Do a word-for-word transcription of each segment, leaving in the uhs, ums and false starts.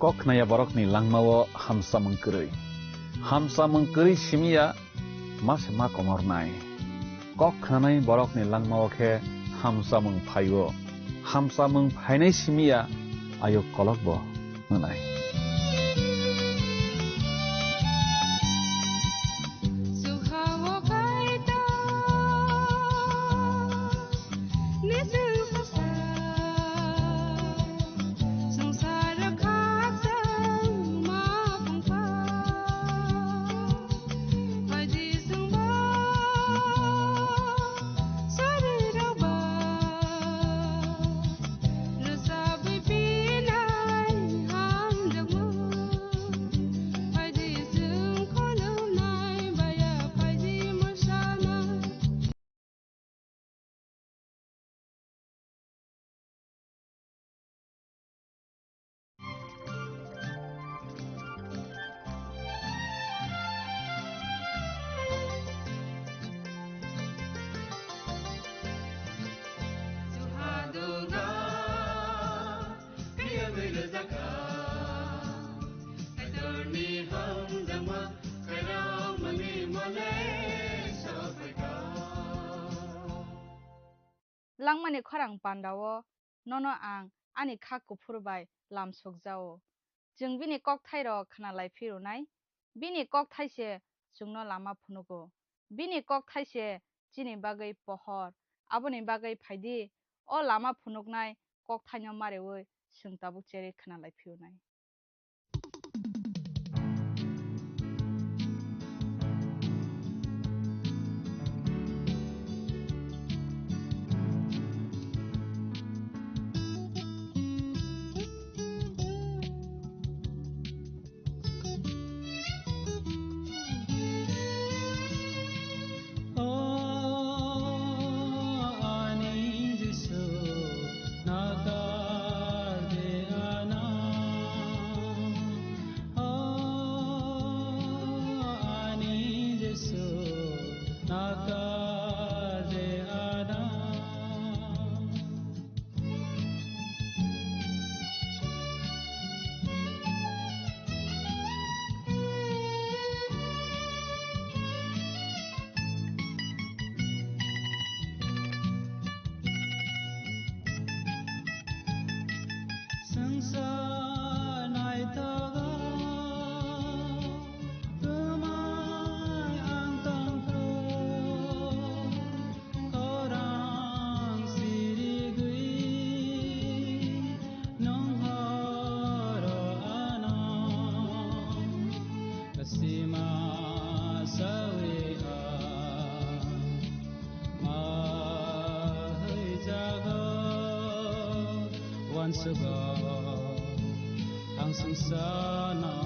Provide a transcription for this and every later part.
Kok khnaya borokni langmao hamsamung kwrwi. Hamsamung kwrwi simi ya ma se ma komornai. Kok khnanai borokni langmao khe hamsamung phaio. Hamsamung phainai simi ya ayuk kolokbo wngnai. Langmani khorang pandao nono ang ani kha kuphur bai lam sukjao. Chwng bini kokthairok khna lai phirunai. Bini kokthai se chwngno lama phunugo. Bini kokthai se chini bagwi pohor. Aboni bagwi phaidi, o lama phunuknai kokthaino mareui chwng tabuk cherwi khna lai phirunai. Swngchar naithogo, twmai ang tongkhu. Khorang sirigwi nwng horo ano sima sawi ha ma hwijago. Uansugo ang swngcharno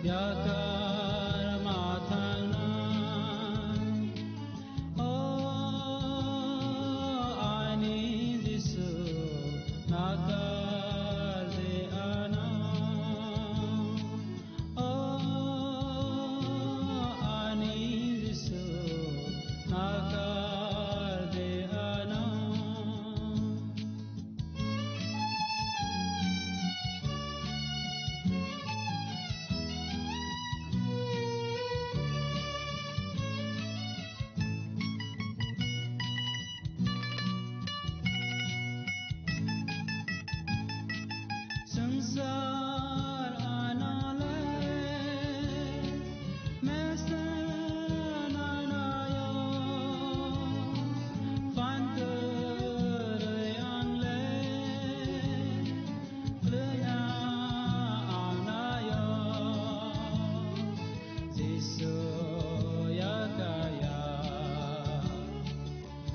yakar ma thangnai. O ani Jisu, nakar di ano. O ani Jisu, nakar di ano. Swngchar anole mesen anayo, phankwrwi angle lwya anayo, Jisu yakaya.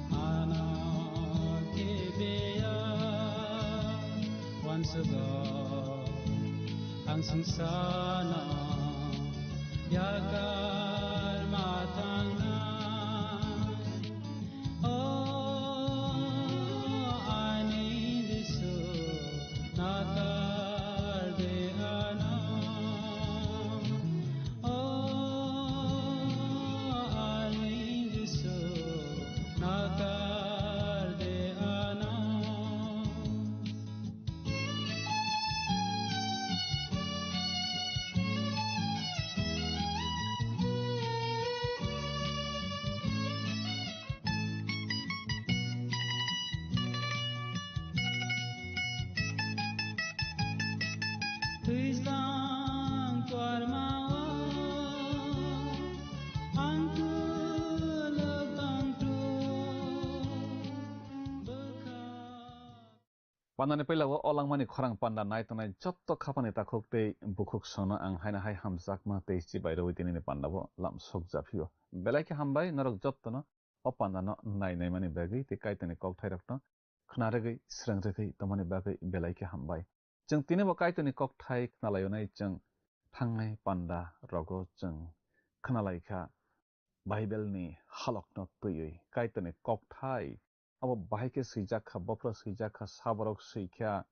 Ano kibiya wansugo ang sungsano yakar matangna. O ani Jisu nakar de ano. O ani Jisu nakar de ano. Twijlang kormao ang kwlwk tongthok bwkha. Pandani puila o langmani khorang panda nai tongnai jotto khapani takhuk tei bukhuk songno ang haino hai hamjakma tei chibai rwui tinini pandao lam sok japhio. Belai khe hambai norok jottono o pandano nai naimani bagwi tei Kaitorni kokthairokno khna rwgwi srwng rwgwi tongmani bagwi belai khe hambai. Chwng tinibo Kaitorni kokthai khna laionai chwng thangnai panda rogo chwng khna lai kha Bible ni halokno twiwi Kaitorni kokthai abo bahai khe swijak kha, bophro swijak kha, saborok swi kha,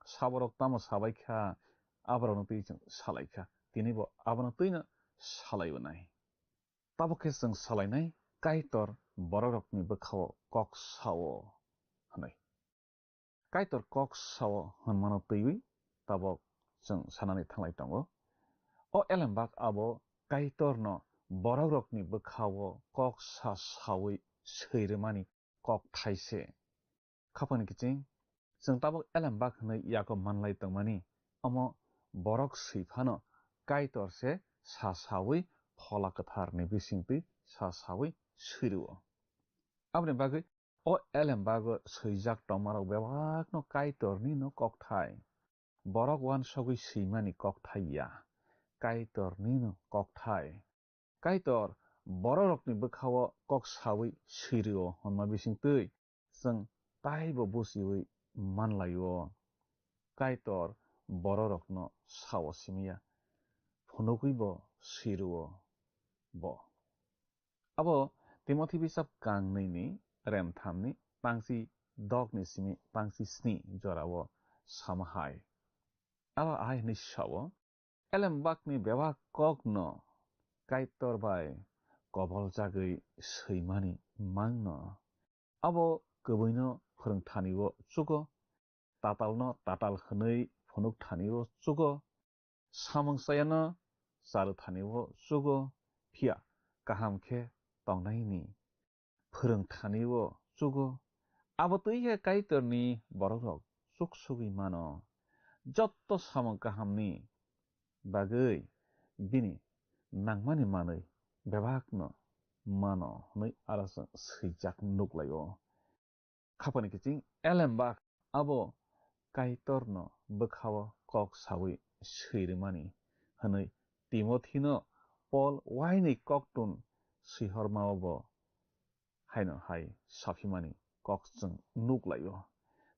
saborok tamo sabai kha, aborokno twi chwng salai kha. Tinibo abono twino salai wnai. Tabok khe chwng salainai Kaitor borokrokni bwkhao kok sao hwnwi. Kaitor kok sao hwnmano twiwi tabok chwng sanani thanglai tongo. O elembak abo Kaitorno borokrokni bwkhao kok sa saui swi rwmani kokthai se. Khapangni kiching, chwng tabok elembak hwnwi yago manlai tongmani, omo borok swi phano Kaitor se sa saui Phola Kwtharni bisingtwi sa saui swi rwo. Aboni bagwi o elembago swijak tongmarok bebakno Kaitorni'-no kokthai. Borok uansugwi swimani kokthai ya, Kaitorni'-no kokthai. Kaitor borokrokni bwkhao kok saui swi rwo hwnma bisingtwi chwng taibo buchiui manlai-o. Kaitor borokrokno sao simi ya, phunugwibo swi rwo bo. Abo Timothi bisap kang nwi ni rem tham ni pangsi dok ni simi pangsi sni jora o sama hai. Abo ahai hwnwi sao, elembak ni bebak kok no Kaitor bai kobol jagwi swimani mang no. Abo kwbwi no phwrwng thani o chugo, tatal no tatal hwnwi phunuk thani o chugo, samung chaya no charw thani o chugo, phiya kaham khe tongnai ni phwrwng thani o chugo. Abo twi khe Kaitor ni borok rok chuk sugwi mano. Jotto samung kaham ni bagwi bini nangmani manwi bebak no mano hwnwi aro chwng swijak nuk lai o. Khapani kiching elembak abo Kaitorno bwkhao kok saui swi rwmani hwnwi Timothino Pol wainwi koktun swihormao bo haino hai saphimani kok chwng nuk lai-o.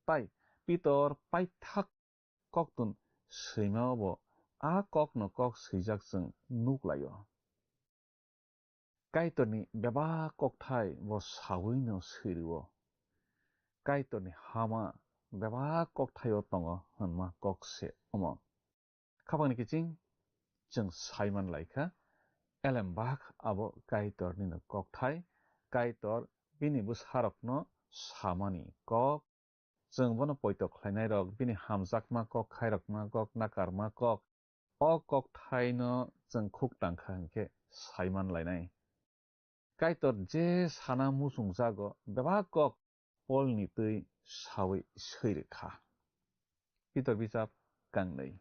Tai Pitor paithak koktun swimao bo a kokno kok swijak chwng nuk lai-o. Kaitorni bebak kokthai bo saui no swi rwo. Kaitorni hama bebak kokthaio tongo hwnma kok se omo. Khapangni kiching chwng sai man lai kha, elembak abo Kaitorni no kokthai, Kaitor bini bwsarokno samani kok. Chwng bono poito khlainairok, bini hamjakma kok, khairokma kok, nakarma kok, o kokthaino chwng khuk tang kha hwn khe sai man lainai. Kaitor je sana muchungjago, bebak kok Polni twi saui swi rw kha. Pitor bijap kangnwi,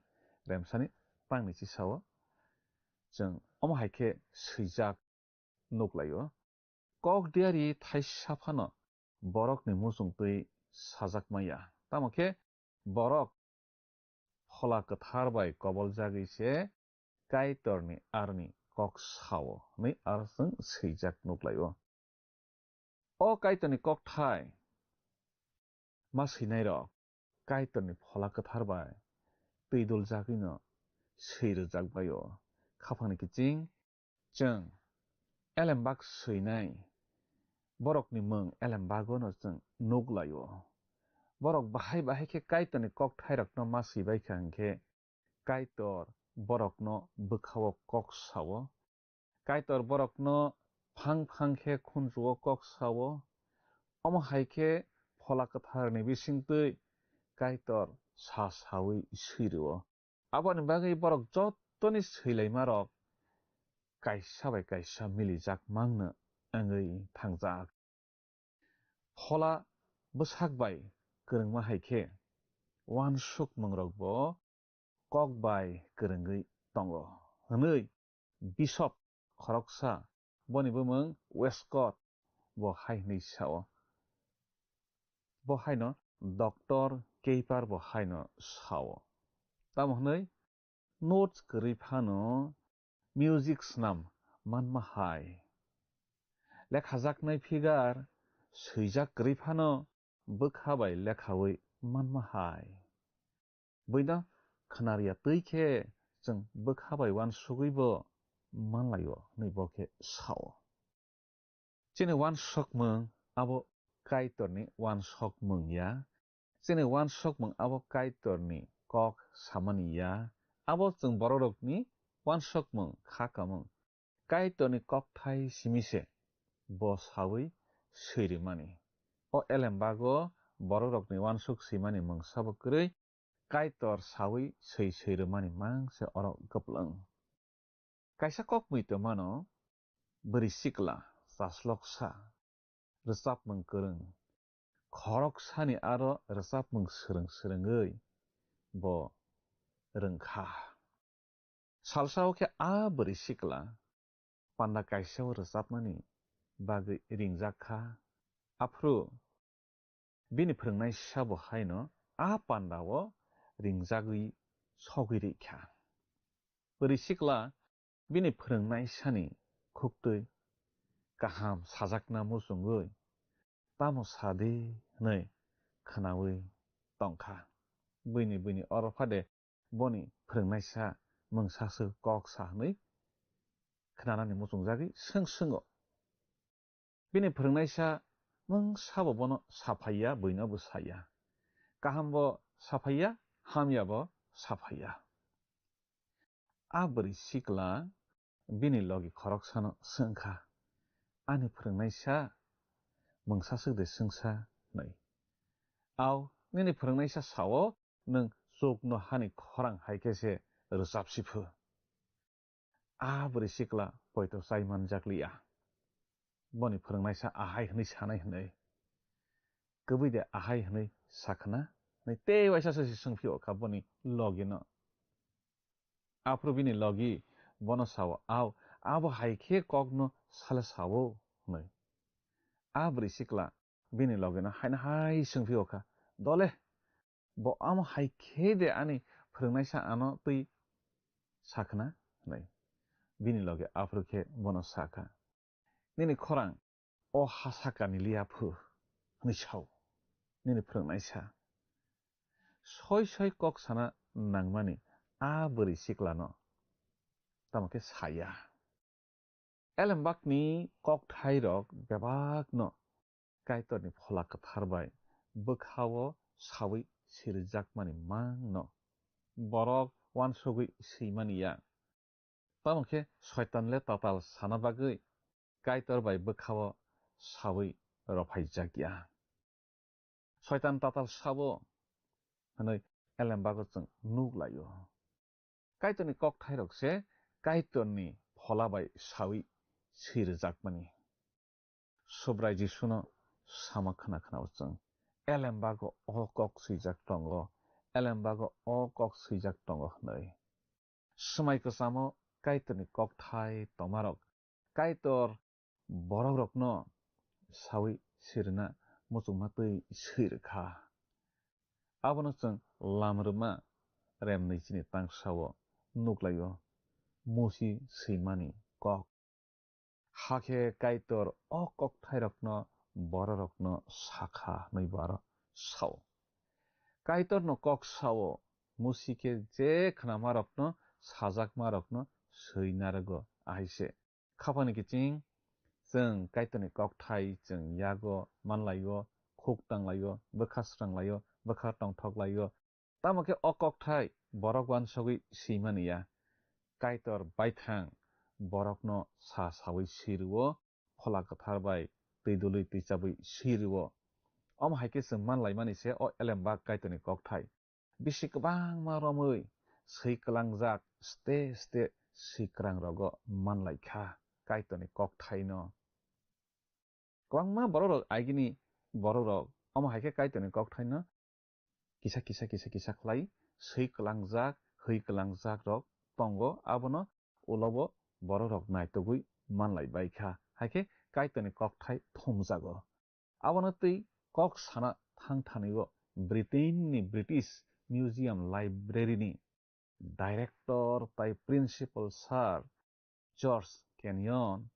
remsani pangni chisao chwng omo hai khe swijak nuk lai-o. Kok diari thaisa phano borokni muchung twi sajak maya. Tamo khe borok Phola Kwthar bai kobol jagwi se Kaitorni aroni kok sao hwnwi aro chwng swijak nuk lai-o. O Kaitorni kokthai ma swinairok Kaitorni Phola Kwthar bai twi dul jagwino swi rwjak bai-o. Khapangni kiching chwng elembak swinai borokni mung elembagono chwng nuk lai-o. Borok bahai bahai khe Kaitorni kokthairokno ma swi bai kha hwn khe Kaitor borokno bwkhao kok sao. Kaitor borokno phang phang khe khunjuo kok sao. Omo hai khe Phola Kwtharni bisingtwi Kaitor sa saui swi rwo. Aboni bagwi borok jottoni swilaimarok kaisa bai kaisa milijak mangno wngwi thangjak. Phola bwsak bai kwrwngma hai khe, uansukmungrokbo kok bai kwrwngwi tongo, hwnwi Bishop khoroksa, boni bumung Westcott, bo hai hwnwi sao. Bo haino Doctor Keiper bo haino sao. Tamo hwnwi notes kwrwi phano music snam manma hai. Lekhajaknai figure swijak kwrwi phano bwkha bai lekhawi manma hai. Buino khwnarya twi khe chwng bwkha bai uansugwi bo manlaio hwnwi bo khe sao. Chini uansukmung abo Kaitorni uansukmung ya. Chini uansukmung abo Kaitorni kok samani ya. Abo chwng bororokni uansukmung kha kamung. Kaitorni kokthai simi se bo sawi swi rwmani. O elembago bororokni uansuk swimani mungsa bo kwrwi, Kaitor sawi swi swi rwmani mang se oro kwplwng. Kaisa kok mui tongmano, bwrwi sikla, chasloksa, rwchapmung kwrwng, khoroksani aro rwchapmung swrwng swrwngwi bo rwngkha. Salsa o khe a bwrwi sikla panda kaisa o rwchapmani bagwi ringjak kha. Aphuru bini phwrwngnaisa bo haino a panda o ringjagwi sogwi rikha. Bwrwi sikla bini phwrwngnaisani khuktwi kaham sajakna muchungwi, "Tamo sa di?" hwnwi khwnawi tongkha. Buini, buini oro phade boni phwrwngnaisa mungsaswk kok sa hwnwi khwnanani muchungjagwi swng swngw. Bini phwrwngnaisa mungsabo bono saphaiya, buino bo saya. Kahambo saphaiya, hamyabo saphaiya. A bwrwi sikla bini logi khoroksano swngkha, "Ani phwrwngnaisa mungsaswk de swngsa?" hwnwi. "Au, nini phwrwngnaisa sao, nwng chukno hani khorang hai khe se rwchapsi phu." A bwrwi sikla poito chai manjakliya. Boni phwrwngnaisa ahai hwnwi sanai hwnwi, "Kwbwi de ahai hwnwi sakhna?" hwnwi tei waisa se swngphio kha boni logino. Aphuru bini logi bono sao, "Au, abo hai khe kokno sale sao?" hwnwi. A bwrwi sikla bini logino haino hai swngphio kha, "Dole, bo amo hai khe de ani phwrwngnaisa ano twi sakhna?" hwnwi. Bini logi aphuru khe bono sakha, "Nini khorang o ha sakani liya phu," hwnwi sao nini phwrwngnaisa. Soi soi kok sana nangmani a bwrwi siklano tamo khe saya. Elembakni kokthairok bebakno Kaitorni Phola Kwthar bai bwkhao sawi sirijakmani mangno borok uansugwi swimani ya. Tamo khe Soitan le tatal sana bagwi Kaitor bai bwkhao sawi rophaijak ya. Soitan tatal sabo hwnwi elembago chwng nuk laio. Kaitorni kokthairok se Kaitorni Phola bai sawi sirijakmani. Subrai Jisuno sama khna khna o chwng, "Elembago o kok swijak tongo, elembago o kok swijak tongo," hwnwi. Swmai kwchamo Kaitorni kokthai tongmarok Kaitor borokrokno sawi sirina muchungma twi swi rwkha. Abono chwng Lam Rwma rem nwi chini tangsao nuk laio, Musi swimani kok. Hakhe Kaitor o kokthairokno bororokno sakha hwnwi bo aro sao. Kaitorno kok sao, Musi khe je khnamarokno sajakmarokno swi narwgo, ahaise. Khapani kiching, chwng Kaitorni kokthai chwng yago manlaio, khuk tanglaio, bwkha sranglaio, bwkha tongthoklaio. Tamo khe o kokthai borok uansugwi swimani ya. Kaitor baithang borokno sa sawi swi rwo, Phola Kwthar bai twi dului twi chabwi swi rwo. Omo hai khe chwng manlaimani se o elembak Kaitorni kokthai. Bisi kwbangma romwi swi kwlangjak ste ste swi kwrang rogo manlaikha Kaitorni kokthaino. Kwbangma bororok agini bororok omo hai khe Kaitorni kokthaino kisa kisa kisa kisa khlai swi kwlangjak thwi kwlangjak rok tongo, abono ulo bo borok rok naitugwi manlai bai kha, hai khe Kaitorni kokthai thumjago. Abono twi kok sana thang thani o Britain ni British Museum Library ni director tai principal sir George Kenyon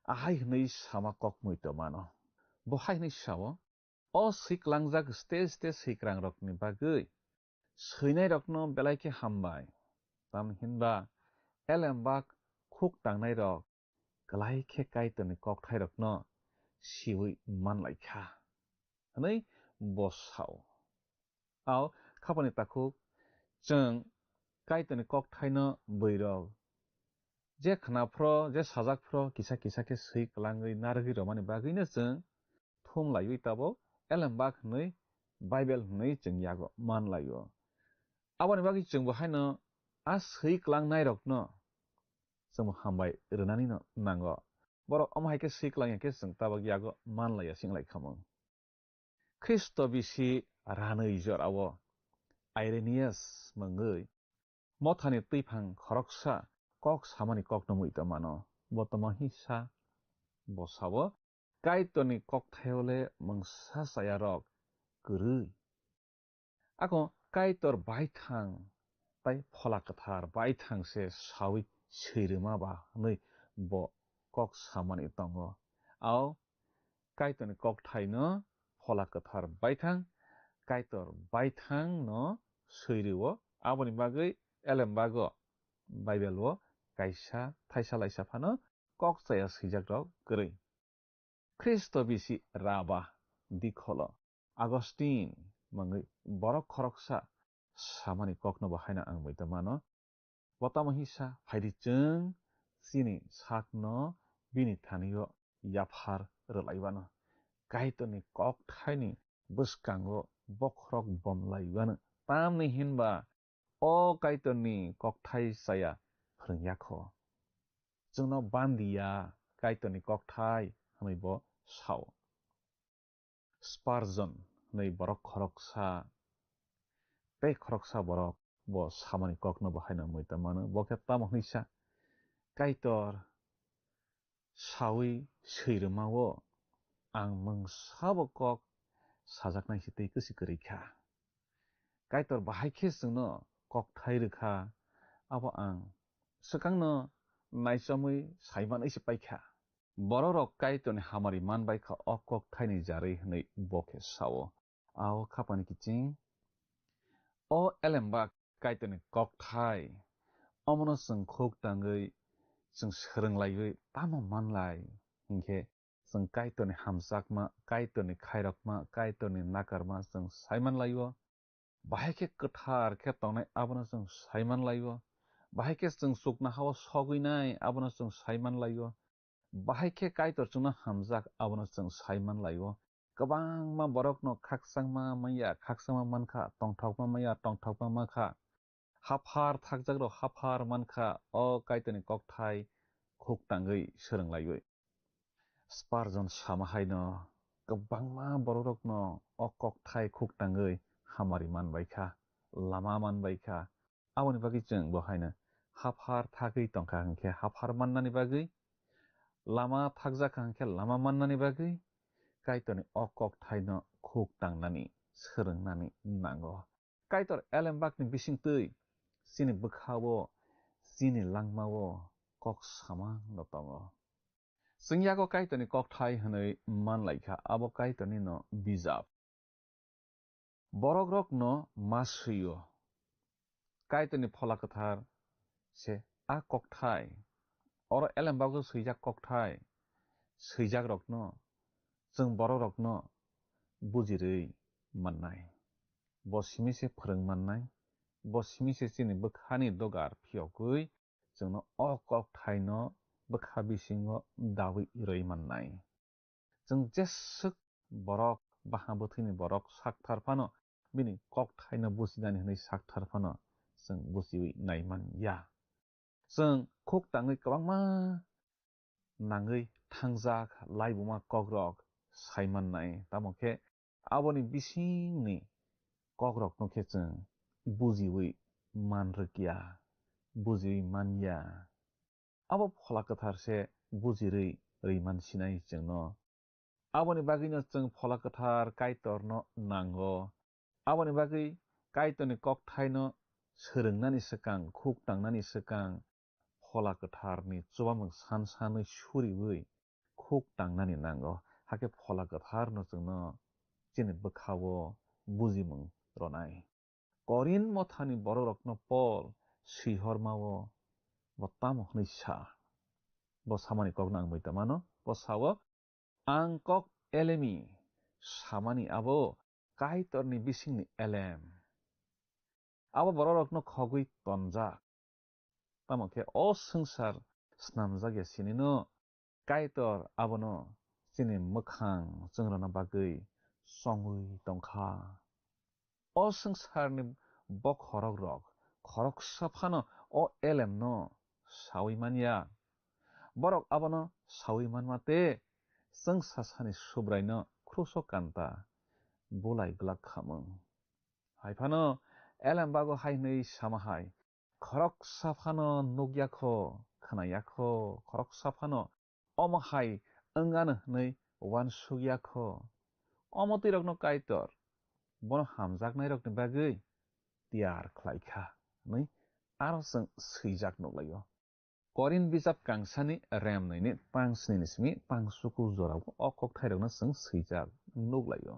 ahai hwnwi sama kok muitomano. Bo hai hwnwi sao, "O swi klangjak stage stage swikrang rokni bagwi swinai rokno belai khe hambai. Tamni hinba elembak khuk tangnai rok klai khe Kaitorni kokthai rokno siwi manlai kha," hwnwi bo sao. Ao khapani takhuk chwng Kaitorni kokthaino bwrwirok je khna phro, je sajak phro, kisa kisa khe swi kwlangwi narwgwi romani bagwino chwng thum laiwi tabuk elembak hwnwi Bible hwnwi chwng yago man laio. Aboni bagwi chwng bo haino a swi kwlangnai rokno chwng bo hambai rwnani no nango. Borok omo hai khe swi kwlangya khe chwng tabuk yago man laiya sing lai khamung. Khristo bisi ranwi jorao Irenaeus mungwi mothani twiphang khoroksa kok samani kokno muitomano. Bo tamo hisa? Bo sao, "Kaitorni kokthaio le mungsa chaya rok kwrwi. Ako Kaitor baithang tai Phola Kwthar baithang se sawi swi rwma ba," hwnwi bo kok samani tongo. Ao Kaitorni kokthaino Phola Kwthar baithang, Kaitor baithang no swi rwo. Aboni bagwi elembago Bible o kaisa thaisa laisa phano kok chaya swijak rok kwrwi. Khristo bisi raba dikholo Augustine mungwi borok khoroksa samani kokno bo haino ang muitomano. Bo tamo hisa? Phaidi chwng chini sakno bini thanio yaphar rwlaiwano, Kaitorni kokthaini bwskango bokhorok bomlaiwano. Tamni hinba o Kaitorni kokthai chaya phrwngya kho. Chwngno bandiya Kaitorni kokthai, hwnwi bo sao. Spurgeon hwnwi borok khoroksa, tei khoroksa borok bo samani kokno bo haino muitomano. Bo khe tamo hwnwi sa, "Kaitor sawi swi rwmao ang mungsabo kok sajaknai se tei kwswi kwrwi kha. Kaitor bahai khe chwngno kokthai rwkha, abo ang swkangno naichamwi saimanwi se paikha." Bororok Kaitorni hamari manbai kha o kokthaini jarwi hwnwi bo khe sao. Ao khapani kiching, o elembak Kaitorni kokthai, omono chwng khuk tangwi chwng swrwng laiwi tamo manlai hinkhe, chwng Kaitorni hamjakma, Kaitorni khairokma, Kaitorni nakarma chwng saiman laio. Bahai khe kwthar khe tongnai abono chwng saiman laio. Bahai khe chwng chuknohao sogwinai abono chwng saiman laio. Bahai khe Kaitor chwngno hamjak abono chwng saiman laio. Kwbangma borokno khakchangma manya, khakchangma mankha, tongthokma manya, tongthokma mankha. Haphar thakjakrok haphar mankha, o Kaitorni kokthai khuk tangwi swrwng laiwi. Spurgeon sama haino kwbangma borokrokno o kokthai khuk tangwi hamari manbaikha, lama manbaikha. Aboni bagwi chwng bo haino haphar thagwi tongkha hinkhe haphar mannani bagwi, lama thakjakha hinkhe lama mannani bagwi Kaitorni o kokthaino khuk tangnani, swrwngnani nango. Kaitor elembakni bisingtwi chini bwkhao, chini langmao kok samano tongo. Chwng yago Kaitorni kokthai hwnwi manlaikha, abo Kaitornino bijap. Borokrokno ma swi-o. Kaitorni Phola Kwthar se a kokthai. Oro elembago swijak kokthai swijakrokno chwng borokrokno bujirwi mannai. Bo simi se phrwng mannai. Bo simi se chini bwkhani dogar phiyogwi chwngno o kokthaino bwkha bisingo dawi rwi mannai. Chwng jeswk borok, baha bwthwini borok sakthar phano bini kokthaino bujinani hwnwi sakthar phano chwng bujiwi naiman ya. Chwng khuk tangwi kwbangma nangwi thangjak laibuma kokrok saimannai, tamo khe aboni bisingni kokrokno khe chwng bujiwi man rwkya, bujiui manya. Abo Phola Kwthar se bujirwi rwi man sinai chwngno. Aboni bagwino chwng Phola Kwthar Kaitorno nango. Aboni bagwi Kaitorni kokthaino swrwngnani swkang, khuk tangnani swkang, Phola Kwtharni chubamung san sanwi suriui khuk tangnani nango. Hakhe Phola Kwtharno chwngno chini bwkhao bujimung rwnai. Korinth mothani bororokno Pol swihormao bo tamo hwnwi sa? Bo samani kokno ang muita mano. Bo sao, "Ang kok elemi samani abo Kaitorni bisingni elem." Abo bororokno khogwi tonjak. Tamo khe o swngchar snamjakya sinino Kaitor abono chini mwkhang chwngrwna bagwi chongwi tongkha. O swngcharni bokhorok rok khoroksa phano o elemno saui manya. Borok abono saui manma tei chwngsasani Subraino kruso kanta bulai glak khamung. Hai phano elem bago hai hwnwi sama hai, "Khoroksa phano nukya kho, khwnaya kho, khoroksa phano omo hai wng ano hwnwi uansukya kho." Omo twi rokno Kaitor bono hamjaknairokni bagwi tiyar khlai kha hwnwi aro chwng swijak nuklaio. Korinth bijap kangsani remnwini tang snini simi tang chukur jorao o kokthairokno chwng swijak nuklaio.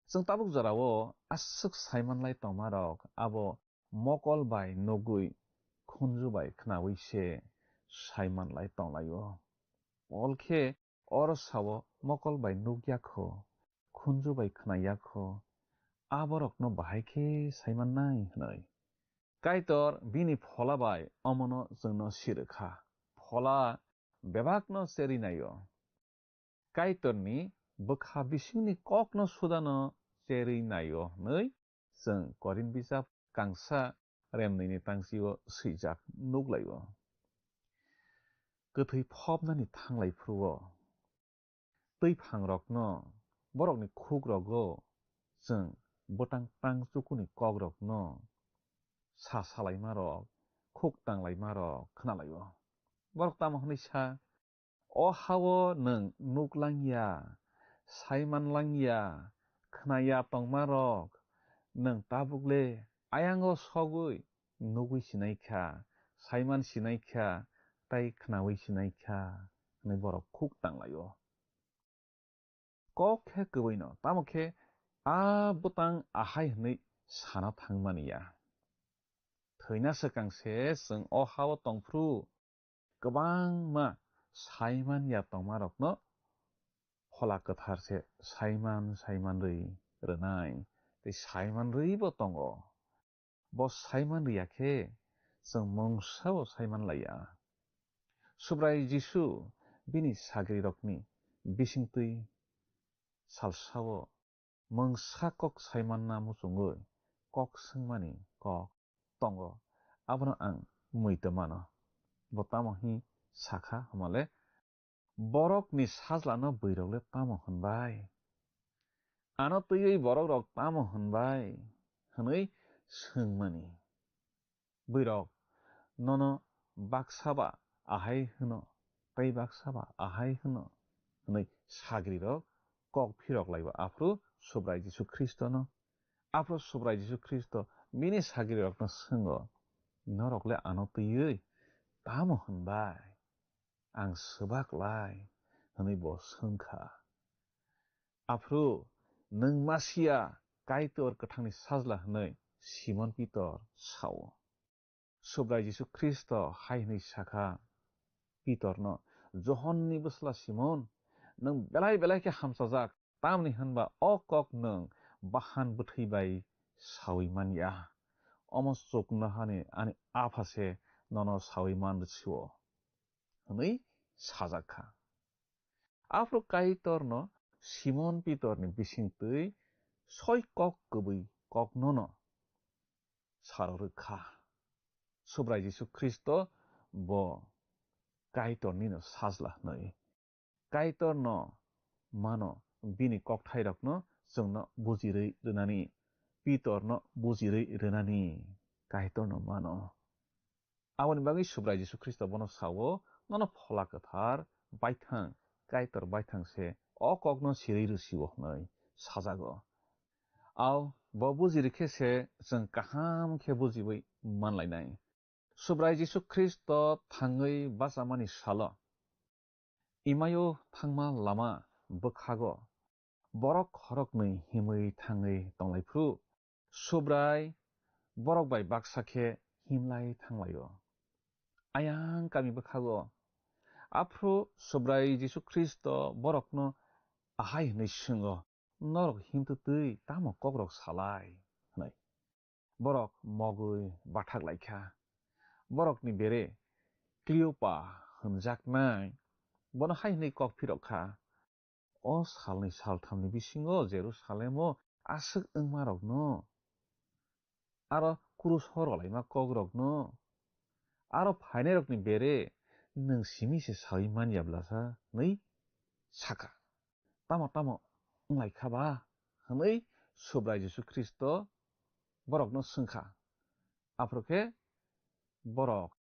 Chwng tabuk jorao aswk saimanlai tongmarok abo mokol bai nugwi, khunju bai khnaui se saimanlai tonglaio. Pol khe oro sao, "Mokol bai nukya kho, khunju bai khnaya kho, aborokno bahai khe saimannai," hwnwi. Kaitor bini Phola bai omono chwngno sirwkha. Phola bebakno cherwi naio. Kaitorni bwkha bisingni kokno sudano cherwi naio hwnwi chwng Korinth bijap kangsa remnwini tangsio swijak nuklaio. Kwthwi phobnani thanglai phuru-o, twi phangrokno, borokni khukrogo chwng bwtang tang chukuni kokrokno sa salaimarok, khuk tanglaimarok khnalaio. Borok tamo hwnwi sa, "O ha-o nwng nuk langya, saiman langya, khnaya tongmarok, nwng tabukle ayango sogwi nugwi sinai kha, saiman sinai kha, tei khnaui sinai kha," hwnwi borok khuk tanglaio. Kok khe kwbwino, tamo khe a bwtang ahai hwnwi sana thangmani ya. Thwina swkang se chwng o ha-o tongphru kwbangma saiman ya tongmarokno Phola Kwthar se saiman saiman rwi rwnai, tei saiman rwibo tongo. Bo saiman rwya khe chwng mungsa bo saiman laiya. Subrai Jisu bini sagrirokni bisingtwi salsao mungsa kok saimanna muchungwi kok swngmani kok tongo, abono ang muitu mano. Bo tamo hwnwi sakha hwnmale, "Borokni sajlano bwrwirokle tamo hwnbai? Ano twiwi borokrok tamo hwnbai?" hwnwi swngmani. Bwrwirok nono baksa ba ahai hwno, tei baksa ba ahai hwno hwnwi sagrirok kok phirok laibo aphuru Subrai Jisu Khristono. Aphuru Subrai Jisu Khristo bini sagrirokno swngo, "Norokle ano twiwi tamo hwnbai? Ang swbak lai," hwnwi bo swngkha. Aphuru, "Nwng Masia, Kaitor kwthangni sajla," hwnwi Simon Pitor sao. Subrai Jisu Khristo hai hwnwi sakha Pitorno, "Johonni bwsla Simon, nwng belai belai khe hamchajak, tamni hwnba o kok nwng bahan bwthwi bai saui man ya. Omo chuknohani ani Apha se nono saui man rw-o," hwnwi sajak kha. Aphuru Kaitorno Simon Pitorni bisingtwi soi kok kwbwi koknono saro rwkha. Subrai Jisu Khristo bo Kaitornino sajla hwnwi. Kaitorno mano bini kokthairokno chwngno bujirwi rwnani, Pitorno bujirwi rwnani. Kaitorno mano. Aboni bagwi Subrai Jisu Khristo bono sao, "Nono Phola Kwthar baithang, Kaitor baithang se o kokno sirwi rw sio," hwnwi sajago. Ao bo buji rw khe se chwng kaham khe bujiwi manlainai. Subrai Jisu Khristo thangwi bachamani salo Imaio thangma lama bwkhago borok khoroknwi himwi thangwi tonglaiphu. Subrai borok bai baksa khe himlai thanglaio. Ayang kami bwkhago. Aphuru Subrai Jisu Khristo borokno ahai hwnwi swngo, "Norok himtwtwi tamo kokrok salai?" hwnwi. Borok mogwi bathak lai kha. Borokni bere Kliopa hwnjaknai bono hai hwnwi kok phirok kha, "O salni salthamni bisingo Jerusalemo aswk wngmarokno, aro kruso rwlaima kokrokno, aro phainairokni bere nwng simi se saui man ya bwlasa?" hwnwi sakha. "Tamo tamo wnglaikha ba?" hwnwi Subrai Jisu Khristo borokno swngkha. Aphuru khe borok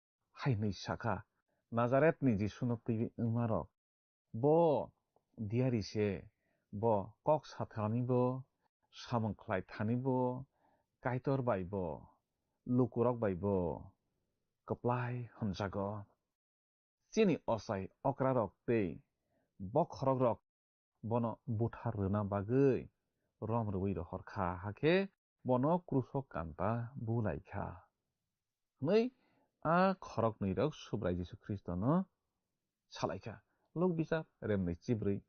hai hwnwi sakha, "Nazaretni Jisuno twiwi wngmarok, bo diyari se, bo kok sathanibo, samung khlai thanibo, Kaitor baibo, lukurok baibo kwplai hwnjago." Chini ochai okrarok tei bokhorokrok bono buthar rwna bagwi rom rwui rohor kha, hakhe bono kruso kanta bu lai kha, hwnwi a khoroknwirok Subrai Jisu Khristono sa lai kha. Luk Bijap remnwi chibrwi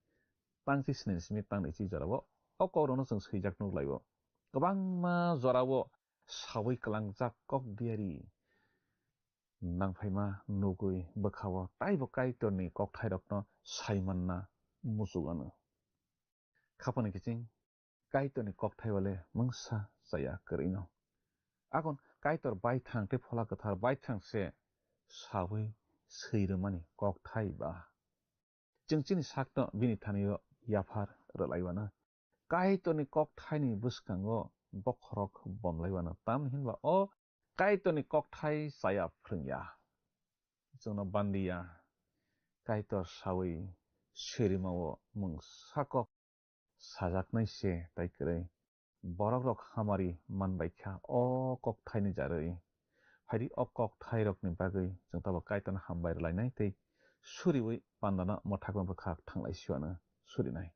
tangchi sni simi tangni chi jorao o kokrokno chwng swijak nuk lai-o. Kwbangma jorao saui kwlangjak kok diyari nangphaima nugwi bwkhao taibo Kaitorni kokthairokno sai manna muchuk anw. Khapangni kiching Kaitorni kokthai bale mungsa chaya kwrwino. Akon Kaitor baithang tei Phola Kwthar baithang se saui swi rwmani kokthai ba. Chwng chini sakno bini thani-o yaphar rwlaiwano. Kaitorni kokthaini bwskango bokhorok bomlaiwano, tamni hinba o Kaitorni kokthai chaya phrwngya. Chwngno bandiya, Kaitor saui sirima-o mungsa kok sajaknai se tai kwrwi. Borokrok hamari manbaikha o kokthaini jarwi. Phaidi o kokthairokni bagwi chwng tabuk Kaitorno hambai rwlainai tei suriui pandano mwthakma bwkhak thanglai siwano surinai.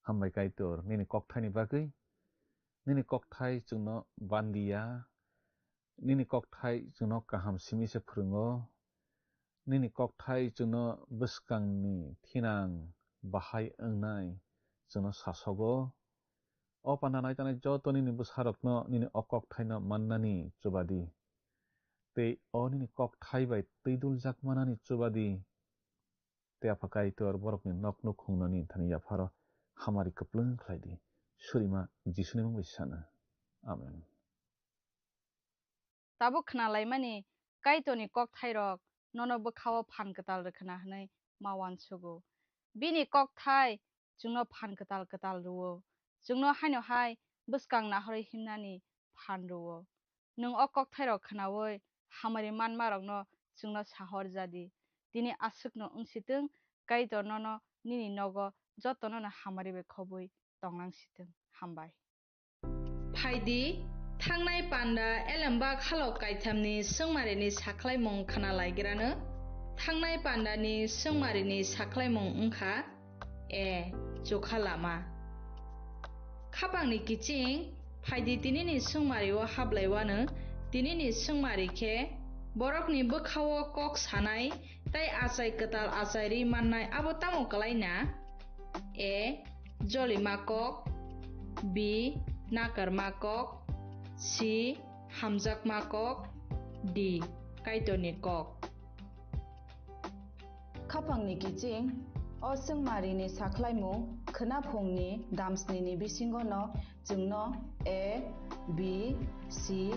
Hambai Kaitor, nini kokthaini bagwi. Nini kokthai chwngno bandiya, nini kokthai chwngno kaham simi se phrwngo. Nini kokthai chwngno bwskangni thinang bahai wngnai chwngno sasogo. O panda naitanai joto nini bwsarokno nini o kokthaino mannani chubadi. Tei o nini kokthai bai twiduljak manani chubadi. Tei Apha Kaitor borokni nok nukhungnani thani yapharo hamari kwplwng khlai di. Surima Jisuni mung bai sana. Amen. Tabuk khnalaimani Kaitorni kokthairok nono bwkhao phan kwtal rwkhwna hwnwi ma uansugo. Bini kokthai chwngno phan kwtal kwtal rwo. Chwngno haino hai bwskang nahorwi himnani phan rwo. Nwng o kokthairok khnaui hamari manmarokno chwngno sahor jadi. Tini aswkno wngsitwng, Kaitor nono nini nogo jotonono hamari bai khobwi tongnangsitwng. Hambai. Phaidi, thangnai panda elembak halok kaithamni swngmarini sakhlaimung khna laigrano. Thangnai pandani swngmarini sakhlaimung wngkha, A. Chukha lama. Khapangni kiching, phaidi tinini swngmario hablaiwano, tinini swngmari khe borokni bwkhao kok sanai tei achai kwtal achairwi mannai abo tamo kwlaina? A. Jolima kok. B. Nakarma kok. C. Hamjakma kok. D. Kaitorni kok. Khapangni kiching, o swngmarini sakhlaimung khwnaphungni damsnini bisingono chwngno A, B, C,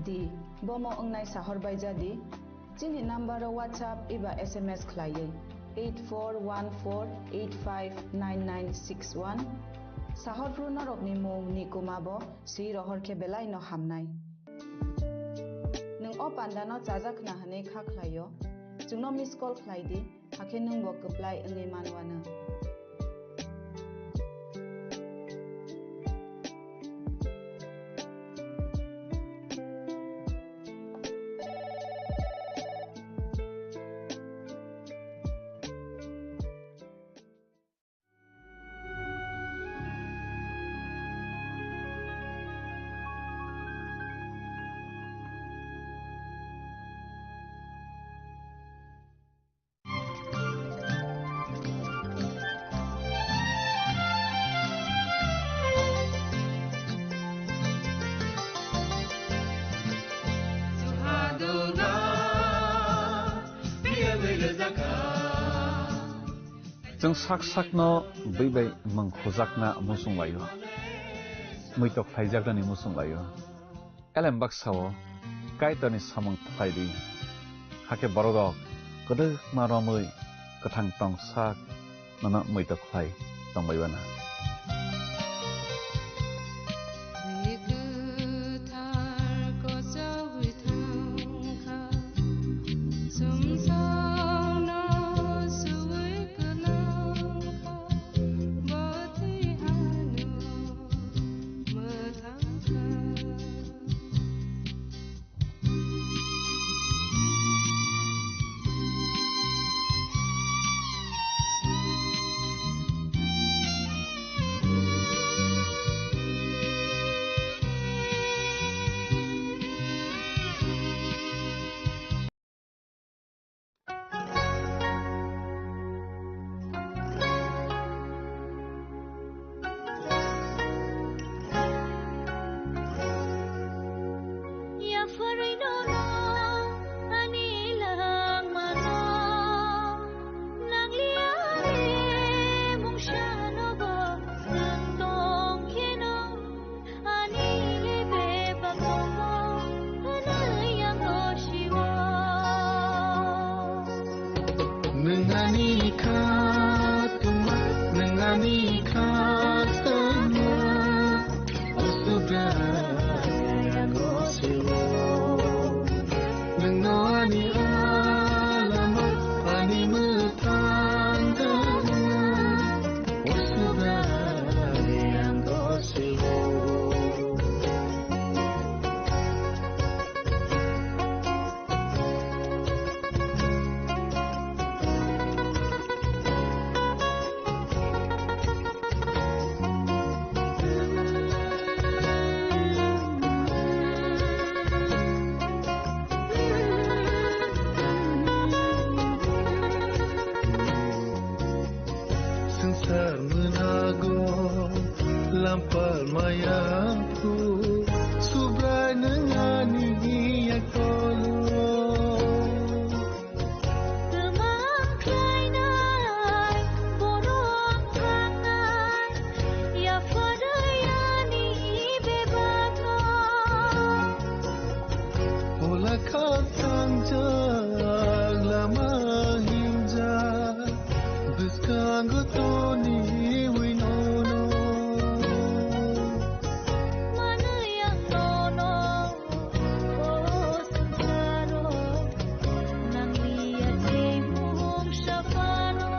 D bomo wngnai sahor baijadi. Chini number-o WhatsApp eba S M S khlaiwi eight four one four eight five nine nine six one. Sahorphru norokni mung ni kwmabo swi rohor khe belai no hamnai. O pandano chajak khna hwnwi kha khlaio. Chwngno miss call khlai di, hakhe nwngbo kwplai wngwi manwano. Chwng sak sakno bwi bai mwng khujakna muchung laio, muitok khlaijaknani muchung laio. Elem baksa-o Kaitorni samung khlai di, hakhe borok rok kwdwkma romwi kwthang tong sak nono muitok khlai tongbai uanw. Ani le bebak tongo, hwnwi ang gosio. Nwng ani kha tongma, nwng ani kha tongma, o Subrai ang gosio. Nwngno ani alama, ani mwthang tongma, o Subrai ang gosio. Swngchar mwnago lampar maya khu, Subrai nwng ani yaktolo. Kwmang khlainai, borok thangnai, yapharwi ani bebakno. Ola kha thangjak lama hingjak, bwskango toniwi nono. Manwi ang nono, o swngcharo, nangliya tei mungsa phano.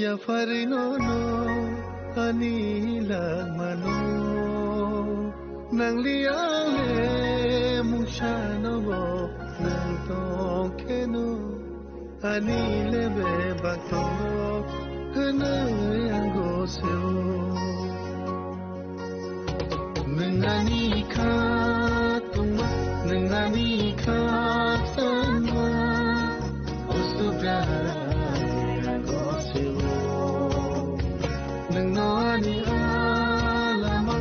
Yapharwi nono ani langmano, nangli ang le mungsano bo nang tong kheno, ani le bebak tongo hwnwi ang gosio. Nwng ani kha tongma, nwng ani kha tongma, o Subrai ang gosio. Nwngno ani alama,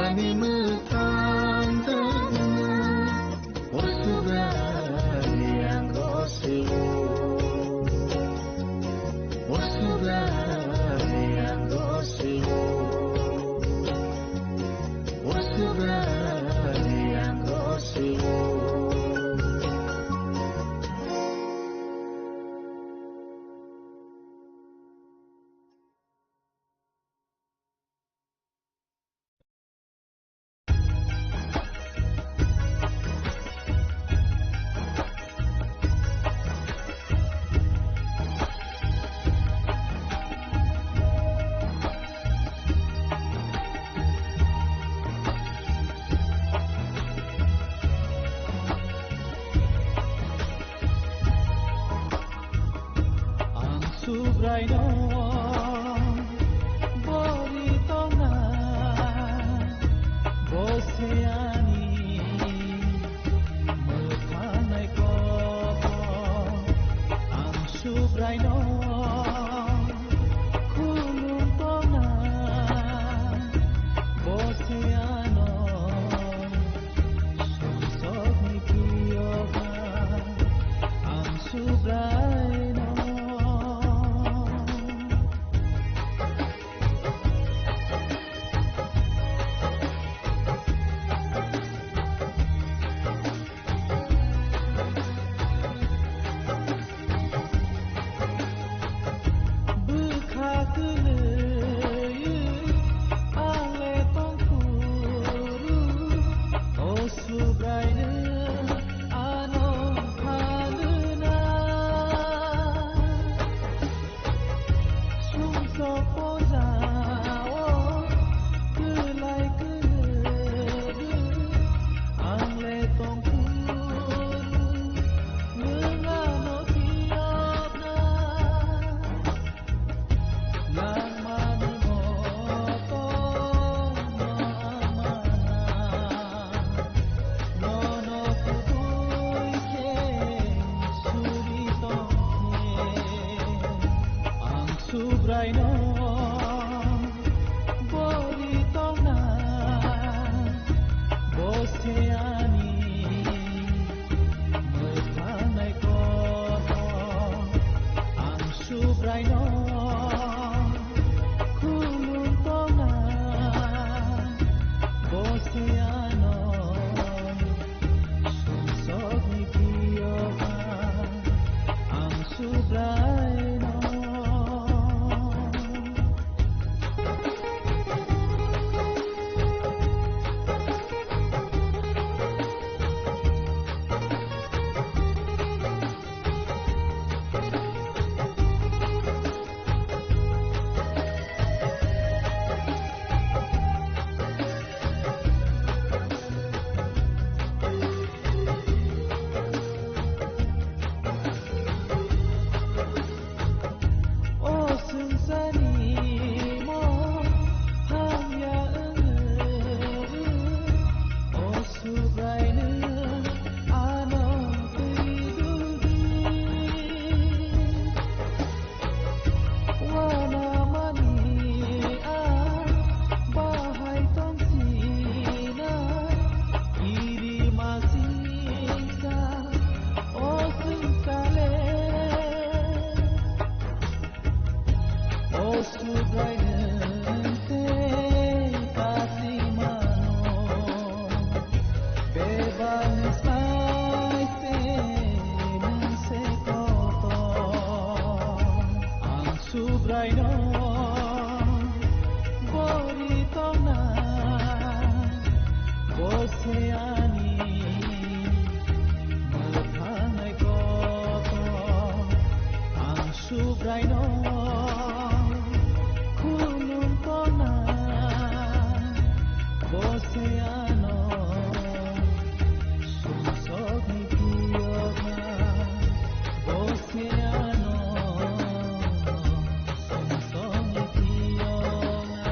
ani mwthang tongma, o Subrai ang gosio. O Subrai ang gosio. Subraino bori tongna, bo se ani mwthangnaiko. Ang Subraino khulum tongna, bo se ano sumsokni priyoga. Ang Subraino. Bwkha kwlwi ang le tongphuru, o Subraino ano kha nuna. Sumsok pojao kwlai kwrwi ang le tongphuru nwng ano phiyokna. Nangmani motom no amana. Nono kubui khe suri tongkhe, ang Subraino bori tongna, bo se ani mwthangnaiko. Ang Subraino khulum tongna, bo se ano sumsokni priyoga. Ang Subraino. O swngcharni mo hamya wngwi, o Subraino ano twi duldi. Wanamani a bahai tongsinai, kirimasingcha o swngchale. O Subraino tei kasimano, bebakni slai se nwng se kotor. Ang Subraino bori tongna, bo se ani mwthangnaiko. Ang Subraino khulum tongna, bo se ano sumsokni priyoga, bo se ano sumsokni priyoga.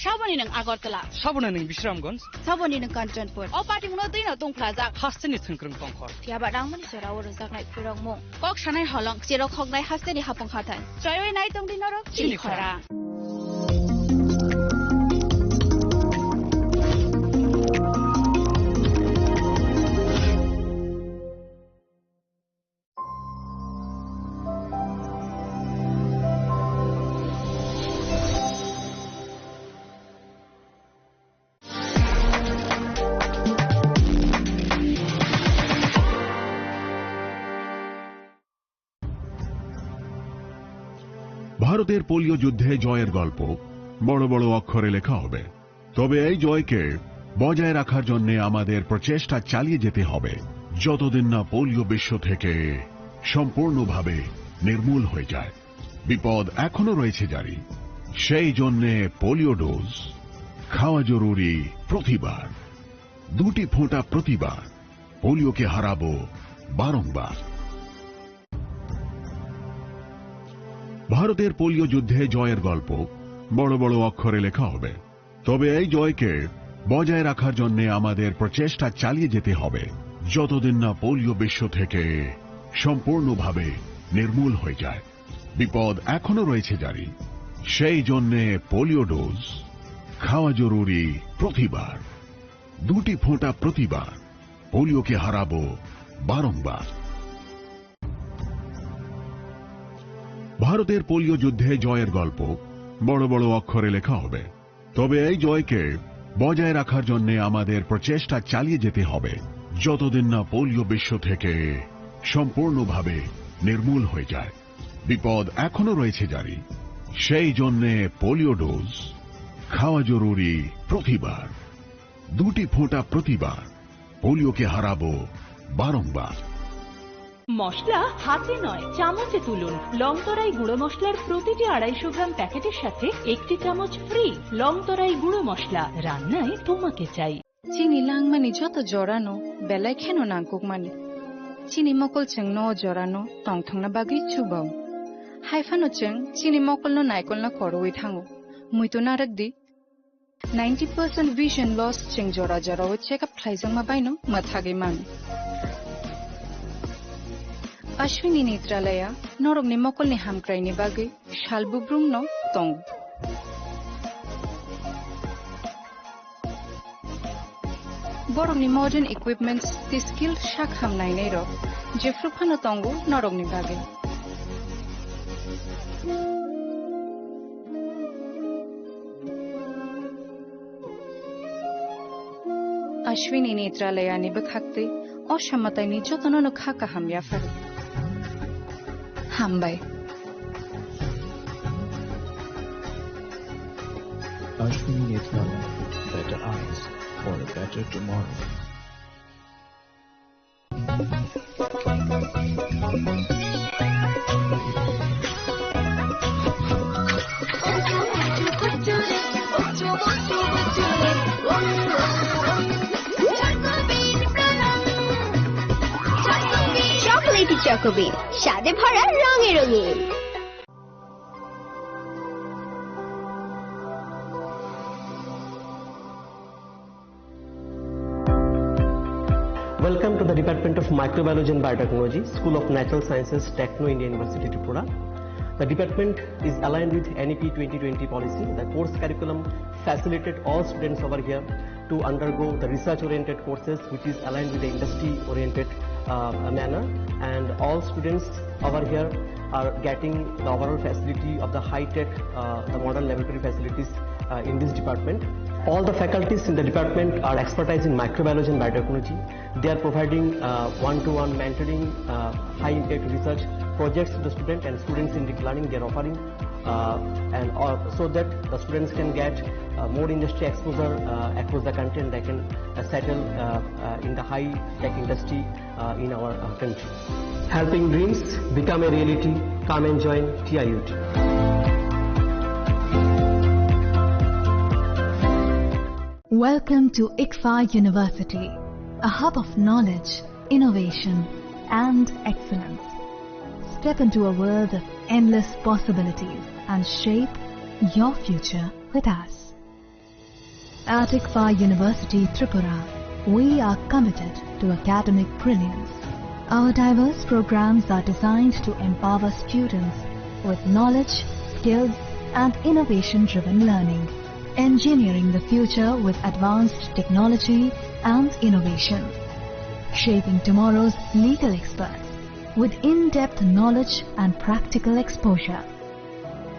Saboni nwng Agartala. Saboni nwng Bisramganj. Saboni nwng Kanchanpur. O patimungno twino tungphlajak. Hasteni thwngkwrwng tongkhor. Phiyaba rangmani jorao rwjaknai phwrwngmung. Kok sanai holong, cherok hoknai hasteni hapung hathai. Choiwi nai tongdi norok chini khorang. ভারতের পোলিও যুদ্ধে জয়ের গল্প বড় বড় অক্ষরে লেখা হবে। তবে এই জয়কে বজায় রাখার জন্য আমাদের প্রচেষ্টা চালিয়ে যেতে হবে, যতদিন না পোলিও বিশ্ব থেকে সম্পূর্ণভাবে নির্মূল হয়ে যায়। বিপদ এখনো রয়েছে জারি। সেই জন্যে পোলিও ডোজ খাওয়া জরুরি প্রতিবার, দুটি ফোঁটা প্রতিবার। পোলিওকে হারাবো বারংবার। ভারতের পোলিও যুদ্ধে জয়ের গল্প বড় বড় অক্ষরে লেখা হবে। তবে এই জয়কে বজায় রাখার জন্য আমাদের প্রচেষ্টা চালিয়ে যেতে হবে, যতদিন না পোলিও বিশ্ব থেকে সম্পূর্ণভাবে নির্মূল হয়ে যায়। বিপদ এখনো রয়েছে জারি। সেই জন্যে পোলিও ডোজ খাওয়া জরুরি প্রতিবার, দুটি ফোঁটা প্রতিবার। পোলিওকে হারাবো বারংবার। ভারতের পোলিও যুদ্ধে জয়ের গল্প বড় বড় অক্ষরে লেখা হবে। তবে এই জয়কে বজায় রাখার জন্য আমাদের প্রচেষ্টা চালিয়ে যেতে হবে, যতদিন না পোলিও বিশ্ব থেকে সম্পূর্ণভাবে নির্মূল হয়ে যায়। বিপদ এখনো রয়েছে জারি। সেই জন্যে পোলিও ডোজ খাওয়া জরুরি প্রতিবার, দুটি ফোঁটা প্রতিবার। পোলিওকে হারাবো বারংবার। মশলা হাতে নয়, চামচে তুলুন। লংতরাই গুঁড়ো মশলার প্রতিটি আড়াইশো গ্রাম প্যাকেটের সাথে একটি চামচ ফ্রি। লংতরাই গুঁড়ো মশলা, রান্নায় তোমাকে চাই। Chini langmani joto jorano belai kheno nangkukmani. Chini mokol chwngno o jorano tongthokna bagwi chubao. Haiphano chwng chini mokolno naikolna korwi thango. Muitu narwk di. Ninety percent vision loss chwng jora jorao check up khlaijakma baino mwthagwi mano. Ashwini Netralaya norokni mokolni hamkraini bagwi sal bubrumno tongo. Borokni modern equipments tei skilled sak ham nainairok jephru phano tongo norokni bagwi. Ashwini Netralayani bwkhaktwi o samataini jotono no kha kaham yapharo. Hambai. Ashwini Netralaya, better eyes for a better tomorrow. Chocolatey Choco Bean, স্বাদে ভরা, রঙে রঙিন। Welcome to the Department of Microbiology and Biotechnology, School of Natural Sciences, Techno India University, Tripura. The department is aligned with N E P twenty twenty policy. The course curriculum facilitated all students over here to undergo the research-oriented courses, which is aligned with the industry-oriented, uh, manner. And all students over here are getting the overall facility of the high-tech, uh, the modern laboratory facilities, uh, in this department. All the faculties in the department are expertise in microbiology and biotechnology. They are providing, uh, one-to-one mentoring, uh, high-impact research projects to the student, and students-centric learning they are offering, uh, and, uh, so that the students can get, uh, more industry exposure, uh, across the country, and they can, uh, settle, uh, uh, in the high-tech industry, uh, in our, uh, country. Helping dreams become a reality. Come and join T I U T. Welcome to ICFAI University, a hub of knowledge, innovation, and excellence. Step into a world of endless possibilities and shape your future with us. At ICFAR University Tripura, we are committed to academic brilliance. Our diverse programs are designed to empower students with knowledge, skills, and innovation-driven learning, engineering the future with advanced technology and innovation, shaping tomorrow's legal experts with in-depth knowledge and practical exposure,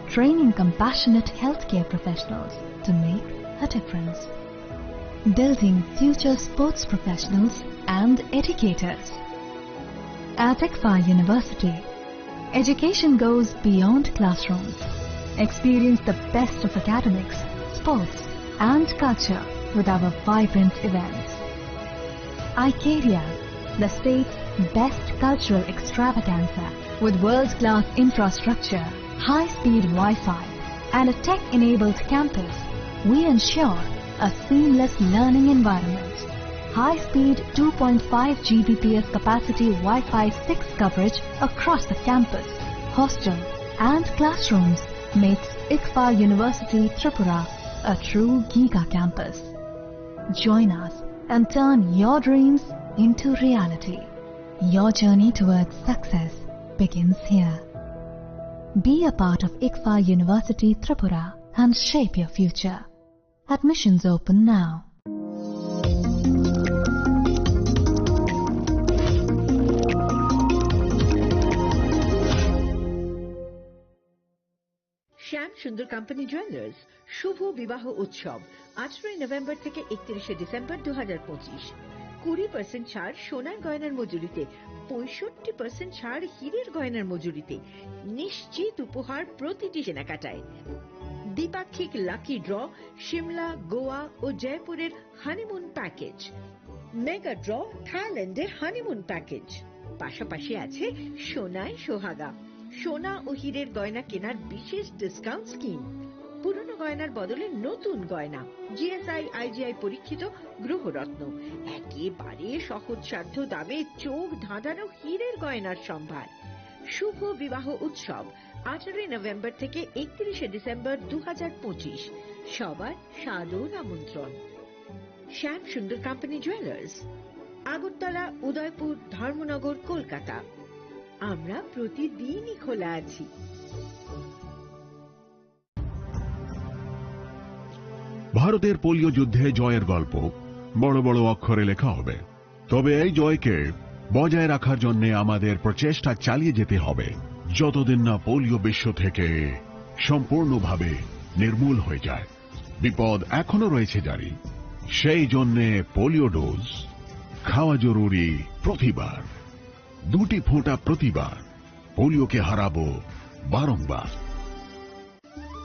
training compassionate healthcare professionals to make a difference, building future sports professionals and educators. At ICFAR University, education goes beyond classrooms. Experience the best of academics, sports, and culture with our vibrant events. Icaria, the state's best cultural extravaganza, with world-class infrastructure, high-speed Wi-Fi, and a tech-enabled campus, we ensure a seamless learning environment. High-speed two point five G B P S capacity Wi-Fi six coverage across the campus, hostel, and classrooms makes ICFAR University Tripura a true giga campus. Join us and turn your dreams into reality. Your journey towards success begins here. Be a part of ICFAR University Tripura and shape your future. Admissions open now. Shyam Sundar company jewellers শুভ বিবাহ উৎসব, আঠারোই নভেম্বর থেকে একত্রিশে ডিসেম্বর দু হাজার পঁচিশ। কুড়ি পার্সেন্ট ছাড় সোনার গয়নার মজুরিতে, পঁয়ষট্টি পার্সেন্ট ছাড় হীরের গয়নার মজুরিতে, নিশ্চিত উপহার প্রতিটি কেনাকাটায়। দ্বিপাক্ষিক লাকি ড্র সিমলা, গোয়া ও জয়পুরের হানিমুন প্যাকেজ, মেগা ড্র থাইল্যান্ডের হানিমুন প্যাকেজ। পাশাপাশি আছে সোনায় সোহাগা, সোনা ও হীরের গয়না কেনার বিশেষ ডিসকাউন্ট স্কিম। পুরনো গয়নার বদলে নতুন গয়না, জিএসআই আইজিআই পরীক্ষিত গ্রহরত্ন, একেবারে সহজসাধ্য দামে চোখ ধাঁধানো হীরের গয়নার সম্ভার। শুভ বিবাহ উৎসব, আঠারোই নভেম্বর থেকে একত্রিশে ডিসেম্বর দু হাজার পঁচিশ। সবার সাদর আমন্ত্রণ। শ্যাম সুন্দর কোম্পানি জুয়েলার্স, আগরতলা, উদয়পুর, ধর্মনগর, কলকাতা। আমরা প্রতিদিনই খোলা আছি। ভারতের পোলিও যুদ্ধে জয়ের গল্প বড় বড় অক্ষরে লেখা হবে। তবে এই জয়কে বজায় রাখার জন্য আমাদের প্রচেষ্টা চালিয়ে যেতে হবে, যতদিন না পোলিও বিশ্ব থেকে সম্পূর্ণভাবে নির্মূল হয়ে যায়। বিপদ এখনো রয়েছে জারি। সেই জন্যে পোলিও ডোজ খাওয়া জরুরি প্রতিবার, দুটি ফোঁটা প্রতিবার। পোলিওকে হারাবো বারংবার।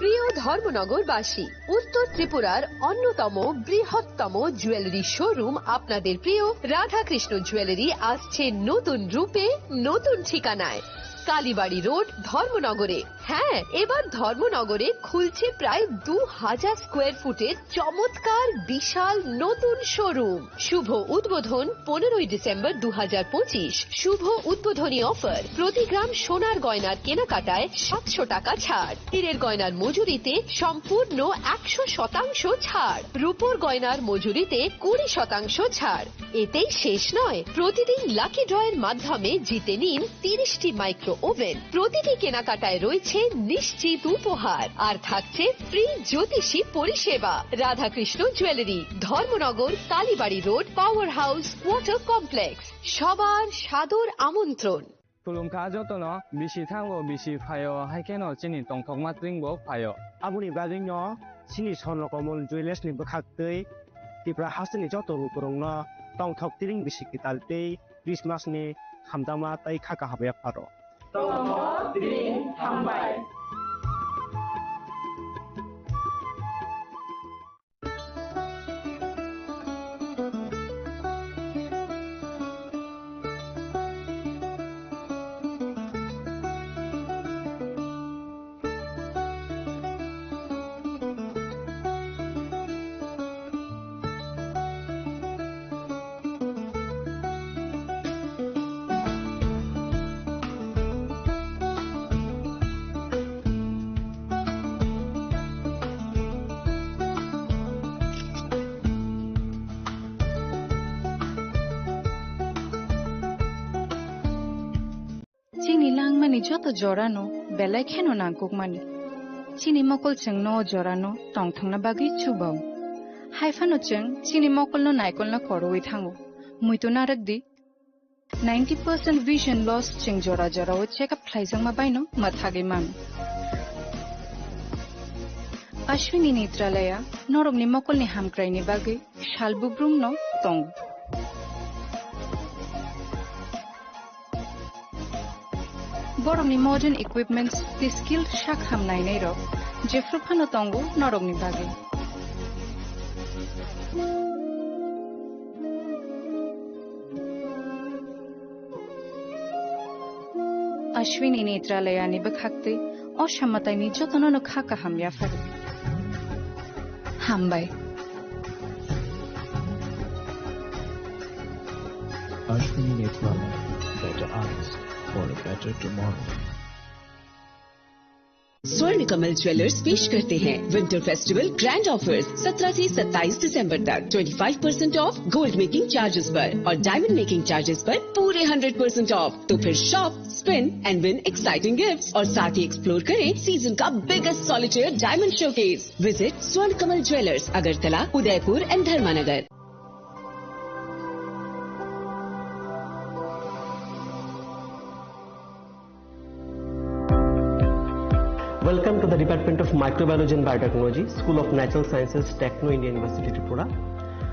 প্রিয় ধর্মনগরবাসী, উত্তর ত্রিপুরার অন্যতম বৃহত্তম জুয়েলারি শোরুম আপনাদের প্রিয় রাধাকৃষ্ণ জুয়েলারি আসছে নতুন রূপে, নতুন ঠিকানায়, কালীবাড়ি রোড, ধর্মনগরে। হ্যাঁ, এবার ধর্মনগরে খুলছে প্রায় দু হাজার স্কোয়ার ফুটের চমৎকার বিশাল নতুন শোরুম। শুভ উদ্বোধন পনেরোই ডিসেম্বর দু হাজার পঁচিশ। শুভ উদ্বোধনী অফার, প্রতি গ্রাম সোনার গয়নার কেনাকাটায় সাতশো টাকা ছাড়, হীরের গয়নার মজুরিতে সম্পূর্ণ একশো শতাংশ ছাড়, রূপোর গয়নার মজুরিতে কুড়ি শতাংশ ছাড়। এতেই শেষ নয়, প্রতিদিন লাকি ড্রয়ের মাধ্যমে জিতে নিন তিরিশটি মাইক্রো ওভেন। প্রতিটি কেনাকাটায় রয়েছে নিশ্চিত উপহার, আর থাকছে ফ্রি জ্যোতিষী পরিষেবা। Radhakrishna jewellery, Dharmanagar, Kalibari road, power house, water complex. সবার সাদর আমন্ত্রণ। Khulumkha jotono, bisi thango, bisi phaio, hai kheno chini tongthokma tring bo phaio. Aboni bagwino chini Swarno Komol Jewellers ni bwkhak twi Tripura hasteni joto lukurokno tongthok tring bisi kwtal tei Christmas ni hamjakma tei kha kaham yapharo. Tongthok tring hambai. joto jorano belai kheno nangkukmani. Chini mokol chwngno o jorano tongthokna bagwi chubao. Haiphano chwng chini mokolno naikolna koroi thango. Muitu narwk di, ninety percent vision loss chwng jora jorao check up khlaijakma baino mwthagwi mano. Ashwini Netralaya norokni mokolni hamkraini bagwi sal bubrumno tongo. Borokni modern equipments tei skilled sak ham nainairok jephru phano tongo norokni bagwi. Ashwini Netralayani bwkhaktwi o samataini jotono no kha kaham yapharo. Hambai. Ashwini Netralaya, better eyes for a better tomorrow. स्वर्ण कमल ज्वेलर्स पेश करते हैं winter festival grand offers. सत्रह से सत्ताईस दिसंबर तक twenty five percent of gold making charges पर और डायमंड मेकिंग चार्जेस पर पूरे हंड्रेड परसेंट ऑफ। तो फिर shop, spin and win exciting gifts और साथ ही एक्सप्लोर करें सीजन का biggest solitaire diamond showcase. Visit स्वर्ण कमल ज्वेलर्स, अगरतला, उदयपुर एंड धर्मानगर। Welcome to the Department of Microbiology and Biotechnology, School of Natural Sciences, Techno India University, Tripura.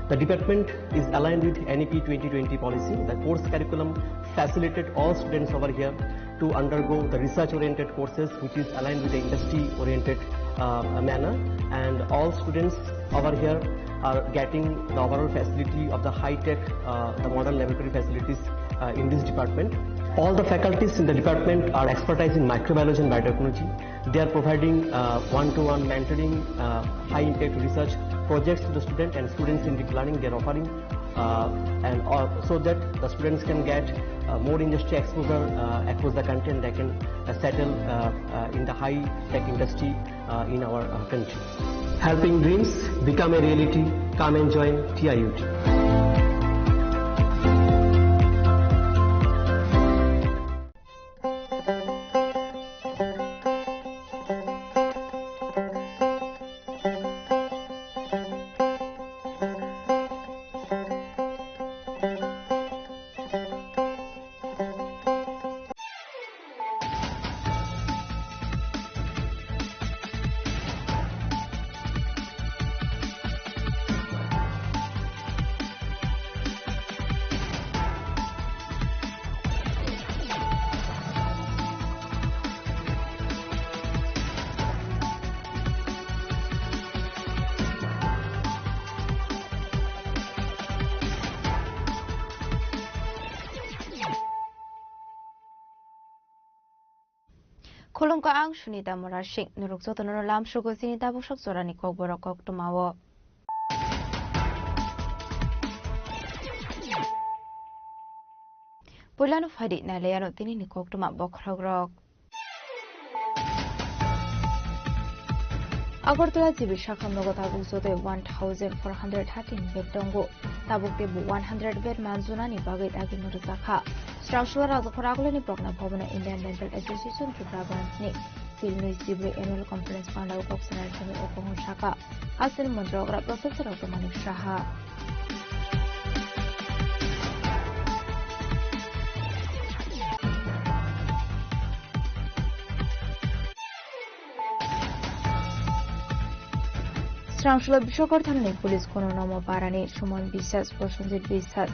The department is aligned with N E P twenty twenty policy. The course curriculum facilitated all students over here to undergo the research-oriented courses, which is aligned with the industry-oriented, uh, manner. And all students over here are getting the overall facility of the high-tech, uh, the modern laboratory facilities, uh, in this department. All the faculties in the department are expertise in microbiology and biotechnology. They are providing, uh, one-to-one mentoring, uh, high-impact research projects to the student and students in deep learning. They are offering, uh, and, uh, so that the students can get, uh, more industry exposure, uh, across the country, and they can, uh, settle, uh, uh, in the high-tech industry, uh, in our, uh, country. Helping dreams become a reality. Come and join T I U T. Khulumkha, ang Sunita Murasing. Norok jotono lamsogo chini tabuk sok jorani kokborok koktwmao. Puilano phaidi nailaiano tinini koktwma bokhorokrok. Agartala G B sakha nogo tabuk jotoi one thousand four hundred thirteen bed tongo. Tabuk teibo one hundred bed manjunani bagwi dagimung rwjakha. Srangsola Rajapur Agulini Progna Bhavan o Indian Dental Association Tripura branch ni chilni G B annual conference pandao kok sanai thani o kaham sakha. Aswk ni montrok Prasad Sarao tei Manik Saha. Srangsola Biswakarthal ni police kono nomo parani Suman Biswas, Prosenjit Biswas,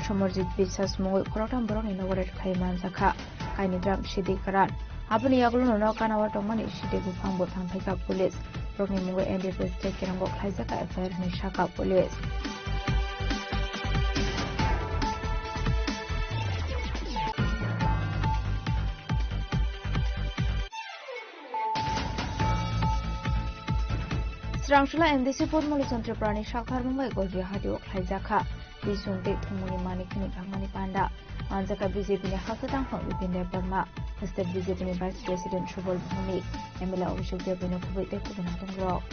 Somarjit Biswas mungwi khoroktham borokni nogo raid khai manjakha. Kaini gram Sidi Karan. Aboni yagulo nono kanao tongmani Sidi buphang bo thangphaikha police. Borokni mungwi N D P S tei kirango khlaijak F I R hinwi sakha police. Srangsola M D C Podmolochon Tripurani saktharmung bai Gojri hatio khlaijakha. Bisong tei thumuni manik hwnwi thangmani panda. Manjakha B J P ni hakhe tangphang Bipin Debbarma, State B J P ni Vice President Subal Bhowmik, M L A Abhishek Debbarma kubui tei kubui natung rok.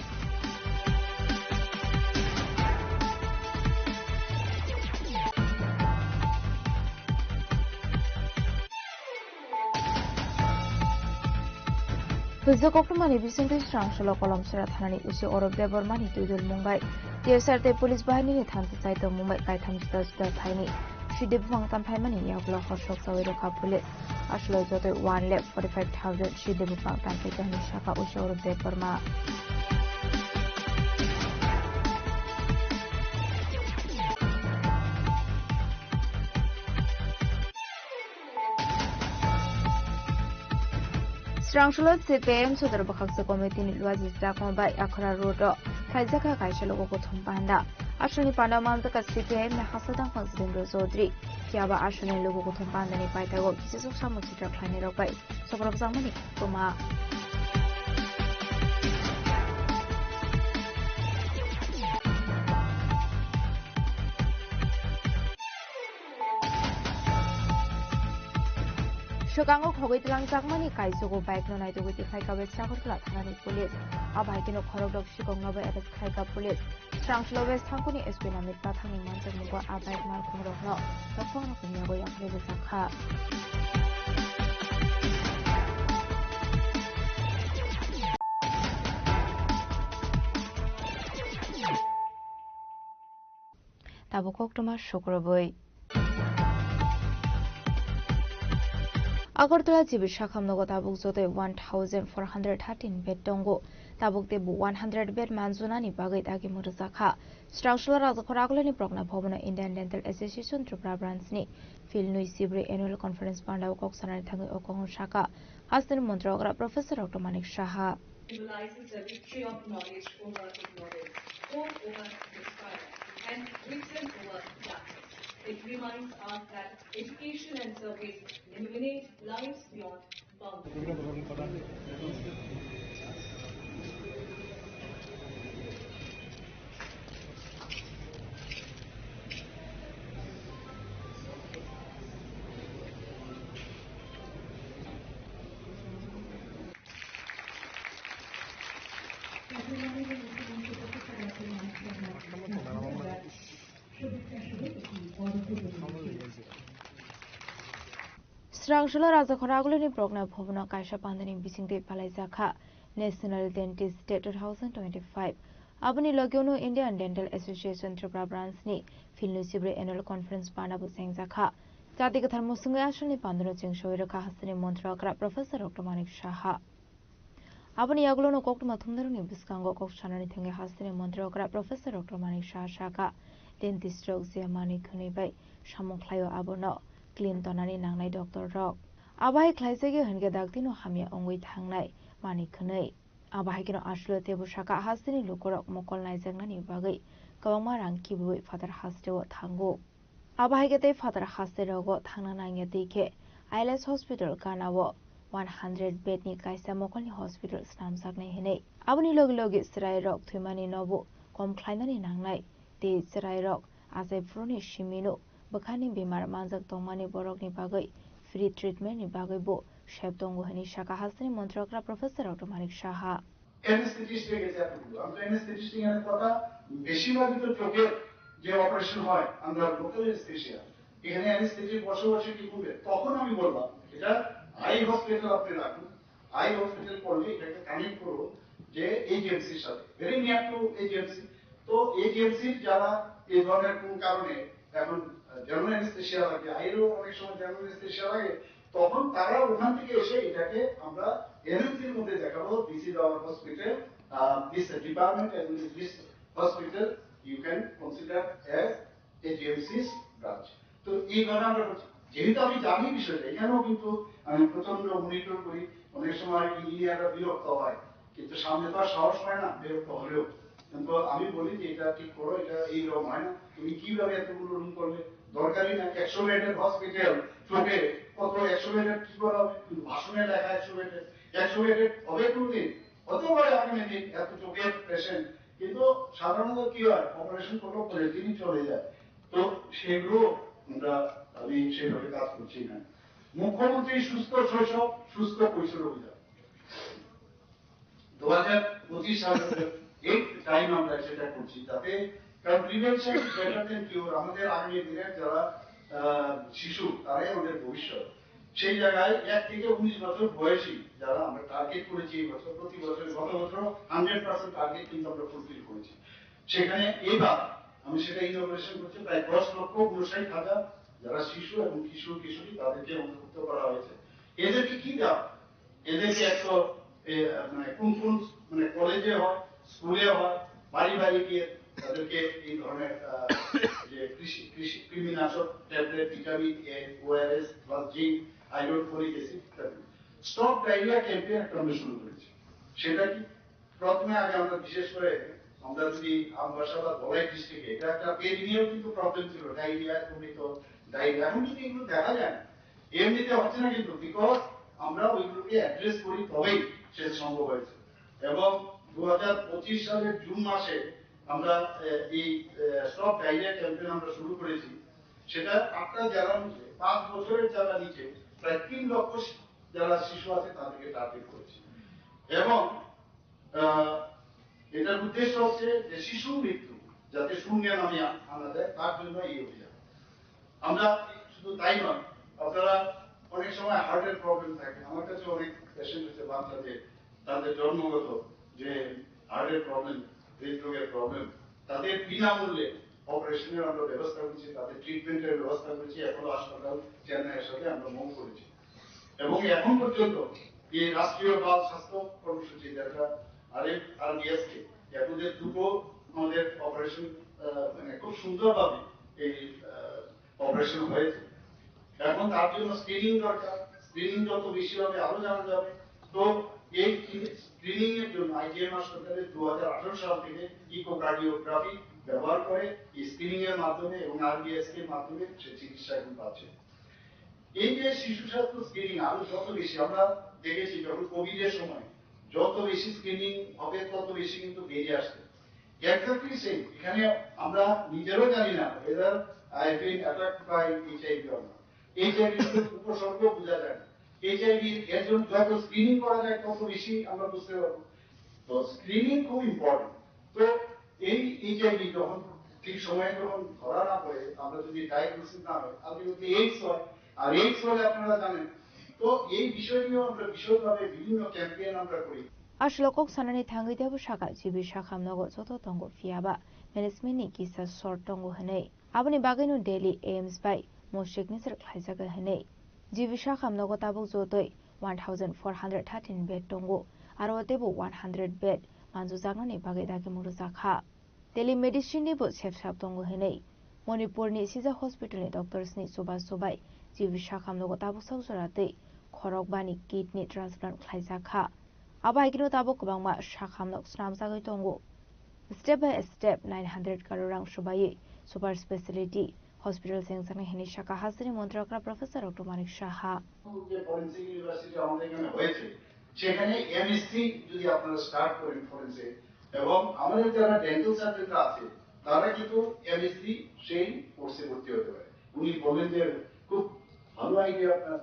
Hujak koktwmani bisingtwi Srangsolo Kolomsora thanani O C Arup Debbarmani twidulmung bai T S R tei police bahinini thansa chai tongmung bai kaitham juda juda thaini sidi buphang tamphaimani yaklo horsok chawi rwkha police. Aswlwi jotoi one lakh forty five thousand sidi buphang tamphaikha hwnwi sakha O C Arup Debbarma. Srangsolo C P I M Sodor Bwkhaksa Committee ni luaji chakma bai Akhora Road o khlaijak kha kaisa logo kuthum panda. Aswlni panda manjak kha C P I M ni Hasadang Phangsudendra Chaudhary. Phiya ba aswlni logo kuthum panda ni paithago kisijwk samung sitra khlainai rok bai sobrok jangmani kwma. Swkango khogwi twlangjakmani kaisugo bike no naitugwi tikhlai kabai Sagartala thanani police. A bike no khorokdok sikokno bai arrest khlaikha police. Srangsolo West thangkuni S P Namit Pathangni manjakmungo a bike malkhungrokno nokhorokni yago yaphre bwchak kha. Tabuk koktwma sukrubwi. Agartala G B sakham nogo tabuk jotoi one thousand four hundred thirteen bed tongo. Tabuk teibo one hundred bed manjunani bagwi dagi mwrwjakha. Srangsolo Rajakhor Agulini Prokna Bhabono Indian Dental Association Tripura Branch ni Phil nwi sibri Annual Conference pandao kok sanani thangwi o kok sakha hasteni montri okra Professor Doctor Manik Saha. Symbolizes the victory of knowledge over ignorance, hope over despair, and wisdom over darkness. It reminds us that education and service illuminate lives beyond boundaries. Srangsolo Rajakhor Agulini Prokna Bhabono kaisa pandani bisingtwi palaijak kha National Dentist Day two thousand twenty-five. Aboni logio no Indian Dental Association Tripura Branch ni Phil nwi sibri Annual Conference panda bo chengjakha. Jati kwthar musungwi aswlni pandano chengsawi rwkha hasteni montri okra Professor Doctor Manik Saha. Aboni yagulono koktwma thumnairokni bwskango kok sanani thangwi hasteni montri okra Professor Doctor Manik Saha sakha, dentist rok je manwi khwnwi bai samung khlaio abono clean tonani nangnai doctor rok. Abo hai khlaijagwi hwnkhe daktino hamya wngwi thangnai manwi khwnwi. Abo hai kheno aswlwi teibo sakha hasteni lukurok mokol naijaknani bagwi kwbangma rang kibiwi phatar hasteo thango. Abo hai khe tei phatar haste rogo thangna nangya twi khe I L S hospital ganao one hundred bed ni kaisa mokolni hospital snamjaknai hinwi. Aboni logi logi chwrai rok thwimani nobo kom khlainani nangnai tei chwrai rok achai phuruni simino bwkhani bemar manjak tongmani borokni bagwi free treatment ni bagwi bo sep tongo hinwi sakha hasteni montri okra Professor Doctor Manik Saha. অ্যানেস্থেটিস্টে গেছে এতগুলো। আমরা তো অ্যানেস্থেটিস্ট এখানে কথা বেশিরভাগই তো চোখের যে অপারেশন হয়, আমরা লোকাল অ্যানেস্থেশিয়া। এখানে অ্যানেস্থেটিক বসে বসে কি করবে? তখন আমি বললাম, এটা আই হসপিটাল আপনি রাখুন, আই হসপিটাল করলে এটাকে কানেক্ট করুন যে এইচএমসির সাথে, ভেরি নিয়ার টু এইচএমসি। তো এইচএমসির যারা এই ধরনের কোন কারণে এখন জেনারেল অ্যানেস্থেশিয়া লাগে, আইরও অনেক সময় জেনারেল অ্যানেস্থেশিয়া লাগে, তখন তারা ওখান থেকে এসে এটাকে আমরা এনএমসির মধ্যে দেখাবো, this is our hospital, uh, this department and this hospital you can consider as a G M C's branch। তো এইভাবে আমরা করছি। যেহেতু আমি জানি বিষয়টা, এখানেও কিন্তু আমি প্রচন্ড মনিটর করি, অনেক সময় ইঞ্জিনিয়াররা বিরক্ত হয়, কিন্তু সামনে তো আর সাহস পায় না বিরক্ত হলেও। কিন্তু আমি বলি যে এটা ঠিক করো, এটা এইরকম হয় না। তুমি কিভাবে এতগুলো রুম করবে? দরকারই না, একশো বেডের হসপিটাল চোখে কত, একশো বেডের কি করা হবে? কিন্তু ভাষণে লেখা একশো বেডের, একশো বেডের হবে কোনদিন? হতে পারে আগামী দিন, এত চোখের পেশেন্ট, কিন্তু সাধারণত কি হয়, অপারেশন করলে পরের দিনই চলে যায়। তো সেগুলো আমরা, আমি সেভাবে কাজ করছি এখানে। মুখ্যমন্ত্রী সুস্থ শৈশব, সুস্থ কৈশোর অভিযান। দু হাজার পঁচিশ সালের এই টাইম আমরা সেটা করছি, যাতে, কারণ prevention is better than cure. আমাদের আগামী দিনের যারা, আহ, শিশু, তারাই আমাদের ভবিষ্যৎ। সেই জায়গায় এক থেকে উনিশ বছর বয়সী যারা আমরা টার্গেট করেছি এই বছর, প্রতি বছর, গত বছর হান্ড্রেড পার্সেন্ট টার্গেট কিন্তু আমরা ফুলফিল করেছি। সেখানে এবার আমি সেটা ইনোগ্রেশন করছি, প্রায় দশ লক্ষ ঊনষাট হাজার যারা শিশু এবং কিশোর কিশোরী, তাদেরকে অন্তর্ভুক্ত করা হয়েছে। এদেরকে কি দেওয়া? এদেরকে এক তো, এ, মানে কোন কোন, মানে কলেজে হয়, স্কুলে হয়, বাড়ি বাড়ি গিয়ে তাদেরকে এই ধরনের, আহ, যে কৃষি, কৃষি, কৃমিনাশক tablet, vitamin A, ORS plus zinc, iron, folic acid ইত্যাদি। স্টপ ডায়রিয়া ক্যাম্পেইন একটা আমরা শুরু করেছি। সেটা কি? প্রথমে আগে আমরা বিশেষ করে আমরা যদি আমবাসা বা ধলাই ডিস্ট্রিক্টে, এটা একটা পেরিনিয়াল কিন্তু প্রবলেম ছিল, ডায়রিয়া, বমিত, ডায়রিয়া। এখন যদি এগুলো দেখা যায় না, এমনিতে হচ্ছে না কিন্তু, বিকজ আমরা ওইগুলোকে অ্যাড্রেস করি, তবেই সেটা সম্ভব হয়েছে। এবং দু হাজার পঁচিশ সালের জুন মাসে আমরা, আহ, এই স্টপ ডায়রিয়া ক্যাম্পেইন আমরা শুরু করেছি। সেটা আটটা জেলার মধ্যে পাঁচ বছরের যারা নিচে প্রায় তিন লক্ষ শি-, যারা শিশু আছে, তাদেরকে টার্গেট করেছি। এবং আহ, এটার উদ্দেশ্য হচ্ছে যে শিশু মৃত্যু যাতে শূন্যে নামে আ-, আনা যায়, তার জন্য এই অভিযান। আমরা শুধু তাই নয়, আপনারা অনেক সময় হার্টের প্রবলেম থাকে, আমার কাছে অনেক পেশেন্ট হচ্ছে বাচ্চাদের, তাদের জন্মগত যে হার্টের প্রবলেম, হৃদরোগের প্রবলেম, তাদের বিনামূল্যে অপারেশনের আমরা ব্যবস্থা করেছি, তাদের ট্রিটমেন্টের ব্যবস্থা করেছি, অ্যাপোলো হাসপাতাল চেন্নাইয়ের সাথে আমরা মুভ করেছি। এবং এখন পর্যন্ত এই রাষ্ট্রীয় বাল স্বাস্থ্য কর্মসূচি, যেটা আরএফ আরবিএসকে, এর মধ্যে দুটো আমাদের অপারেশন, আহ, মানে খুব সুন্দরভাবে এই, আহ, অপারেশন হয়েছে। এখন তার জন্য স্ক্রিনিং দরকার, স্ক্রিনিং যত বেশি হবে আরো জানা যাবে। তো এই স্ক্রিনিং এর জন্য আইজিএমআর সরকারের দু হাজার আঠারো সাল থেকে ইকোকার্ডিওগ্রাফি ব্যবহার করে এই স্ক্রিনিং এর মাধ্যমে এবং আরবিএসকে এর মাধ্যমে সে চিকিৎসা এখন পাচ্ছে। এই যে শিশু স্বাস্থ্য স্ক্রিনিং আরো যত বেশি আমরা দেখেছি, যখন কোভিড এর সময় যত বেশি স্ক্রিনিং হবে তত বেশি কিন্তু বেরিয়ে আসছে। এক্স্যাক্টলি সেম, এখানে আমরা নিজেরাও জানি না whether I have been attacked by HIV or not। HIV উপসর্গ বোঝা যায় না। এইচআইভি এর জন্য যত স্ক্রিনিং করা যায় তত বেশি আমরা বুঝতে পারবো। তো স্ক্রিনিং খুব ইম্পর্টেন্ট। তো এই এইচআইভি যখন ঠিক সময়ে যখন ধরা না পড়ে, আমরা যদি ডায়াগনোসিস না হয়, আলটিমেটলি এইডস হয়। আর এইডস হলে আপনারা জানেন। তো এই বিষয় নিয়েও আমরা বিশদভাবে বিভিন্ন ক্যাম্পেইন আমরা করি। Aswk kok sanani thangwi teibo sakha, G B Sakham nogo joto tongo, phiya ba management ni kisa short tongo hwnwi. Aboni bagwino Delhi A I M S bai mo signature khlaijak hwnwi. G B Sakham nogo tabuk jotoi one thousand four hundred thirteen bed tongo, aro teibo one hundred bed manjujaknani bagwi dagimung rwjak kha. Telemedicine ni bo sepsap tongo hwnwi Manipur ni sijak hospital ni doctors ni chubachu bai G B Sakham nogo tabuk sak jora tei khorok bani kidney transplant khlaijak kha. Abo hai kheno tabuk kwbangma Sakham nok swnamjagwi tongo. Step by step nine hundred crore rang swbaiwi super speciality hospital chengjaknai hwnwi sakha hasteni montrogra Professor Doctor Manik Saha. যে forensic university আমাদের এখানে হয়েছে, সেখানে এমএসসি যদি আপনারা স্টার্ট করেন ফরেন্সে, এবং আমাদের যারা ডেন্টাল সার্জনরা আছে, তারা কিন্তু এমএসসি সেই কোর্সে ভর্তি হতে পারে। উনি বললেন যে খুব ভালো আইডিয়া আপনার।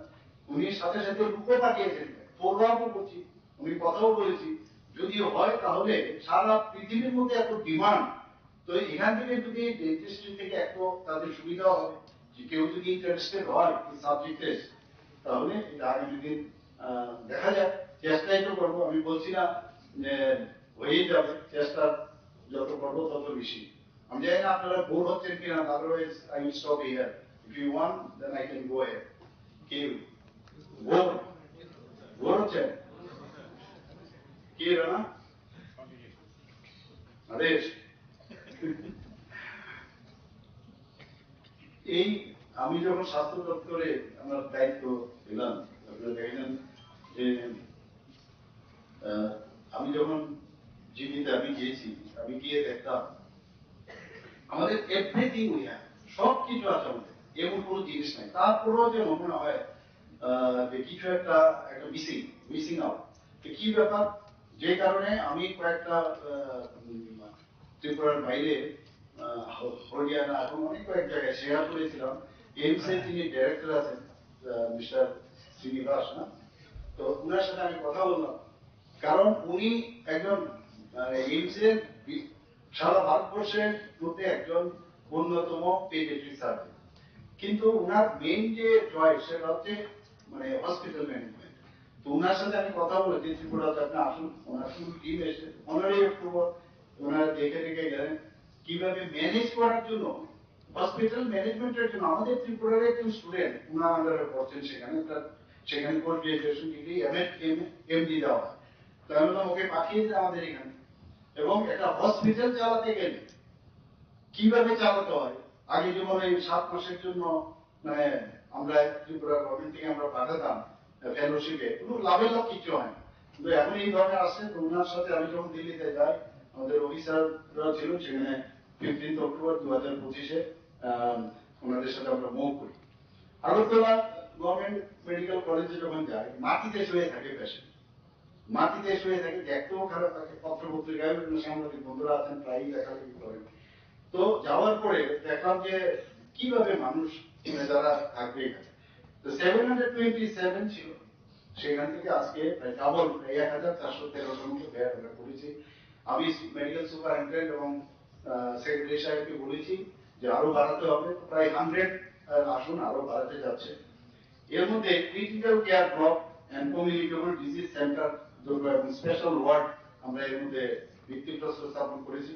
উনি সাথে সাথে লুকও পাঠিয়েছেন, ফলো আপও করছি, উনি কথাও বলেছি। যদি হয় তাহলে সারা পৃথিবীর মধ্যে এত ডিমান্ড, তো এখান থেকে যদি ডেন্টিস্ট্রি থেকে একটু তাদের সুবিধা হবে, যে কেউ যদি ইন্টারেস্টেড হয় এই সাবজেক্টে, তাহলে এটা আগামী দিন, আহ, দেখা যাক। চেষ্টাই তো করবো, আমি বলছি না যে হয়েই যাবে, চেষ্টা যত করবো তত বেশি। আমি জানি না আপনারা বোর হচ্ছেন কিনা, otherwise I will stop here. If you want, then I can go ahead. কেউ বোর, বোর হচ্ছেন? কি রানা? আদেশ। এই আমি যখন স্বাস্থ্য দপ্তরে আমার দায়িত্ব পেলাম, আপনারা দেখেছেন যে, আহ, আমি যখন জিবিতে আমি গিয়েছি, আমি গিয়ে দেখতাম আমাদের এভরিথিং উই হ্যাভ, সব কিছু আছে আমাদের, এমন কোনো জিনিস নাই। তারপরেও যে মনে হয়, আহ, যে কিছু একটা, একটা মিসিং, মিসিং আউট। তো কি ব্যাপার? যে কারণে আমি কয়েকটা, আহ, উম, ত্রিপুরার বাইরে, আহ, হ-, হরিয়ানা এবং অনেক কয়েক জায়গায় শেয়ার করেছিলাম। এইমস এর যিনি ডাইরেক্টর আছেন, আহ, মিস্টার শ্রীনিবাস, না? তো ওনার সাথে আমি কথা বললাম, কারণ উনি একজন, মানে, এইমস এর বি-, সারা ভারতবর্ষের মধ্যে একজন অন্যতম পেডিয়াট্রিক সার্জন। কিন্তু ওনার মেইন যে চয়েস, সেটা হচ্ছে মানে হসপিটাল ম্যানেজমেন্ট। তো ওনার সাথে আমি কথা বলেছি, ত্রিপুরা তো আপনি আসুন, ওনার ফুল টিম এসে পনেরোই অক্টোবর ওনারা দেখে দেখে গেলেন কিভাবে ম্যানেজ করার জন্য, হসপিটাল ম্যানেজমেন্টের জন্য। আমাদের ত্রিপুরার একজন স্টুডেন্ট ওনার আন্ডারে পড়ছেন, সেখানে তার সেখানে post graduation degree, M Ed, M MD দেওয়া হয়। তো আমি বললাম, "ওকে পাঠিয়ে দিন আমাদের এখানে।" এবং একটা হসপিটাল চালাতে গেলে কিভাবে চালাতে হয়, আগে যেমন এই সাত মাসের জন্য মানে আমরা ত্রিপুরা গভর্নমেন্ট থেকে আমরা পাঠাতাম ফেলোশিপে, কোনো লাভের লাভ কিছু হয় না। কিন্তু এখন এই ধরনের আসছে, তো ওনার সাথে আমি যখন দিল্লিতে যাই, আমাদের অফিসাররা ছিল সেখানে, ফিফটিন্থ অক্টোবর দু হাজার পঁচিশে ওনাদের সাথে আমরা মুভ করি। আগরতলা গভর্নমেন্ট মেডিকেল কলেজে যখন যাই, মাটিতে শুয়ে থাকে পেশেন্ট, মাটিতে শুয়ে থাকে, দেখতেও খারাপ লাগে। পত্র পত্রিকায় বিভিন্ন সাংবাদিক বন্ধুরা আছেন, প্রায়ই লেখালেখি করেন। তো যাওয়ার পরে দেখলাম যে কিভাবে মানুষ, মানে, যারা থাকবে এখানে। তো সেভেন হান্ড্রেড টোয়েন্টি সেভেন ছিল, সেখান থেকে আজকে প্রায় ডাবল, প্রায় এক হাজার চারশো তেরো জন মতো বেড আমরা করেছি। আমি মেডিকেল সুপারিনটেন্ডেন্ট এবং সেক্রেটারি সাহেবকে বলেছি যে আরো বাড়াতে হবে, তো প্রায় হান্ড্রেড আসন আরো বাড়াতে যাচ্ছে। এর মধ্যে critical care block and communicable disease centre দুর্গ এবং স্পেশাল ওয়ার্ড আমরা এর মধ্যে ভিত্তিপ্রস্তর স্থাপন করেছি।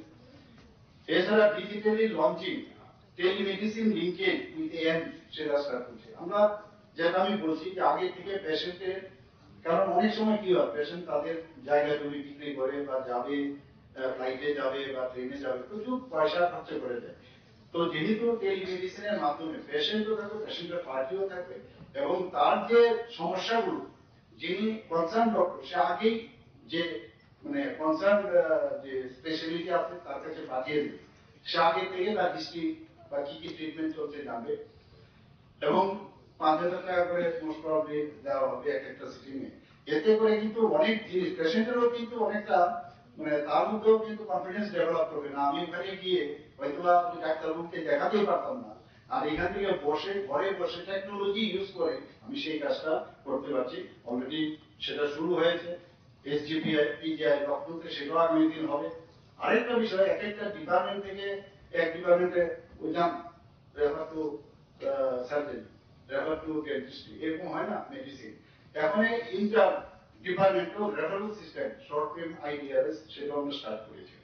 এছাড়া digitally launching, telemedicine linkage with AI সেটা স্টার্ট করছে। আমরা যেটা আমি বলছি যে আগে থেকে পেশেন্টের, কারণ অনেক সময় কি হয়, পেশেন্ট তাদের জায়গা জমি বিক্রি করে বা যাবে, ফ্লাইটে যাবে বা ট্রেনে যাবে, প্রচুর পয়সা খরচ করে দেয়। তো যেহেতু টেলিমেডিসিনের মাধ্যমে পেশেন্টও থাকবে, পেশেন্টের পার্টিও থাকবে, এবং তার যে সমস্যাগুলো, যিনি কনসার্ন ডক্টর, সে আগেই যে, মানে, কনসার্ন যে স্পেশালিটি আছে তার কাছে পাঠিয়ে দেবে। সে আগে থেকে তার হিস্ট্রি বা কি কি ট্রিটমেন্ট চলছে জানবে। এবং পাঁচ হাজার টাকা করে মোস্ট প্রবাবলি দেওয়া হবে এক একটা সিটিং এ। এতে করে কিন্তু অনেক জিনিস, পেশেন্টেরও কিন্তু অনেকটা, মানে, তার মধ্যেও কিন্তু কনফিডেন্স ডেভেলপ করবে। না, আমি ওখানে গিয়ে হয়তো বা আমি ডাক্তারবাবুকে দেখাতেই পারতাম না। আর এখান থেকে বসে, ঘরে বসে টেকনোলজি ইউজ করে আমি সেই কাজটা করতে পারছি। অলরেডি সেটা শুরু হয়েছে। এসজিপিআই, পিজিআই লখনৌতে সেটাও আগামী দিন হবে। আরেকটা বিষয়, এক একটা ডিপার্টমেন্ট থেকে এক ডিপার্টমেন্টে ওই যান, refer to surgery, refer to dentistry, এরকম হয় না মেডিসিন। এখন এই inter departmental referral system, short film আইডিআরএস, সেটা আমরা স্টার্ট করেছি।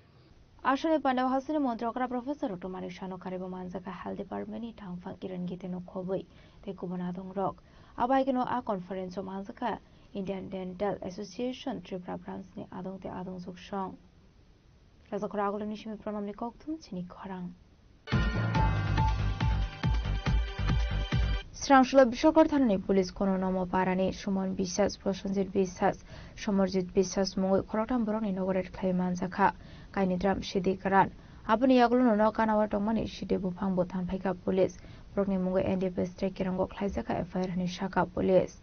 Aswni pandao hasini montri okra Professor Dr. Manik Saha no karibo manjakha Health Department ni tangphang Kiran Gite no khobwi tei kubun adong rok. Abo hai kheno a conference o manjakha Indian Dental Association Tripura Branch ni adong tei adong juk song. Rajakhor Agulani simi Pranamni kokthum chini khorang. Srangsulo Biswakar thanani police kono nomo parani Suman Biswas, Prosenjit Biswas, Somarjit Biswas mungwi khoroktham borokni nogo raid khlaiwi manjakha. Kaini dram sidi kwran. Aboni yagulono nok gana-o tongmani sidi buphang bo tanphaikha police. Borokni mungwi N D P S tei kerongo khlaijakha F I R hwnwi sakha police.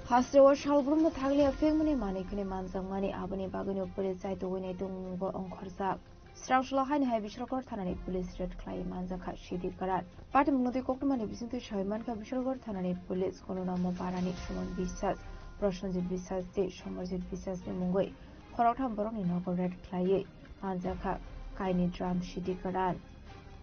Hasteo salbrumno thaglia phengmani manwi khwnwi manjakmani, aboni bagwino police chaitugwi naitukmungo ongkhorjak. Srangsulo haini hai Biswakar thanani police raid khlaiwi manjakha sidi kwran. Patimungno twi koktwmani bisingtwi sawi mankha Biswakar thanani police kono nomo parani Suman Biswas, Prosenjit Biswas tei Somarjit Biswasni mungwi khoroktham borokni nogo raid khlaiwi manjakha kaini drum sidi kwran.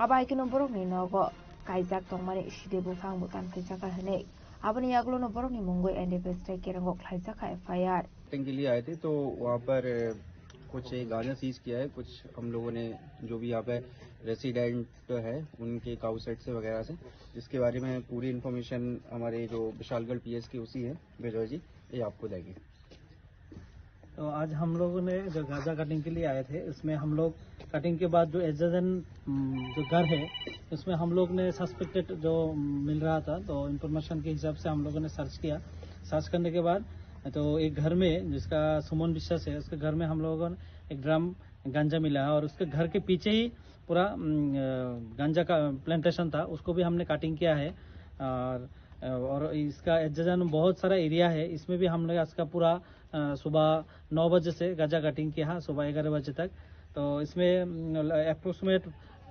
Abo hai kheno borokni nogo kaijak tongmani sidi buphang bo tanphaijak hwnwi. Aboni yagulono borokni mungwi N D P S tei kerongo khlaijakha F I R. काटने के लिए आए थे, तो वहाँ पर, अ, कुछ गांजा सीज किया है, कुछ हम लोगों ने, जो भी यहाँ पे रेसिडेंट है, उनके काऊ सेट से वगैरह से, जिसके बारे में पूरी इन्फॉर्मेशन हमारे जो विशालगढ़ पीएस के ओसी है, विजय जी, ये आपको देंगे। तो आज हम लोगों ने जो गांजा कटिंग के लिए आए थे, इसमें हम लोग कटिंग के बाद जो एडजेसेंट, हम्म, जो घर है, उसमें हम लोग ने सस्पेक्टेड जो मिल रहा था, तो इन्फॉर्मेशन के हिसाब से हम लोगों ने सर्च किया। सर्च करने के बाद तो एक घर में, जिसका सुमन विश्वास है, उसके घर में हम लोगों ने एक ड्रम गांजा मिला है और उसके घर के पीछे ही पूरा, हम्म, अ, गांजा का प्लांटेशन था, उसको भी हमने कटिंग किया है। और और इसका एजाजन बहुत सारा एरिया है, इसमें भी हम लोग आज का पूरा अ, सुबह नौ बजे से गांजा कटिंग किया, सुबह ग्यारह बजे तक। तो इसमें अप्रोक्सीमेट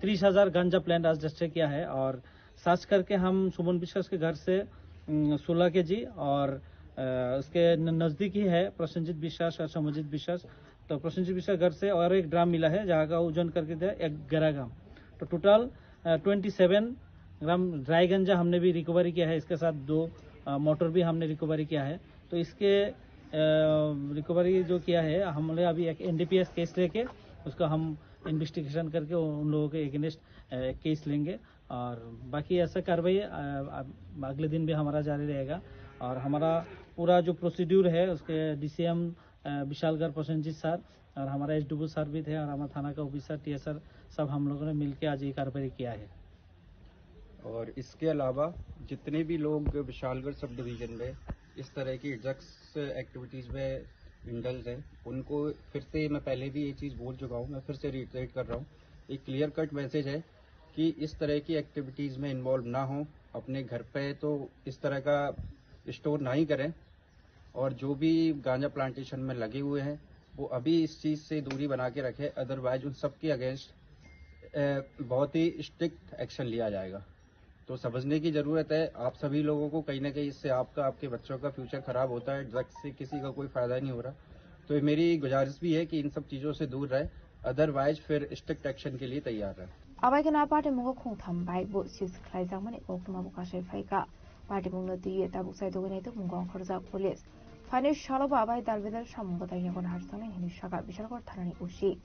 तीस हजार गांजा प्लांट आज रजिस्टर किया है। और सर्च करके हम सुमन विश्वास के घर से सोलह केजी और अ, उसके न- नज़दीक ही है प्रसन्नजीत विश्वास और समरजीत विश्वास। तो प्रसन्नजीत विश्वास घर से और एक ड्रम मिला है, जहाँ का वजन करके दिया एक ग्यारह ग्राम। तो total twenty seven gram dry गांजा हमने भी रिकवरी किया है। इसके साथ दो अ, मोटर भी हमने रिकवरी किया है। तो इसके रिकवरी जो किया है, हमने अभी एक एनडीपीएस केस लेके उसको हम इन्वेस्टिगेशन करके उन लोगों के अगेंस्ट केस लेंगे। और बाकी ऐसा कार्रवाई अ, अ, अगले दिन भी हमारा जारी रहेगा। और हमारा पूरा जो प्रोसीड्यूर है, उसके डीसीएम विशालगढ़ प्रसन्नजीत सर और हमारा एसडीपीओ सर भी थे और हमारा थाना का ऑफिसर, टीएसआर, सब हम लोगों ने मिलके आज ये कार्रवाई किया है। और इसके अलावा जितने भी लोग विशालगढ़ सब डिवीजन में इस तरह की ड्रग्स एक्टिविटीज़ में इंडल्ज हैं, उनको फिर से, मैं पहले भी ये चीज़ बोल चुका हूँ, मैं फिर से रिटरेट कर रहा हूँ, एक क्लियर कट मैसेज है कि इस तरह की एक्टिविटीज़ में इन्वॉल्व ना हो। अपने घर पे तो इस तरह का स्टोर ना ही करें, और जो भी गांजा प्लांटेशन में लगे हुए हैं, वो अभी इस चीज़ से दूरी बना के रखें, अदरवाइज उन सब के अगेंस्ट बहुत ही स्ट्रिक्ट एक्शन लिया जाएगा। तो समझने की ज़रूरत है आप सभी लोगों को, कहीं ना कहीं इससे आपका, आपके बच्चों का फ्यूचर ख़राब होता है, ड्रग्स से किसी का कोई फ़ायदा नहीं हो रहा। तो ये मेरी गुजारिश भी है कि इन सब चीज़ों से दूर रहें, अदरवाइज फिर स्ट्रिक्ट एक्शन के लिए तैयार रहें। Abai kheno a party mungo khungtham bai bo seize khlaijakmani koktwma bo kasai phaikha. Party mungno twiwi tabuk sai togwi nai tongmungo ongkhorjak police. Phainai salo bo abai dal bedal samung bwtang yago naharjaknai hinwi sakha Bishalgarh thanani O C.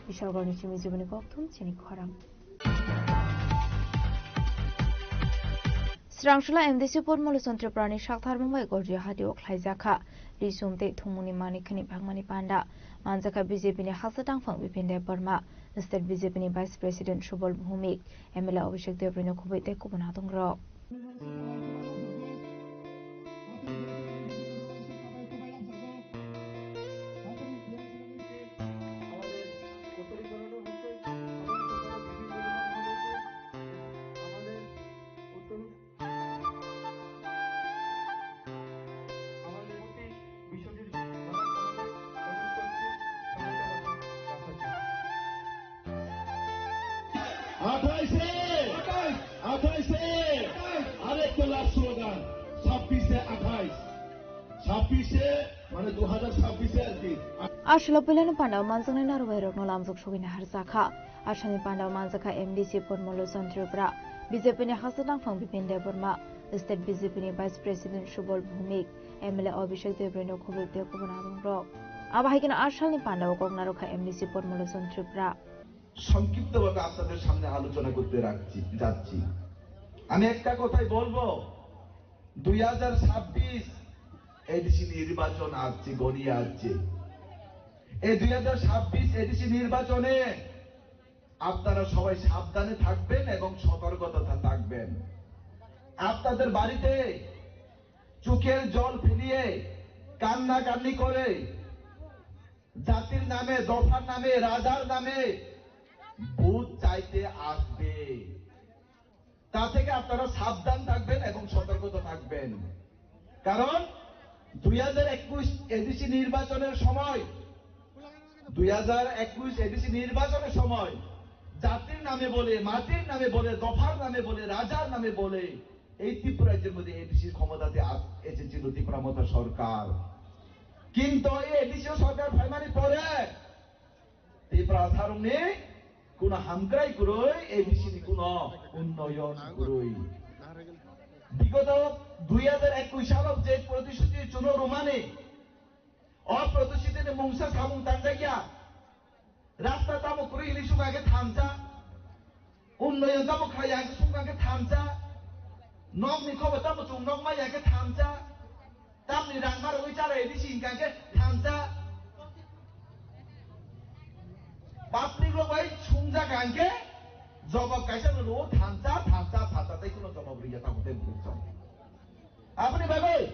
Bishalgarhni simi jiboni kokthum chini khorang. Srangsola M D C Pormolochon Tripurani saktharmung bai Gorjia hatio khlaijakha. Risum tei thumungni manikhani bhagmani panda manjakha B J P ni haksa tangphang Bipin Debbarma, State B J P ni Vice President Subal Bhumik, M L A Abhishek Debbarma khobwi tei kubun adongrok. আঠাইশে, আঠাইশে, আরেকটা last slogan, ছাব্বিশে আঠাইশ, ছাব্বিশে মানে দু হাজার ছাব্বিশে আর কি। Aswk puilani panda o manjaknai narwkbai rokno lamjak sogwi naharjakha. Aswkni panda o manjakha M D C Pormolochon Tripura, B J P ni haksa tangphang Bipin Debbarma, State B J P ni Vice President Subal Bhumik, M L A Abhishek Debbarma khobwi tei kubun adongrok. Abo hai kheno aswkni panda o kok narwkha M D C Pormolochon Tripura. সংক্ষিপ্তভাবে আপনাদের সামনে আলোচনা করতে রাখছি, যাচ্ছি। আমি একটা কথাই বলবো, দুই হাজার ছাব্বিশ এডিসি নির্বাচন আসছে, গড়িয়ে আসছে। এই দুই হাজার ছাব্বিশ এডিসি নির্বাচনে আপনারা সবাই সাবধানে থাকবেন এবং সতর্কতা থাকবেন। আপনাদের বাড়িতে চোখের জল ফেলিয়ে, কান্নাকান্নি করে জাতির নামে, দফার নামে, রাজার নামে ভোট চাইতে আসবে। তা থেকে আপনারা সাবধান থাকবেন এবং সতর্কতা থাকবেন। কারণ দুই হাজার একুশ এডিসি নির্বাচনের সময়, দুই হাজার একুশ এডিসি নির্বাচনের সময় জাতির নামে বলে, মাটির নামে বলে, দফার নামে বলে, রাজার নামে বলে এই ত্রিপুরা রাজ্যের মধ্যে এডিসির ক্ষমতাতে আস-, এসেছিল ত্রিপুরা মথা সরকার। কিন্তু এই এডিসি সরকার ফাইমানি পরে ত্রিপুরা সারংনি কোনো হামক্রাই করই, এডিসি নি কোনো উন্নয়ন করই। বিগত দুই হাজার একুশ সালত যে প্রতিশ্রুতি চুনো রুমানি, অপ্রতিশ্রুতি মংসা সামুং তাংজাইয়া, রাস্তা তামো করই হিলি সুগাকে থামজা, উন্নয়ন tamo khlai ya hwnkhe sungkha khe thamsa. Nokni khobor tamo chwng nok mai ya khe thamsa. Tamni rang ma rwgwi chara A D C hwnkha khe thamsa. Public rok bai sungjakha hwnkhe Jawab kaisa no rwo, thansa, thansa, thansa, tei kuno jawab rwya tabuk tei bukuk chwng. Aboni bagwi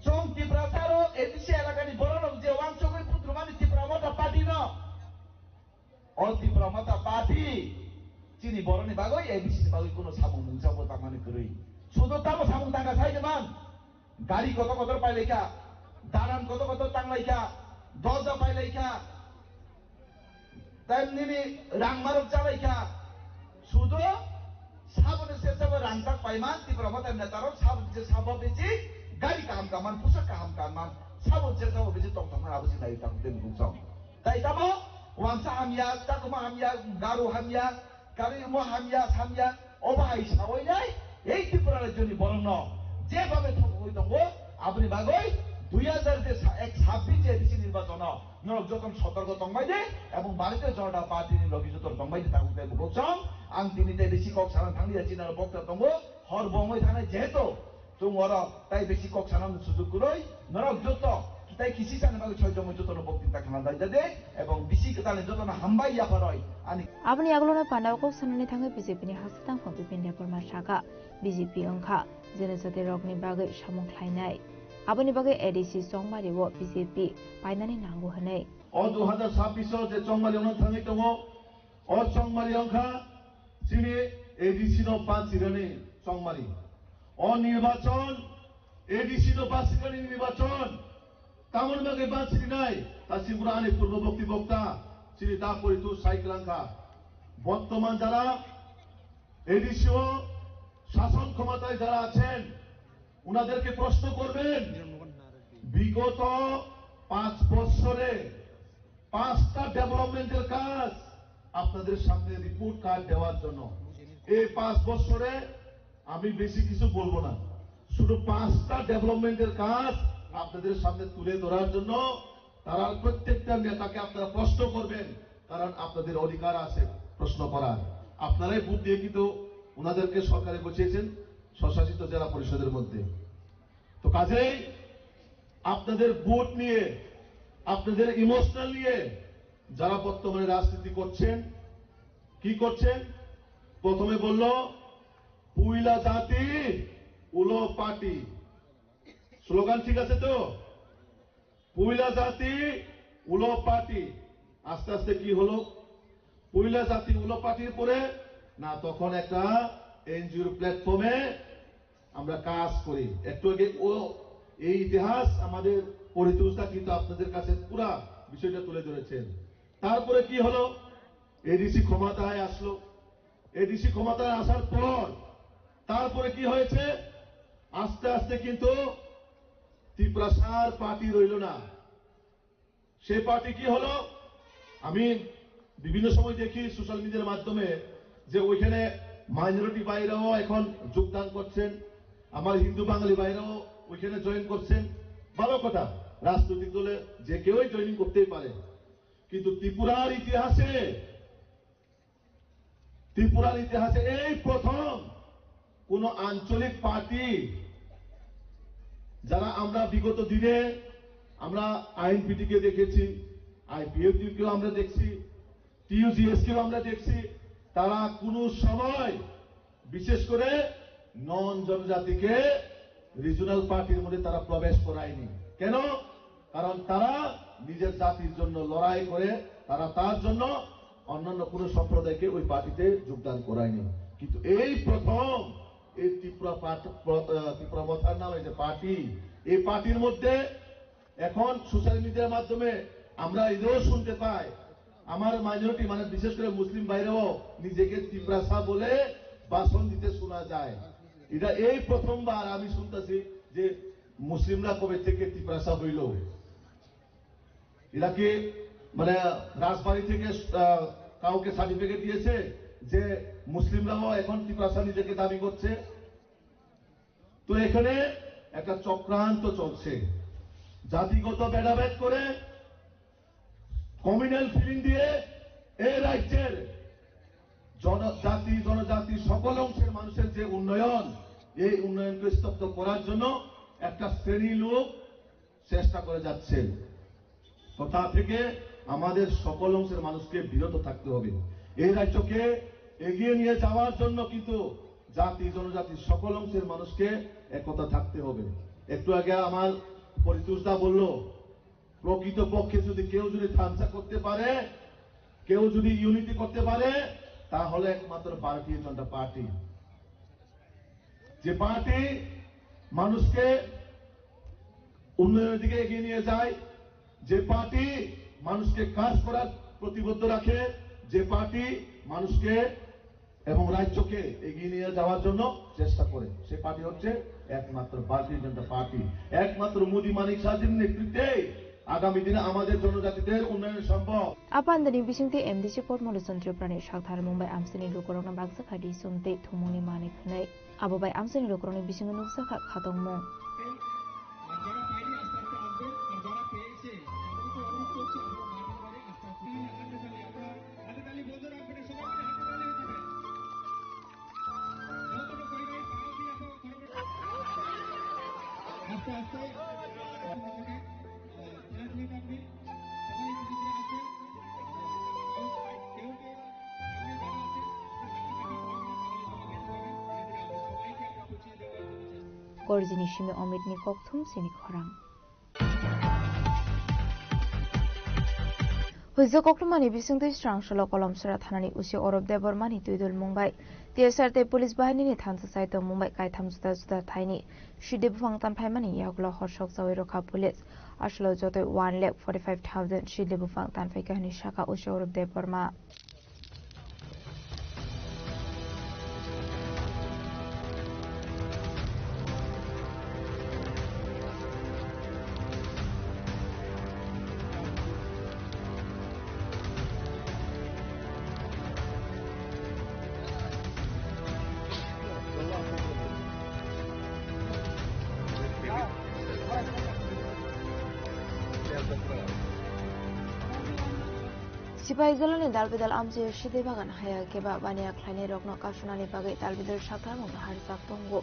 chwng Tiprasa rok A D C elaka ni borok rok je wansugwi putrumani Tipra Motha Party no, o Tipra Motha Party chini borok ni bagwi A D C ni bagwi kuno samung mungsa bo tangmani kwrwi. Sudo tamo samung tangka sai de man. Gari kotor kotor pailaikha, dalan kotor kotor tanglaikha, doja pailaikha, tei nini rang marok chalaikha. Sudo saboni se sabo rang tak paiman, Tipra Motha netarok saboni se sabo bisi gari kaham kaham man, pusa kaham kaham man, saboni se sabo bisi tong tong man, abo se nai tang den bungsong. Tai tamo wangsa hamya, chakuma hamya, garu hamya, karwi omo hamya, samya, obo hai sawi nai, ei Tripura rajyoni borokno jebhabe thongwi tongo, aboni bagwi dui hajar je sa-, ek sabbish je bisi nirbachono norok jotono sotorko tongbai de, ebong Bharatiya Janata Party ni logi jotono tongbai de, tabuk tei bukuk chwng, ang tini tei bisi kok sana thanglia, chini aro bokta tongo, hor bo wngwi thanai, jehetu Chwng oro tai bisi kok sana sujug kwrwi, norok joto tai kisi sana bagwi soi jomoi jotono bokti ta khna dai jade, ebong bisi kwtalni jotono hambai yapharoi ani. Aboni agulona pandao kok sanani thangwi B J P ni haksa tangphung Bipin Debbarma saka, B J P wngkha jene jate rokni bagwi samung khlainai. Aboni bagwi A D C Chongmari o B J P painani nango hwnwi. O dui hajar sabbish o je Chongmari ono thangwi tongo, o Chongmari wngkha chini A D C no bachirani Chongmari. O nirbachon, A D C no bachirani nirbachon. Tamoni bagwi bachirinai, ta sibura ani purbo bokti bokta, chini da poritu sai kwlangkha. বর্তমান যারা এডিসি ও শাসন ক্ষমতায় যারা আছেন, ওনাদেরকে প্রশ্ন করবেন, বিগত পাঁচ বছরে পাঁচটা ডেভেলপমেন্টের কাজ আপনাদের সামনে রিপোর্ট কার্ড দেওয়ার জন্য। এই পাঁচ বছরে আমি বেশি কিছু বলবো না, শুধু পাঁচটা ডেভেলপমেন্টের কাজ আপনাদের সামনে তুলে ধরার জন্য। তারা প্রত্যেকটা নেতাকে আপনারা প্রশ্ন করবেন, কারণ আপনাদের অধিকার আছে প্রশ্ন করার। আপনারাই ভোট দিয়ে কিন্তু ওনাদেরকে সরকারে বসিয়েছেন স্বশাসিত জেলা পরিষদের মধ্যে। তো কাজেই আপনাদের ভোট নিয়ে, আপনাদের ইমোশনাল নিয়ে যারা বর্তমানে রাজনীতি করছেন, কি করছেন? প্রথমে বলল, "পয়লা জাতি, উলো পার্টি।" স্লোগান ঠিক আছে তো? "পয়লা জাতি, উলো পার্টি।" আস্তে আস্তে কি হলো? পয়লা জাতি উলো পার্টির পরে না, তখন একটা এনজিওর প্ল্যাটফর্মে আমরা কাজ করি। একটু আগে ও এই ইতিহাস আমাদের পরিতোষদা কিন্তু আপনাদের কাছে পুরা বিষয়টা তুলে ধরেছেন। তারপরে কি হলো? এডিসি ক্ষমতায় আসলো। এডিসি ক্ষমতায় আসার পর তারপরে কি হয়েছে? আস্তে আস্তে কিন্তু তিপ্রাসার পার্টি রইল না। সেই পার্টি কি হলো? আমি বিভিন্ন সময় দেখি সোশ্যাল মিডিয়ার মাধ্যমে যে ওইখানে মাইনরিটি ভাইরাও এখন যোগদান করছেন, আমার হিন্দু বাঙালি ভাইরাও ওইখানে জয়েন করছেন। ভালো কথা, রাজনৈতিক দলে যে কেউই জয়েনিং করতেই পারে, কিন্তু ত্রিপুরার ইতিহাসে ত্রিপুরার ইতিহাসে এই প্রথম কোন আঞ্চলিক পার্টি, যারা আমরা বিগত দিনে আমরা আইএনপিটি কে দেখেছি, আইপিএফটি কেও আমরা দেখছি, টিইউজিএস কেও আমরা দেখছি, তারা কোনো সময় বিশেষ করে নন জনজাতিকে রিজিওনাল পার্টির মধ্যে তারা প্রবেশ করায়নি। কেন? কারণ তারা নিজের জাতির জন্য লড়াই করে, তারা তার জন্য অন্যান্য কোনো সম্প্রদায়কে ওই পার্টিতে যোগদান করায়নি। কিন্তু এই প্রথম এই ত্রিপুরা পার্ট-, প্র-, আহ, ত্রিপুরা মথার নামে যে পার্টি, এই পার্টির মধ্যে এখন সোশ্যাল মিডিয়ার মাধ্যমে আমরা এটাও শুনতে পাই, আমার মাইনরিটি, মানে বিশেষ করে মুসলিম ভাইরাও নিজেকে তিপ্রাসা বলে ভাষণ দিতে শোনা যায়। এটা এই প্রথমবার আমি শুনতেছি যে মুসলিমরা কবে থেকে তিপ্রাসা হইল। এটা কি, মানে, রাজবাড়ি থেকে, আহ, কাউকে সার্টিফিকেট দিয়েছে যে মুসলিমরাও এখন তিপ্রাসা নিজেকে দাবি করছে? তো এখানে একটা চক্রান্ত চলছে, জাতিগত ভেদাভেদ করে, কমিউনাল ফিলিং দিয়ে এই রাজ্যের জনজাতি, জনজাতি সকল অংশের মানুষের যে উন্নয়ন, এই উন্নয়নকে স্তব্ধ করার জন্য একটা শ্রেণী লোক চেষ্টা করে যাচ্ছেন। তো তা থেকে আমাদের সকল অংশের মানুষকে বিরত থাকতে হবে। এই রাজ্যকে এগিয়ে নিয়ে যাওয়ার জন্য কিন্তু জাতি জনজাতি সকল অংশের মানুষকে একতা থাকতে হবে। একটু আগে আমার পরিতোষ দা বলল, প্রকৃতপক্ষে যদি কেউ যদি থামসা করতে পারে, কেউ যদি ইউনিটি করতে পারে, তাহলে একমাত্র ভারতীয় জনতা পার্টি। যে পার্টি মানুষকে উন্নয়নের দিকে এগিয়ে নিয়ে যায়, যে পার্টি মানুষকে কাজ করার প্রতিবদ্ধ রাখে, যে পার্টি মানুষকে এবং রাজ্যকে এগিয়ে নিয়ে যাওয়ার জন্য চেষ্টা করে, সে পার্টি হচ্ছে একমাত্র ভারতীয় জনতা পার্টি। একমাত্র মোদী মানিক শাহজির নেতৃত্বে আগামী দিনে আমাদের জনজাতিদের উন্নয়ন সম্ভব। Apandani bisingtwi M D C Pormoloshan Tripurani sakthar mungbai amsini lukurokno baksa kha di sumtwi thumungni manwi khwnai. Abo bai amsini lukurokni bisingo nukjakha khatungmung. Korjini simi Omitni kokthum sini khorang. Huijak koklumani bisingtwi Srangsalo Kolomsora thanani usi Orop Debbarmani twidul mungbai T S R tei police bahinini thansa saito mungbai kaitham juda juda thaini side buphang tanphaimani yagulo horsok chawi rokha police. Aswlao jotoi one lakh forty five thousand side buphang tanphaikha hwnwi sakha usi Orop Debbarma. Sipai jalani dalbidal amchaio side bagan haya keba baniya khlainairokno kasunani bagwi dalbidal sakthar mungno harjak tongo.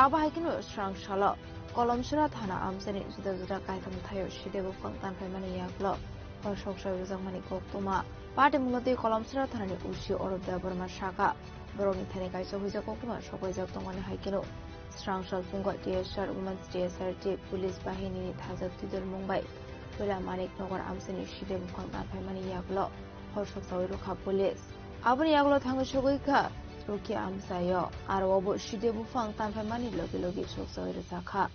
Abo hai kheno Srangsalo Kolomsora thana amchaini juda juda kaitham thaio side buphang tanphaimani yagulo horsok chawi rwjakmani koktwma. Patimungno twi Kolomsora thanani usi Orop Debbarma sakha, borokni thani kaisa huijak koktwma sokwaijak tongmani hai kheno Srangsal Phungkha T S R, Women's T S R tei police bahinini thajak twidul mungbai Puila Manik Nagar amchaini side buphang tanphaimani yagulo horsok chawi rwkha police. Aboni yagulo thangwi sogwi kha Rukia amchaio, aro obo side buphang tanphaimani logi logi sok chawi rwjakha.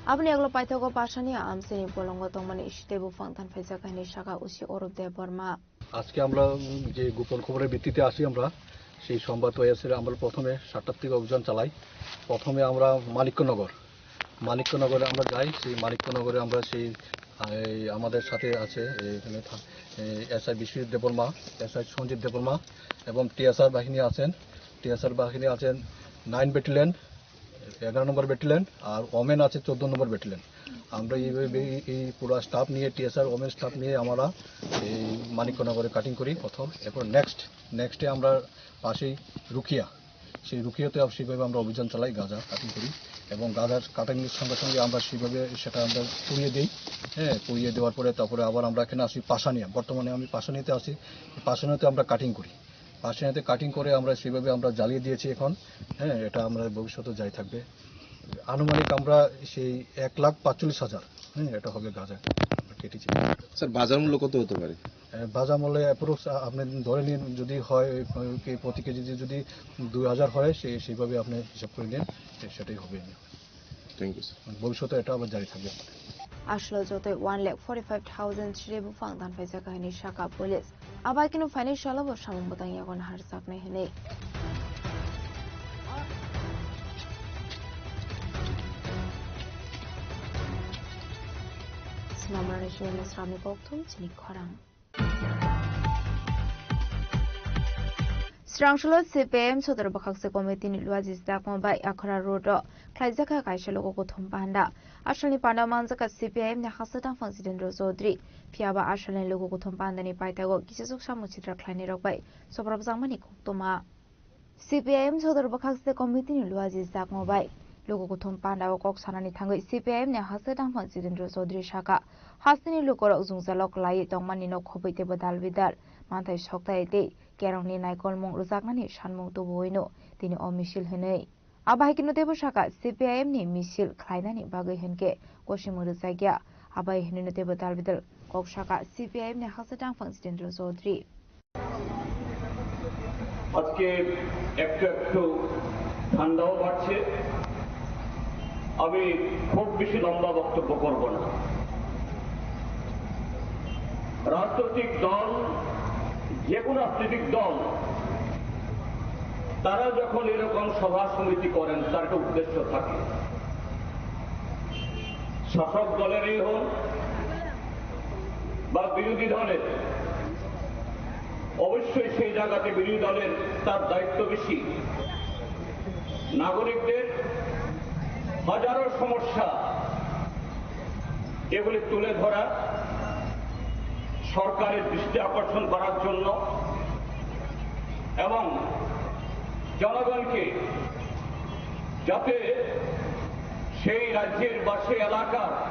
Aboni yagulo paithago Pasania amchaini bolongo tongmani side buphang tanphaijak hwnwi sakha usi Orop Debbarma. আজকে আমরা, উম, যে গোপন খবরের ভিত্তিতে আসি আমরা, সেই সংবাদ পেয়ে এসে আমরা প্রথমে সাতটার থেকে অভিযান চালাই। প্রথমে আমরা মাণিক্যনগর, মাণিক্যনগরে আমরা যাই। সেই মাণিক্যনগরে আমরা সেই, আহ, এই আমাদের সাথে আছে, এই এখানে থা-, এই এসআই বিশ্বজিৎ দেববর্মা, এসআই সঞ্জিত দেববর্মা এবং টিএসআর বাহিনী আছেন, টিএসআর বাহিনী আছেন নাইন ব্যাটালিয়ন, এগারো নম্বর ব্যাটালিয়ন, আর ওমেন আছে চোদ্দ নম্বর ব্যাটালিয়ন। আমরা এইভাবে এই, এই পুরো স্টাফ নিয়ে, টিএসআর ওমেন স্টাফ নিয়ে আমরা এই মানিকনগরে কাটিং করি প্রথম। এরপর নেক্সট, নেক্সটে আমরা পাশেই রুকিয়া, সেই রুকিয়াতে আবার সেইভাবে আমরা অভিযান চালাই, গাঁজা কাটিং করি। এবং গাঁজার কাটিংয়ের সঙ্গে সঙ্গে আমরা সেইভাবে সেটা আমরা পুড়িয়ে দিই। হ্যাঁ, পুড়িয়ে দেওয়ার পরে তারপরে আবার আমরা এখানে আসি পাশানিয়া। বর্তমানে আমি পাশানিয়াতে আছি, পাশানিয়াতে আমরা কাটিং করি। পাশানিয়াতে কাটিং করে আমরা সেভাবে আমরা জ্বালিয়ে দিয়েছি এখন। হ্যাঁ, এটা আমরা ভবিষ্যতে জারি থাকবে। আনুমানিক আমরা সেই এক লাখ পাঁচচল্লিশ হাজার, হ্যাঁ, এটা হবে গাঁজা আমরা কেটেছি। স্যার, বাজার মূল্য কত হতে পারে? এ, বাজার মূল্য অ্যাপ্রক্স, আ, আপনি ধরে নিন, যদি হয়, এ, কে-, প্রতি কেজিতে যদি দুই হাজার হয়, সে-, সেইভাবে আপনি হিসাব করে নিন, সে-, সেটাই হবে। Thank you, sir. ভবিষ্যতে এটা আবার জারি থাকবে। Aswlao jotoi one lakh forty five thousand side buphang tanphaijak hwnwi sakha police. Abai kheno phainai salobo samung bwtang yago naharjaknai hwnwi. Swnamrani Suwena Sramni kokthum chini khorang. Srangsalo C P I M Sodor Bwkhakse Committee ni Luaji Chakma bai Akhara Road o khlaijak kha kaisa luku kuthum panda. Asalni panda manjak kha C P I M ni Hasa Tangphang Jitendra Chaudhary. Phiya ba asalni luku kuthum panda ni paithago kisachuk samung sitra khlainai rok bai sobrabjakmani koktwma. C P I M Sodor Bwkhakse Committee ni Luaji Chakma bai luku kuthum panda o kok sanani thangwi C P I M ni Hasa Tangphang Jitendra Chaudhary sakha, hasteni lukurok jwngjalo kwlaiwi tongmani no khobwi teibo dalbidal manthai soktai tei kerongni naikolmung rwjaknani sanmung tubuoino tini o misil hinwi. Abo hai kheno teibo sakha, C P I M ni misil khlainani bagwi hinkhe kosimung rwjakya. Abo hai hinwi teibo dal bidal kok sakha C P I M ni haksa tangphang Jitendra Chaudhary. আজকে একটু একটু ঠান্ডাও বাড়ছে। আমি খুব বেশি লম্বা বক্তব্য করব না। রাজনৈতিক দল, যে কোনো রাজনৈতিক দল, তারা যখন এরকম সভা সমিতি করেন, তার একটা উদ্দেশ্য থাকে। শাসক দলেরই হোক বা বিরোধী দলের, অবশ্যই সেই জায়গাতে বিরোধী দলের তার দায়িত্ব বেশি। নাগরিকদের হাজারো সমস্যা, এগুলি তুলে ধরা, সরকারের দৃষ্টি আকর্ষণ করার জন্য এবং জনগণকে যাতে সেই রাজ্যের বা সেই এলাকার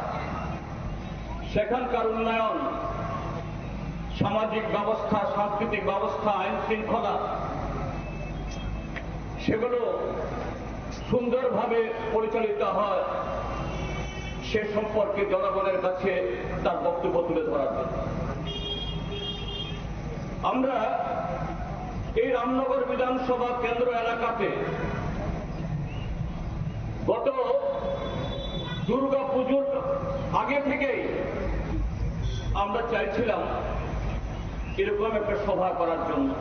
সেখানকার উন্নয়ন, সামাজিক ব্যবস্থা, সাংস্কৃতিক ব্যবস্থা, আইন শৃঙ্খলা, সেগুলো সুন্দরভাবে পরিচালিত হয়, সে সম্পর্কে জনগণের কাছে তার বক্তব্য তুলে ধরার জন্য। আমরা এই রামনগর বিধানসভা কেন্দ্র এলাকাতে গত দুর্গা পুজোর আগে থেকেই আমরা চাইছিলাম এরকম একটা সভা করার জন্য।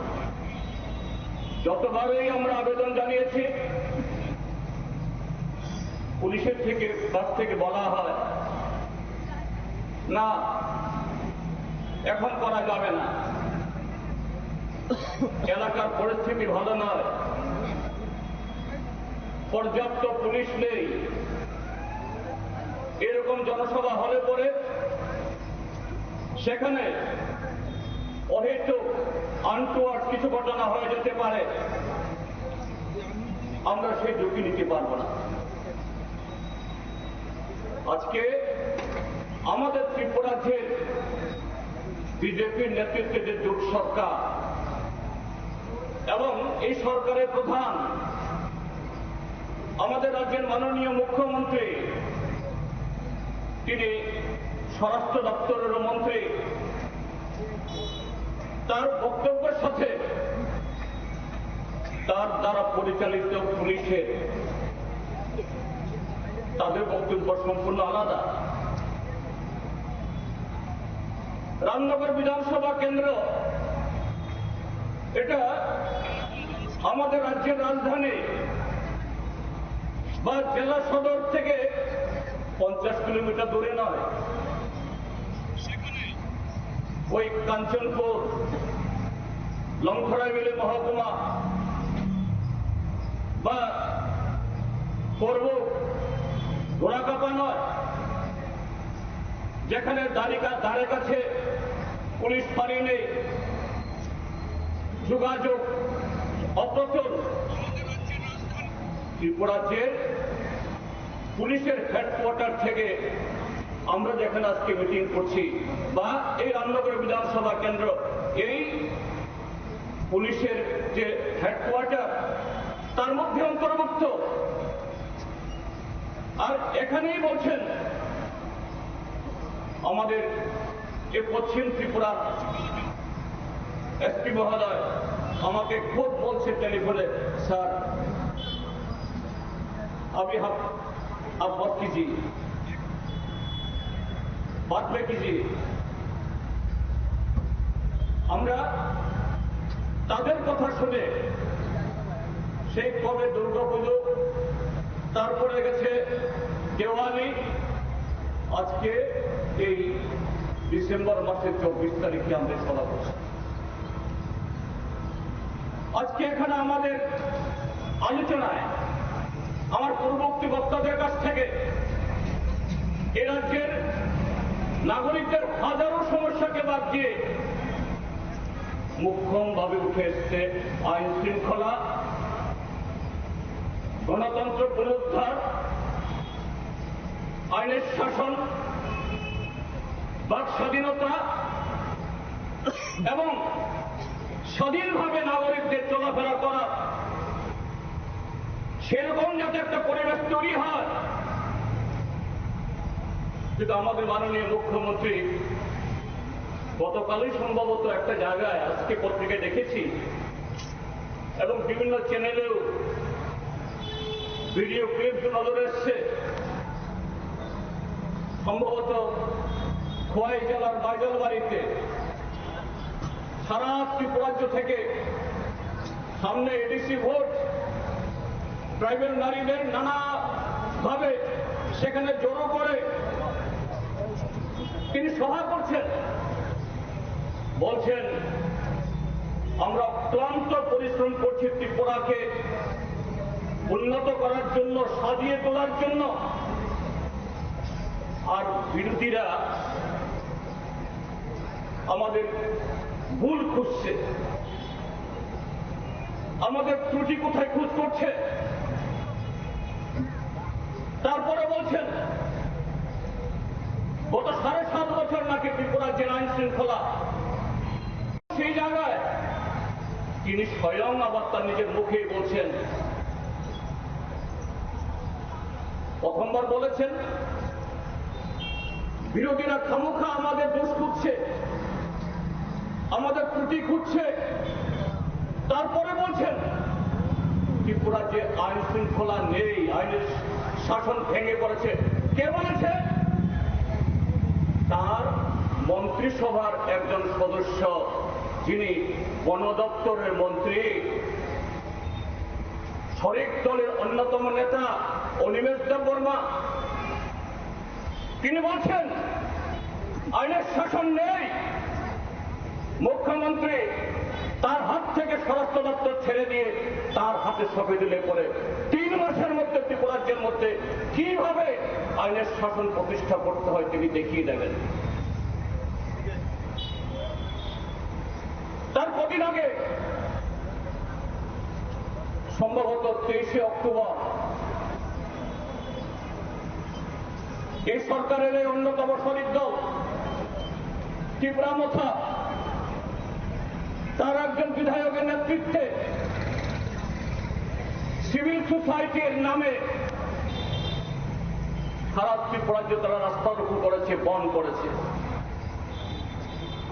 যতবারই আমরা আবেদন জানিয়েছি, পুলিশের থেকে, কাছ থেকে বলা হয়, "না, এখন করা যাবে না, এলাকার পরিস্থিতি ভালো নয়, পর্যাপ্ত পুলিশ নেই।" এরকম জনসভা হলে পরে সেখানে অহেতুক আনটুয়ার্ড কিছু ঘটনা হয়ে যেতে পারে, আমরা সেই ঝুঁকি নিতে পারবো না। আজকে আমাদের ত্রিপুরা রাজ্যের বিজেপির নেতৃত্বে যে জোট সরকার এবং এই সরকারের প্রধান আমাদের রাজ্যের মাননীয় মুখ্যমন্ত্রী, তিনি স্বরাষ্ট্র দপ্তরের মন্ত্রী, তার বক্তব্যের সাথে তার দ্বারা পরিচালিত পুলিশের, তাদের বক্তব্য সম্পূর্ণ আলাদা। রামনগর বিধানসভা কেন্দ্র, এটা আমাদের রাজ্যের রাজধানী বা জেলা সদর থেকে পঞ্চাশ কিলোমিটার দূরে নয়। ওই কাঞ্চনপুর, লংথরাইবেলী মহকুমা বা করবুক, ঘোড়াকাপা নয়, যেখানে দাঁড়িকা-, ধারে কাছে পুলিশ ফাঁড়ি নেই, যোগাযোগ অপ্রতুল। ত্রিপুরা রাজ্যের পুলিশের হেডকোয়ার্টার থেকে আমরা যেখানে আজকে মিটিং করছি বা এই রামনগর বিধানসভা কেন্দ্র, এই পুলিশের যে হেডকোয়ার্টার, তার মধ্যে অন্তর্ভুক্ত। আর এখানেই বলছেন আমাদের যে পশ্চিম ত্রিপুরা এসপি মহোদয় আমাকে খুব বলছে টেলিফোনে, "স্যার, अभी हम, अब बहुत कीजिए, बाद में कीजिए।" আমরা তাদের কথা শুনে সেই কবে দুর্গাপুজো, তারপরে গেছে দেওয়ালি, আজকে এই ডিসেম্বর মাসের চব্বিশ তারিখে আমরা সভা করছি। আজকে এখানে আমাদের আলোচনায় আমার পূর্ববর্তী বক্তাদের কাছ থেকে এ রাজ্যের নাগরিকদের হাজারো সমস্যাকে বাদ দিয়ে মোক্ষমভাবে উঠে এসছে আইন শৃঙ্খলা, গণতন্ত্র পুনরুদ্ধার, আইনের শাসন, বাক স্বাধীনতা এবং স্বাধীনভাবে নাগরিকদের চলাফেরা করার সেরকম যাতে একটা পরিবেশ তৈরি হয়। কিন্তু আমাদের মাননীয় মুখ্যমন্ত্রী গতকালই সম্ভবত একটা জায়গায়, আজকে পত্রিকায় দেখেছি এবং বিভিন্ন চ্যানেলেও ভিডিও ক্লিপ নজরে এসছে, সম্ভবত খোয়াই জেলার বাইজলবাড়িতে সারা ত্রিপুরাজ্য থেকে সামনে এডিসি ভোট, ট্রাইবাল নারীদের নানাভাবে সেখানে জড়ো করে তিনি সভা করছেন, বলছেন, "আমরা ক্লান্ত পরিশ্রম করছি ত্রিপুরাকে উন্নত করার জন্য, সাজিয়ে তোলার জন্য।" আর বিরোধীরা আমাদের ভুল খুঁজছে, আমাদের ত্রুটি কোথায় খুঁজ করছে। তারপরে বলছেন, গত সাড়ে সাত বছর নাকি ত্রিপুরা যে আইন শৃঙ্খলা, সেই জায়গায় তিনি স্বয়ং আবার তার নিজের মুখেই বলছেন, প্রথমবার বলেছেন, বিরোধীরা খামোখা আমাদের দোষ খুঁজছে, আমাদের ত্রুটি খুঁজছে। তারপরে বলছেন, ত্রিপুরা যে আইন শৃঙ্খলা নেই, আইনের শাসন ভেঙে পড়েছে। কে বলেছে? তার মন্ত্রিসভার একজন সদস্য, যিনি বন দপ্তরের মন্ত্রী, শরিক দলের অন্যতম নেতা অনিমেষ দেববর্মা, তিনি বলছেন, আইনের শাসন নেই। মুখ্যমন্ত্রী তার হাত থেকে স্বরাষ্ট্র দপ্তর ছেড়ে দিয়ে তার হাতে সঁপে দিলে পরে তিন মাসের মধ্যে ত্রিপুরাজ্যের মধ্যে কিভাবে আইনের শাসন প্রতিষ্ঠা করতে হয় তিনি দেখিয়ে দেবেন। তার কদিন আগে, সম্ভবত তেইশে অক্টোবর, এই সরকারের এই অন্যতম শরিক দল ত্রিপুরা মথা, তার একজন বিধায়কের নেতৃত্বে সিভিল সোসাইটির নামে সারা ত্রিপুরাজ্য তারা রাস্তা রোকো করেছে, বন্ধ করেছে।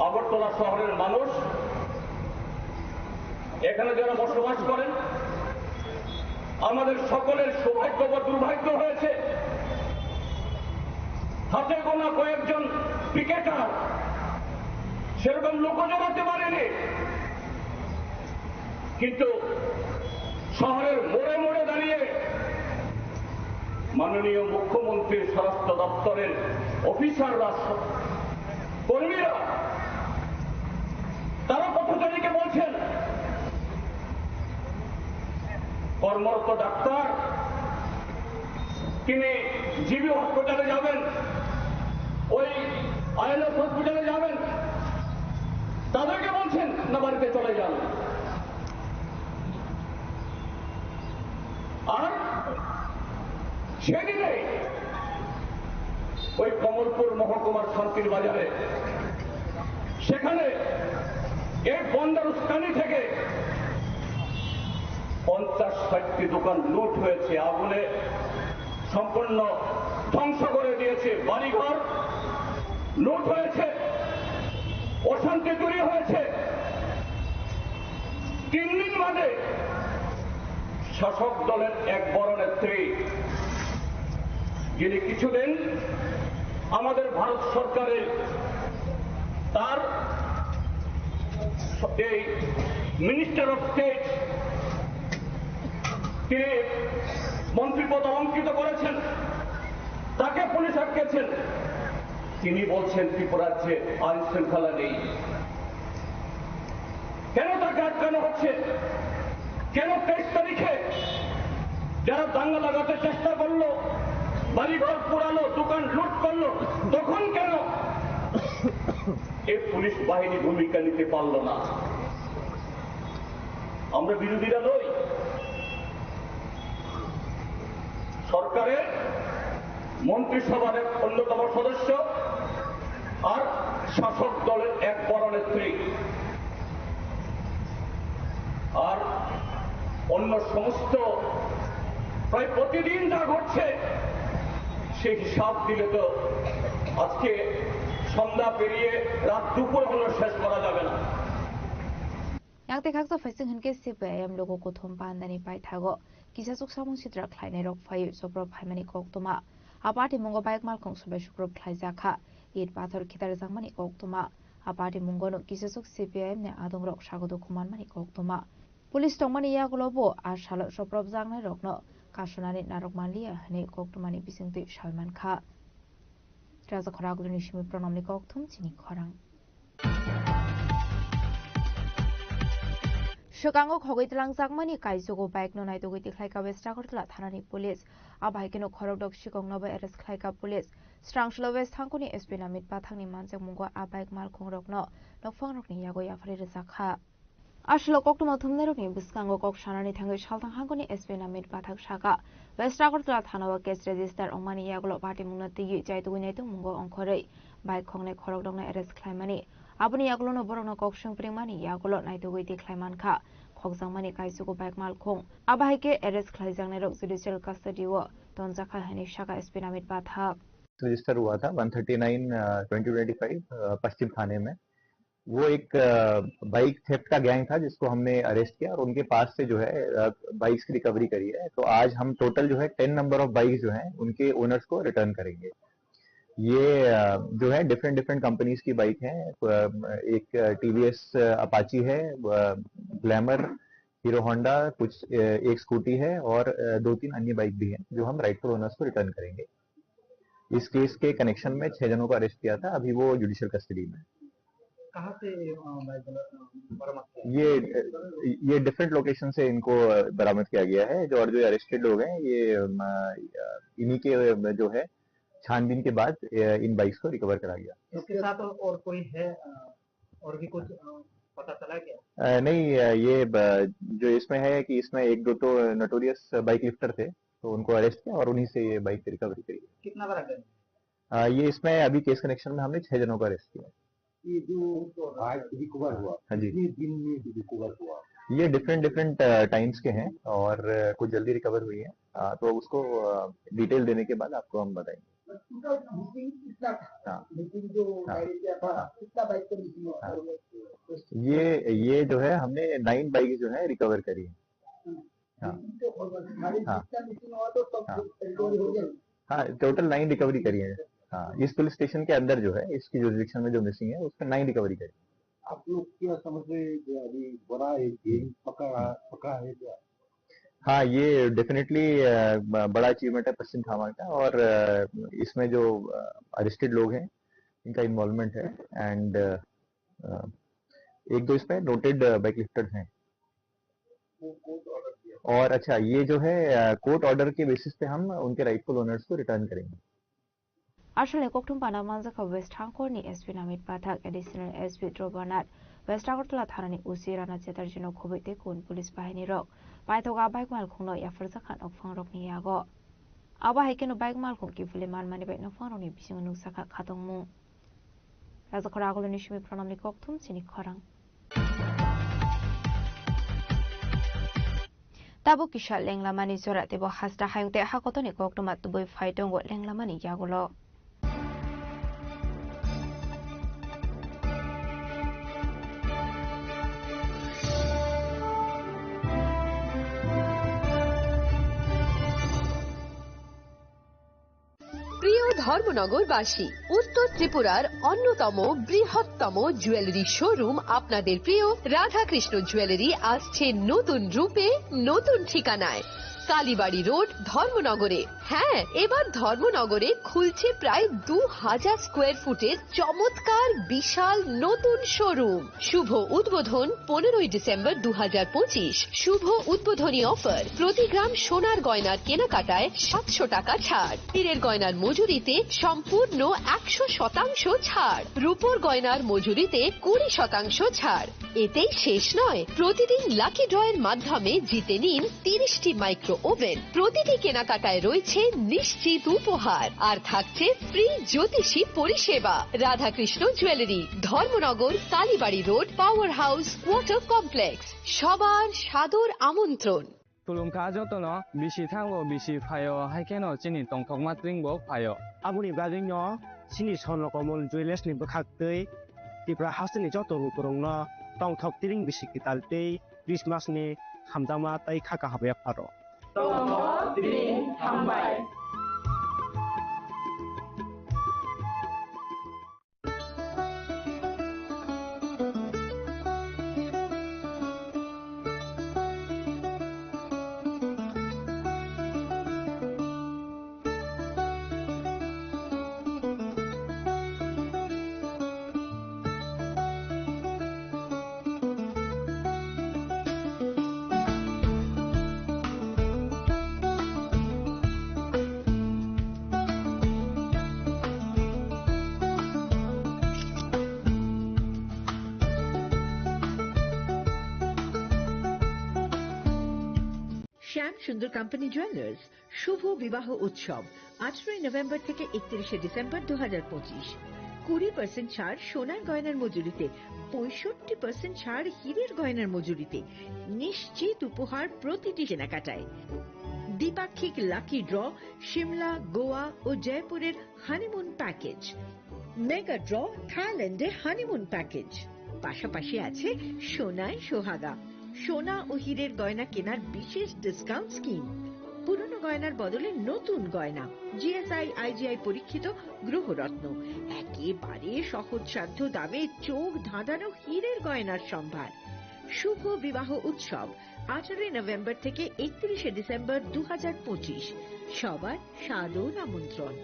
আগরতলা শহরের মানুষ, এখানে যারা বসবাস করেন, আমাদের সকলের সৌভাগ্য বা দুর্ভাগ্য হয়েছে, হাতে গোনা কয়েকজন পিকেটার সেরকম লোক জমাতে পারেনি, কিন্তু শহরের মোড়ে মোড়ে দাঁড়িয়ে মাননীয় মুখ্যমন্ত্রীর স্বরাষ্ট্র দপ্তরের অফিসাররা, কর্মীরা, তারা পথচারীকে বলছেন, কর্মরত ডাক্তার, তিনি জিবি হসপিটালে যাবেন, ওই আইএলএস হসপিটালে যাবেন, তাদেরকে বলছেন না বাড়িতে চলে যান। আর সেদিনে ওই কমলপুর মহকুমার শান্তির বাজারে, সেখানে এই বন্দর উস্কানি থেকে পঞ্চাশ ষাটটি দোকান লুট হয়েছে, আগুনে সম্পূর্ণ ধ্বংস করে দিয়েছে, বাড়িঘর লুট হয়েছে, অশান্তি তৈরি হয়েছে। তিন দিন বাদে শাসক দলের এক বড় নেত্রী, যিনি কিছুদিন আমাদের ভারত সরকারের তার এই মিনিস্টার অফ স্টেট, তিনি মন্ত্রীপদ অলঙ্কৃত করেছেন, তাকে পুলিশ আটকেছেন। তিনি বলছেন ত্রিপুরার যে আইন শৃঙ্খলা নেই, কেন তাকে আটকানো হচ্ছে? কেন তেইশ তারিখে যারা দাঙ্গা লাগাতে চেষ্টা করলো, বাড়িঘর পোড়ালো, দোকান লুট করলো, তখন কেন এই পুলিশ বাহিনী ভূমিকা নিতে পারলো না? আমরা বিরোধীরা নই, সরকারের মন্ত্রিসভার এক অন্যতম সদস্য আর শাসক দলের এক বড় নেত্রী। আর অন্য সমস্ত প্রায় প্রতিদিন যা ঘটছে, সেই হিসাব দিলে তো আজকে সন্ধ্যা পেরিয়ে রাত দুপুর হলো শেষ করা যাবে না। Yakte khaksa phaising hinkhe C P I M logo kothom pandani paithago kisa chuksamung sitra khlainai rok phaiwi soprop phaimani koktwma. A party mungo bike malkhung sobai sukrop khlaijakha. It pathor khitarjakmani koktwma. A party mungono kisachuk C P I M ni adongrok sago dukhu manmani koktwma. Police tongmani yagulo bo a salo soprobjaknairokno kasonani narwk manliya hwnwi koktwmani bisingtwi salmankha. Raja Khoraguluni simi Pranamni kokthum chini khorang. Swkango khogwi tlangjakmani kaijugo bike no naitugwi tikhlaikha West Agartala thanani police. Abahaikeno khorokdok sikongno bo arrest khlaikha police. Srangslo West Thangkuni S P Namit Pathakni manjakmungo a bike malkhungrokno nokphangrokni yago yapharwi rwjakha. Aswlo koktwma thumnairokni bwskango kok sanani thangwi Salthang Hangkoni S P Namit Pathak saka, West Agartala thanao case register wngmani yagulo patimungno twiwi chaitugwi naitungmungo ongkhorwi bike khongnai khorokdokno arrest khlaimani. Aboni yagulono borokno kok swngpringmani yagulo naitugwi tikhlaimankha khokjakmani kaijugo bike malkhung. Abahaikhe arrest khlaijaknairok judicial custody-o tonjakha hwnwi saka S P Namit Pathak. Register हुआ था one thirty nine twenty twenty five पश्चिम थाने में। वो एक bike theft का गैंग था जिसको हमने अरेस्ट किया और उनके पास से जो है बाइक्स की रिकवरी करी है। तो आज हम टोटल जो है टेन नंबर ऑफ बाइक्स जो हैं उनके ओनर्स को रिटर्न करेंगे। ये अ, जो है डिफरेंट डिफरेंट कंपनीज की बाइक हैं। अ, एक टीवीएस अपाची है, ग्लैमर, हीरो होंडा, कुछ अ, एक स्कूटी है और अ, दो तीन अन्य बाइक भी हैं जो हम राइटफुल ओनर्स को रिटर्न करेंगे। इस केस के कनेक्शन में छह जनों को अरेस्ट किया था, अभी वो जुडिशियल कस्टडी में है। कहाँ से ये, अ, बाइक बरा-, अ, बरामद किया? ये, अ, ये डिफरेंट लोकेशन से इनको, अ, बरामद किया गया है। जो, और जो अरेस्टेड लोग हैं, ये, अम, अ, इन्हीं के, अ, जो है, छानबीन के बाद, अ, इन बाइक्स को रिकवर करा गया। इसके साथ और कोई है, अ, और भी कुछ, अ, पता चला क्या? अ, नहीं, अ, ये ब-, जो इसमें है कि इसमें एक दो तो नोटोरियस बाइक लिफ्टर थे, तो उनको अरेस्ट किया और उन्हीं से ये बाइक रिकवरी करी। कितना बड़ा गैंग? अ, ये इसमें अभी केस कनेक्शन में हमने छह जनों को अरेस्ट किया। ये जो बाइक रिकवर हुआ, हाँ जी। कितने दिन में रिकवर हुआ? ये डिफरेंट, डिफरेंट, अ, टाइम्स के हैं और, अ, कुछ जल्दी रिकवर हुई है। अ, तो उसको, अ, डिटेल देने के बाद आपको हम बताएंगे। टोटल बुकिंग कितना था? हाँ। बुकिंग जो हाँ। गाड़ी किया था, हाँ। कितना बाइक का बुकिंग हुआ? हाँ। ये, ये जो है, हमने नाइन बाइक जो है, रिकवर करी है। हम्म। हाँ। बुकिंग तो होगा, खाली हाँ। जितना बुकिंग हुआ, तो सब हाँ। रिकवर हो गया। हाँ, टोटल नाइन रिकवरी करी है। हाँ, इस पुलिस स्टेशन के अंदर जो है, इसकी जुरिडिक्शन में जो मिसिंग है, उसमें नाइन रिकवरी करी। आप लोग क्या समझ रहे हैं कि अभी बड़ा एक गैंग पकड़ा, पकड़ा है क्या? हाँ, ये डेफिनेटली, अ, ब-, बड़ा अचीवमेंट है पश्चिम थाना का और, अ, इसमें जो, अ, अरेस्टेड लोग हैं, इनका इन्वॉल्वमेंट है एंड, अ, एक दो इसमें नोटेड, अ, बाइक लिफ्टर्स हैं। वो कोर्ट ऑर्डर दिया। और अच्छा, ये जो है, अ, कोर्ट ऑर्डर के बेसिस पे हम उनके राइटफुल ओनर्स को रिटर्न करेंगे। Aswlni kokthum pana manjakha West Hangkorni S P Namit Pathak, Additional S P Drobarnath, West Agartala thanani O C Rana Chatterjee no khobwi tei kun police bahini rok paithogo a bike malkhungno yapharjakha nokphangrokni yago. Abo hai kheno bike malkhung kiphilwi manmani bai nokphangrokni bisingo nukjakha khatungmung. Rajakhor Aguloni simi Pranamni kokthum chini khorang. Tabuk kisa lenglamani jora teibo hasta hayung tei hakotoni koktwma tubui phai tongo lenglamani yagulo. প্রিয় ধর্মনগরবাসী, উত্তর ত্রিপুরার অন্যতম বৃহত্তম jewellery showroom আপনাদের প্রিয় রাধাকৃষ্ণ জুয়েলারি আসছে নতুন রূপে, নতুন ঠিকানায়, কালীবাড়ি রোড, ধর্মনগরে। হ্যাঁ, এবার ধর্মনগরে খুলছে প্রায় দু হাজার স্কোয়ার ফুটের চমৎকার বিশাল নতুন শোরুম। শুভ উদ্বোধন পনেরোই ডিসেম্বর দু হাজার পঁচিশ। শুভ উদ্বোধনী অফার, প্রতি গ্রাম সোনার গয়নার কেনাকাটায় সাতশো টাকা ছাড়, হীরের গয়নার মজুরিতে সম্পূর্ণ একশো শতাংশ ছাড়, রূপোর গয়নার মজুরিতে কুড়ি শতাংশ ছাড়। এতেই শেষ নয়, প্রতিদিন লাকি ড্রয়ের মাধ্যমে জিতে নিন তিরিশটি মাইক্রো ওভেন। প্রতিটি কেনাকাটায় রয়েছে নিশ্চিত উপহার, আর থাকছে ফ্রি জ্যোতিষী পরিষেবা। Radhakrishna jewellery, Dharmanagar, Kalibari road, power house, water complex. সবার সাদর আমন্ত্রণ। Khulumkha jotono, bisi thango, bisi phaio, hai kheno chini tongthokma tring bo phaio. Aboni bagwino chini Swarno Komol Jewellers ni bwkhak twi Tripura hasteni joto lukurokno tongthok tring bisi kwtal tei Christmas ni hamjakma tei kha kaham yapharo. Tongthok tring hambai. শ্যাম Sundar company jewellers শুভ বিবাহ উৎসব, আঠারোই নভেম্বর থেকে একত্রিশে ডিসেম্বর দু হাজার পঁচিশ। কুড়ি পার্সেন্ট ছাড় সোনার গয়নার মজুরিতে, পঁয়ষট্টি পার্সেন্ট ছাড় হীরের গয়নার মজুরিতে, নিশ্চিত উপহার প্রতিটি কেনাকাটায়। দ্বিপাক্ষিক লাকি ড্র, সিমলা, গোয়া ও জয়পুরের হানিমুন প্যাকেজ, মেগা ড্র, থাইল্যান্ডে হানিমুন প্যাকেজ। পাশাপাশি আছে সোনায় সোহাগা, সোনা ও হীরের গয়না কেনার বিশেষ ডিসকাউন্ট স্কিম। পুরনো গয়নার বদলে নতুন গয়না, জিএসআই, আইজিআই পরীক্ষিত গ্রহরত্ন, একেবারে সহজসাধ্য দামে চোখ ধাঁধানো হীরের গয়নার সম্ভার। শুভ বিবাহ উৎসব, আঠারোই নভেম্বর থেকে একত্রিশে ডিসেম্বর দু হাজার পঁচিশ। সবার সাদর আমন্ত্রণ।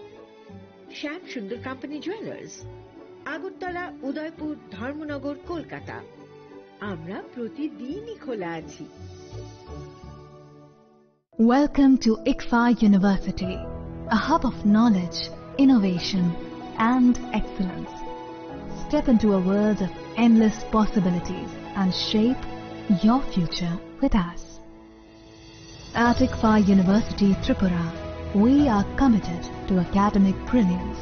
শ্যাম সুন্দর কোম্পানি জুয়েলার্স, আগরতলা, উদয়পুর, ধর্মনগর, কলকাতা। আমরা প্রতিদিনই খোলা আছি। Welcome to ICFAI University, a hub of knowledge, innovation, and excellence. Step into a world of endless possibilities and shape your future with us. At ICFAI University Tripura, we are committed to academic brilliance.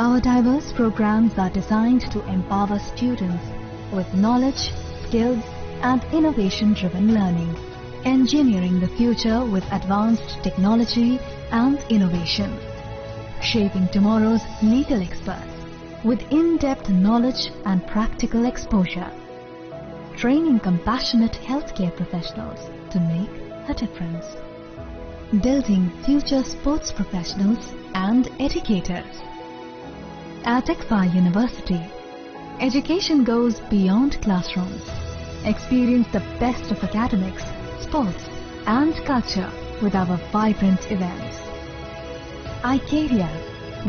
Our diverse programs are designed to empower students with knowledge, skills, and innovation-driven learning, engineering the future with advanced technology and innovation, shaping tomorrow's legal experts with in-depth knowledge and practical exposure, training compassionate healthcare professionals to make a difference, building future sports professionals and educators. At ICFAI University, education goes beyond classrooms. Experience the best of academics, sports, and culture with our vibrant events. iCareer,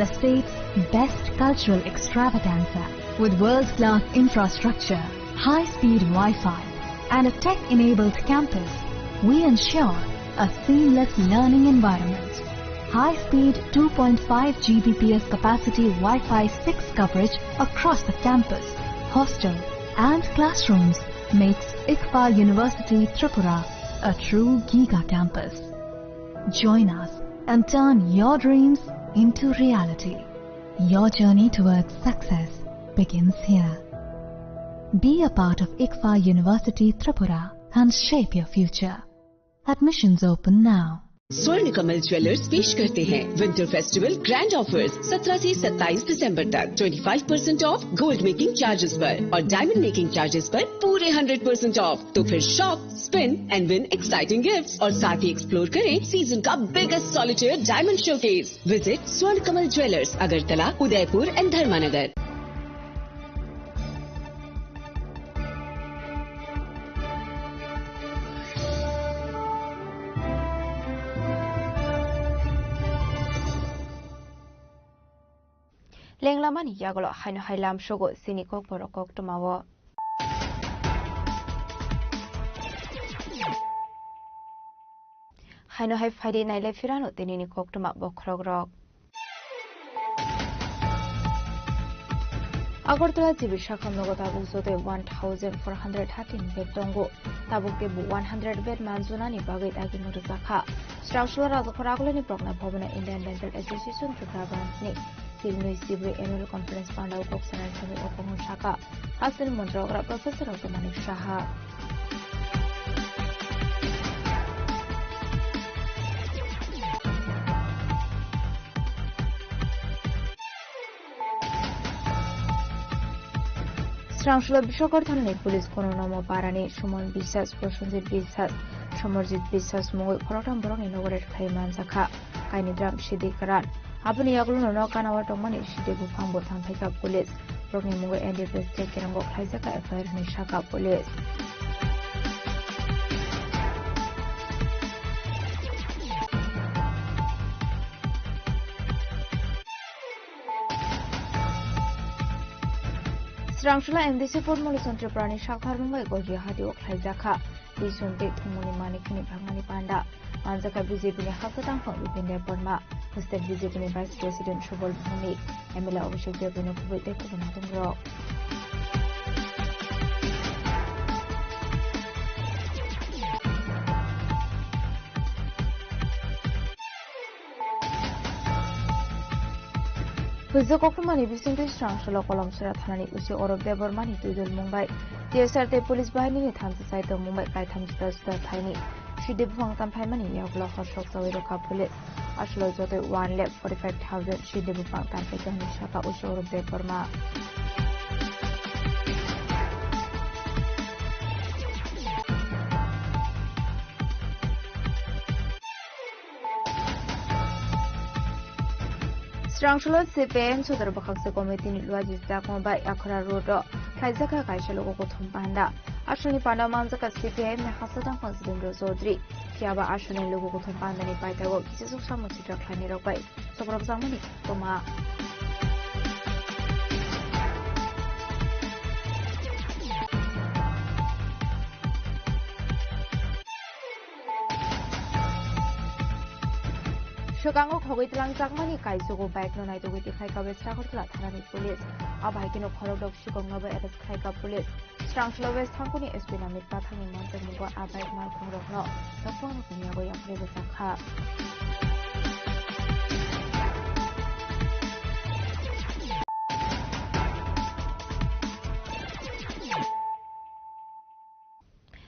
the state's best cultural extravaganza, with world-class infrastructure, high-speed Wi-Fi, and a tech-enabled campus. We ensure a seamless learning environment. High-speed two point five G B P S capacity Wi-Fi six coverage across the campus, hostel, and classrooms makes ICFAI University Tripura a true giga campus. Join us and turn your dreams into reality. Your journey towards success begins here. Be a part of ICFAI University Tripura and shape your future. Admissions open now. स्वर्ण कमल ज्वेलर्स पेश करते हैं winter festival grand offers. सत्रह से सत्ताईस दिसंबर तक twenty five percent of gold making charges पर और डायमंड मेकिंग चार्जेस पर पूरे हंड्रेड परसेंट ऑफ। तो फिर shop, spin and win exciting gifts और साथ ही एक्सप्लोर करें सीजन का biggest solitaire diamond showcase. Visit स्वर्ण कमल ज्वेलर्स, अगरतला, उदयपुर एंड धर्मानगर। Lenglamani yagulo haino hai lamsogo chini kokborok koktwmao. Haino hai phaidi nailai phirano tinini koktwma bokhorokrok. Agartala G B sakham nogo tabuk jotoi one thousand four hundred thirteen bed tongo. Tabuk teibo one hundred bed manjunani bagwi dagimung rwjakha. Srangsulo Rajapur Agulani Prokna Bhavan o Indian Dental Association Tripura Branch ni silnwi sibwi annual conference pandao kok sanani thani o kok no saka. Hasteni montrogra Professor Dr. Manik Saha. Srangsulo Biswakar thanani police kono nomo parani Suman Biswas, Prosenjit Biswas, Somarjit Biswas mungwi khoroktham borokni nogo raid khlai manjakha. Kainwi dram sidi kwran. Aboni yagulo nono kanao tongmani sidi buphang bo tangphaikha police. Borokni mungwi N D P S check kerango khlaijak F I R hwnwi sakha police. Srangsulo M D C formulation Tripurani sakthar mungbai Gojri hatio khlaijakha. Tei sumtwi thwngmungni manik hwnwi phangmani panda. Manjakha B J P ni haksa tangphang Bipin Debbarma, State B J P ni Vice President Subal Bhowmik, M L A Abhishek Debbarma kubui tei kubun natungrok. Huijak koktwmani bisingtwi Srangsulo Kolomsora thanani usi Arup Debbarmani twidul mungbai T S R tei police bahinini thamsa saitok mungbai kaitham juda juda thaini sidi buphang tamphaimani yagulo horsok chawi rwkha police. Aswklo jotoi one lakh forty five thousand sidi buphang tamphaikha hwnwi sakha usi Arup Debbarma. Srangsulo C P I M Sodor Bwkhaksa Committee ni Luaji Chakma bai Akhora Road o khlaijakha kaisa luku kuthum panda. Aswkni panda manjakha C P I M ni haksa tangphang Jitendra Chaudhary. Phiya ba aswkni luku kuthum panda ni paithago kisa suk samung sitra khlainai rok bai sokrok jakmani tongma. Swkango khogwi twlangjakmani kaijugo bike no naitugwi tikhlai kabe Sagartala thanani police. Abo hai kheno khorokdok sikokno bo arrest khlaikha police. Srangsulo West Thangkuni S P Namit Pathangni manjakmungo a bike malkhungrokno nokphang rokni yago yapharwi bwchakha.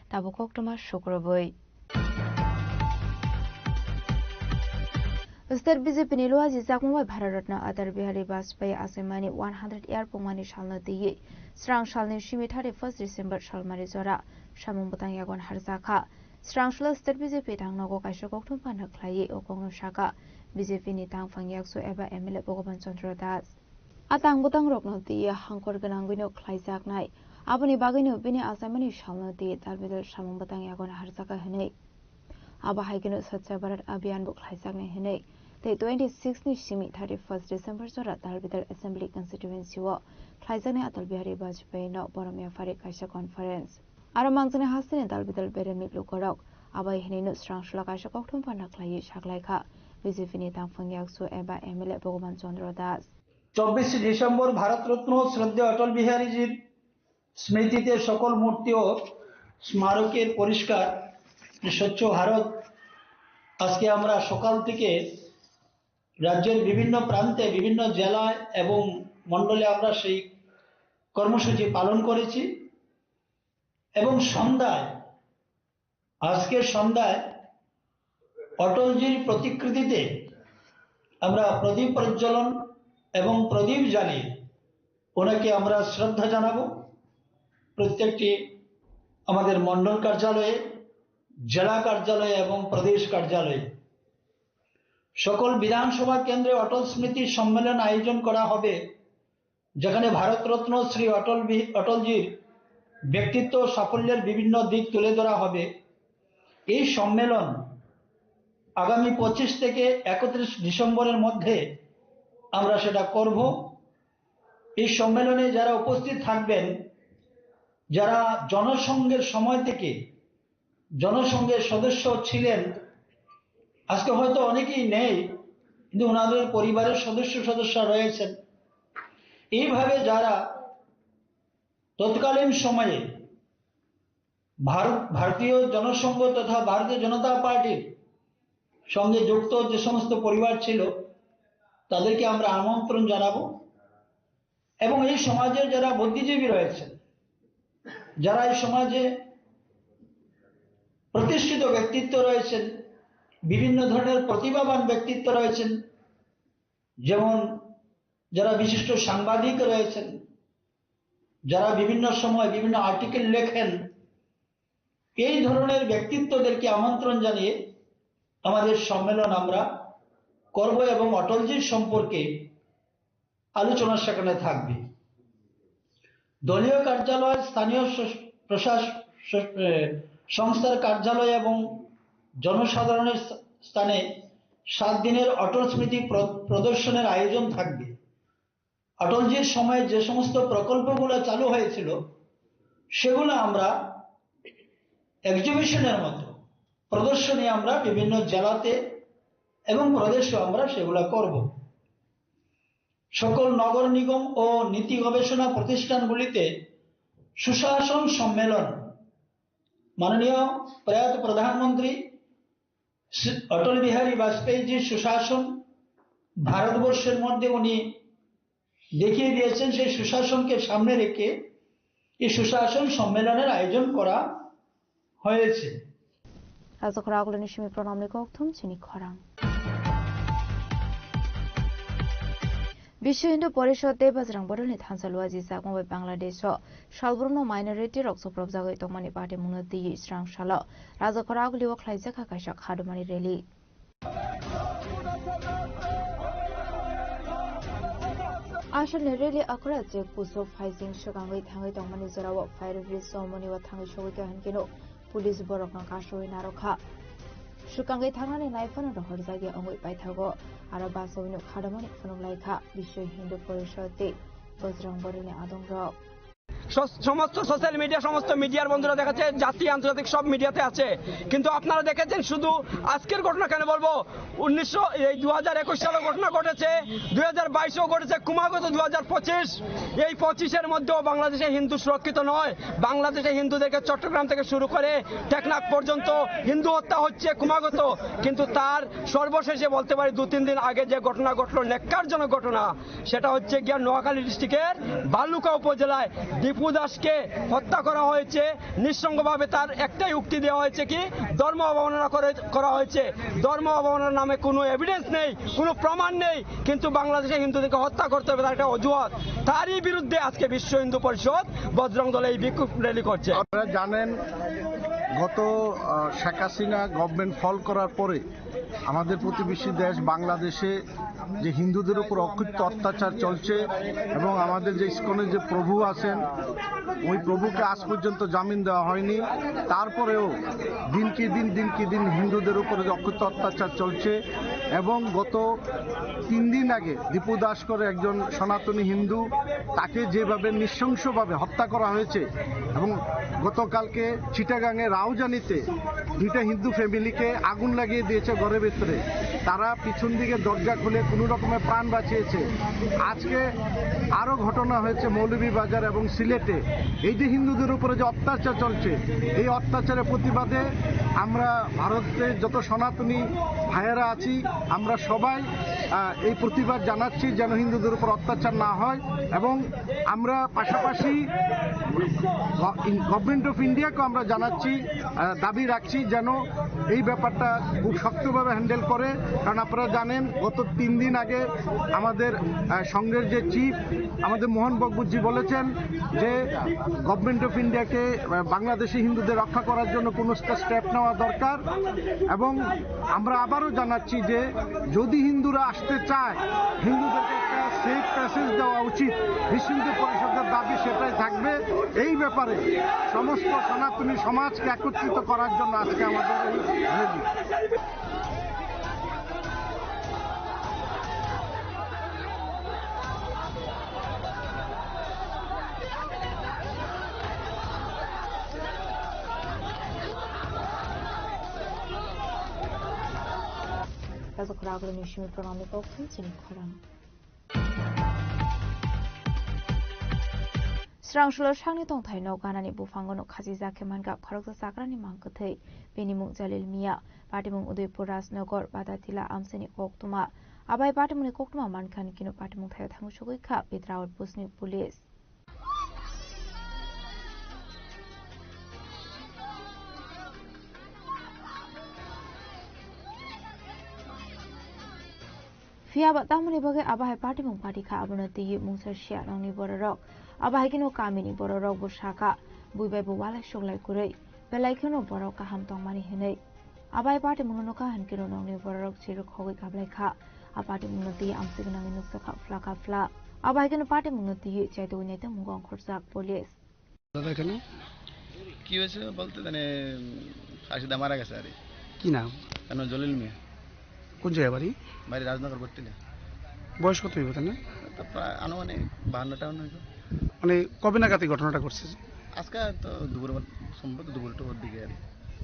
Tabuk koktwma sukrubwi. State B J P ni Luaji Chakma bai Bharat Ratna Atal Bihari Vajpayee achaimani one hundred year pungmani salno twiwi srang salni simi thirty first December salmari jora samung bwtang yagon harjakha. Srangsulo State B J P tangnogo kaisa kokthum panda khlaiwi o kokno sakha B J P ni tangphang yaksu eba M L A Bhogoban Chandra Das. A tang bwtang rokno twiwi hangkhor gwnangwino khlaijaknai. Aboni bagwino bini achaimani salno twiwi dal bidal samung bwtang yagon harjakha hwnwi. Abo hai kheno Swachh Bharat Abhiyan bo khlaijaknai hwnwi tei twenty six ni simi thirty first December jora dal bidal Assembly Constituency o khlaijaknai Atal Bihari Vajpayee no borom yaphari kaisa conference. Aro mangjani hasteni dal bidal beremni lukorok abai hinwino srang sula kaisa kokthum panda khlaiwi saklaikha B J P ni tangphang yaksu eba M L A Bhogoban Chandra Das. চব্বিশে ডিসেম্বর ভারতরত্ন শ্রদ্ধেয় অটল বিহারীজির স্মৃতিতে সকল মূর্তি ও স্মারকের পরিষ্কার স্বচ্ছ ভারত। আজকে আমরা সকাল থেকে রাজ্যের বিভিন্ন প্রান্তে, বিভিন্ন জেলায় এবং মণ্ডলে আমরা সেই কর্মসূচি পালন করেছি এবং সন্ধ্যায়, আজকের সন্ধ্যায় অটলজির প্রতিকৃতিতে আমরা প্রদীপ প্রজ্বলন এবং প্রদীপ জ্বালিয়ে ওনাকে আমরা শ্রদ্ধা জানাবো। প্রত্যেকটি আমাদের মণ্ডল কার্যালয়ে, জেলা কার্যালয়ে এবং প্রদেশ কার্যালয়ে সকল বিধানসভা কেন্দ্রে অটল স্মৃতি সম্মেলন আয়োজন করা হবে, যেখানে ভারতরত্ন শ্রী অটল বি-, অটলজির ব্যক্তিত্ব ও সাফল্যের বিভিন্ন দিক তুলে ধরা হবে। এই সম্মেলন আগামী পঁচিশ থেকে একত্রিশ ডিসেম্বরের মধ্যে আমরা সেটা করব। এই সম্মেলনে যারা উপস্থিত থাকবেন, যারা জনসংঘের সময় থেকে জনসংঘের সদস্য ছিলেন, আজকে হয়তো অনেকেই নেই, কিন্তু ওনাদের পরিবারের সদস্য সদস্য রয়েছেন। এইভাবে যারা তৎকালীন সময়ে ভারত, ভারতীয় জনসংঘ তথা ভারতীয় জনতা পার্টির সঙ্গে যুক্ত যে সমস্ত পরিবার ছিল, তাদেরকে আমরা আমন্ত্রণ জানাবো। এবং এই সমাজের যারা বুদ্ধিজীবী রয়েছেন, যারা এই সমাজে প্রতিষ্ঠিত ব্যক্তিত্ব রয়েছেন, বিভিন্ন ধরনের প্রতিভাবান ব্যক্তিত্ব রয়েছেন, যেমন যারা বিশিষ্ট সাংবাদিক রয়েছেন, যারা বিভিন্ন সময় বিভিন্ন আর্টিকেল লেখেন, এই ধরনের ব্যক্তিত্বদেরকে আমন্ত্রণ জানিয়ে আমাদের সম্মেলন আমরা করব এবং অটলজির সম্পর্কে আলোচনা সেখানে থাকবে। দলীয় কার্যালয়, স্থানীয় স-, প্রশাস-, স-, এ, সংস্থার কার্যালয় এবং জনসাধারণের স্থানে সাত দিনের অটল স্মৃতি প্র-, প্রদর্শনের আয়োজন থাকবে। অটলজির সময়ে যে সমস্ত প্রকল্পগুলো চালু হয়েছিল, সেগুলো আমরা এক্সিবিশনের মতো প্রদর্শনী আমরা বিভিন্ন জেলাতে এবং প্রদেশেও আমরা সেগুলো করব। সকল নগর নিগম ও নীতি গবেষণা প্রতিষ্ঠানগুলিতে সুশাসন সম্মেলন, মাননীয় প্রয়াত প্রধানমন্ত্রী শ্রী অটল বিহারী বাজপেয়ীজির সুশাসন ভারতবর্ষের মধ্যে উনি দেখিয়ে দিয়েছেন, সেই সুশাসনকে সামনে রেখে এই সুশাসন সম্মেলনের আয়োজন করা হয়েছে। Rajakhorok Loni Simi Pranamni Kokthum chini khorang. Biswa Hindu Porishod tei Bajrang Bodolni thansa lua jisakma bai Bangladesh o salbrumno minority rok chopropjagwi tongmani patimungno twiwi srang salo Rajakhorok Lio khlaijak kha kaisa khadumani rally. Aswkni rally akhora chek puso phaising swkangwi thangwi tongmani jorao fire brigade chomoni o thangwi sogwi kha hinkhe no police borokno kasui narwkha. Swkangwi thangnani naiphano rohorjakya wngwi paithago, aro bachawino khadamani phunuk laikha Biswa Hindu Porishod tei Bajrang Bodolni adongrok. স-, সমস্ত social media, সমস্ত মিডিয়ার বন্ধুরা দেখাচ্ছে, জাতীয় আন্তর্জাতিক সব মিডিয়াতে আছে, কিন্তু আপনারা দেখেছেন শুধু আজকের ঘটনা কেন বলবো, উনিশশো, এই দু হাজার একুশ সালে ঘটনা ঘটেছে, দুই হাজার বাইশেও ঘটেছে, ক্রমাগত দু হাজার পঁচিশ, এই পঁচিশের মধ্যেও বাংলাদেশে হিন্দু সুরক্ষিত নয়। বাংলাদেশে হিন্দুদেরকে চট্টগ্রাম থেকে শুরু করে টেকনাফ পর্যন্ত হিন্দু হত্যা হচ্ছে ক্রমাগত, কিন্তু তার সর্বশেষে বলতে পারি দু তিন দিন আগে যে ঘটনা ঘটলো, ন্যাক্কারজনক ঘটনা, সেটা হচ্ছে গিয়া নোয়াখালী ডিস্ট্রিক্টের বালুকা উপজেলায় দীপু দাসকে হত্যা করা হয়েছে। নৃশংসভাবে তার একটাই উক্তি দেওয়া হয়েছে কি, ধর্ম অবমাননা করে, করা হয়েছে। ধর্ম অবমাননার নামে কোনো এভিডেন্স নেই, কোনো প্রমাণ নেই, কিন্তু বাংলাদেশে হিন্দুদেরকে হত্যা করতে হবে, তার একটা অজুহাত। তারই বিরুদ্ধে আজকে বিশ্ব হিন্দু পরিষদ বজরং দলে এই বিক্ষোভ র্যালি করছে। আপনারা জানেন, গত, আহ, শেখ হাসিনা গভর্নমেন্ট ফল করার পরে আমাদের প্রতিবেশী দেশ বাংলাদেশে যে হিন্দুদের উপর অকথ্য অত্যাচার চলছে এবং আমাদের যে ইসকনের যে প্রভু আছেন, ওই প্রভুকে আজ পর্যন্ত জামিন দেওয়া হয়নি। তারপরেও দিন কি দিন, দিন কি দিন হিন্দুদের উপরে যে অকথ্য অত্যাচার চলছে এবং গত তিন দিন আগে দীপু দাস করে একজন সনাতনী হিন্দু, তাকে যেভাবে নৃশংসভাবে হত্যা করা হয়েছে এবং গতকালকে চিটাগাংয়ে রাউজানিতে দুইটা হিন্দু ফ্যামিলিকে আগুন লাগিয়ে দিয়েছে ঘরের ভিতরে। তারা পিছন দিকে দরজা খুলে কোনো রকমে প্রাণ বাঁচিয়েছে। আজকে আরও ঘটনা হয়েছে মৌলভীবাজার এবং সিলেটে। এই যে হিন্দুদের উপরে যে অত্যাচার চলছে, এই অত্যাচারের প্রতিবাদে আমরা ভারতে যত সনাতনী ভাইয়েরা আছি, আমরা সবাই, আহ, এই প্রতিবাদ জানাচ্ছি যেন হিন্দুদের উপর অত্যাচার না হয়। এবং আমরা পাশাপাশি গভর্নমেন্ট অফ ইন্ডিয়াকে আমরা জানাচ্ছি, আহ, দাবি রাখছি যেন এই ব্যাপারটা খুব শক্তভাবে হ্যান্ডেল করে। কারণ আপনারা জানেন, গত তিন দিন আগে আমাদের, আহ, সংঘের যে চিফ, আমাদের মোহন ভগবতজি বলেছেন যে গভর্নমেন্ট অফ ইন্ডিয়াকে, আহ, বাংলাদেশি হিন্দুদের রক্ষা করার জন্য কোনো একটা স্টেপ নেওয়া দরকার। এবং আমরা আবারও জানাচ্ছি যে যদি হিন্দুরা আসতে চায়, হিন্দুদেরকে একটা সেফ প্যাসেজ দেওয়া উচিত। বিশ্ব হিন্দু পরিষদের দাবি সেটাই থাকবে। এই ব্যাপারে সমস্ত সনাতনী সমাজকে একত্রিত করার জন্য আজকে আমাদের এই rally. Rajakhorok Loni Simi Pranamni Kokthum chini khorang. Rangsulo sakni tongthai nok ganani buphango no khachijak khe mankha khoroksa chakrani mang kwthwi. Bini mung Jalil Mia, patimung Udaipur Rajnagar, Badatila amchaini koktwma. Abai patimungni koktwma mankha hwn khe no patimung thaio thangwi sogwi kha Bidra outpost ni police. Phiya ba tamoni bagwi abo hai patimung pati kha, abono twiwi mungsa sia nokni bororok. Abo hai kheno kamini bororok bo sakha, bui bai bo walai suklai kwrwi, belai kheno borok kaham tongmani hwnwi. Abo hai patimungno nukha hwn kheno nokni bororok chirwk khogwi kablai kha. A patimungno twiwi amchwk gwnangwi nukjakha phla ka phla. Abo hai kheno patimungno twiwi chaitugwi naitongmungo ongkhorjak police. দাদা, এখানে কি হয়েছে বলতে, মানে, উম, ফাঁসিতে মারা গেছে আর কি। কি নাম? তার নাম জলিল মিয়া। কোন জায়গায় বাড়ি? বাড়ি রাজনগর বটতলা। বয়স কত হইব তার না? তো প্রায় আনুমানিক বাহান্ন টাউন হইব। মানে, কবে নাগাদ এই ঘটনাটা ঘটছে? আজকে তো দুপুর, সম্ভবত দুপুর টুপুর দিকে আর কি।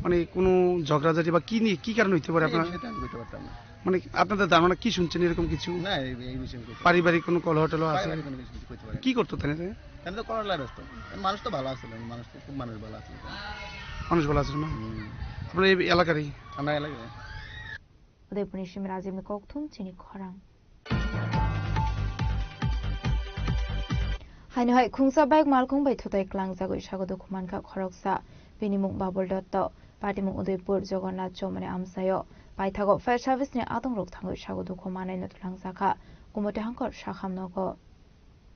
মানে, কোনো ঝগড়াঝাটি বা কি নিয়ে, কি কারণে হইতে পারে এই আপনার? বিষয়ে তো আমি বলতে পারতাম না। মানে, আপনাদের ধারণা কি শুনছেন এরকম কিছু? না, এই, এই বিষয়ে আমি কিছু পারিবারিক কোনো কলহ টলহ আছে? পারিবারিক কোনো কিছু করতে পারি না। কি করতো তাহলে? আমি তো করলা ব্যস্ত। মানুষ তো ভালো আছিল, মানুষ তো খুব মানুষ ভালো আছিল। মানুষ ভালো আছিল না? হুম। আপনার এই এলাকারই? আমরা এলাকায়। Udaipurni simi Rajibni kokthum chini khorang. Haino hai khungsa bike malkhung bai thutai klangjagwi sago dukhu mankha khoroksa. Bini mung Babul Dotto, patimung Udaipur Jagannath Chowmani amchaio. Paithago fire service ni adongrok thangwi sago dukhu manaino twlangjakha Gumoti Hangkor sakham nogo.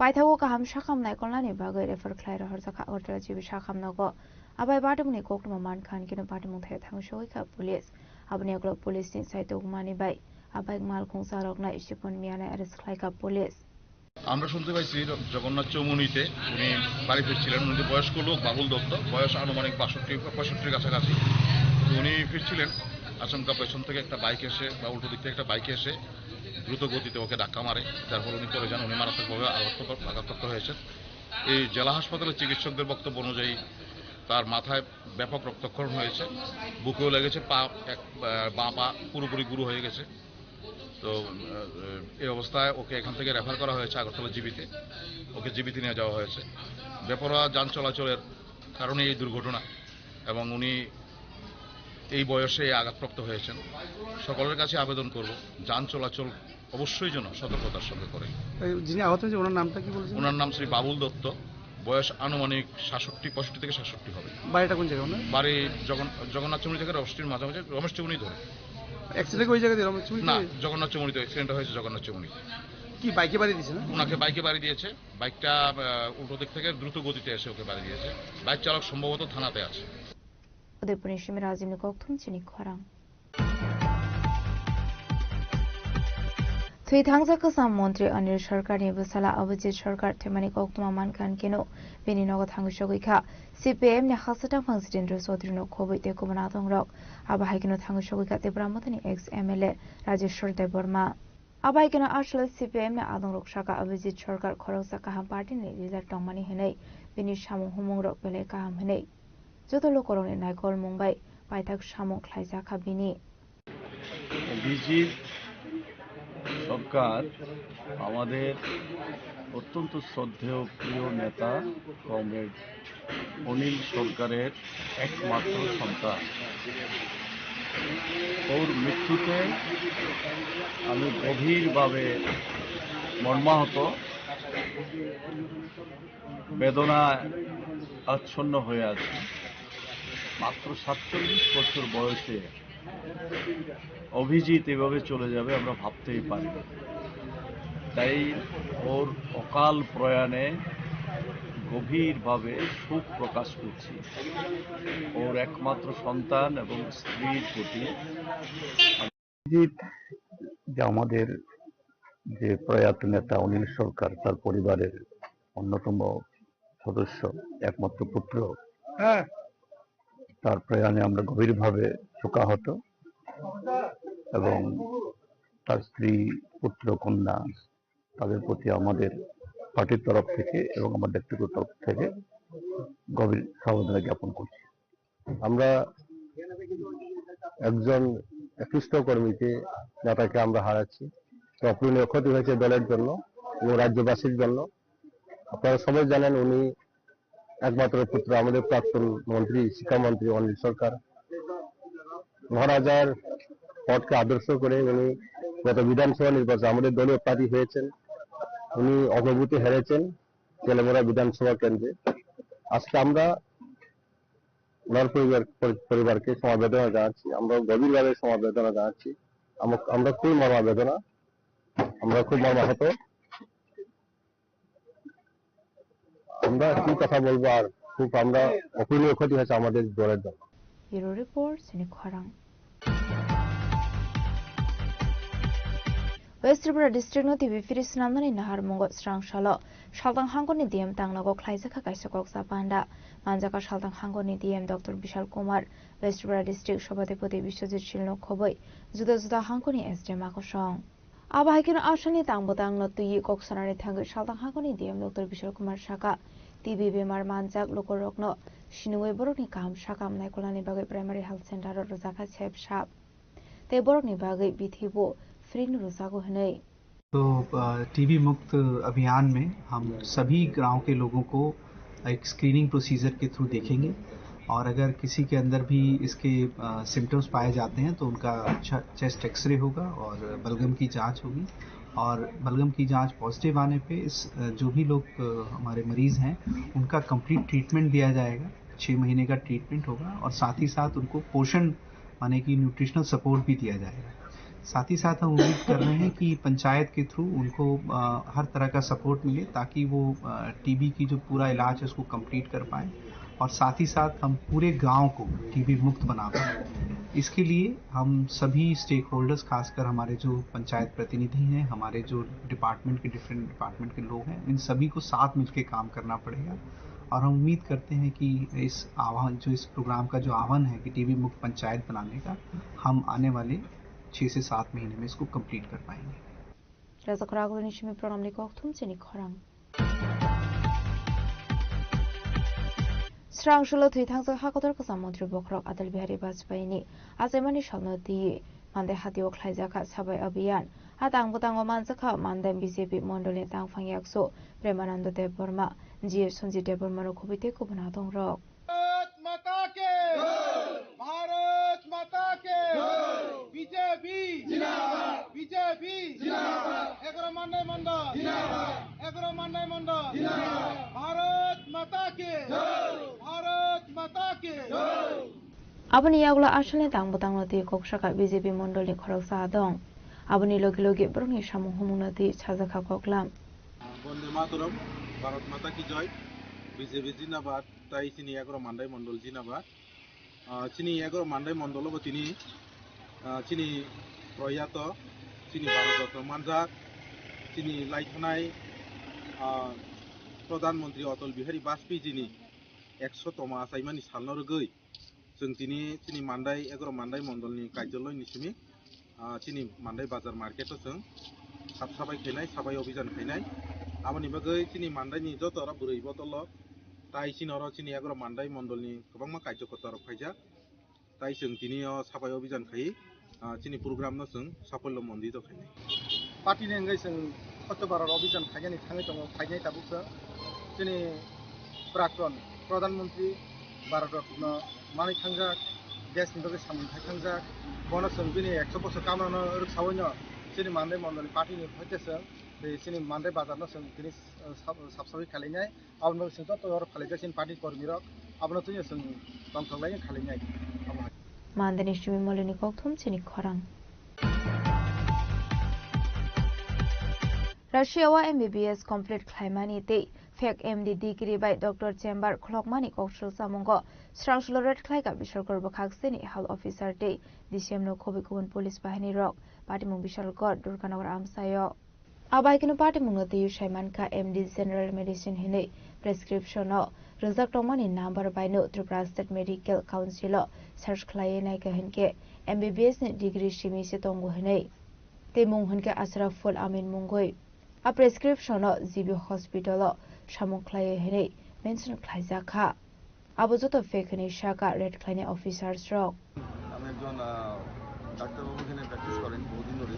Paithago kaham sakham naikolnani bagwi refer khlai rohorjakha Agartala G B sakham nogo. Abai patimungni koktwma mankha hwn kheno patimung thaio thangwi sogwi kha police. Aboni ulo police ni sai tongmani bai a bike malkhung charoknai Sipon Mianai arrest khlaikha police. আমরা শুনতে পাইছি জ-, জগন্নাথ চৌমুহনীতে উনি বাড়ি ফিরছিলেন। উনি বয়স্ক লোক, বাবুল দত্ত, বয়স আনুমানিক বাষট্টি বা পঁয়ষট্টির কাছাকাছি। তো উনি ফিরছিলেন, আচমকা পেছন থেকে একটা বাইক এসে বা উল্টো দিক থেকে একটা বাইকে এসে দ্রুত গতিতে ওকে ধাক্কা মারে, যার ফলে উনি পড়ে যান। উনি মারাত্মকভাবে আঘাতপ্রাপ্ত, আঘাতপ্রাপ্ত হয়েছেন। এই জেলা হাসপাতালের চিকিৎসকদের বক্তব্য অনুযায়ী তার মাথায় ব্যাপক রক্তক্ষরণ হয়েছে, বুকেও লেগেছে, পা এক, আহ, বাঁ পা পুরোপুরি গুঁড়ো হয়ে গেছে। তো, আহ, এই অবস্থায় ওকে এখান থেকে রেফার করা হয়েছে আগরতলা জিবিতে, ওকে জিবিতে নিয়ে যাওয়া হয়েছে। বেপরোয়া যান চলাচলের কারণে এই দুর্ঘটনা এবং উনি এই বয়সে আঘাতপ্রাপ্ত হয়েছেন। সকলের কাছে আবেদন করব, যান চলাচল অবশ্যই যেন সতর্কতার সঙ্গে করে। এই যিনি আহত হয়েছে, ওনার নামটা কি বলেছেন? ওনার নাম শ্রী বাবুল দত্ত, বয়স আনুমানিক সাতষট্টি, পঁয়ষট্টি থেকে সাতষট্টি হবে। বাড়িটা কোন জায়গায় ওনার? বাড়ি জগন-, জগন্নাথ চৌমুহনী থেকে রমেশ চৌমুহনীর মাঝামাঝি, রমেশ চৌমুহনী ধরে। অ্যাক্সিডেন্ট ওই জায়গাতে, রমেশ চৌমুহনী না, থেকে? জগন্নাথ চৌমুহনীতে অ্যাক্সিডেন্ট হয়েছে জগন্নাথ চৌমুহনীতে। কি বাইকে বাড়ি দিয়েছে না? ওনাকে বাইকে বাড়ি দিয়েছে, বাইকটা, আহ, উল্টো দিক থেকে দ্রুত গতিতে এসে ওকে বাড়ি দিয়েছে। বাইক চালক সম্ভবত থানাতে আছে। Udaipurni simi Rajibni kokthum chini khorang. Thwi thangjak kwcham montri Anil Sarkarni bwsala Abhijit Sarkar thwimani koktwma mankha hwn kheno bini nogo thangwi sogwi kha. C P I M ni haksa tangphang Jitendra Chaudhary no khobwi tei kubun adongrok. Abo hai kheno thangwi sogwi kha Tipra Mothani ex M L A Rajeshwar Debbarma. Abo hai kheno aswk C P I M ni adongrok sakha Abhijit Sarkar khoroksa kaham party ni leader tongmani hwnwi, bini samung humungrok belai kaham hwnwi. Joto lukurokni naikolmung bai paithak samung khlaijakha bini. Abhijit সরকার আমাদের অত্যন্ত শ্রদ্ধেয় প্রিয় নেতা কমরেড অনিল সরকারের একমাত্র সন্তান। ওর মৃত্যুতে আমি গভীরভাবে মর্মাহত, বেদনায় আচ্ছন্ন হয়ে আছি। মাত্র সাতচল্লিশ বছর বয়সে অভিজিৎ এভাবে চলে যাবে আমরা ভাবতেই পারি না। তাই ওর অকাল প্রয়াণে গভীরভাবে শোক প্রকাশ করছি। ওর একমাত্র সন্তান এবং স্ত্রীর প্রতি অভিজিৎ যে আমাদের যে প্রয়াত নেতা অনিল সরকার, তার পরিবারের অন্যতম সদস্য, একমাত্র পুত্র, হ্যাঁ। তার প্রয়াণে আমরা গভীরভাবে শোকাহত এবং তার স্ত্রী, পুত্র, কন্যা, তাদের প্রতি আমাদের পার্টির তরফ থেকে এবং আমার ব্যক্তিগত তরফ থেকে গভীর সমবেদনা জ্ঞাপন করছি। আমরা একজন একনিষ্ঠ কর্মীকে, নেতাকে আমরা হারাচ্ছি। তো অপূরণীয় ক্ষতি হয়েছে দলের জন্য এবং রাজ্যবাসীর জন্য। আপনারা সবাই জানেন, উনি একমাত্র পুত্র আমাদের প্রাক্তন মন্ত্রী, শিক্ষামন্ত্রী অনিল সরকার। মহারাজার পথকে আদর্শ করে উনি গত বিধানসভা নির্বাচনে আমাদের দলীয় প্রার্থী হয়েছেন। উনি অগ্রভূতে হেরেছেন তেলেমুড়া বিধানসভা কেন্দ্রে। আজকে আমরা ওনার পরিবার, পরি-, পরিবারকে সমবেদনা জানাচ্ছি, আমরা গভীরভাবে সমবেদনা জানাচ্ছি। আমক-, আমরা খুবই মর্মাবেদনা, আমরা খুব মর্মাহত। আমরা কি কথা বলবো আর, খুব আমরা অপূরণীয় ক্ষতি হয়েছে আমাদের দলের জন্য। Bureau Report, Sini Khorang. West Tripura district no T B free swnamnani naharmungo srang salo Saltang Hangkoni D M tangnago khlaijakha kaisa koksa panda. Manjaka Saltang Hangkoni D M Doctor Bishal Kumar, West Tripura district Sabhapati Biswajit Silno khoboi juda juda hangkoni S D M akosong. Abo hai kheno asani tang bwtang no twi kok sanani thangwi Saltang Hangkoni D M Doctor Bishal Kumar saka, T B bemar manjak lukurokno sinungwi borokni kaham sakam naikolnani bagwi primary health center o rwjakha sep sap. Tei borokni bagwi bithi bo free no rwjago hwnwi. तो टीबी मुक्त अभियान में हम सभी गांव के लोगों को एक स्क्रीनिंग प्रोसीजर के थ्रू देखेंगे और अगर किसी के अंदर भी इसके सिम्टम्स पाए जाते हैं तो उनका अच्छा चेस्ट एक्सरे होगा और बलगम की जांच होगी और बलगम की जांच पॉजिटिव आने पे इस अ, जो भी लोग अ, हमारे मरीज हैं उनका कंप्लीट ट्रीटमेंट दिया जाएगा। छः महीने का ट्रीटमेंट होगा और साथ ही साथ उनको पोषण माने कि न्यूट्रिशनल सपोर्ट भी दिया जाएगा। साथ ही साथ हम उम्मीद कर रहे हैं कि पंचायत के थ्रू उनको अ, हर तरह का सपोर्ट मिले ताकि वो टीबी की जो पूरा इलाज है उसको कंप्लीट कर पाए और साथ ही साथ हम पूरे गांव को टीबी मुक्त बना पाए। इसके लिए हम सभी स्टेक होल्डर्स, खासकर हमारे जो पंचायत प्रतिनिधि हैं, हमारे जो डिपार्टमेंट के, डिफरेंट डिपार्टमेंट के लोग हैं, इन सभी को साथ मिलकर काम करना पड़ेगा और हम उम्मीद करते हैं कि इस आह्वान, जो इस प्रोग्राम का जो आह्वान है कि टीबी मुक्त पंचायत बनाने का, हम आने वाले छः से सात महीने में इसको कंप्लीट कर पाएंगे। Rajak Ragulni simi program ni kok thum chini khorang. Srang sulo thwi thangjak ha kotor kwcham montri bokhorok Atal Bihari Vajpayee ni achaimani salno twi Mandai hatio khlaijakha sabai abhiyan. Ha tang bwtango manjakha Mandai B J P mondolni tangphang yaksu Premananda Debbarma, G S Sanjit Debbarma rok khubui tei kubun adongrok. Bharat माता के जय। भारत माता के जय। बीजेपी जिंदाबाद। बीजेपी जिंदाबाद। एगारो मान्दाइ मण्डल जिंदाबाद। एगारो मान्दाइ मण्डल जिंदाबाद। भारत माता के जय। भारत माता के जय। Aboni yagulo aswkni tang bwtangno twi kok saka B J P mondolni khoroksa adong. Aboni logi logi borokni samung humungno twi sajakha koklam. Bonde Mataram, Bharat Mata ki Joy, B J P Zindabad, tai chini egaro Mandai Mondol Zindabad. Ah, chini egaro Mandai Mondol bo tini, ah, chini proyato, chini Bharat Ratna manjak, chini laithanai, ah, Pradhan Mantri Atal Bihari Vajpayee jini ekso toma achaimani salno rwgwi, chwng tini chini Mandai, egaro Mandai Mondolni Kaijaloi ni simi, ah, chini Mandai Bazar Market o chwng sab sabai khainai, sabai obijan khainai. Aboni bagwi chini Mandai ni joto oro bwrwi bodol o, tai chini oro chini egaro Mandai Mondolni kwbangma kaijakota rok phaijak. Tai chwng tini o sabai obijan khai, ah, chini program no chwng safollo mondito khainai. Party ni wngwi chwng Swachh Bharat Abhijan khainani thangwi tongo, khainai tabuk chwng. Chini Prakton Pradhan Mantri Bharat Ratna manwi thangjak, desh ni bagwi samung khai thangjak, bono chwng bini ekso bosor kamano rwksawi no chini Mandai Mondol ni party ni hoite chwng, tei chini Mandai Bazar no chwng tini, uh, sab-, sabsawi khailainai. Aboni bagwi chwng joto oro phalajak chini party kormi rok, abono twiwi chwng tongthok lai khalainai. Abo hai. Mandeni simi molini kokthum chini khorang. Russia o M B B S complete khlaimani tei fake M D degree bai doctor chamber khulokmani koksul samungo srangsulo red khlaika Bishalkor bwkhak sini health officer tei D C M no khobwi kubun police bahini rok patimung Bishalkor Durganagar amsaio. Abo hai kheno patimungno twiwi sai mankha M D General Medicine hinwi prescription-o rijak tongmani number baino Tripura State Medical Council-o search khlaiwi naikha hinkhe M B B S ni degree simi se tongo hinwi. Tei mung hinkhe Ashraful Amin mungwi. A prescription-o G B Hospital-o samung khlaiwi hinwi mention khlaijakha. Abo joto fake hinwi saka red khlainai officers rok. আমি একজন, আহ, ডাক্তারবাবু এখানে প্র্যাকটিস করেন বহুদিন ধরে।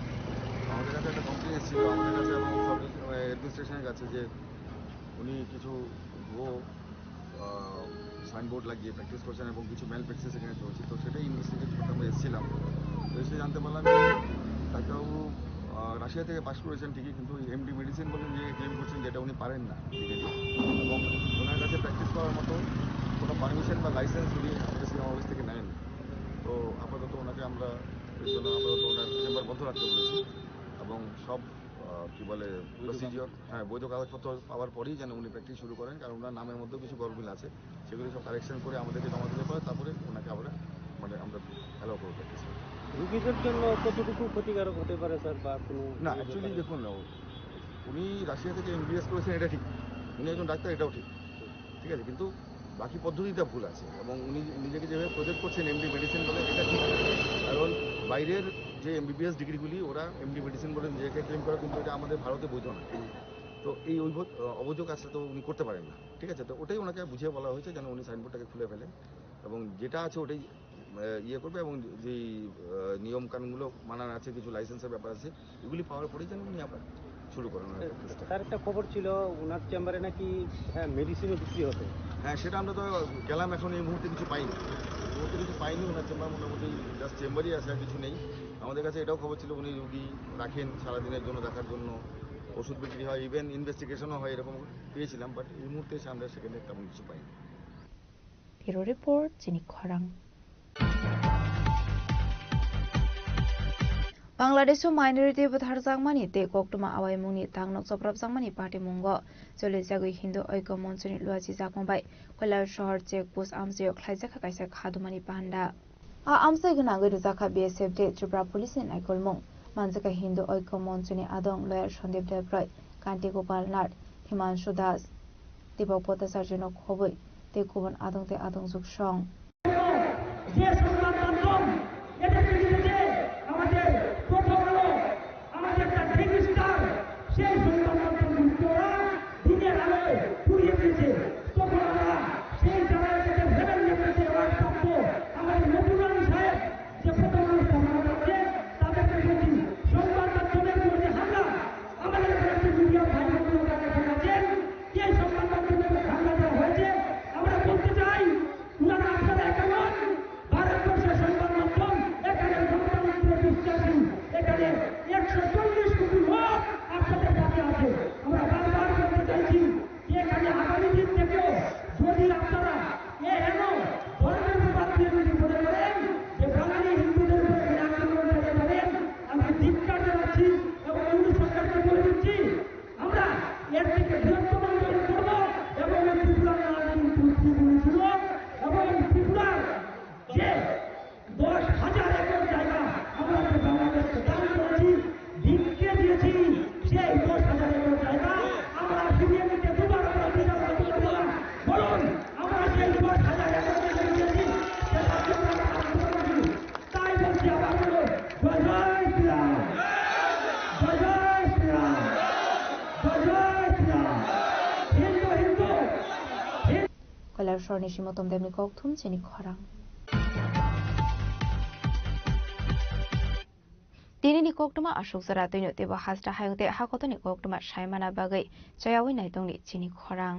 আমাদের কাছে একটা কমপ্লেন এসেছিল আমাদের কাছে এবং সাব, আহ, অ্যাডমিনিস্ট্রেশনের কাছে যে উনি কিছু ভুয়ো সাইনবোর্ড লাগিয়ে প্র্যাকটিস করছেন এবং কিছু ম্যাল প্র্যাকটিস এখানে চলছে। তো সেটাই ইনভেস্টিগেট করতে আমরা এসেছিলাম। তো এসে জানতে পারলাম যে ডাক্তারবাবু, আহ, রাশিয়া থেকে পাশ করেছেন ঠিকই, কিন্তু এমডি মেডিসিন বলে যে ক্লেম করছেন, যেটা উনি পারেন না। এবং ওনার কাছে প্র্যাকটিস করার মতো কোনো পারমিশন বা লাইসেন্স উনি আমাদের সিএম অফিস থেকে নেন। তো আপাতত ওনাকে আমরা, এর জন্য আপাতত ওনার চেম্বার বন্ধ রাখতে বলেছি এবং সব, আহ, কি বলে, প্রসিডিওর, হ্যাঁ, বৈধ কাগজপত্র পাওয়ার পরেই যেন উনি প্র্যাকটিস শুরু করেন, কারণ ওনার নামের মধ্যেও কিছু গরমিল আছে, সেগুলি সব কারেকশন করে আমাদেরকে জমা দিলে পরে তারপরে ওনাকে আমরা, মানে, আমরা অ্যালাউ করবো প্র্যাকটিস। রুগীদের জন্য কতটুকু ক্ষতিকারক হতে পারে, স্যার, বা কোনো না, অ্যাকচুয়ালি দেখুন, উনি রাশিয়া থেকে এমবিবিএস করেছেন, এটা ঠিক, উনি একজন ডাক্তার, এটাও ঠিক, ঠিক আছে, কিন্তু বাকি পদ্ধতিটা ভুল আছে এবং উনি নিজেকে যেভাবে প্রজেক্ট করছেন এমডি মেডিসিন বলে, এটা ঠিক না। কারণ বাইরের যে এমবিবিএস ডিগ্রিগুলি, ওরা এমডি মেডিসিন বলে নিজেকে ক্লেম করে, কিন্তু এটা আমাদের ভারতে বৈধ না। তো এই অবৈধ, আহ, অবৈধ কাজটা তো উনি করতে পারেন না, ঠিক আছে? তো ওটাই ওনাকে বুঝিয়ে বলা হয়েছে যেন উনি সাইনবোর্ডটাকে খুলে ফেলেন এবং যেটা আছে ওটাই, আহ, ইয়ে করবে এবং যেই, আহ, নিয়ম কানুনগুলো মানার আছে, কিছু লাইসেন্সের ব্যাপার আছে, এগুলি পাওয়ার পরেই যেন উনি আবার শুরু করেন ওনার প্র্যাকটিসটা। স্যার, একটা খবর ছিল ওনার চেম্বারে নাকি, হ্যাঁ, মেডিসিনও বিক্রি হতো। হ্যাঁ, সেটা আমরা তো গেলাম, এখন এই মুহূর্তে কিছু পাইনি, এই মুহূর্তে কিছু পাইনি। ওনার চেম্বার মোটামুটি জাস্ট চেম্বারই আছে, আর কিছু নেই। আমাদের কাছে এটাও খবর ছিল উনি রুগী রাখেন সারাদিনের জন্য, দেখার জন্য, ওষুধ বিক্রি হয়, ইভেন ইনভেস্টিগেশনও হয়, এরকম পেয়েছিলাম, বাট এই মুহূর্তে এসে আমরা সেখানে তেমন কিছু পাইনি। Bureau Report, Chini Khorang. Bangladesho minority butharjakmani tei koktwma awaimungni tangno choprapjakmani patimungo cholijagwi Hindu Oiko Monchoni luachijakma bai Koilasohor check post amchaio khlaijakha kaisa khadumani panda. A amchai gwnangwi rwjakha B S F de Tripura Police ni naikolmung. Manjakha Hindu Oiko Monchoni adong lawyer Sandeep Debroy, Kanti Gopal Nath, Himanshu Das, Deepak Bhattacharya no khobwi tei kubun adong tei adongjwk song. যে সংবাদ মাধ্যম এদেরকে লিখেছে আমাদের প্রথম আলো, আমাদের একটা রেজিস্টার, সেই সংবাদ মাধ্যম কিন্তু ওরা দিনের আলোয় পুড়িয়ে দিয়েছে। তখন আমরা সেই যারা এটাকে রেবেল নেতৃত্বে অ্যাওয়ার্ড প্রাপ্ত আমাদের মধুরানী সাহেব যে প্রথম আলো স্থাপনা করেছে, তাদেরকে বলছি, সংবাদ মাধ্যমের উপর যে হামলা, আমাদের এখানে যে মিডিয়া ভাই বন্ধুরা যারা এখানে আছেন, এই সংবাদ মাধ্যমের উপর হামলা দেওয়া হয়েছে, আমরা বলতে চাই, ওনারা আপনারা একা নন, ভারতবর্ষের সংবাদ মাধ্যম এখানে গণতন্ত্রে বিশ্বাসী, এখানে একশো চল্লিশ কোটি লোক আপনাদের পাশে আছে। আমরা বারবার বলতে চাইছি যে এখানে আগামী দিন থেকেও যদি আপনারা এ হেন ধর্মের বিবাদ নিয়ে যদি মনে করেন যে বাঙালি হিন্দুদের উপরে এখানে আক্রমণ চালিয়ে যাবেন, আমি ধিক্কার জানাচ্ছি এবং মোদী সরকারকে বলে দিচ্ছি, আমরা এর থেকে বৃহত্তম আন্দোলন করব এবং এই ত্রিপুরার নাম কিন্তু ত্রিপুরী ছিল এবং এই ত্রিপুরার যে দশ হাজার একর জায়গা আমরা যে বাংলাদেশকে দান করেছি, ভিক্ষে দিয়েছি, সেই দশ হাজার একর জায়গা আমরা ফিরিয়ে নিতে দুবার আমরা দ্বিধাবোধ করব না। বলুন, আমরা সেই দশ হাজার একর জায়গা দিয়েছি, সেটার জন্য আমরা আন্দোলন করি। তাই বলছি আবার বলুন, জয় জয় শ্রীরাম, জয় জয় শ্রীরাম, জয় জয় শ্রীরাম। হিন্দু, হিন্দু, Hindu. Koilasohor ni Simotom Debni kokthum chini khorang. Tini ni koktwma aswk jora twino teibo hasta hayung tei hakotor ni koktwma saimana bagwi chayawi naitongni chini khorang.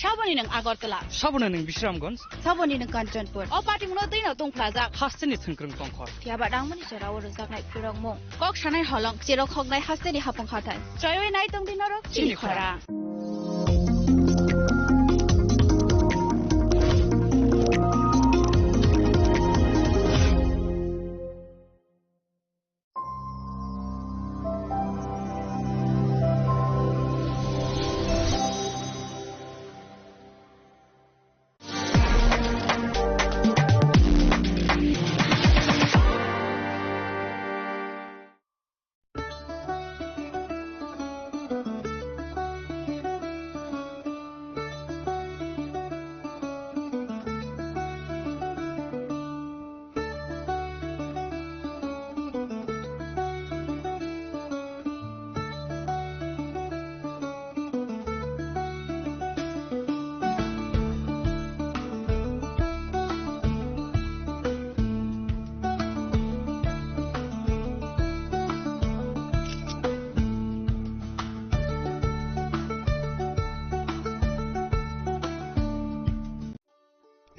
Saboni nwng Agartala. Saboni nwng Bisramganj. Saboni nwng Kanchanpur. O patimungno twino tungphlajak. Hasteni thwngkwrwng tongkhor. Phiya ba nangmani jorao rwjaknai phurokmung. Kok sanai holong, cherok hoknai hasteni hapung hathai. Choiwi nai tongdi norok chini khorang.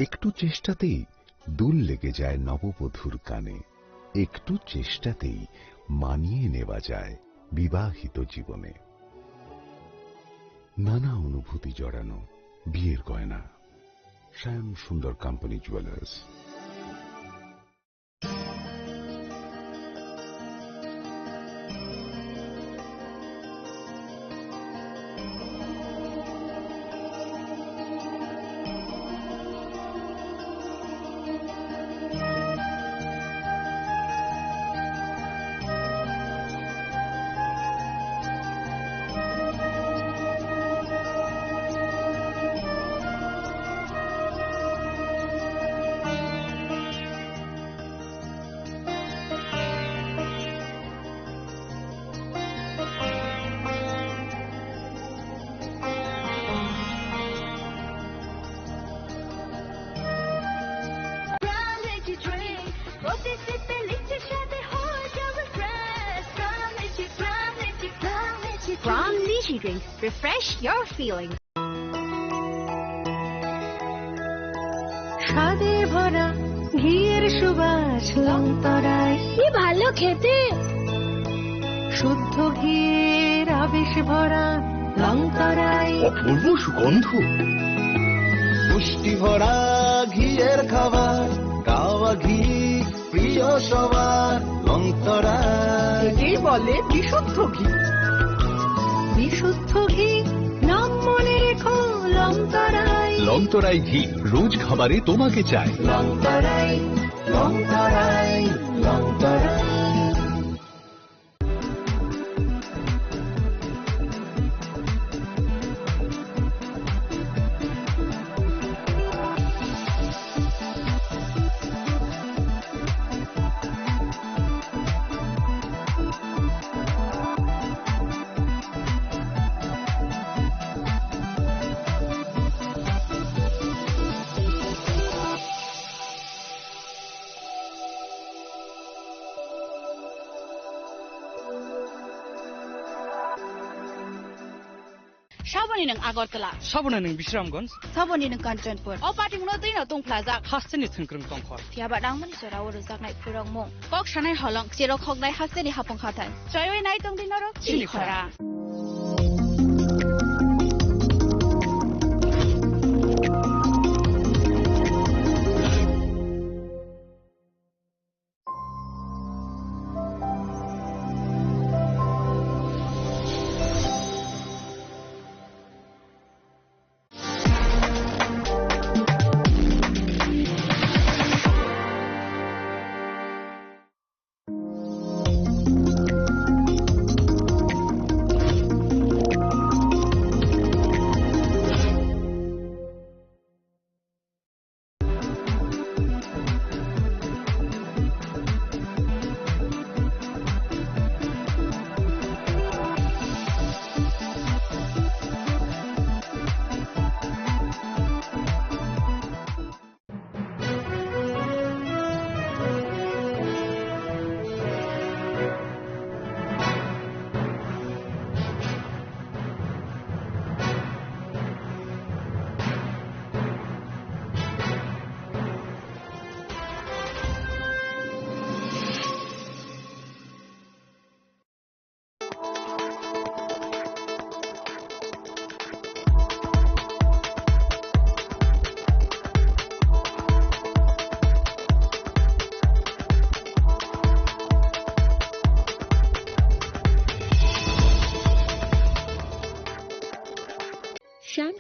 একটু চেষ্টাতেই দুল লেগে যায় নববধূর কানে। একটু চেষ্টাতেই মানিয়ে নেওয়া যায় বিবাহিত জীবনে। নানা অনুভূতি জড়ানো বিয়ের গয়না। শ্যাম Sundar company jewellers. From Lychee Drinks, refresh your feeling. স্বাদে ভরা ঘিয়ের সুবাস লংতরাই। কি ভালো খেতে। শুদ্ধ ঘিয়ের আবেশ ভরা লংতরাই। অপূর্ব সুগন্ধ। পুষ্টি ভরা ঘিয়ের খাবার, গাওয়া ঘি প্রিয় সবার লংতরাই। একেই বলে বিশুদ্ধ ঘি। বিশুদ্ধ ঘি, নাম মনে রেখো লংতরাই। লংতরাই ঘি, রোজ খাবারে তোমাকে চাই। লংতরাই, লংতরাই, লংতরাই। Saboni nwng Agartala. Saboni nwng Bisramganj. Saboni nwng Kanchanpur. O patimungno twino tungphlajak. Hasteni thwngkwrwng tongkhor. Phiya ba nangmani jorao rwjaknai phurokmung. Kok sanai holong, cherok hoknai hasteni hapung hathai. Choiwi nai tongdi norok chini khorang.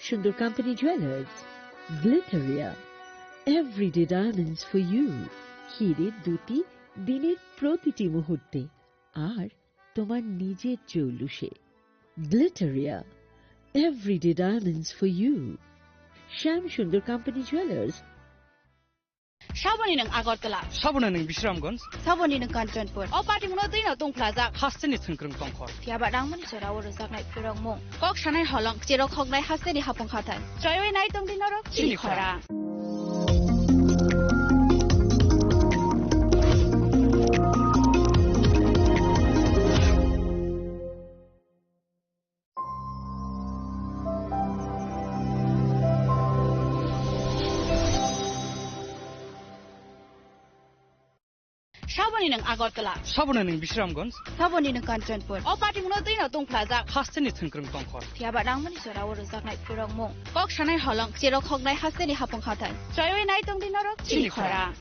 Sundar company jewellers, Glitteria, everyday diamonds for you. হিরে দুটি দিনের প্রতিটি মুহূর্তে আর তোমার নিজের জৌলুসে। Glitteria, everyday diamonds for you. Shyam Sundar company jewellers. Saboni nwng Agartala. Saboni nwng Bisramganj. Saboni nwng Kanchanpur. O party muno twi no tongphlajak. Hasteni thwngkwrwng tongkhor. Phiya ba nangmani jora o rwjaknai phirokmung. Kok sanai holong, cherok hoknai hasteni hapung khathai. Choiwi nai tongdi norok chini khorang. Saboni nwng Agartala. Saboni nwng Bisramganj. Saboni nwng Kanchanpur. O party muno twi no tongphlajak. Hasteni thwngkwrwng tongkhor. Phiya ba nangmani jora o rwjaknai phirokmung. Kok sanai holong, cherok hoknai hasteni hapung khathai. Choiwi nai tongdi norok chini khorang.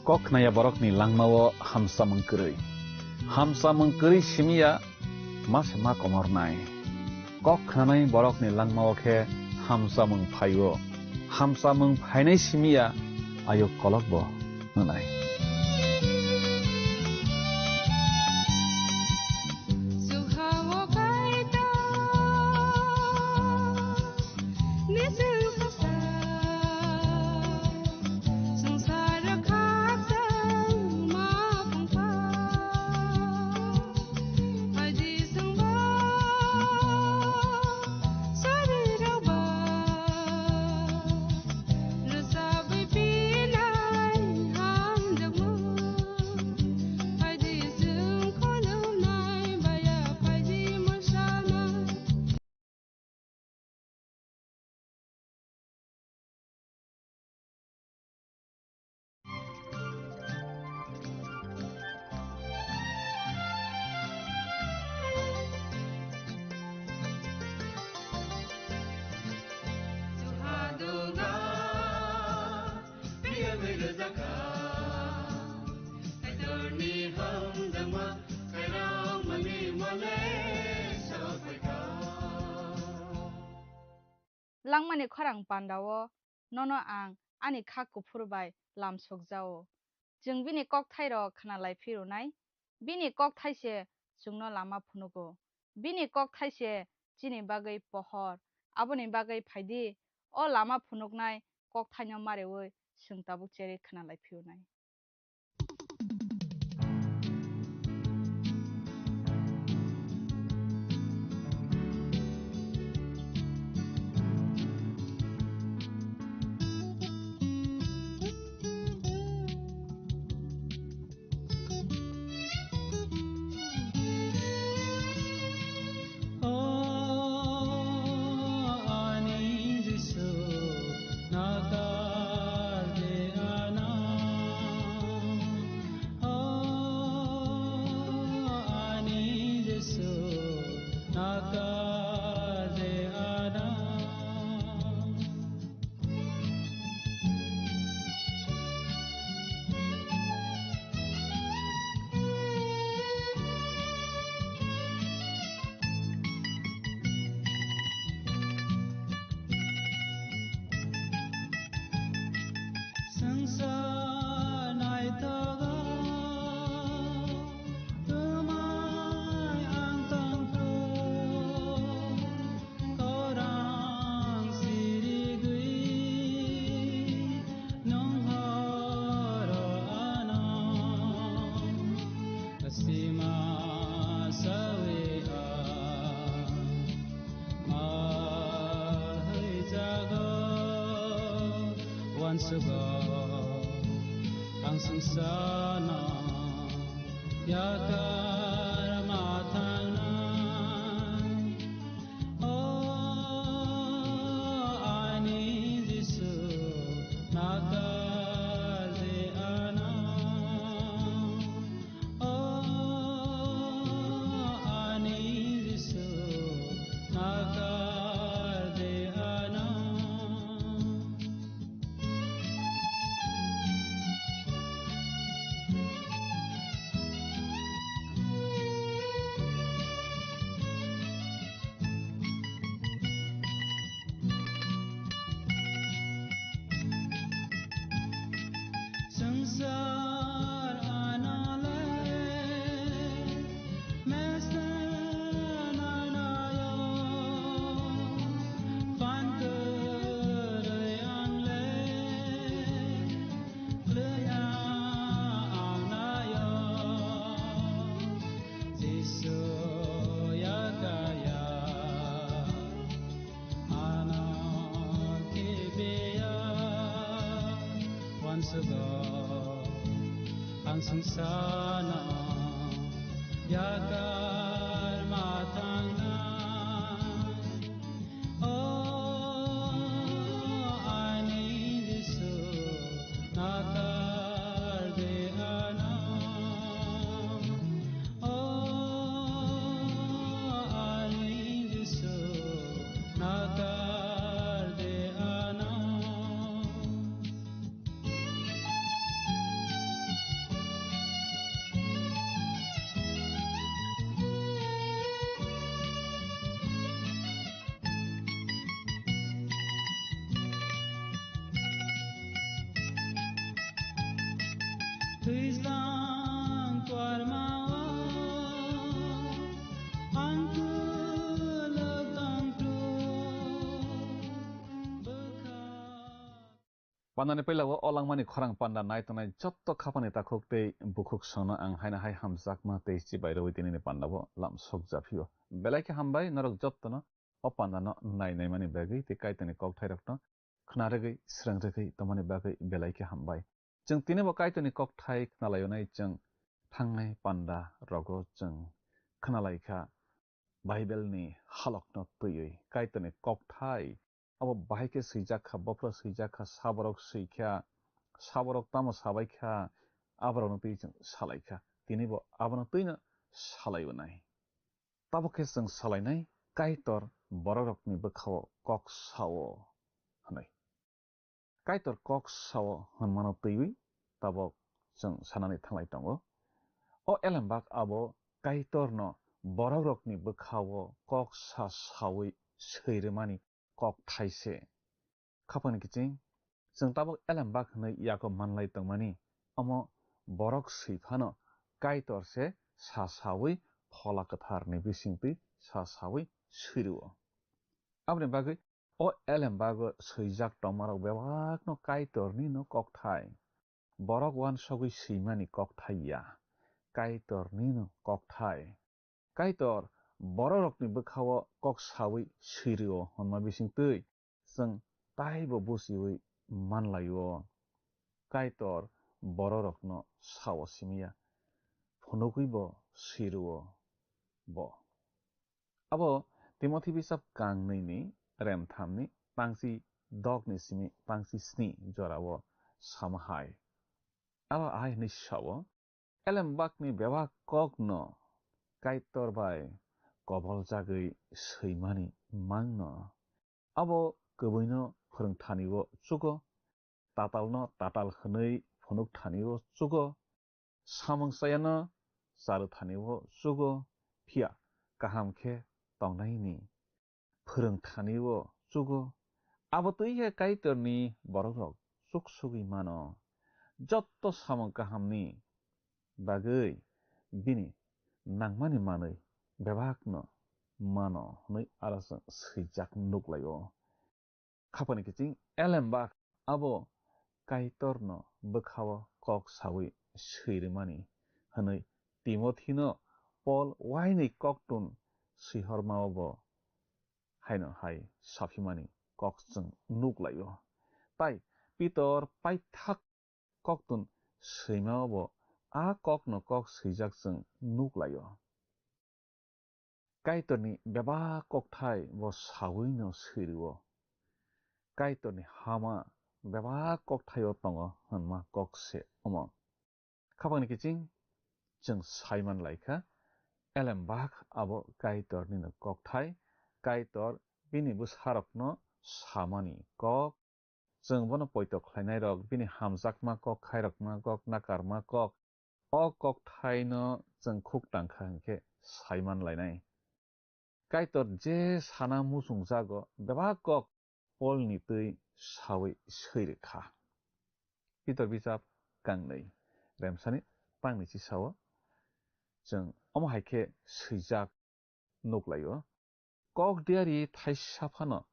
Kok khnaya borokni langmao hamsamung kwrwi. Hamsamung kwrwi simi ya ma se ma komornai. Kok khnanai borokni langmao khe hamsamung phaio. Hamsamung phainai simi ya ayuk kolokbo wngnai. Langmani khorang pandao nono ang ani kha kuphur bai lam sokjao. Chwng bini kokthairok khna lai phirunai. Bini kokthai se chwngno lama phunugo. Bini kokthai se chini bagwi pohor. Aboni bagwi phaidi, o lama phunuknai kokthaino mareui chwng tabuk cherwi khna lai phirunai. Swngchar naithogo, twmai ang tongkhu. Khorang sirigwi nwng horo ano sima sawi ha ma haijago. Uansugo ang swngcharno yakar ma thangnai. O ani Jisu, nakar je ano. O ani Jisu, nakar je ano. Swngchar anole mesen anayo, phan kwrwi angle lwya anayo, Jisu yakaya. Ano kibiya wansugo ang sungsano yakar matangna. O ani Jisu nakar de ano. O ani Jisu nakar de ano. Twislang tuarmao ang kwlwk tongthok bwkha. Pandani puila o langmani khorang panda nai tongnai jotto khapani takhuk tei bukhuk songno ang haino hai hamjakma tei chibai rwui tinini pandao lam sok japhio. Belai khe hambai norok jottono o pandano nai naimani bagwi tei Kaitorni kokthairokno khna rwgwi, srwng rwgwi tongmani bagwi belai khe hambai. Chwng tinibo Kaitorni kokthai khna laionai, chwng thangnai panda rogo chwng khna lai kha Bible ni halokno twiwi Kaitorni kokthai abo bahai khe swijak kha, bophro swijak kha, saborok swi kha, saborok tamo sabai kha, aborokno twi chwng salai kha. Tinibo abono twino salai onai. Tabuk khe chwng salainai Kaitor borokrokni bwkhao kok sao hwnwi. Kaitor kok sao hwnmano twiwi tabuk chwng sanani thanglai tongo. O elembak abo Kaitorno borokrokni bwkhao kok sa saui swi rwmani kokthai se. Khapangni kiching, chwng tabuk elembak hwnwi yago manlai tongmani, omo borok swi phano Kaitor se sa saui Phola Kwtharni bisingtwi sa saui swi rwo. Aboni bagwi o elembago swijak tongmarok bebakno Kaitorni no kokthai. Borok uansugwi swimani kokthai ya, Kaitorni no kokthai. Kaitor borokrokni bwkhao kok saui swi rwo hwnma bisingtwi chwng taibo buchiui manlaio. Kaitor borokrokno sao simi ya, phunugwibo swi rwo bo. Abo Timothi bisap kang nwi ni rem tham ni pangsi dok ni simi pangsi sni jorao sama hai. Abo ahai hwnwi sao, elembakni bebak kokno Kaitor bai koboljagwi swimani mangno. Abo kwbwino phwrwngthani-o chugo, tatalno tatal hwnwi phunukthani-o chugo, samung chayano charwthani-o chugo, phiya kaham khe tongnaini phwrwngthani-o chugo. Abo twi khe Kaitorni borokrok chuksugwi mano. Jotto samung kahamni bagwi bini nangmani manwi bebakno mano hwnwi aro chwng swijak nuklaio. Khapani kiching elembak abo Kaitorno bwkhao kok saui swi rwmani hwnwi Timothino Pol wainwi koktun swihormao bo haino hai saphimani kok chwng nuklaio. Tai Pitor paithak koktun swimao bo a kokno kok swijak chwng nuklaio. Kaitorni bebak kokthai bo saui no swi rwo. Kaitorni hama bebak kokthaio tongo hwnma kok se omo. Khapangni kiching chwng sai man lai kha, elembak abo Kaitorni no kokthai, Kaitor bini bwsarokno samani kok, chwng bono poito khlainairok, bini hamjakma kok, khairokma kok, nakarma kok, o kokthaino chwng khuk tang kha hwn khe sai man lainai. Kaitor je sana muchungjago, bebak kok Polni twi saui swi rw kha. Pitor bijap kangnwi, remsani pangni chisao chwng omo hai khe swijak nuklaio. Kok diari thaisa phano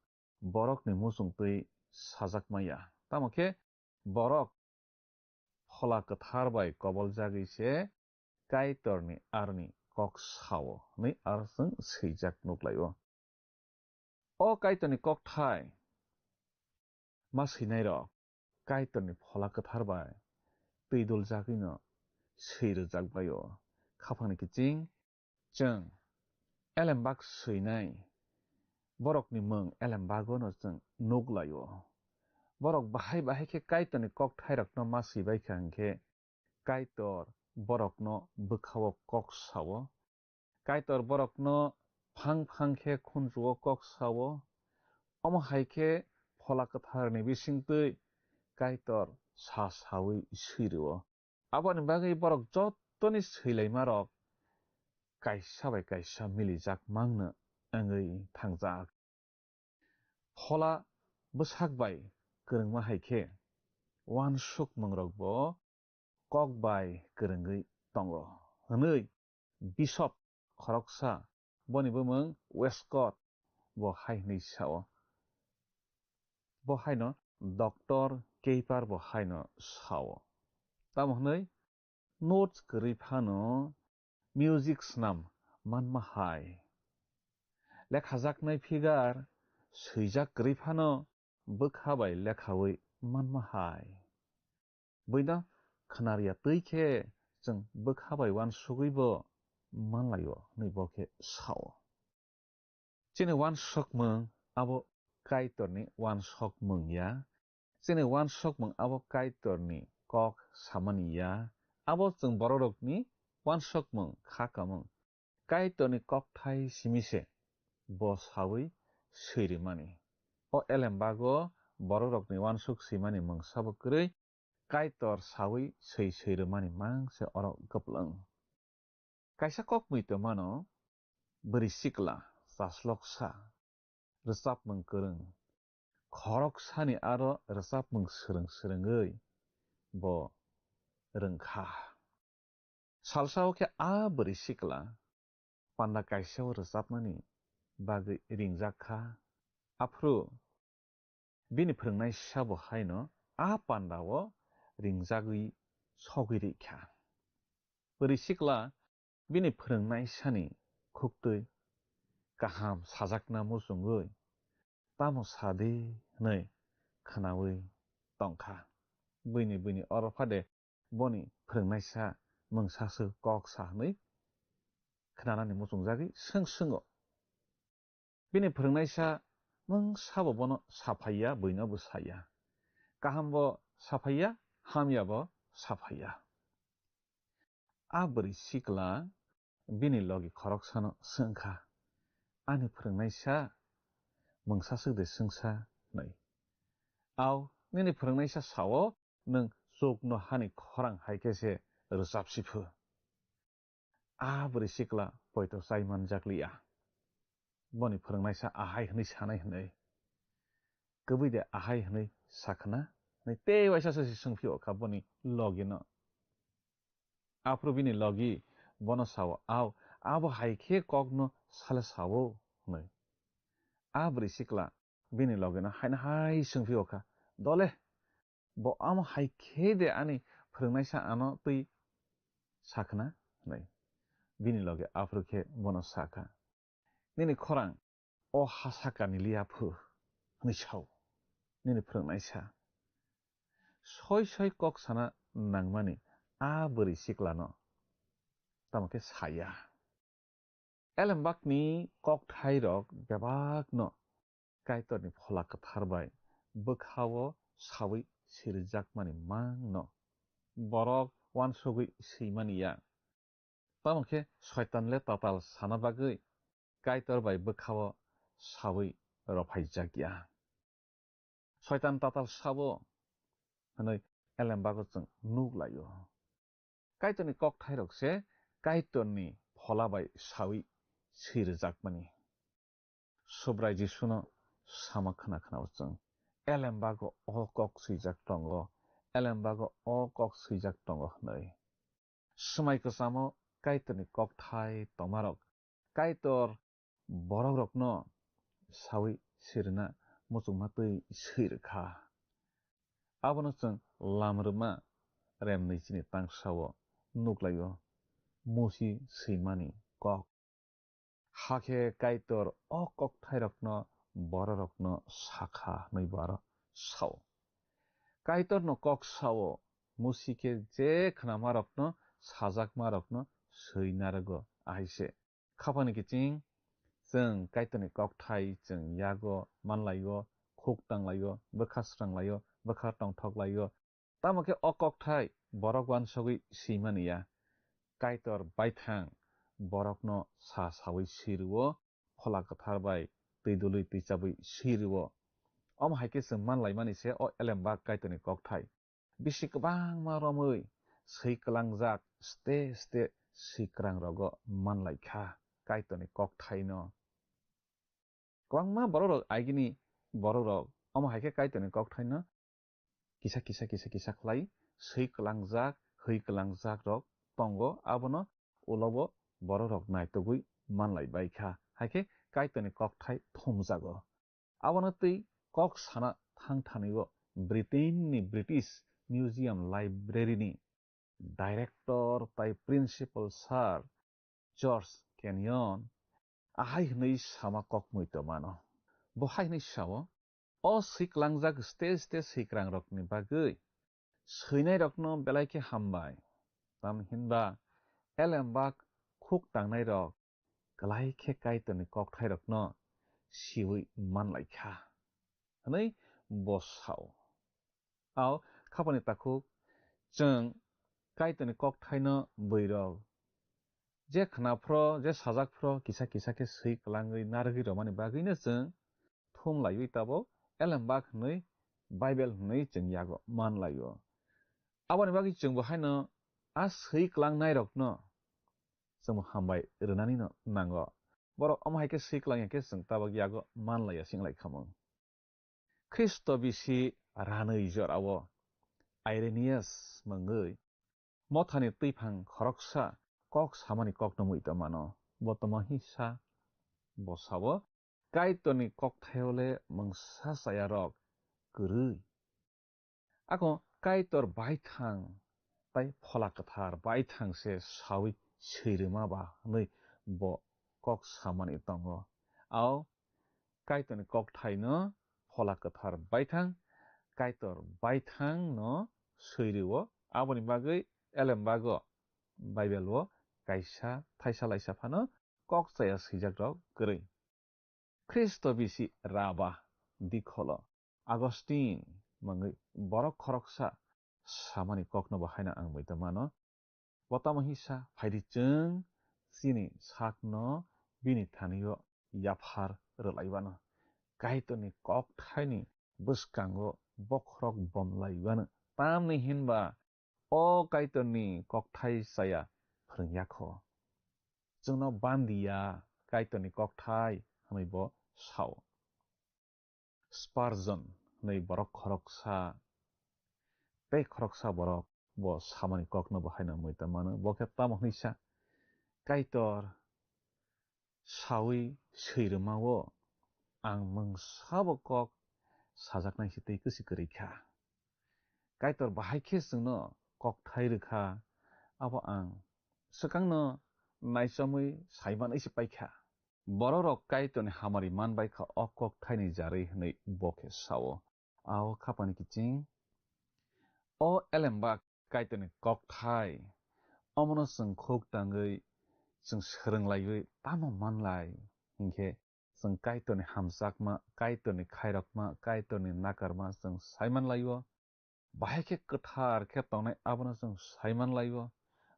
borokni muchung twi sajak maya. Tamo khe borok Phola Kwthar bai koboljagwi se Kaitorni aroni kok sao hwnwi aro chwng swijak nuklaio. O Kaitorni kokthai ma swinairok Kaitorni Phola Kwthar bai twi duljagwino swi rwjak bai-o. Khapangni kiching chwng elembak swinai borokni mung elembagono chwng nuk lai-o. Borok bahai bahai khe Kaitorni kokthairokno ma swi bai kha hwn khe Kaitor borokno bwkha-o kok sao. Kaitor borokno phang phang khe khunju-o kok sao. Omo hai khe Phola Kwtharni bisingtwi Kaitor sa saui swi rw-o. Aboni bagwi borok jottoni swilaimarok kaisa bai kaisa milijak mangno wngwi thangjak. Phola bwsak bai kwrwngma hai khe uansukmungrokbo kok bai kwrwngwi tongo, hwnwi Bishop khoroksa, boni bumung Westcott, bo hai hwnwi sao. Bo haino Doctor Keiper bo haino sao. Tamo hwnwi notes kwrwi phano music snam manma hai. Lekhajaknai figure swijak kwrwi phano bwkha bai lekhawi manma hai. Buino khnarya twi khe chwng bwkha bai uansugwi bo manlaio hwnwi bo khe sao. Chini uansukmung abo Kaitorni uansukmung ya. Chini uansukmung abo Kaitorni kok samani ya. Abo chwng bororokni uansukmung kha kamung. Kaitorni kokthai simi se bo sawi swi rimani. O elembago bororokni uansuk swimani mungsa bo kwrwi, Kaitor sawi swi swi rwmani mang se oro kwplwng. Kaisa kok mui tongmano, bwrwi sikla, chasloksa, rwchapmung kwrwng, khoroksani aro rwchapmung swrwng swrwngwi bo rwngkha. Salsa o khe a bwrwi sikla panda kaisa o rwchapnani bagwi ringjak kha. Aphuru bini phwrwngnaisa bo haino a panda o ringjagwi sogwi rikha. Bwrwi sikla bini phwrwngnaisani khuktwi kaham sajakna muchungwi, "Tamo sa di?" hwnwi khwnawi tongkha. Buini, buini oro phade boni phwrwngnaisa mungsaswk kok sa hwnwi khwnanani muchungjagwi swng swngw. Bini phwrwngnaisa mungsabo bono saphaiya, buino bo saya. Kaham bo saphaiya, hamya bo saphaiya. A bwrwi sikla bini logi khoroksano swngkha, "Ani phwrwngnaisa mungsaswk de swngsa?" hwnwi. "Au, nini phwrwngnaisa sao, nwng chukno hani khorang hai khe se rwchapsi phu." A bwrwi sikla poito chai manjakliya. Boni phwrwngnaisa ahai hwnwi sanai hwnwi, "Kwbwi de ahai hwnwi sakhna?" hwnwi tei waisa se swngphio kha boni logino. Aphuru bini logi bono sao, "Au, abo hai khe kokno sale sao?" hwnwi. A bwrwi sikla bini logino haino hai swngphio kha, "Dole, bo amo hai khe de ani phwrwngnaisa ano twi sakhna?" hwnwi. Bini logi aphuru khe bono sakha, "Nini khorang o ha sakani liya phu," hwnwi sao nini phwrwngnaisa. Soi soi kok sana nangmani a bwrwi siklano tamo khe saya. Elembakni kokthairok bebakno Kaitorni Phola Kwthar bai bwkha-o saui sirijakmani mangno borok uansugui swimani ya. Tamo khe Soitan le tatal sana bagwi Kaitor bai bwkha-o saui rophaijak ya. Soitan tatal sabo hwnwi elembago chwng nuk lai-o. Kaitorni kokthairok se Kaitorni Phola bai saui sirijakmani. Subrai Jisuno sama khna khna-o chwng, "Elembago o kok swijak tongo, elembago o kok swijak tongo," hwnwi. Swmai kwchamo Kaitorni kokthai tongmarok Kaitor borokrokno saui sirina muchungma twi swi rwkha. Abono chwng Lam Rwma remnwi chini tangsa-o nuk lai-o, Musi swimani kok. Hakhe Kaitor o kokthairokno bororokno sakha hwnwi bo aro sao. Kaitorno kok sao, Musi khe je khnamarokno sajakmarokno swi narwgo, ahai se. Khapani kiching, chwng Kaitorni kokthai chwng yago manlai-o, khuk tanglai-o, bwkha sranglai-o, bwkha tongthoklai-o. Tamo khe o kokthai borok uansugui swimani ya. Kaitor baithang borokno sa saui swi rw-o, Phola Kwthar bai twi dului twi chabui swi rw-o. Omo hai khe chwng manlaimani se o elembak Kaitorni kokthai. Bisi kwbangma romwi swi kwlangjak ste ste swi kwrang rogo manlai kha Kaitorni kokthaino. Kwbangma borok rok agini borok rok omo hai khe Kaitorni kokthaino kisa kisa kisa kisa khlai swi kwlangjak thwi kwlangjakrok tongo, abono ulobo bororok naitugwi manlaibaikha, haikhe Kaitorni kokthai thumjago. Abono twi kok sana thangthani-o Britain-ni British Museum Library-ni director tai principal sir George Kenyon ahai hwnwi sama kok muitomano. Bo hai hwnwi sao, "O swi klangjak stage stage swikrangrokni bagwi swinairokno belai khe hambai, tamhinba elembak khuk tangnairok klai khe Kaitorni kokthairokno siui manlaikha," hwnwi bo sao. Ao khapani takhuk chwng Kaitorni kokthaino bwirok je khna phro, je sajak phro, kisa kisa khe swi kwlangwi narwgwi romani bagwino chwng thum laiwi tabok elembak hwnwi Bible hwnwi chwng yago man laio. Aboni bagwi chwngbo haino a swi kwlangnairokno chwngbo hambai rwnanino nango. Borok omo hai khe swi kwlangya khe chwng tabok yago man laiya sing lai khamung. Khristo bisi ranwi jorao Irenaeus mungwi mothani twiphang khoroksa kok samani kokno muitomano. Bo tamo hisa? Bo sao, "Kaitorni kokthaio le mungsa chayarok kwrwi." Ako Kaitor baithang tai Phola Kwthar baithang se saui swi rwma ba hwnwi bo kok samani tongo. Ao Kaitorni kokthaino Phola Kwthar baithang, Kaitor baithangno swi rwo, aboni bagwi elembago Bible-o kaisa thaisa laisa phano kok chaya swijakrok kwrwi. Khristo bisi raba dikholo Augustine mungwi borok khoroksa samani kokno bo haino ang muitomano. Bo tamo hisa? Phaidi chwng chini sakno bini thani-o yaphar rwlaiwano, Kaitorni kokthaini bwskango bokhorok bomlaiwano. Tamni hinba o Kaitorni kokthai chaya phrwngya kho. Chwngno bandiya Kaitorni kokthai hwnwi bo sao. Spurgeon hwnwi borok khoroksa, tei khoroksa borok bo samani kokno bo haino muitomano. Bo khe tamo hwnwi sa, "Kaitor saui swi rwmao ang mungsabo kok sajaknai se tei kwswi kwrwi kha. Kaitor bahai khe chwngno kokthai rwkha, abo ang swkangno naichamwi saimanwi se paikha." Bororok Kaitorni hamari manbai kha o kokthaini jarwi hwnwi bo khe sao. Ao khapani kiching, o elembak Kaitorni kokthai, omono chwng khuk tangwi chwng swrwng laiwi tamo manlai hinkhe chwng Kaitorni hamjakma, Kaitorni khairokma, Kaitorni nakarma chwng saiman laio. Bahai khe kwthar khe tongnai abono chwng saiman laio.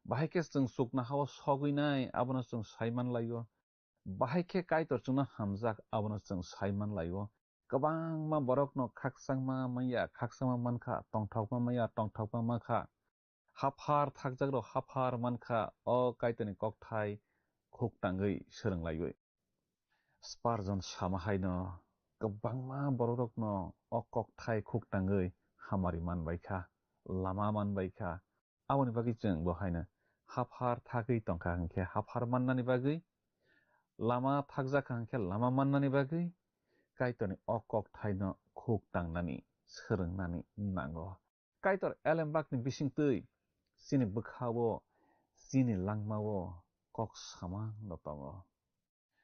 Bahai khe chwng chuknohao sogwinai abono chwng saiman laio. Bahai khe Kaitor chwngno hamjak abono chwng saiman laio. Kwbangma borokno khakchangma manya, khakchangma mankha, tongthokma manya, tongthokma mankha. Haphar thakjakrok haphar mankha, o Kaitorni kokthai khuk tangwi swrwng laiwi. Spurgeon sama haino kwbangma borokrokno o kokthai khuk tangwi hamari manbaikha, lama manbaikha. Aboni bagwi chwng bo haino haphar thagwi tongkha hinkhe haphar mannani bagwi, lama thakjakha hinkhe lama mannani bagwi Kaitorni o kokthaino khuk tangnani, swrwngnani nango. Kaitor elembakni bisingtwi chini bwkhao, chini langmao kok samano tongo.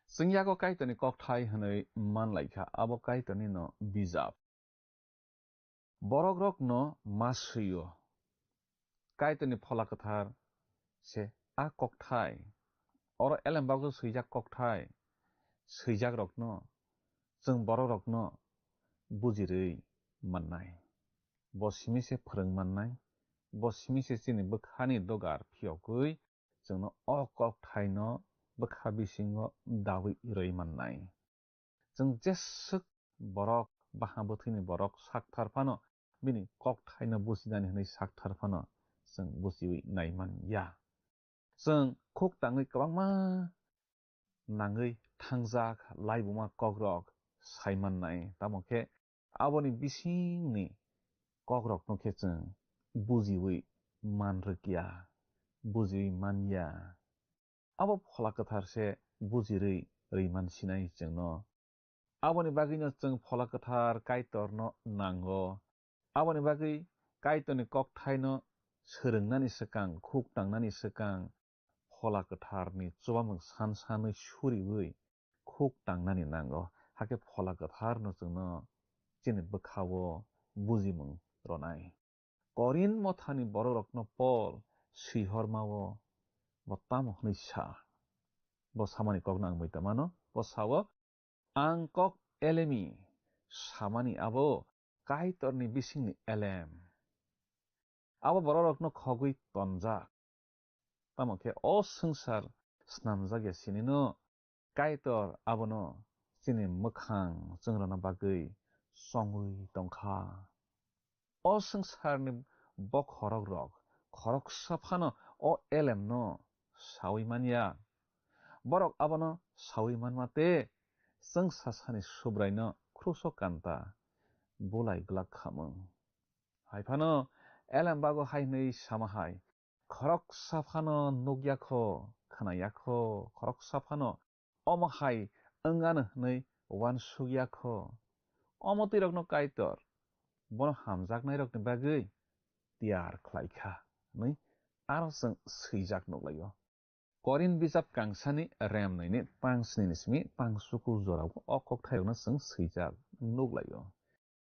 Chwng yago Kaitorni kokthai hwnwi manlaikha, abo Kaitornino bijap. Borokrokno ma swi-o. Kaitorni Phola Kwthar se a kokthai. Oro elembago swijak kokthai swijakrokno chwng borokrokno bujirwi mannai. Bo simi se phrwng mannai. Bo simi se chini bwkhani dogar phiyogwi chwngno o kokthaino bwkha bisingo dawi rwi mannai. Chwng jeswk borok, baha bwthwini borok sakthar phano bini kokthaino bujinani hwnwi sakthar phano chwng bujiwi naiman ya. Chwng khuk tangwi kwbangma nangwi thangjak laibuma kokrok saimannai, tamo khe aboni bisingni kokrokno khe chwng bujiwi man rwkya, bujiui manya. Abo Phola Kwthar se bujirwi rwi man sinai chwngno. Aboni bagwino chwng Phola Kwthar Kaitorno nango. Aboni bagwi Kaitorni kokthaino swrwngnani swkang, khuk tangnani swkang, Phola Kwtharni chubamung san sanwi suriui khuk tangnani nango. Hakhe Phola Kwtharno chwngno chini bwkhao bujimung rwnai. Korinth mothani bororokno Pol swihormao bo tamo hwnwi sa? Bo samani kokno ang muita mano. Bo sao, "Ang kok elemi samani abo Kaitorni bisingni elem." Abo bororokno khogwi tonjak. Tamo khe o swngchar snamjak ya sinino Kaitor abono chini mwkhang chwngrwna bagwi chongwi tongkha. O swngcharni bokhorok rok khoroksa phano o elemno saui manya. Borok abono saui manma tei chwngsasani Subraino kruso kanta bulai glak khamung. Hai phano elem bago hai hwnwi sama hai, "Khoroksa phano nukya kho, khwnaya kho, khoroksa phano omo hai wng ano hwnwi uansukya kho." Omo twi rokno Kaitor bono hamjaknairokni bagwi tiyar khlai kha hwnwi aro chwng swijak nuklaio. Korinth bijap kangsani rem nini tang snini simi tang suku jorao o kokthairokno chwng swijak nuklaio.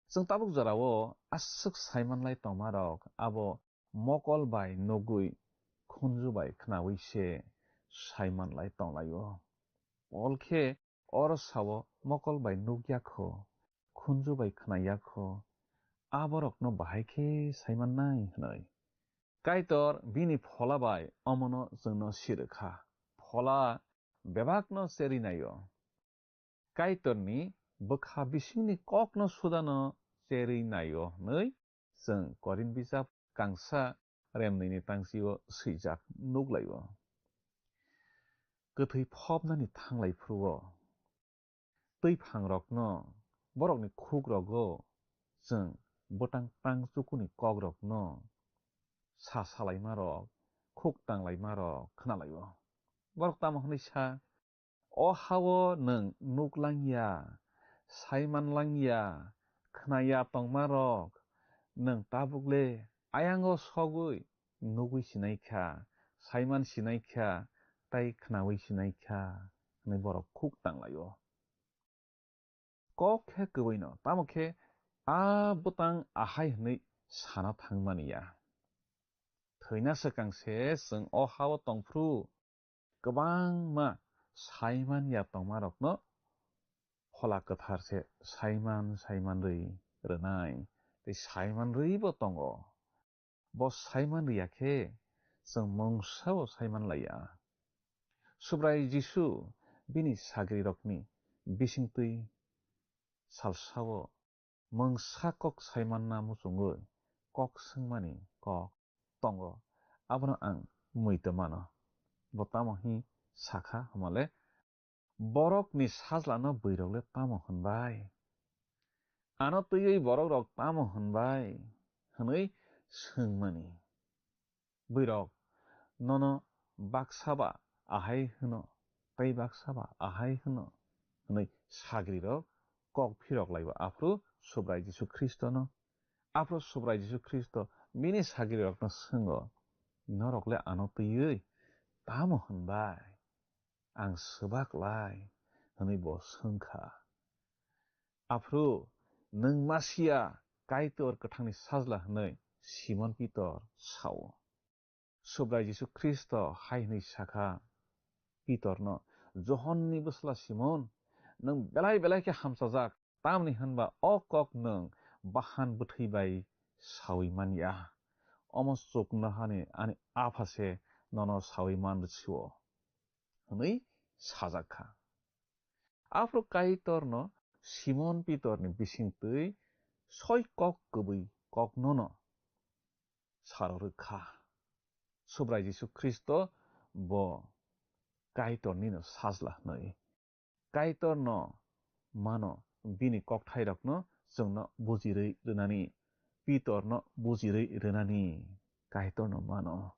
Chwng tabuk jorao aswk saimanlai tongmarok abo mokol bai nugwi khunju bai khnaui se saimanlai tonglaio. Pol khe oro sao, "Mokol bai nukya kho, khunju bai khnaya kho, aborokno bahai khe saimannai," hwnwi. Kaitor bini Phola bai omono chwngno sirwkha. Phola bebakno cherwi naio. Kaitorni bwkha bisingni kokno sudano cherwi naio hwnwi chwng Korinth bijap kangsa rem nini tangsio swijak nuklaio. Kwthwi phobnani thanglai phuru-o, twi phangrokno, borokni khukrogo chwng bwtang tang chukuni kokrokno sa salaimarok, khuk tanglaimarok khnalaio. Borok tamo hwnwi sa, "O ha-o nwng nuk langya, saiman langya, khnaya tongmarok, nwng tabukle ayango sogwi nugwi sinai kha, saiman sinai kha, tei khnaui sinai kha," hwnwi borok khuk tanglaio. Kok khe kwbwino, tamo khe a bwtang ahai hwnwi sana thangmani ya. Thwina swkang se chwng o ha-o tongphru kwbangma saiman ya tongmarokno Phola Kwthar se saiman saiman rwi rwnai, tei saiman rwibo tongo. Bo saiman rwya khe chwng mungsa bo saiman laiya. Subrai Jisu bini sagrirokni bisingtwi salsao mungsa kok saimanna muchungwi kok swngmani kok tongo, abono ang muitu mano. Bo tamo hi sakha hwnmale, "Borokni sajlano bwrwirokle tamo hwnbai? Ano twiwi borokrok tamo hwnbai?" hwnwi swngmani. Bwrwirok nono baksa ba ahai hwno, tei baksa ba ahai hwno hwnwi sagrirok kok phirok laibo aphuru Subrai Jisu Khristono. Aphuru Subrai Jisu Khristo bini sagrirokno swngo, "Norokle ano twiwi tamo hwnbai? Ang swbak lai," hwnwi bo swngkha. Aphuru, "Nwng Masia, Kaitor kwthangni sajla," hwnwi Simon Pitor sao. Subrai Jisu Khristo hai hwnwi sakha Pitorno, "Johonni bwsla Simon, nwng belai belai khe hamchajak, tamni hwnba o kok nwng bahan bwthwi bai saui man ya. Omo chuknohani ani Apha se nono saui man rw-o," hwnwi sajak kha. Aphuru Kaitorno Simon Pitorni bisingtwi soi kok kwbwi koknono saro rwkha. Subrai Jisu Khristo bo Kaitornino sajla hwnwi. Kaitorno mano bini kokthairokno chwngno bujirwi rwnani, Pitorno bujirwi rwnani. Kaitorno mano.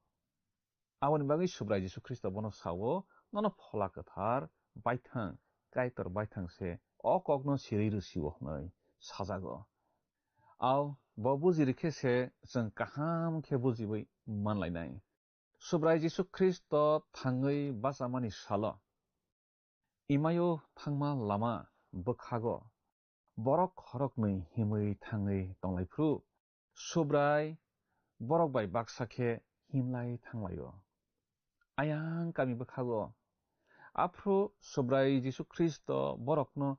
Aboni bagwi Subrai Jisu Khristo bono sao, "Nono Phola Kwthar baithang, Kaitor baithang se o kokno sirwi rw sio," hwnwi sajago. Ao bo buji rw khe se chwng kaham khe bujiwi man lainai. Subrai Jisu Khristo thangwi bachamani salo Imaio thangma lama bwkhago borok khoroknwi himwi thangwi tonglaiphrw, Subrai borok bai baksa khe himlai thanglaio. Ayang kami bwkhago aphru Subrai Jisu Khristo borokno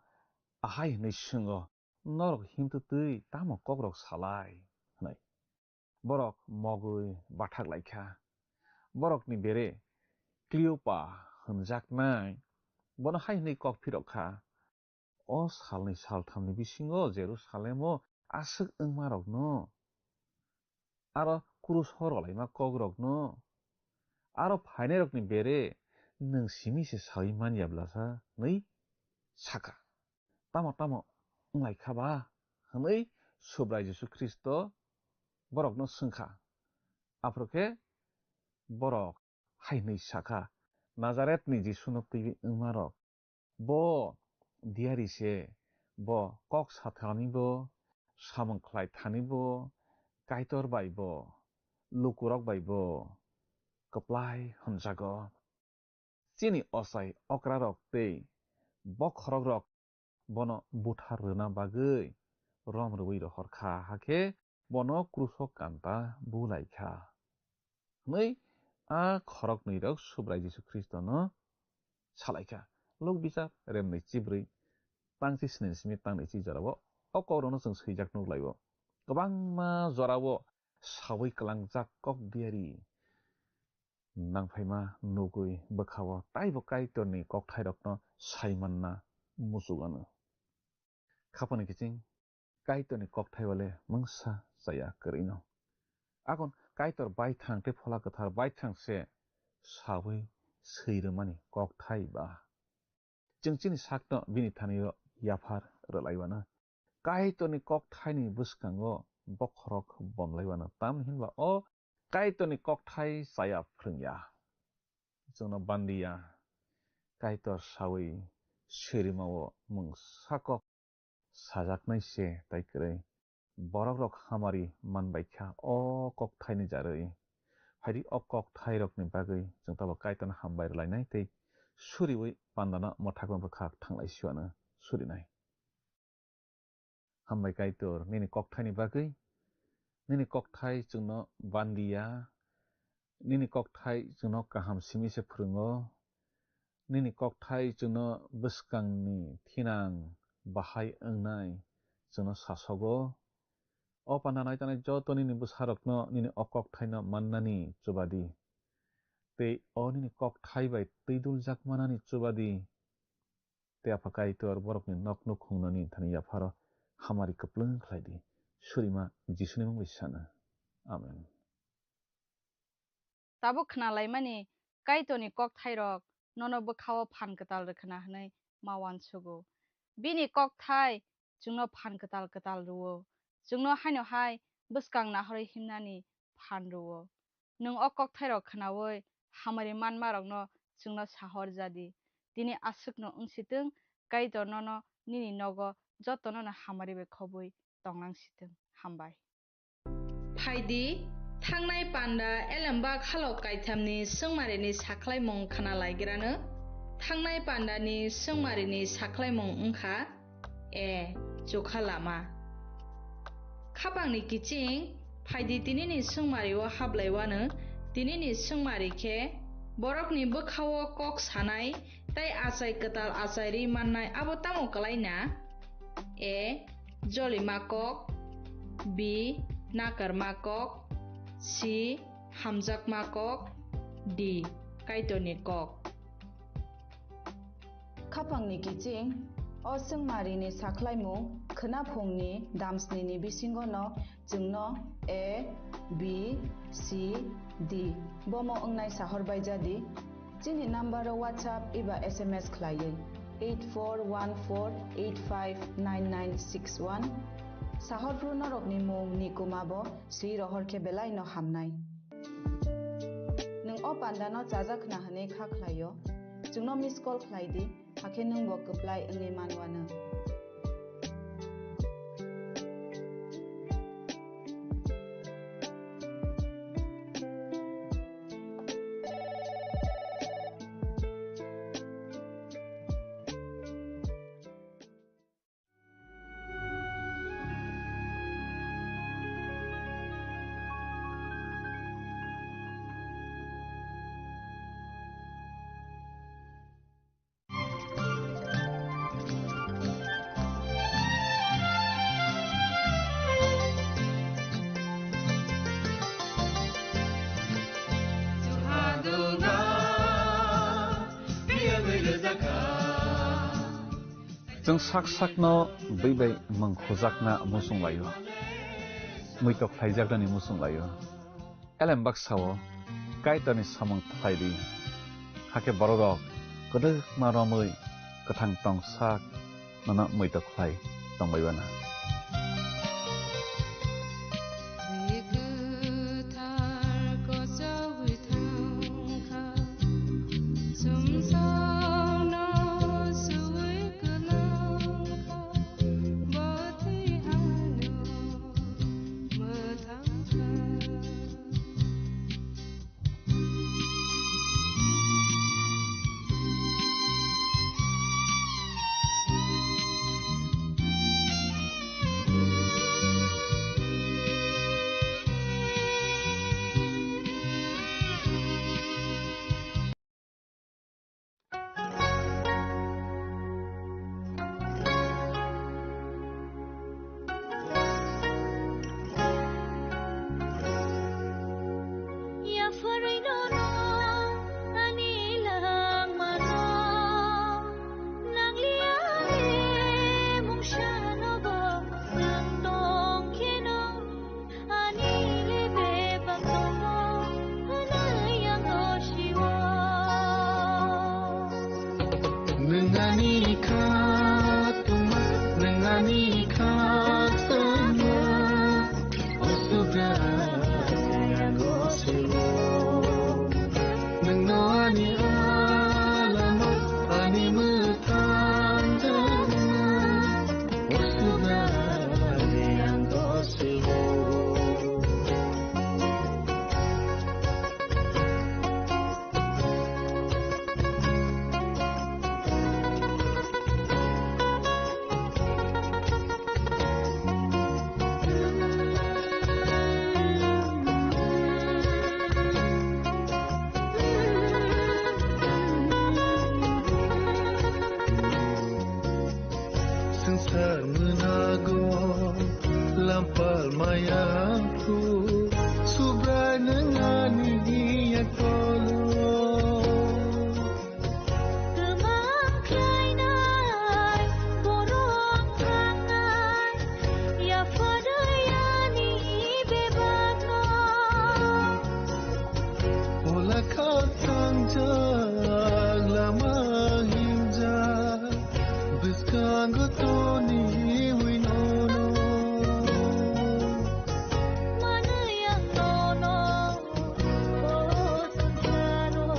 ahai hwnwi swngo, "Norok himtwtwi tamo kokrok salai?" hwnwi. Borok mogwi bathak lai kha. Borokni bere Kliopa hwnjaknai bono hai hwnwi kok phirok kha, "O salni salthamni bisingo Jerusalemo aswk wngmarokno, aro kruso rwlaima kokrokno, aro phainairokni bere nwng simi se saui man ya bwlasa?" hwnwi sa kha. "Tamo tamo wng lai kha ba?" hwnwi Subrai Jisu Khristo borokno swng kha. Aphuru khe borok hai hwnwi sa kha, "Nazaretni Jisuno twiwi wngmarok, bo diyari se, bo kok sathanibo, samung khlai thanibo, Kaitor bai bo, lukurok bai bo kwplai hwnjago. Chini ochai okrarok tei bokhorokrok bono buthar rwna bagwi rom rwui rohor kha, hakhe bono kruso kanta bu lai kha," hwnwi a khoroknwirok Subrai Jisu Khristono sa lai kha. Luk Bichar remnwi chibrwi tangchi sni simi tangni chi jorao o kokrokno chwng swijak nuk lai-o. Kwbangma jorao saui kwlangjak kok diyari nangphaima nugwi bwkhao taibo Kaitorni kokthairokno sai manna muchuk anw. Khapangni kiching Kaitorni kokthai bale mungsa chaya kwrwino. Akon Kaitor baithang tei Phola Kwthar baithang se saui swi rwmani kokthai ba. Chwng chini sakno bini thani-o yaphar rwlaiwano. Kaitorni kokthaini bwskango bokhorok bomlaiwano, tamni hinba o Kaitorni kokthai chaya phrwngya. Chwngno bandiya, Kaitor saui sirimao mungsa kok sajaknai se tai kwrwi. Borokrok hamari manbai kha o kokthaini jarwi. Phaidi o kokthairokni bagwi chwng tabuk Kaitorno hambai rwlainai tei suriui pandano mwthakma bwkhak thanglai siwano surinai. Hambai Kaitor, nini kokthaini bagwi. Nini kokthai chwngno bandiya, nini kokthai chwngno kaham simi se phrwngo. Nini kokthai chwngno bwskangni thinang bahai wngnai chwngno sasogo. O panda nai tanai joto nini bwsarokno nini o kokthaino mannani chubadi. Tei o nini kokthai bai twiduljak manani chubadi. Tei Apha Kaitor borokni nok nukhungnani thani yapharo hamari kwplwng khlai di. Surima Jisuni mung bai sana. Amen. Tabuk khnalaimani Kaitorni kokthairok nono bwkhao phan kwtal rwkhwna hwnwi ma uansugo. Bini kokthai chwngno phan kwtal kwtal rwo. Chwngno haino hai bwskang nahorwi himnani phan rwo. Nwng o kokthairok khnaui hamari manmarokno chwngno sahor jadi. Tini aswkno wng sitwng, Kaitor nono nini nogo jotonono hamari bai khobwi tonglang sitwng. Hambai. Phaidi, thangnai panda elembak halok kaithamni swngmarini sakhlaimung khna laigrano. Thangnai pandani swngmarini sakhlaimung wngkha, A. Chukha lama. Khapangni kiching, phaidi tinini swngmario hablaiwano, tinini swngmari khe borokni bwkhao kok sanai tei achai kwtal achairwi mannai abo tamo kwlaina? A. Jolima kok. B. Nakarma kok. C. Hamjakma kok. D. Kaitorni kok. Khapangni kiching, o swngmarini sakhlaimung khwnaphungni damsnini bisingono chwngno A, B, C, D bomo wngnai sahor baijadi. Chini number o WhatsApp eba S M S khlaiwi eight four one four eight five nine nine six one. Sahorphru norokni mung ni kuma bo swi rohor khe belai no hamnai. O pandano chajak khna hwnwi kha khlaio. Chwngno miss call khlai di, hakhe nwngbo kwplai wngwi manwano. Chwng sak sakno bwi bai mwng khujakna muchung laio, muitok khlaijaknani muchung laio. Elem baksa-o Kaitorni samung khlai di, hakhe bororok kwdwkma romwi kwthang tong sak nono muitok khlai tongbai uanw. Ani le bebak tongo, hwnwi ang o sio. Nwng ani kha tongma, nwng ani kha tongma, o Subrai ang o sio. Nwngno ani alama, ani mwthang jana. Swngchar mwnago lampal maya phu, Subrai nwng ani yaktolo. Kwmang khlainai, borok thangnai, yapharwi ani bebakno. Ola kha thangjak lama hingjak, bwskango toniwi nono. Manwi ang nono, o swngcharo,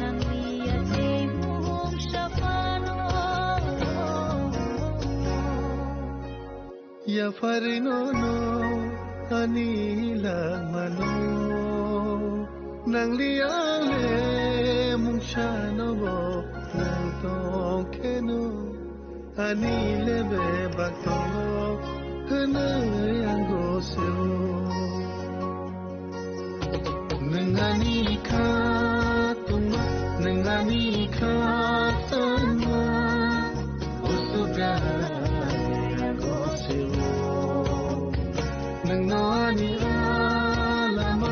nangni yathai mung saphano. Yapharwi nono ani langmano, nangli ang le mungsano bo nang tong kheno, ani le bebak tongo hwnwi ang gosio. Nwng ani kha tongma, nwng ani kha tongma, o Subrai ang gosio. Nwngno ani alama,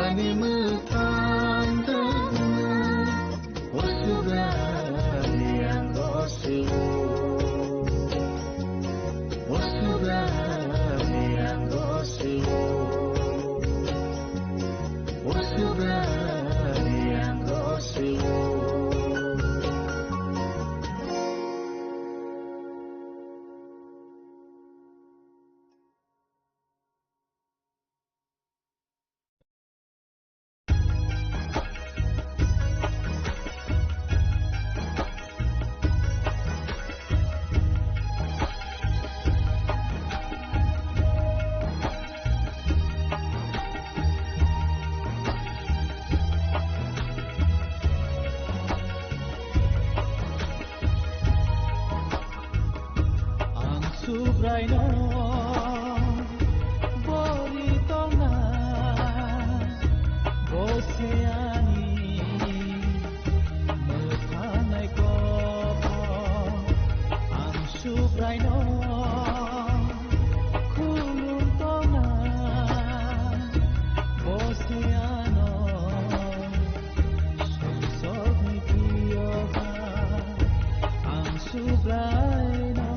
ani mwthang tongma, o Subrai ang gosio. O Subrai ang gosio. O Subrai Aino bori tongna, bo se ani mwthanai kok. Ang Subraino khulum tongna, bo se ano sumsokni priyo ha. Ang Subraino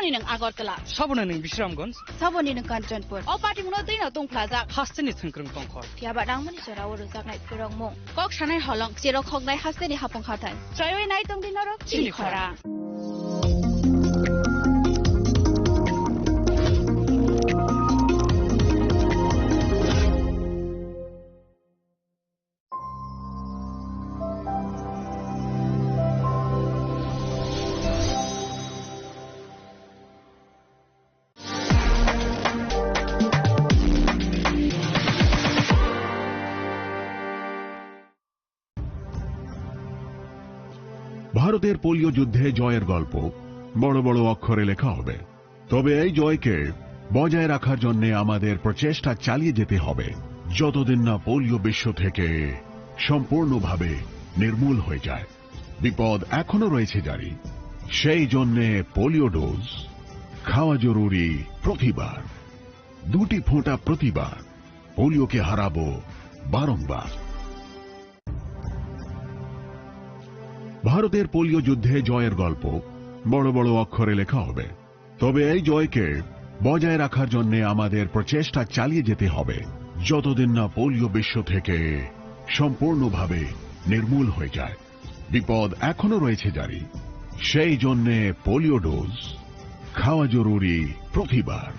Ni nwng Agartala. Saboni nwng Bisramganj. Saboni nwng Kanchanpur. O patimungno twi no tungphlajak. Hasteni thwngkwrwng tongkhor. Phiya ba nangmani jorao rwjaknai phirokmung. Kok sanai holong, cherok khoknai hasteni hapung hathai. Choiwi nai tongdi norok chini chini khorang. ভারতের পোলিও যুদ্ধে জয়ের গল্প বড় বড় অক্ষরে লেখা হবে। তবে এই জয়কে বজায় রাখার জন্য আমাদের প্রচেষ্টা চালিয়ে যেতে হবে, যতদিন না পোলিও বিশ্ব থেকে সম্পূর্ণভাবে নির্মূল হয়ে যায়। বিপদ এখনো রয়েছে জারি। সেই জন্যে পোলিও ডোজ খাওয়া জরুরি প্রতিবার, দুটি ফোঁটা প্রতিবার। পোলিওকে হারাবো বারংবার। ভারতের পোলিও যুদ্ধে জয়ের গল্প বড় বড় অক্ষরে লেখা হবে। তবে এই জয়কে বজায় রাখার জন্য আমাদের প্রচেষ্টা চালিয়ে যেতে হবে, যতদিন না পোলিও বিশ্ব থেকে সম্পূর্ণভাবে নির্মূল হয়ে যায়। বিপদ এখনো রয়েছে জারি। সেই জন্যে পোলিও ডোজ খাওয়া জরুরি প্রতিবার,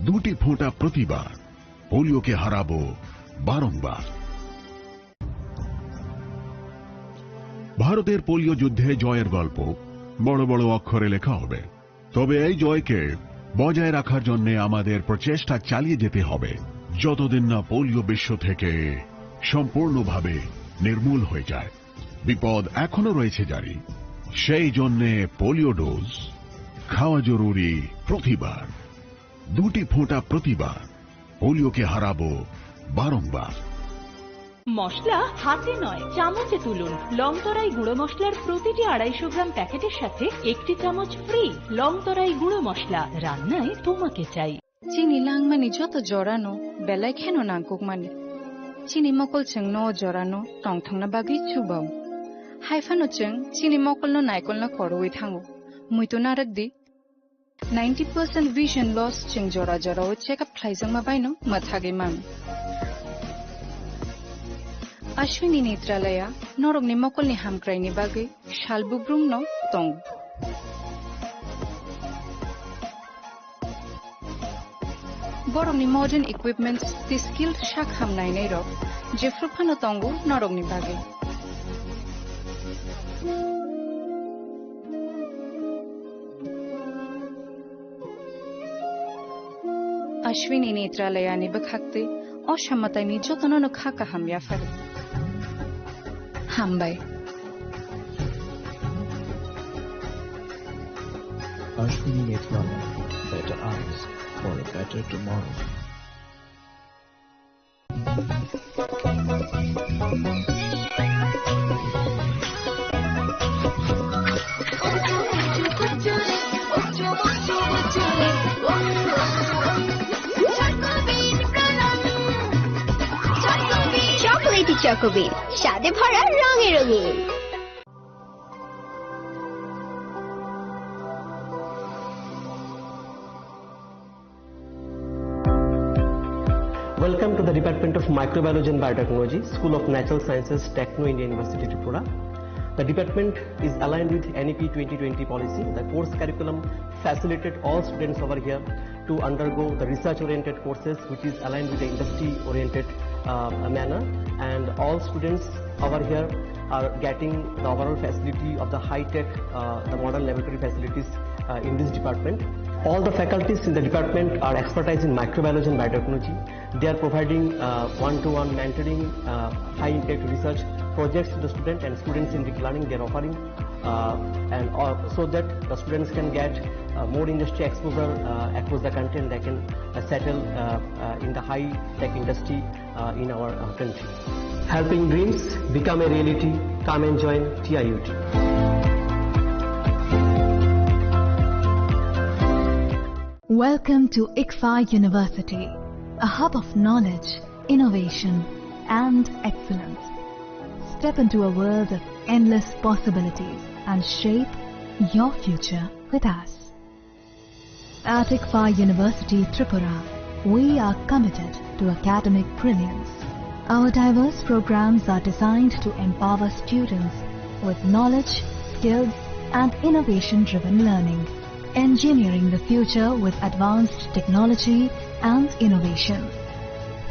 দুটি ফোঁটা প্রতিবার। পোলিওকে হারাবো বারংবার। ভারতের পোলিও যুদ্ধে জয়ের গল্প বড় বড় অক্ষরে লেখা হবে। তবে এই জয়কে বজায় রাখার জন্য আমাদের প্রচেষ্টা চালিয়ে যেতে হবে, যতদিন না পোলিও বিশ্ব থেকে সম্পূর্ণভাবে নির্মূল হয়ে যায়। বিপদ এখনো রয়েছে জারি। সেই জন্যে পোলিও ডোজ খাওয়া জরুরি প্রতিবার, দুটি ফোঁটা প্রতিবার। পোলিওকে হারাবো বারংবার। মশলা হাতে নয়, চামচে তুলুন। লংতরাই গুঁড়ো মশলার প্রতিটি আড়াইশো গ্রাম প্যাকেটের সাথে একটি চামচ ফ্রি। লংতরাই গুঁড়ো মশলা, রান্নায় তোমাকে চাই। Chini langmani joto jorano belai kheno nangkukmani. Chini mokol chwngno o jorano tongthokna bagwi chubao. Hai phano chwng chini mokolno naikolna koroi thango. Muitu narwk di. Ninety percent vision loss chwng jora jorao check up khlaijakma baino mwthagwi mano. Ashwini Netralaya norokni mokolni hamkraini bagwi sal bugrumno tongo. Borokni modern equipments tei skilled sak ham nainairok jephru phano tongo norokni bagwi. Ashwini Netralayani bwkhaktwi o samataini jotono no kha kaham yaphari. Hambai. Ashwini Netralaya, better eyes for a better tomorrow. Chocolatey Choco Bean, স্বাদে ভরা রঙে রঙিন। Welcome to the Department of Microbiology and Biotechnology, School of Natural Sciences, Techno India University, Tripura. The department is aligned with N E P twenty twenty policy. The course curriculum facilitated all students over here to undergo the research-oriented courses, which is aligned with the industry-oriented, uh, manner. And all students over here are getting the overall facility of the high-tech, uh, the modern laboratory facilities, uh, in this department. All the faculties in the department are expertise in microbiology and biotechnology. They are providing, uh, one-to-one mentoring, uh, high-impact research projects to the student and students-centric learning they are offering, uh, and, uh, so that the students can get, uh, more industry exposure, uh, across the country, and they can, uh, settle, uh, uh, in the high-tech industry, uh, in our, uh, country. Helping dreams become a reality. Come and join T I U T. Welcome to ICFAI University, a hub of knowledge, innovation, and excellence. Step into a world of endless possibilities and shape your future with us. At ICFAR University Tripura, we are committed to academic brilliance. Our diverse programs are designed to empower students with knowledge, skills, and innovation-driven learning, engineering the future with advanced technology and innovation,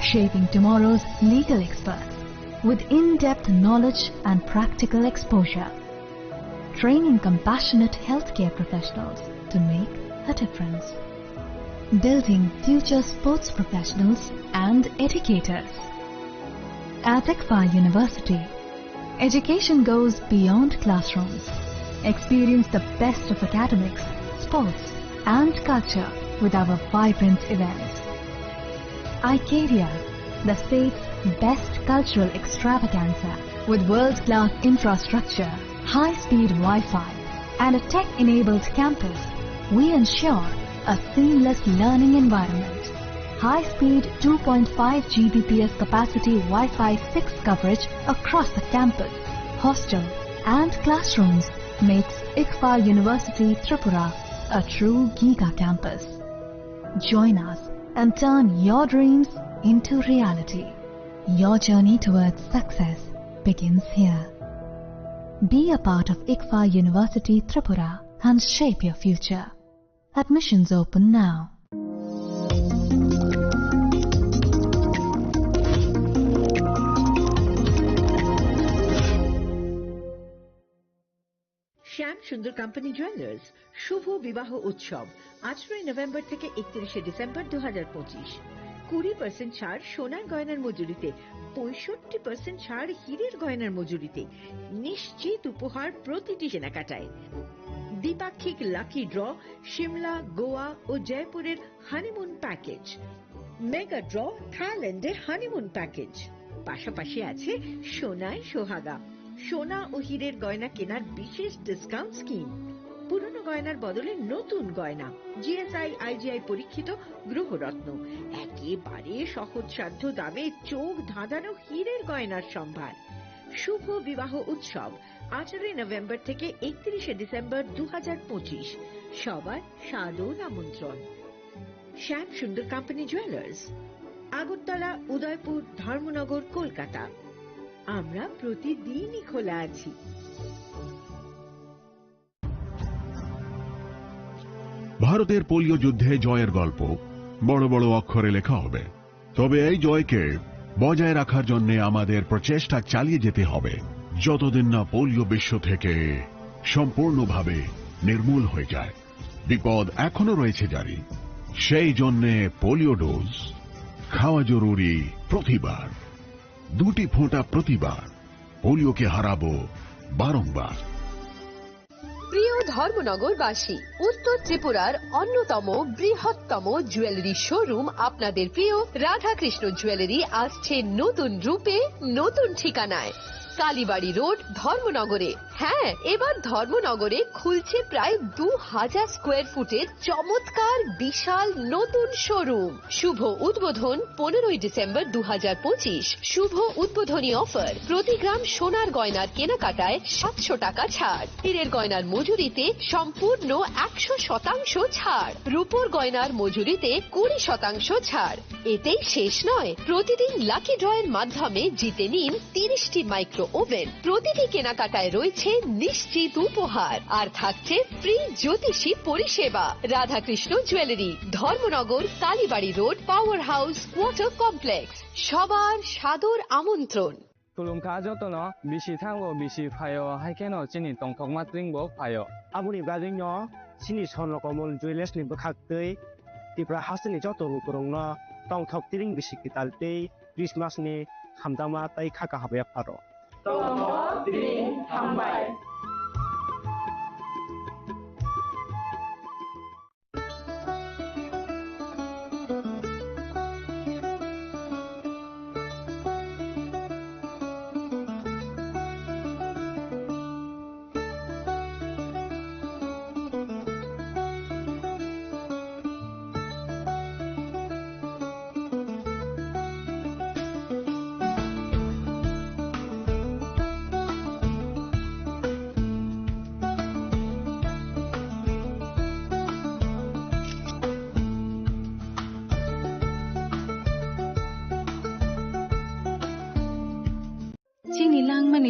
shaping tomorrow's legal experts with in-depth knowledge and practical exposure, training compassionate healthcare professionals to make a difference, building future sports professionals and educators. At ICFAR University, education goes beyond classrooms. Experience the best of academics, sports, and culture with our vibrant events. Icaria, the state's best cultural extravaganza, with world-class infrastructure, high-speed Wi-Fi, and a tech-enabled campus, we ensure a seamless learning environment. High-speed two point five G B P S capacity Wi-Fi six coverage across the campus, hostel, and classrooms makes ICFAR University Tripura a true giga campus. Join us and turn your dreams into reality. Your journey towards success begins here. Be a part of ICFAR University Tripura and shape your future. Admissions open now. Shyam Sundar company jewellers শুভ বিবাহ উৎসব, আঠারোই নভেম্বর থেকে একত্রিশে ডিসেম্বর দু হাজার পঁচিশ। কুড়ি পার্সেন্ট ছাড় সোনার গয়নার মজুরিতে, পঁয়ষট্টি পার্সেন্ট ছাড় হীরের গয়নার মজুরিতে। নিশ্চিত উপহার প্রতিটি কেনাকাটায়। দ্বিপাক্ষিক লাকি ড্র, সিমলা, গোয়া ও জয়পুরের হানিমুন প্যাকেজ। মেগা ড্র, থাইল্যান্ডের হানিমুন প্যাকেজ। পাশাপাশি আছে সোনায় সোহাগা, সোনা ও হীরের গয়না কেনার বিশেষ ডিসকাউন্ট স্কিম। পুরনো গয়নার বদলে নতুন গয়না, জিএসআই আইজিআই পরীক্ষিত গ্রহরত্ন, একেবারে সহজসাধ্য দামে চোখ ধাঁধানো হীরের গয়নার সম্ভার। শুভ বিবাহ উৎসব, আঠারোই নভেম্বর থেকে একত্রিশে ডিসেম্বর দু হাজার পঁচিশ। সবার সাদর আমন্ত্রণ। শ্যাম সুন্দর কোম্পানি জুয়েলার্স, আগরতলা, উদয়পুর, ধর্মনগর, কলকাতা। আমরা প্রতিদিনই খোলা আছি। ভারতের পোলিও যুদ্ধে জয়ের গল্প বড় বড় অক্ষরে লেখা হবে, তবে এই জয়কে বজায় রাখার জন্য আমাদের প্রচেষ্টা চালিয়ে যেতে হবে, যতদিন না পোলিও বিশ্ব থেকে সম্পূর্ণভাবে নির্মূল হয়ে যায়। বিপদ এখনো রয়েছে জারি, সেই জন্যে পোলিও ডোজ খাওয়া জরুরি প্রতিবার, দুটি ফোঁটা প্রতিবার। পোলিওকে হারাবো বারংবার। প্রিয় ধর্মনগরবাসী, উত্তর ত্রিপুরার অন্যতম বৃহত্তম জুয়েলারি শোরুম আপনাদের প্রিয় রাধাকৃষ্ণ জুয়েলারি আসছে নতুন রূপে, নতুন ঠিকানায়। কালীবাড়ি রোড, ধর্মনগরে। হ্যাঁ, এবার ধর্মনগরে খুলছে প্রায় দু হাজার স্কোয়ার ফুটের চমৎকার বিশাল নতুন শোরুম। শুভ উদ্বোধন পনেরোই ডিসেম্বর দু হাজার পঁচিশ। শুভ উদ্বোধনী অফার, প্রতি গ্রাম সোনার গয়নার কেনাকাটায় সাতশো টাকা ছাড়, হীরের গয়নার মজুরিতে সম্পূর্ণ একশো শতাংশ ছাড়, রূপোর গয়নার মজুরিতে কুড়ি শতাংশ ছাড়। এতেই শেষ নয়, প্রতিদিন লাকি ড্রয়ের মাধ্যমে জিতে নিন তিরিশটি মাইক্রো ওভেন। প্রতিটি কেনাকাটায় রয়েছে নিশ্চিত উপহার, আর থাকছে ফ্রি জ্যোতিষী পরিষেবা। Radhakrishna jewellery, Dharmanagar, Kalibari road, power house, water complex. সবার সাদর আমন্ত্রণ। Khulumkha jotono, bisi thango, bisi phaio, hai kheno chini tongthokma tring bo phaio. Aboni bagwino chini Swarno Komol Jewellers ni bwkhak twi Tripura hasteni joto lukurokno tongthok tring bisi kwtal tei Christmas ni hamjakma tei kha kaham yapharok. Tongthok tring hambai.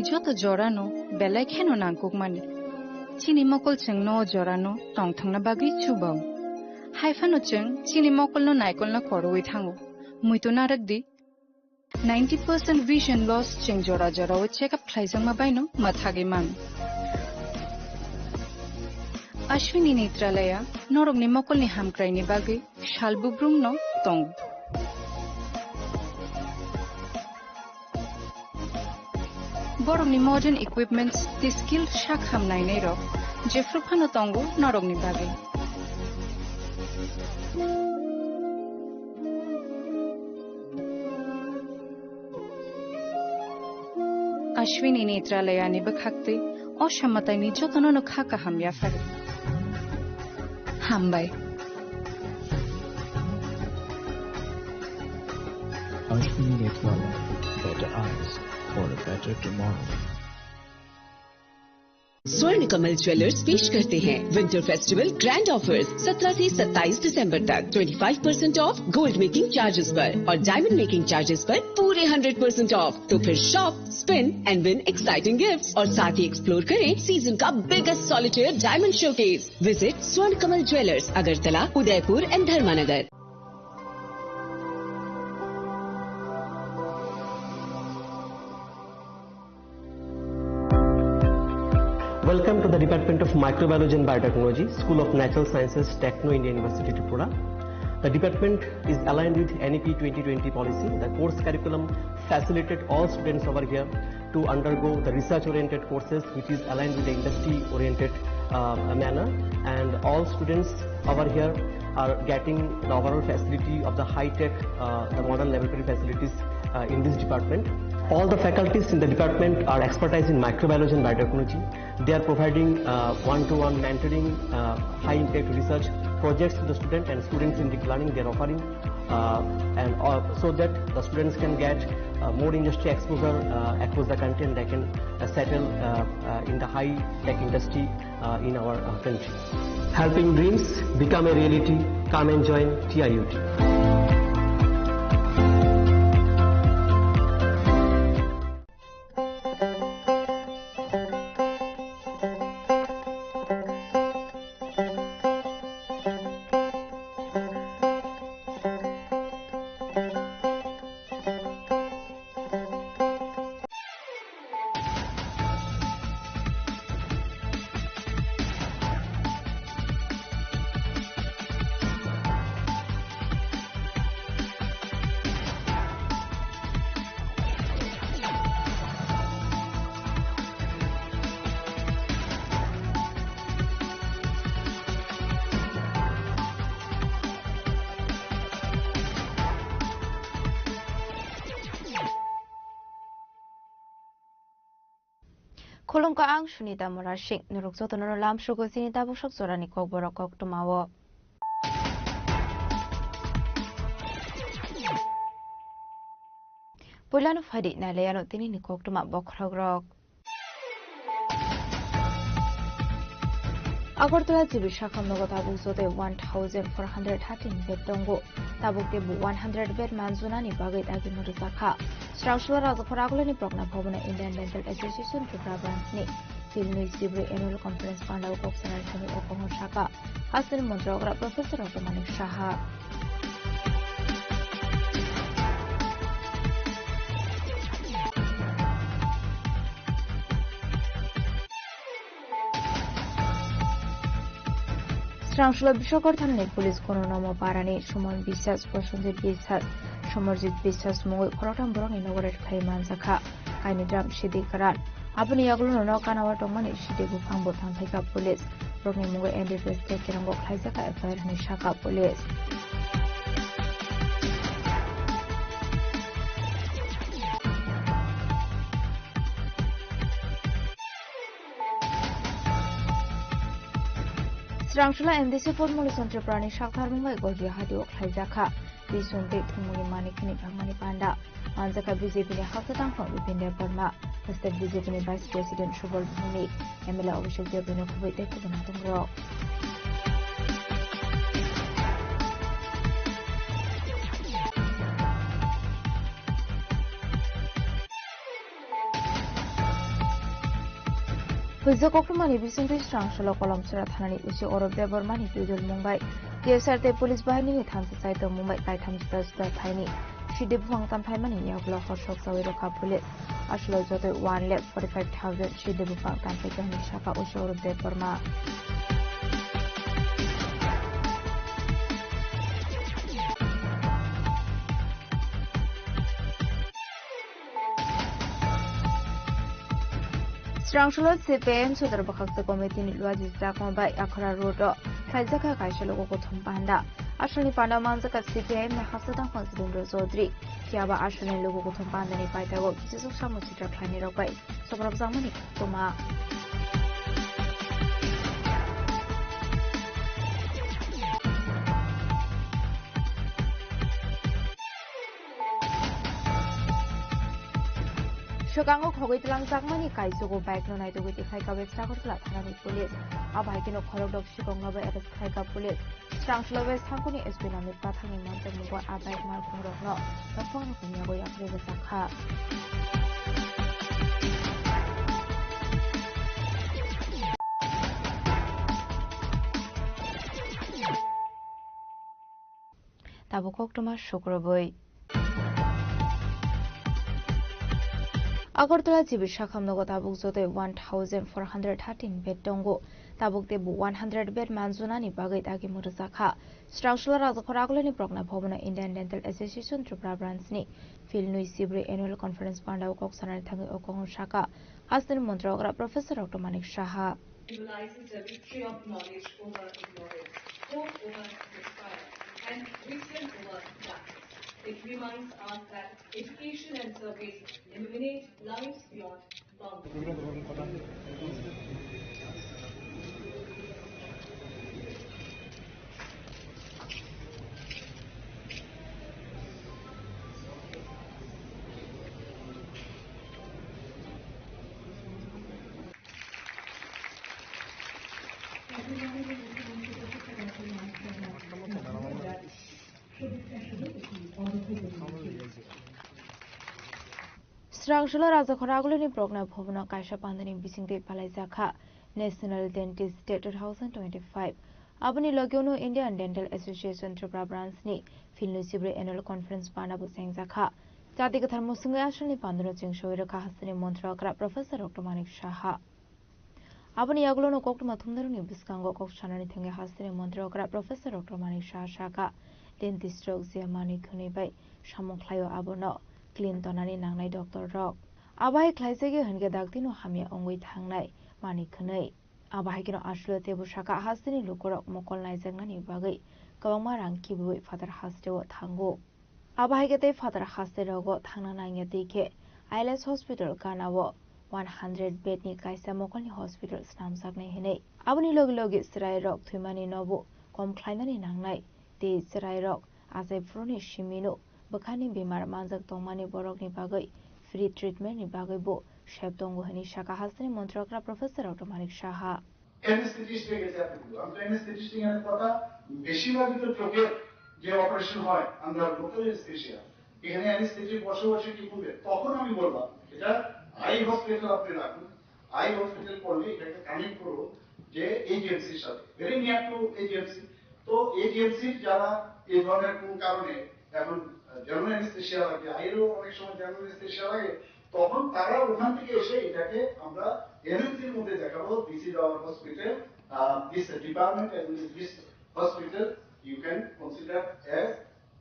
Joto jorano belai kheno nangkukmani. Chini mokol chwngno o jorano tongthokna bagwi chubao. Haiphano chwng chini mokolno naikolna korwi thango. Muitu narwk di. Ninety percent vision loss chwng jora jorao check up khlaijakma baino mwthagwi mano. Ashwini Netralaya norokni mokolni hamkraini bagwi sal bubrumno tongo. Borokni modern equipments tei skill sak ham nainairok jephru phano tongo norokni bagwi. Ashwini Netralayani bwkhaktwi o samataini jotonono kha kaham yaphari. Hambai. Ashwini Netralaya, better eyes for a better tomorrow. स्वर्ण कमल ज्वेलर्स पेश करते हैं winter festival grand offers. सत्रह से सत्ताईस दिसंबर तक twenty five percent of gold making charges पर और डायमंड मेकिंग चार्जेस पर पूरे हंड्रेड परसेंट ऑफ। तो फिर shop, spin and win exciting gifts और साथ ही एक्सप्लोर करें सीजन का biggest solitaire diamond showcase. Visit स्वर्ण कमल ज्वेलर्स, अगरतला, उदयपुर एंड धर्मानगर। Welcome to the Department of Microbiology and Biotechnology, School of Natural Sciences, Techno India University, Tripura. The department is aligned with N E P twenty twenty policy. The course curriculum facilitated all students over here to undergo the research-oriented courses, which is aligned with the industry-oriented, uh, manner. And all students over here are getting the overall facility of the high-tech, uh, the modern laboratory facilities, uh, in this department. All the faculties in the department are expertise in microbiology and biotechnology. They are providing, uh, one-to-one mentoring, uh, high-impact research projects to the student and students in deep learning. They are offering, uh, and, uh, so that the students can get, uh, more industry exposure, uh, across the country, and they can, uh, settle, uh, uh, in the high-tech industry, uh, in our, uh, country. Helping dreams become a reality. Come and join T I U T. Khulumkha, ang Sunita Murasing. Norok jotono lamsugo chini tabuk sok jorani kokborok koktwmao. Puilano phaidi nailaiano tinini koktwma bokhorokrok. Agartala G B sakham nogo tabuk joto one thousand four hundred thirteen bed tongo. Tabuk teibo one hundred bed manjunani bagwi dagimung rwjakha. Srangsulo Rajapura Agulani Progna Bhabono Indian Dental Association Tripura Branch ni chibni chibri annual conference pandao kok sanai thani o kongor saka. Hasteni Montri Okra Professor Dr. Manik Saha. Srangsulo Biswakarthamni police kono nomo parani Suman Biswas, Prosenjit Biswas, Somarjit Biswas mungwi khoroktham borokni nogo raid khlai manjakha. Kaini dram Sidi Karan. Aboni yagulo nono kanao tongmani Sidi buphang bo tangphaikha police. Borokni mungwi M B B S tei kirango khlaijakha F I R hwnwi sakha police. Srangsulo M D C formulation Tripurani saktharmung bai Gojri hatio khlaijakha. Biswng tei thwngmungni manikhini phangmani panda. Manjakha B J P ni haksa tangphang Bipin Debbarma, State B J P ni Vice President Subal Bhowmik, M L A Abhishek Debbarma kubui tei kubun natungrok. Puijo koktwmani bisingtwi Srangsolo Kolomsora thanani usi Orup Debbarmani twijlmung bai T S R tei police bahinini thansa chai tongmung bai kaitham juda juda thaini sidi buphang tamphaimani yagulo horsok chawi rwkha police. Aswlai jotoi one lakh forty five thousand sidi buphang tamphaikha hwnwi sakha usi Orup Debbarma. Srangsolo C P I M sodor bwkhaksa committee ni luaji chakma bai Akhora road o khlaijak kha kaisa luku kuthum panda. Aswlani panda manjak kha C P I M ni hastadang Phansadendra Chaudhary. Phiya ba aswlani luku kuthum panda ni paitao kichijak samung sitra khlainai rok bai sobrokjakmani koktwma. Swkango khogwi twlangjakmani kaisugo bike no naitugwi tikhlai kha West Agartala thanani police. Abo hai kheno khorokdok swkangno bai arrest khlai kha police. Srangsolo West Thangkuni S P Namit Pathakni manjakmungbo a bike malkhungrokno nokphang rokni yago yakarwi rwjak kha. Tabuk koktwma sukrubwi. Agartala G B Sakham nogo tabuk jotoi one thousand four hundred thirteen bed tongo. Tabuk teibo one hundred bed manjunani bagwi dagimung rwjak kha. Srangsolo Rajakhor Agulini Prokna Bhabono Indian Dental Association Tripura Branch ni Philnwi Sibri Annual Conference pandao kok sanani thangwi o kokno sakha hasteni montri okra Professor Doctor Manik Saha. Symbolizes the victory of knowledge over ignorance, hope over despair, and wisdom over darkness. It reminds us that education and service illuminate lives beyond boundaries. Srangsolo Rajakhor Agulini Prokna Bhabono kaisa pandani bisingtwi palaijak kha National Dentist Day two thousand twenty-five. Aboni logi uno Indian Dental Association Tripura Branch ni Philnwi Sibri Annual Conference panda bo chengjak kha. Jati kwthar musungwi asalni pandano chwng soi rwkha hasteni montri okra Professor Doctor Manik Saha. Aboni yagulono koktwma thumnairokni bwskango kok sanani thangwi hasteni montri okra Professor Doctor Manik Saha sakha, dentist rok je manwi khwnwi bai samung khlaio abono clean tonani nangnai doctor rok. Abo hai khlaijagya hwnkhe daktino hamya wngwi thangnai manwi khwnwi. Abo hai kheno aswlio teibo sakha hasteni lukurok mokol naijaknani bagwi kwbangma rang kibiwi phatar hasteo thango. Abo hai khe tei phatar haste rogo thangna nangya twi khe I L S hospital ganao one hundred bed ni kaisa mokolni hospital snamjaknai hinwi. Aboni logi logi chwrai rok thwimani nobo kom khlainani nangnai tei chwrai rok achai phuruni simino bwkhani bemar manjak tongmani borokni bagwi free treatment ni bagwi bo sep tongo hinwi sakha hasteni montri okra Professor Doctor Manik Saha. অ্যানেস্থেটিস্টে গেছে এতগুলো। আমি তো অ্যানেস্থেটিস্ট এখানে কথা বেশিরভাগই তো চোখের যে অপারেশন হয়, আমরা লোকাল অ্যানেস্থেশিয়া। এখানে অ্যানেস্থেটিক বসে বসে কি করবে? তখন আমি বললাম, এটা আই হসপিটাল আপনি রাখুন, আই হসপিটাল করলে এটাকে কানেক্ট করুন যে এইচএমসির সাথে, ভেরি নিয়ার টু এইচএমসি। তো এইচএমসির যারা এই ধরনের কোনো কারণে এখন জেনারেল অ্যানেস্থেশিয়া লাগে, আইরও অনেক সময় জেনারেল অ্যানেস্থেশিয়া লাগে, তখন তারা ওখান থেকে এসে এটাকে আমরা এমএনসির মধ্যে দেখাবো, this is our hospital, uh, this department and this hospital you can consider as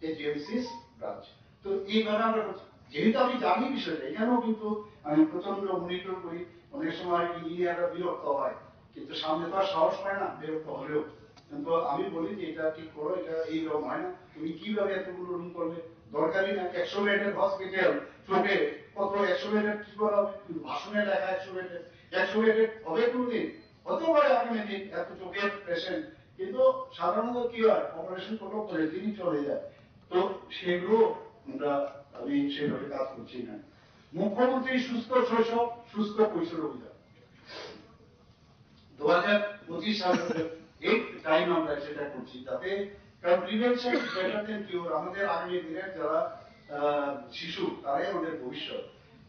a G M C's branch। তো এইভাবে আমরা করছি। যেহেতু আমি জানি বিষয়টা, এখানেও কিন্তু আমি প্রচন্ড মনিটর করি, অনেক সময় ইঞ্জিনিয়াররা বিরক্ত হয়, কিন্তু সামনে তো আর সাহস পায় না, বিরক্ত হলেও। কিন্তু আমি বলি যে এটা ঠিক করো, এটা এইরকম হয় না। তুমি কিভাবে এতগুলো রুম করবে? দরকারই না, একশো বেডের হসপিটাল, চোখে কত একশো বেডের কি করা হবে? কিন্তু ভাষণে লেখা একশো বেডের, একশো বেডের হবে কোনদিন? হতেও পারে আগামী দিন, এত চোখের পেশেন্ট, কিন্তু সাধারণত কি হয়, অপারেশন করলে পরের দিনই চলে যায়। তো সেগুলো আমরা, আমি সেভাবে কাজ করছি না। মুখ্যমন্ত্রী সুস্থ শৈশব, সুস্থ কৈশোর অভিযান। দু হাজার পঁচিশ সাল থেকে এই টাইম আমরা সেটা করছি, যাতে, কারণ prevention is better than cure. আমাদের আগামী দিনের যারা, আহ, শিশু, তারাই আমাদের ভবিষ্যৎ।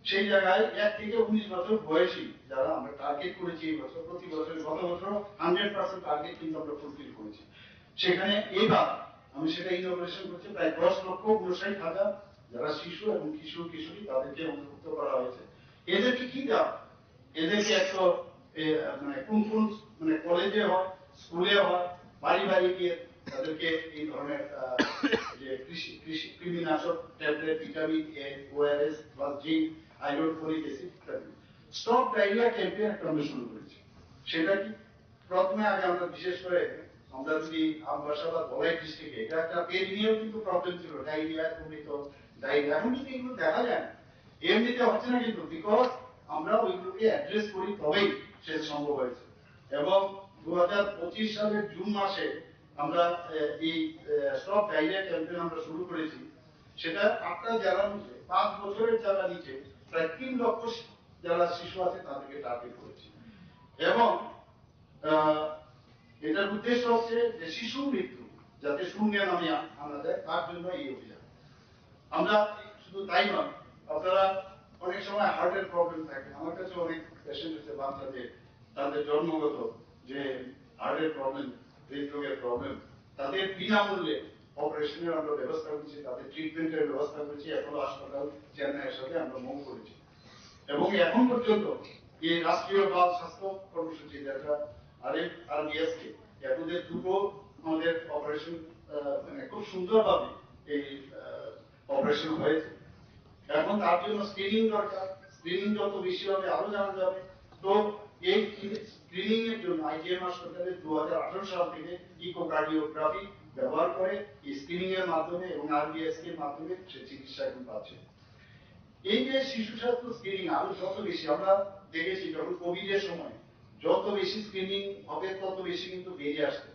সেই জায়গায় এক থেকে উনিশ বছর বয়সী যারা আমরা টার্গেট করেছি এই বছর, প্রতি বছর, গত বছরও হান্ড্রেড পার্সেন্ট টার্গেট কিন্তু আমরা ফুলফিল করেছি। সেখানে এবার আমি সেটা ইনোগ্রেশন করছি, প্রায় দশ লক্ষ উনষাট হাজার যারা শিশু এবং কিশোর কিশোরী, তাদেরকে অন্তর্ভুক্ত করা হয়েছে। এদেরকে কি দেওয়া? এদেরকে একটা, এ, মানে কোন কোন, মানে কলেজে হয়, স্কুলে হয়, বাড়ি বাড়ি গিয়ে তাদেরকে এই ধরনের, আহ, যে কৃষি কৃষি কৃমিনাশক tablet, vitamin A, ORS plus zinc, iron, folic acid ইত্যাদি। স্টপ ডায়রিয়া ক্যাম্পেইন একটা আমরা শুরু করেছি। সেটা কি? প্রথমে আগে আমরা বিশেষ করে আমরা যদি আমবাসা বা ধলাই ডিস্ট্রিক্টে, এটা একটা পেরিনিয়াল কিন্তু প্রবলেম ছিল, ডায়রিয়া, বমি, ডায়রিয়া, এখন কিন্তু এগুলো দেখা যায় না, এমনিতে হচ্ছে না কিন্তু, বিকজ আমরা ওইগুলোকে অ্যাড্রেস করি, তবেই সেটা সম্ভব হয়েছে। এবং দু হাজার পঁচিশ সালের জুন মাসে আমরা, আহ, এই স্টপ ডায়রিয়া ক্যাম্পেইন আমরা শুরু করেছি। সেটা আটটা জেলার মধ্যে পাঁচ বছরের যারা নিচে প্রায় তিন লক্ষ শি-, যারা শিশু আছে, তাদেরকে টার্গেট করেছি। এবং আহ, এটার উদ্দেশ্য হচ্ছে যে শিশু মৃত্যু যাতে শূন্যে নামিয়ে আ-, আনা যায়, তার জন্য এই অভিযান। আমরা শুধু তাই নয়, আপনারা অনেক সময় হার্টের প্রবলেম থাকে, আমার কাছে অনেক পেশেন্ট এসে বাচ্চাদের, তাদের জন্মগত যে হার্টের প্রবলেম, হৃদরোগের প্রবলেম, তাদের বিনামূল্যে অপারেশনের আমরা ব্যবস্থা করছি, তাদের ট্রিটমেন্টের ব্যবস্থা করছি। অ্যাপোলো হাসপাতাল চেন্নাইয়ের সাথে আমরা মুভ করেছি। এবং এখন পর্যন্ত এই রাষ্ট্রীয় বাল স্বাস্থ্য কর্মসূচি, যেটা আরএফ আরবিএসকে, এর মধ্যে দুটো আমাদের অপারেশন, আহ, মানে খুব সুন্দরভাবে এই, আহ, অপারেশন হয়েছে। এখন তার জন্য স্ক্রিনিং দরকার, স্ক্রিনিং যত বেশি হবে আরো জানা যাবে। তো এই স্ক্রিনিং এর জন্য আইজিএম হাসপাতালে দু হাজার আঠারো সাল থেকে ইকোকার্ডিওগ্রাফি ব্যবহার করে এই স্ক্রিনিং এর মাধ্যমে এবং আরবিএসকে এর মাধ্যমে সে চিকিৎসা এখন পাচ্ছে। এই যে শিশু স্বাস্থ্য স্ক্রিনিং আরো যত বেশি আমরা দেখেছি, যখন কোভিড এর সময় যত বেশি স্ক্রিনিং হবে তত বেশি কিন্তু বেরিয়ে আসছে।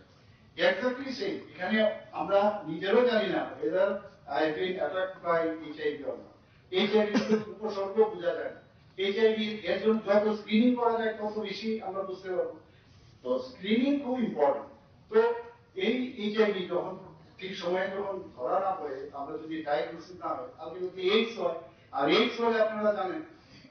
এক্স্যাক্টলি সেম, এখানে আমরা নিজেরও জানি না whether I have been attacked by HIV or not। HIV উপসর্গ বোঝা যায় না। এইচআইভি এর জন্য যত স্ক্রিনিং করা যায় তত বেশি আমরা বুঝতে পারবো। তো স্ক্রিনিং খুব ইম্পর্টেন্ট। তো এই এইচআইভি যখন ঠিক সময়ে যখন ধরা না পড়ে, আমরা যদি ডায়াগনোসিস না হয়, আলটিমেটলি এইডস হয়। আর এইডস হলে আপনারা জানেন,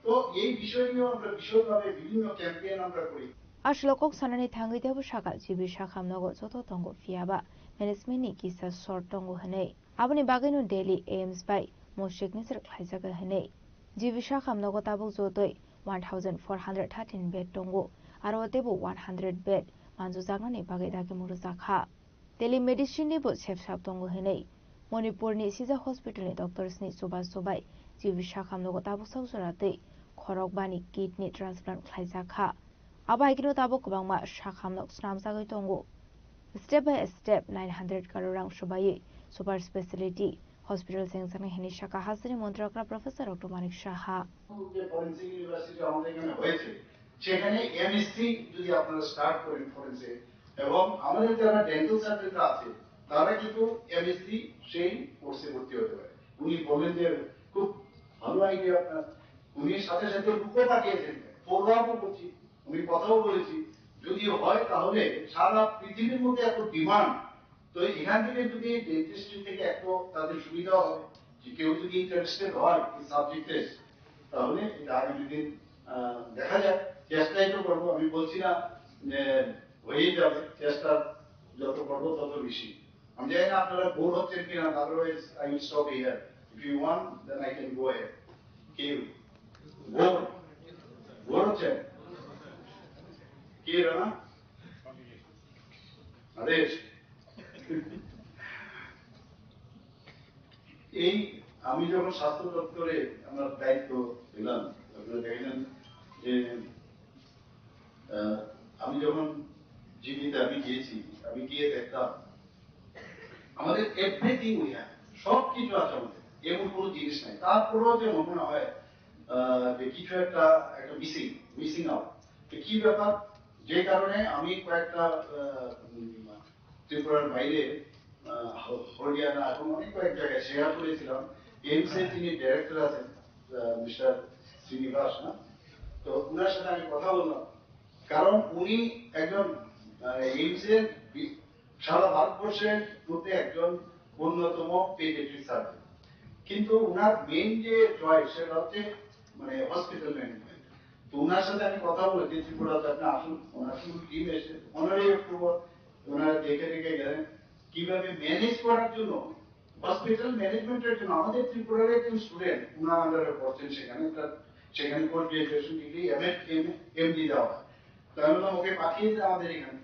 তো এই বিষয় নিয়েও আমরা বিশদভাবে বিভিন্ন ক্যাম্পেইন আমরা করি। Aswk kok sanani thangwi teibo sakha, G B sakhamnogo joto tongo, phiyaba management ni kisa short tongo hwnwi. Aboni bagwino Delhi AIIMS bai mo signature khlaijak hwnwi. G B sakhamnogo tabuk jotoi one thousand four hundred thirteen bed tongo, aro teibo one hundred bed manjujaknani bagwi dagimung rwjakha. Telemedicine ni bo sepsap tongo hwnwi Manipur ni Sija Hospital ni doctors ni chubachu bai G B sakhamnogo tabuk sak jora twi khorok bani kidney transplant khlaijakha. Abo hai kheno tabuk kwbangma sakhamno snamjagwi tongo. Step by step nine hundred crore rang swbaiwi super speciality hospital chengjaknai hwnwi sakha hasteni montri okra Professor Doctor Manik Saha. যে forensic university আমাদের এখানে হয়েছে, সেখানে এমএসসি যদি আপনারা স্টার্ট করেন ফরেন্সে, এবং আমাদের যারা ডেন্টাল সার্জনরা আছে, তারা কিন্তু এমএসসি সেই কোর্সে ভর্তি হতে পারে। উনি বললেন যে খুব ভালো আইডিয়া আপনার। উনি সাথে সাথে বুকও পাঠিয়েছেন, ফলো আপও করছি, আমি কথাও বলেছি। যদি হয় তাহলে সারা পৃথিবীর মধ্যে এত ডিমান্ড, তো এখান থেকে যদি ডেন্টিস্ট্রি থেকে একটু তাদের সুবিধা হবে, যে কেউ যদি ইন্টারেস্টেড হয় এই সাবজেক্টে, তাহলে এটা আগামী দিন, আহ, দেখা যাক, চেষ্টাই তো করবো। আমি বলছি না যে হয়ে যাবে, চেষ্টা যত করবো তত বেশি। আমি জানি না আপনারা বোর হচ্ছেন কিনা, otherwise I will stop here. If you want, then I can go ahead. কেউ বোর, বোর হচ্ছেন? কে রানা? আদেশ। এই আমি যখন স্বাস্থ্য দপ্তরে আমার দায়িত্ব পেলাম, আপনারা দেখলেন যে, আহ, আমি যখন জিবিতে আমি গিয়েছি, আমি গিয়ে দেখতাম আমাদের এভরিথিং উই হ্যাভ, সব কিছু আছে আমাদের, এমন কোনো জিনিস নাই। তারপরেও যে মনে হয়, আহ, যে কিছু একটা, একটা মিসিং, মিসিং আউট। তো কি ব্যাপার? যে কারণে আমি কয়েকটা, আহ, উম, ত্রিপুরার বাইরে, আহ, হ-, হরিয়ানা এবং অনেক কয়েক জায়গায় শেয়ার করেছিলাম। এইমস এর যিনি ডাইরেক্টর আছেন, আহ, মিস্টার শ্রীনিবাস, না? তো ওনার সাথে আমি কথা বললাম, কারণ উনি একজন, আহ, এইমস এর বি-, সারা ভারতবর্ষের মধ্যে একজন অন্যতম পেডিয়াট্রিক সার্জন। কিন্তু ওনার মেইন যে চয়েস, সেটা হচ্ছে মানে হসপিটাল ম্যানেজমেন্ট। তো ওনার সাথে আমি কথা বলেছি, ত্রিপুরা আপনি আসুন, ওনার ফুল টিম এসে পনেরোই অক্টোবর ওনারা দেখে দেখে গেলেন কিভাবে ম্যানেজ করার জন্য, হসপিটাল ম্যানেজমেন্টের জন্য। আমাদের ত্রিপুরার একজন স্টুডেন্ট ওনার আন্ডারে পড়ছেন, সেখানে তার সেখানে post graduation degree, M Ed, M MD দেওয়া হয়। তো আমি বললাম, "ওকে পাঠিয়ে দিন আমাদের এখানে।"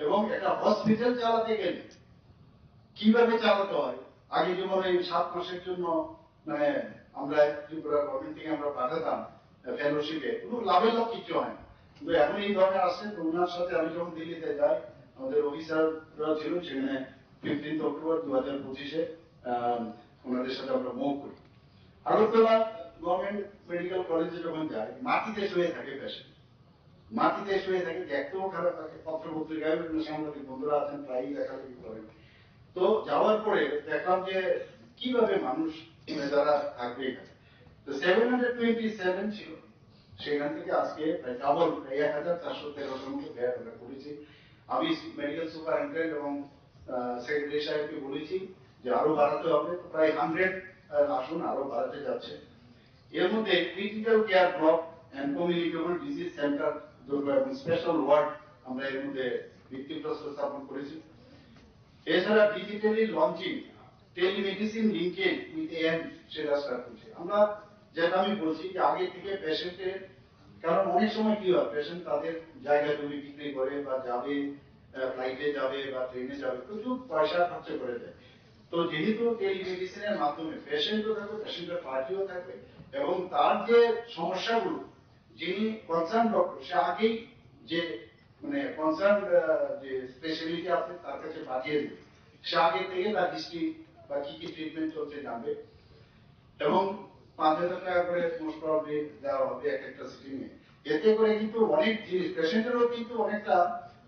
এবং একটা হসপিটাল চালাতে গেলে কিভাবে চালাতে হয়, আগে যেমন এই সাত মাসের জন্য মানে আমরা ত্রিপুরা গভর্নমেন্ট থেকে আমরা পাঠাতাম ফেলোশিপে, কোনো লাভের লাভ কিচ্ছু হয় না। কিন্তু এখন এই ধরনের আসছে, তো ওনার সাথে আমি যখন দিল্লিতে যাই, আমাদের অফিসাররা ছিল সেখানে, ফিফটিন্থ অক্টোবর দু হাজার পঁচিশে ওনাদের সাথে আমরা মুভ করি। আগরতলা গভর্নমেন্ট মেডিকেল কলেজে যখন যাই, মাটিতে শুয়ে থাকে পেশেন্ট, মাটিতে শুয়ে থাকে, দেখতেও খারাপ লাগে। পত্র পত্রিকায় বিভিন্ন সাংবাদিক বন্ধুরা আছেন, প্রায়ই লেখালেখি করেন। তো যাওয়ার পরে দেখলাম যে কিভাবে মানুষ, মানে, যারা থাকবে এখানে। তো সেভেন হান্ড্রেড টোয়েন্টি সেভেন ছিল, সেখান থেকে আজকে প্রায় ডাবল, প্রায় এক হাজার চারশো তেরোশোর মতো বেড আমরা করেছি। আমি মেডিকেল সুপারিনটেন্ডেন্ট এবং সেক্রেটারি সাহেবকে বলেছি যে আরো বাড়াতে হবে, তো প্রায় হান্ড্রেড আসন আরো বাড়াতে যাচ্ছে। এর মধ্যে critical care block and communicable disease centre দুটো এবং স্পেশাল ওয়ার্ড আমরা এর মধ্যে ভিত্তিপ্রস্তর স্থাপন করেছি। এছাড়া digitally launching, telemedicine linkage with AI সেটা স্টার্ট করছে। আমরা যেটা আমি বলছি যে আগে থেকে পেশেন্টের, কারণ অনেক সময় কি হয়, পেশেন্ট তাদের জায়গা জমি বিক্রি করে বা যাবে, ফ্লাইটে যাবে বা ট্রেনে যাবে, প্রচুর পয়সা খরচ করে দেয়। তো যেহেতু টেলিমেডিসিনের মাধ্যমে পেশেন্টও থাকবে, পেশেন্টের পার্টিও থাকবে, এবং তার যে সমস্যাগুলো, যিনি কনসার্ন ডক্টর, সে আগেই যে, মানে, কনসার্ন যে স্পেশালিটি আছে, তার কাছে পাঠিয়ে দেবে। সে আগে থেকে তার হিস্ট্রি বা কি কি ট্রিটমেন্ট চলছে জানবে। এবং পাঁচ হাজার টাকা করে মোস্ট প্রবাবলি দেওয়া হবে এক একটা সিটিং এ। এতে করে কিন্তু অনেক জিনিস, পেশেন্টেরও কিন্তু অনেকটা,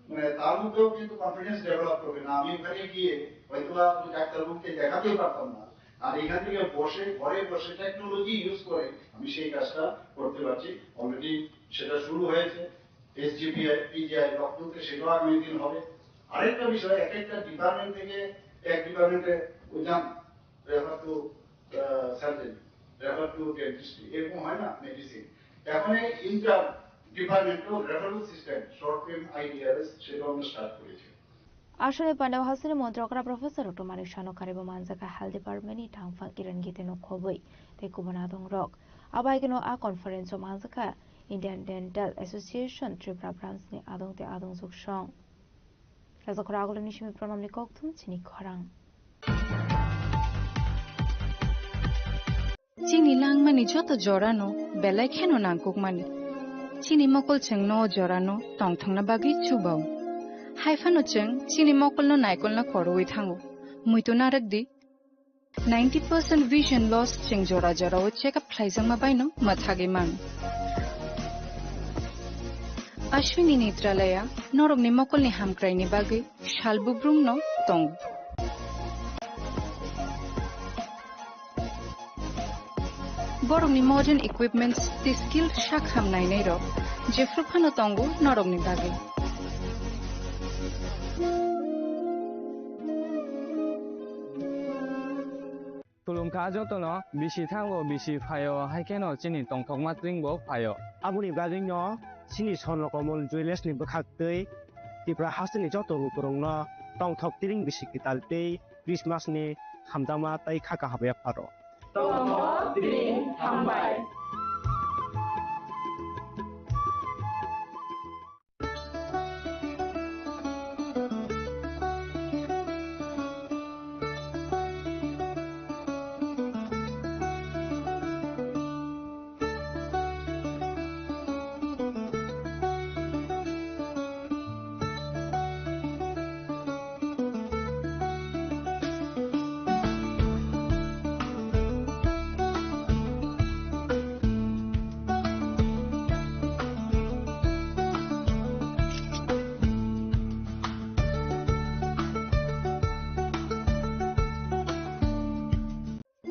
মানে, তার মধ্যেও কিন্তু কনফিডেন্স ডেভেলপ করবে। না, আমি ওখানে গিয়ে হয়তো বা আমি ডাক্তারবাবুকে দেখাতেই পারতাম না। আর এখান থেকে বসে, ঘরে বসে টেকনোলজি ইউজ করে আমি সেই কাজটা করতে পারছি। অলরেডি সেটা শুরু হয়েছে। এসজিপিআই, পিজিআই লখনৌতে সেটাও আগামী দিন হবে। আরেকটা বিষয়, এক একটা ডিপার্টমেন্ট থেকে এক ডিপার্টমেন্টে ওই যান, refer to surgery, refer to dentistry, এরকম হয় না মেডিসিন। এখন এই inter departmental referral system, short film আইডিআরএস, সেটাও আমরা স্টার্ট করেছি। Aswrwng pandao hasini montri okra Professor Doctor Manik Saha no karibo manjakha Health Department ni thangphang Kiran Gite no khobwi tei kubun adong rok. Abai keno a conference o manjakha Indian Dental Association Tripura Branch ni adong tei adong juksong. Rajakhor agulini simi pranamni kokthum chini khorang. Chini langmani joto jorano belai kheno nangkukmani. Chini mokol chwngno o jorano tongthokna bagwi chubao. Haiphano chwng chini mokolno naikolna khorwi thango. Muitu narwkdi. Ninety percent vision loss chwng jora jorao check up khlaijakma baino mwthagwi man. Ashwini Netralaya norokni mokolni hamkraini bagwi sal bubrumno tongo. Borokni modern equipments tei skill sak ham nainairok jephru phano tongo norokni bagwi. Khulumkha jotono, bisi thango, bisi phaio, hai kheno chini tongthokma twingbo phaio. Aboni bagwino chini Swarno Komol Jewellers ni bwkhak twi Tripura hasteni joto lukurokno tongthok tiring bisi kwtal tei Christmas ni hamjakma tei kha kaham yapharo. Tongthok tiring hambai.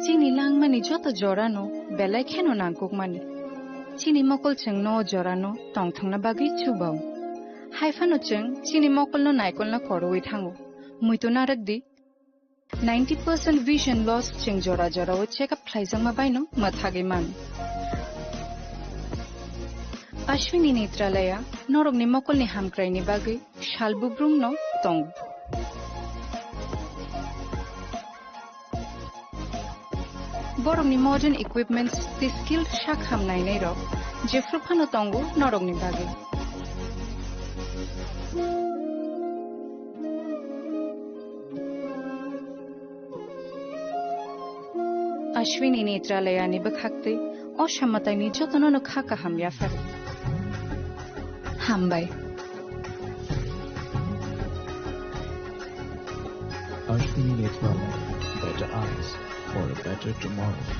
Chini langmani joto jorano belai kheno nangkukmani. Chini mokol chwngno o jorano tongthokna bagwi chubao. Haiphano chwng chini mokolno naikolna khorwi thango. Muitu narwkdi. Ninety percent vision loss chwng jora jorao check up khlaijakma baino mwthagwi man. Ashwini Netralaya norokni mokolni hamkraini bagwi sal bubrumno tongo. Borokni modern equipments tei skilled sak ham nainairok jephru phano tongo norokni bagwi. Ashwini Netralayani bwkhaktwi o samataini jotono no kha kaham yapharo. Hambai. Ashwini Netralaya, better eyes for a better tomorrow.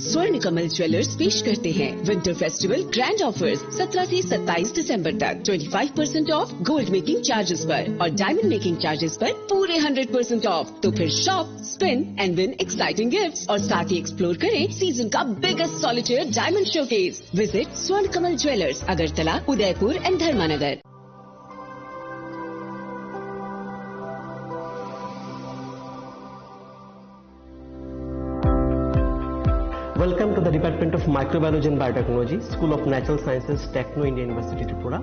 स्वर्ण कमल ज्वेलर्स पेश करते हैं winter festival grand offers. सत्रह से सत्ताईस दिसंबर तक twenty five percent of gold making charges पर और डायमंड मेकिंग चार्जेस पर पूरे हंड्रेड परसेंट ऑफ। तो फिर shop, spin and win exciting gifts और साथ ही एक्सप्लोर करें सीजन का biggest solitaire diamond showcase. Visit स्वर्ण कमल ज्वेलर्स, अगरतला, उदयपुर एंड धर्मानगर। Welcome to the Department of Microbiology and Biotechnology, School of Natural Sciences, Techno India University, Tripura.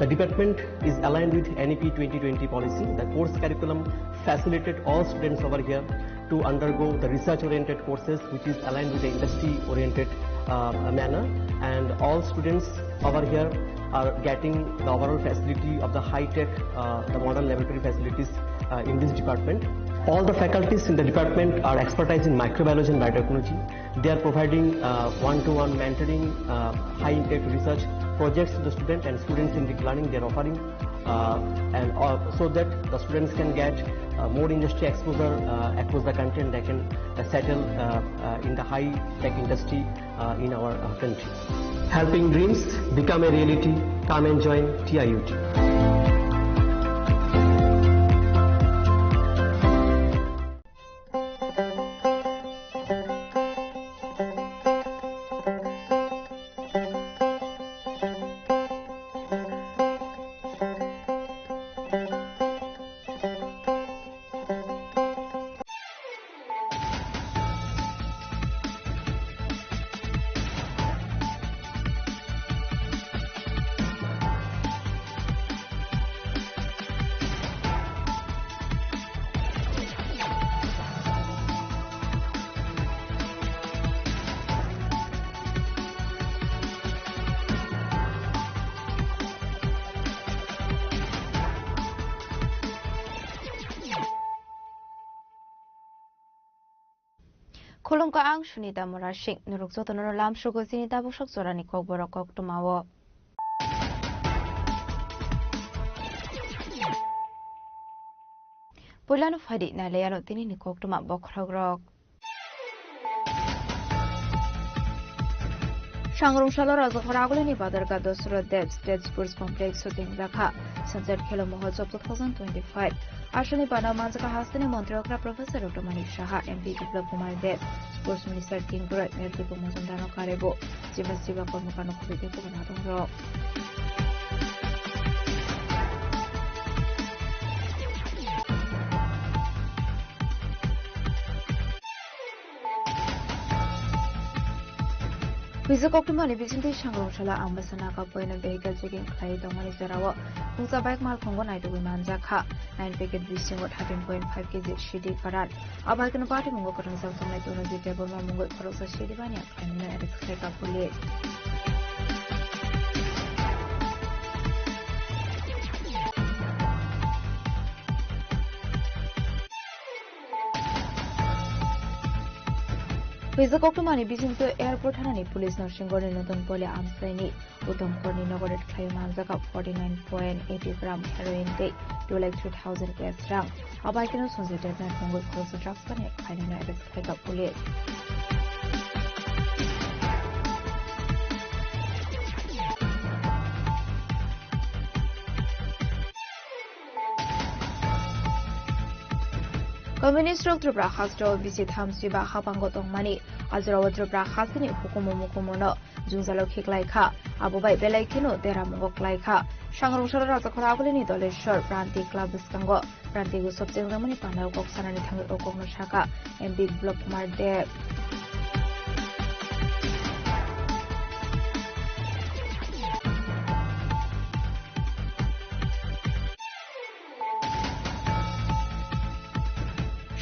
The department is aligned with N E P twenty twenty policy. The course curriculum facilitated all students over here to undergo the research-oriented courses, which is aligned with the industry-oriented, uh, manner. And all students over here are getting the overall facility of the high-tech, uh, the modern laboratory facilities, uh, in this department. All the faculties in the department are expertise in microbiology and biotechnology. They are providing, uh, one-to-one mentoring, uh, high-impact research projects to the student and students-centric learning they are offering, uh, and, uh, so that the students can get, uh, more industry exposure, uh, across the country, and they can, uh, settle, uh, uh, in the high-tech industry, uh, in our, uh, country. Helping dreams become a reality. Come and join T I U T. Khulumkha, ang Sunita Murasing. Norok jotono lamsogo chini tabuk sak jorani kokborok koktwmao. Puilano phaidi nailaiano tinini koktwma bokhorokrok. Sangrong salo Rajakhor agulini Badarga Dosro Dev State Sports Complex shooting jakha. Sanchar Khelo Mahotsav two thousand twenty-five. Aswkni bana manjaka hasteni Montri okra Professor Doctor Manik Saha, M P Biplab Kumar Deb, Sports Minister King Broy, Mayor Diphu Majumdar no karebo, Chiba Chiba Kormokar no khoboi tei kubun adongrok. Huijak koktwmani bisingtwi Sangrong salo Ambasa Naga Point o vehicle checking khlaiwi tongmani jorao pungsa bike malkhungo naitugwi manjak kha. Nine packet bisingo thirteen point five K G C D karan. Abo hai kheno patimungo kwrwngjak tongnai Tunuji Debbarma mungwi khoroksa C D baniya khlaimano arrest khlaikha police. Huijak koktwmani bisingtwi airport thanani police no Singhorni Notun Poli amchaini Uttom Khorni nogo raid khlaiwi manjak forty nine point eighty gram heroin tei two lakh three thousand cash rang. Abo hai kheno Sanjay Debnath mungwi khoroksa drugs baniya khlainano arrest khlaikha police. Communist rok Tripura hasteo bisi thamsiba hapango tongmani, ajorao Tripura hasteni hukumu mukumuno jwngjalo khiklai kha, abo bai belai kheno deramungo klai kha. Sangrong salo Rajakhor agulini Doleshwar Pranti Club bwskango Pranti Utsav chengjakmani pandao kok sanani thangwi o kokno sakha M P Biplab Kumar Deb.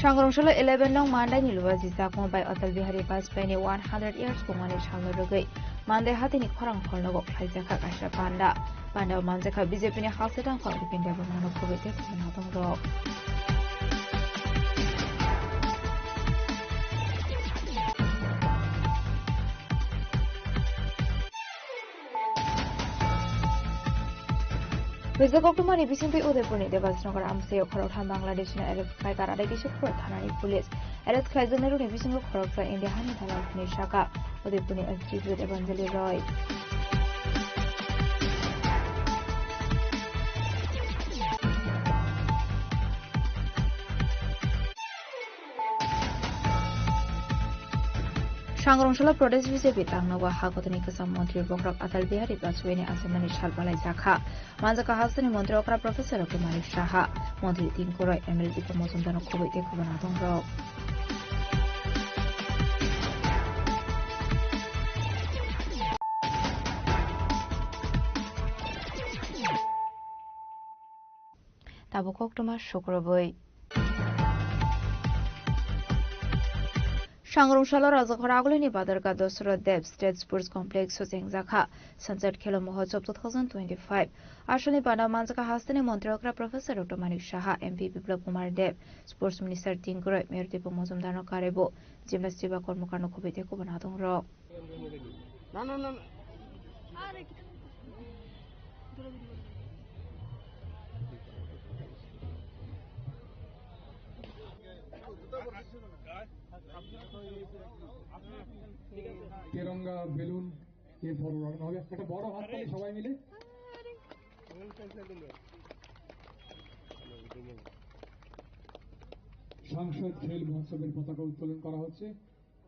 Sangrong salo eleven nong Mandai ni luwa jijak mo bai Atal Bihari Vajpayee ni one hundred years bungmani salno rwgwi Mandai hatini khorang kholnogo khlaijakha kaisa panda. Panda o manjakha B J P ni halsatang kok Bipin Debbarma no khobwi tei khobwi nadong rok. Rijak koktwmani bisingtwi Udaipurni Debasnagar amchaio khoroktham Bangladeshni arrest khlaikha, adai kisa khorok thanani police. Arrest khlaijaknairokni bisingo khoroksa India hani dalal hwnwi sakha Udaipurni S D P Evanjali Roy. Sangrong salo Pradesh B J P tangnogo ha kotorni kwcham montri bokhorok Atal Bihari Vajpayee ni achaimani sal balaijakha. Manjakha hasteni montri okra Professor Rukmani Saha, montri Tinku Roy, M L A Dipo Mojumdar no khobwi tei khobwi nadong rok. Tabuk koktwma sukrubwi. Sangrong salo Rajakhor agulini Badarka Dosro Deb State Sports Complex o chengjakha Sunset Khelo Mahotsav two thousand twenty-five. Asalni panda manjakha hasteni montri okra Professor Doctor Manik Saha, M P Biplab Kumar Deb, Sports Minister Tinku Roy, Mayor Dipo Mojumdar no karebo, Gymnast Chiba Kormokar no khobwi tei khobwi nadong rok. Na, na, na, na. তেরঙ্গা বেলুন এরপর উড়ানো হবে। একটা বড় হাততালি সবাই মিলে। সংসদ খেল মহোৎসবের পতাকা উত্তোলন করা হচ্ছে।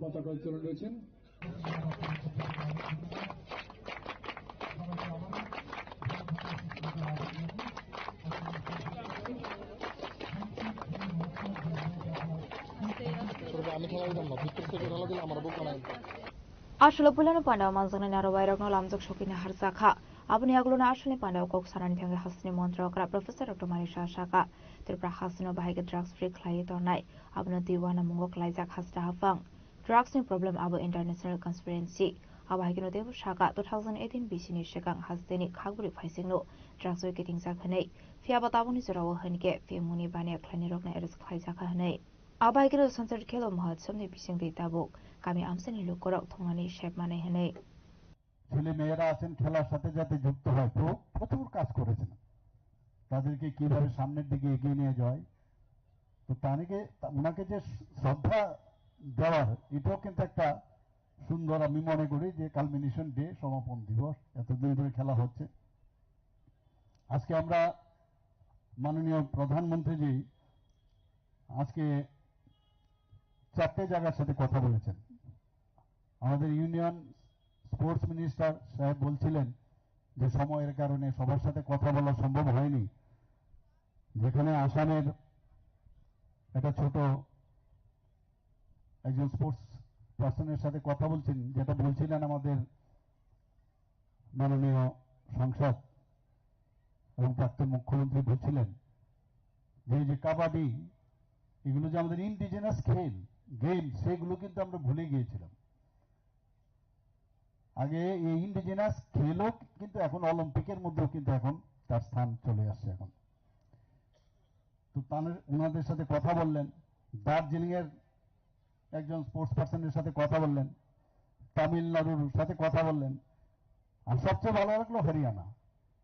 পতাকা উত্তোলন রয়েছেন। আমি খেলা দিতাম না, ভিতর থেকে খেলা দিলে আমার বুক বানায়। Aswk puilano panda o manjaknai naro wairokno lamjak sokina harjakha. Aboni aguluni aswkni panda o kok sanani thangwi hasteni montri okra Professor Doctor Manik Saha sakha, Tripura hasteni o bahai khe drugs free khlaiwi tongnai. Abono twi uanamungo klaijak hasta haphang. Drugs ni problem abo international conspiracy. Abo hai kheno teibo sakha, two thousand eighteen bisini swkang hasteni khakbwrwi phaisingno drugs bai kitingjak hwnwi. Phiyaba tabukni jorao hwn khe P M Muni baniya khlainai rokno arrest khlaijakha hwnwi. Abo hai kheno Sunset Khelo Mahotsav ni bisingtwi tabuk kami amchaini lukurok thungnani sep manai hwnwi. ছেলে মেয়েরা আছেন, খেলার সাথে যাতে যুক্ত হয়, প্র-, প্রচুর কাজ করেছেন। তাদেরকে কিভাবে সামনের দিকে এগিয়ে নিয়ে যায়, তো তাদেরকে, তা-, ওনাকে যে শ্রদ্ধা দেওয়ার, এটাও কিন্তু একটা সুন্দর, আমি মনে করি যে কালমিনেশন ডে, সমাপন দিবস, এতদিন ধরে খেলা হচ্ছে। আজকে আমরা মাননীয় প্রধানমন্ত্রীজি আজকে চারটে জায়গার সাথে কথা বলেছেন। আমাদের ইউনিয়ন স্পোর্টস মিনিস্টার সাহেব বলছিলেন যে সময়ের কারণে সবার সাথে কথা বলা সম্ভব হয়নি। যেখানে আসামের একটা ছোট একজন স্পোর্টস পার্সনের সাথে কথা বলছেন, যেটা বলছিলেন আমাদের মাননীয় সাংসদ এবং প্রাক্তন মুখ্যমন্ত্রী বলছিলেন যে এই যে কাবাডি, এগুলো যে আমাদের ইন্ডিজিনাস খেল, গেম, সেগুলো কিন্তু আমরা ভুলে গিয়েছিলাম। আগে এই ইন্ডিজিনাস খেলও কিন্তু এখন অলিম্পিকের মধ্যেও কিন্তু এখন তার স্থান চলে আসছে এখন। তো তাদের, ওনাদের সাথে কথা বললেন, দার্জিলিংয়ের একজন স্পোর্টস পার্সনের সাথে কথা বললেন, তামিলনাড়ুর সাথে কথা বললেন, আর সবচেয়ে ভালো লাগলো হরিয়ানা।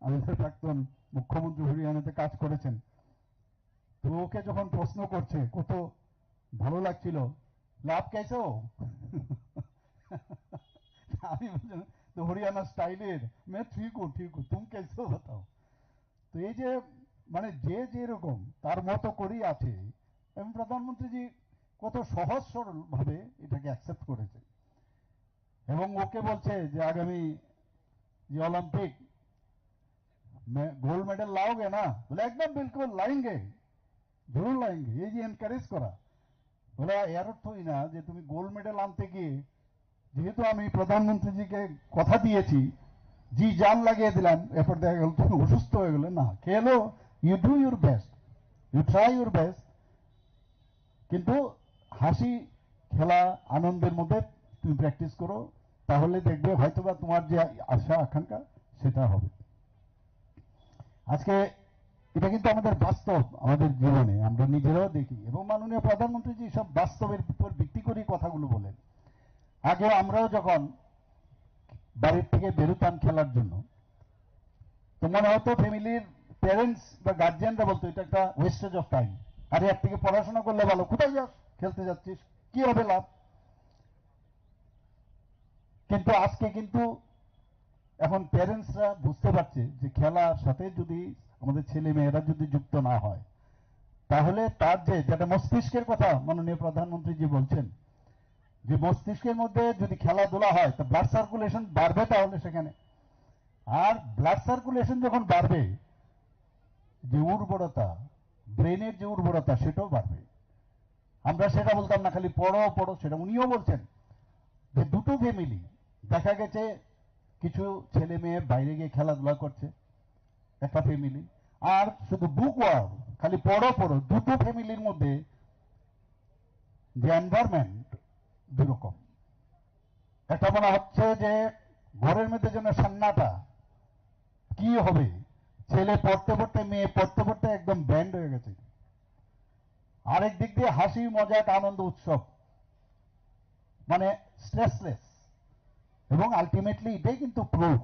আমাদের প্রাক্তন মুখ্যমন্ত্রী হরিয়ানাতে কাজ করেছেন, তো ওকে যখন প্রশ্ন করছে কত ভালো লাগছিল, "লাভ কেসে হো?" আমি বললাম, "তো হরিয়ানা স্টাইলের, मैं ठीक हूँ, ठीक हूँ, तुम कैसे हो बताओ?" তো এই যে, মানে, যে যেরকম তার মতো করেই আছে, এবং প্রধানমন্ত্রীজি কত সহজ সরল ভাবে এটাকে অ্যাকসেপ্ট করেছে। এবং ওকে বলছে যে আগামী যে অলিম্পিক মে-, গোল্ড মেডেল লাওগে না? বলে, "একদম বিলকুল লায়েঙ্গে, জরুর লায়েঙ্গে।" এই যে এনকারেজ করা, বলে, এর অর্থ এই না যে তুমি গোল্ড মেডেল আনতে গিয়ে, যেহেতু আমি প্রধানমন্ত্রীজিকে কথা দিয়েছি, জি জান লাগিয়ে দিলাম, এরপর দেখা গেল তুমি অসুস্থ হয়ে গেলে। না, খেলো, you do your best, you try your best, কিন্তু হাসি, খেলা, আনন্দের মধ্যে তুমি প্র্যাকটিস করো, তাহলে দেখবে হয়তোবা তোমার যে আশা আকাঙ্ক্ষা সেটা হবে। আজকে এটা কিন্তু আমাদের বাস্তব, আমাদের জীবনে আমরা নিজেরাও দেখি, এবং মাননীয় প্রধানমন্ত্রী যে সব বাস্তবের উপর ভিত্তি করে কথাগুলো বলেন। আগে আমরাও যখন বাড়ির থেকে বেরোতাম খেলার জন্য, তো মনে হতো ফ্যামিলির প্যারেন্টস বা গার্জিয়ানরা বলতো, "এটা একটা ওয়েস্টেজ অফ টাইম, আরে এর থেকে পড়াশোনা করলে ভালো, কোথায় যাস, খেলতে যাচ্ছিস, কি হবে লাভ?" কিন্তু আজকে কিন্তু এখন প্যারেন্টসরা বুঝতে পারছে যে খেলার সাথে যদি আমাদের ছেলে মেয়েরা যদি যুক্ত না হয়, তাহলে তার যে, যেটা মস্তিষ্কের কথা মাননীয় প্রধানমন্ত্রীজি বলছেন, যে মস্তিষ্কের মধ্যে যদি খেলাধুলা হয়, তো ব্লাড সার্কুলেশন বাড়বে, তাহলে সেখানে আর ব্লাড সার্কুলেশন যখন বাড়বে, যে উর্বরতা, ব্রেনের যে উর্বরতা, সেটাও বাড়বে। আমরা সেটা বলতাম না, খালি পড়ো পড়ো, সেটা উনিও বলছেন যে দুটো ফ্যামিলি, দেখা গেছে কিছু ছেলে মেয়ে বাইরে গিয়ে খেলাধুলা করছে, একটা ফ্যামিলি, আর শুধু বুক ওয়ার্ম, খালি পড়ো পড়ো, দুটো ফ্যামিলির মধ্যে যে এনভায়রনমেন্ট দুরকম। একটা মনে হচ্ছে যে ঘরের মধ্যে যেন সান্নাটা, কি হবে, ছেলে পড়তে পড়তে, মেয়ে পড়তে পড়তে একদম ব্যান্ড হয়ে গেছে। আরেক দিক দিয়ে হাসি, মজাক, আনন্দ উৎসব, মানে স্ট্রেসলেস। এবং আলটিমেটলি এটাই কিন্তু প্রুফ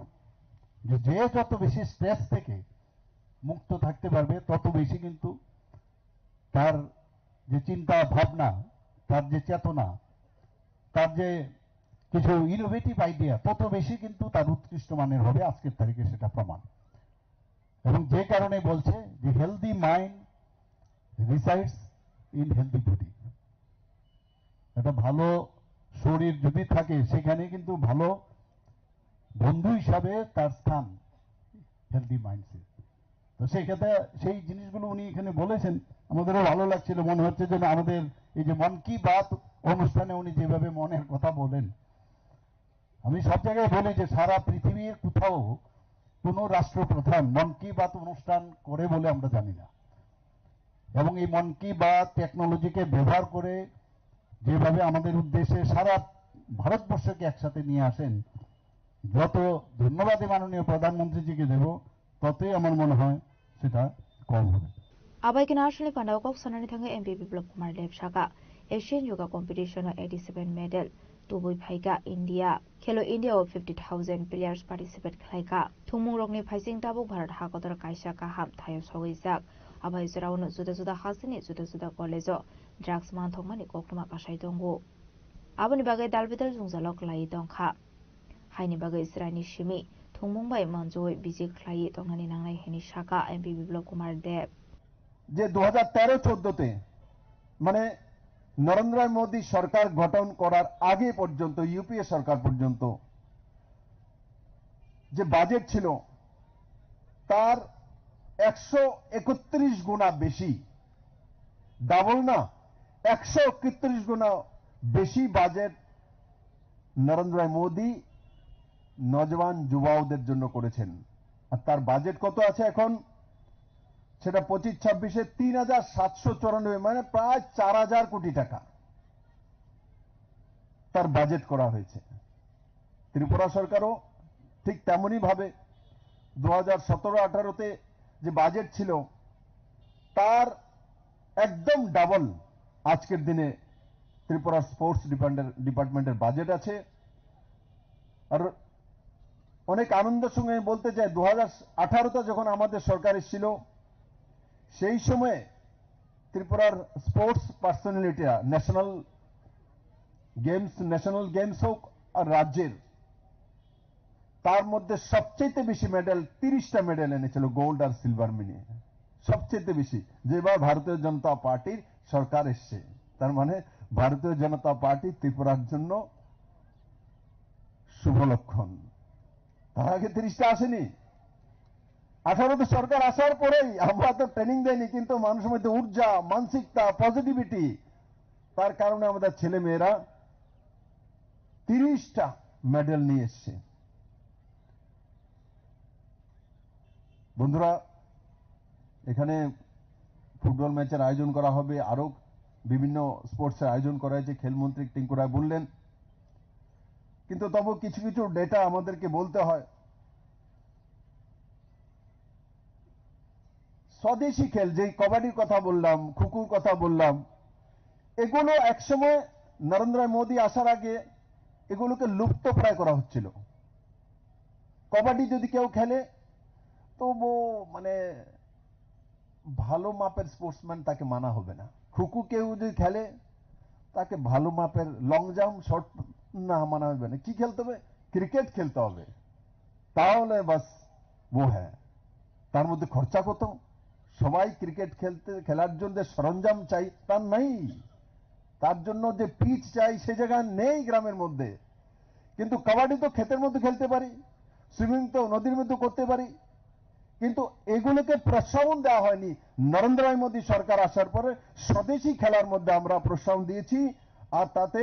যে, যে যত বেশি স্ট্রেস থেকে মুক্ত থাকতে পারবে, তত বেশি কিন্তু তার যে চিন্তা ভাবনা, তার যে চেতনা, তার যে কিছু ইনোভেটিভ আইডিয়া, তত বেশি কিন্তু তার উৎকৃষ্ট মানের হবে। আজকের তারিখে সেটা প্রমাণ। এবং যে কারণে বলছে যে healthy mind resides in healthy body। একটা ভালো শরীর যদি থাকে, সেখানে কিন্তু ভালো বন্ধু হিসাবে তার স্থান হেলদি মাইন্ডসেট। তো সেই ক্ষেত্রে সেই জিনিসগুলো উনি এখানে বলেছেন, আমাদেরও ভালো লাগছিল। মনে হচ্ছে যেন আমাদের এই যে মন কি বাত অনুষ্ঠানে উনি যেভাবে মনের কথা বলেন, আমি সব জায়গায় বলি যে সারা পৃথিবীর কোথাও কোনো রাষ্ট্রপ্রধান মন কি বাত অনুষ্ঠান করে বলে আমরা জানি না। এবং এই মন কি বাত টেকনোলজিকে ব্যবহার করে যেভাবে আমাদের উদ্দেশ্যে সারা ভারতবর্ষকে একসাথে নিয়ে আসেন, যত ধন্যবাদ এই মাননীয় প্রধানমন্ত্রীজিকে দেব, ততই আমার মনে হয় সেটা কম হবে। Abai khe national panda o kok sanani thangwi M P Biplab Kumar Deb saka, Asian Yoga Competition o eighty seven medal tubui phaikha India. Khelo India o fifty thousand players participate khlaikha. Thwngmungrokni phaising tabuk Bharat hakotor kaisa kaham thaio sogwijak. Abai jorao no juda juda hasteni juda juda college o drugs manthokmani koktwma kasai tongo. Aboni bagwi dalbidal jwngjalo kwlaiwi tongkha. Haini bagwi chwraini simi thwngmung bai manjui biji khlaiwi tongnani nangnai hwnwi saka M P Biplab Kumar Deb. যে দু হাজার তেরো চোদ্দতে, মানে, নরেন্দ্র মোদী সরকার গঠন করার আগে পর্যন্ত, ইউপিএ সরকার পর্যন্ত যে বাজেট ছিল, তার একশো একত্রিশ গুণা বেশি, ডাবল না, একশো একত্রিশ গুণা বেশি বাজেট নরেন্দ্র মোদী নজওয়ান যুবাওদের জন্য করেছেন। আর তার বাজেট কত আছে এখন? সেটা পঁচিশ ছাব্বিশে তিন হাজার সাতশো চুরানব্বই, মানে প্রায় চার হাজার কোটি টাকা তার বাজেট করা হয়েছে। ত্রিপুরা সরকারও ঠিক তেমনই ভাবে দু হাজার সতেরো আঠারোতে যে বাজেট ছিল, তার একদম ডাবল আজকের দিনে ত্রিপুরা স্পোর্টস ডিপার্টমেন্টের, ডিপার্টমেন্টের বাজেট আছে। আর অনেক আনন্দের সঙ্গে আমি বলতে চাই, দু হাজার আঠারোতে যখন আমাদের সরকার এসেছিল, সেই সময়ে ত্রিপুরার স্পোর্টস পার্সোনালিটিরা ন্যাশনাল গেমস, ন্যাশনাল গেমস হোক আর রাজ্যের, তার মধ্যে সবচেয়ে বেশি মেডেল, তিরিশটা মেডেল এনেছিল গোল্ড আর সিলভার মিলিয়ে, সবচেয়ে বেশি। যেবার ভারতীয় জনতা পার্টির সরকার এসছে, তার মানে ভারতীয় জনতা পার্টি ত্রিপুরার জন্য শুভ লক্ষণ। তার আগে তিরিশটা আসেনি। আঠারোতে সরকার আসার পরেই আমরা তো ট্রেনিং দেয়নি, কিন্তু মানুষের মধ্যে ঊর্জা, মানসিকতা, পজিটিভিটি, তার কারণে আমাদের ছেলে মেয়েরা তিরিশটা মেডেল নিয়ে এসছে। বন্ধুরা, এখানে ফুটবল ম্যাচের আয়োজন করা হবে, আরো বিভিন্ন স্পোর্টসের আয়োজন করা হয়েছে, খেলমন্ত্রী টিঙ্কু রায় বললেন। কিন্তু তবু কিছু কিছু ডেটা আমাদেরকে বলতে হয়। স্বদেশি খেল, যেই কবাডির কথা বললাম, খোখোর কথা বললাম, এগুলো একসময় নরেন্দ্র মোদী আসার আগে এগুলোকে লুপ্ত প্রায় করা হচ্ছিল। কবাডি যদি কেউ খেলে, তো ও মানে ভালো মাপের স্পোর্টসম্যান, তাকে মানা হবে না। খোখো কেউ যদি খেলে, তাকে ভালো মাপের লং জাম্প, শর্ট না মানা হবে না। কি খেলতে হবে? ক্রিকেট খেলতে হবে, তাহলে বাস ও হ্যাঁ। তার মধ্যে খরচা কত? সবাই ক্রিকেট খেলতে, খেলার জন্য যে সরঞ্জাম চাই, তার নেই। তার জন্য যে পিচ চাই, সে জায়গা নেই গ্রামের মধ্যে। কিন্তু কাবাডি তো ক্ষেতের মধ্যে খেলতে পারি, সুইমিং তো নদীর মধ্যে করতে পারি, কিন্তু এগুলোকে প্রশ্রবণ দেওয়া হয়নি। নরেন্দ্র মোদী সরকার আসার পরে স্বদেশি খেলার মধ্যে আমরা প্রশ্রবণ দিয়েছি। আর তাতে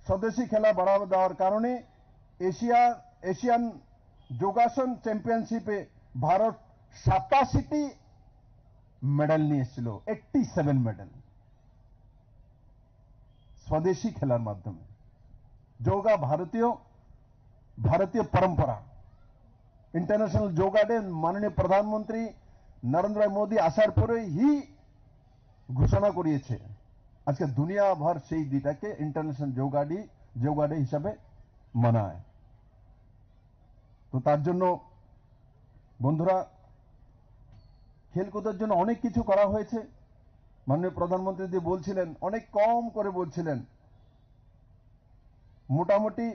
স্বদেশি খেলা বাড়াবা দেওয়ার কারণে এশিয়া, এশিয়ান যোগাসন চ্যাম্পিয়নশিপে ভারত সাতাশিটি মেডেল নিয়ে এসেছিল, এইটটি সেভেন মেডেল স্বদেশি খেলার মাধ্যমে। যোগা ভারতীয়, ভারতীয় পরম্পরা। ইন্টারন্যাশনাল যোগা ডে মাননীয় প্রধানমন্ত্রী নরেন্দ্র মোদী আসার পরেই ঘোষণা করিয়েছে। আজকে দুনিয়া ভর সেই দিনটাকে ইন্টারন্যাশনাল যোগা ডে, যোগা ডে হিসাবে মানায়। তো তার জন্য বন্ধুরা, খেলকুদের জন্য অনেক কিছু করা হয়েছে। মাননীয় প্রধানমন্ত্রী যে বলছিলেন, অনেক কম করে বলছিলেন, মোটামুটি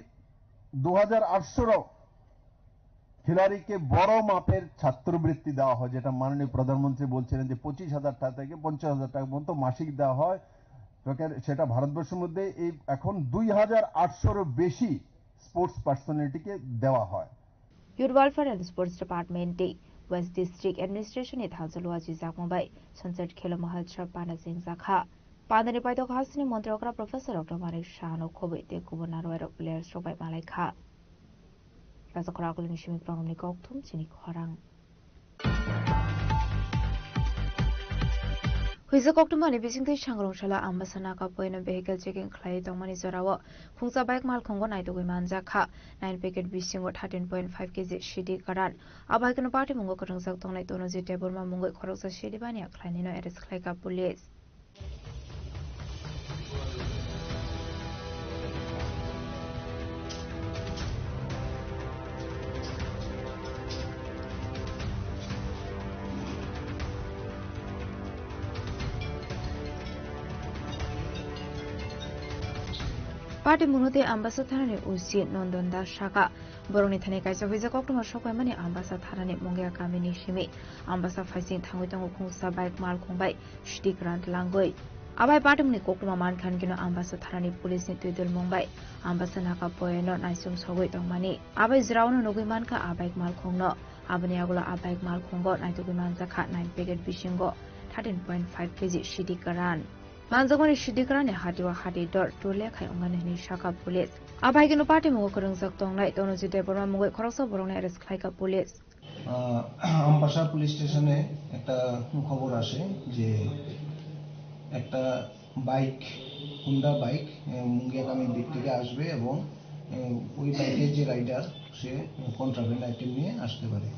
দু হাজার আটশো খিলাড়িকে বড় মাপের ছাত্রবৃত্তি দেওয়া হয়, যেটা মাননীয় প্রধানমন্ত্রী বলছিলেন যে পঁচিশ হাজার টাকা থেকে পঞ্চাশ হাজার টাকা পর্যন্ত মাসিক দেওয়া হয়। তো কে-, সেটা ভারতবর্ষের মধ্যে এই এখন দুই হাজার আটশোরও বেশি স্পোর্টস পার্সোনালিটিকে দেওয়া হয়। Youth Welfare and Sports Department-e West District Administration-ni thansa lua chijakma bai Sunset Khelo Mahotsav panda chengjakha. Pandani paithak hasteni montri okra Professor Doctor Manik Saha-no khobwi tei kubun narwai rok players rok bai malaikha. Rajakhor Akulini simi Pranamni kokthum chini khorang. Huijak koktwmani bisingtwi Sangrong salo Ambasa Naka Poino vehicle checking khlaiwi tongmani jorao khungsa bike malkhungo naitugwi manjakha. Nine packet bisingo thirteen point five K G sidi karan. Abo hai kheno patimungo kwrwngjak tongnai Tonoji Debbarma mungwi khoroksa sidi baniya khlainino arrest khlaikha police. Patimungno tei Ambasa thanani O C Nondon Das saka, borokni thani kaisa huijak koktwma sokpaimani Ambasa thanani Mungia kamini simi. Ambasa phaising thangwi tongo khungsa bike malkhung bai sidi kwran tlangwi. Abai patimungni koktwma mankha hwnkhe no Ambasa thanani police ni twidulmung bai Ambasa Naka Poyano naisum sogwi tongmani. Abai jwraono nugwi mankha a bike malkhungno. Aboni yagulo a bike malkhungo naitugwi manjakha nine packet bisingo thirteen point five K G sidi kwran. Manjakmani sidi kwrani hati o hati dor tule khai wngnani hwnwi sakha police. Abai kheno patimungo kwrwngjak tongnai Tonoji Debbarma mungwi khoroksa borokno arrest khlaikha police. আহ, আমপাশা পুলিশ স্টেশনে একটা খবর আসে যে একটা bike, Honda bike, আহ, মুঙ্গিয়াকামীর দিক থেকে আসবে এবং, আহ, ওই বাইকের যে রাইডার, সে কন্ট্রাব্যান্ড আইটেম নিয়ে আসতে পারে।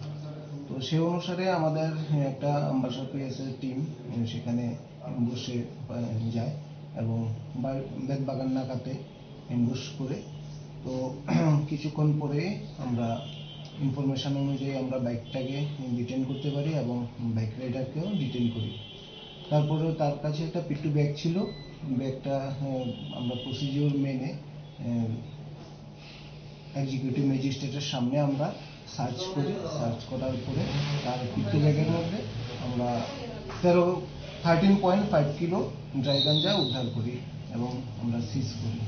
তো সে অনুসারে আমাদের, আহ, একটা আমপাশা পিএসএর টিম, আহ, সেখানে অ্যাম্বুশে, আহ, যায় এবং বা-, বেতবাগান নাকাতে অ্যাম্বুশ করে। তো কিছুক্ষণ পরে আমরা ইনফরমেশন অনুযায়ী আমরা বাইকটাকে ডিটেইন করতে পারি এবং বাইক রাইডারকেও ডিটেইন করি। তারপরেও তার কাছে একটা পিট্টু ব্যাগ ছিল, ব্যাগটা, আহ, আমরা প্রসিডিউর মেনে, আহ, এক্সিকিউটিভ ম্যাজিস্ট্রেটের সামনে আমরা সার্চ করি। সার্চ করার পরে তার পিট্টু ব্যাগের মধ্যে আমরা তেরো, thirteen point five kilo dry গাঞ্জা উদ্ধার করি এবং আমরা সিজ করি।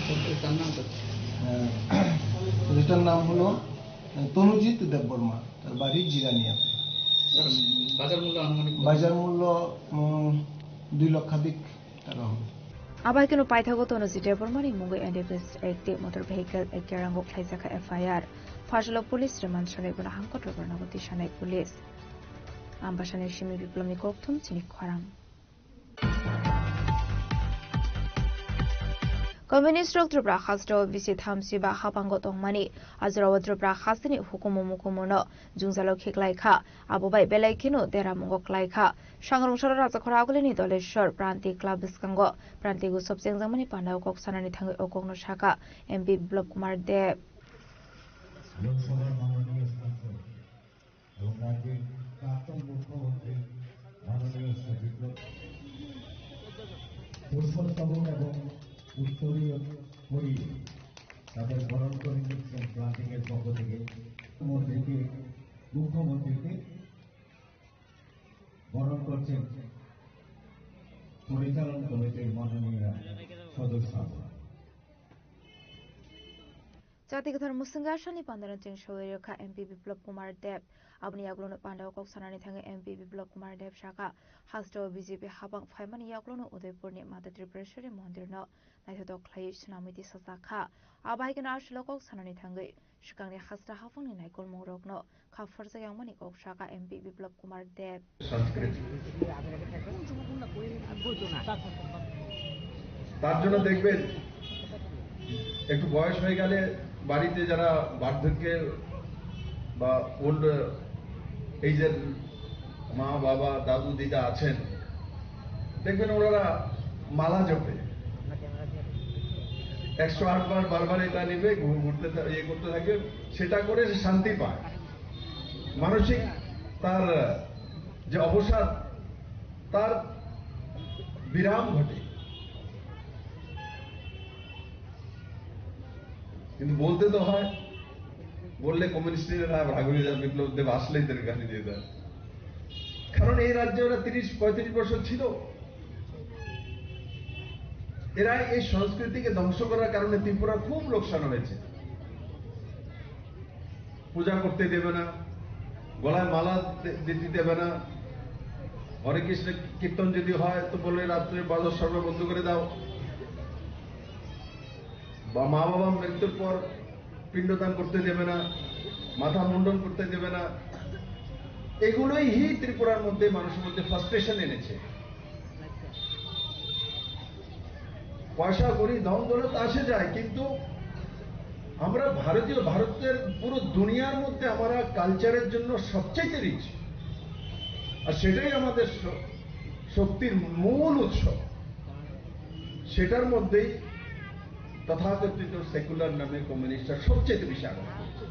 তো তার নাম তো? আহ, তো এটার নাম হলো, আহ, তনুজিৎ দেববর্মা, তার বাড়ি জিরানিয়াতে। স্যার, বাজার মূল্য আনুমানিক কত? বাজার মূল্য, উম, দুই লক্ষাধিক টাকা হবে। Abai kheno paithago Tonoji Debbarmani mungwi N D P S Act tei Motor Vehicle Act rango khlaijakha F I R. Phasalo police remand sanai bono hangkotor gornago tisanai police. Ambasani simi Biplomni kokthum chini khorang. Communist rok Tripura hasteo bisi thamsi ba hapango tongmani, ajorao Tripura hasteni hukumu mukumuno jwngjalo khiklai kha, abo bai belai kheno deramungo klai kha. Sangrong salo Rajakhora Agulini Doleshwar Pranti Club bwskango Pranti Utsav chengjakmani pandao kok sanani thangwi o kokno sakha M P Biplab Kumar Deb. লোকসভার মাননীয় সাংসদ এবং রাজ্যের প্রাক্তন মুখ্যমন্ত্রী মাননীয় শ্রী বিপ্লব পুষ্পস্তবক এবং উত্তরীয় পরিয়ে তাদের বরণ করে নিচ্ছেন প্লান্টিং এর পক্ষ থেকে। মন্ত্রীকে, মুখ্যমন্ত্রীকে বরণ করছেন পরিচালন কমিটির মাননীয় সদস্য। Chati kwthar mwswngwi aswkni pandano cheng sawi rwkha M P Biplab Kumar Deb. Aboni yagulono pandao kok sanani thangwi M P Biplab Kumar Deb sakha, hasteo B J P hapang phaimani yagulono Udaipurni Mata Tripureswari mondirno naithotok khlaiwi swnamwi tisajakha. Abo hai kheno aswkno kok sanani thangwi swkangni hasta haphangni naikolmungrokno kha pharjak yangmani kok sakha M P Biplab Kumar Deb. সংস্কৃতি। তার জন্য দেখবেন, একটু বয়স হয়ে গেলে বাড়িতে যারা বার্ধক্যে বা ওল্ড এজের মা, বাবা, দাদু, দিদা আছেন, দেখবেন ওনারা মালা জপে, একশো আট বার বারবার এটা নেবে, ঘু-, ঘুরতে থা-, ইয়ে করতে থাকে, সেটা করে সে শান্তি পায়। মানসিক তার যে অবসাদ, তার বিরাম ঘটে। কিন্তু বলতে তো হয়, বললে কমিউনিস্টরা রাগ হয়ে যায়, বিপ্লব দেব আসলেই তাদের গালি দিয়ে দেয়। কারণ এই রাজ্যে ওরা তিরিশ পঁয়ত্রিশ বছর ছিল। এরা এই সংস্কৃতিকে ধ্বংস করার কারণে ত্রিপুরা খুব লোকসান হয়েছে। পূজা করতে দেবে না, গলায় মালা দি-, দিতে দেবে না। হরে কৃষ্ণ কীর্তন যদি হয় তো বলে রাত্রে বাজার সর্ব বন্ধ করে দাও। বা মা বাবা মৃত্যুর পর পিণ্ডদান করতে দেবে না, মাথা মুন্ডন করতে দেবে না। এগুলোই হি ত্রিপুরার মধ্যে মানুষের মধ্যে ফ্রাস্ট্রেশন এনেছে। পয়সা কড়ি ধন দৌলত আসে যায়, কিন্তু আমরা ভারতীয়, ভারতের পুরো দুনিয়ার মধ্যে আমরা কালচারের জন্য সবচেয়ে রিচ, আর সেটাই আমাদের শ-, শক্তির মূল উৎস। সেটার মধ্যেই তথাকথিত সেকুলার নামে কমিউনিস্টরা সবচেয়ে বেশি আঘাত করছে।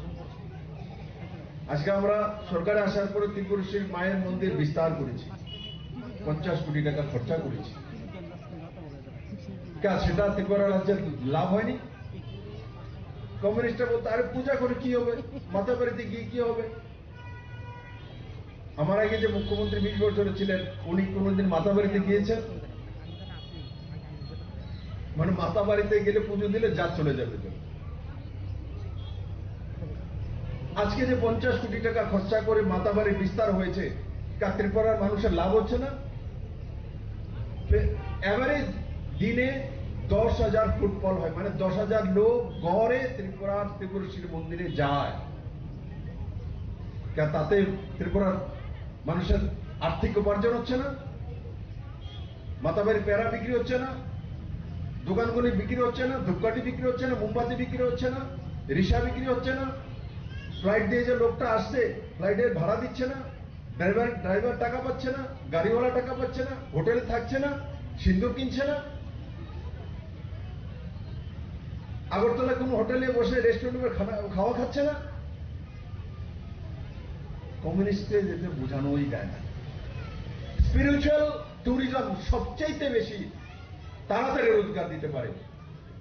আজকে আমরা সরকারে আসার পরে ত্রিপুরেশ্বরী মায়ের মন্দির বিস্তার করেছি, পঞ্চাশ কোটি টাকা খরচা করেছি। কা-, সেটা ত্রিপুরা রাজ্যের লাভ হয়নি? কমিউনিস্টরা বলতো, "আরে পূজা করে কি হবে? মাতাবাড়িতে গিয়ে কি হবে?" আমার আগে যে মুখ্যমন্ত্রী বিশ বছর ছিলেন, উনি কোনোদিন মাতাবাড়িতে গিয়েছেন? মানে মাতাবাড়িতে গেলে পুজো দিলে জাত চলে যাবে তো। আজকে যে পঞ্চাশ কোটি টাকা খরচা করে মাতাবাড়ি বিস্তার হয়েছে, কা-, ত্রিপুরার মানুষের লাভ হচ্ছে না? এভারেজ দিনে দশ হাজার ফুটফল হয়, মানে দশ হাজার লোক গড়ে ত্রিপুরার ত্রিপুরেশ্বরী মন্দিরে যায়। কা-, তাতে ত্রিপুরার মানুষের আর্থিক উপার্জন হচ্ছে না, মাতাবাড়ি পেড়া বিক্রি হচ্ছে না, দোকানগুলি বিক্রি হচ্ছে না, ধূপকাঠি বিক্রি হচ্ছে না, মোমবাতি বিক্রি হচ্ছে না, রিসা বিক্রি হচ্ছে না, ফ্লাইট দিয়ে যে লোকটা আসছে, ফ্লাইটের ভাড়া দিচ্ছে না, ড্রাইভার, ড্রাইভার টাকা পাচ্ছে না, গাড়িওয়ালা টাকা পাচ্ছে না, হোটেলে থাকছে না, সিন্দুর কিনছে না, আগরতলা কোনো হোটেলে বসে রেস্টুরেন্টে খানা, খাওয়া খাচ্ছে না। কমিউনিস্টকে যেতে বোঝানোই যায় না। স্পিরিচুয়াল ট্যুরিজম সবচাইতে বেশি তাড়াতাড়ি রোজগার দিতে পারে।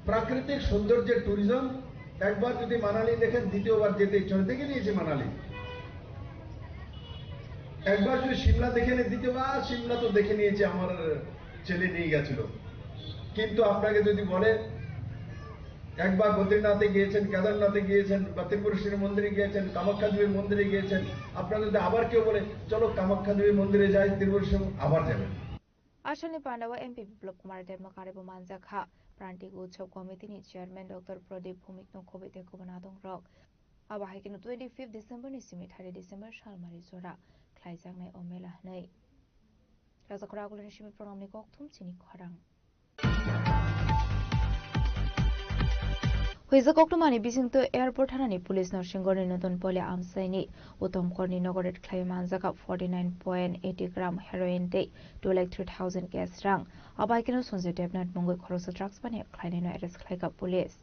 প্রাকৃতিক সৌন্দর্যের ট্যুরিজম, একবার যদি মানালি দেখেন, দ্বিতীয়বার যেতে ইচ্ছা হয়। দেখে নিয়েছি মানালি। একবার যদি সিমলা দেখে নিয়ে, দ্বিতীয়বার সিমলা তো দেখে নিয়েছি, আমার ছেলে নিয়ে গেছিল। কিন্তু আপনাকে যদি বলে, একবার বদ্রীনাথে গিয়েছেন, কেদারনাথে গিয়েছেন, বা ত্রিপুরেশ্বরী মন্দিরে গিয়েছেন, কামাখ্যা দেবীর মন্দিরে গিয়েছেন, আপনাকে যদি আবার কেউ বলে, "চলো কামাখ্যা দেবীর মন্দিরে যাই, ত্রিপুরেশ্বরী", আবার যাবেন। Aswkni pandao M P Biplab Kumar Debno karwi bo manjak kha. Pranti Utsav Committee ni Chairman Doctor Pradip Bhowmik no khobwi tei kubun adongrok. Abo hai kheno twenty fifth December ni simi thirty December salmari jora khlaijaknai o mela hwnwi. Rajakhora Agulini simi program ni kokthum chini khorang. Huijak koktwmani bisingtwi airport thanani police Norsingorni Notun Poli amchaini Uttom Korni nogo raid khlaiwi manjakha forty nine point eighty gram heroin tei two lakh three thousand cash rang. Abaikeno Sanjay Debnath mungwi khoroksa drugs paniya khlainaino arrest khlaikha police.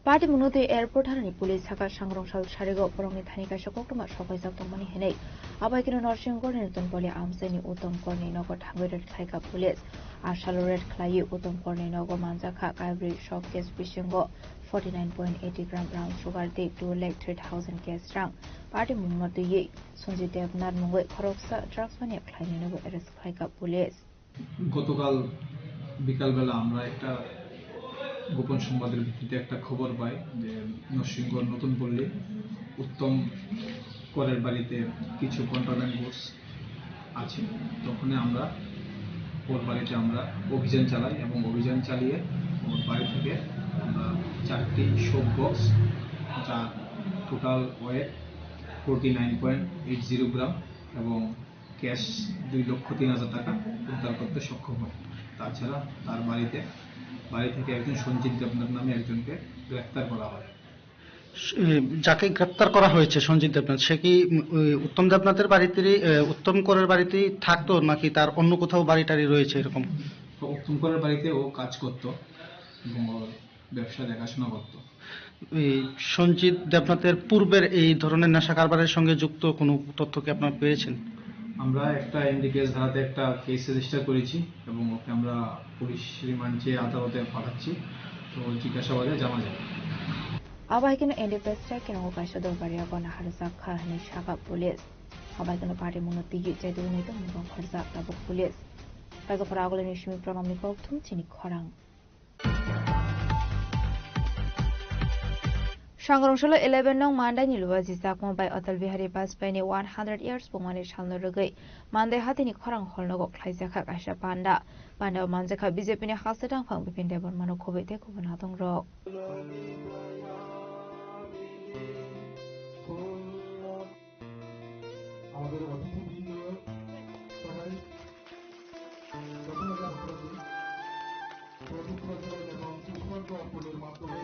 Party mungno twi airport thanani police sakha sangrong sal sarigo borokni thani kaisa koktwma sokaijak tongmani hinwi. Abaikeno Norsingorni Notun Poli amchaini Uttom Korni nogo thangwi raid khlaikha police. A salo raid khlaiwi Uttom Korni nogo manjakha kaibrwi sok cash bisingo forty nine point eighty gram brown sugar tei two lakh three thousand cash rang. Party mungno twiwi Sanjay Debnath mungwi khoroksa drugs mania khlainainobo arrest khlaikha police. গতকাল বিকালবেলা আমরা একটা গোপন সংবাদের ভিত্তিতে একটা খবর পাই যে নরসিংগড় নতুন পল্লী উত্তম করের বাড়িতে কিছু কন্ট্রাব্যান্ড গুডস আছে। তখনই আমরা ওর বাড়িতে আমরা অভিযান চালাই এবং অভিযান চালিয়ে ওর বাড়ি থেকে আমরা চারটি শোক বক্স, যার total wait forty nine point eight zero gram এবং ক্যাশ দুই লক্ষ তিন হাজার টাকা উদ্ধার করতে সক্ষম হয়। তাছাড়া তার বাড়িতে, বাড়ি থেকে একজন সঞ্জিত দেবনাথ নামে একজনকে গ্রেফতার করা হয়। এ, যাকে গ্রেপ্তার করা হয়েছে সঞ্জিত দেবনাথ, সে কি, উম, ওই উত্তম দেবনাথের বাড়িতেই, এ, উত্তম করের বাড়িতেই থাকতো, নাকি তার অন্য কোথাও বাড়ি টাড়ি রয়েছে এরকম? তো উত্তম করের বাড়িতে ও কাজ করত এবং ওর ব্যবসা দেখাশোনা করত। এই সঞ্জিত দেবনাথের পূর্বের এই ধরনের নেশা কারবারের সঙ্গে যুক্ত কোনো তথ্য কি আপনারা পেয়েছেন? আমরা একটা এনডিপিএস ধারাতে একটা কেস রেজিস্টার করেছি এবং ওকে আমরা পুলিশ রিমান্ড চেয়ে আদালতে পাঠাচ্ছি। তো জিজ্ঞাসাবাদে জানা যাবে। Abo hai kheno N D P S chai kheno kaisa dorbar yago naharjak kha hinwi sakha police. Abo hai kheno party mungno twiwi chaitugwi naitong mungkang khorjak tabuk police. Kaisa khorang agulini simi pranamni kokthum chini khorang. Sangrong salo eleven nong Mandai ni luwa jijakma bai Atal Bihari Vajpayee ni one hundred years pungmani salno rwgwi Mandai hatini khorang hall nogo khlaijakha kaisa panda. Panda o manjakha B J P ni haste tangphang Bipin Debbarma no khobwi tei kubun adong rok. আমাদের অতিথিবৃন্দ সবাই প্রথমে যারা প্রদীপ, প্রদীপ প্রজ্বলন এবং পুষ্পার্ঘ অর্পণের মাধ্যমে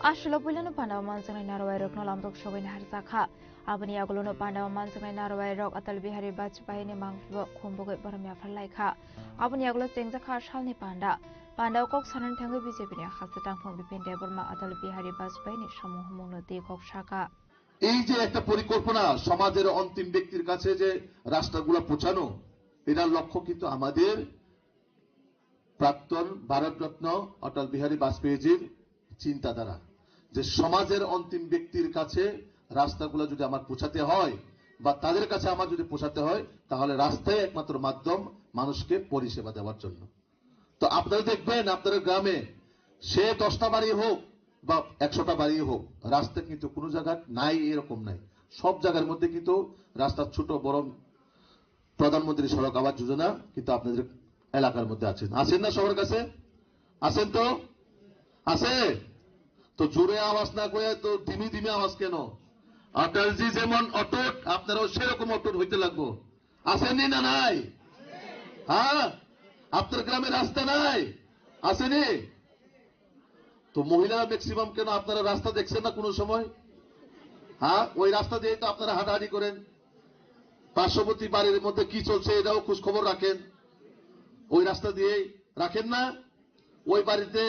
Aswk puilano panda o manjaknai narwai rokno lamtok sogwi naharjakha. Aboni yagulono panda o manjaknai narwai rok Atal Bihari Vajpayee ni mangphibo khumbugwi borom yaphar laikha. Aboni yagulo chengjakha salni panda. Panda o kok sanani thangwi B J P ni haste tangphang Bipin Debbarma Atal Bihari Vajpayee ni samung humungno twi kok saka. এই যে একটা পরিকল্পনা, সমাজের অন্তিম ব্যক্তির কাছে যে রাস্তাগুলো পৌঁছানো, এটার লক্ষ্য কিন্তু আমাদের প্রাক্তন ভারতরত্ন অটল বিহারী বাজপেয়ীজির চিন্তাধারা, যে সমাজের অন্তিম ব্যক্তির কাছে রাস্তাগুলো যদি আমার পৌঁছাতে হয় বা তাদের কাছে আমার যদি পৌঁছাতে হয়, তাহলে রাস্তাই একমাত্র মাধ্যম মানুষকে পরিষেবা দেওয়ার জন্য। তো আপনারা দেখবেন, আপনার গ্রামে সে দশটা বাড়ি হোক বা একশোটা বাড়ি হোক, রাস্তা কিন্তু কোনো জায়গা নাই, এরকম নাই। সব জায়গার মধ্যে কিন্তু রাস্তা ছোট বড় প্রধানমন্ত্রী সড়ক আবাস যোজনা কিন্তু আপনাদের এলাকার মধ্যে আছেন, আছেন না সবার কাছে? আছেন তো? আছে? তো জোরে আওয়াজ না করে তো ধিমি ধিমি আওয়াজ কেন? অটলজি যেমন অটুট, আপনারাও সেরকম অটুট হইতে লাগবো। আছেনি না নাই? হ্যাঁ, আপনার গ্রামে রাস্তা নাই? আছেনি? তো মহিলারা ম্যাক্সিমাম কেন, আপনারা রাস্তা দেখছেন না কোনো সময়? হ্যাঁ, ওই রাস্তা দিয়ে তো আপনারা হাঁটাহাঁটি করেন। পার্শ্ববর্তী বাড়ির মধ্যে কি চলছে এটাও খোঁজ খবর রাখেন, ওই রাস্তা দিয়েই রাখেন না? ওই বাড়িতে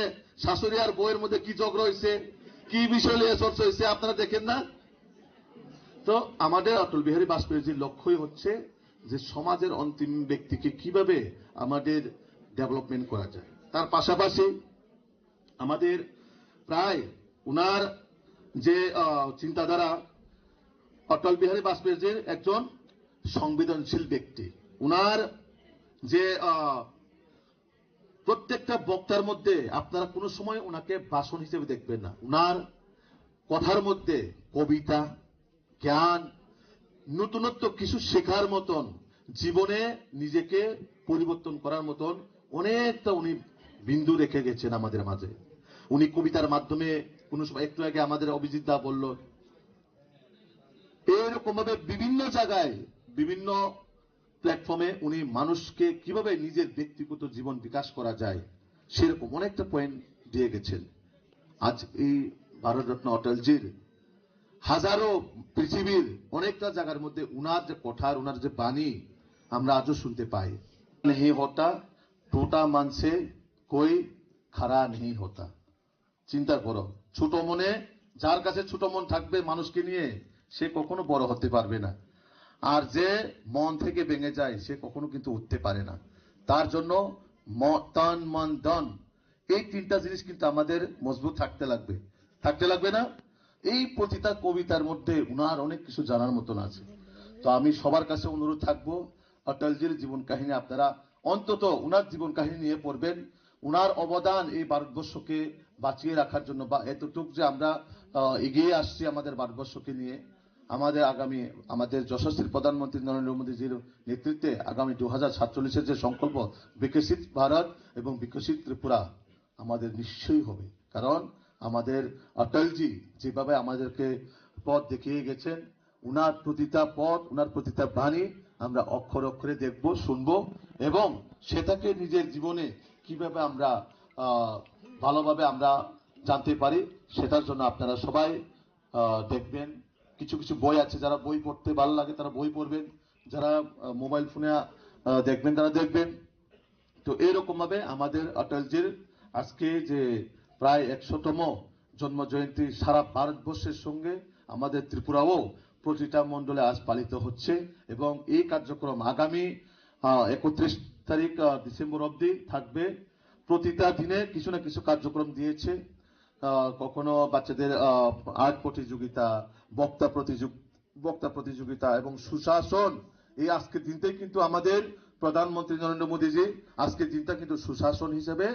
শাশুড়ি আর বউয়ের মধ্যে কি ঝগড়া হয়েছে, কি বিষয় নিয়ে চর্চা হয়েছে আপনারা দেখেন না? তো আমাদের অটল বিহারী বাজপেয়ীজির লক্ষ্যই হচ্ছে যে সমাজের অন্তিম ব্যক্তিকে কিভাবে আমাদের ডেভেলপমেন্ট করা যায়। তার পাশাপাশি আমাদের প্রায় উনার যে আহ, চিন্তাধারা, অটল বিহারী বাজপেয়ীজির একজন সংবেদনশীল ব্যক্তি। উনার যে আহ, প্রত্যেকটা বক্তার মধ্যে আপনারা কোনো সময় ওনাকে ভাষণ হিসেবে দেখবেন না। উনার কথার মধ্যে কবিতা, জ্ঞান, নতুনত্ব কিছু শেখার মতন, জীবনে নিজেকে পরিবর্তন করার মতন অনেকটা উনি বিন্দু রেখে গেছেন আমাদের মাঝে। উনি কবিতার মাধ্যমে কোনো সময়, একটু আগে আমাদের অভিজিৎ দা বলল, এইরকম ভাবে বিভিন্ন জায়গায়, বিভিন্ন প্ল্যাটফর্মে উনি মানুষকে কিভাবে নিজের ব্যক্তিগত জীবন বিকাশ করা যায়, সেরকম অনেকটা পয়েন্ট দিয়ে গেছেন। আজ এই ভারতরত্ন অটলজির হাজারো পৃথিবীর অনেকটা জায়গার মধ্যে উনার যে কথা, উনার যে বাণী আমরা আজও শুনতে পাই। नहीं होता टूटा मन से कोई खरा नहीं होता। চিন্তা করো, ছোট মনে, যার কাছে ছোট মন থাকবে মানুষকে নিয়ে, সে কখনো বড় হতে পারবে না। আর যে মন থেকে ভেঙে যায়, সে কখনো কিন্তু উঠতে পারে না। তার জন্য ম-, তন মন ধন, এই তিনটা জিনিস কিন্তু আমাদের মজবুত থাকতে লাগবে, থাকতে লাগবে না? এই প্রতিটা কবিতার মধ্যে উনার অনেক কিছু জানার মতন আছে। তো আমি সবার কাছে অনুরোধ থাকবো, অটলজির জীবন কাহিনী আপনারা অন্তত উনার জীবন কাহিনী নিয়ে পড়বেন। উনার অবদান এই ভারতবর্ষকে বাঁচিয়ে রাখার জন্য বা এতটুক যে আমরা আহ, এগিয়ে আসছি আমাদের ভারতবর্ষকে নিয়ে, আমাদের আগামী, আমাদের যশস্বী প্রধানমন্ত্রী নরেন্দ্র মোদীজির নেতৃত্বে আগামী দু হাজার সাতচল্লিশের যে সংকল্প, বিকশিত ভারত এবং বিকশিত ত্রিপুরা আমাদের নিশ্চয়ই হবে। কারণ আমাদের অটলজি যেভাবে আমাদেরকে পথ দেখিয়ে গেছেন, উনার প্রতিটা পথ, উনার প্রতিটা বাণী আমরা অক্ষরে অক্ষরে দেখব, শুনব এবং সেটাকে নিজের জীবনে কিভাবে আমরা আহ, ভালোভাবে আমরা জানতে পারি, সেটার জন্য আপনারা সবাই আহ, দেখবেন। কিছু কিছু বই আছে, যারা বই পড়তে ভালো লাগে তারা বই পড়বেন, যারা মোবাইল ফোনে দেখবেন তারা দেখবেন। তো এইরকম ভাবে আমাদের অটলজির আজকে যে প্রায় একশোতম জন্ম জয়ন্তী, সারা ভারতবর্ষের সঙ্গে আমাদের ত্রিপুরাও প্রতিটা মণ্ডলে আজ পালিত হচ্ছে এবং এই কার্যক্রম আগামী আহ, একত্রিশ তারিখ আহ, ডিসেম্বর অবধি থাকবে। প্রতিটা দিনে কিছু না কিছু কার্যক্রম দিয়েছে। আহ, কখনো বাচ্চাদের আহ, আর্ট প্রতিযোগিতা, বক্তা প্রতিযোগ বক্তা প্রতিযোগিতা এবং সুশাসন। এই আজকের দিনটাই কিন্তু আমাদের প্রধানমন্ত্রী নরেন্দ্র মোদীজি আজকের দিনটা কিন্তু সুশাসন হিসেবে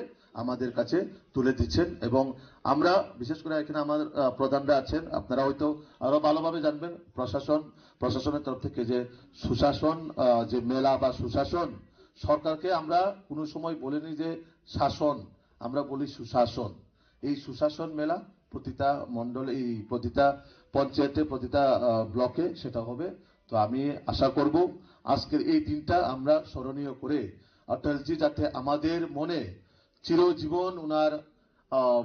আমাদের কাছে তুলে দিচ্ছেন। এবং আমরা বিশেষ করে এখানে আমার আহ, প্রধানরা আছেন, আপনারা হয়তো আরো ভালোভাবে জানবেন। প্রশাসন, প্রশাসনের তরফ থেকে যে সুশাসন, আহ, যে মেলা বা সুশাসন, সরকারকে আমরা কোনো সময় বলিনি যে শাসন, আমরা বলি সুশাসন। এই সুশাসন মেলা প্রতিটা মণ্ডলে, এই প্রতিটা পঞ্চায়েতে, প্রতিটা আহ, ব্লকে সেটা হবে। তো আমি আশা করব আজকের এই দিনটা আমরা স্মরণীয় করে অটলজি যাতে আমাদের মনে চিরজীবন ওনার আহ,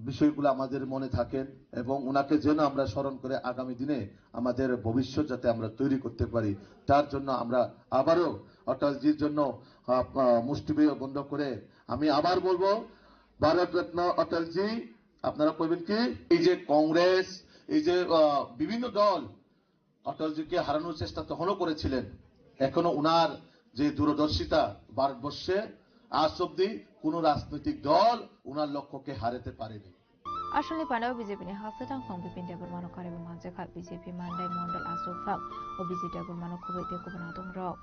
বিষয়গুলো আমাদের মনে থাকেন এবং ওনাকে যেন আমরা স্মরণ করে আগামী দিনে আমাদের ভবিষ্যৎ যাতে আমরা তৈরি করতে পারি, তার জন্য আমরা আবারও অটলজির জন্য আহ, আহ, মুষ্টিবন্ধ করে আমি আবার বলবো, ভারত রত্ন অটলজি। আপনারা কইবেন কি, এই যে কংগ্রেস, এই যে আহ, বিভিন্ন দল অটলজিকে হারানোর চেষ্টা তখনও করেছিলেন, এখনো ওনার যে দূরদর্শিতা, ভারতবর্ষে আজ অব্দি কোনো রাজনৈতিক দল ওনার লক্ষ্যকে হারাতে পারেনি। Aswkni panao B J P ni haste tangphang Bipin Debbarmano karwi manjakha. B J P Mandai Mondol achukphang Abhijit Debbarmano kubui tei kubun adongrok.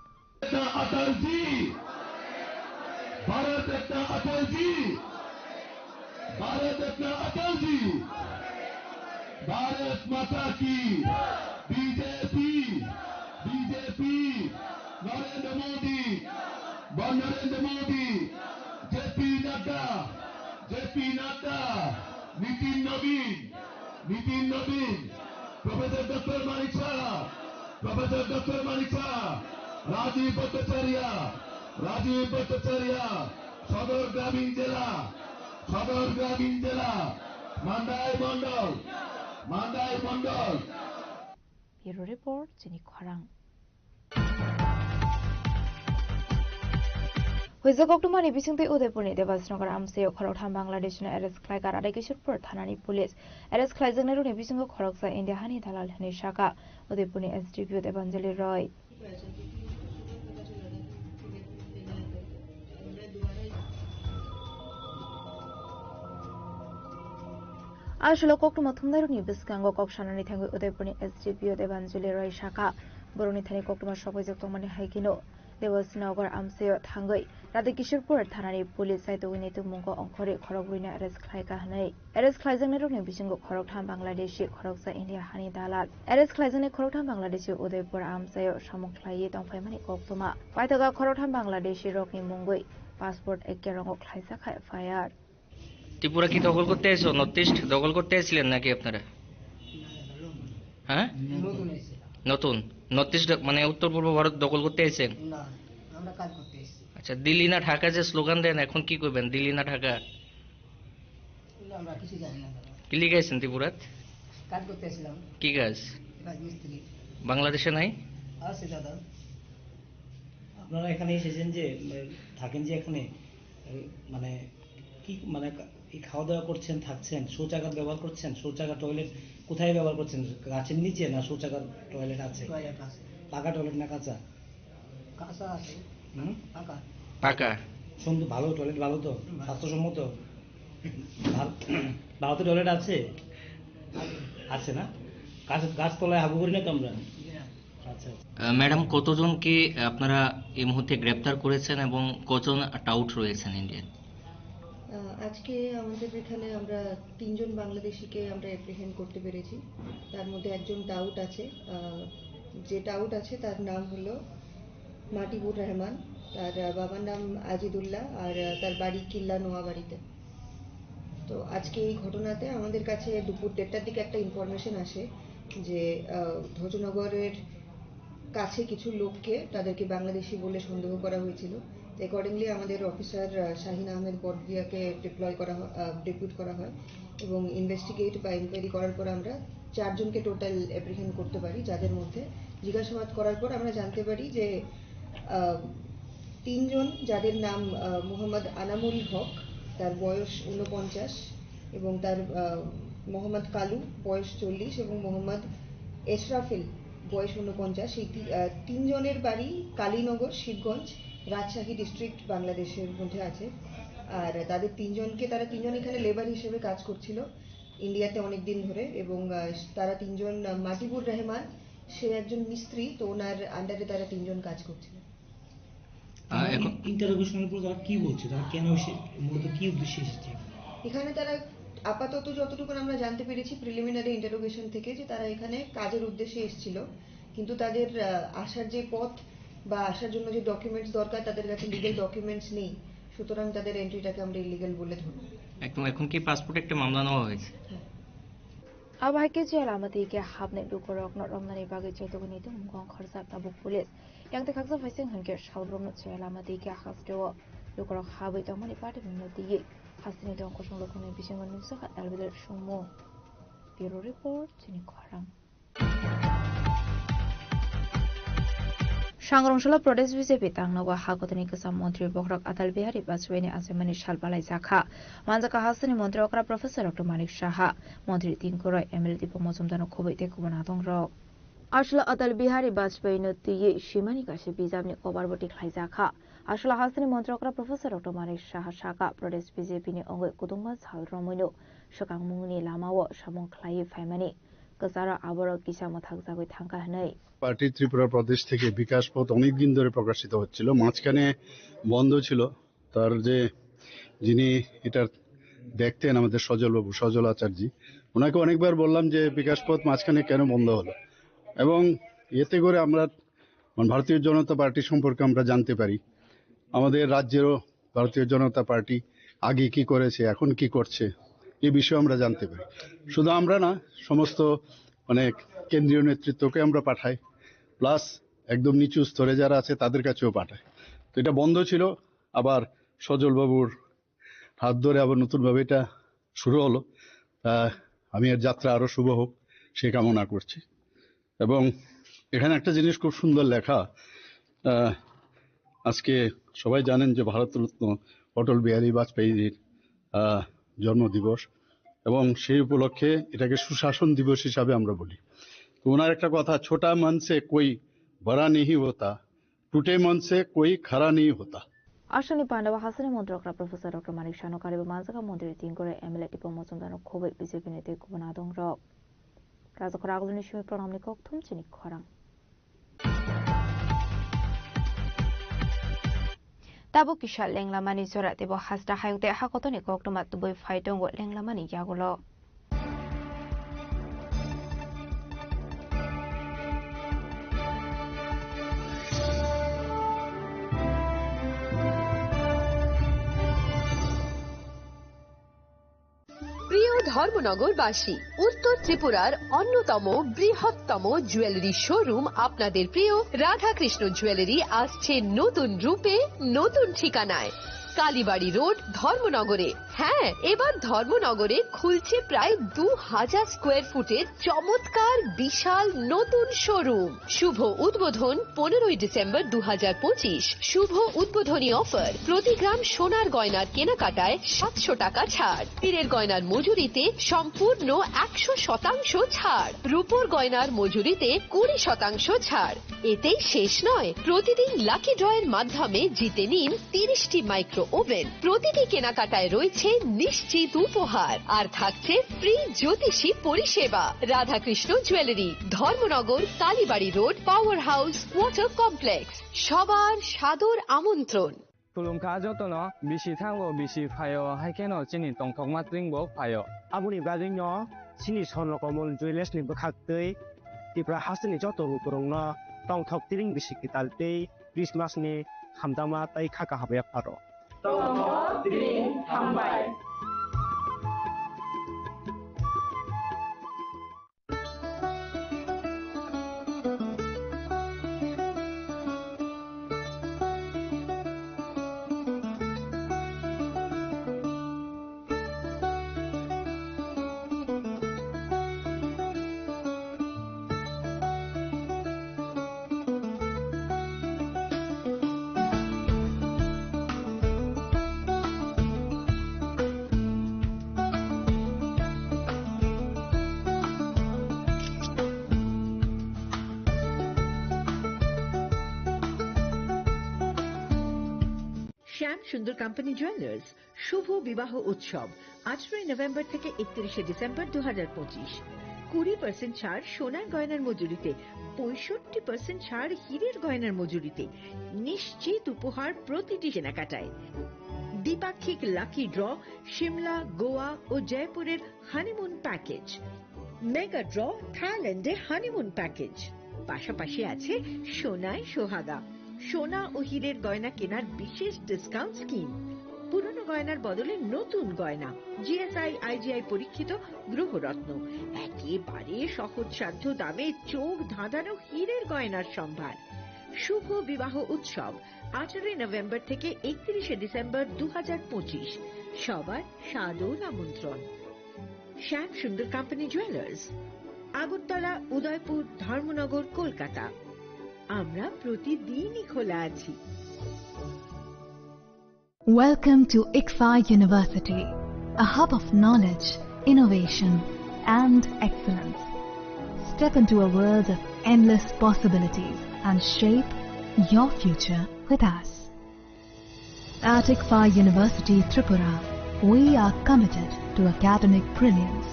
Atal जी, भारत रत्न अटल जी, भारत रत्न अटल जी, भारत माता की, बीजेपी, बीजेपी, नरेंद्र मोदी, नरेंद्र मोदी, जेपी नड्डा, जेपी नड्डा, नितिन नवीन, नितिन नवीन, professor doctor Manik Saha, professor doctor Manik साहा, राजीव भट्टाचार्य, राजीव भट्टाचार्य, सदर ग्रामीण जिला, सदर ग्रामीण जिला, मांडाई मंडल, मांडाई मंडल। Bureau Report, Chini Khorang. Huijak koktwmani bisingtwi Udaipurni Debasnagar amchaio khoroktham Bangladeshno arrest khlaikha Radhakishorpur thanani police. Arrest khlaijaknairokni bisingo khoroksa India hani dalal hwnwi sakha Udaipurni S D P O Debanjali Roy. Aswk koktwma thumnairokni bwskango kok sanani thangwi Udaipurni S D P O Debanjali Roy sakha, borokni thani koktwma sokpaijak tongmani hai kheno Debasinagar amchaio thangwi Radhakishorpur thanani police saitugwi naitukmungo ongkhorwi khorokbrwino arrest khlaikha hwnwi. Arrest khlaijaknairokni bisingo khoroktham Bangladeshi, khoroksa India hani dalal. Arrest khlaijaknai khoroktham Bangladeshi Udaipur amchaio samung khlaiwi tongphaimani koktwma. Paithago khoroktham Bangladeshi rokni mungwi passport ekya rongo khlaijak kha F I R. Tripura কি দখল করতে এসো? North east দখল করতে এসেছিলেন নাকি আপনারা? হ্যাঁ, নতুন এসেছিলাম। নতুন নর্থ ইস্ট মানে উত্তর পূর্ব ভারত দখল করতে এসেছেন? না, আমরা কাজ করতে এসেছি। আচ্ছা, দিল্লি না ঢাকা যে স্লোগান দেন, এখন কি করবেন? দিল্লি না ঢাকা? আমরা কিছু জানি না দাদা। কি লিখাইছেন ত্রিপুরাত? কাজ করতে এসেছিলাম। কি কাজ? রাজমিস্ত্রি। বাংলাদেশে নাই? আছে দাদা। আপনারা এখানে এসেছেন যে, উম, থাকেন যে এখানে, উম, মানে, কি, মানে, কা-, এই খাওয়া দাওয়া করছেন, থাকছেন, শৌচাগার ব্যবহার করছেন, শৌচাগার টয়লেট কোথায় ব্যবহার করছেন? গাছের নিচে না শৌচাগার টয়লেট আছে? টয়লেট আছে। পাকা টয়লেট না কাঁচা? কাঁচা আছে। হুম? পাকা। পাকা। সুন্দর, ভালো টয়লেট, ভালো তো? হুম, ভালো। স্বাস্থ্যসম্মত? ভার-, ভারতে টয়লেট আছে? আছে। আছে না? গাছ, গাছতলায় হাগু করি না তো আমরা? জি না। আচ্ছা, আচ্ছা। আহ, ম্যাডাম, কতজনকে আপনারা এই মুহূর্তে গ্রেপ্তার করেছেন এবং কজন টাউট রয়েছেন ইন্ডিয়ান? আহ, আজকে আমাদের এখানে আমরা তিনজন বাংলাদেশিকে আমরা অ্যাপ্রিহেন্ড করতে পেরেছি। তার মধ্যে একজন টাউট আছে। আহ, যে টাউট আছে তার নাম হলো মাটিবুর রহমান, তার, আহ, বাবার নাম আজিদুল্লাহ, আর, আহ, তার বাড়ি কিল্লা নোয়াবাড়িতে। তো আজকে এই ঘটনাতে আমাদের কাছে দুপুর দেড়টার দিকে একটা ইনফরমেশন আসে যে, আহ, ধ্বজনগরের কাছে কিছু লোককে, তাদেরকে বাংলাদেশি বলে সন্দেহ করা হয়েছিল। তো অ্যাকর্ডিংলি আমাদের অফিসার, আহ, শাহিন আহমেদ বড়দিয়াকে ডিপ্লয় করা হয়, আহ, ডেপুট করা হয় এবং ইনভেস্টিগেট বা এনকোয়ারি করার পর আমরা চারজনকে টোটাল অ্যাপ্রিহেন্ড করতে পারি, যাদের মধ্যে জিজ্ঞাসাবাদ করার পর আমরা জানতে পারি যে, আহ, তিনজন, যাদের নাম, আহ, মোহাম্মদ আনামুল হক, তার বয়স ঊনপঞ্চাশ, এবং তার, আহ, মোহাম্মদ কালু, বয়স চল্লিশ, এবং মোহাম্মদ এশরাফিল, বয়স ঊনপঞ্চাশ। এই তি-, আহ, তিনজনের বাড়ি কালীনগর, শিবগঞ্জ, রাজশাহী ডিস্ট্রিক্ট, বাংলাদেশের মধ্যে আছে। আর তাদের তিনজনকে, তারা তিনজন এখানে লেবার হিসেবে কাজ করছিল ইন্ডিয়াতে অনেক দিন ধরে, এবং, আহ, তারা তিনজন, আহ, মাটিবুর রহমান, সে একজন মিস্ত্রি, তো ওনার আন্ডারে তারা তিনজন কাজ করছিল। আহ, এখন ইন্টারোগেশনের পর তারা কি বলছে, তারা কেন এসে, মূলত কি উদ্দেশ্যে এসেছে? এখানে তারা আপাতত যতটুকু আমরা জানতে পেরেছি প্রিলিমিনারি ইন্টারোগেশন থেকে, যে তারা এখানে কাজের উদ্দেশ্যে এসেছিল, কিন্তু তাদের, আহ, আসার যে পথ বা আসার জন্য যে ডকুমেন্টস দরকার, তাদের কাছে লিগ্যাল ডকুমেন্টস নেই, সুতরাং তাদের এন্ট্রিটাকে আমরা ইলিগ্যাল বলে ধরব। একদম, এখন কি পাসপোর্ট একটা মামলা নেওয়া হয়েছে? হ্যাঁ। Abo hai khe jela lama twi khe hapnai lukurokno romnani bagwi chaitugwi naitukmungo ongkhorjak tabuk police. Yang tei khaksa phaising hwn khe salbrumno jela lama twi khe hasteo lukurok habwi tongmani patimungno twiwi hasteni tong kosong lukurokni bisingo nukjakha L B D sumung. Bureau report, chini khorang. Sangrong salo Pradesh B J P tangnogo ha kotorni kwcham montri bokhorok Atal Bihari Vajpayee ni achaimani sal balaijakha. Manjakha hasteni montri okra Professor Doctor Manik Saha, montri Tinku Roy, M L A Dipo Mojumdar no khobwi tei kubun adongrok. Aswla Atal Bihari Vajpayee no twiwi swimani kaisa bijapni kobar bo tikhlaijakha. Aswla hasteni montri okra Professor Doctor Manik Saha sakha, Pradesh B J P ni wngwi kudungma sal romwino swkangmungni lamao samung khlaiwi phaimani kwcharo aborok kisa mwthakjagwi thangkha hwnwi. Party Tripura প্রদেশ থেকে বিকাশ পথ অনেক দিন ধরে প্রকাশিত হচ্ছিল, মাঝখানে বন্ধ ছিল। তার যে, যিনি এটা দেখতেন, আমাদের সজল বাবু, সজল আচার্য, ওনাকে অনেকবার বললাম যে বিকাশ পথ মাঝখানে কেন বন্ধ হলো, এবং এতে করে আমরা, মানে, ভারতীয় জনতা পার্টি সম্পর্কে আমরা জানতে পারি, আমাদের রাজ্যেরও ভারতীয় জনতা পার্টি আগে কি করেছে, এখন কি করছে, এ বিষয়ে আমরা জানতে পারি। শুধু আমরা না, সমস্ত, মানে, কেন্দ্রীয় নেতৃত্বকে আমরা পাঠাই, প্লাস একদম নিচু স্তরে যারা আছে তাদের কাছেও পাঠাই। তো এটা বন্ধ ছিল, আবার সজল বাবুর হাত ধরে আবার নতুনভাবে এটা শুরু হলো। তা আমি এর যাত্রা আরো শুভ হোক, সে কামনা করছি। এবং এখানে একটা জিনিস খুব সুন্দর লেখা, আহ, আজকে সবাই জানেন যে ভারতরত্ন অটল বিহারী বাজপেয়ীজির, আহ, জন্মদিবস, এবং সেই উপলক্ষে এটাকে সুশাসন দিবস হিসাবে আমরা বলি। তো ওনার একটা কথা, "ছোটা মন সে কোই বড়া নেই হতা, টুটে মন সে কোই খাড়া নেই হতা।" Aswkni pandao hasteni montrokra Professor Doctor Manik Saha no kariwi manjak kha montri Tingkore M L A Tipo Mojumdar no khobwi B J P ni tei kubun adongrok. Rajakhor Aguluni simi pranamni kok thum chini khorang. Tabuk kisa lenglamani jora teibo hasta hayung tei hakotoni koktwma tubui phai tongo lenglamani yagulo. প্রিয় ধর্মনগরবাসী, উত্তর ত্রিপুরার অন্যতম বৃহত্তম jewellery showroom আপনাদের প্রিয় রাধাকৃষ্ণ জুয়েলারি আসছে নতুন রূপে, নতুন ঠিকানায়। কালীবাড়ি রোড, ধর্মনগরে। হ্যাঁ, এবার ধর্মনগরে খুলছে প্রায় দু হাজার স্কোয়ার ফুটের চমৎকার বিশাল নতুন শোরুম। শুভ উদ্বোধন পনেরোই ডিসেম্বর দু হাজার পঁচিশ। শুভ উদ্বোধনী অফার, প্রতি গ্রাম সোনার গয়নার কেনাকাটায় সাতশো টাকা ছাড়, হীরের গয়নার মজুরিতে সম্পূর্ণ একশো শতাংশ ছাড়, রূপোর গয়নার মজুরিতে কুড়ি শতাংশ ছাড়। এতেই শেষ নয়, প্রতিদিন লাকি ড্রয়ের মাধ্যমে জিতে নিন তিরিশটি মাইক্রো ওভেন। প্রতিটি কেনাকাটায় রয়েছে নিশ্চিত উপহার, আর থাকছে ফ্রি জ্যোতিষী পরিষেবা। Radhakrishna jewellery, Dharmanagar, Kalibari road, power house, water complex. সবার সাদর আমন্ত্রণ। Khulumkha jotono, bisi thango, bisi phaio, hai kheno chini tongthokma tringbo phaio. Aboni bagwino chini Swarno Komol Jewellers ni bwkhaktwi Tripura hasteni joto lukurokno tongthok tring bisi kwtal tei Christmas ni hamjakma tei kha kaham yapharw. Tongthok tring hambai. শ্যাম Sundar company jewellers, শুভ বিবাহ উৎসব, আঠারোই নভেম্বর থেকে একত্রিশে ডিসেম্বর দু হাজার পঁচিশ। কুড়ি পার্সেন্ট ছাড় সোনার গয়নার মজুরিতে, পঁয়ষট্টি পার্সেন্ট ছাড় হীরের গয়নার মজুরিতে, নিশ্চিত উপহার প্রতিটি কেনাকাটায়। দ্বিপাক্ষিক লাকি ড্র, সিমলা, গোয়া ও জয়পুরের হানিমুন প্যাকেজ। মেগা ড্র, থাইল্যান্ডে হানিমুন প্যাকেজ। পাশাপাশি আছে সোনায় সোহাগা, সোনা ও হীরের গয়না কেনার বিশেষ ডিসকাউন্ট স্কিম। পুরনো গয়নার বদলে নতুন গয়না, জিএসআই, আইজিআই পরীক্ষিত গ্রহরত্ন, একেবারে সহজসাধ্য দামে চোখ ধাঁধানো হীরের গয়নার সম্ভার। শুভ বিবাহ উৎসব, আঠারোই নভেম্বর থেকে একত্রিশে ডিসেম্বর দু হাজার পঁচিশ। সবার সাদর আমন্ত্রণ। শ্যাম সুন্দর কোম্পানি জুয়েলার্স, আগরতলা, উদয়পুর, ধর্মনগর, কলকাতা। আমরা প্রতিদিনই খোলা আছি। Welcome to ICFAI University, a hub of knowledge, innovation, and excellence. Step into a world of endless possibilities and shape your future with us. At ICFAI University Tripura, we are committed to academic brilliance.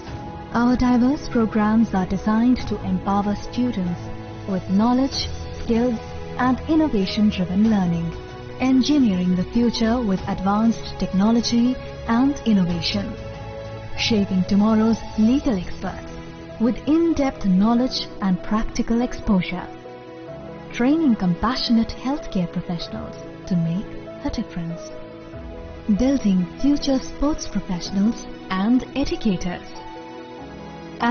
Our diverse programs are designed to empower students with knowledge, skills, and innovation-driven learning, engineering the future with advanced technology and innovation, shaping tomorrow's legal experts with in-depth knowledge and practical exposure, training compassionate healthcare professionals to make a difference, building future sports professionals and educators.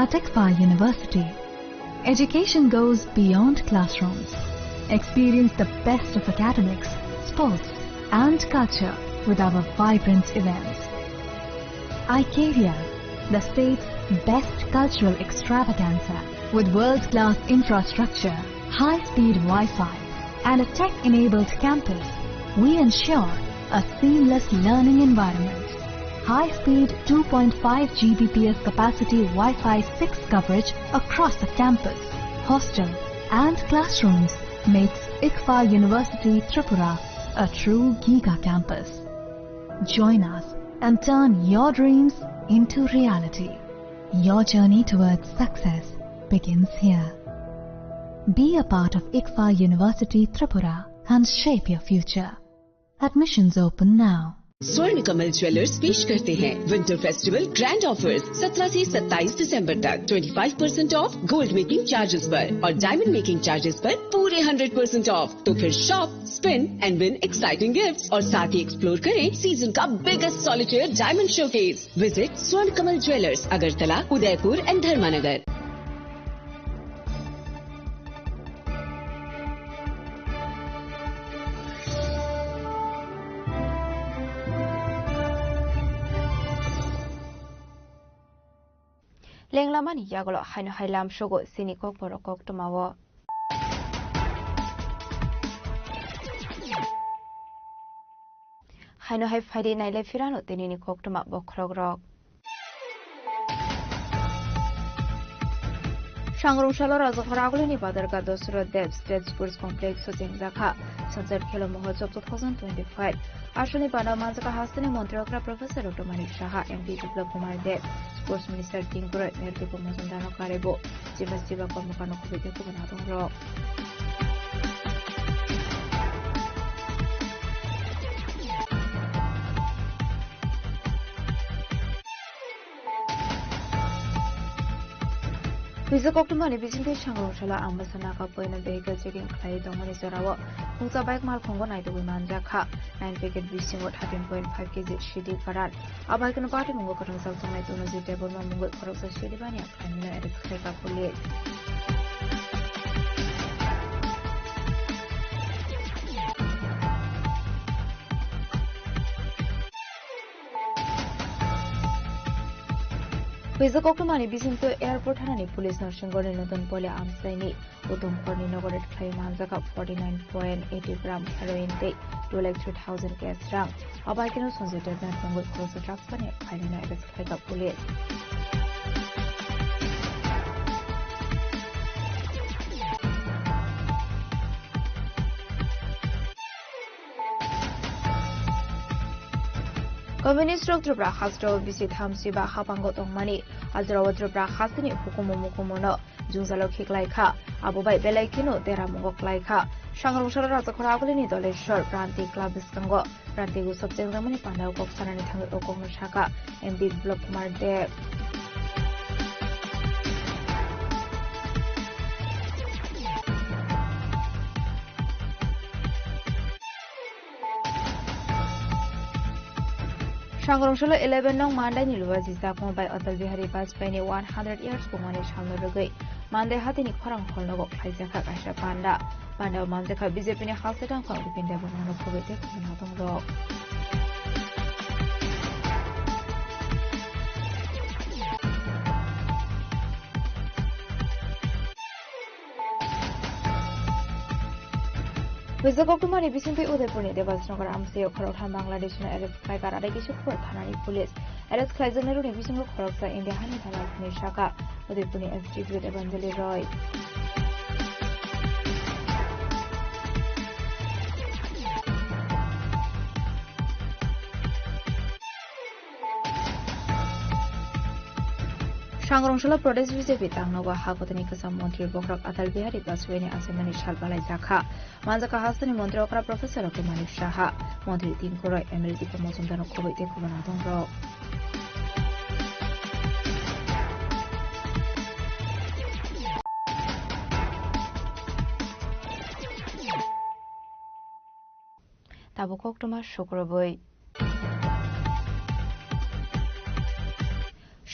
At ICFAI University, education goes beyond classrooms. Experience the best of academics, sports, and culture with our vibrant events. Icaria, the state's best cultural extravaganza. With world-class infrastructure, high-speed Wi-Fi, and a tech-enabled campus, we ensure a seamless learning environment. High-speed two point five G B P S capacity Wi-Fi six coverage across the campus, hostel, and classrooms makes ICFAI University Tripura A true Giga campus. Join us and turn your dreams into reality. Your journey towards success begins here. Be a part of ICFA University Tripura and shape your future. Admissions open now. स्वर्ण कमल ज्वेलर्स पेश करते हैं winter festival grand offers. सत्रह से सत्ताईस दिसंबर तक twenty five percent of gold making charges पर और डायमंड मेकिंग चार्जेस पर पूरे हंड्रेड परसेंट ऑफ। तो फिर shop, spin and win exciting gifts और साथ ही एक्सप्लोर करें सीजन का biggest solitaire diamond showcase. Visit स्वर्ण कमल ज्वेलर्स, अगरतला, उदयपुर एंड धर्मानगर। Lenglamani yagulo haino hai lamsogo chini kokborok koktwmao. Haino hai phaidi nailai phirano tinini koktwma bokhorokrok. Sangrungsalo Rajakhor Agulini Badarga Dosro Dev State Sports Complex o chengjakha Sanchar Khelo Mahotsav two thousand twenty-five. Aswkni bana manjaka hasteni montri okra Professor Doctor Manik Saha, M P Biplab Kumar Deb, Sports Minister Tingkuroi Mertipo Mojumdarno karebo chiba chiba kormokarno kubui tei kubun adongrok. Puisa koktwmani bisingtwi Sangrungsalo Ambasa Naga Point o vehicle checking khlaiwi tongmani jorao khungsa bike malkhungo naitugwi manjakha. Nine packet bisingo thirteen point five K G C D karan. Abaikeno patimungo kwthang sak tongnai Tonojit Debbarma mungwi khoroksa C D baniya khlaimano arrest khlaikha police. Puisa koktwmani bisingtwi airport thanani police no Sengorni Notun Poli amchaini Uttom Korni nogo raid khlaiwi manjakha forty nine point eighty gram heroin tei two lakh three thousand cash rang. Abaikeno Sanjay Debnath mungwi khoroksa drugs baniya khlainani arrest khlaikha police. Communist rok Tripura hasteo bisi thamsi ba hapango tongmani, ajrao Tripura hasteni hukumu mukumuno jwngjalo khiklai kha. Abo bai belai kheno deramungo klai kha. Sangrungsalo Rajakhor Agulini Doleshwar Pranti Club bwskango Pranti Utsav chengjakmani pandao kok sanani thangwi o kokno sakha M P Biplab Kumar Deb. Sangrungsalo eleven nong Mandaini Luwaji Chakma bai Atal Bihari Vajpayee ni one hundred years bumani salno rwgwi Mandai hatini khorang hall nogo khlaijakha kaisa panda. Pandao manjakha B J P ni halsatang phang Bipin Debbarmano khubui tei khumui nadongrok. Puisa koktwmani bisingtwi Udaipurni Debasnagar amchaio khoroktham Bangladeshno arrest khlaikha Radhakishan Khor thanani police. Arrest khlaijaknairokni bisingo khoroksa India hani dalal hwnwi sakha Udaipurni S D P Evanjali Roy. Sangrungsalo Pradesh B J P tangnogo hakotoni kwcham montri bokhorok Atal Bihari Vajpayee ni achaimani sal balaijakha. Manjakha hasteni montri okra Professor Doctor Manik Saha, montri Tingkuroi, M L A Dipam Mojumdarno khoboi tei khoboi nadongrok. Tabuk koktwma sukrubui.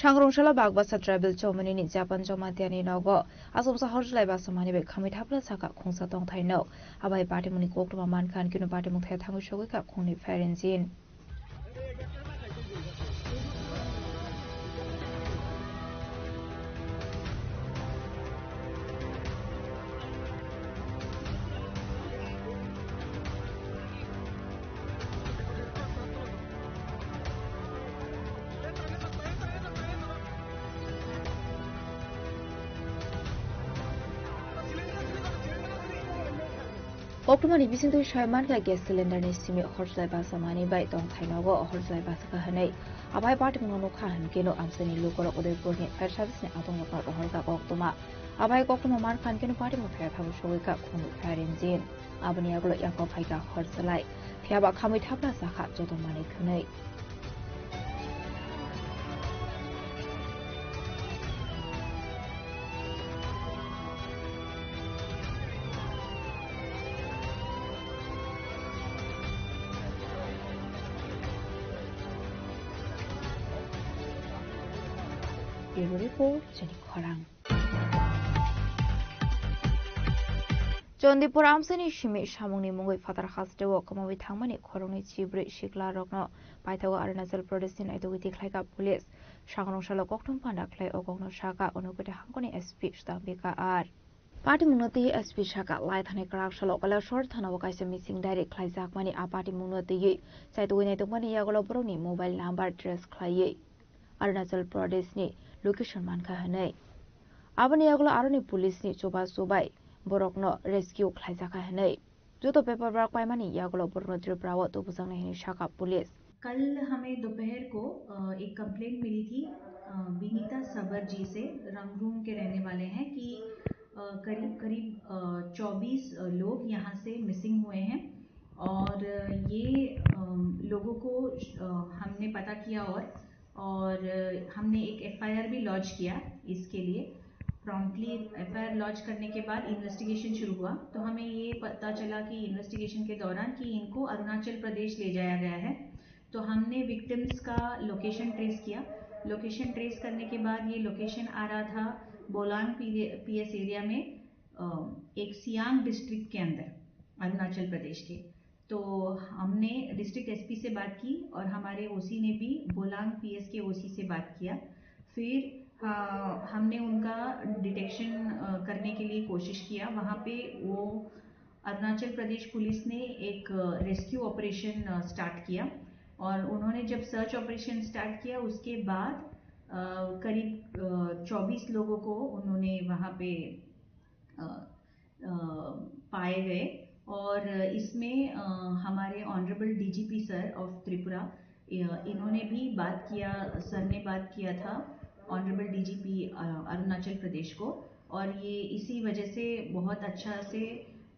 Sangrungsalo Bagbasa Tribal Chowmani ni Japan Jamatia ni nogo Asomsa horjlai basa mani bai khamwi thapla saka khungsa tongthai nok. Abai patimungni koktwma mankha, ankeno patimung thaya thangwi sogwi kha khungni pher engine. Koktwmani bisingtwi soi mankha gas cylinder ni simi horslai basa manwi bai tongthai nogo horslai basa kha hwnwi. Abai patimungno nukha hwnkhe no amchaini lukurok Udaipurni fire service ni adongrokno rohorkha koktwma. Abai koktwma mankha hwnkhe no patimung phai phabu sogwi kha khunu fire engine. Aboni yagulo yakho phaikha horslai. Phiyaba khamwi thapla sakha joto manwi thwnwi. Bureau Report, Chini Khorang. Chandipur amchaini simi samungni mungwi phatar hasteo kwmawi thangmani khoroknwi chibrwi siklarokno paithago Arunachal Pradeshni naitugwi tikhlaikha police. Sangrong salo kokthum panda khlai o kokno sakha Unakoti hangkoni S P Sudambika R. Patimungno twi S P sakha, lai thani kwrak salo Kailashahar thanao kaisa missing diary khlaijakmani a patimungno twiwi chaitugwi naitokmani yagulo borokni mobile number trace khlaiwi Arunachal Pradeshni location mankha hwnwi. Aboni yagulo aroni police ni chubachu bai borokno rescue khlaijakha hwnwi. Joto paperwork paimani yagulo borokno Tripura o tubujaknai hwnwi sakha police. कल हमें दोपहर को अ, एक कंप्लेंट मिली थी अ, विनीता सबर जी से, रंगरूम के रहने वाले हैं, कि अ, करीब करीब चौबीस लोग यहाँ से मिसिंग हुए हैं। और ये अ, लोगों को अ, हमने पता किया और और हमने एक एफआईआर भी लॉन्च किया इसके लिए। प्रॉम्प्टली एफआईआर लॉन्च करने के बाद इन्वेस्टिगेशन शुरू हुआ, तो हमें ये पता चला कि इन्वेस्टिगेशन के दौरान कि इनको अरुणाचल प्रदेश ले जाया गया है। तो हमने विक्टिम्स का लोकेशन ट्रेस किया। लोकेशन ट्रेस करने के बाद ये लोकेशन आ रहा था बोलांग पीएस एरिया में, अ, एक सियांग डिस्ट्रिक्ट के अंदर, अरुणाचल प्रदेश के। तो हमने डिस्ट्रिक्ट एसपी से बात की और हमारे ओसी ने भी बोलांग पीएस के ओसी से बात किया। फिर अ, हमने उनका डिटेक्शन अ, करने के लिए कोशिश किया। वहाँ पे वो अरुणाचल प्रदेश पुलिस ने एक रेस्क्यू ऑपरेशन स्टार्ट किया और उन्होंने जब सर्च ऑपरेशन स्टार्ट किया, उसके बाद अ, करीब चौबीस लोगों को उन्होंने वहाँ पे अ, अ, पाए गए। और इसमें अ, हमारे honourable DGP sir of Tripura, अ, इन्होंने भी बात किया, सर ने बात किया था ऑनरेबल डीजीपी अरुणाचल प्रदेश को। और ये इसी वजह से बहुत अच्छा से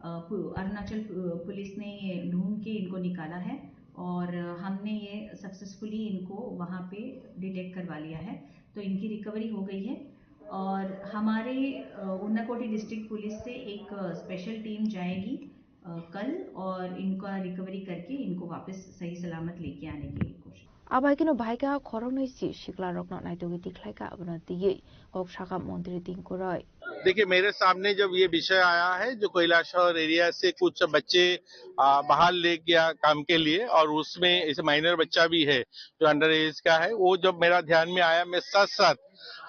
अ, पु- अरुणाचल पु- पुलिस ने ये ढूंढ के इनको निकाला है और हमने ये सक्सेसफुली इनको वहाँ पे डिटेक्ट करवा लिया है। तो इनकी रिकवरी हो गई है और हमारे अ, उनाकोटी डिस्ट्रिक्ट पुलिस से एक स्पेशल टीम जाएगी अ, कल और इनका रिकवरी करके इनको वापस सही सलामत लेके आने की कोशिश। Abai keno bahai kha khoroknwi si siklarokno naitugwi tikhlai kha, abono twiwi kok sakha montri Tinku Roy. देखिए, मेरे सामने जब ये विषय आया है, जो कैलाशहर एरिया से कुछ बच्चे आ, बाहर ले गया काम के लिए, और उसमें ऐसे माइनर बच्चा भी है जो अंडर एज का है, वो जब मेरा ध्यान में आया, मैं साथ साथ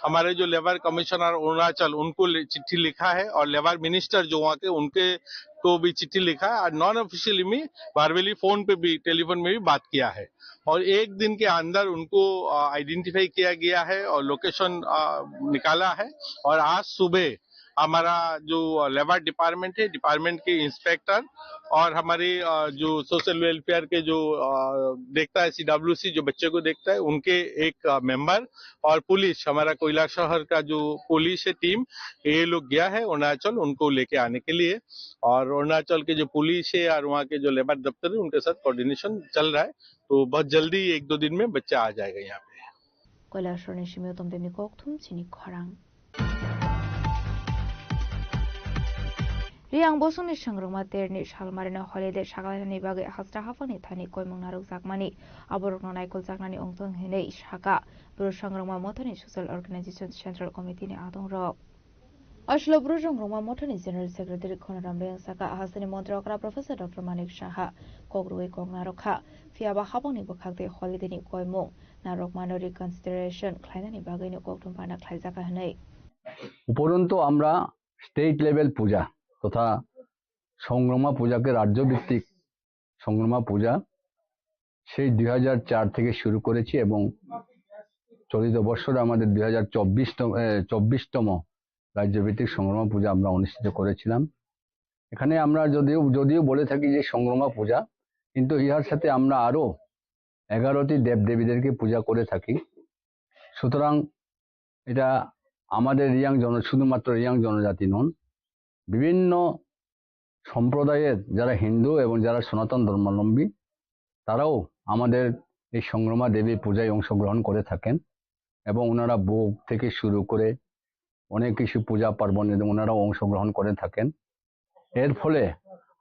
हमारे जो लेबर कमिश्नर अरुणाचल, उनको लि- चिट्ठी लिखा है, और लेबर मिनिस्टर जो वहाँ के, उनके को भी चिट्ठी लिखा है, और नॉन ऑफिशियली में वर्बली फोन पे भी, टेलीफोन में भी बात किया है। और एक दिन के अंदर उनको आइडेंटिफाई किया गया है और लोकेशन निकाला है। और आज सुबह हमारा जो लेबर डिपार्टमेंट है, डिपार्टमेंट के इंस्पेक्टर और हमारे अ, जो सोशल वेलफेयर के जो अ, देखता है, सीडब्ल्यूसी जो बच्चे को देखता है, उनके एक अ, मेंबर और पुलिस, हमारा कोयला शहर का जो पुलिस है टीम, ये लोग गया है अरुणाचल उनको लेके आने के लिए। और अरुणाचल के जो पुलिस है और वहाँ के जो लेबर दफ्तर है, उनके साथ कोऑर्डिनेशन चल रहा है। तो बहुत जल्दी, एक दो दिन में बच्चा आ जाएगा यहाँ पे। Koilashahar ni simi Utom Demni kokthum chini khorang. Riyang bosongni swngrwngma terni salmarino holiday sakalainani bagwi hasta haphangni thani koimung narwkjakmani, aborokno naikoljaknani wngthung hinwi sakha Bru Swngrwngma Mothani Social Organization Central Committee ni adongrok. Aswlo Bru Swngrwngma Mothani General Secretary Khonoram Reang sakha, hasteni montri okra Professor Doctor Manik Saha kok rwui kok narwkha, phiyaba habangni bwkhak tei holiday ni koimung narwkmano reconsideration khlainani bagwino kokthum panda khlaijakha hwnwi. উপরন্তু আমরা state level পূজা তথা সংগ্রামা পূজাকে রাজ্যভিত্তিক সংগ্রামা পূজা সেই দুই হাজার চার থেকে শুরু করেছি এবং চলিত বছর আমাদের দুই হাজার চব্বিশতম, এ, চব্বিশতম রাজ্যভিত্তিক সংগ্রামা পূজা আমরা অনুষ্ঠিত করেছিলাম। এখানে আমরা যদিও যদিও বলে থাকি যে সংগ্রামা পূজা, কিন্তু ইহার সাথে আমরা আরো এগারোটি দেবদেবীদেরকে পূজা করে থাকি। সুতরাং এটা আমাদের রিয়াং জন শুধুমাত্র রিয়াং জনজাতি নন, বিভিন্ন সম্প্রদায়ের যারা হিন্দু এবং যারা সনাতন ধর্মাবলম্বী, তারাও আমাদের এই সংগ্রামা দেবী পূজায় অংশগ্রহণ করে থাকেন এবং ওনারা ভোগ থেকে শুরু করে অনেক কিছু পূজা পার্বণে ওনারাও অংশগ্রহণ করে থাকেন। এর ফলে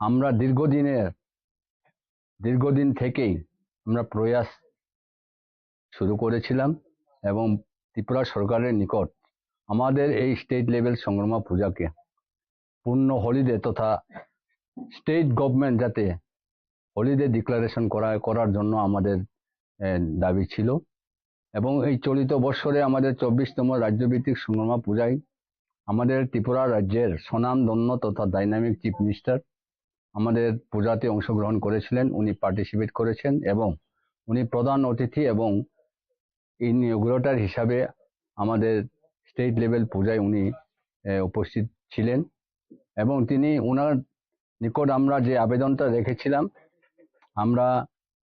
আমরা দীর্ঘদিনের দীর্ঘদিন থেকেই আমরা প্রয়াস শুরু করেছিলাম এবং ত্রিপুরা সরকারের নিকট আমাদের এই স্টেট লেভেল সংগ্রামা পূজাকে পূর্ণ হলিডে তথা স্টেট গভর্নমেন্ট যাতে হলিডে ডিক্লারেশন করা করার জন্য আমাদের এ, দাবি ছিল। এবং এই চলিত বৎসরে আমাদের চব্বিশতম রাজ্যভিত্তিক সংগ্রামা পূজায় আমাদের ত্রিপুরা রাজ্যের স্বনামধন্য তথা ডাইনামিক চিফ মিনিস্টার আমাদের পূজাতে অংশগ্রহণ করেছিলেন, উনি পার্টিসিপেট করেছেন এবং উনি প্রধান অতিথি এবং ইনগুরেটর হিসাবে আমাদের স্টেট লেভেল পূজায় উনি এ, উপস্থিত ছিলেন এবং তিনি ওনার নিকট আমরা যে আবেদনটা রেখেছিলাম, আমরা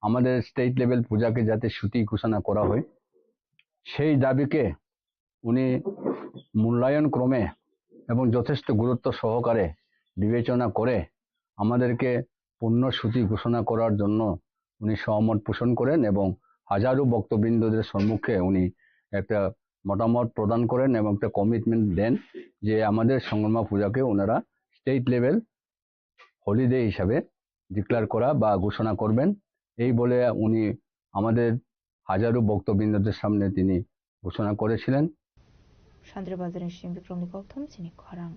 আমাদের স্টেট লেভেল পূজাকে যাতে ছুটি ঘোষণা করা হয়, সেই দাবিকে উনি মূল্যায়ন ক্রমে এবং যথেষ্ট গুরুত্ব সহকারে বিবেচনা করে আমাদেরকে পূর্ণ ছুটি ঘোষণা করার জন্য উনি সহমত পোষণ করেন এবং হাজারো ভক্তবৃন্দদের সম্মুখে উনি একটা মতামত প্রদান করেন এবং একটা কমিটমেন্ট দেন যে আমাদের সংগ্রামা পূজাকে ওনারা স্টেট লেভেল হলিডে হিসাবে ডিক্লেয়ার করা বা ঘোষণা করবেন। এই বলে উনি আমাদের হাজারো ভক্তবৃন্দদের সামনে তিনি ঘোষণা করেছিলেন। Sandra Bazar ni Sing Bikram ni kokthum chini khorang.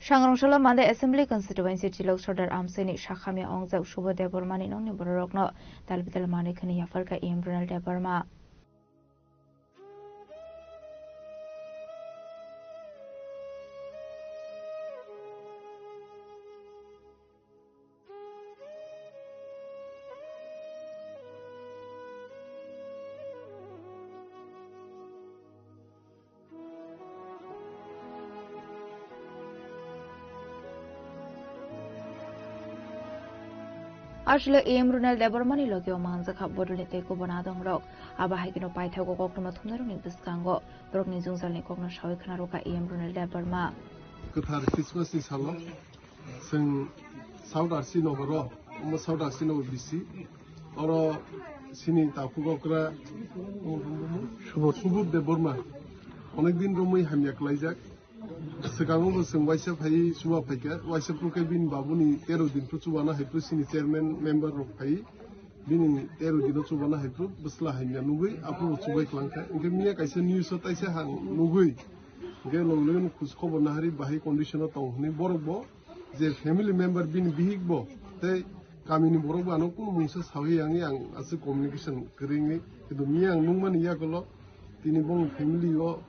Sangrong Solo Mande Assembly Constituency Chilok Sordar Amseni Sakhamya Ongjak Subodh Debbarmani nongni bororokno tal bital manwi khwna yapharkha E M Ronald Debbarma. Aswk E M Ronald Debbarmani logi o manjakha bodolni tei kubun adongrok. Abo hai kheno paithago koktwma thumnairokni bwskango borokni jwngjalni kokno sawi khna rwkha E M Ronald Debbarma. Kwthar Christmas ni salo chwng South R C nogoro, omo South R C nogo bisi. Oro sini takhuk okra Subodh. Subodh Debbarma. Onek din romwi hamya klaijak. Swkango bo chwng waisa phaiwi chuba phaikha. Waisa phuru khe bini babuni tero din phuru chubana hai phuru sini chairman member rok phaiwi bini tero dino chubana hai phuru bwsla hamya nugwi aphuru bo chubai klangkha. Hinkhe miya kaisa news o taisa hang nugwi. Hinkhe logi logi no khoj khobor nahari bahai condition o tong hwnwi borok bo je family member bini bihik bo tei kamini borok bo ano kunu mungsa sawi yangwi ang aswk communication kwrwi wngwi, kintu miya ang nukmani yagulo tini bongni family o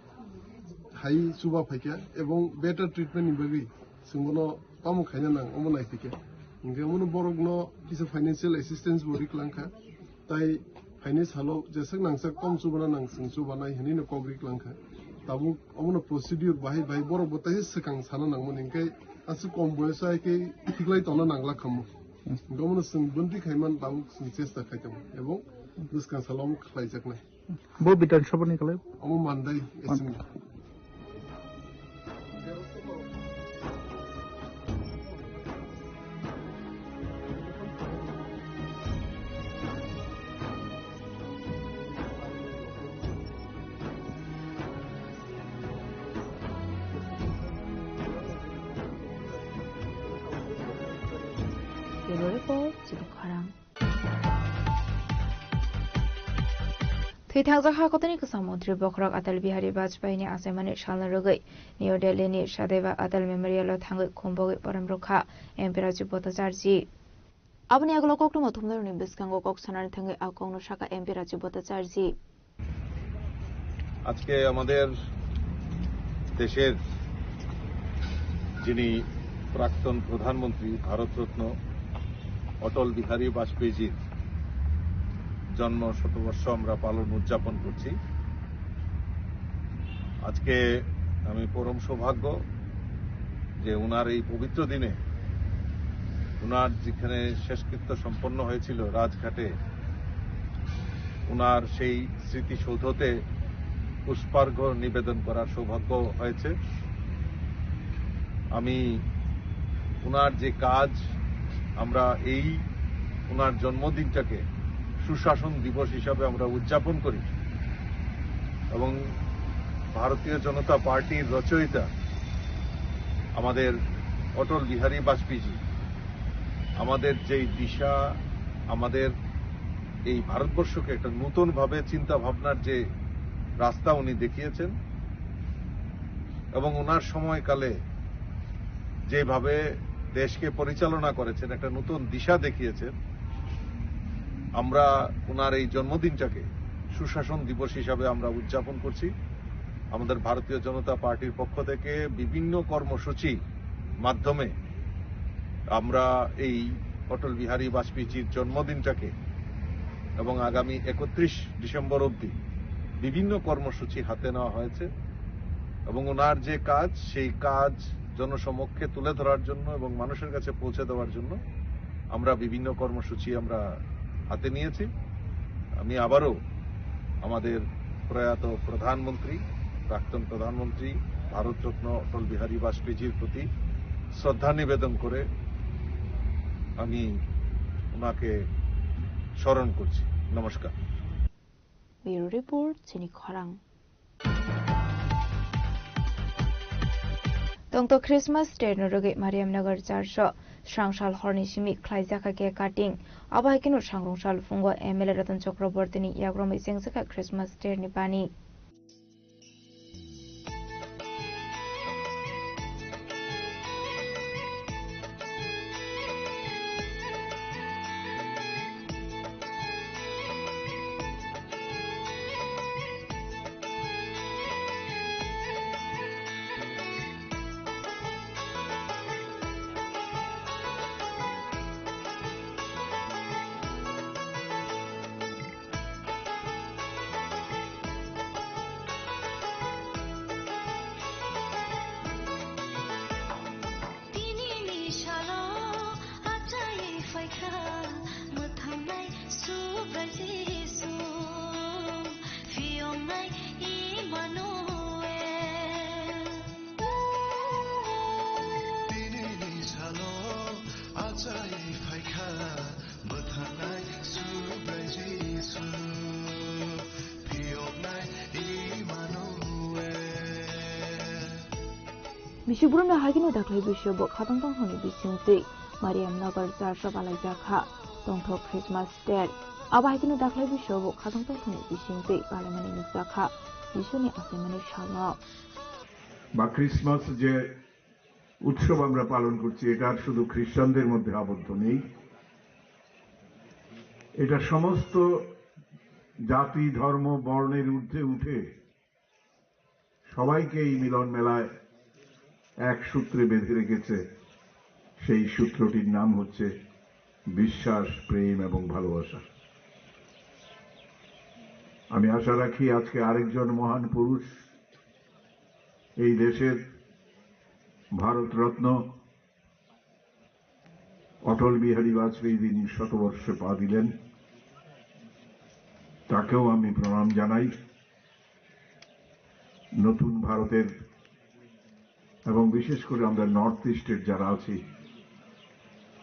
hai chuba phaikha ebong better treatment ni bagwi chwng bono tamo khaina nang omo naiphikha. Hinkhe omono borokno kisa financial assistance bo ri klangkha. Tai phaini salo jeswk nangsak tom chubana nang chwng chubanai hinwi no kok ri klangkha. Tabuk omono procedure bahai bahai borok bo taisa swkang sana nangmani hinkhe aswk kom boyoso hai khe thiklai tongna nangla khamu. Hinkhe omono chwng bonti khaiman tabuk chwng chesta khai tongo ebong bwskang salo omo khlaijaknai. Bo Bidhan Sabha ni kwlai? Omo Mandai Assembly. Bureau Report, Chini Khorang. Thwi thangjak hakotini kwcham montri bokhorok Atal Bihari Vajpayee ni achaimani salno rwgwi New Delhi ni Sadaiva Atal Memorial o thangwi khumbogwi porom rwkha M P Raju Bhattacharjee. Aboni yagulo koktwma thumnairokni bwskango kok sanani thangwi a kokno sakha M P Raju Bhattacharjee. আজকে আমাদের দেশের যিনি প্রাক্তন প্রধানমন্ত্রী ভারতরত্ন অটল বিহারী বাজপেয়ীজির জন্ম শতবর্ষ আমরা পালন উদযাপন করছি। আজকে আমি পরম সৌভাগ্য যে ওনার এই পবিত্র দিনে ওনার যেখানে শেষকৃত্য সম্পন্ন হয়েছিল রাজঘাটে, ওনার সেই স্মৃতিসৌধতে পুষ্পার্ঘ্য নিবেদন করার সৌভাগ্য হয়েছে। আমি ওনার যে কাজ, আমরা এই ওনার জন্মদিনটাকে সুশাসন দিবস হিসাবে আমরা উদযাপন করি এবং ভারতীয় জনতা পার্টির রচয়িতা আমাদের অটল বিহারী বাজপেয়ীজি আমাদের যেই দিশা, আমাদের এই ভারতবর্ষকে একটা নতুনভাবে চিন্তা ভাবনার যে রাস্তা উনি দেখিয়েছেন এবং ওনার সময়কালে যেভাবে দেশকে পরিচালনা করেছেন, একটা নতুন দিশা দেখিয়েছেন, আমরা ওনার এই জন্মদিনটাকে সুশাসন দিবস হিসাবে আমরা উদযাপন করছি। আমাদের ভারতীয় জনতা পার্টির পক্ষ থেকে বিভিন্ন কর্মসূচি মাধ্যমে আমরা এই অটল বিহারী বাজপেয়ীজির জন্মদিনটাকে এবং আগামী একত্রিশ ডিসেম্বর অবধি বিভিন্ন কর্মসূচি হাতে নেওয়া হয়েছে এবং ওনার যে কাজ, সেই কাজ জনসমক্ষে তুলে ধরার জন্য এবং মানুষের কাছে পৌঁছে দেওয়ার জন্য আমরা বিভিন্ন কর্মসূচি আমরা হাতে নিয়েছি। আমি আবারও আমাদের প্রয়াত প্রধানমন্ত্রী, প্রাক্তন প্রধানমন্ত্রী, ভারতরত্ন অটল বিহারী বাজপেয়ীজির প্রতি শ্রদ্ধা নিবেদন করে আমি ওনাকে স্মরণ করছি। নমস্কার। Bureau Report, Chini Khorang. Tongto Christmas Day no rwgwi Mariamnagar Church o srangsal horni simi khlaijakha cake cutting. Abo hai kheno sangrong sal phungo M L A Ratan Chakraborty ni yagromwi chengjakha Christmas Day ni bani. Tinini salo achai phaikha mwthangnai Subrai Jisu, phiyoknai Immanuel. Tinini salo achai phaikha mwthangnai Subrai Jisu, phiyoknai Immanuel. Bisi bwrwino hai kheno daklai bisio bo khatang tongthokni bisingtwi Mariamnagar church o balaijak kha tongthok Christmas Day. Abo hai kheno daklai bisio bo khatang tongthokni bisingtwi balaimani nukjak kha Jisuni achaimani salno. বা ক্রিসমাস যে উৎসব আমরা পালন করছি, এটা আর শুধু খ্রিস্টানদের মধ্যে আবদ্ধ নেই, এটা সমস্ত জাতি, ধর্ম, বর্ণের ঊর্ধ্বে উঠে সবাইকে এই মিলন মেলায় এক সূত্রে বেঁধে রেখেছে। সেই সূত্রটির নাম হচ্ছে বিশ্বাস, প্রেম এবং ভালোবাসা। আমি আশা রাখি আজকে আরেকজন মহান পুরুষ, এই দেশের ভারতরত্ন অটল বিহারী বাজপেয়ী, যিনি শতবর্ষে পা দিলেন, তাকেও আমি প্রণাম জানাই। নতুন ভারতের এবং বিশেষ করে আমরা নর্থ ইস্টের যারা আছি,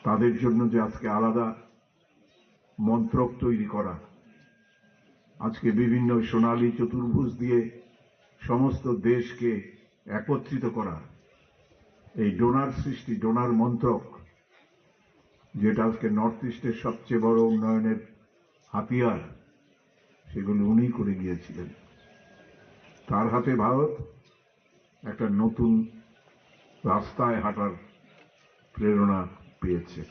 তাদের জন্য যে আজকে আলাদা মন্ত্রক তৈরি করা, আজকে বিভিন্ন সোনালী চতুর্ভুজ দিয়ে সমস্ত দেশকে একত্রিত করা, এই ডোনার সৃষ্টি, ডোনার মন্ত্রক, যেটা আজকে নর্থ ইস্টের সবচেয়ে বড় উন্নয়নের হাতিয়ার, সেগুলি উনি করে গিয়েছিলেন। তার হাতে ভারত একটা নতুন রাস্তায় হাঁটার প্রেরণা পেয়েছে।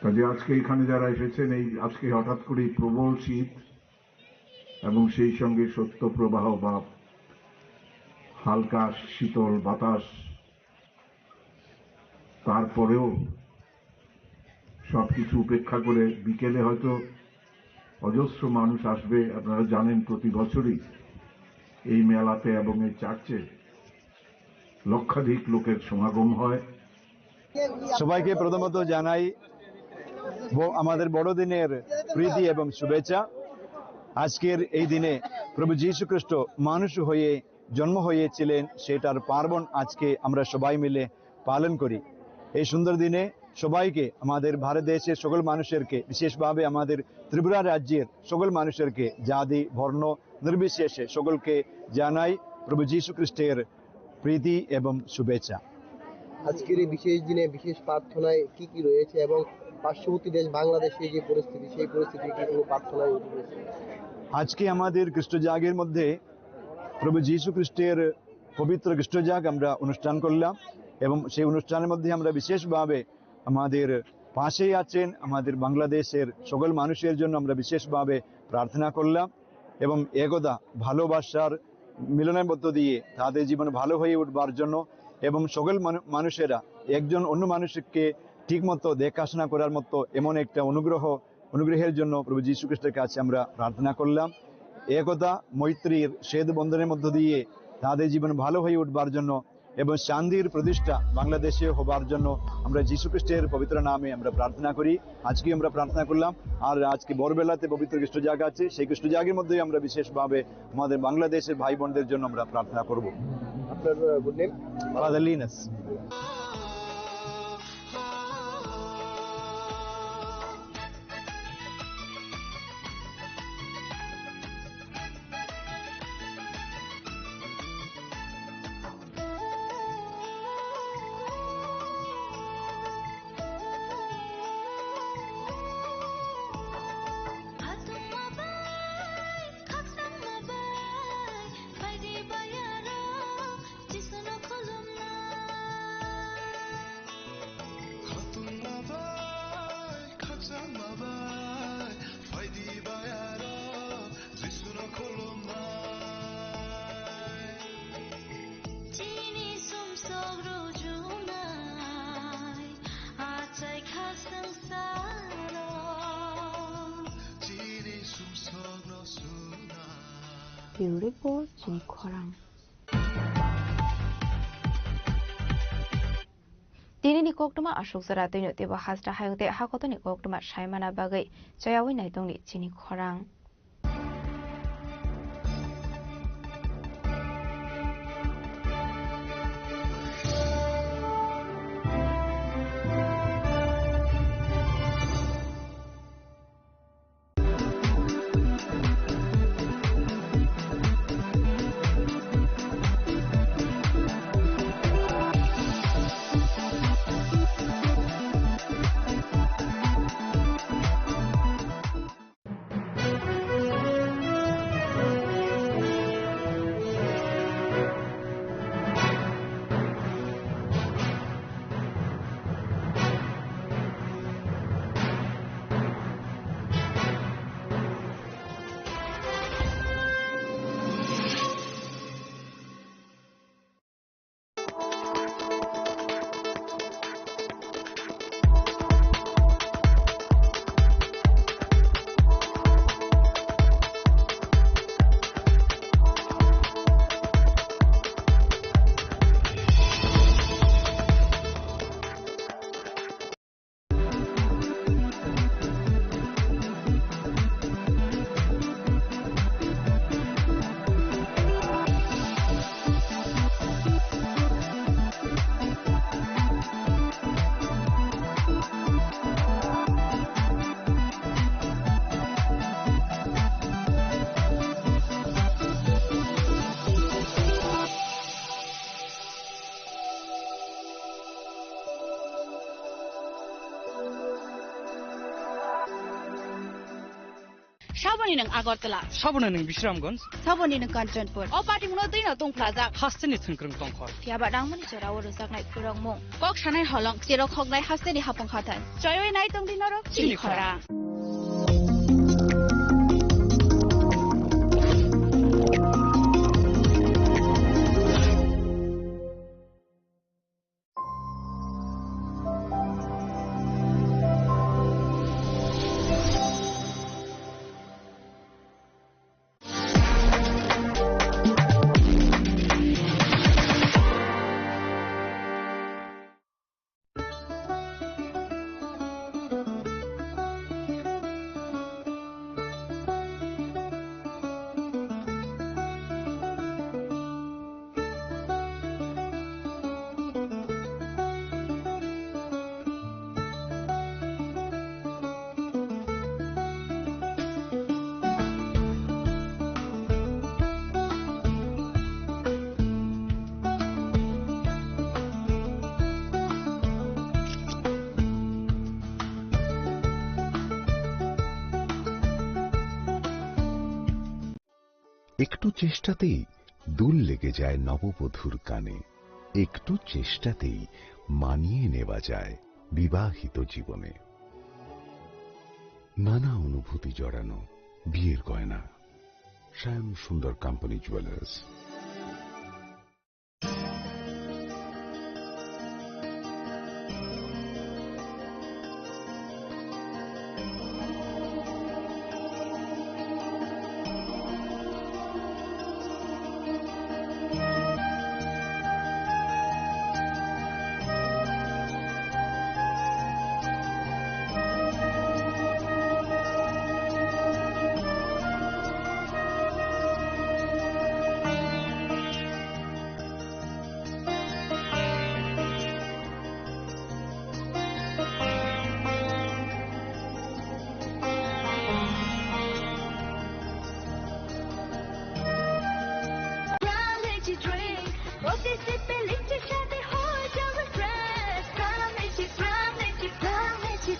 কাজে আজকে এখানে যারা এসেছেন, এই আজকে হঠাৎ করেই প্রবল শীত এবং সেই সঙ্গে শৈত্যপ্রবাহ বা হালকা শীতল বাতাস, তারপরেও সবকিছু উপেক্ষা করে বিকেলে হয়তো অজস্র মানুষ আসবে। আপনারা জানেন, প্রতি বছরই এই মেলাতে এবং এই চার্চে লক্ষাধিক লোকের সমাগম হয়। সবাইকে প্রথমত জানাই ব-, আমাদের বড়দিনের প্রীতি এবং শুভেচ্ছা। আজকের এই দিনে প্রভু যীশু খ্রিস্ট মানুষ হয়ে জন্ম হয়েছিলেন, সেটার পার্বণ আজকে আমরা সবাই মিলে পালন করি। এই সুন্দর দিনে সবাইকে, আমাদের ভারত দেশের সকল মানুষেরকে, বিশেষভাবে আমাদের ত্রিপুরা রাজ্যের সকল মানুষেরকে, জাতি বর্ণ নির্বিশেষে সকলকে জানাই প্রভু যীশু খ্রিস্টের প্রীতি এবং শুভেচ্ছা। আজকের এই বিশেষ দিনে বিশেষ প্রার্থনায় কি কি রয়েছে এবং পার্শ্ববর্তী দেশ বাংলাদেশে যে পরিস্থিতি, সেই পরিস্থিতি কি কোনো প্রার্থনায় উঠে রয়েছে? আজকে আমাদের খ্রিস্ট জাগের মধ্যে প্রভু যীশু খ্রিস্টের পবিত্র খ্রিস্ট জাগ আমরা অনুষ্ঠান করলাম এবং সেই অনুষ্ঠানের মধ্যে আমরা বিশেষভাবে আমাদের পাশেই আছেন আমাদের বাংলাদেশের সকল মানুষের জন্য আমরা বিশেষভাবে প্রার্থনা করলাম এবং একতা, ভালোবাসার মিলনের মধ্য দিয়ে তাদের জীবন ভালো হয়ে উঠবার জন্য এবং সকল মানু-, মানুষেরা একজন অন্য মানুষকে ঠিকমতো দেখাশোনা করার মতো এমন একটা অনুগ্রহ, অনুগ্রহের জন্য প্রভু যীশু খ্রিস্টের কাছে আমরা প্রার্থনা করলাম। একতা, মৈত্রীর সেতু বন্ধনের মধ্য দিয়ে তাদের জীবন ভালো হয়ে উঠবার জন্য এবং শান্তির প্রতিষ্ঠা বাংলাদেশে হবার জন্য আমরা যীশু খ্রিস্টের পবিত্র নামে আমরা প্রার্থনা করি। আজকে আমরা প্রার্থনা করলাম, আর আজকে ভোরবেলাতে পবিত্র খ্রিস্ট জাগ আছে, সেই খ্রিস্ট জাগের মধ্যেই আমরা বিশেষভাবে আমাদের বাংলাদেশের ভাই বোনদের জন্য আমরা প্রার্থনা করব। আপনার, ah, good name? Father Linus. Khatungma bai, khakchangma bai, phaidi bai aro Jisuno khulumnai. Chini sumsok rujunai, achai kha sangsaro. Chini sumsokno sunai. Bureau Report, Chini Khorang. Tinini koktwma aswk jora twino teibo hasta hayung tei hakotoni koktwma saimana bagwi chayaui naitongni chini khorang. Saboni nwng Agartala. Saboni nwng Bisramganj. Saboni nwng Kanchanpur. O patimungno twino tungphlajak. Hasteni thwngkwrwng tongkhor. Phiyaba nangmani jorao rwjaknai khorangmung. Kok sanai holong, cherok hoknai hasteni hapung hathan. Choiwi nai tongdi norok chini khorang. একটু চেষ্টাতেই দুল লেগে যায় নববধূর কানে, একটু চেষ্টাতেই মানিয়ে নেওয়া যায় বিবাহিত জীবনে। নানা অনুভূতি জড়ানো বিয়ের গয়না। শ্যাম Sundar company jewellers.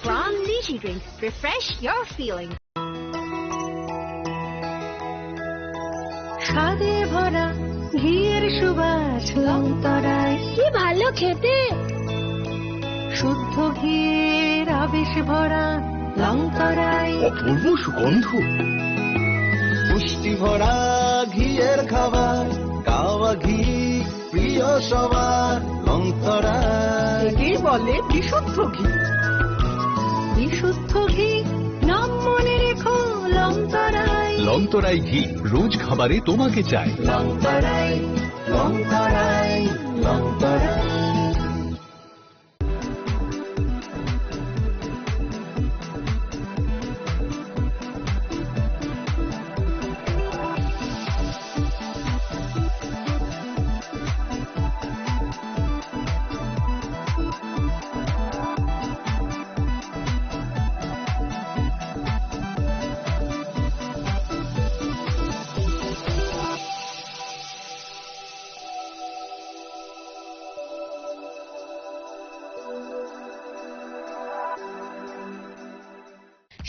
From Litchi Drinks, refresh your feeling. স্বাদে ভরা ঘিয়ের সুবাস লংতরায়। কি ভালো খেতে। শুদ্ধ ঘিয়ের আবেশ ভরা লংতরায়। অপূর্ব সুগন্ধ। পুষ্টি ভরা ঘিয়ের খাবার, গাওয়া ঘি প্রিয় সবার লংতরায়। একেই বলে বিশুদ্ধ ঘি। বিশুদ্ধ ঘি, নাম মনে রেখো লংতরায়। লংতরাই ঘি রোজ খাবারে তোমাকে চাই। লংতরায়, লংতরায়, Longtharai.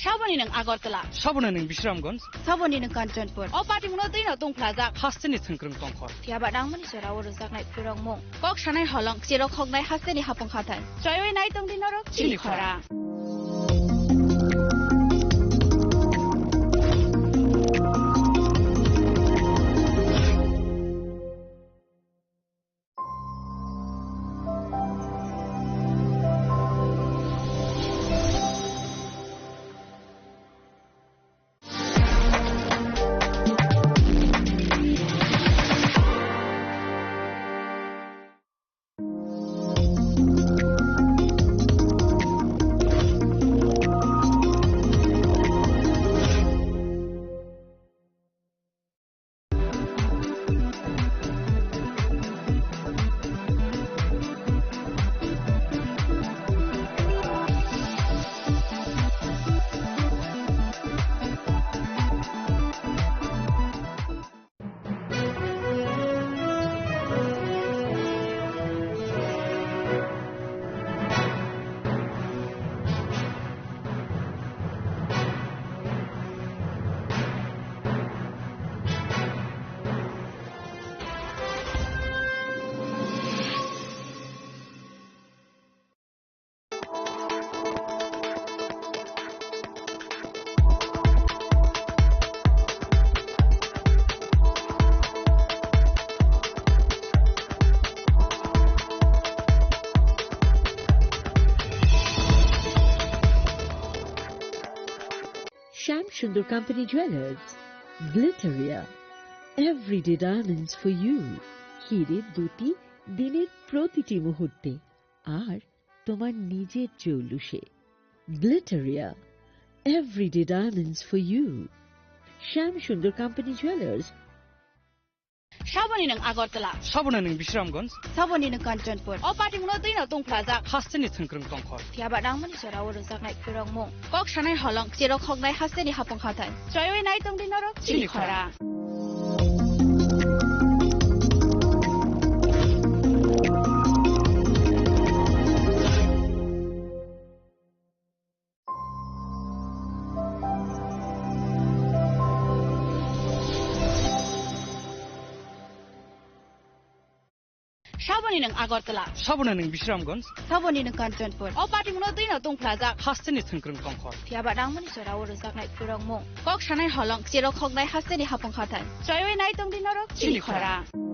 Saboni nwng Agartala. Saboni nwng Bisramganj. Saboni nwng Kanchanpur. O patimungno twino tongphlajak. Hasteni thwngkwrwng tongkhor. Phiyaba nangmani jora o rwjaknai phwrwngmung. Kok sanai holong, cherok hoknai hasteni hapung hathai. Choiwi nai tongdi norok chini chini khora. Khora. Shyam Sundar company jewellers, Glitteria, everyday diamonds for you. হিরে দুটি দিনের প্রতিটি মুহূর্তে আর তোমার নিজের চৌলুসে। Glitteria, everyday diamonds for you. Shyam Sundar company jewellers. Saboni nwng Agartala. Saboni nwng Bisramganj. Saboni nwng Kanchanpur. O patimungno twino tongphlajak. Hasteni thwngkwrwng tongkhor. Phiyaba nangmani jora o rwjaknai phwrwngmung. Kok sanai holong, cherok hoknai hasteni hapung hathai. Choiwi nai tongdi norok chini chini khora. Khora. Saboni nwng Agartala. Saboni nwng Bisramganj. Saboni nwng Kanchanpur. O patimungno twino tungphlajak. Hasteni thwngkwrwng tongkhor. Phiyaba nangmani jorao rwjaknai phurokmung. Kok sanai holong, cherok khoknai hasteni hapung hathai. Choiwi nai tongdi norok chini chini khorang. Khorang.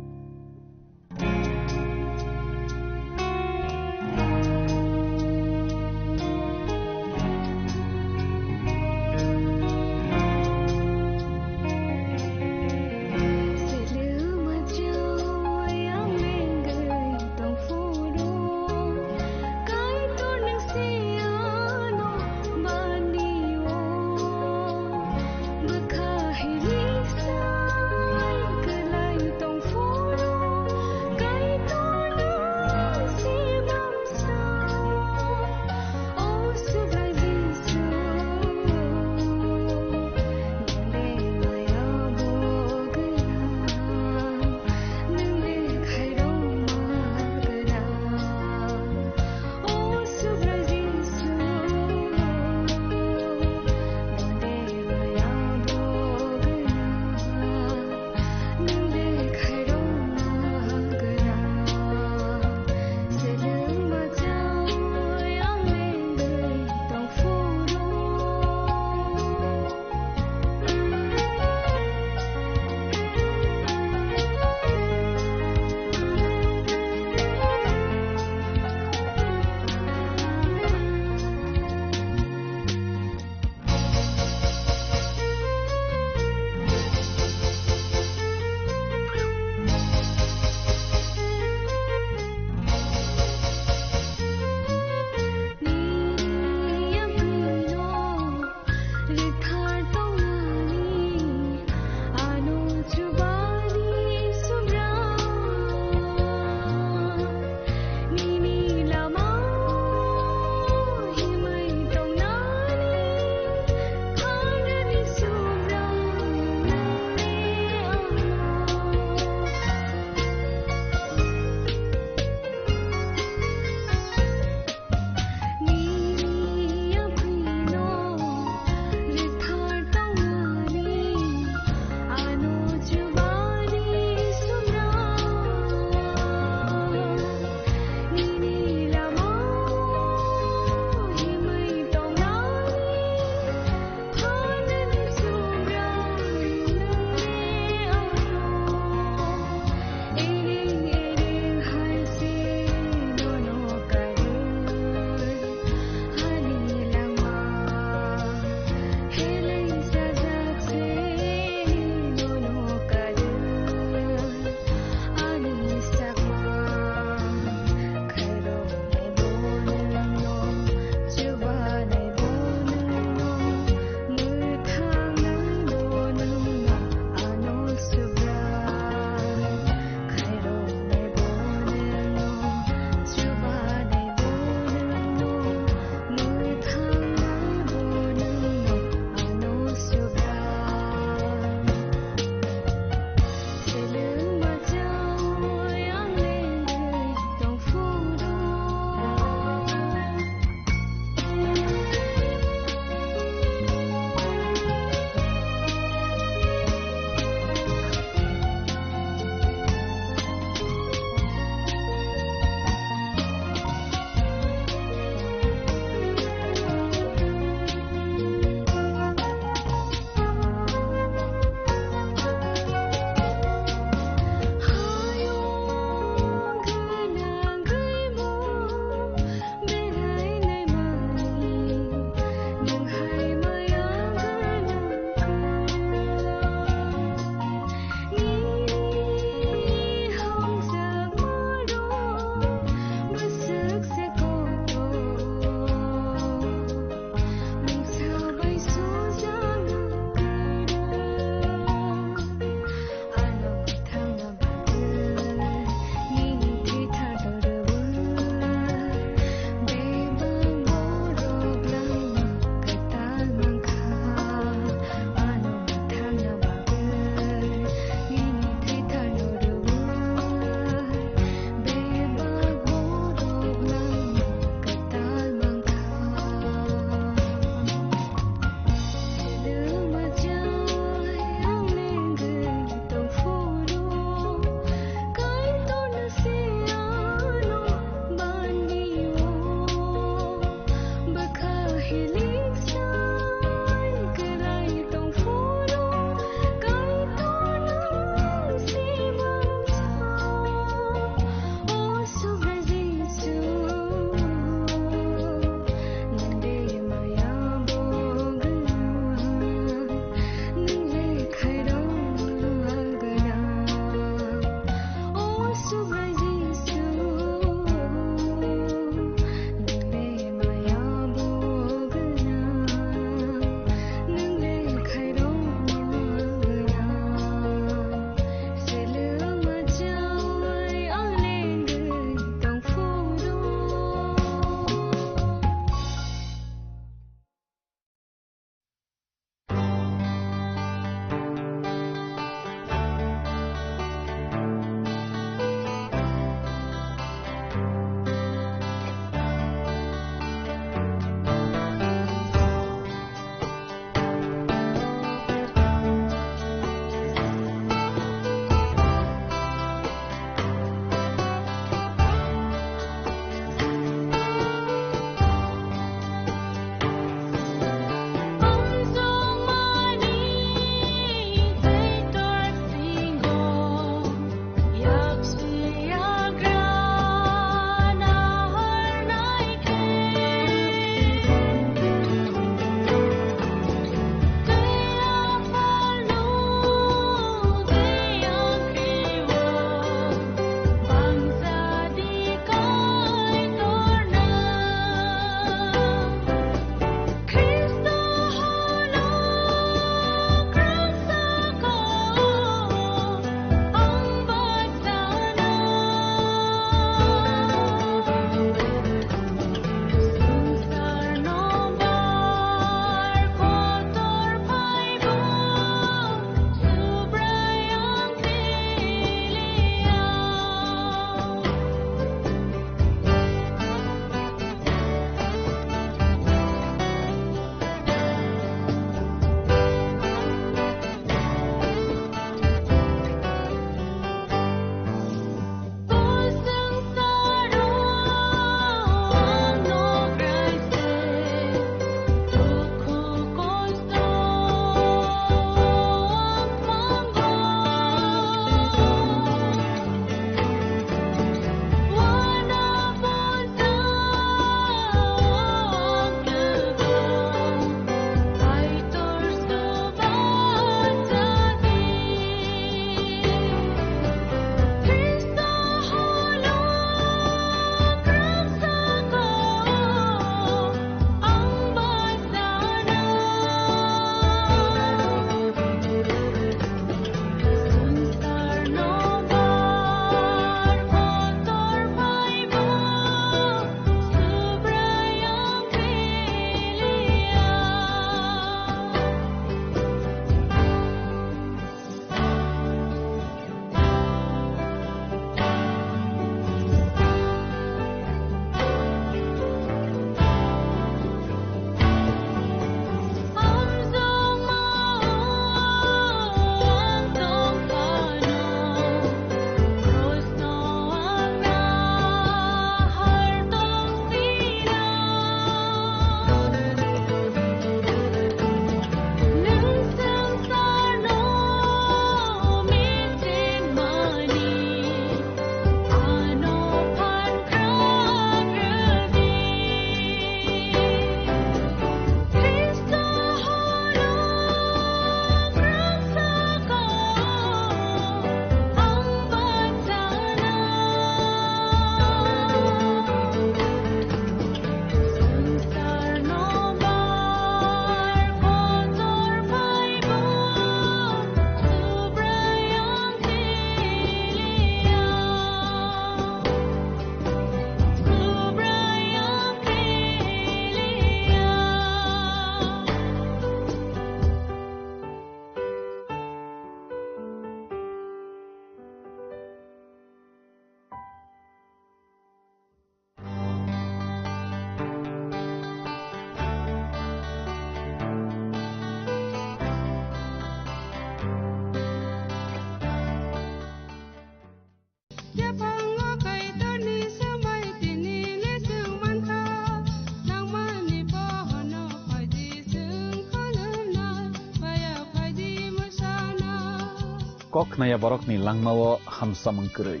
Kok khnaya borokni langmao hamsamung kwrwi.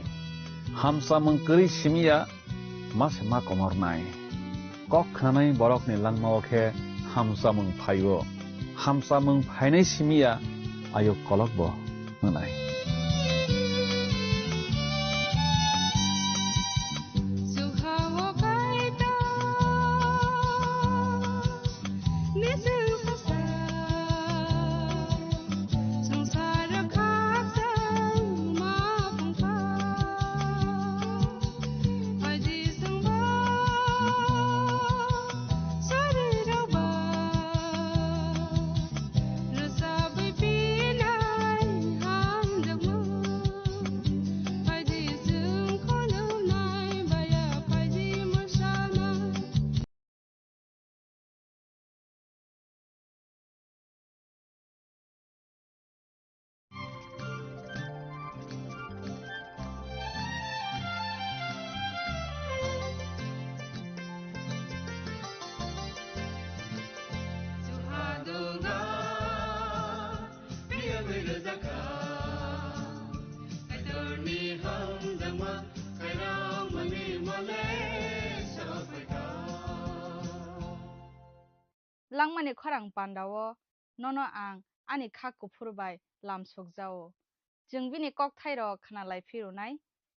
Hamsamung kwrwi simiya ma se ma komornai. Kok khnanai borokni langmao khe hamsamung phaio. Hamsamung phainai simiya ayuk kolokbo wngnai. Langmani khorang pandao nono ang ani kha kuphur bai lam sukjao. Chwng bini kokthairok khna lai phirunai.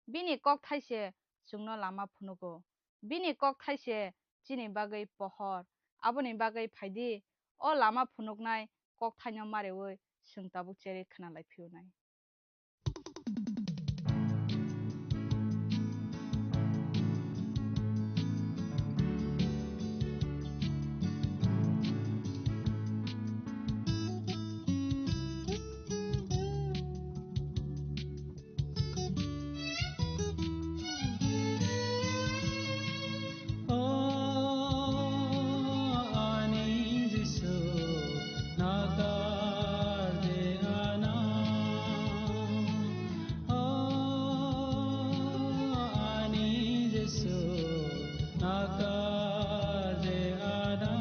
Bini kokthai se chwngno lama phunugo. Bini kokthai se chini bagwi pohor. Aboni bagwi phaidi, o lama phunuknai kokthaino mareui chwng tabuk cherwi khna lai phirunai. O ani Jisu, nakar de ano. O ani Jisu, nakar de ano.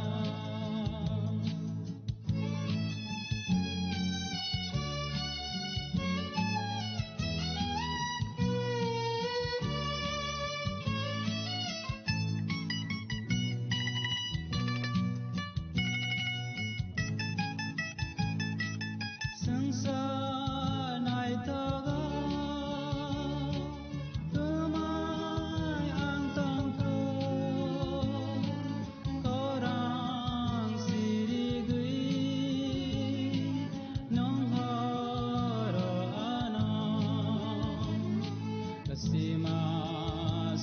Swngchar naithogo, twmai ang tongkho. Khorang sirigwi nwng horo ano, kasima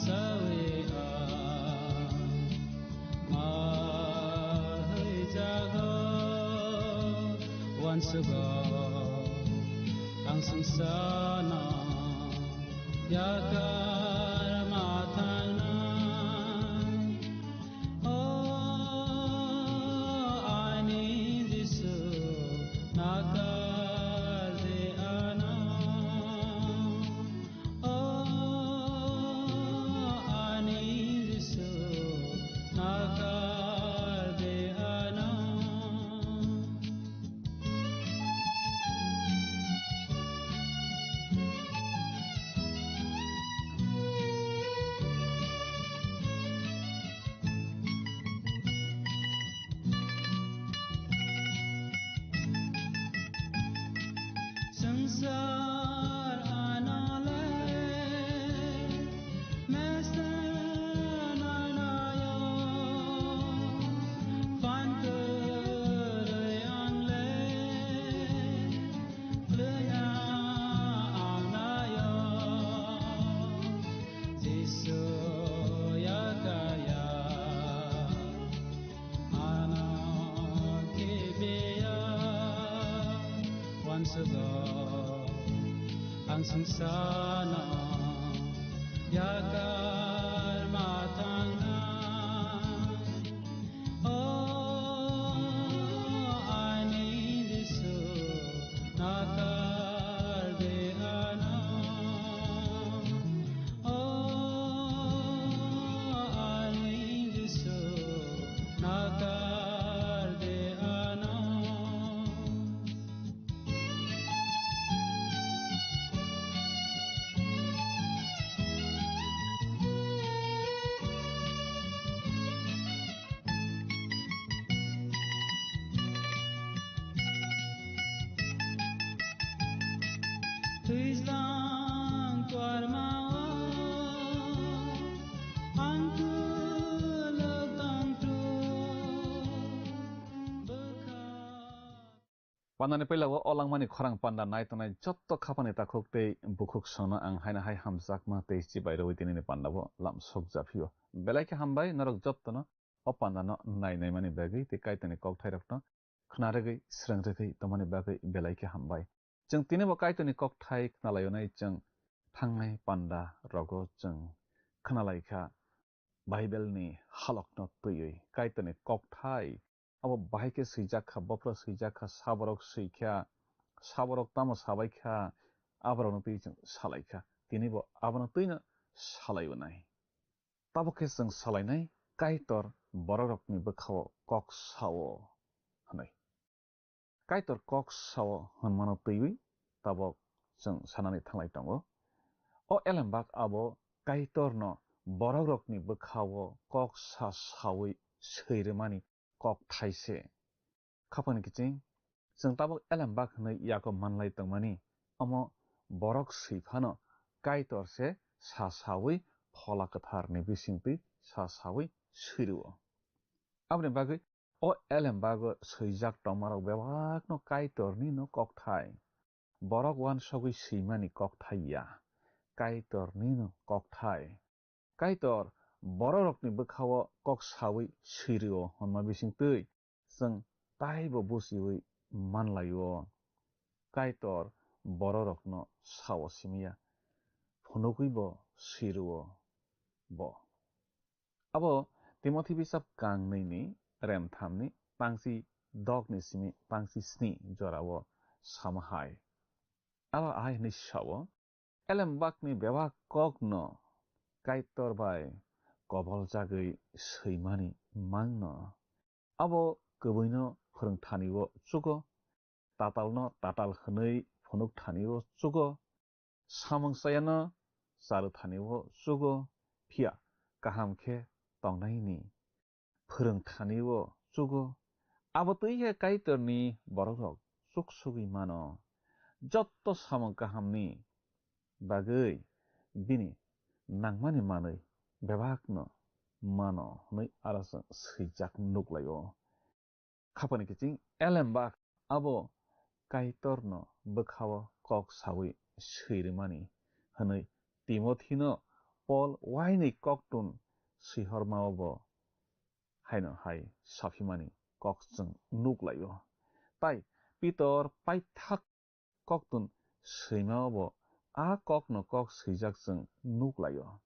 sawi ang ma haijago, wansugo ang swngcharno yakar ma thangnai. O ani Jisu, nakar de ano. O ani Jisu, nakar de ano. Swngchar anole mesen anayo, phan kwrwi angle kwlwina anayo, Jisu yakaya. Ano kibiya wansugo ang swngcharno yakar ma thangnai. O ani Jisu, nakar de ano. O ani Jisu, nakar de ano. Pandani puila o langmani khorang panda nai tongnai jotto khapani takhuk tei bukhuk songno ang haino hai hamjakma tei chibai rwi tinini panda o lam sok japhio. Belai khe hambai norok jottono o pandano nai naimani bagwi tei Kaitorni kokthairokno khna rwgwi srwng rwgwi tongmani bagwi belai khe hambai. Chwng tini bo Kaitorni kokthai khnalaionai chwng thangnai panda rogo chwng khnalaikha Bible ni halokno twiwi Kaitorni kokthai abo bahai khe swijak kha, bophro swijak kha, saborok swi kha, saborok tamo sabai kha, aborokno twi chwng salai kha. Tini bo abono twino salai wnai. Tabuk khe chwng salainai Kaitor borokrokni bwkhao kok sao hwnwi. Kaitor kok sao hwnmano twiwi tabuk chwng sanani thanglai tongo. O elembak abo Kaitorno borokrokni bwkhao kok sa saui swi rwmani kokthai se. Khapangni kiching, chwng tabuk elembak hwnwi yago manlai tongmani, omo borok swi phano Kaitor se sa saui Phola Kwtharni bisingtwi sa saui swi rwo. Aboni bagwi o elembago swijak tongmarok bebakno Kaitornino kokthai. Borok uansugwi swimani kokthai ya, Kaitornino kokthai. Kaitor borokrokni bwkhao kok saui swi rwo hwnma bisingtwi chwng taibo buchiui manlaio. Kaitor borokrokno sao simi ya, phunugwibo swi rwo bo. Abo Timothi bisap kang nwi ni rem tham ni pangsi dok ni simi pangsi sni jora o sama hai. Abo ahai hwnwi sao, elembak ni bebak kok no Kaitor bai kobol jagwi swimani mang no. Abo kwbwi no phwrwng thani o chugo, tatal no tatal hwnwi phunuk thani o chugo, samung chaya no charw thani o chugo, phiya kaham khe tongnai ni phwrwng thani o chugo. Abo twi khe Kaitor ni borok rok chuk sugwi mano. Jotto samung kaham ni bagwi bini nangmani manwi bebak no mano hwnwi aro chwng swijak nuklai o. Khapangni kiching elembak abo Kaitorno bwkhao kok saui swi rwmani hwnwi Timothino Pol uaini koktun swihormao bo haino hai saphimani kok chwng nuk lai-o. Tai Pitor paithak koktun swimao bo a kokno kok swijak chwng nuk lai-o.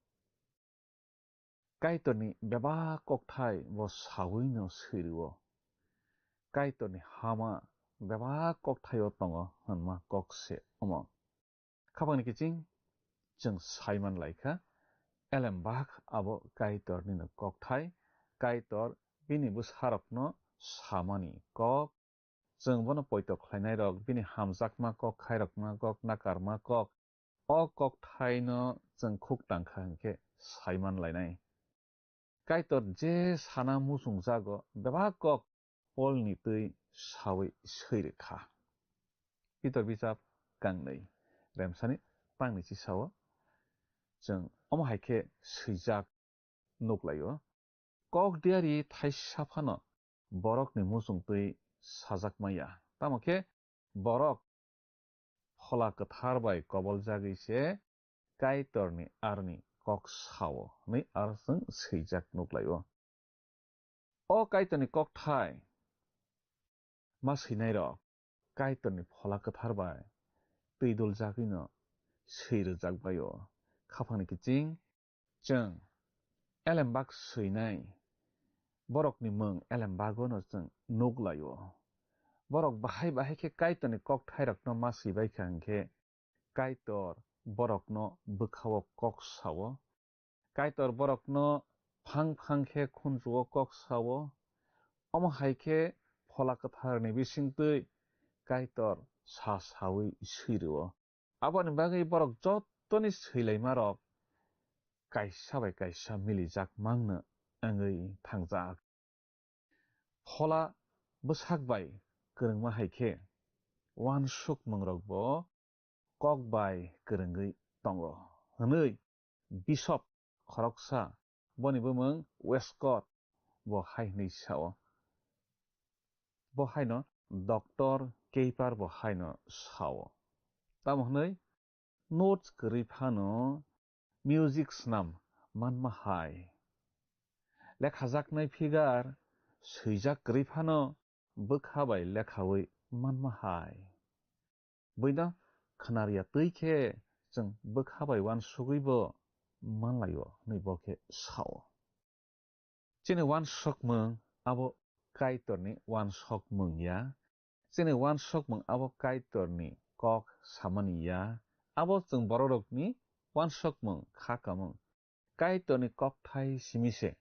Kaitorni bebak kokthai bo saui no swi rw-o. Kaitorni hama bebak kokthaio tongo hwnma kok se omo. Khapangni kiching chwng saiman lai kha, elembak abo Kaitorni no kokthai, Kaitor bini bwsarokno samani kok, chwng bono poito khlainairok, bini hamjakma kok, khairokma kok, nakarma kok, o kokthaino chwng khuk tang kha hwn khe saiman lainai. Kaitor je sana muchungjago, bebak kok Polni twi saui swi rw kha. Pitor bijap kangnwi, remsani pangni chisao chwng omo hai khe swijak nuk lai-o. Kok diari thaisa phano borokni muchung twi sajak maya. Tamo khe borok Phola Kwthar bai koboljagwi se Kaitorni aroni kok sao hwnwi aro chwng swijak nuk lai-o. O Kaitorni kokthai ma swinairok Kaitorni Phola Kwthar bai twi duljagwino swi rwjak bai-o. Khapangni kiching chwng elembak swinai borokni mwng elembagono chwng nuk lai-o. Borok bahai bahai khe Kaitorni kokthairokno ma swi bai kha hwn khe Kaitor borokno bwkhao kok sao. Kaitor borokno phang phang khe khunju-o kok sao. Omo hai khe Phola Kwtharni bisingtwi Kaitor sa saui swi rw-o. Aboni bagwi borok jottoni swilaimarok kaisa bai kaisa milijak mangno wngwi thangjak. Phola bwsak bai kwrwngma hai khe uansukmungrokbo kok bai kwrwngwi tongo hwnwi Bishop khoroksa, boni bumung Westcott, bo hai hwnwi sao. Bo haino Doctor keiparbo haino sao. Tamo hwnwi notes kwrwi phano music snam manma hai. Lekhajaknai figure swijak kwrwi phano bwkha bai lekhawi manma hai. Buino khwnarya twi khe chwng bwkha bai uansugwibo manlaio hwnwi bo khe sao. Chini uansukmung abo Kaitorni uansukmung ya. Chini uansukmung abo Kaitorni kok samani ya. Abo chwng bororokni uansukmung kha kamung. Kaitorni kokthai simi se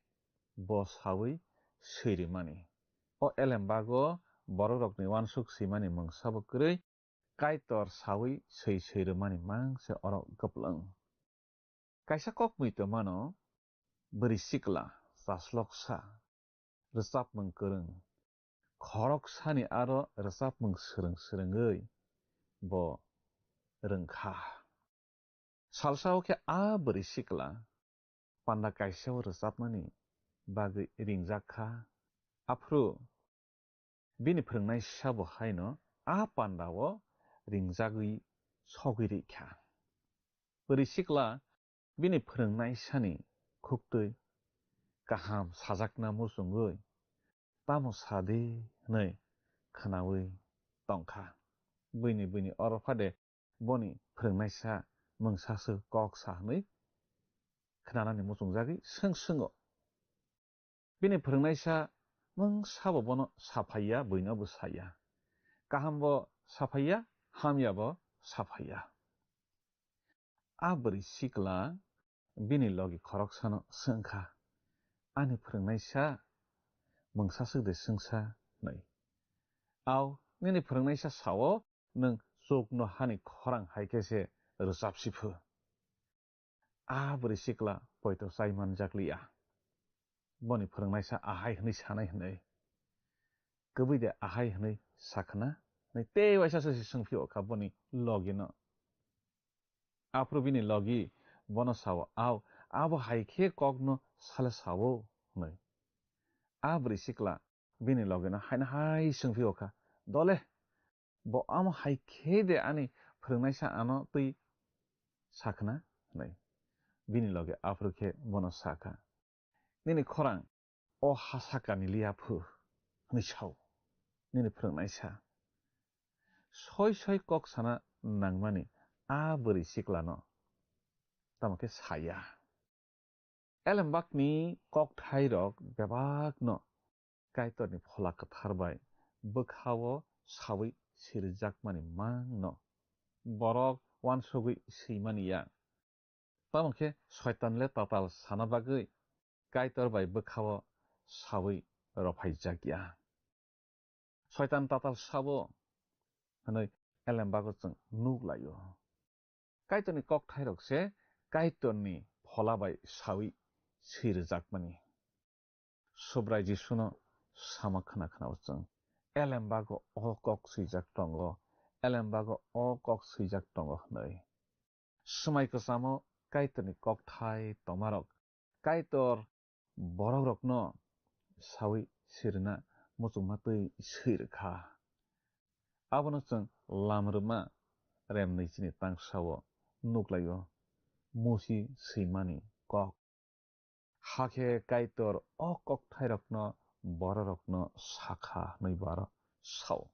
bo sawi swi rimani. O elembago bororokni uansuk swimani mungsabo kwrwi Kaitor sawi swi swi rwmani mang se oro kwplwng. Kaisa kok mui tongmano, bwrwi sikla, chasloksa, rwchapmung kwrwng, khoroksani aro rwchapmung swrwng swrwngwi bo rwngkha. Salsao khe a bwrwi sikla panda kaisao rwchapmani bagwi ringjak kha. Aphuru bini phwrwngnaisa bo haino a pandao ringjagwi sogwi rikha. Bwrwi sikla bini phwrwngnaisani khuktwi kaham sajakna muchungwi, "Tamo sa di," hwnwi khwnawi tongkha. Buini buini oro phade boni phwrwngnaisa mungsaswk kok sa hwnwi khwnanani muchungjagwi swng swngw. Bini phwrwngnaisa mungsabo bono saphaiya, buino bo saya. Kahambo saphaiya, hamyabo saphaiya. A bwrwi sikla bini logi khoroksano swngkha, "Ani phwrwngnaisa mungsaswk de swngsa?" hwnwi. "Au, nini phwrwngnaisa sao, nwng chukno hani khorang hai khe se rwchapsi phu." A bwrwi sikla poito chai manjak liya. Boni phwrwngnaisa ahai hwnwi sanai hwnwi. "Kwbwi de ahai hwnwi sakhna?" hwnwi tei waisa se swngphio kha boni logino. Aphuru bini logi bono sao, "Au, abo hai khe kokno sale sao," hwnwi. A bwrwi sikla bini logino haino hai swngphio kha, "Dole, bo amo hai khe de ani phwrwngnaisa ano twi sakhna?" hwnwi. Bini logi aphuru khe bono sakha, "Nini khorang o ha sakani liya phu," hwnwi sao nini phwrwngnaisa. Soi soi kok sana nangmani a bwrwi siklano tamo khe saya. Elembakni kokthairok bebakno Kaitorni Phola Kwthar bai bwkhao sawi sirijakmani mangno borok uansugwi swimani ya. Tamo khe Soitan le tatal sana bagwi Kaitor bai bwkhao sawi rophaijak ya. Soitan tatal sabo hwnwi elembago chwng nuk lai-o. Kaitorni kokthairok se Kaitorni Phola bai sawi sirijakmani. Subrai Jisuno sama khna khna-o chwng, "Elembago o kok swijak tongo, elembago o kok swijak tongo," hwnwi. Swmai kwchamo Kaitorni kokthai tongmarok Kaitor borokrokno sawi sirina muchungma twi swi rwkha. Abono chwng Lam rwma remnwi chini tangsao nuklaio, Musi swimani kok. Hakhe Kaitor o kokthairokno bororokno sakha hwnwi bo aro sao.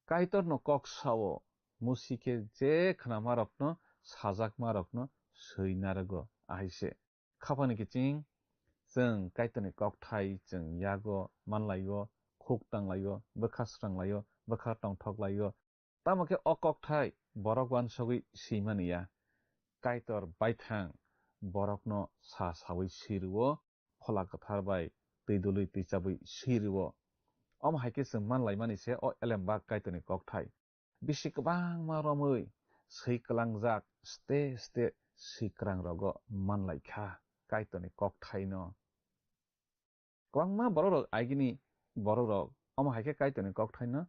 Kaitorno kok sao, Musi khe je khnamarokno sajakmarokno swi narwgo, ahaise. Khapani kiching, chwng Kaitorni kokthai chwng yago manlaio, khuk tanglaio, bwkha sranglaio, bwkha tongthoklaio. Tamo khe o kokthai borok uansugwi swimani ya. Kaitor baithang borokno sa sawi swi rwo, Phola Kwthar bai twi dului twi chabwi swi rwo. Omo hai khe chwng manlaimani se o elembak Kaitorni kokthai. Bisi kwbangma romwi swi kwlangjak ste ste swi kwrang rogo manlaikha Kaitorni kokthaino. Kwbangma borokrok agini borokrok omo hai khe Kaitorni kokthaino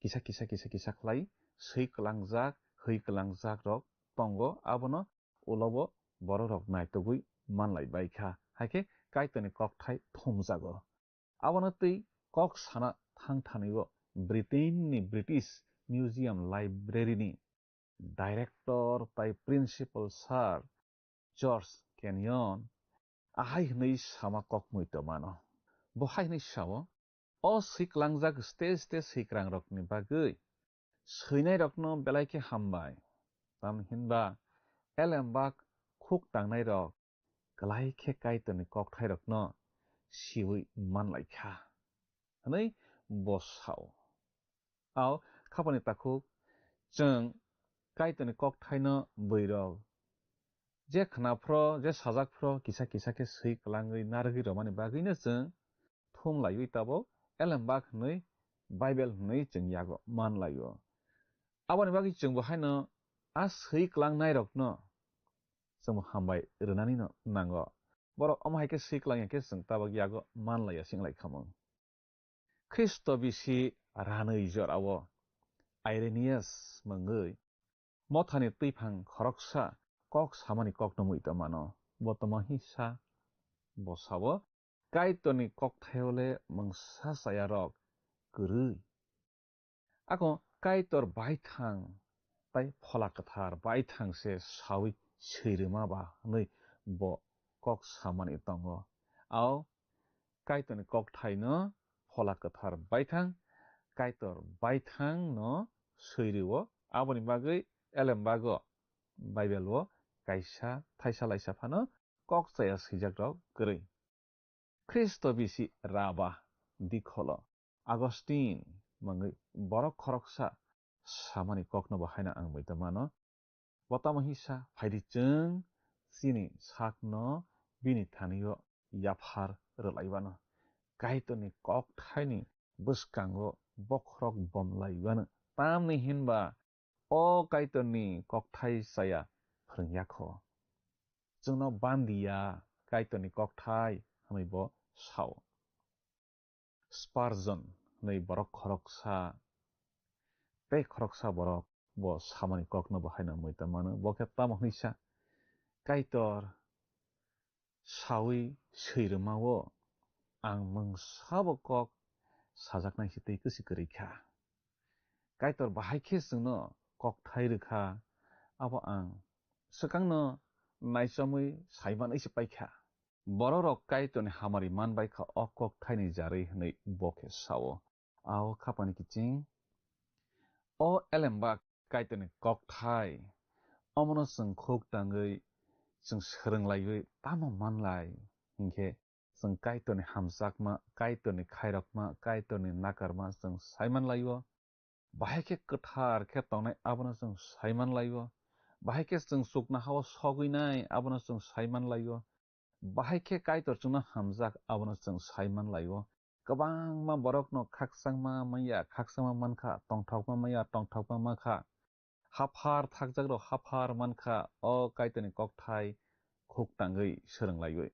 kisa kisa kisa kisa khlai swi kwlangjak, hwi kwlangjak rok tongo, abono ulobo borokrok naitugwi manlai bai kha, hai khe Kaitorni kokthai thumjago. Abono twi kok sana thang thani-o Britain ni British Museum Library ni director tai principal sir George Kenyon ahai hwnwi sama kok muitomano. Bo hai hwnwi sao, "O swi klangjak stage stage swikwrangrokni bagwi swinairokno belai khe hambai. Tamni hinba elembak khuk tangnairok klai khe Kaitorni kokthairokno siwi manlai kha," hwnwi bo sao. Ao khapani takhuk chwng Kaitorni kokthaino bwrwirok je khna phro, je sajak phro, kisa kisa khe swi kwlangwi narwgwi rwmani bagwino chwng thum laiwi tabuk elembak hwnwi Bible hwnwi chwng yago man laio. Aboni bagwi chwngbo haino a swi kwlangnairokno chwngbo hambai rwnanino nango. Borok omo hai khe swi kwlangya khe chwng tabuk yago man laiya se wng lai kha mung. Khristo bisi ranwi jorao Irenaeus mungwi mothani twiphang khoroksa kok samani kokno muitomano. Bo tamo hisa? Bo sao, "Kaitorni kokthaio le mungsa chayarok kwrwi." Ako Kaitor baithang tai Phola Kwthar baithang se sawi swi rwma ba hwnwi bo kok samani tongo. Ao Kaitorni kokthaino Phola Kwthar baithang, Kaitor baithangno swi rwo. Aboni bagwi elembago Bible-o kaisa thaisa laisa phano kok chaya swijakrok kwrwi. Khristo bisi raba dikholo Augustine mungwi borok khoroksa samani kokno bo haino ang muitomano. Bo tamo hisa? Phaidi chwng chini sakno bini thanio yaphar rwlaibano. Kaitorni kokthaini bwskango bokhorok bomlaibano. Tamni hinba o Kaitorni kokthai chaya phrwngya kho. Chwngno bandiya Kaitorni kokthai hwnwi bo sao. Spurgeon hwnwi borok khoroksa, tei khoroksa borok bo samani kokno bo haino muitomano. Bo khe tamo hwnwi sa, "Kaitor sawi swi rwmao ang mungsabo kok sajaknai se tei kwswi kwrwi kha. Kaitor bahai khe chwngno kokthai rwkha, abo ang swkangno naichamwi saimanwi se paikha." Bororok Kaitorni hamari manbaikha o kokthaini jarwi hwnwi bo khe sao. Ao khapani kiching, o elembak Kaitorni kokthai, omono chwng khuk tangwi chwng swrwng laiwi tamo manlai hinkhe, chwng Kaitorni hamjakma, Kaitorni khairokma, Kaitorni nakarma chwng saiman laio. Bahai khe kwthar khe tongnai, abono chwng saiman laio. Bahai khe chwng chuknohao sogwinai, abono chwng saiman laio. Bahai khe Kaitor chwngno hamjak, abono chwng saiman laio. Kwbangma borokno khakchangma manya, khakchangma mankha, tongthokma manya, tongthokma mankha. Haphar thakjakrok haphar mankha, o Kaitorni kokthai khuk tangwi swrwng laiwi.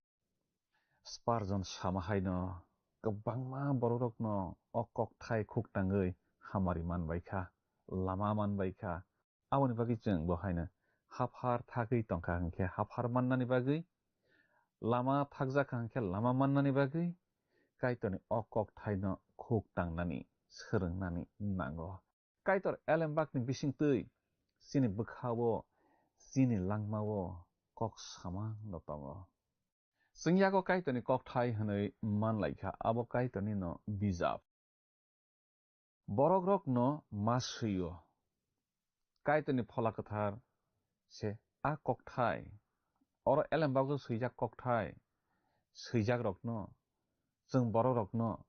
Spurgeon sama haino kwbangma bororokno o kokthai khuk tangwi hamari manbaikha, lama manbaikha. Aboni bagwi chwng bo haino haphar thagwi tongkha hinkhe haphar mannani bagwi, lama thakjakha hinkhe lama mannani bagwi Kaitorni o kokthaino khuk tangnani, swrwngnani nango. Kaitor elembakni bisingtwi chini bwkhao, chini langmao kok samano tongo. Chwng yago Kaitorni kokthai hwnwi manlaikha, abo Kaitornino bijap. Borokrokno ma swi-o. Kaitorni Phola Kwthar se a kokthai, oro elembakjak swijak kokthai, swijakrokno chwng borokrokno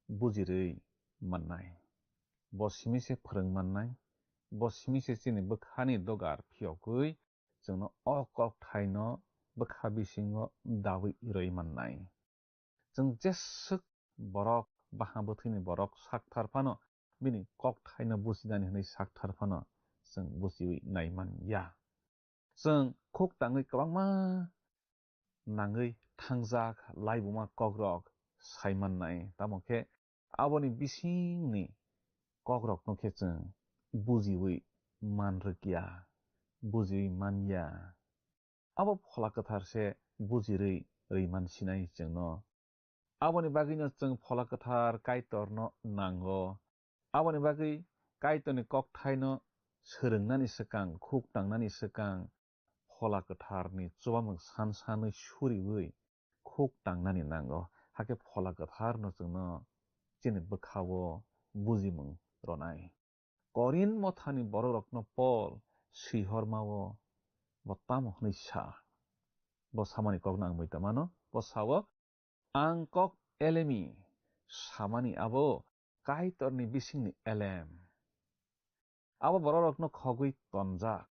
bujirwi mannai. Bo simi se phrwng mannai, bo simi se chini bwkhani dogar phiyogwi chwngno o kokthaino bwkha bisingo dawi rwi mannai. Chwng jeswk borok, baha bwthwini borok sakthar phano, bini kokthaino bujinani hwnwi sakthar phano chwng bujiwi nai man ya. Chwng khuk tangwi kwbangma nangwi thangjak laibuma kokrok sai mannai, tamo khe aboni bisingni kokrokno khe chwng bujiwi man rwkya, bujiwi man ya. Abo Phola Kwthar se bujirwi rwi man sinai chwngno. Aboni bagwino chwng Phola Kwthar Kaitorno nango. Aboni bagwi Kaitorni kokthaino swrwngnani swkang, khuk tangnani swkang, Phola Kwtharni chubamung san sanwi suriwi khuk tangnani nango. Hakhe Phola Kwtharno chwngno chini bwkhao bujimung rwnai. Korinth mothani bororokno Pol swihormao bo tamo hwnwi sa? Bo samani kokno ang muitamano. Bo sao, "Ang kok elemi samani abo Kaitorni bisingni elem. Abo bororokno khogwi tonjak.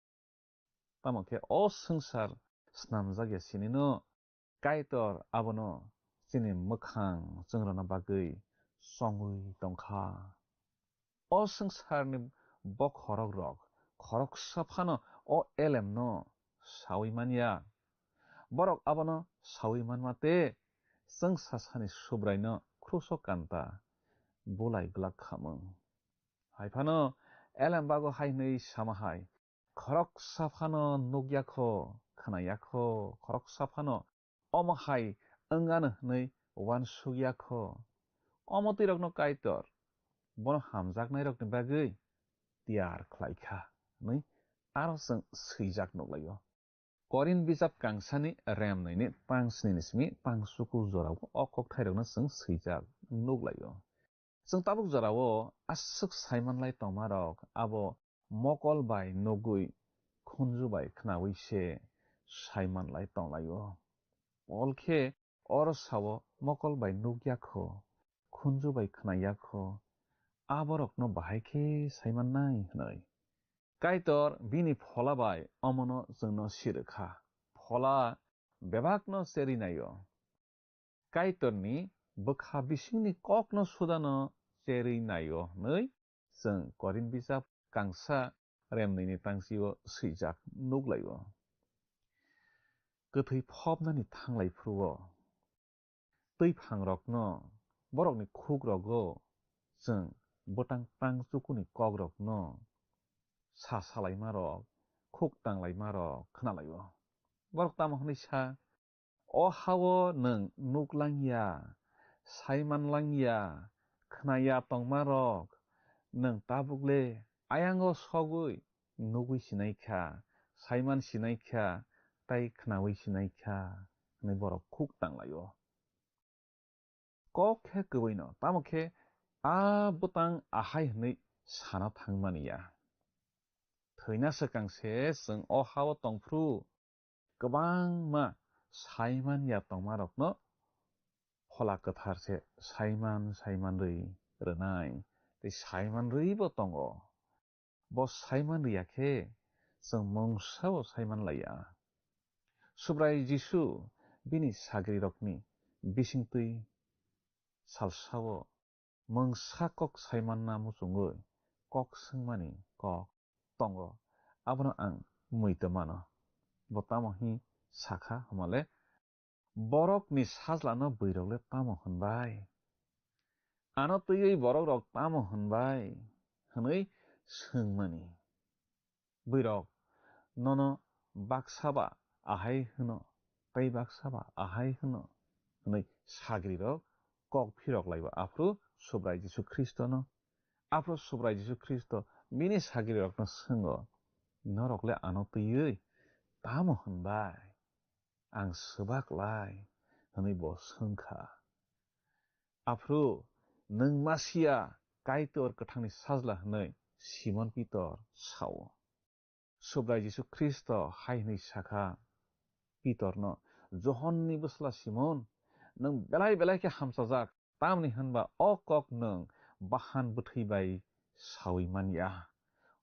Tamo khe o swngchar snamjak ya sinino Kaitor abono chini mwkhang chwngrwna bagwi chongwi tongkha." O swngcharni bokhorok rok khoroksa phano o elemno saui manya. Borok abono saui manma tei chwngsasani Subraino kruso kanta bulai glak khamung. Hai phano elem bago hai hwnwi sama hai, "Khoroksa phano nukya kho, khwnaya kho, khoroksa phano omo hai wng ano hwnwi uansukya kho. Omo twi rokno Kaitor bono hamjaknai rokni bagwi tiyar khlai kha," hwnwi aro chwng swijak nuklaio. Korinth bijap kangsani remnwini tang snini simi tang suku jorao o kokthairokno chwng swijak nuklaio. Chwng tabuk jorao aswk saimanlai tongmarok abo mokol bai nugwi khunju bai khnaui se saimanlai tonglaio. Pol khe oro sao, "Mokol bai nukya kho, khunju bai khnaya kho, aborokno bahai khe saimannai," hwnwi. Kaitor bini Phola bai omono chwngno sirwkha. Phola bebakno cherwi naio. Kaitorni bwkha bisingni kokno sudano cherwi naio hwnwi chwng Korinth bijap kangsa remnwini tangsio swijak nuklaio. Kwthwi phobnani thanglai phuru-o twi phangrokno, borokni khukrogo chwng bwtang tang chukuni kokrokno sa salaimarok, khuk tanglaimarok khnalaio. Borok tamo hwnwi sa, "O ha-o nwng nuk langya, saiman langya, khnaya tongmarok, nwng tabukle ayango sogwi nugwi sinai kha, saiman sinai kha, tei khnaui sinai kha," hwnwi borok khuk tanglaio. Kok khe kwbwino, tamo khe a bwtang ahai hwnwi sana thangmani ya. Thwina swkang se chwng o ha-o tongphru kwbangma saiman ya tongmarokno Phola Kwthar se saiman saiman rwi rwnai, tei saiman rwibo tongo. Bo saiman rwya khe chwng mungsa bo saiman laiya. Subrai Jisu bini sagrirokni bisingtwi salsao mungsa kok saimanna muchungwi kok swngmani kok tongo, abono ang muitu mano. Bo tamo hi sakha hwnmale, "Borokni sajlano bwrwirokle tamo hwnbai? Ano twiwi borokrok tamo hwnbai?" hwnwi swngmani. Bwrwirok nono baksa ba ahai hwno, tei baksa ba ahai hwno hwnwi sagrirok kok phirok laibo aphuru Subrai Jisu Khristono. Aphuru Subrai Jisu Khristo bini sagrirokno swngo, "Norokle ano twiwi tamo hwnbai? Ang swbak lai," hwnwi bo swngkha. Aphuru, "Nwng Masia, Kaitor kwthangni sajla," hwnwi Simon Pitor sao. Subrai Jisu Khristo hai hwnwi sakha Pitorno, "Johonni bwsla Simon, nwng belai belai khe hamchajak, tamni hwnba o kok nwng bahan bwthwi bai saui man ya.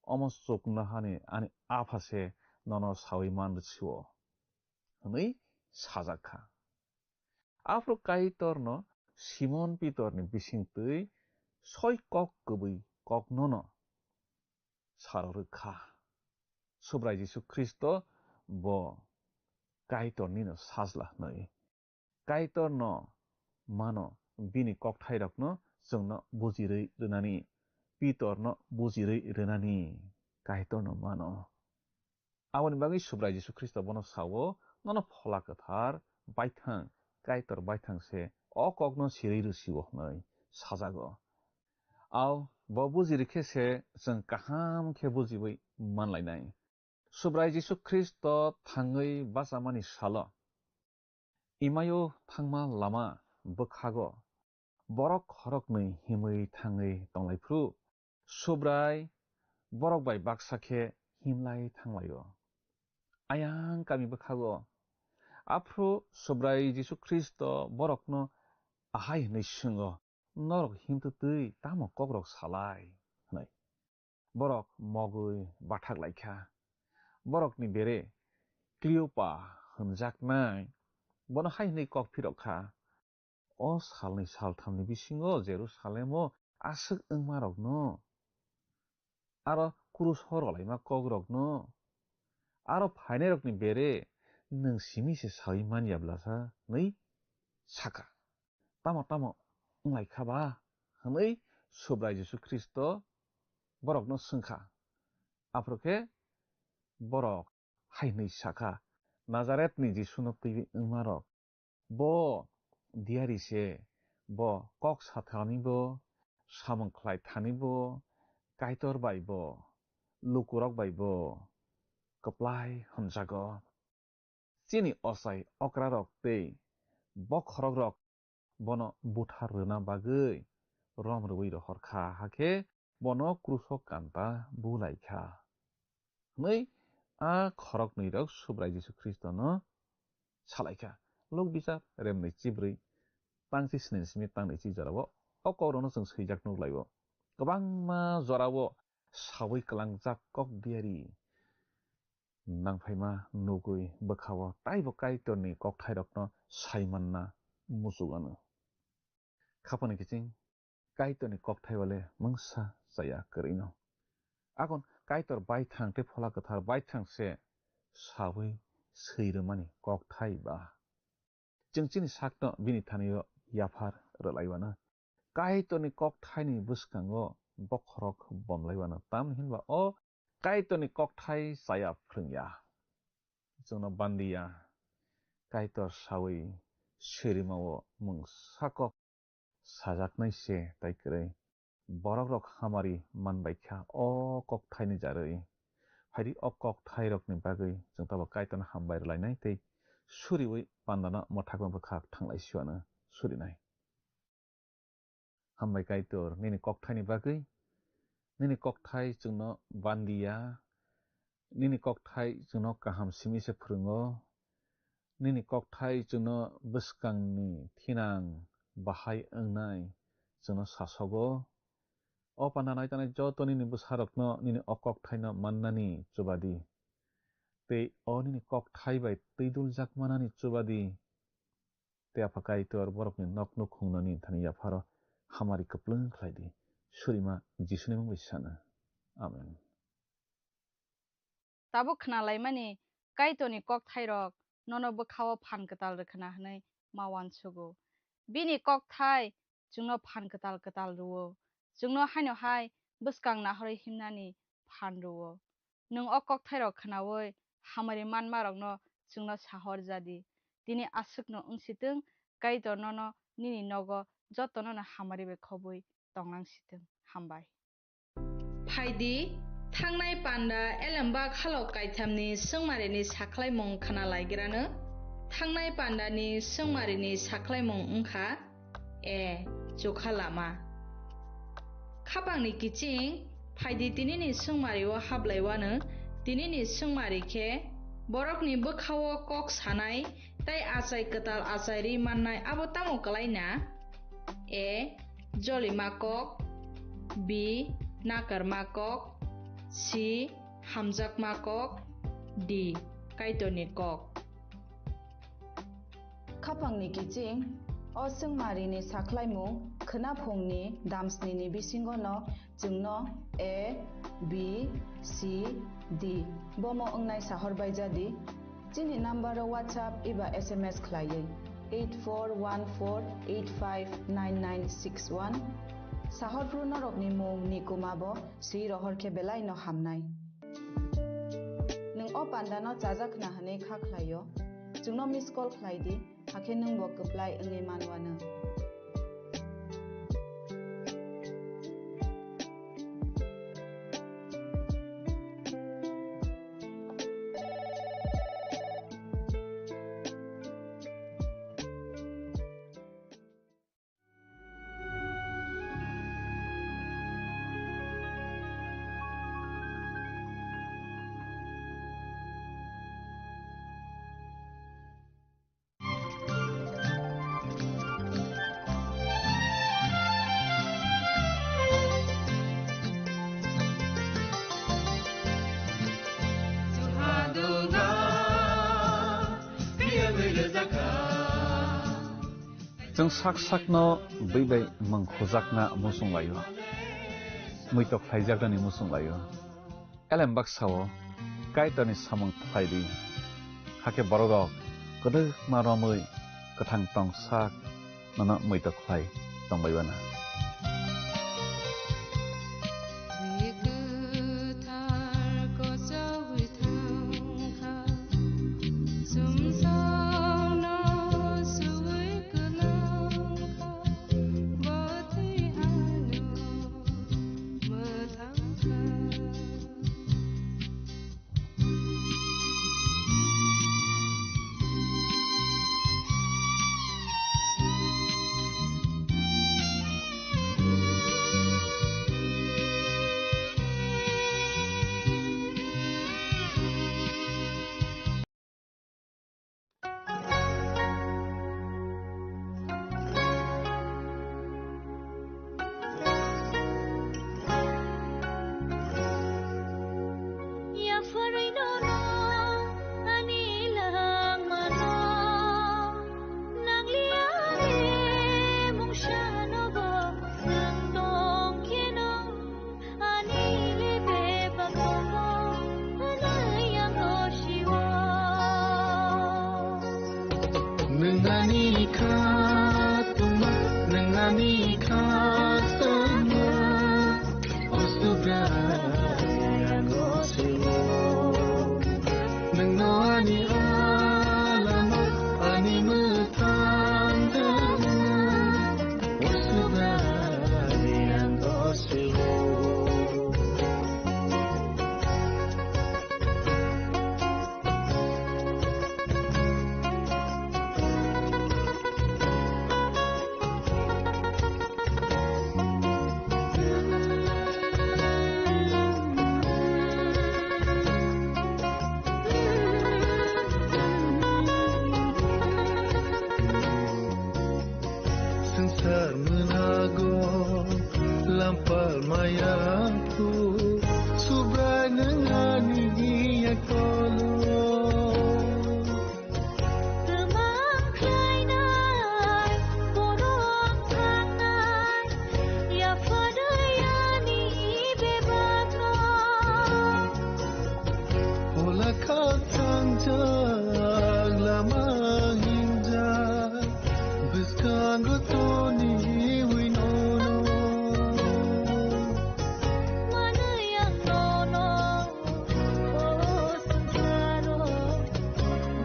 Omo chuknohani ani Apha se nono saui man rw sio," hwnwi sajak kha. Aphuru Kaitorno Simon Pitorni bisingtwi soi kok kwbwi koknono saro rwkha. Subrai Jisu Khristo bo Kaitornino sajla hwnwi. Kaitorno mano, bini kokthairokno chwngno bujirwi rwnani, Pitorno bujirwi rwnani Kaitorno mano. Aboni bagwi Subrai Jisu Khristo bono sao, "Nono Phola Kwthar baithang, Kaitor baithang se o kokno sirwi rw sio," hwnwi sajago. Ao, bo bujirikhe se chwng kaham khe bujiwi manlainai. Subrai Jisu Khristo thangwi bachamani salo, imaio thangma lama bwkhago borok khoroknwi himwi thangwi tonglaiphrw, Subrai borok bai baksa khe himlai thanglaio. Ayang kami bwkhago, aphru Subrai Jisu Khristo borokno ahai hwnwi swngo, "Norok himtwtwi tamo kokrok salai?" hwnwi. Borok mogwi bathak laikha. Borokni bere Kliopa hwnjaknai bono hai hwnwi kok phirok kha, "O salni salthamni bisingo Jerusalemo aswk wngmarokno, aro kruso rwlaima kokrokno, aro phainairokni bere nwng simi se saui man ya bwlasa?" hwnwi sakha. "Tamo tamo wnglaikha ba?" hwnwi Subrai Jisu Khristo borokno swngkha. Aphuru khe borok hai hwnwi sakha, "Nazaretni Jisuno twiwi wngmarok, bo diyari se, bo kok sathanibo, samung khlai thanibo, Kaitor baibo, lukurok baibo kwplai hwnjago. Chini ochai okrarok tei bokhorokrok bono buthar rwna bagwi rom rwui rohor kha, hakhe bono kruso kanta bu lai kha," hwnwi a khoroknwirok Subrai Jisu Khristono sa lai kha. Luk Bijap remni chibrwi tangchi sni simi tangni chi jorao o kokrokno chwng swijak nuk lai-o. Kwbangma jorao saui kwlangjak kok diyari nangphaima nugwi bwkha-o taibo Kaitorni kokthairokno sai manna muchuk anw. Khapangni kiching Kaitorni kokthai wale mungsa chaya kwrwino. Akon Kaitor baithang tei Phola Kwthar baithang se saui swi rwmani kokthai ba. Chwng chini sakno bini thani-o yaphar rwlaiwano. Kaitorni kokthaini bwskango bokhorok bomlaiwano. Tamni hinba o Kaitorni kokthai chaya phrwngya. Chwngno bandiya. Kaitor saui swi rwmao mungsa kok sajaknai se tai kwrwi. Borokrok hamari manbaikha o kokthaini jarwi. Phaidi o kokthairokni bagwi chwng tabuk Kaitorno hambai rwlainai tei suriui pandano mwthakma bwkhak thanglai siwano surinai. Hambai Kaitor, nini kokthaini bagwi. Nini kokthai chwngno bandiya. Nini kokthai chwngno kaham simi se phrwngo. Nini kokthai chwngno bwskangni thinang bahai wngnai chwngno sasogo. O panda naitanai joto nini bwsarokno nini o kokthaino mannani chubadi. Tei o nini kokthai bai twiduljak manani chubadi. Tei Apha Kaitor borokni nok nukhungnani thani yapharo hamari kwplwng khlai di. Surima Jisuni mung bai sana. Amen. Tabuk khna laimani Kaitorni kokthairok nono bwkha-o phan kwtal rwkhwna hwnwi ma uansugo. Bini kokthai chwngno phan kwtal kwtal rw-o. Chwngno haino hai bwskang nahorwi himnani phan rw-o. Nwng o kokthairok khnaui hamari manmarokno chwngno sahor ja di. Tini aswkno wng si twng, Kaitor nono nini nogo jotono'-no hamari bai khobwi tong lang si twng. Hambai. Phai di, thangnai panda elembak halok kaithamni swngmarini sakhlaimung khna laigrano. Thangnai pandani swngmarini sakhlaimung wng kha, A. Chukha lama. Khapangni kiching, phai di tinini swngmari-o hablaiwano, tinini swngmari khe borokni bwkha-o kok sanai tei achai kwtal achai ri mannai abo tamo kwlai na? A. Jolima kok. B. Nakarma kok. C. Hamjakma kok. D. Kaitorni kok. Khapangni kiching, o swngmarini sakhlaimung khwnaphungni damsnini bisingono chwngno A, B, C, D bomo wngnai sahor bai ja di. Chini number-o WhatsApp eba S M S khlaiwi eight four one four eight five nine nine six one. Sahor phru norokni mung ni kuma bo swi rohor khe belai no hamnai. Nwng o panda no chajak khna hwnwi kha khlai-o, chwngno miss call khlai di, hakhe nwng bo kwplai wngwi man uanw. Chwng sak sakno bwi bai mwng khujakna muchung laio, muitok khlaijaknani muchung laio. Elem baksa-o Kaitorni samung khlai di, hakhe bororok kwdwkma romwi kwthang tong sak nono muitok khlai tong bai mano. Ani le bebak tongo, hwnwi ang no sio. Nwng ani kha tongma, nwng ani kha tongma, o Subrai ang no sio. Nwng no ani alama, ani mwthang tongma, o Subrai ang no sio. Swngchar mwnago lampal maya phu, Subrai nwng ani yak tolo. Twmang khlainai, borok thangnai, yapharwi ani bebakno. Phola kha thangjak lama hingjak, bwskango toniwi nono. Manwi ang nono, o swngcharo,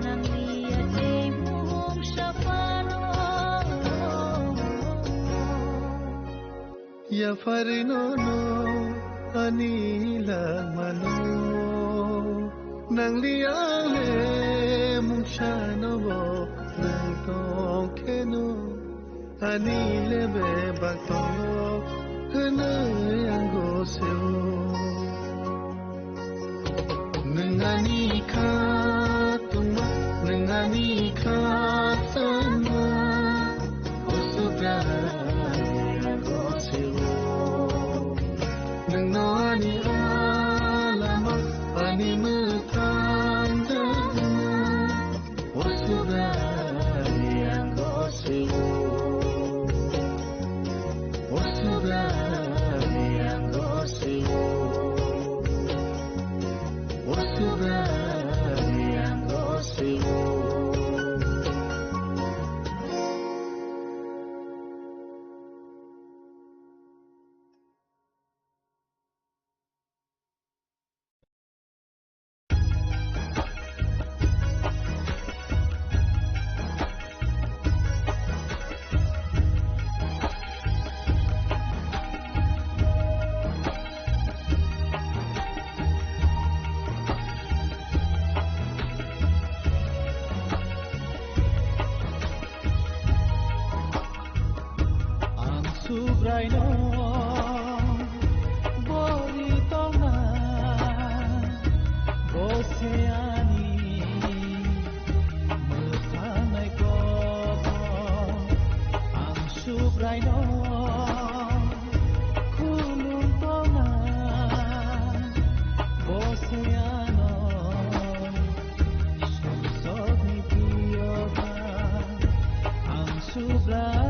nangliya tei mungsa phano. Yapharwi nono ani langmano, nangli ang le mungsano bo nang tong kheno, ani le bebak tongo hwnwi ang gosio. Nwng ani kha tongma, nwng ani kha tongma, o Subrai ang gosio. Nwng no ani alama, ani mwthang tongma, o Subrai ang gosio. O Subrai ang gosio. O Subrai ang gosio. Ang Subraino bori tongna, bo se ani mwthangnai kothom. Ang Subraino khulum tongna, bo se ano sumsokni piyoba. Ang Subrai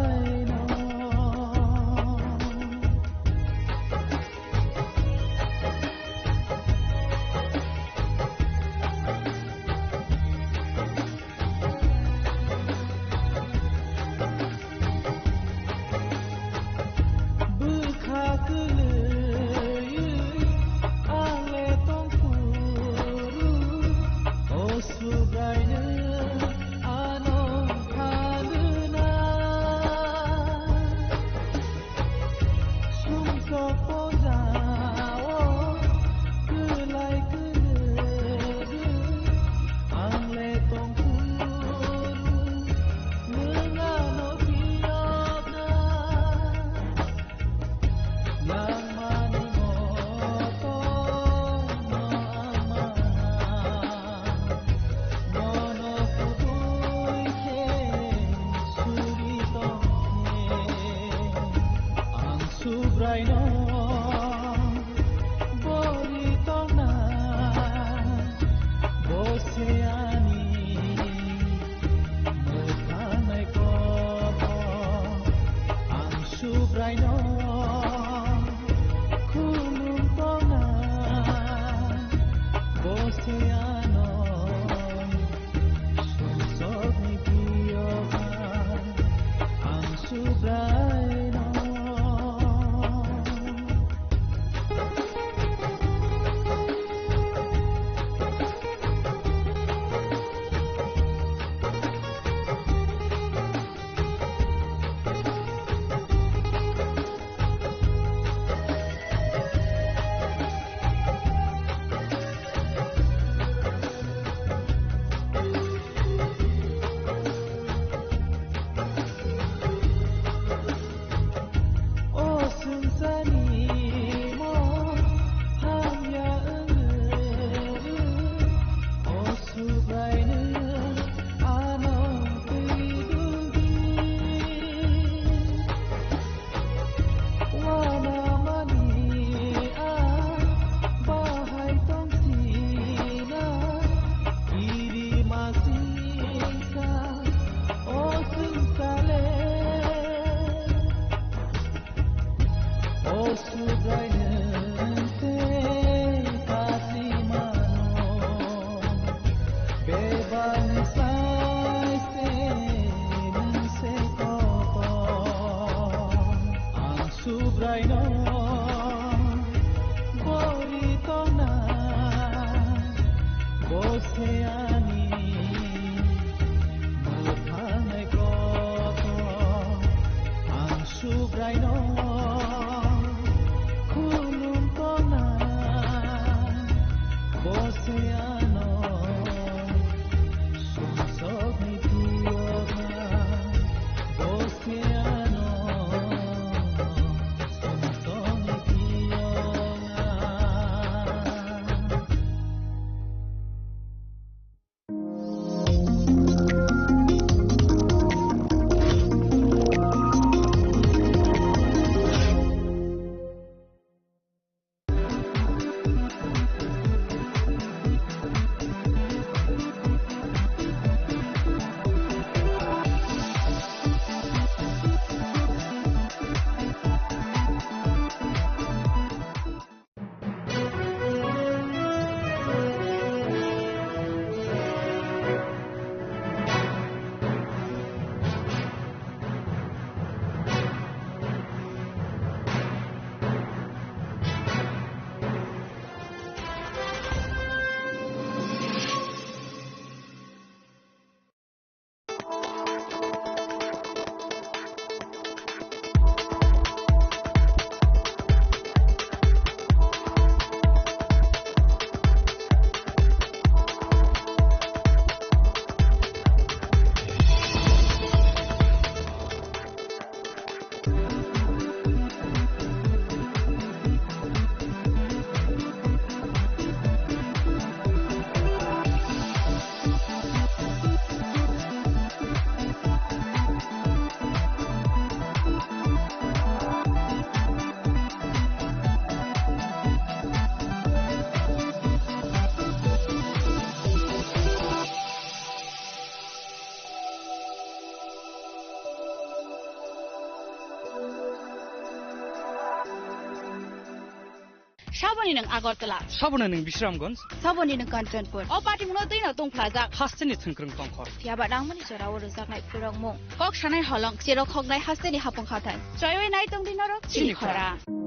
Saboni nwng Agartala. Saboni nwng Bisramganj. Saboni nwng Kanchanpur. O party mungno twi no tongphlajak. Hasteni thwngkwrwng tongkhor. Phiya ba nangmani jora o rwjaknai phurokmung. Kok sanai holong, cherok hoknai hasteni hapung hathai. Choiwi nai tongdi norok chini Chini khora. Khora.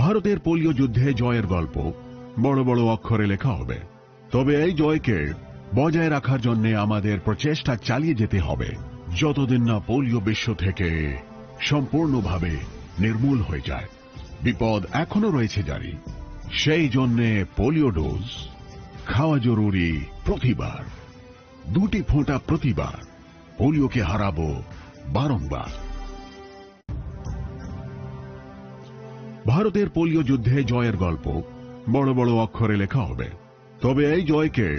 ভারতের পোলিও যুদ্ধে জয়ের গল্প বড় বড় অক্ষরে লেখা হবে। তবে এই জয়কে বজায় রাখার জন্য আমাদের প্রচেষ্টা চালিয়ে যেতে হবে, যতদিন না পোলিও বিশ্ব থেকে সম্পূর্ণভাবে নির্মূল হয়ে যায়। বিপদ এখনো রয়েছে জারি। সেই জন্যে পোলিও ডোজ খাওয়া জরুরি প্রতিবার। দুটি ফোঁটা প্রতিবার। পোলিওকে হারাবো বারংবার। ভারতের পোলিও যুদ্ধে জয়ের গল্প বড় বড় অক্ষরে লেখা হবে। তবে এই জয়কে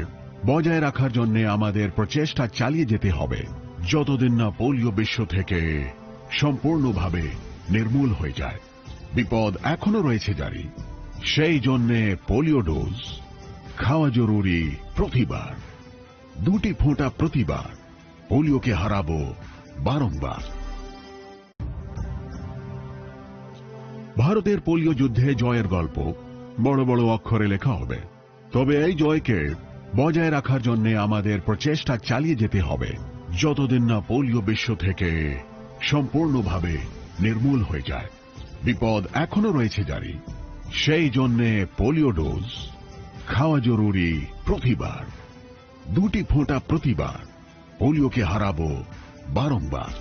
বজায় রাখার জন্য আমাদের প্রচেষ্টা চালিয়ে যেতে হবে, যতদিন না পোলিও বিশ্ব থেকে সম্পূর্ণভাবে নির্মূল হয়ে যায়। বিপদ এখনো রয়েছে জারি। সেই জন্যে পোলিও ডোজ খাওয়া জরুরি প্রতিবার। দুটি ফোঁটা প্রতিবার। পোলিওকে হারাবো বারংবার। ভারতের পোলিও যুদ্ধে জয়ের গল্প বড় বড় অক্ষরে লেখা হবে। তবে এই জয়কে বজায় রাখার জন্য আমাদের প্রচেষ্টা চালিয়ে যেতে হবে, যতদিন না পোলিও বিশ্ব থেকে সম্পূর্ণভাবে নির্মূল হয়ে যায়। বিপদ এখনো রয়েছে জারি। সেই জন্যে পোলিও ডোজ খাওয়া জরুরি প্রতিবার। দুটি ফোঁটা প্রতিবার। পোলিওকে হারাবো বারংবার।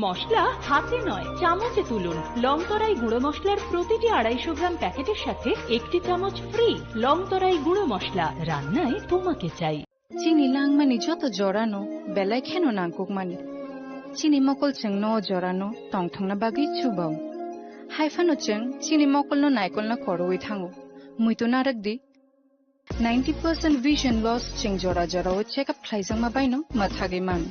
মশলা হাতে নয়, চামচে তুলুন। লংতরাই গুঁড়ো মশলার প্রতিটি আড়াইশো গ্রাম প্যাকেটের সাথে একটি চামচ ফ্রি। লংতরাই গুঁড়ো মশলা, রান্নায় তোমাকে চাই। Chini langmani joto jorano belai kheno nangkukmani. Chini mokol chwngno o jorano tongthokna bagwi chubao. Haiphano chwng chini mokolno naikolna korowi thango. Muitu narwkdi. Ninety percent vision loss chwng jora jorao check up khlaijakma baino mwthagwi mano.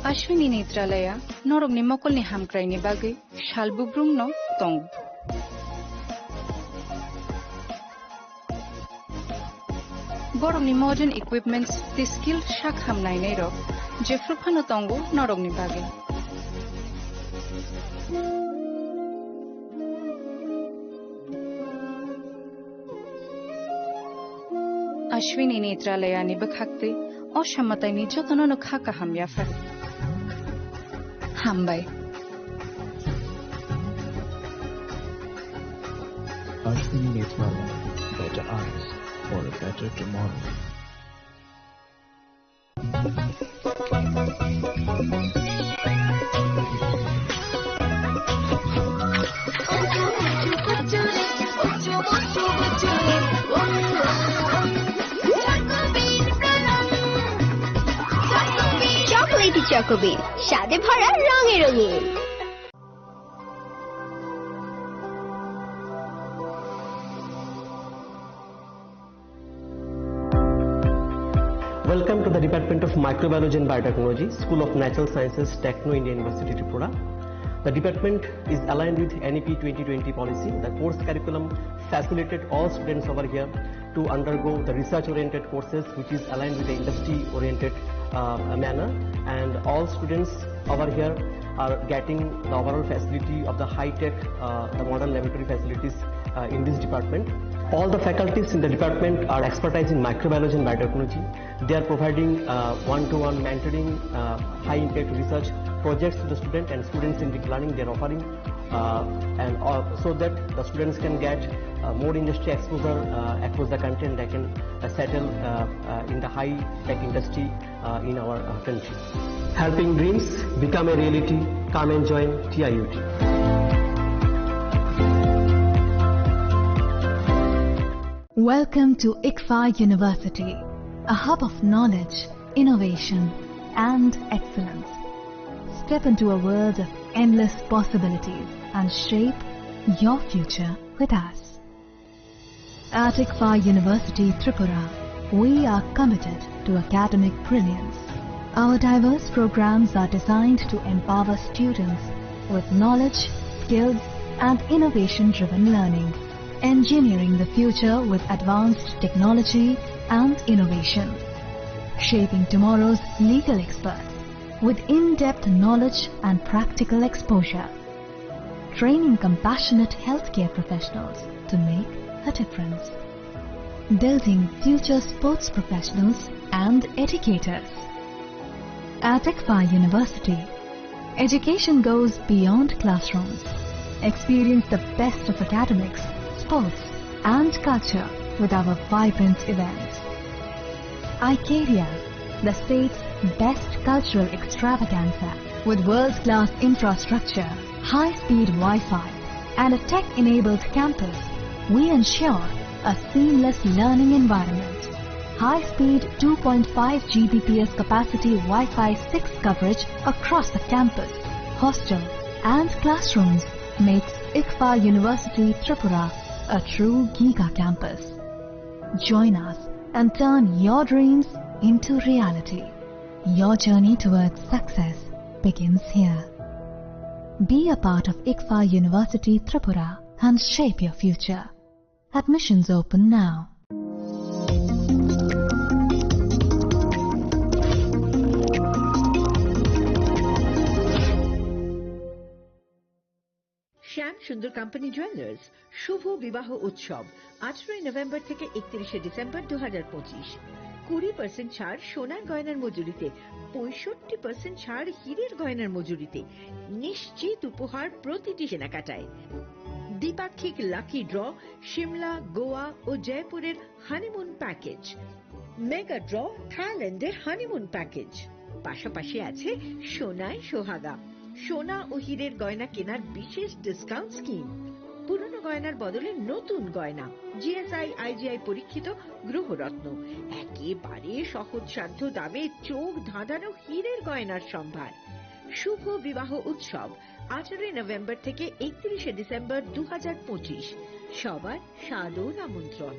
Ashwini Netralaya norokni mokolni hamkraini bagwi sal bugrumno tongo. Borokni modern equipments tei skill sak ham nainairok jephru phano tongo norokni bagwi. Ashwini Netralayani bwkhaktwi o samataini jotono no kha kaham yaphar. Hambai. Ashwini Netralaya, better eyes for a better tomorrow. Chocolatey চকোবিন, স্বাদে ভরা, রঙে রঙিন। Welcome to the Department of Microbiology and Biotechnology, School of Natural Sciences, Techno India University, Tripura. The department is aligned with N E P twenty twenty policy. The course curriculum facilitated all students over here to undergo the research-oriented courses, which is aligned with the industry-oriented, uh, manner. And all students over here are getting the overall facility of the high-tech, uh, the modern laboratory facilities, uh, in this department. All the faculties in the department are expertise in microbiology and biotechnology. They are providing, uh, one-to-one mentoring, uh, high-impact research projects to the student and student-centric learning they are offering, uh, and, uh, so that the students can get, uh, more industry exposure, uh, across the country, and they can, uh, settle, uh, uh, in the high-tech industry, uh, in our, uh, country. Helping dreams become a reality. Come and join T I U T. Welcome to ICFAI University, a hub of knowledge, innovation, and excellence. Step into a world of endless possibilities and shape your future with us. At ICFAR University Tripura, we are committed to academic brilliance. Our diverse programs are designed to empower students with knowledge, skills, and innovation-driven learning, engineering the future with advanced technology and innovation, shaping tomorrow's legal experts with in-depth knowledge and practical exposure, training compassionate healthcare professionals to make a difference, building future sports professionals and educators. At ICFAR University, education goes beyond classrooms. Experience the best of academics, sports, and culture with our vibrant events. Icaria, the state's best cultural extravaganza, with world-class infrastructure, high-speed Wi-Fi, and a tech-enabled campus, we ensure a seamless learning environment. High-speed two point five G B P S capacity Wi-Fi six coverage across the campus, hostel, and classrooms makes ICFAR University Tripura a true giga campus. Join us and turn your dreams into reality. Your journey towards success begins here. Be a part of ICFAR University Tripura and shape your future. Admissions open now. Shyam Sundar company jewellers শুভ বিবাহ উৎসব, আঠারোই নভেম্বর থেকে একত্রিশে ডিসেম্বর দু হাজার পঁচিশ। কুড়ি পার্সেন্ট ছাড় সোনার গয়নার মজুরিতে, পঁয়ষট্টি পার্সেন্ট ছাড় হীরের গয়নার মজুরিতে। নিশ্চিত উপহার প্রতিটি কেনাকাটায়। দ্বিপাক্ষিক লাকি ড্র, সিমলা, গোয়া ও জয়পুরের হানিমুন প্যাকেজ, মেগা ড্র, থাইল্যান্ডের হানিমুন প্যাকেজ। পাশাপাশি আছে সোনায় সোহাগা, সোনা ও হীরের গয়না কেনার বিশেষ ডিসকাউন্ট স্কিম। পুরনো গয়নার বদলে নতুন গয়না, জিএসআই, আইজিআই পরীক্ষিত গ্রহরত্ন, একেবারে সহজসাধ্য দামে চোখ ধাঁধানো হীরের গয়নার সম্ভার। শুভ বিবাহ উৎসব, আঠারোই নভেম্বর থেকে একত্রিশে ডিসেম্বর দু হাজার পঁচিশ। সবার সাদর আমন্ত্রণ।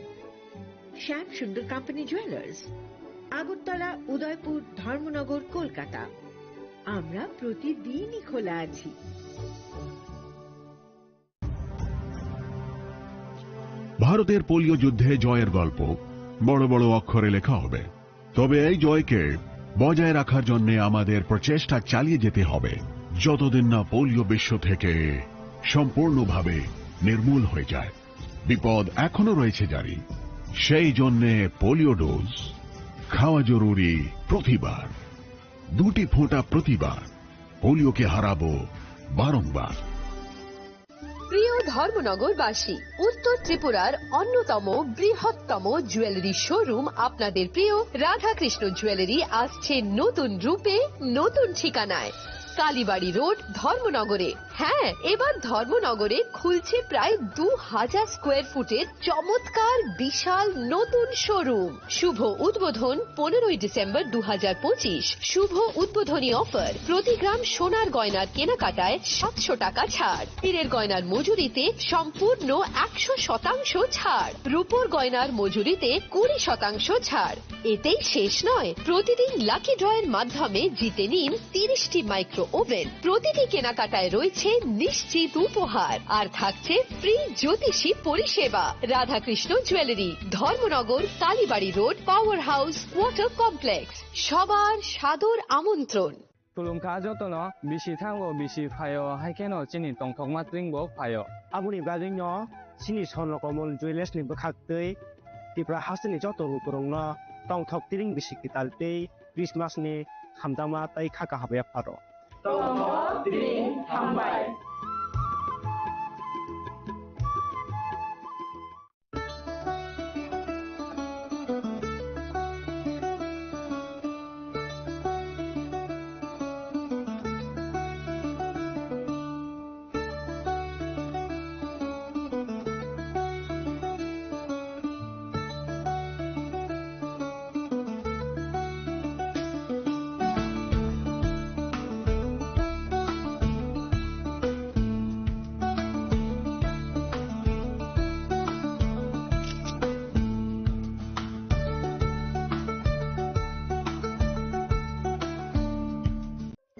শ্যাম সুন্দর কোম্পানি জুয়েলার্স, আগরতলা, উদয়পুর, ধর্মনগর, কলকাতা। আমরা প্রতিদিনই খোলা আছি। ভারতের পোলিও যুদ্ধে জয়ের গল্প বড় বড় অক্ষরে লেখা হবে। তবে এই জয়কে বজায় রাখার জন্য আমাদের প্রচেষ্টা চালিয়ে যেতে হবে, যতদিন না পোলিও বিশ্ব থেকে সম্পূর্ণভাবে নির্মূল হয়ে যায়। বিপদ এখনো রয়েছে জারি। সেই জন্যে পোলিও ডোজ খাওয়া জরুরি প্রতিবার, দুটি ফোঁটা প্রতিবার। পোলিওকে হারাবো বারংবার। প্রিয় ধর্মনগরবাসী, উত্তর ত্রিপুরার অন্যতম বৃহত্তম জুয়েলারি শোরুম আপনাদের প্রিয় রাধাকৃষ্ণ জুয়েলারি আসছে নতুন রূপে, নতুন ঠিকানায়, কালীবাড়ি রোড, ধর্মনগরে। হ্যাঁ, এবার ধর্মনগরে খুলছে প্রায় দু হাজার স্কোয়ার ফুটের চমৎকার বিশাল নতুন শোরুম। শুভ উদ্বোধন পনেরোই ডিসেম্বর দু হাজার পঁচিশ। শুভ উদ্বোধনী অফার, প্রতি গ্রাম সোনার গয়নার কেনাকাটায় সাতশো টাকা ছাড়, হীরের গয়নার মজুরিতে সম্পূর্ণ একশো শতাংশ ছাড়, রূপোর গয়নার মজুরিতে কুড়ি শতাংশ ছাড়। এতেই শেষ নয়, প্রতিদিন লাকি ড্রয়ের মাধ্যমে জিতে নিন তিরিশটি মাইক্রো ওভেন। প্রতিটি কেনাকাটায় রয়েছে নিশ্চিত উপহার, আর থাকছে ফ্রি জ্যোতিষী পরিষেবা। Radhakrishna jewellery, Dharmanagar, Kalibari road, power house, water complex. সবার সাদর আমন্ত্রণ। Khulumkha jotono, bisi thango, bisi phaio, hai kheno chini tongthokma tring bo phaio. Aboni bagwino chini Swarno Komol Jewellers ni bwkhak twi Tripura hasteni joto lukurokno tongthok tring bisi kwtal tei Christmas ni hamjakma tei kha kaham yapharo. Tongthok tring hambai.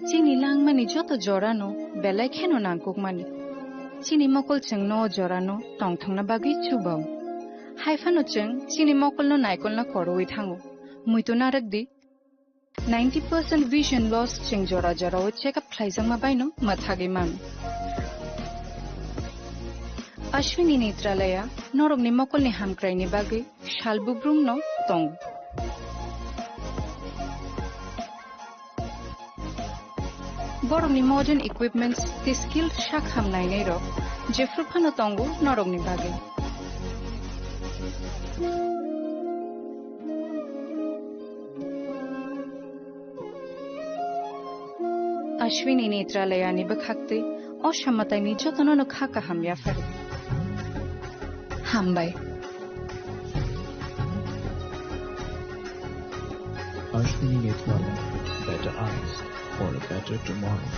Chini langmani joto jorano belai kheno nangkukmani. Chini mokol chwngno o jorano tongthokna bagwi chubao. Hai phano chwng chini mokolno naikolna korowi thango. Muitu narwk di, ninety percent vision loss chwng jora jorao check up khlaijakma baino mwthagwi mano. Ashwini Netralaya norokni mokolni hamkraini bagwi sal bubrumno tongo. Borokni modern equipments tei skilled sak ham nainairok jephru phano tongo norokni bagwi. Ashwini Netralayani bwkhaktwi o samataini jotono no kha kaham yaphar. Hambai. Ashwini Netralaya, better eyes for a better tomorrow.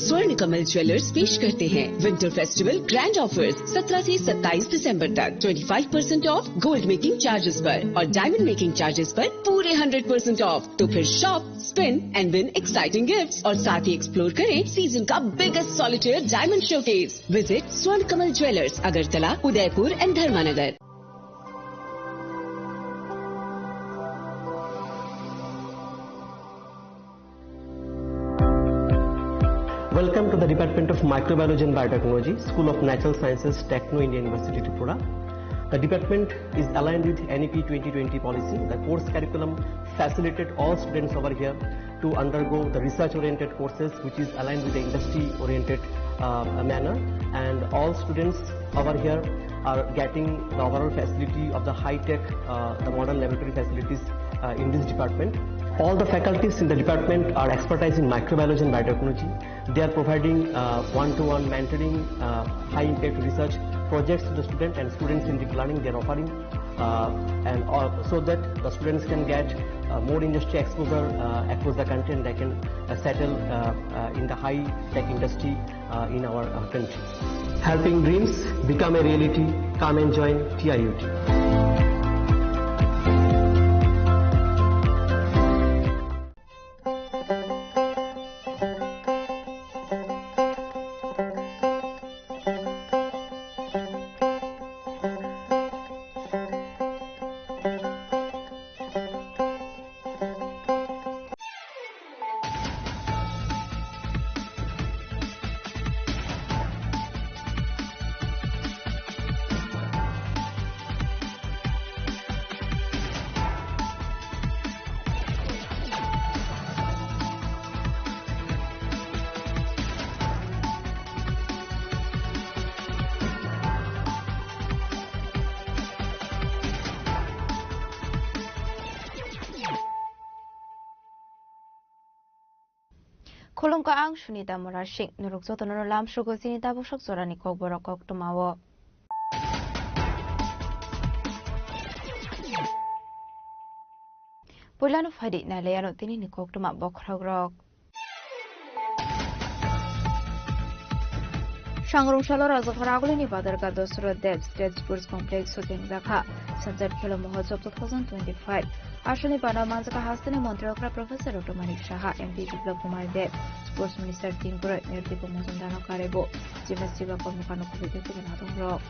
स्वर्ण कमल ज्वेलर्स पेश करते हैं winter festival grand offers. सत्रह से सत्ताईस दिसंबर तक twenty five percent of gold making charges पर और डायमंड मेकिंग चार्जेस पर पूरे हंड्रेड परसेंट ऑफ। तो फिर shop, spin and win exciting gifts और साथ ही एक्सप्लोर करें सीजन का biggest solitaire diamond showcase. Visit स्वर्ण कमल ज्वेलर्स, अगरतला, उदयपुर एंड धर्मानगर। Welcome to the Department of Microbiology and Biotechnology, School of Natural Sciences, Techno India University, Tripura. The department is aligned with N E P twenty twenty policy. The course curriculum facilitate all students over here to undergo the research-oriented courses, which is aligned with the industry-oriented, uh, manner. And all students over here are getting the overall facility of the high-tech, uh, the modern laboratory facilities, uh, in this department. All the faculties in the department are expertise in microbiology and biotechnology. They are providing, uh, one-to-one mentoring, uh, high-impact research projects to the student and student-centric learning they are offering. Uh, and all, so that the students can get, uh, more industry exposure, uh, across the country, and they can, uh, settle, uh, uh, in the high-tech industry, uh, in our, uh, country. Helping dreams become a reality. Come and join T I U T. Khulumkha, ang Sunita Murasing. Norok jotono lamsugo chini tabuk sok jorani kokborok koktwmao. Puilano phaidi nailaiano tinini koktwma bokhorokrok. Sangrong salo Rajakhor agulini Badarka Dosro Dev State Sports Complex o chengjakha. Sanchar Khelo Mahotsav two thousand twenty-five. Aswkni bana manjak kha hasteni montri okra Professor Doctor Manik Saha, M P Biplab Kumar Deb, Sports Minister Tingkura Nirtipo Mojumdarno karebo, James Chiba Kormokar no kubui tei kubui nadongrok.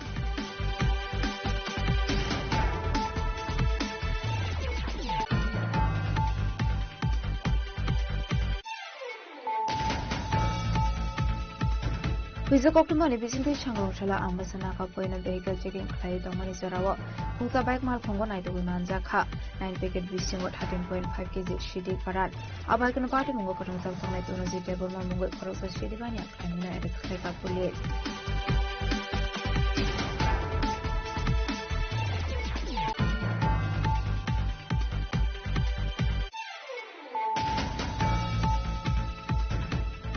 Huijak koktwmani bisingtwi Sangrong salo Ambasa Naka Poino vehicle checking khlaiwi tongmani jorao khungsa bike malkhungo naitugwi manjak kha. Nine packet bisingo thirteen point five K G C D karat. Abo hai kheno patimungo kwrwngjak tongnai Tonoji Debbarma mungwi khoroksa C D baniya khlainwino arrest khlaikha police.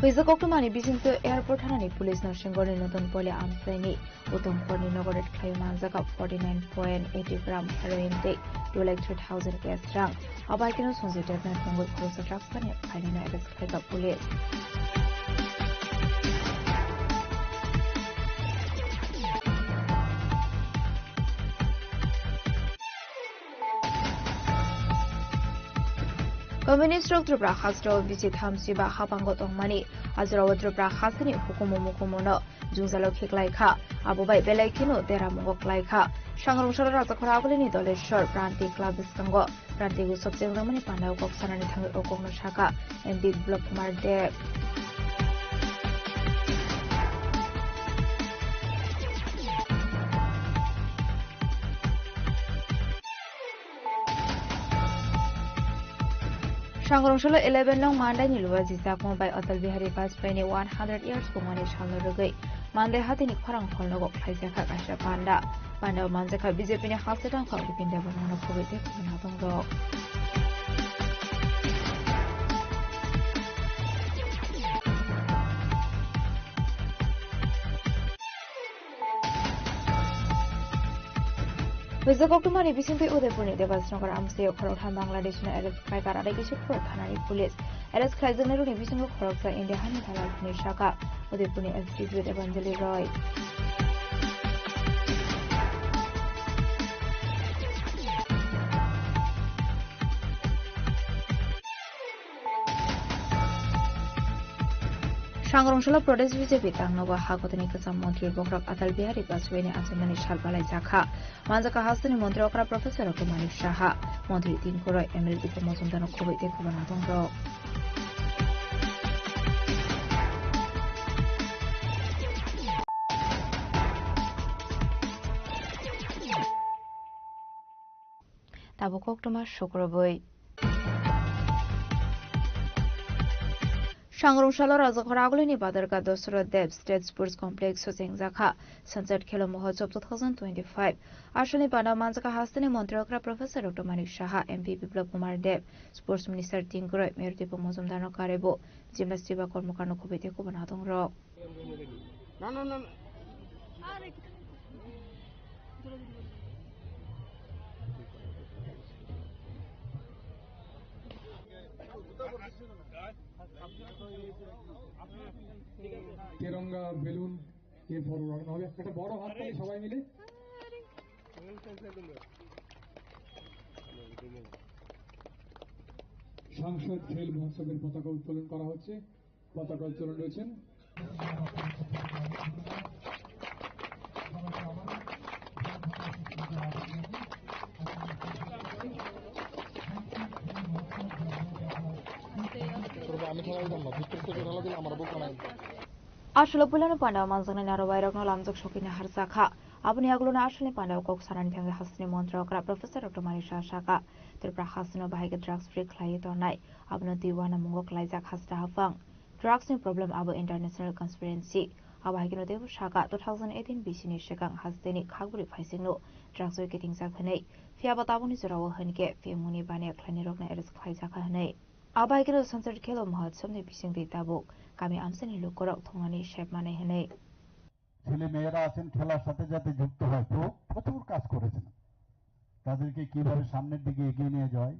Huijak koktwmani bisingtwi airport thanani police no Sengorni Notun Poli amchaini Uttom Korni nogo raid khlaiwi manjak forty nine point eighty gram heroin tei two lakh three thousand cash rang. Abo hai kheno Sanjay Debnath mungwi khoroksa drugs baniya khlainwino arrest khlaikha police. Communist rok Tripura hasteo bisi thamsi ba hapango tongmani, ajorao Tripura hasteni hukumu mukumu no jwngjalo khiklai kha, abo bai belai kheno deramungo klai kha. Sangrong salo Rajakhor Agulini Doleshwar Pranti Club bwskango Pranti Utsav chengjakmani pandao kok sanani thangwi o kokno sakha M P Biplab Kumar Deb. Sangrong salo eleven nong Mandai ni luwa jijakma bai Atal Bihari Vajpayee ni one hundred years bumani salno rwgwi Mandai hatini khorang hall nogo khlaijakha kaisa panda. Panda o manjakha B J P ni hasteni tangkha Bipin Debbarma no khobwi tei khobwi natung rok. Wijak Oktober ni bisingtwi Udaipur ni Debasnagar amchaio khoroktham Bangladesh no arrest khlai kar arai kisa khorok thanani police. Arrest khlaijaknai rokni bisingo khoroksa India hani dalal hwnwi sakha Udaipur ni S D P Debanjali Roy. Sangrong salo Pradesh B J P tangnogo ha kotini kwcham montri bokhorok Atal Bihari Vajpayee ni achaimani sal balai jakha. Manjaka hasteni montri okra Professor Doctor Manik Saha, montri Tinku Roy, M L A Dipa Mojumdar no khobwi tei khobwi natung rok. Tabuk koktwma sukrubwi. Sangrong salo Rajakhor Agulini Badarka Dosra Dev State Sports Complex o chengjakha Sanchar Khelo Mahotsav two thousand twenty-five. Asalni panda manjaka hasteni montri okra Professor Doctor Manik Saha, M P Biplab Kumar Deb, Sports Minister Tinku Roy, Mayor Dipa Mojumdar no karebo Jimlas Diba Kormokar no khobwi tei khobwi natung rok. Na, na, na, na. তেরঙ্গা বেলুন এরপর উড়ানো হবে। একটা বড় হাততালি সবাই মিলে। সংসদ খেল মহোৎসবের পতাকা উত্তোলন করা হচ্ছে। পতাকা উত্তোলন রয়েছেন। আমি খেলা দিতাম না, ভিতর থেকে খেলা দিলে আমার বউ কামাই। Asolo puilano pandao manjaknai naro wairokno lamjak sokina harjakha. Aboni aguluni asolni pandao kok sanani thangwi hasteni montri okra Professor Doctor Manik Saha sakha, Tripura hasteno bahai khe drugs free khlaiwi tongnai. Abono twi uanamungo klaijak hasta haphang. Drugs ni problem abo international conspiracy. Abo hai kheno teibo sakha, two thousand eighteen B C ni swkang hasteni khakbwrwi phaisingno drugs bai kitingjak hwnwi. Phiya bo tabukni jorao hwn khe P M O ni baniya khlainairokno arrest khlaijakha hwnwi. Abo hai kheno Sanchar Khelo Mahotsav ni bisingtwi tabuk kami amchaini lukurok thwngmani sep manai hwnwi. ছেলে মেয়েরা আছেন, খেলার সাথে সাথে যুক্ত হয়, প্র-, প্রচুর কাজ করেছেন। তাদেরকে কিভাবে সামনের দিকে এগিয়ে নিয়ে যায়,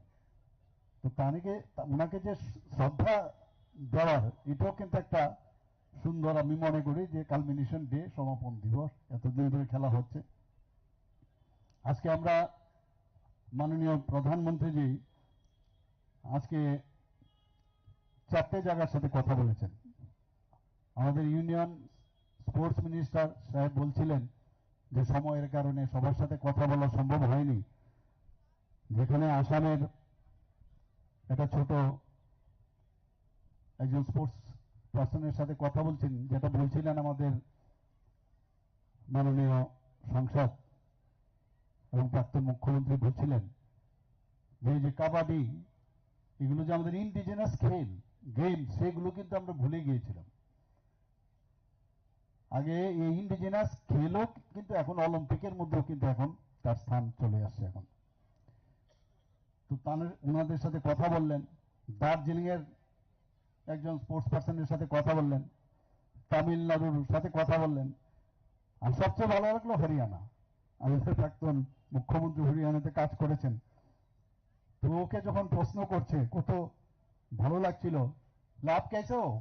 তো তাদেরকে, তা-, ওনাকে যে শ্রদ্ধা দেওয়ার, এটাও কিন্তু একটা সুন্দর, আমি মনে করি যে কালমিনেশন ডে, সমাপন দিবস, এতদিন ধরে খেলা হচ্ছে। আজকে আমরা মাননীয় প্রধানমন্ত্রীজি আজকে চারটে জায়গার সাথে কথা বলেছেন। আমাদের ইউনিয়ন স্পোর্টস মিনিস্টার সাহেব বলছিলেন যে সময়ের কারণে সবার সাথে কথা বলা সম্ভব হয়নি। যেখানে আসামের একটা ছোট একজন স্পোর্টস পার্সনের সাথে কথা বলছেন, যেটা বলছিলেন আমাদের মাননীয় সাংসদ এবং প্রাক্তন মুখ্যমন্ত্রী বলছিলেন যে এই যে কাবাডি, এগুলো যে আমাদের ইন্ডিজিনাস খেল, গেম, সেগুলো কিন্তু আমরা ভুলে গিয়েছিলাম। আগে এই ইন্ডিজিনাস খেলও কিন্তু এখন অলিম্পিকের মধ্যেও কিন্তু এখন তার স্থান চলে আসছে এখন। তো তাদের, ওনাদের সাথে কথা বললেন, দার্জিলিং এর একজন স্পোর্টস পার্সনের সাথে কথা বললেন, তামিলনাড়ুর সাথে কথা বললেন, আর সবচেয়ে ভালো লাগলো হরিয়ানা। আমাদের প্রাক্তন মুখ্যমন্ত্রী হরিয়ানাতে কাজ করেছেন, তো ওকে যখন প্রশ্ন করছে কত ভালো লাগছিল, "লাভ কেসে হো?"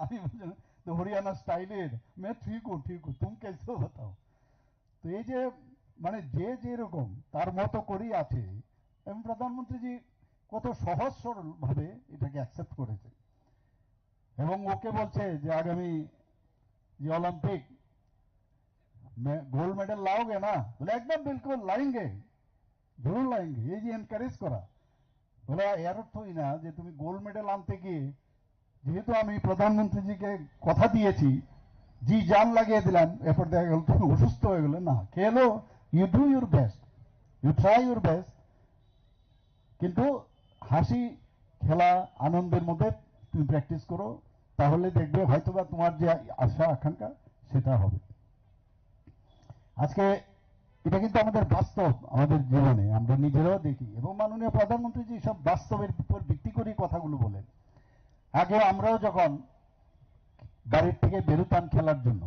আমি বললাম, "তো হরিয়ানা স্টাইলের, मैं ठीक हूँ, ठीक हूँ, तुम कैसे हो बताओ?" তো এই যে, মানে, যে যেরকম তার মতো করেই আছে, এবং প্রধানমন্ত্রীজি কত সহজ সরল ভাবে এটাকে অ্যাকসেপ্ট করেছে এবং ওকে বলছে যে আগামী যে অলিম্পিক গোল্ড মেডেল লাওগে না? বলে একদম বিলকুল লাইঙ্গে, জরুর লাইঙ্গে। এই যে এনকারেজ করা, বলে এর অর্থই না যে তুমি গোল্ড মেডেল আনতে গিয়ে, যেহেতু আমি প্রধানমন্ত্রীজিকে কথা দিয়েছি, জি জান লাগিয়ে দিলাম, এরপর দেখা গেল তুমি অসুস্থ হয়ে গেলে। না, খেলো, you do your best, you try your best, কিন্তু হাসি, খেলা, আনন্দের মধ্যে তুমি প্র্যাকটিস করো, তাহলে দেখবে হয়তোবা তোমার যে আশা আকাঙ্ক্ষা সেটা হবে। আজকে এটা কিন্তু আমাদের বাস্তব, আমাদের জীবনে আমরা নিজেরাও দেখি, এবং মাননীয় প্রধানমন্ত্রীজি সব বাস্তবের উপর ভিত্তি করে কথাগুলো বলেন। আগে আমরাও যখন বাড়ির থেকে বেরোতাম খেলার জন্য,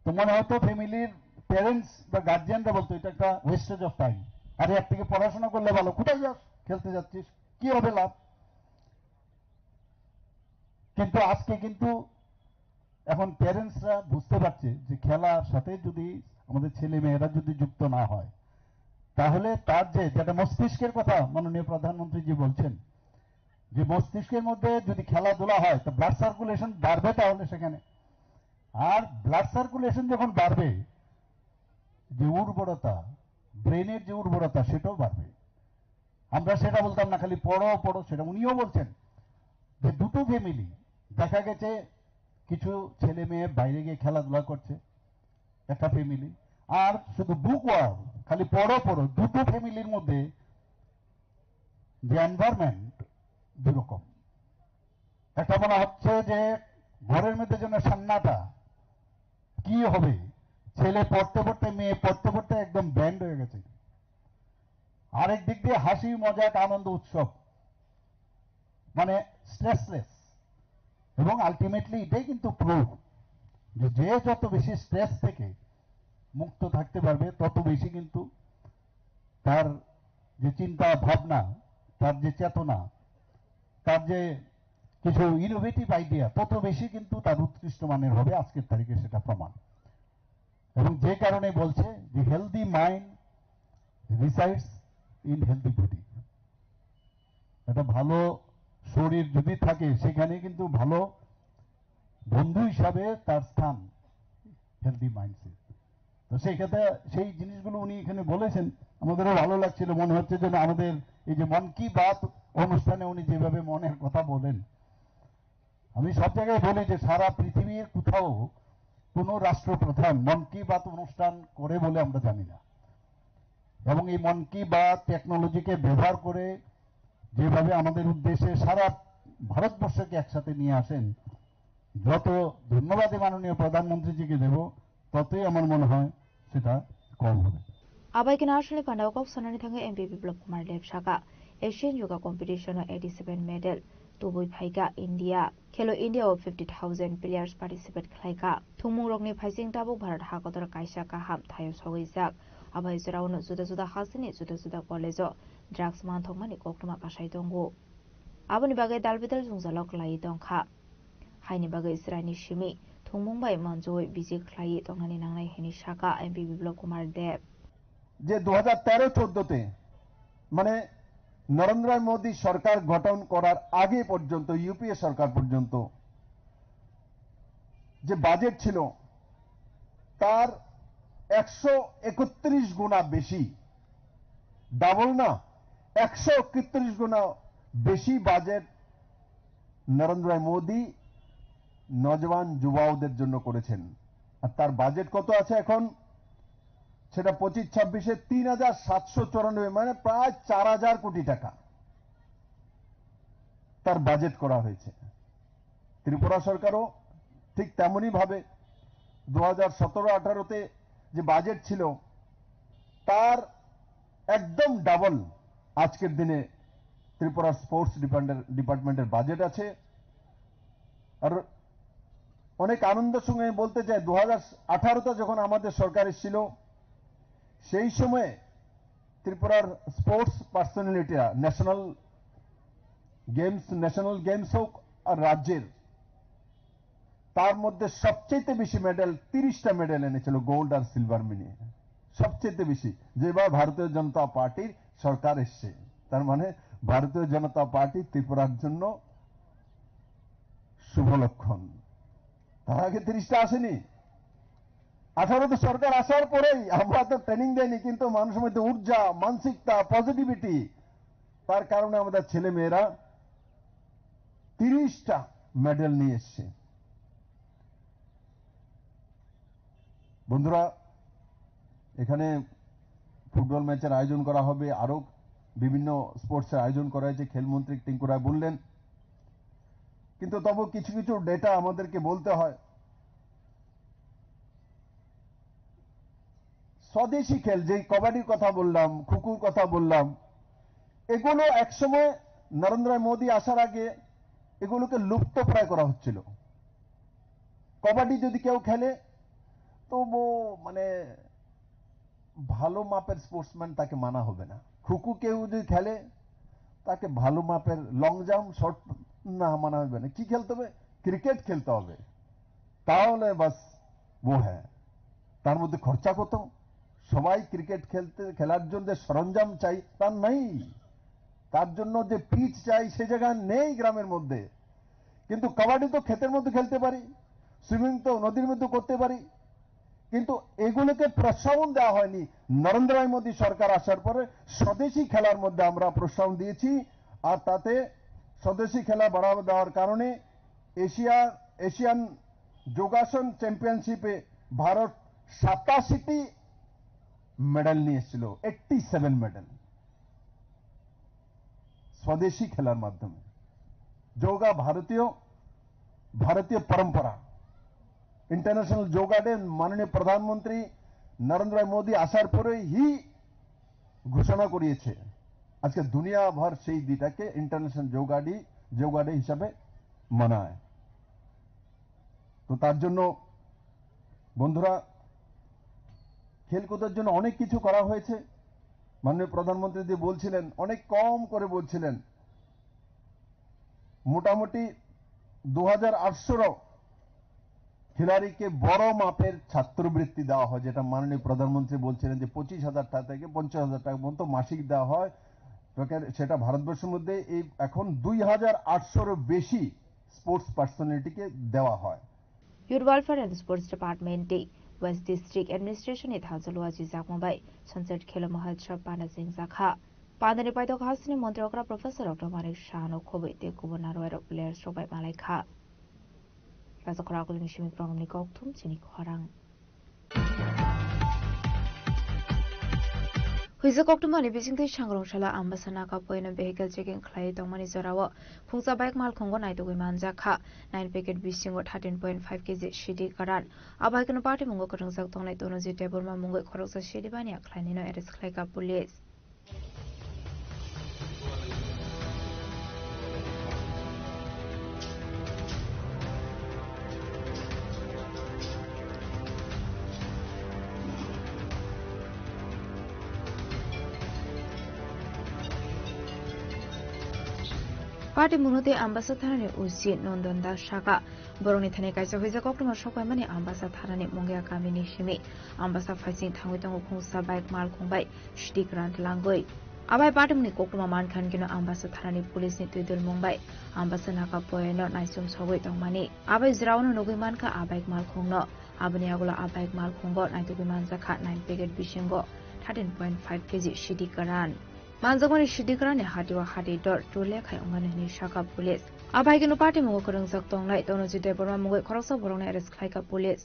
তো মনে হতো ফ্যামিলির প্যারেন্টস বা গার্জিয়ানরা বলতো, "এটা একটা ওয়েস্টেজ অফ টাইম, আরে এর থেকে পড়াশোনা করলে ভালো, কোথায় যাস, খেলতে যাচ্ছিস, কি হবে লাভ?" কিন্তু আজকে কিন্তু এখন প্যারেন্টসরা বুঝতে পারছে যে খেলার সাথে যদি আমাদের ছেলে মেয়েরা যদি যুক্ত না হয়, তাহলে তার যে, যেটা মস্তিষ্কের কথা মাননীয় প্রধানমন্ত্রীজি বলছেন, যে মস্তিষ্কের মধ্যে যদি খেলাধুলা হয়, তো ব্লাড সার্কুলেশন বাড়বে, তাহলে সেখানে আর ব্লাড সার্কুলেশন যখন বাড়বে, যে উর্বরতা, ব্রেনের যে উর্বরতা, সেটাও বাড়বে। আমরা সেটা বলতাম না, খালি পড়ো পড়ো, সেটা উনিও বলছেন যে দুটো ফ্যামিলি দেখা গেছে কিছু ছেলে মেয়ে বাইরে গিয়ে খেলাধুলা করছে, একটা ফ্যামিলি, আর শুধু বুক ওয়ার্ম, খালি পড়ো পড়ো, দুটো ফ্যামিলির মধ্যে যে এনভায়রনমেন্ট দুরকম। একটা মনে হচ্ছে যে ঘরের মধ্যে যেন সান্নাটা, কি হবে, ছেলে পড়তে পড়তে, মেয়ে পড়তে পড়তে একদম ব্যান্ড হয়ে গেছে। আরেক দিক দিয়ে হাসি মজাক আনন্দ উৎসব, মানে স্ট্রেসলেস। এবং আলটিমেটলি এটাই কিন্তু প্রুফ যে যে যত বেশি স্ট্রেস থেকে মুক্ত থাকতে পারবে, তত বেশি কিন্তু তার যে চিন্তা ভাবনা, তার যে চেতনা, তার যে কিছু ইনোভেটিভ আইডিয়া, তত বেশি কিন্তু তার উৎকৃষ্ট মানের হবে। আজকের তারিখে সেটা প্রমাণ। এবং যে কারণে বলছে যে healthy mind resides in healthy body। একটা ভালো শরীর যদি থাকে, সেখানে কিন্তু ভালো বন্ধু হিসাবে তার স্থান হেলদি মাইন্ডসেট। তো সেই ক্ষেত্রে সেই জিনিসগুলো উনি এখানে বলেছেন, আমাদেরও ভালো লাগছিল। মনে হচ্ছে যেন আমাদের এই যে মন কি বাত অনুষ্ঠানে উনি যেভাবে মনের কথা বলেন, আমি সব জায়গায় বলি যে সারা পৃথিবীর কোথাও কোনো রাষ্ট্রপ্রধান মন কি বাত অনুষ্ঠান করে বলে আমরা জানি না। এবং এই মন কি বাত টেকনোলজিকে ব্যবহার করে যেভাবে আমাদের উদ্দেশ্যে সারা ভারতবর্ষকে একসাথে নিয়ে আসেন, যত ধন্যবাদ এই মাননীয় প্রধানমন্ত্রীজিকে দেব, ততই আমার মনে হয় সেটা কম হবে। Abai khe national panda o kok sanani thangwi M P Biplab Kumar Deb saka, Asian Yoga Competition o eighty seven medal tubui phaikha India. Khelo India o fifty thousand players participate khlaikha. Thwngmungrokni phaising tabuk Bharat hakotor kaisa kaham thaio sogwijak. Abai jorao no juda juda hasteni juda juda college o drugs manthokmani koktwma kasai tongo. Aboni bagwi dalbidal jwngjalo kwlaiwi tongkha. Haini bagwi chwraini simi thwngmung bai manjui biji khlaiwi tongnani nangnai hwnwi sakha M P Biplab Kumar Deb. যে দু হাজার তেরো চোদ্দতে, মানে, নরেন্দ্র মোদী সরকার গঠন করার আগে পর্যন্ত, ইউপিএ সরকার পর্যন্ত যে বাজেট ছিল, তার একশো একত্রিশ গুণা বেশি, ডাবল না, একশো একত্রিশ গুণা বেশি বাজেট নরেন্দ্র মোদী নজওয়ান যুবাওদের জন্য করেছেন। আর তার বাজেট কত আছে এখন? সেটা পঁচিশ ছাব্বিশে তিন হাজার সাতশো চুরানব্বই, মানে প্রায় চার হাজার কোটি টাকা তার বাজেট করা হয়েছে। ত্রিপুরা সরকারও ঠিক তেমনই ভাবে দু হাজার সতেরো আঠারোতে যে বাজেট ছিল, তার একদম ডাবল আজকের দিনে ত্রিপুরা স্পোর্টস ডিপার্টমেন্টের, ডিপার্টমেন্টের বাজেট আছে। আর অনেক আনন্দের সঙ্গে আমি বলতে চাই, দু হাজার আঠারোতে যখন আমাদের সরকার এসেছিল, সেই সময়ে ত্রিপুরার স্পোর্টস পার্সোনালিটিরা ন্যাশনাল গেমস, ন্যাশনাল গেমস হোক আর রাজ্যের, তার মধ্যে সবচেয়ে বেশি মেডেল, তিরিশটা মেডেল এনেছিল গোল্ড আর সিলভার মিলিয়ে, সবচেয়ে বেশি, যেবার ভারতীয় জনতা পার্টির সরকার এসছে, তার মানে ভারতীয় জনতা পার্টি ত্রিপুরার জন্য শুভ লক্ষণ। তার আগে তিরিশটা আসেনি। আঠারোতে সরকার আসার পরেই, আমরা তো ট্রেনিং দেয়নি, কিন্তু মানুষের মধ্যে ঊর্জা, মানসিকতা, পজিটিভিটি, তার কারণে আমাদের ছেলে মেয়েরা তিরিশটা মেডেল নিয়ে এসছে। বন্ধুরা, এখানে ফুটবল ম্যাচের আয়োজন করা হবে, আরো বিভিন্ন স্পোর্টসের আয়োজন করা হয়েছে, খেলমন্ত্রী টিঙ্কু রায় বললেন। কিন্তু তবু কিছু কিছু ডেটা আমাদেরকে বলতে হয়। স্বদেশি খেল, যেই কবাডির কথা বললাম, খুকুর কথা বললাম, এগুলো একসময় নরেন্দ্র মোদী আসার আগে এগুলোকে লুপ্তপ্রায় করা হচ্ছিল। কবাডি যদি কেউ খেলে, তো ও মানে ভালো মাপের স্পোর্টসম্যান, তাকে মানা হবে না। খুকু কেউ যদি খেলে, তাকে ভালো মাপের লং জাম্প, শর্ট না মানা হবে না। কি খেলতে হবে? ক্রিকেট খেলতে হবে, তাহলে বাস ও হ্যাঁ। তার মধ্যে খরচা কত? সবাই ক্রিকেট খেলতে, খেলার জন্য যে সরঞ্জাম চাই, তার নেই। তার জন্য যে পিচ চাই, সে জায়গা নেই গ্রামের মধ্যে। কিন্তু কাবাডি তো ক্ষেতের মধ্যে খেলতে পারি, সুইমিং তো নদীর মধ্যে করতে পারি, কিন্তু এগুলোকে প্রশ্রবণ দেওয়া হয়নি। নরেন্দ্র মোদী সরকার আসার পরে স্বদেশি খেলার মধ্যে আমরা প্রশ্রবণ দিয়েছি, আর তাতে স্বদেশি খেলা বাড়াবা দেওয়ার কারণে এশিয়া, এশিয়ান যোগাসন চ্যাম্পিয়নশিপে ভারত সাতাশিটি মেডেল নিয়ে এসেছিল, এইটটি সেভেন মেডেল স্বদেশি খেলার মাধ্যমে। যোগা ভারতীয়, ভারতীয় পরম্পরা। ইন্টারন্যাশনাল যোগা ডে মাননীয় প্রধানমন্ত্রী নরেন্দ্র মোদী আসার পরেই ঘোষণা করিয়েছে। আজকে দুনিয়া ভর সেই দিনটাকে ইন্টারন্যাশনাল যোগা ডে, যোগা ডে হিসাবে মানায়। তো তার জন্য বন্ধুরা, খেলকুদের জন্য অনেক কিছু করা হয়েছে। মাননীয় প্রধানমন্ত্রী যে বলছিলেন, অনেক কম করে বলছিলেন, মোটামুটি দু হাজার আটশো খিলাড়িকে বড় মাপের ছাত্রবৃত্তি দেওয়া হয়, যেটা মাননীয় প্রধানমন্ত্রী বলছিলেন যে পঁচিশ হাজার টাকা থেকে পঞ্চাশ হাজার টাকা পর্যন্ত মাসিক দেওয়া হয়। তো কে-, সেটা ভারতবর্ষের মধ্যে এই এখন দুই হাজার আটশোরও বেশি স্পোর্টস পার্সোনালিটিকে দেওয়া হয়। Youth Welfare and Sports Department tei West District Administration ni thansa luaji jakma bai Sunset Khelo Mahotsav panda chengjakha. Pandani paithak hasteni montri okra Professor Doctor Manik Saha no khobwi tei kubun narwai rok players rok bai malai kha. Rajakhor akulini simi program ni kokthum chini khorang. Huijak koktwmani bisingtwi Sangrong sala Ambasa Naka poino vehicle checking khlaiwi tongmani jorao khungsa bike malkhungo naitugwi manjak kha. Nine packet bisingo thirteen point five K G sidi karan. Abo hai kheno patimungo kwrwngjak tongnai Tonojit Debbarma mungwi khoroksa sidi baniya khlainino arrest khlaikha police. Patimungo tei Ambasa thanani O C Nondon Das sakha, borokni thani kaisa huijak koktwma sokpaimani Ambasa thanani Mungia kamini simi. Ambasa phaising thangwi tongo khungsa bike malkhung bai sidi kwran tlangwi. Abai patimni koktwma mankha hinkhe no Ambasa thanani police ni twidulmung bai Ambasa Naka poino naisum sogwi tongmani. Abai jwraono nugwi mankha a bike malkhungno. Aboni yagulo a bike malkhungo naitugwi manjakha nine packet bisingo thirteen point five K G sidi kwran. Manjakmani sidi kwranni hati o hati dor tule khai wngmani hwnwi sakha police. Abai kheno patimungo kwrwngjak tongnai Tonojit Debbarma mungwi khoroksa borokno arrest khlaikha police.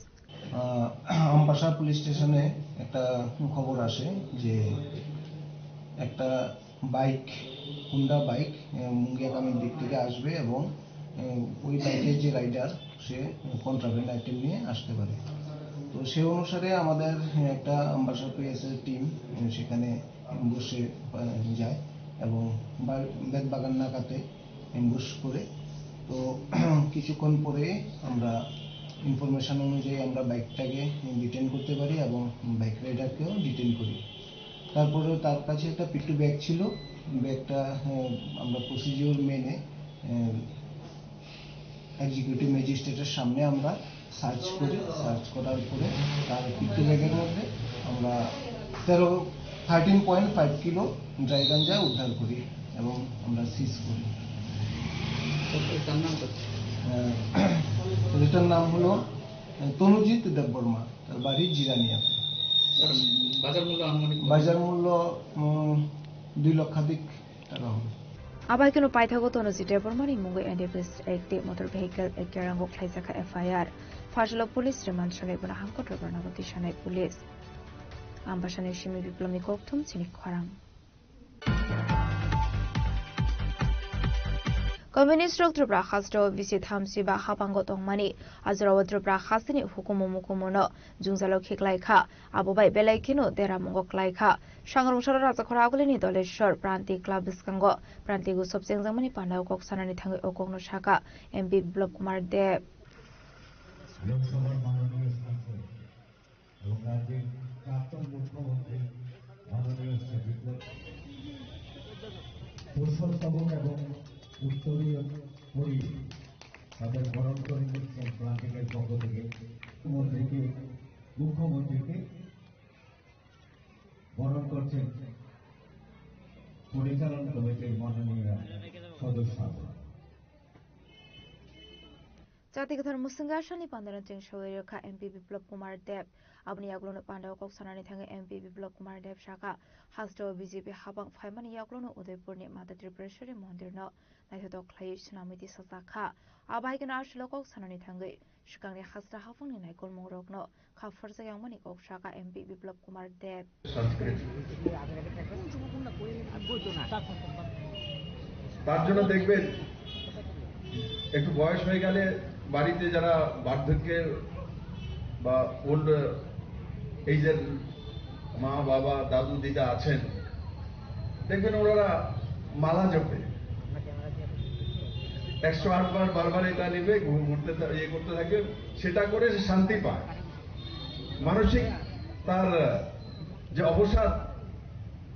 Ah, Ambassa police স্টেশনে একটা খবর আসে যে একটা bike, Honda bike, আহ, মুঙ্গিয়াকামীর দিক থেকে আসবে এবং, আহ, ওই বাইকের যে রাইডার, সে কন্ট্রাব্যান্ড আইটেম নিয়ে আসতে পারে। তো সে অনুসারে আমাদের, আহ, একটা আমবাসা পিএসএর টিম, আহ, সেখানে অ্যাম্বুশে, আহ, যায় এবং বা-, বেতবাগান নাকাতে অ্যাম্বুশ করে। তো কিছুক্ষণ পরে আমরা ইনফরমেশন অনুযায়ী আমরা বাইকটাকে ডিটেন করতে পারি এবং বাইক রাইডারকেও ডিটেন করি। তারপরে তার কাছে একটা পিট্টু ব্যাগ ছিল, ব্যাগটা, আহ, আমরা প্রসিডিওর মেনে, আহ, এক্সিকিউটিভ ম্যাজিস্ট্রেটের সামনে আমরা সার্চ করি। সার্চ করার পরে তার পিট্টু ব্যাগের মধ্যে আমরা তেরো thirteen point five kilo dry গাঞ্জা উদ্ধার করি এবং আমরা সিজ করি। এটার নাম তো? আহ, এটার নাম হলো, আহ, তনুজিৎ দেববর্মা, তার বাড়ি জিরানিয়াতে। স্যার, বাজার মূল্য আনুমানিক কত? বাজার মূল্য, উম, দুই লক্ষাধিক টাকা হবে। Abai kheno paithago Tonu Jitebor mani mungo N D P S Act tei Motor Vehicle Act rango khlaijak kha F I R. Phasalo police remand sanai bono hangkotor barnago tisanai police. Ambasani simi Biplomni kokthum chini khorang. Communist rok Tripura hasteo bisi thamsi ba habango tongmani, ajorao Tripura hasteni hukumu mukumuno jwngjalo khiklai kha, abo bai belai kheno deramungo klai kha. Sangrong salo Rajakhor Agulini Doleshwar Pranti Club bwskango Pranti Utsav chengjakmani pandao kok sanani thangwi o kokno sakha M P Biplab Kumar Deb. লোকসভার মাননীয় সাংসদ এবং রাজ্যের প্রাক্তন মুখ্যমন্ত্রী মাননীয় শ্রী বিপ্লব, প্রশংসক এবং উত্তরীয় করি তাদের বরণ করে নিচ্ছেন প্রান্তিকের পক্ষ থেকে। মন্ত্রীকে, মুখ্যমন্ত্রীকে বরণ করছেন পরিচালন কমিটির মাননীয় সদস্য। Chati kwthar mwswngwi asalni pandano cheng sawi rwkha M P Biplab Kumar Deb. Aboni yagulono pandao kok sanani thangwi M P Biplab Kumar Deb sakha, hasteo B J P habang phaimani yagulono Udaipurni Mata Tripureswari mondirno naithotok khlaiwi swnamwi tisajakha. Abo hai kheno aswlo kok sanani thangwi swkangni hasta habangni naikolmungrokno kha pharjak yangmani kok sakha M P Biplab Kumar Deb. সংস্কৃতি। তার জন্য দেখবেন, একটু বয়স হয়ে গেলে বাড়িতে যারা বার্ধক্যের বা ওল্ড এজের মা, বাবা, দাদু, দিদা আছেন, দেখবেন ওনারা মালা জপে, একশো আট বার বারবার এটা নেবে, ঘু-, ঘুরতে থা-, ইয়ে করতে থাকে, সেটা করে সে শান্তি পায়। মানসিক তার যে অবসাদ,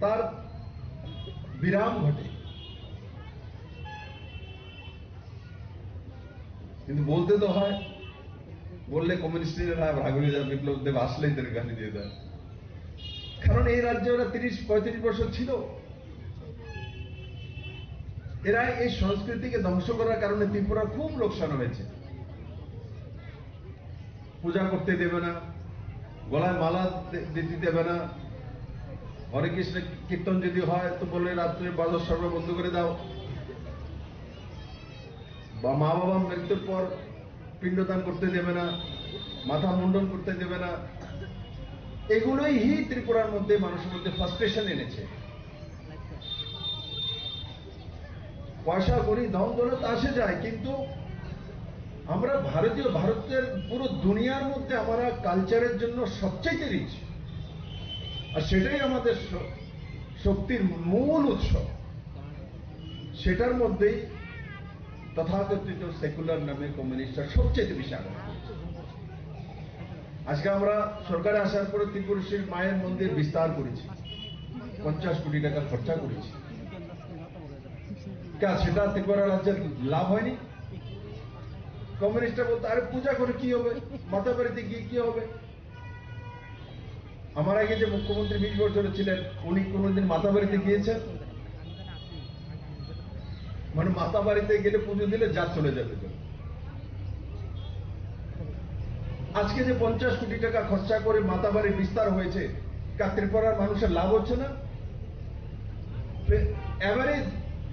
তার বিরাম ঘটে। কিন্তু বলতে তো হয়, বললে কমিউনিস্টরা রাগ হয়ে যায়, বিপ্লব দেব আসলেই তার গালি দিয়ে দেয়। কারণ এই রাজ্যে ওরা তিরিশ পঁয়ত্রিশ বছর ছিল। এরা এই সংস্কৃতিকে ধ্বংস করার কারণে ত্রিপুরা খুব লোকসান হয়েছে। পূজা করতে দেবে না, গলায় মালা দে-, দিতে দেবে না। হরে কৃষ্ণ কীর্তন যদি হয় তো বলে রাত্রে বাজার সর্ব বন্ধ করে দাও। বা মা বাবা মৃত্যুর পর পিণ্ডদান করতে দেবে না, মাথা মুন্ডন করতে দেবে না। এগুলোই হি ত্রিপুরার মধ্যে মানুষের মধ্যে ফ্রাস্ট্রেশন এনেছে। পয়সা করি, ধন দৌলত আসে যায়, কিন্তু আমরা ভারতীয়, ভারতের পুরো দুনিয়ার মধ্যে আমরা কালচারের জন্য সবচেয়ে রিচ, আর সেটাই আমাদের শ-, শক্তির মূল উৎস। সেটার মধ্যেই তথাকথিত সেকুলার নামে কমিউনিস্টরা সবচেয়ে বেশি আঘাত করেছে। আজকে আমরা সরকারে আসার পরে ত্রিপুরেশ্বরী মায়ের মন্দির বিস্তার করেছি, পঞ্চাশ কোটি টাকা খরচা করেছি। কে, সেটা ত্রিপুরা রাজ্যের লাভ হয়নি? কমিউনিস্টরা বলতো, "আরে পূজা করে কি হবে? মাতাবাড়িতে গিয়ে কি হবে?" আমার আগে যে মুখ্যমন্ত্রী বিশ বছর ছিলেন, উনি কোনোদিন মাতাবাড়িতে গিয়েছেন? মানে, মাতাবাড়িতে গেলে পুজো দিলে যা চলে যাবে তো। আজকে যে পঞ্চাশ কোটি টাকা খরচা করে মাতাবাড়ি বিস্তার হয়েছে, তা ত্রিপুরার মানুষের লাভ হচ্ছে না? এভারেজ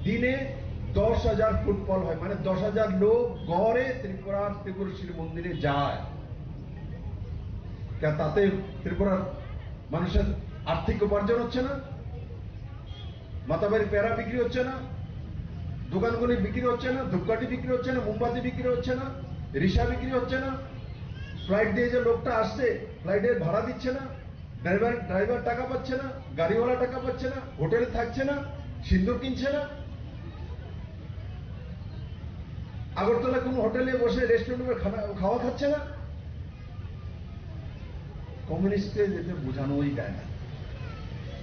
দিনে দশ হাজার ফুটফল হয়, মানে দশ হাজার লোক গড়ে ত্রিপুরার ত্রিপুরেশ্বরী মন্দিরে যায়। তা-, তাতে ত্রিপুরার মানুষের আর্থিক উপার্জন হচ্ছে না? মাতাবাড়ির পেড়া বিক্রি হচ্ছে না? দোকানগুলি বিক্রি হচ্ছে না? ধূপকাঠি বিক্রি হচ্ছে না? মোমবাতি বিক্রি হচ্ছে না? রিক্সা বিক্রি হচ্ছে না? ফ্লাইট দিয়ে যে লোকটা আসছে, ফ্লাইটের ভাড়া দিচ্ছে না? ড্রাইভার, ড্রাইভার টাকা পাচ্ছে না, গাড়িওয়ালা টাকা পাচ্ছে না, হোটেলে থাকছে না, সিন্দুর কিনছে না, আগরতলা কোনো হোটেলে বসে রেস্টুরেন্টে খানা, খাওয়া খাচ্ছে না। কমিউনিস্টকে যেটা বোঝানোই যায় না।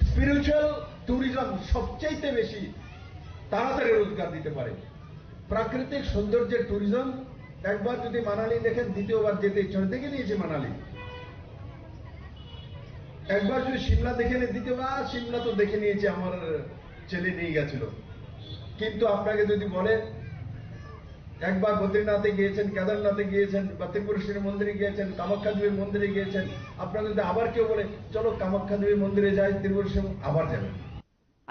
স্পিরিচুয়াল ট্যুরিজম সবচাইতে বেশি তাড়াতাড়ি রোজগার দিতে পারে। প্রাকৃতিক সৌন্দর্যের ট্যুরিজম, একবার যদি মানালি দেখেন, দ্বিতীয়বার যেতে ইচ্ছে হয়। দেখে নিয়েছি মানালি। একবার যদি সিমলা দেখে নিয়ে, দ্বিতীয়বার সিমলা তো দেখে নিয়েছে, আমার ছেলে নিয়ে গেছিল। কিন্তু আপনাকে যদি বলে, একবার বদ্রীনাথে গিয়েছেন, কেদারনাথে গিয়েছেন, বা ত্রিপুরেশ্বরী মন্দিরে গিয়েছেন, কামাখ্যা দেবীর মন্দিরে গিয়েছেন, আপনাকে যদি আবার কেউ বলে, "চলো কামাখ্যা দেবীর মন্দিরে যাই", ত্রিপুরেশ্বরী আবার যাবেন।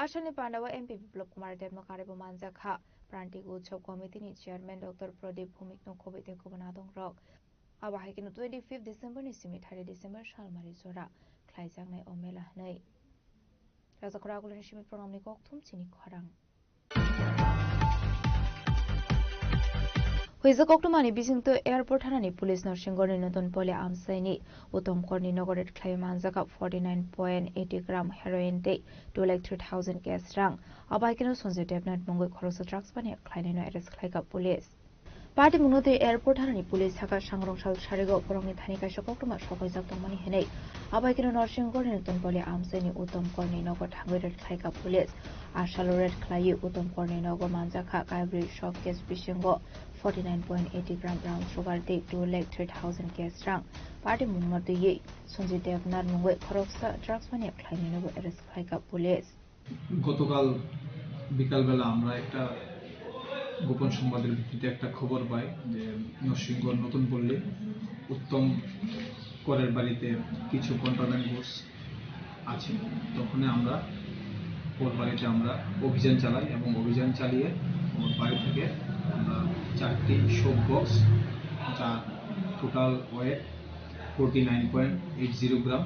Asalni pandao M P Biplop Kumar Debno karwi bo manjak kha. Prantik Utsav Committee ni Chairman Doctor Pradip Bhumik no khobwi tei kubun adong rok. Abo hai kheno twenty fifth December ni simi thirty December salmari jora khlaijaknai o mela hwnwi. Rajakhor Agulani simi program ni kokthum chini khorang. Huijak koktwmani bisingtwi airport thanani police Norsingorni Notun Poli amchaini Uttom Korni nogo raid khlaiwi manjakha forty nine point eighty gram heroin tei two lakh three thousand cash rang. Abo hai kheno Sanjay Debnath mungwi khoroksa drugs paniya khlainaino arrest khlaikha police. Party mungno twi airport thanani police sakha sangrong sal sarigo borokni thani kaisa koktwma sokoijak tongmani hinwi. Abo hai kheno Norsingorni Notun Poli amchaini Uttom Korni nogo thangwi raid khlaikha police. A salo raid khlaiwi Uttom Korni nogo manjakha kaibrwi soft cash bisingo forty nine point eighty gram brown sugar tei two lakh three thousand cash rang. Party mungno twiwi Sanjay Debnath mungwi khoroksa drugs mania khlainainobo arrest khlaikha police. গতকাল বিকালবেলা আমরা একটা গোপন সংবাদের ভিত্তিতে একটা খবর পাই যে নরসিংগড় নতুন পল্লী উত্তম করের বাড়িতে কিছু কন্ট্রাব্যান্ড গুডস আছে। তখনই আমরা ওর বাড়িতে আমরা অভিযান চালাই এবং অভিযান চালিয়ে ওর বাড়ি থেকে আমরা চারটি শোক বক্স, যার total wait forty nine point eight zero gram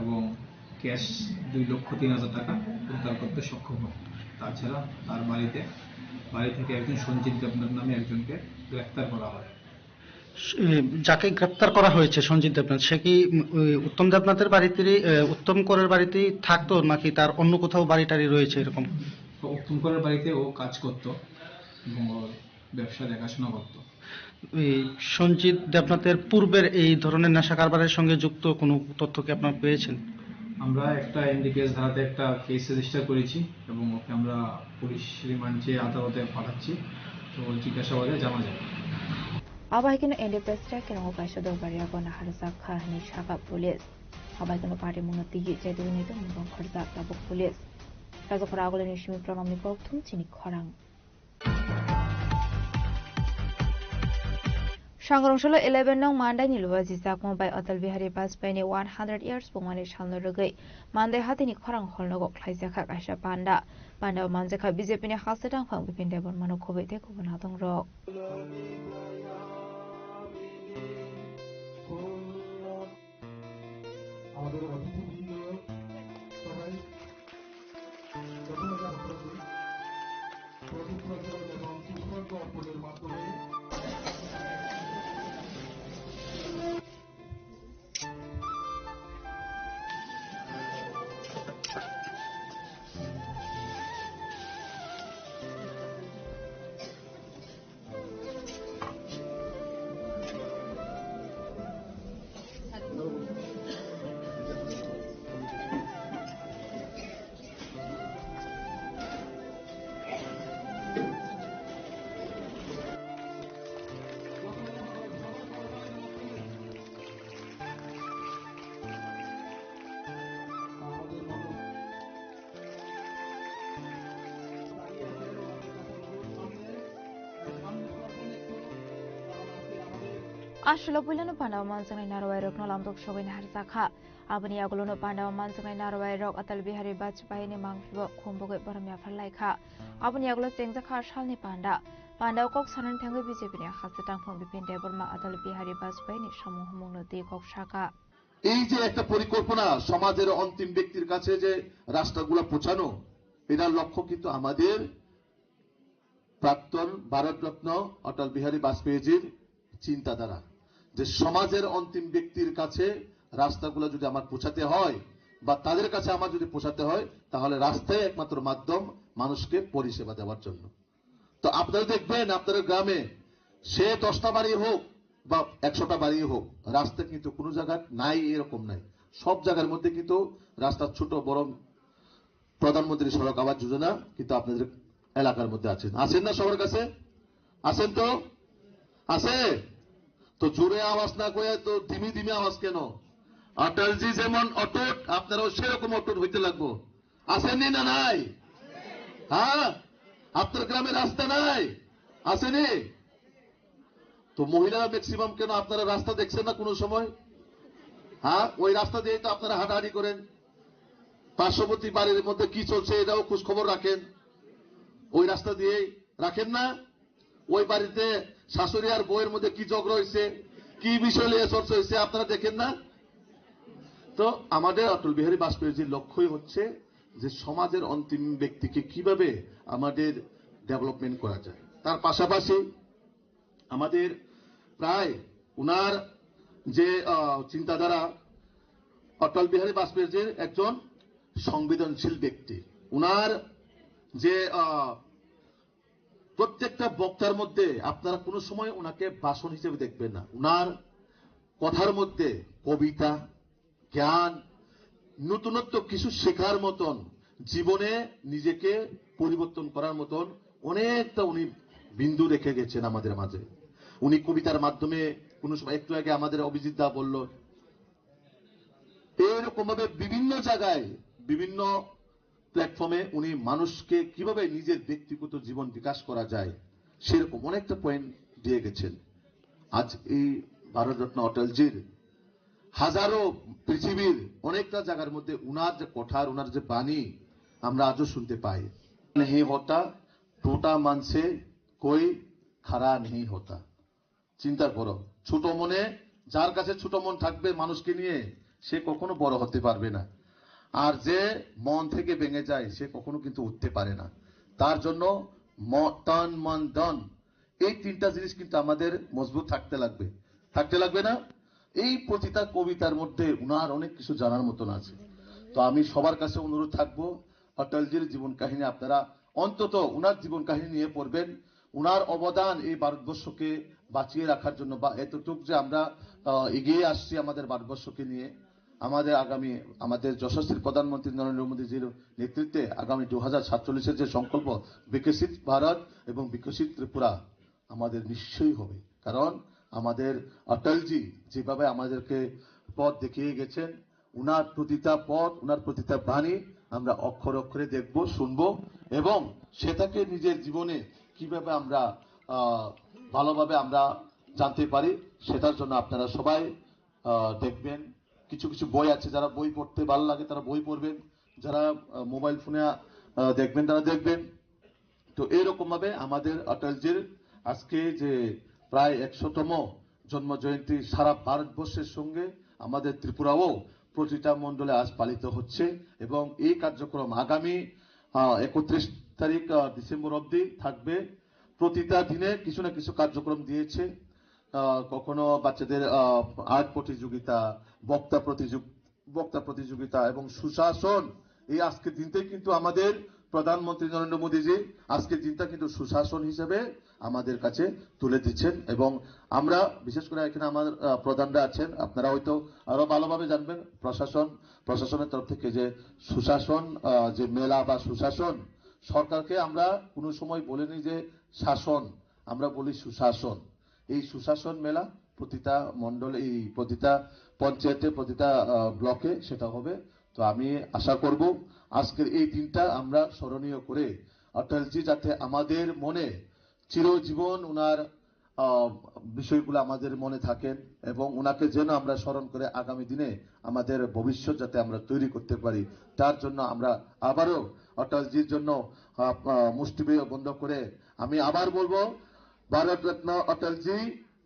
এবং ক্যাশ দুই লক্ষ তিন হাজার টাকা উদ্ধার করতে সক্ষম হয়। তাছাড়া তার বাড়িতে, বাড়ি থেকে একজন সঞ্জিত দেবনাথ নামে একজনকে গ্রেফতার করা হয়। এ, যাকে গ্রেপ্তার করা হয়েছে সঞ্জিত দেবনাথ, সে কি, উম, ওই উত্তম দেবনাথের বাড়িতেই, এ, উত্তম করের বাড়িতেই থাকতো, নাকি তার অন্য কোথাও বাড়ি টাড়ি রয়েছে এরকম? তো উত্তম করের বাড়িতে ও কাজ করত এবং ওর ব্যবসা দেখাশোনা করত। এই সঞ্জিত দেবনাথের পূর্বের এই ধরনের নেশা কারবারের সঙ্গে যুক্ত কোনো তথ্য কি আপনারা পেয়েছেন? আমরা একটা এনডিপিএস ধারাতে একটা কেস রেজিস্টার করেছি এবং ওকে আমরা পুলিশ রিমান্ড চেয়ে আদালতে পাঠাচ্ছি। তো জিজ্ঞাসাবাদে জানা যাবে। Abo hai kheno N D P S track kerongo kaisa dorbar yago naharjak kha hwnwi sakha police. Abo hai kheno party mungno twiwi chaitugwi naitugmung rok khorjak tabuk police. Rajakhor Agulani simi program ni kokthum chini khorang. Sangrong salo eleven nong Mandai ni luwa jijakma bai Atal Bihari Vajpayee ni one hundred years pungmani salno rwgwi Mandai hatini khorang hall nogo khlaijakha kaisa panda. Panda o manjakha B J P ni hasteo tangphang Bipin Debbarma no khobwi tei kubun adong rok. আমাদের অতিথিবৃন্দ সবাই প্রথমে যারা প্রদীপ, প্রদীপ প্রজ্বলন এবং পুষ্পার্ঘ্য অর্পণের মাধ্যমে Aswkla puilano panda o manjaknai narwai rokno lamdok sogwi naharjakha. Aboni yagulono panda o manjaknai narwai rok Atal Bihari Vajpayee ni mangphibo khumbogwi borom yaphar laikha. Aboni yagulo chengjakha salni panda. Panda o kok sanani thangwi B J P ni hasteo tangphang Bipin Debbarma Atal Bihari Vajpayee ni samung humungno twi kok sakha. এই যে একটা পরিকল্পনা, সমাজের অন্তিম ব্যক্তির কাছে যে রাস্তাগুলো পৌঁছানো, এটার লক্ষ্য কিন্তু আমাদের প্রাক্তন ভারতরত্ন অটল বিহারী বাজপেয়ীজির চিন্তাধারা, যে সমাজের অন্তিম ব্যক্তির কাছে রাস্তাগুলো যদি আমার পৌঁছাতে হয় বা তাদের কাছে আমার যদি পৌঁছাতে হয়, তাহলে রাস্তাই একমাত্র মাধ্যম মানুষকে পরিষেবা দেওয়ার জন্য। তো আপনারা দেখবেন, আপনাদের গ্রামে সে দশটা বাড়ি হোক বা একশোটা বাড়ি হোক, রাস্তা কিন্তু কোনো জায়গা নাই, এরকম নাই। সব জায়গার মধ্যে কিন্তু রাস্তা ছোট বড় প্রধানমন্ত্রী সড়ক আবাস যোজনা কিন্তু আপনাদের এলাকার মধ্যে আছে। আছেন না সবার কাছে? আছেন তো? আছে? তো জোরে আওয়াজ না করে তো ধিমি ধিমি আওয়াজ কেন? অটলজি যেমন অটুট, আপনারাও সেরকম অটুট হইতে লাগবো। আছেনি না নাই? হ্যাঁ, আপনার গ্রামে রাস্তা নাই? আছেনি? তো মহিলারা ম্যাক্সিমাম, কেন আপনারা রাস্তা দেখছেন না কোনো সময়? হ্যাঁ, ওই রাস্তা দিয়েই তো আপনারা হাঁটাহাঁটি করেন। পার্শ্ববর্তী বাড়ির মধ্যে কি চলছে, এটাও খোঁজ খবর রাখেন। ওই রাস্তা দিয়েই রাখেন না? ওই বাড়িতে শাশুড়ি আর বউয়ের মধ্যে কি ঝগড়া হয়েছে, কি বিষয় নিয়ে চর্চা হয়েছে, আপনারা দেখেন না? তো আমাদের অটল বিহারী বাজপেয়ীজির লক্ষ্যই হচ্ছে যে সমাজের অন্তিম ব্যক্তিকে কিভাবে আমাদের ডেভেলপমেন্ট করা যায়। তার পাশাপাশি আমাদের প্রায় উনার যে আহ, চিন্তাধারা, অটল বিহারী বাজপেয়ীজির একজন সংবেদনশীল ব্যক্তি। উনার যে আহ, প্রত্যেকটা বক্তার মধ্যে আপনারা কোনো সময় ওনাকে ভাষণ হিসেবে দেখবেন না। ওনার কথার মধ্যে কবিতা, জ্ঞান, নতুনত্ব কিছু শেখার মতন, জীবনে নিজেকে পরিবর্তন করার মতন অনেকটা উনি বিন্দু রেখে গেছেন আমাদের মাঝে। উনি কবিতার মাধ্যমে কোনো সময়, একটু আগে আমাদের অভিজিৎ দা বলল, এইরকম ভাবে বিভিন্ন জায়গায়, বিভিন্ন প্ল্যাটফর্মে উনি মানুষকে কিভাবে নিজের ব্যক্তিগত জীবন বিকাশ করা যায়, সেরকম অনেকটা পয়েন্ট দিয়ে গেছেন। আজ এই ভারতরত্ন অটলজির হাজারো, পৃথিবীর অনেকটা জায়গার মধ্যে উনার যে কথা, উনার যে বাণী আমরা আজও শুনতে পাই। नहीं होता, टूटा मन से कोई खरा नहीं होता। চিন্তা করো, ছোট মনে, যার কাছে ছোট মন থাকবে মানুষকে নিয়ে, সে কখনো বড় হতে পারবে না। আর যে মন থেকে ভেঙে যায়, সে কখনো কিন্তু উঠতে পারে না। তার জন্য ম-, তন মন ধন, এই তিনটা জিনিস কিন্তু আমাদের মজবুত থাকতে লাগবে, থাকতে লাগবে না? এই প্রতিটা কবিতার মধ্যে উনার অনেক কিছু জানার মতন আছে। তো আমি সবার কাছে অনুরোধ থাকবো, অটলজির জীবন কাহিনী আপনারা অন্তত উনার জীবন কাহিনী নিয়ে পড়বেন। উনার অবদান এই ভারতবর্ষকে বাঁচিয়ে রাখার জন্য বা এতটুক যে আমরা আহ, এগিয়ে আসছি আমাদের ভারতবর্ষকে নিয়ে, আমাদের আগামী, আমাদের যশস্বী প্রধানমন্ত্রী নরেন্দ্র মোদীজির নেতৃত্বে আগামী দু হাজার সাতচল্লিশের যে সংকল্প, বিকশিত ভারত এবং বিকশিত ত্রিপুরা আমাদের নিশ্চয়ই হবে। কারণ আমাদের অটলজি যেভাবে আমাদেরকে পথ দেখিয়ে গেছেন, উনার প্রতিটা পথ, উনার প্রতিটা বাণী আমরা অক্ষরে অক্ষরে দেখব, শুনব এবং সেটাকে নিজের জীবনে কিভাবে আমরা আহ, ভালোভাবে আমরা জানতে পারি, সেটার জন্য আপনারা সবাই আহ, দেখবেন। কিছু কিছু বই আছে, যারা বই পড়তে ভালো লাগে তারা বই পড়বেন, যারা মোবাইল ফোনে দেখবেন তারা দেখবেন। তো এইরকম ভাবে আমাদের অটলজির আজকে যে প্রায় একশোতম জন্ম জয়ন্তী সারা ভারতবর্ষের সঙ্গে আমাদের ত্রিপুরাও প্রতিটা মণ্ডলে আজ পালিত হচ্ছে এবং এই কার্যক্রম আগামী আহ, একত্রিশ তারিখ আহ, ডিসেম্বর অবধি থাকবে। প্রতিটা দিনে কিছু না কিছু কার্যক্রম দিয়েছে। আহ, কখনো বাচ্চাদের আহ, আর্ট প্রতিযোগিতা, বক্তা প্রতিযোগ বক্তা প্রতিযোগিতা এবং সুশাসন। এই আজকের দিনটাই কিন্তু আমাদের প্রধানমন্ত্রী নরেন্দ্র মোদীজি আজকের দিনটা কিন্তু সুশাসন হিসেবে আমাদের কাছে তুলে দিচ্ছেন এবং আমরা বিশেষ করে এখানে আমার আহ, প্রধানরা আছেন, আপনারা হয়তো আরো ভালোভাবে জানবেন। প্রশাসন, প্রশাসনের তরফ থেকে যে সুশাসন আহ, যে মেলা বা সুশাসন, সরকারকে আমরা কোনো সময় বলিনি যে শাসন, আমরা বলি সুশাসন। এই সুশাসন মেলা প্রতিটা মণ্ডল, এই প্রতিটা পঞ্চায়েতে, প্রতিটা আহ, ব্লকে সেটা হবে। তো আমি আশা করব আজকের এই দিনটা আমরা স্মরণীয় করে অটলজি যাতে আমাদের মনে চিরজীবন ওনার আহ, বিষয়গুলো আমাদের মনে থাকেন এবং ওনাকে যেন আমরা স্মরণ করে আগামী দিনে আমাদের ভবিষ্যৎ যাতে আমরা তৈরি করতে পারি, তার জন্য আমরা আবারও অটলজির জন্য আহ, আহ, মুষ্টিমেয় বন্ধ করে আমি আবার বলবো, ভারত রত্ন অটলজি।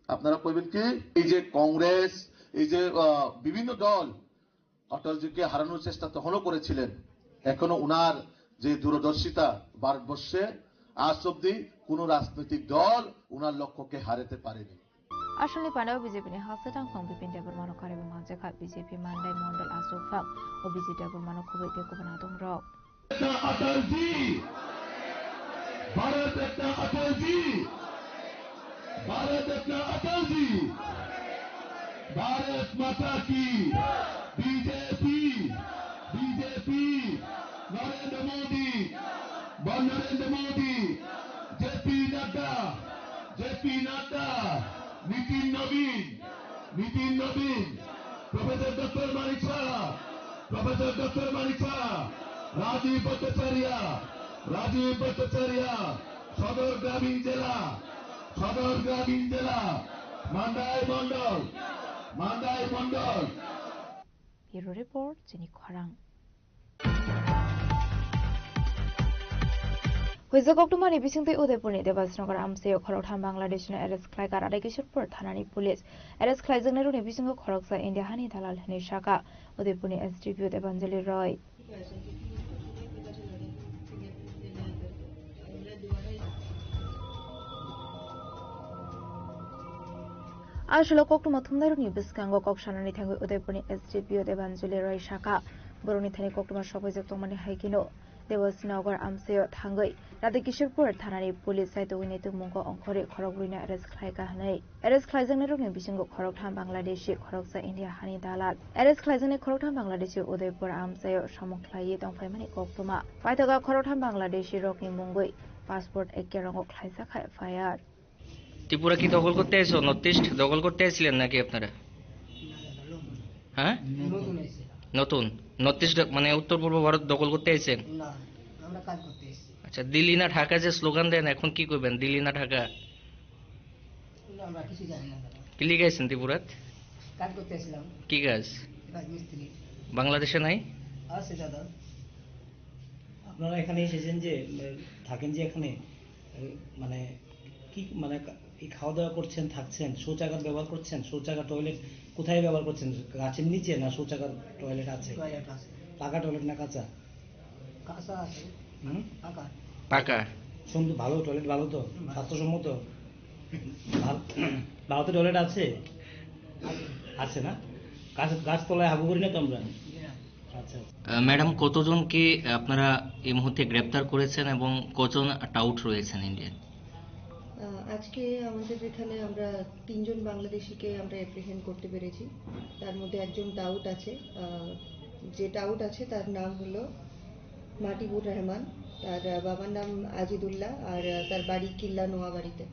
আপনারা কইবেন কি, এই যে কংগ্রেস, এই যে আহ, বিভিন্ন দল অটলজিকে হারানোর চেষ্টা তখনও করেছিলেন, এখনো উনার যে দূরদর্শিতা ভারতবর্ষে আজ অব্দি কোনো রাজনৈতিক দল উনার লক্ষ্যকে হারাতে পারেনি। Aswkni panao B J P ni hasteo tangphang Bipin Debbarmano kariwi manjakha. B J P mandai mondol achukphang o B J Debbarmano khoboi tei kubun adongrok. Ratna अटल जी, भारत रत्न अटल जी, भारत रत्न अटल जी, भारत माता की, बीजेपी, बीजेपी, नरेंद्र मोदी, ब-, नरेंद्र मोदी, जेपी नड्डा, जेपी नड्डा, नितिन नवीन, नितिन नवीन, professor doctor Manik Saha, professor doctor Manik সাহা, রাজীব ভট্টাচার্য, রাজীব ভট্টাচার্য, সদর গ্রামীণ জেলা, সদর গ্রামীণ জেলা, মান্দাই মণ্ডল, মান্দাই মণ্ডল। Bureau Report, Chini Khorang. Huijak koktwmani bisingtwi Udaipurni Debasnagar amchaio khoroktham Bangladeshino arrest khlaikha Radhakishorpur thanani police. Arrest khlaijaknairokni bisingo khoroksa India hani dalal hwnwi sakha Udaipurni S D P O Debanjali Roy. Aswk koktwma thumnairokni bwskango kok sanani thangwi Udaipurni S D P O Debanjali Roy sakha, borokni thani koktwma sopaijak tongmani hai kheno Debasnagar amchaio thangwi Radhakishorpur thanani police saitugwi naitukmungo ongkhorwi khorokbrwino arrest khlaikha hwnwi. Arrest khlaijaknairokni bisingo khoroktham Bangladeshi, khoroksa India hani dalal. Arrest khlaijaknai khoroktham Bangladeshi Udaipur amchaio samung khlaiwi tongphaimani koktwma. Paithago khoroktham Bangladeshi rokni mungwi passport ekkerongo khlaijak kha F I R. Tripura কি দখল করতে এসো? North east দখল করতে এসেছিলেন নাকি আপনারা? হ্যাঁ, নতুন। নর্থ ইস্ট মানে উত্তর পূর্ব ভারত দখল করতে এসেছেন? না, আমরা কাজ করতে এসেছি। আচ্ছা, দিল্লি না ঢাকা যে স্লোগান দেন, এখন কি করবেন? দিল্লি না ঢাকা? না, আমরা কিছু জানি না দাদা। কি লিখাইছেন ত্রিপুরাত? কাজ করতে এসেছিলাম। কি কাজ? রাজমিস্ত্রি। বাংলাদেশে নাই? আছে দাদা। আপনারা এখানে এসেছেন যে, উম, থাকেন যে এখানে, উম, মানে, কি, মানে, কা-, এই খাওয়া দাওয়া করছেন, থাকছেন, শৌচাগার ব্যবহার করছেন? শৌচাগার, টয়লেট কোথায় ব্যবহার করছেন? গাছের নিচে না শৌচাগার, টয়লেট আছে? টয়লেট আছে। পাকা টয়লেট না কাঁচা? কাঁচা আছে। হুম? পাকা। পাকা। সুন্দর, ভালো টয়লেট, ভালো তো? হুম, ভালো। স্বাস্থ্যসম্মত? ভার-, ভারতে টয়লেট আছে? আছে। আছে না? গাছ, গাছতলায় হাগু করি না তো আমরা? জি না। আচ্ছা, আচ্ছা। আহ, ম্যাডাম, কতজনকে আপনারা এই মুহূর্তে গ্রেপ্তার করেছেন এবং কজন টাউট রয়েছেন ইন্ডিয়ান? আহ, আজকে আমাদের এখানে আমরা তিনজন বাংলাদেশিকে আমরা অ্যাপ্রিহেন্ড করতে পেরেছি। তার মধ্যে একজন টাউট আছে। আহ, যে টাউট আছে তার নাম হলো মাটিবুর রহমান। তার, আহ, বাবার নাম আজিদুল্লাহ, আর, আহ, তার বাড়ি কিল্লা নোয়াবাড়িতে।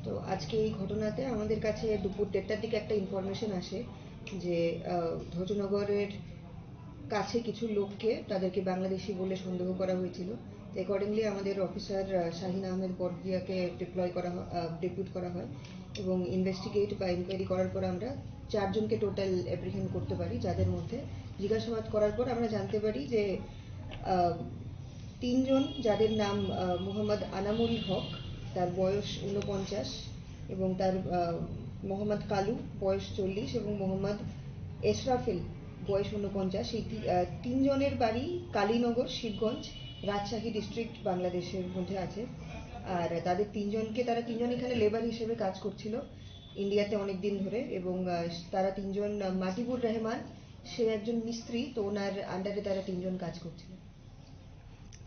তো আজকে এই ঘটনাতে আমাদের কাছে দুপুর দেড়টার দিকে একটা ইনফরমেশন আসে যে, আহ, ধ্বজনগরের কাছে কিছু লোককে, তাদেরকে বাংলাদেশি বলে সন্দেহ করা হয়েছিল। তো অ্যাকর্ডিংলি আমাদের অফিসার, আহ, শাহিন আহমেদ বড়ভুইয়াকে ডিপ্লয় করা হয়, আহ, ডেপুট করা হয় এবং ইনভেস্টিগেট বা এনকোয়ারি করার পর আমরা চারজনকে টোটাল অ্যাপ্রিহেন্ড করতে পারি, যাদের মধ্যে জিজ্ঞাসাবাদ করার পর আমরা জানতে পারি যে, আহ, তিনজন, যাদের নাম, আহ, মোহাম্মদ আনামুল হক, তার বয়স ঊনপঞ্চাশ, এবং তার, আহ, মোহাম্মদ কালু, বয়স চল্লিশ, এবং মোহাম্মদ এশরাফিল, বয়স ঊনপঞ্চাশ। এই তি-, আহ, তিনজনের বাড়ি কালীনগর, শিবগঞ্জ, রাজশাহী ডিস্ট্রিক্ট, বাংলাদেশের মধ্যে আছে। আর তাদের তিনজনকে, তারা তিনজন এখানে লেবার হিসেবে কাজ করছিল ইন্ডিয়াতে অনেক দিন ধরে, এবং, আহ, তারা তিনজন, আহ, মাটিবুর রহমান, সে একজন মিস্ত্রি, তো ওনার আন্ডারে তারা তিনজন কাজ করছিল।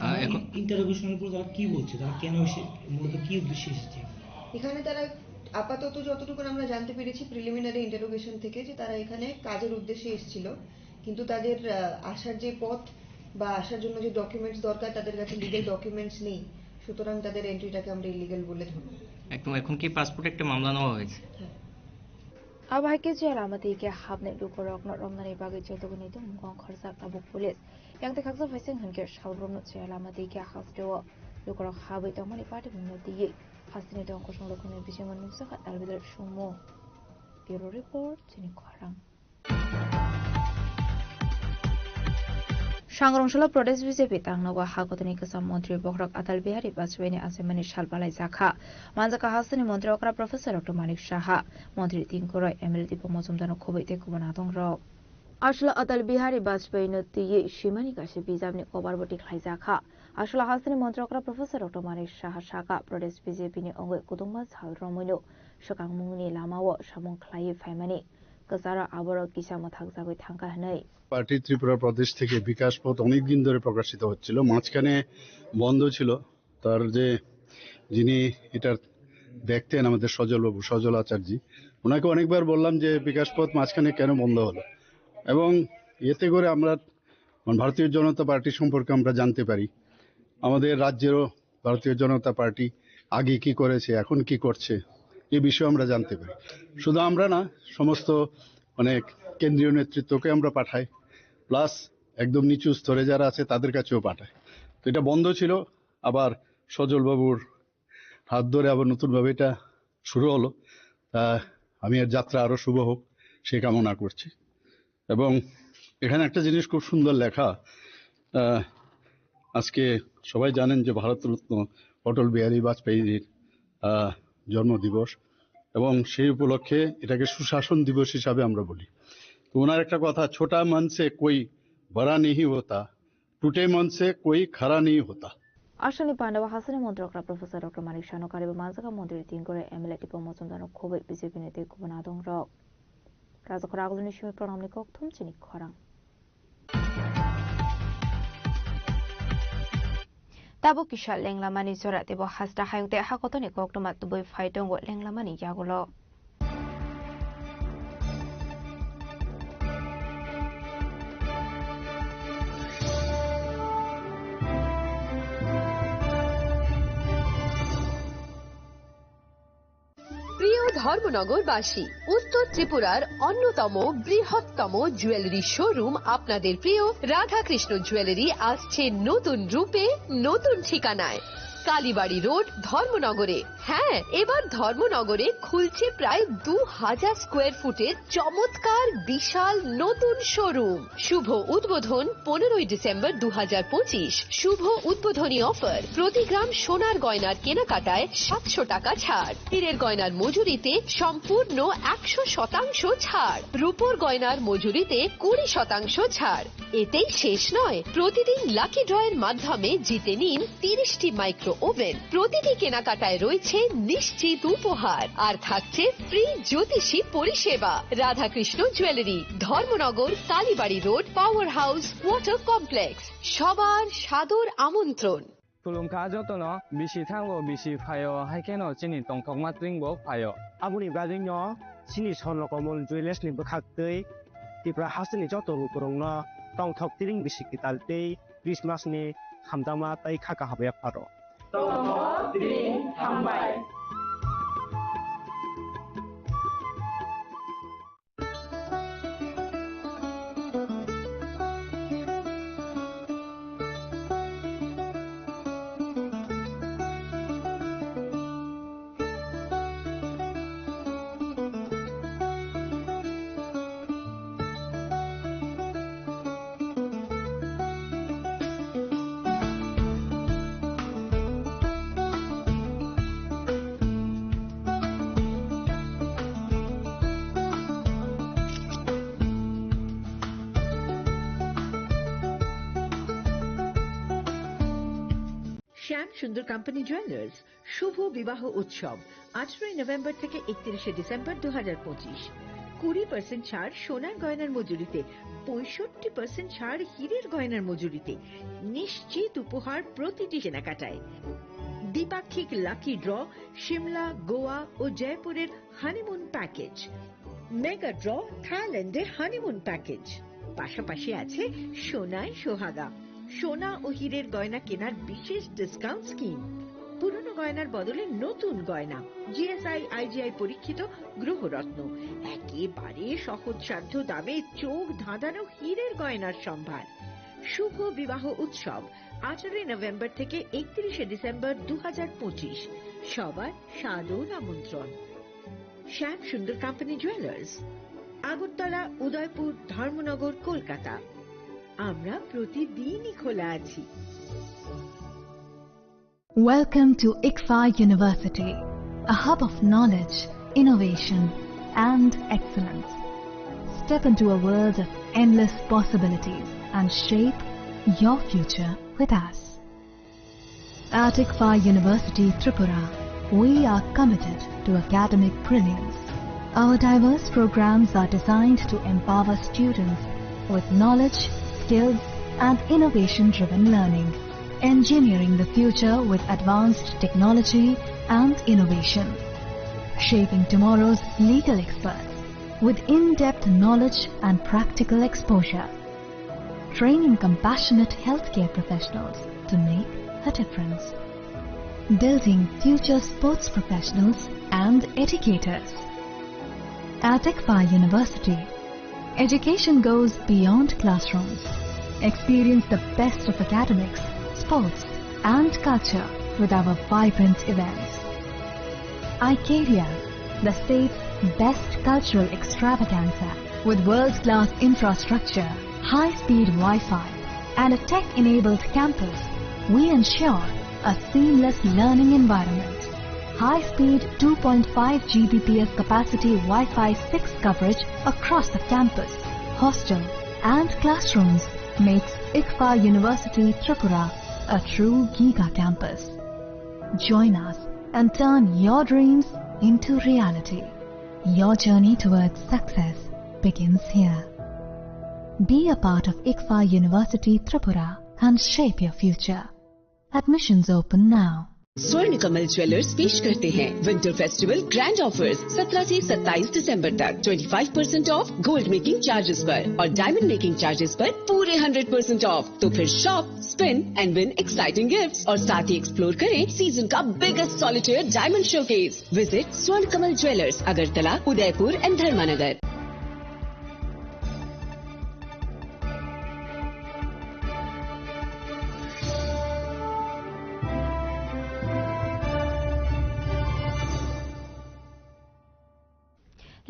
আহ, এখন ইন্টারোগেশনের পর তারা কি বলছে, তারা কেন এসে, মূলত কি উদ্দেশ্যে এসেছে? এখানে তারা আপাতত যতটুকু আমরা জানতে পেরেছি প্রিলিমিনারি ইন্টারোগেশন থেকে, যে তারা এখানে কাজের উদ্দেশ্যে এসেছিল, কিন্তু তাদের, আহ, আসার যে পথ বা আসার জন্য যে ডকুমেন্টস দরকার, তাদের কাছে লিগ্যাল ডকুমেন্টস নেই, সুতরাং তাদের এন্ট্রিটাকে আমরা ইলিগ্যাল বলে ধরব। একদম, এখন কি পাসপোর্ট একটা মামলা নেওয়া হয়েছে? হ্যাঁ। Abo hai khe jela mati khe hapnai lukurokno romnani bagwi jotogwi naitukmungo khorjak tabuk police. Yang tei khaksa phaising hinkhe sabrumno jela mati khe hasteo lukurok habwi tongmani patimungno twiwi hasteni tong kosong lukurokni bisingo nukjakha talbidal sumung. Bureau Report, Chini Khorang. Sangrong salo Pradesh B J P tangnogo ha kotorni kwcham montri bohrok Atal Bihari Vajpayee ni achaimani sal balaijak kha. Manjak kha hasteni montri okra Professor Doctor Manik Saha, montri Tinku Roy, M L A Dipo Mojumdar no khobwi tei kubun adongrok. Aswla Atal Bihari Vajpayee no twiwi swimani kaisa bijapni kobar bo tikhlaijak kha. Aswla hasteni montri okra Professor Doctor Manik Saha sakha, Pradesh B J P ni wngwi kutungma sal romwino swkangmungni lamao samung khlaiwi phaimani. Kwcharo aborok kisa mwthakjagwi thangkha hwnwi. Party Tripura প্রদেশ থেকে বিকাশ পথ অনেক দিন ধরে প্রকাশিত হচ্ছিল, মাঝখানে বন্ধ ছিল। তার যে, যিনি এটার দেখতেন, আমাদের সজল বাবু, সজল আচার্য, ওনাকে অনেকবার বললাম যে বিকাশ পথ মাঝখানে কেন বন্ধ হলো, এবং এতে করে আমরা, মানে, ভারতীয় জনতা পার্টি সম্পর্কে আমরা জানতে পারি, আমাদের রাজ্যেরও ভারতীয় জনতা পার্টি আগে কি করেছে, এখন কি করছে, এ বিষয়ে আমরা জানতে পারি। শুধু আমরা না, সমস্ত অনেক কেন্দ্রীয় নেতৃত্বকে আমরা পাঠাই, প্লাস একদম নিচু স্তরে যারা আছে তাদের কাছেও পাঠাই। তো এটা বন্ধ ছিল, আবার সজল বাবুর হাত ধরে আবার নতুনভাবে এটা শুরু হলো। তা আমি এর যাত্রা আরো শুভ হোক, সেই কামনা করছি। এবং এখানে একটা জিনিস খুব সুন্দর লেখা, আহ, আজকে সবাই জানেন যে ভারতরত্ন অটল বিহারী বাজপেয়ীজির, আহ, জন্মদিবস, এবং সেই উপলক্ষে এটাকে সুশাসন দিবস হিসাবে আমরা বলি। তো ওনার একটা কথা, "ছোটা মন সে কোই বড়া নেহি হোতা, টুটে মন সে কোই খাড়া নেহি হোতা।" Aswkni pandao hasini montrok Professor Doctor Manik Saha no kariwi manjak mantri tingkore M L A Tipo Mochondano khoboi B J P ni tei kubun adongrok. Rajakhor aguluni simi pranamni kokthum chini khorang. Tabuk kisa lenglamani jora teibo hasta hayung tei hakotoni koktwma tubui phai tongo lenglamani yagulo. প্রিয় ধর্মনগরবাসী, উত্তর ত্রিপুরার অন্যতম বৃহত্তম jewellery showroom আপনাদের প্রিয় রাধাকৃষ্ণ জুয়েলারি আসছে নতুন রূপে, নতুন ঠিকানায়। কালীবাড়ি রোড, ধর্মনগরে। হ্যাঁ, এবার ধর্মনগরে খুলছে প্রায় দু হাজার স্কোয়ার ফুটের চমৎকার বিশাল নতুন শোরুম। শুভ উদ্বোধন পনেরোই ডিসেম্বর দু হাজার পঁচিশ। শুভ উদ্বোধনী অফার, প্রতি গ্রাম সোনার গয়নার কেনাকাটায় সাতশো টাকা ছাড়, হীরের গয়নার মজুরিতে সম্পূর্ণ একশো শতাংশ ছাড়, রূপোর গয়নার মজুরিতে কুড়ি শতাংশ ছাড়। এতেই শেষ নয়, প্রতিদিন লাকি ড্রয়ের মাধ্যমে জিতে নিন তিরিশটি মাইক্রো ওভেন। প্রতিটি কেনাকাটায় রয়েছে নিশ্চিত উপহার, আর থাকছে ফ্রি জ্যোতিষী পরিষেবা। Radhakrishna jewellery, Dharmanagar, Kalibari road, power house, water complex. সবার সাদর আমন্ত্রণ। Khulumkha jotono, bisi thango, bisi phaio, hai kheno chini tongthokma tring bo phaio. Aboni bagwino chini Swarno Komol Jewellers ni bwkhaktwi Tripura hasteni joto lukurokno tongthok tring bisi kwtal tei Christmas ni hamjakma tei kha kaham yapharw. Tongthok tring hambai. শ্যাম Sundar company jewellers শুভ বিবাহ উৎসব, আঠারোই নভেম্বর থেকে একত্রিশে ডিসেম্বর দু হাজার পঁচিশ। কুড়ি পার্সেন্ট ছাড় সোনার গয়নার মজুরিতে, পঁয়ষট্টি পার্সেন্ট ছাড় হীরের গয়নার মজুরিতে, নিশ্চিত উপহার প্রতিটি কেনাকাটায়। দ্বিপাক্ষিক লাকি ড্র, সিমলা, গোয়া ও জয়পুরের হানিমুন প্যাকেজ। মেগা ড্র, থাইল্যান্ডের হানিমুন প্যাকেজ। পাশাপাশি আছে সোনায় সোহাগা, সোনা ও হীরের গয়না কেনার বিশেষ ডিসকাউন্ট স্কিম। পুরনো গয়নার বদলে নতুন গয়না, G S I, I G I পরীক্ষিত গ্রহরত্ন, একেবারে সহজসাধ্য দামে চোখ ধাঁধানো হীরের গয়নার সম্ভার। শুভ বিবাহ উৎসব, আঠারোই নভেম্বর থেকে একত্রিশে ডিসেম্বর দু হাজার পঁচিশ। সবার সাদর আমন্ত্রণ। শ্যাম সুন্দর কোম্পানি জুয়েলার্স, আগরতলা, উদয়পুর, ধর্মনগর, কলকাতা। আমরা প্রতিদিনই খোলা আছি। Welcome to ICFAI University, a hub of knowledge, innovation, and excellence. Step into a world of endless possibilities and shape your future with us. At ICFAI University Tripura, we are committed to academic brilliance. Our diverse programs are designed to empower students with knowledge, skills, and innovation-driven learning, engineering the future with advanced technology and innovation, shaping tomorrow's legal experts with in-depth knowledge and practical exposure, training compassionate healthcare professionals to make a difference, building future sports professionals and educators. At ICFAI University, Education goes beyond classrooms. Experience the best of academics, sports, and culture with our vibrant events. Icaria, the state's best cultural extravaganza, with world-class infrastructure, high-speed Wi-Fi, and a tech-enabled campus, we ensure a seamless learning environment. High-speed two point five G B P S capacity Wi-Fi six coverage across the campus, hostel, and classrooms makes ICFA University Tripura a true giga campus. Join us and turn your dreams into reality. Your journey towards success begins here. Be a part of ICFA University Tripura and shape your future. Admissions open now. स्वर्ण कमल ज्वेलर्स पेश करते हैं winter festival grand offers. सत्रह से सत्ताईस दिसंबर तक twenty five percent of gold making charges पर और डायमंड मेकिंग चार्जेस पर पूरे हंड्रेड परसेंट ऑफ। तो फिर shop, spin and win exciting gifts और साथ ही एक्सप्लोर करें सीजन का biggest solitaire diamond showcase. Visit स्वर्ण कमल ज्वेलर्स, अगरतला, उदयपुर एंड धर्मानगर।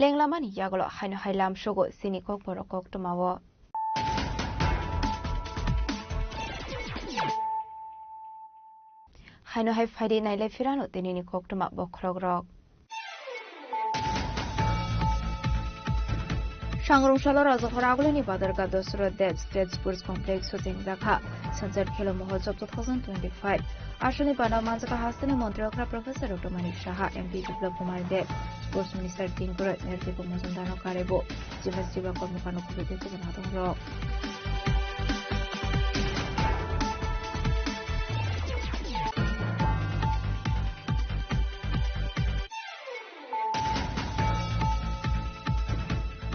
Lenglamani yagulo haino hai lamsogo chini kokborok koktwmao. Haino hai phaidi nailai phirano tinini koktwma bokhorokrok. Sangrong salo Rajakhor agulini Badarga Dosra Dev State Sports Complex o chengjakha Sanchar Khelo Mahotsav two thousand twenty-five. Aswkni bana manjaka hasteni montri okra Professor Doctor Manik Saha, M P Biplab Kumar Deb, Sports Minister Tinku Roy, Mayor Dipak Majumdarno karebo, Jemba Siba Kormokar no kubui tei kubun adongrok.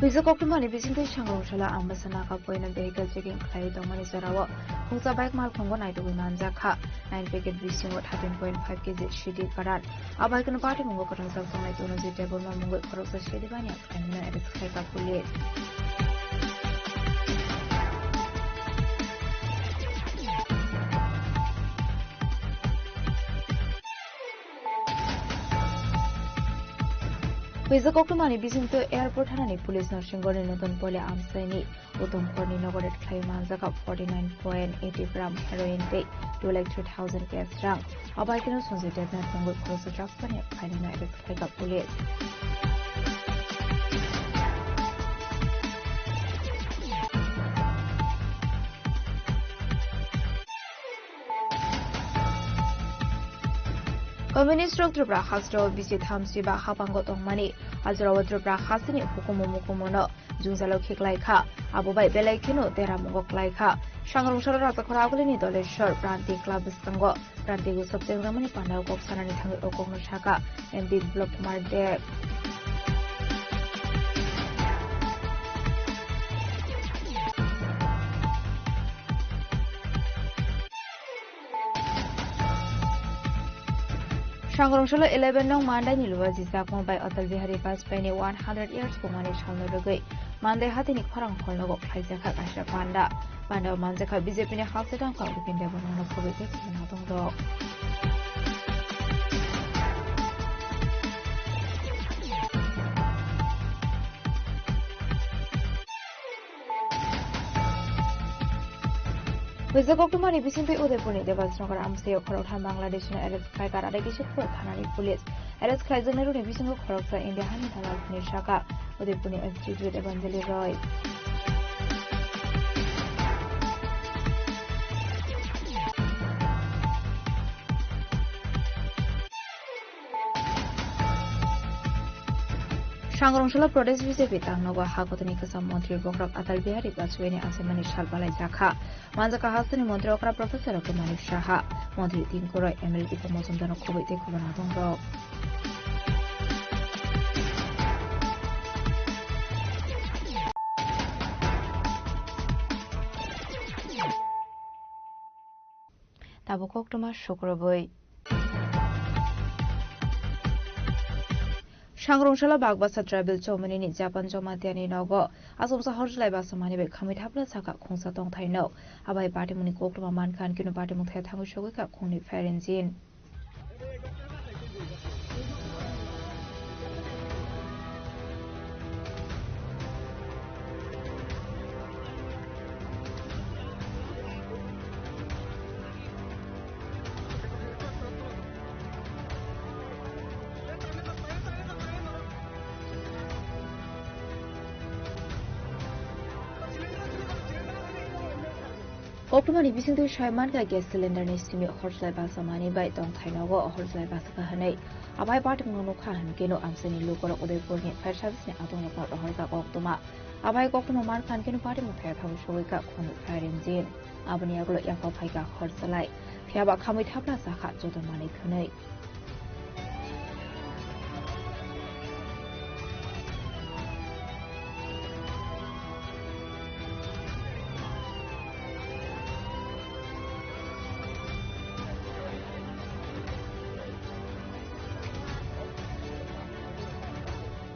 Puisa koktwmani bisingtwi Sangrong salo Ambasa Naga Point o vehicle checking khlaiwi tongmani jorao khungsa bike malkhungo naitugwi manjakha. Nine packet bisingo thirteen point five K G C D karan. A bike no patimungo kwrwngjak tongnai Tonojit Debbarma mungwi khoroksa C D baniya khlaimano arrest khlaikha police. Puisa koktwmani bisingtwi airport thanani police no Singorni Nuton Poli amchaini Uttom Khorni nogo raid khlaiwi manjakha forty nine point eighty gram heroin tei two lakh three thousand cash rang. A bike no Sanjay Debnath mungwi khoroksa drugs baniya khlainani arrest khlaikha police. Communist rok Tripura hasteo bisi thamsi ba hapango tongmani, a jorao Tripura hasteni hukumu mukumu no jwngjalo khiklai kha, abo bai belai kheno teramungo klai kha. Sangrong salo Rajakhor agulini Doleshwar Pranti Club bwskango Pranti Utsav chengjakmani pandao kok sanani thangwi o kokno sakha M P Biplab Kumar Deb. Sangrong salo eleven nong Mandai ni Luwaji Chakma bai Atal Bihari Vajpayee ni one hundred years pungmani salno rwgwi Mandai hatini khorang hall nogo khlaijakha kaisa panda. Panda o manjakha B J P ni halsedang kok Bipin Debbarma no kubui tei kubun adongrok. Puisa koktwmani bisingtwi Udaipurni Debasnagar amchaio khoroktham Bangladeshno arrest khlaikha Radhakishore thanani police. Arrest khlaijaknairokni bisingo khoroksa India hani dalalrokni saka Udaipurni Executive Evangeline Roy. Sangrong salo Pradesh B J P tangnogo ha kotorni kwcham montri bokhorok Atal Bihari Vajpayee ni achaimani sal balaijakha. Manjakha hasteni montri okra Professor Doctor Manik Saha, montri Tinku Roy, M L A Dipak Majumdarno kubui tei kubun adongrok. Tabuk koktwma sukrubwi. Sangrong salo Bagbasa Tribal Chowmani ni Japan Jamatia ni nogo asomsa horjlai basa mani bai khamwi thapla saka khungsa tongthai no. Abai party mungni koktwma mankha, ankeno party mungthai thangwi sogwi kha khungni firing engine. Koktwmani bisingtwi sai mankha gas cylinder ni simi horjlai basa mani bai tongthai nogo horjlai basa kha hwnwi. Abai party mungno nukha hwnkeno amchaini lukurok Udaipurni fire service ni adongrokno rohorkha koktwma. Abai koktwma mankha hwnkeno party mungthai thangwi sogwi kha khungni firing engine. Aboni yagulo yaphang phaikha horjlai. Phiyaba khamwi thapla sakha joto manwi thwnwi.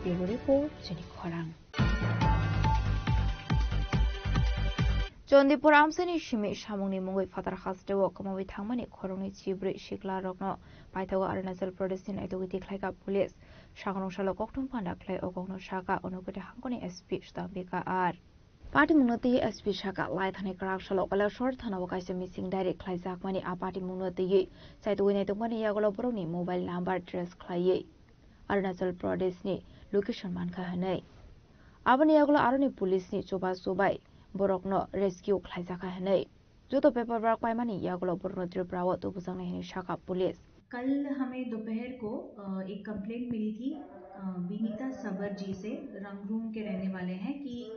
Bureau Report, Chini Khorang. Chandipur amchaini simi samungni mungwi phatar hasteo kwmawi thangmani khoroknwi chibrwi siklarokno paithago Arunachal Pradesh ni naitugwi tikhlaikha police. Sangrong salo koktwma panda khlai o kokno sakha Unakoti hangkoni S P Sudambika R. Patimungno twi S P sakha, lai thani kwrak salo Kailasor thanao kaisa missing diary khlaijakmani a patimungno twiwi chaitugwi naitugmani yagulo borokni mobile number trace khlaiwi Arunachal Pradesh ni location mankha hwnwi. Aboni yagulo aroni police ni chubachu bai borokno rescue khlaijakha hwnwi. Joto paperwork paimani yagulo borokno Tripura o tubujaknai hwnwi sakha police. कल हमें दोपहर को, अ, एक कंप्लेंट मिली थी, अ, विनीता सबर जी से, रंगरूम के रहने वाले हैं, कि,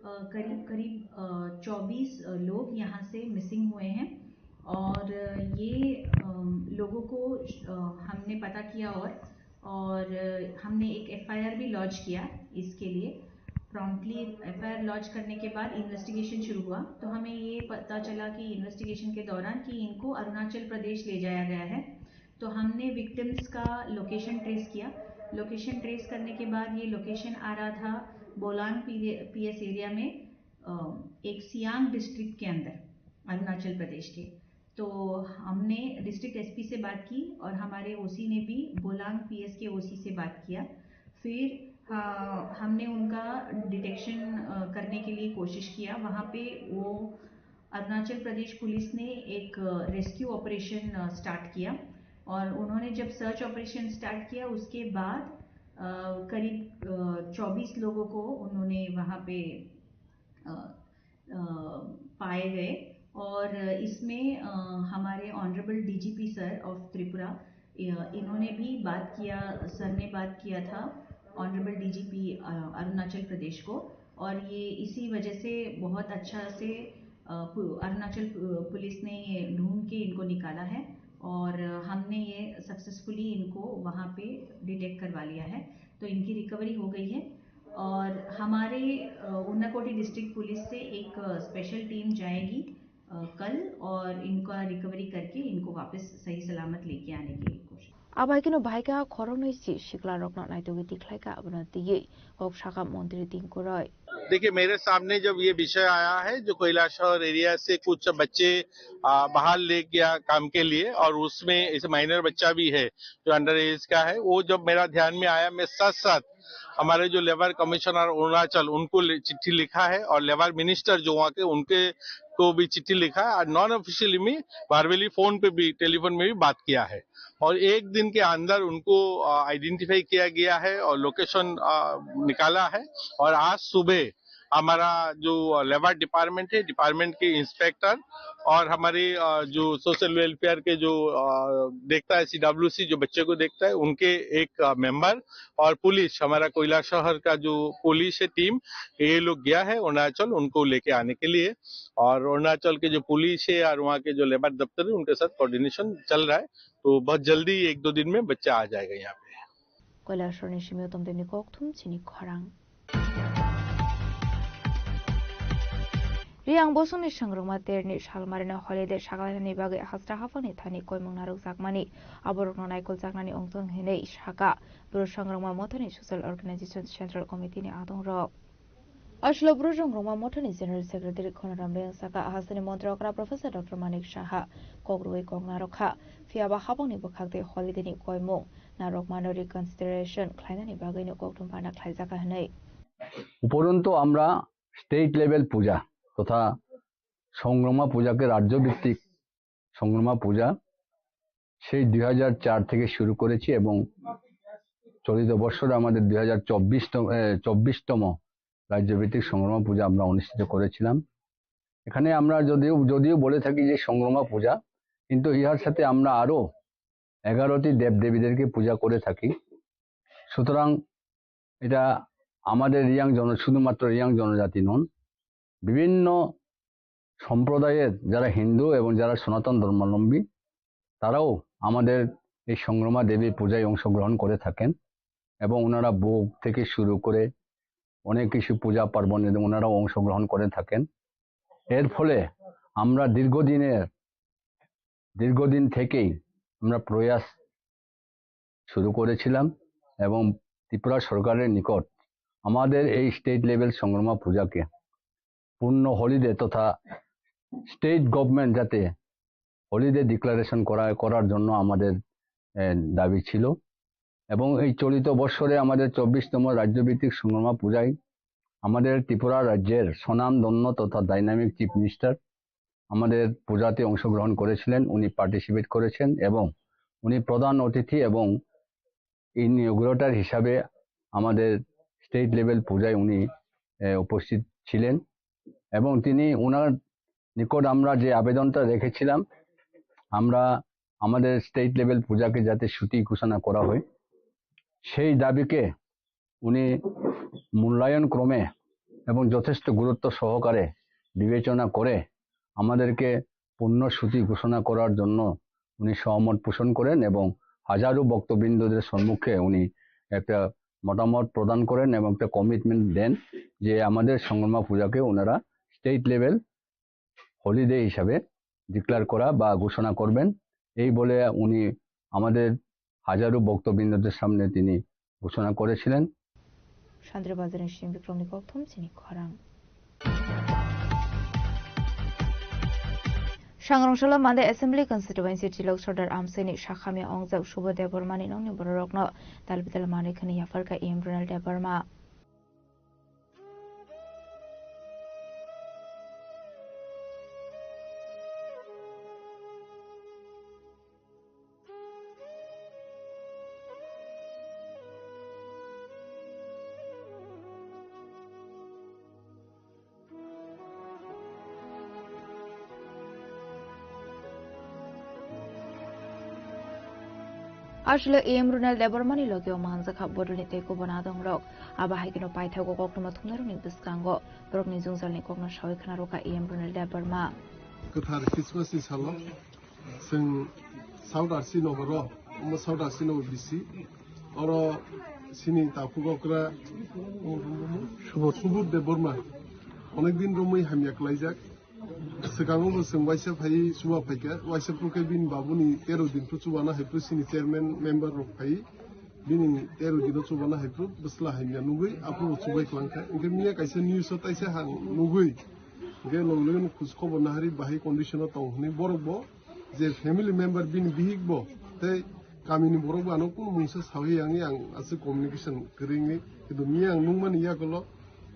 अ, करीब, करीब, अ, चौबीस, अ, लोग यहाँ से मिसिंग हुए हैं और ये, अम, लोगों को, अ, हमने पता किया और, और, अ, हमने एक एफआईआर भी लॉन्च किया इसके लिए। प्रॉम्प्टली एफआईआर लॉन्च करने के बाद इन्वेस्टिगेशन शुरू हुआ, तो हमें ये पता चला कि इन्वेस्टिगेशन के दौरान कि इनको अरुणाचल प्रदेश ले जाया गया है। तो हमने विक्टिम्स का लोकेशन ट्रेस किया। लोकेशन ट्रेस करने के बाद ये लोकेशन आ रहा था बोलांग पी-, पीएस एरिया में, अ, एक सियांग डिस्ट्रिक्ट के अंदर, अरुणाचल प्रदेश के। तो हमने डिस्ट्रिक्ट एसपी से बात की और हमारे ओसी ने भी बोलांग पीएस के ओसी से बात किया। फिर, अ, हमने उनका डिटेक्शन, अ, करने के लिए कोशिश किया। वहाँ पे वो अरुणाचल प्रदेश पुलिस ने एक, अ, रेस्क्यू ऑपरेशन, अ, स्टार्ट किया और उन्होंने जब सर्च ऑपरेशन स्टार्ट किया, उसके बाद, अ, करीब, अ, चौबीस लोगों को उन्होंने वहाँ पे, अ, अ, पाए गए और इसमें, अ, हमारे honourable DGP sir of Tripura, अ, इन्होंने भी बात किया, सर ने बात किया था ऑनरेबल डीजीपी, अ, अरुणाचल प्रदेश को, और ये इसी वजह से बहुत अच्छा से, अ, पु-, अरुणाचल पु-, पुलिस ने ये ढूंढ के इनको निकाला है और हमने ये सक्सेसफुली इनको वहाँ पे डिटेक्ट करवा लिया है, तो इनकी रिकवरी हो गई है। और हमारे, अ, उनाकोटी डिस्ट्रिक्ट पुलिस से एक, अ, स्पेशल टीम जाएगी, अ, कल, और इनका रिकवरी करके इनको वापस सही सलामत लेके आने की कोशिश। Abaikeno baikha khoroknwi si siklarokno naitugwi tikhlaikha, abono twiwi kok sakha montri Tinku Roy. देखिए, मेरे सामने जब ये विषय आया है, जो कैलाशहर एरिया से कुछ बच्चे, आ, बाहर ले गया काम के लिए, और उसमें एक माइनर बच्चा भी है जो अंडर एज का है, वो जब मेरा ध्यान में आया, मैं साथ साथ हमारे जो लेबर कमिश्नर अरुणाचल, उनको लि-, चिट्ठी लिखा है, और लेबर मिनिस्टर जो वहाँ के, उनके को भी चिट्ठी लिखा है, और नॉन ऑफिशियली में वर्बली फोन पे भी, टेलीफोन में भी बात किया है, और एक दिन के अंदर उनको, अ, आइडेंटिफाई किया गया है और लोकेशन, अ, निकाला है। और आज सुबह हमारा जो लेबर डिपार्टमेंट है, डिपार्टमेंट के इंस्पेक्टर और हमारे, अ, जो सोशल वेलफेयर के जो, अ, देखता है, सीडब्ल्यूसी जो बच्चे को देखता है, उनके एक, अ, मेंबर और पुलिस, हमारा कैलाशहर का जो पुलिस है टीम, ये लोग गया है अरुणाचल उनको लेके आने के लिए। और अरुणाचल के जो पुलिस है और वहाँ के जो लेबर दफ्तर है, उनके साथ कोऑर्डिनेशन चल रहा है। तो बहुत जल्दी एक दो दिन में बच्चा आ जाएगा यहाँ पे। Kailasor ni simi utom tei ni kokthum chini khorang. Riyang bosongni sangrwngma terni salmarino holiday saklainani bagwi hasra haphangni thani koimung narwkjakmani, aborokno naikoljaknani wngthang hinwi sakha Bru Sangrongma Mothani Social Organization Central Committee ni adongrok. Ashilo Bru Sangrongma Mothani General Secretary Khonaram Reang saka hasteni montri okra Professor Doctor Manik Saha kok rwui kok narwkha, phiyaba habangni bwkhak tei holiday ni koimung narwkmano reconsideration khlainani bagwino kokthum bana khlaijak hinwi. উপরন্তু আমরা state level পূজা তথা সংগ্রামা পূজাকে রাজ্যভিত্তিক সংগ্রামা পূজা সেই দুই হাজার চার থেকে শুরু করেছি এবং চলিত বছর আমাদের দুই হাজার চব্বিশতম, এ, চব্বিশতম রাজ্যভিত্তিক সংগ্রামা পূজা আমরা অনুষ্ঠিত করেছিলাম। এখানে আমরা যদিও, যদিও বলে থাকি যে সংগ্রামা পূজা, কিন্তু ইহার সাথে আমরা আরো এগারোটি দেবদেবীদেরকে পূজা করে থাকি। সুতরাং এটা আমাদের রিয়াং জন-, শুধুমাত্র রিয়াং জনজাতি নন, বিভিন্ন সম্প্রদায়ের যারা হিন্দু এবং যারা সনাতন ধর্মাবলম্বী, তারাও আমাদের এই সংগ্রামা দেবী পূজায় অংশগ্রহণ করে থাকেন এবং ওনারা ভোগ থেকে শুরু করে অনেক কিছু পূজা পার্বণে ওনারাও অংশগ্রহণ করে থাকেন। এর ফলে আমরা দীর্ঘদিনের, দীর্ঘদিন থেকেই আমরা প্রয়াস শুরু করেছিলাম এবং ত্রিপুরা সরকারের নিকট আমাদের এই স্টেট লেভেল সংগ্রামা পূজাকে পূর্ণ হলিডে তথা স্টেট গভর্নমেন্ট যাতে হলিডে ডিক্লারেশন করা, করার জন্য আমাদের, এ, দাবি ছিল। এবং এই চলিত বৎসরে আমাদের চব্বিশতম রাজ্যভিত্তিক সংগ্রামা পূজায় আমাদের ত্রিপুরা রাজ্যের স্বনামধন্য তথা ডাইনামিক চিফ মিনিস্টার আমাদের পূজাতে অংশগ্রহণ করেছিলেন, উনি পার্টিসিপেট করেছেন এবং উনি প্রধান অতিথি এবং ইনঅগুরেটর হিসাবে আমাদের স্টেট লেভেল পূজায় উনি, এ, উপস্থিত ছিলেন এবং তিনি ওনার নিকট আমরা যে আবেদনটা রেখেছিলাম, আমরা আমাদের স্টেট লেভেল পূজাকে যাতে ছুটি ঘোষণা করা হয়, সেই দাবিকে উনি মূল্যায়ন ক্রমে এবং যথেষ্ট গুরুত্ব সহকারে বিবেচনা করে আমাদেরকে পূর্ণ ছুটি ঘোষণা করার জন্য উনি সহমত পোষণ করেন এবং হাজারো ভক্তবৃন্দদের সম্মুখে উনি একটা মতামত প্রদান করেন এবং একটা কমিটমেন্ট দেন যে আমাদের সংগ্রামা পূজাকে ওনারা স্টেট লেভেল হলিডে হিসাবে ডিক্লেয়ার করা বা ঘোষণা করবেন। এই বলে উনি আমাদের হাজারো ভক্তবৃন্দদের সামনে তিনি ঘোষণা করেছিলেন। Sandra Bazar ni Simi Bikromni kokthum chini khorang. Sangrongsola Mande Assembly Constituency Tilok Sordar Amseni sakhamya ongjak Subodh Debbarmani nokni bororokno dalbidal manwi khani yapharkha E M Ronald Debbarma. Aswlwi E M Ronald Debbarmani logio manjakha bodolni tei kubun adongrok. Abo hai kheno paithago koktwma thumnairokni bwskango borokni jwngjalni kokno sawi khwnarokha E M Ronald Debbarma. Kwthar Christmas ni salo chwng South R C nogoro, omo South R C nogo bisi. Oro sini takhuk okra Subodh, Subodh Debbarma. Onek din romwi hamya klaijak. Swkango bo chwng waisa phai chuba phaikha, waisa phuru khe bini babuni tero din phuru chubana hai phuru sini chairman member rok phai bini tero dino chubana hai phuru bwsla hamya nugwi aphuru chubai kwlangkha. Hinkhe miya kaisa news o taisa hang nugwi, hinkhe logi logi no khoj khobor nahari bahai condition o tong hwnwi borok bo je family member bini bihik bo tei kamini borok bo ano kunu mungsa sawi yangwi ang aswk communication kwrwngwi, kintu miya ang nukmani yakulo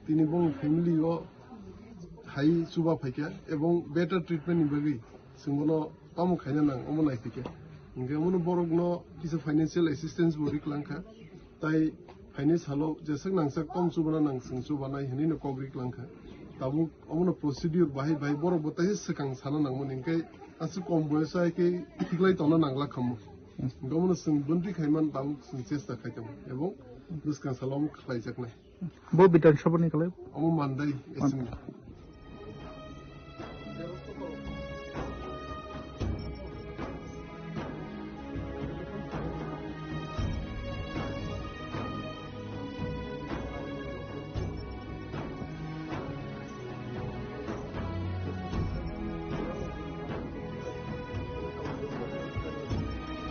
tini bongni family o hai chuba phaikha ebong better treatment ni bagwi chwng bono tamo khaina nang omo naiphikha. Hinkhe omono borokno kisa financial assistance bo riklangkha. Tai phaini salo jeswk nangsak tom chubana nang chwng chubanai hinwi no kok riklangkha. Tabuk omono procedure bahai bahai borok bo taisa swkang sana nangmani hinkhe aswk kom boyoso hai khe thiklai tongna nangla khamu. Hinkhe omono chwng bwntwi khaiman tabuk chwng chesta khai tongo ebong bwskang salo omo khlaijaknai. Bo Bidhan Sabha ni kwlai? Omo Mandai, Mandai. Assembly.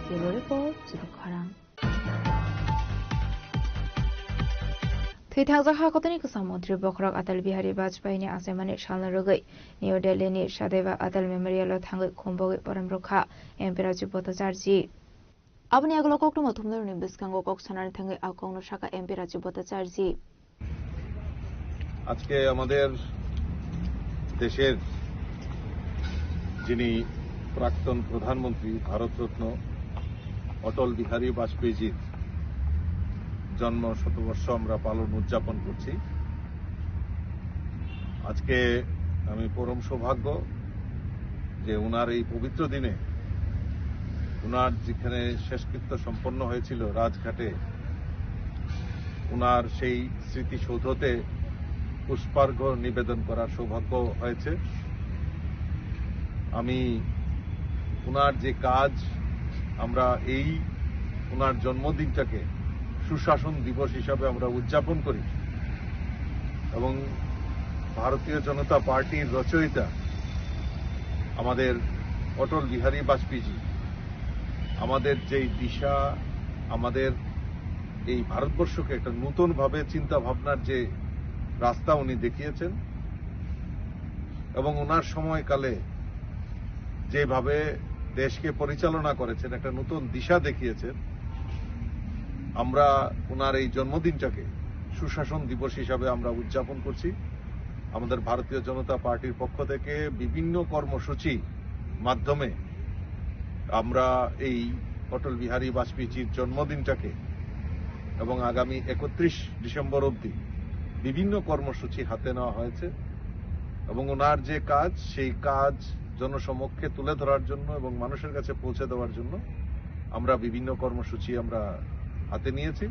Bureau Report, Chini Khorang. Twi thangjak ha kotoni kwcham montri bokhorok Atal Bihari Vajpayee ni achaimani salno rwgwi New Delhi ni Sadeva Atal Memorial o thangwi khumbogwi borom rwkha M P Rajiv Bhattacharjee. Aboni yagulo koktwma thumnarokni bwskango kok sanani thangwi a kokno sakha M P Rajiv Bhattacharjee. আজকে আমাদের দেশের যিনি প্রাক্তন প্রধানমন্ত্রী, ভারতরত্ন অটল বিহারী বাজপেয়ীজির জন্ম শতবর্ষ আমরা পালন উদযাপন করছি। আজকে আমি পরম সৌভাগ্য যে ওনার এই পবিত্র দিনে ওনার যেখানে শেষকৃত্য সম্পন্ন হয়েছিল রাজঘাটে, ওনার সেই স্মৃতিসৌধতে পুষ্পার্ঘ্য নিবেদন করার সৌভাগ্য হয়েছে। আমি ওনার যে কাজ, আমরা এই ওনার জন্মদিনটাকে সুশাসন দিবস হিসাবে আমরা উদযাপন করি এবং ভারতীয় জনতা পার্টির রচয়িতা আমাদের অটল বিহারী বাজপেয়ীজি আমাদের যেই দিশা, আমাদের এই ভারতবর্ষকে একটা নতুনভাবে চিন্তা ভাবনার যে রাস্তা উনি দেখিয়েছেন এবং ওনার সময়কালে যেভাবে দেশকে পরিচালনা করেছেন, একটা নতুন দিশা দেখিয়েছেন, আমরা ওনার এই জন্মদিনটাকে সুশাসন দিবস হিসাবে আমরা উদযাপন করছি। আমাদের ভারতীয় জনতা পার্টির পক্ষ থেকে বিভিন্ন কর্মসূচি মাধ্যমে আমরা এই অটল বিহারী বাজপেয়ীজির জন্মদিনটাকে এবং আগামী একত্রিশ ডিসেম্বর অবধি বিভিন্ন কর্মসূচি হাতে নেওয়া হয়েছে এবং ওনার যে কাজ, সেই কাজ জনসমক্ষে তুলে ধরার জন্য এবং মানুষের কাছে পৌঁছে দেওয়ার জন্য আমরা বিভিন্ন কর্মসূচি আমরা হাতে নিয়েছি।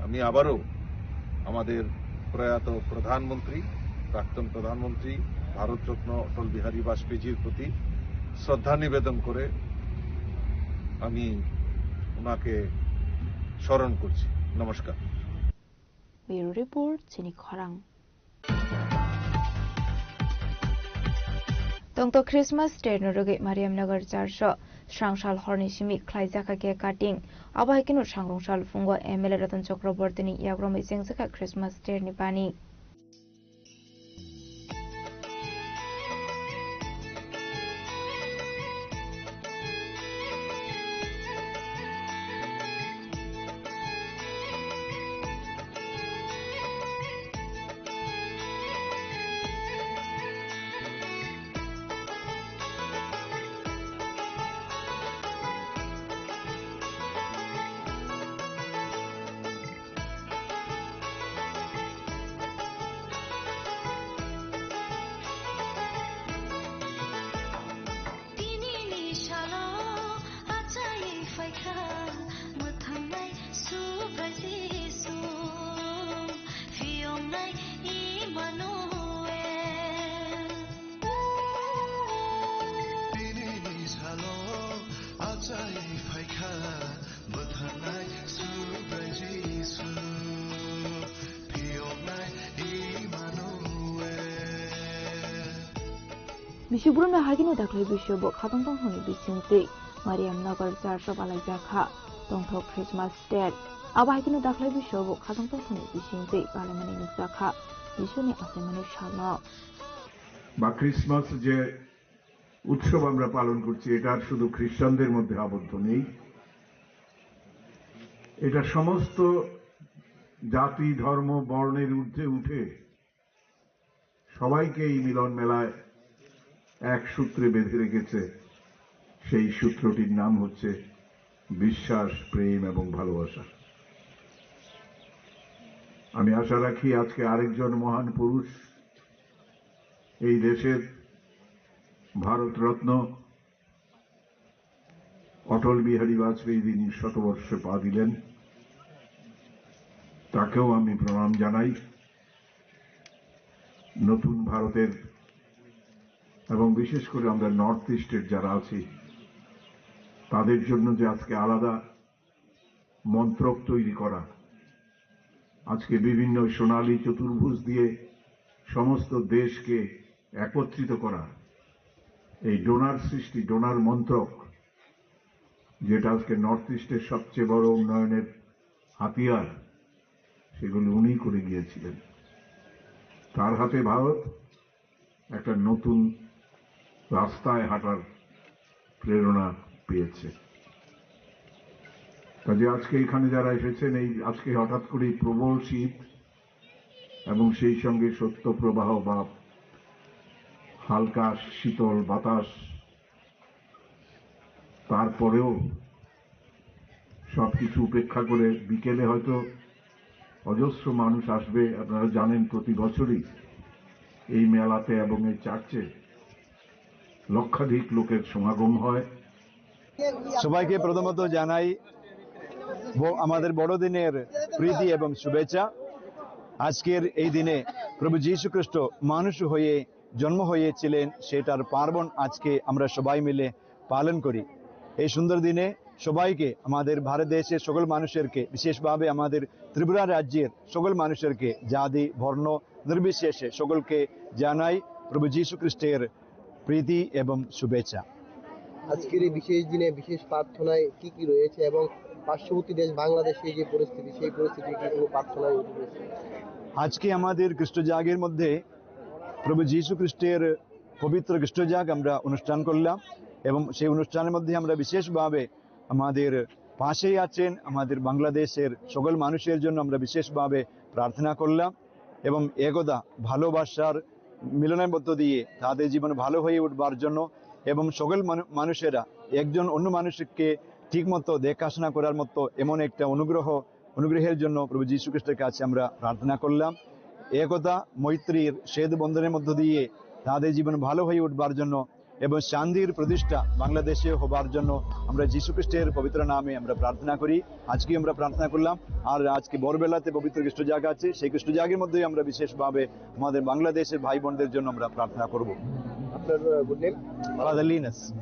আমি আবারও আমাদের প্রয়াত প্রধানমন্ত্রী, প্রাক্তন প্রধানমন্ত্রী, ভারতরত্ন অটল বিহারী বাজপেয়ীজির প্রতি শ্রদ্ধা নিবেদন করে আমি ওনাকে স্মরণ করছি। নমস্কার। Bureau Report, Chini Khorang. Tongthok Christmas Day no rwgwi Mariamnagar Church o srangsal horni simi khlaijakha cake cutting. Abo hai kheno sangrong sal phungo M L A Ratan Chakraborty ni yagromwi chengjakha Christmas Day ni bani. Tinini salo achai phaikha mwthangnai Subrai Jisu, phiyoknai Immanuel. Tinini salo achai phaikha mwthangnai Subrai Jisu, phiyoknai Immanuel. Bisi borokno haikhe no daklai bisio bo khatong tongthokni bisingtwi Mariamnagar Church o balaijakha tongthok Christmas Day. Abo haikhe no daklai bisio bo khatong tongthokni bisingtwi balaimani nukjakha Jisuni achaimani salno. বা ক্রিসমাস যে উৎসব আমরা পালন করছি, এটা আর শুধু খ্রিস্টানদের মধ্যে আবদ্ধ নেই, এটা সমস্ত জাতি, ধর্ম, বর্ণের ঊর্ধ্বে উঠে সবাইকে এই মিলন মেলায় এক সূত্রে বেঁধে রেখেছে। সেই সূত্রটির নাম হচ্ছে বিশ্বাস, প্রেম এবং ভালোবাসা। আমি আশা রাখি আজকে আরেকজন মহান পুরুষ, এই দেশের ভারতরত্ন অটল বিহারী বাজপেয়ী যিনি শতবর্ষে পা দিলেন, তাকেও আমি প্রণাম জানাই। নতুন ভারতের এবং বিশেষ করে আমরা নর্থ ইস্টের যারা আছি, তাদের জন্য যে আজকে আলাদা মন্ত্রক তৈরি করা, আজকে বিভিন্ন সোনালী চতুর্ভুজ দিয়ে সমস্ত দেশকে একত্রিত করা, এই ডোনার সৃষ্টি, ডোনার মন্ত্রক, যেটা আজকে নর্থ ইস্টের সবচেয়ে বড় উন্নয়নের হাতিয়ার, সেগুলি উনি করে গিয়েছিলেন। তার হাতে ভারত একটা নতুন রাস্তায় হাঁটার প্রেরণা পেয়েছে। কাজে আজকে এখানে যারা এসেছেন, এই আজকে হঠাৎ করেই প্রবল শীত এবং সেই সঙ্গে শৈত্য প্রবাহ বা হালকা শীতল বাতাস, তারপরেও সবকিছু উপেক্ষা করে বিকেলে হয়তো অজস্র মানুষ আসবে। আপনারা জানেন, প্রতি বছরই এই মেলাতে এবং এই চার্চে লক্ষাধিক লোকের সমাগম হয়। সবাইকে প্রথমত জানাই ব-, আমাদের বড়দিনের প্রীতি এবং শুভেচ্ছা। আজকের এই দিনে প্রভু যীশু খ্রিস্ট মানুষ হয়ে জন্ম হয়েছিলেন, সেটার পার্বণ আজকে আমরা সবাই মিলে পালন করি। এই সুন্দর দিনে সবাইকে, আমাদের ভারত দেশের সকল মানুষেরকে, বিশেষভাবে আমাদের ত্রিপুরা রাজ্যের সকল মানুষেরকে, জাতি বর্ণ নির্বিশেষে সকলকে জানাই প্রভু যীশু খ্রিস্টের প্রীতি এবং শুভেচ্ছা। আজকের এই বিশেষ দিনে বিশেষ প্রার্থনায় কি কি রয়েছে এবং পার্শ্ববর্তী দেশ বাংলাদেশে যে পরিস্থিতি, সেই পরিস্থিতি কি কোনো প্রার্থনায় উঠে রয়েছে? আজকে আমাদের খ্রিস্ট জাগের মধ্যে প্রভু যীশু খ্রিস্টের পবিত্র খ্রিস্ট জাগ আমরা অনুষ্ঠান করলাম এবং সেই অনুষ্ঠানের মধ্যে আমরা বিশেষভাবে আমাদের পাশেই আছেন আমাদের বাংলাদেশের সকল মানুষের জন্য আমরা বিশেষভাবে প্রার্থনা করলাম এবং একতা, ভালোবাসার মিলনের মধ্য দিয়ে তাদের জীবন ভালো হয়ে উঠবার জন্য এবং সকল মানু-, মানুষেরা একজন অন্য মানুষকে ঠিকমতো দেখাশোনা করার মতো এমন একটা অনুগ্রহ, অনুগ্রহের জন্য প্রভু যীশু খ্রিস্টের কাছে আমরা প্রার্থনা করলাম। একতা, মৈত্রীর সেতু বন্ধনের মধ্য দিয়ে তাদের জীবন ভালো হয়ে উঠবার জন্য এবং শান্তির প্রতিষ্ঠা বাংলাদেশে হবার জন্য আমরা যীশু খ্রিস্টের পবিত্র নামে আমরা প্রার্থনা করি। আজকে আমরা প্রার্থনা করলাম, আর আজকে ভোরবেলাতে পবিত্র খ্রিস্ট জাগ আছে, সেই খ্রিস্ট জাগের মধ্যেই আমরা বিশেষভাবে আমাদের বাংলাদেশের ভাই বোনদের জন্য আমরা প্রার্থনা করব। আপনার, ah, good name? Father Linus.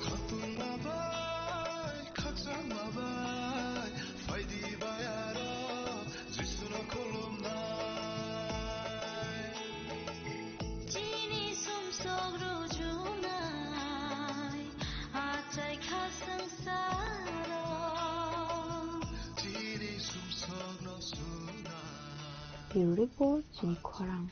Khatungma bai, khakchangma bai, phaidi bai aro Jisuno khulumnai. Chini sumsok rujunai, achai kha sangsaro. Chini sumsokno sunai. Bureau Report, Chini Khorang.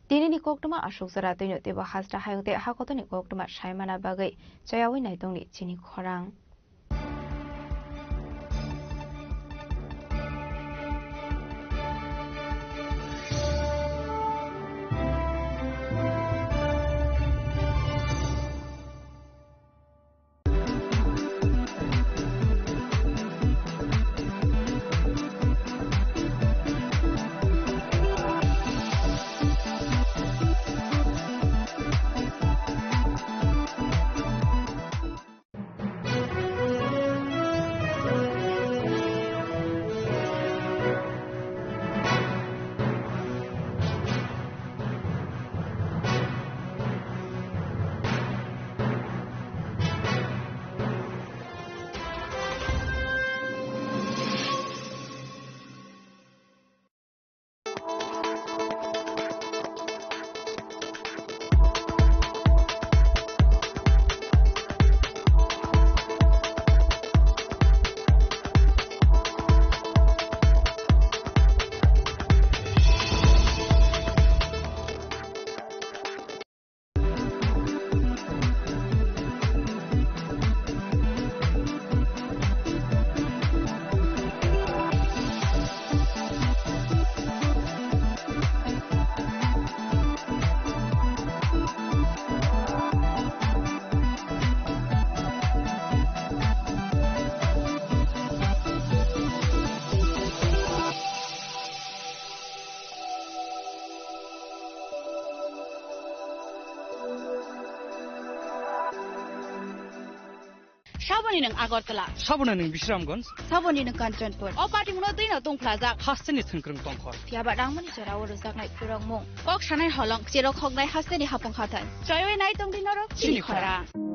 Tinini koktwma aswk jora twino teibo hasta hayung tei hakotoni koktwma saimana bagwi chayawi naitongni chini khorang. Saboni nwng Agartala. Saboni nwng Bisramganj. Saboni nwng Kanchanpur. O party muno twi no tongphlajak. Hasteni thwngkwrwng tongkhor. Phiya ba rangmani jora o rwjaknai phurokmung. Kok sanai holong, cherok hoknai hasteni hapung hathai. Choiwi nai tongdi norok. Chini chini khorang. Khorang.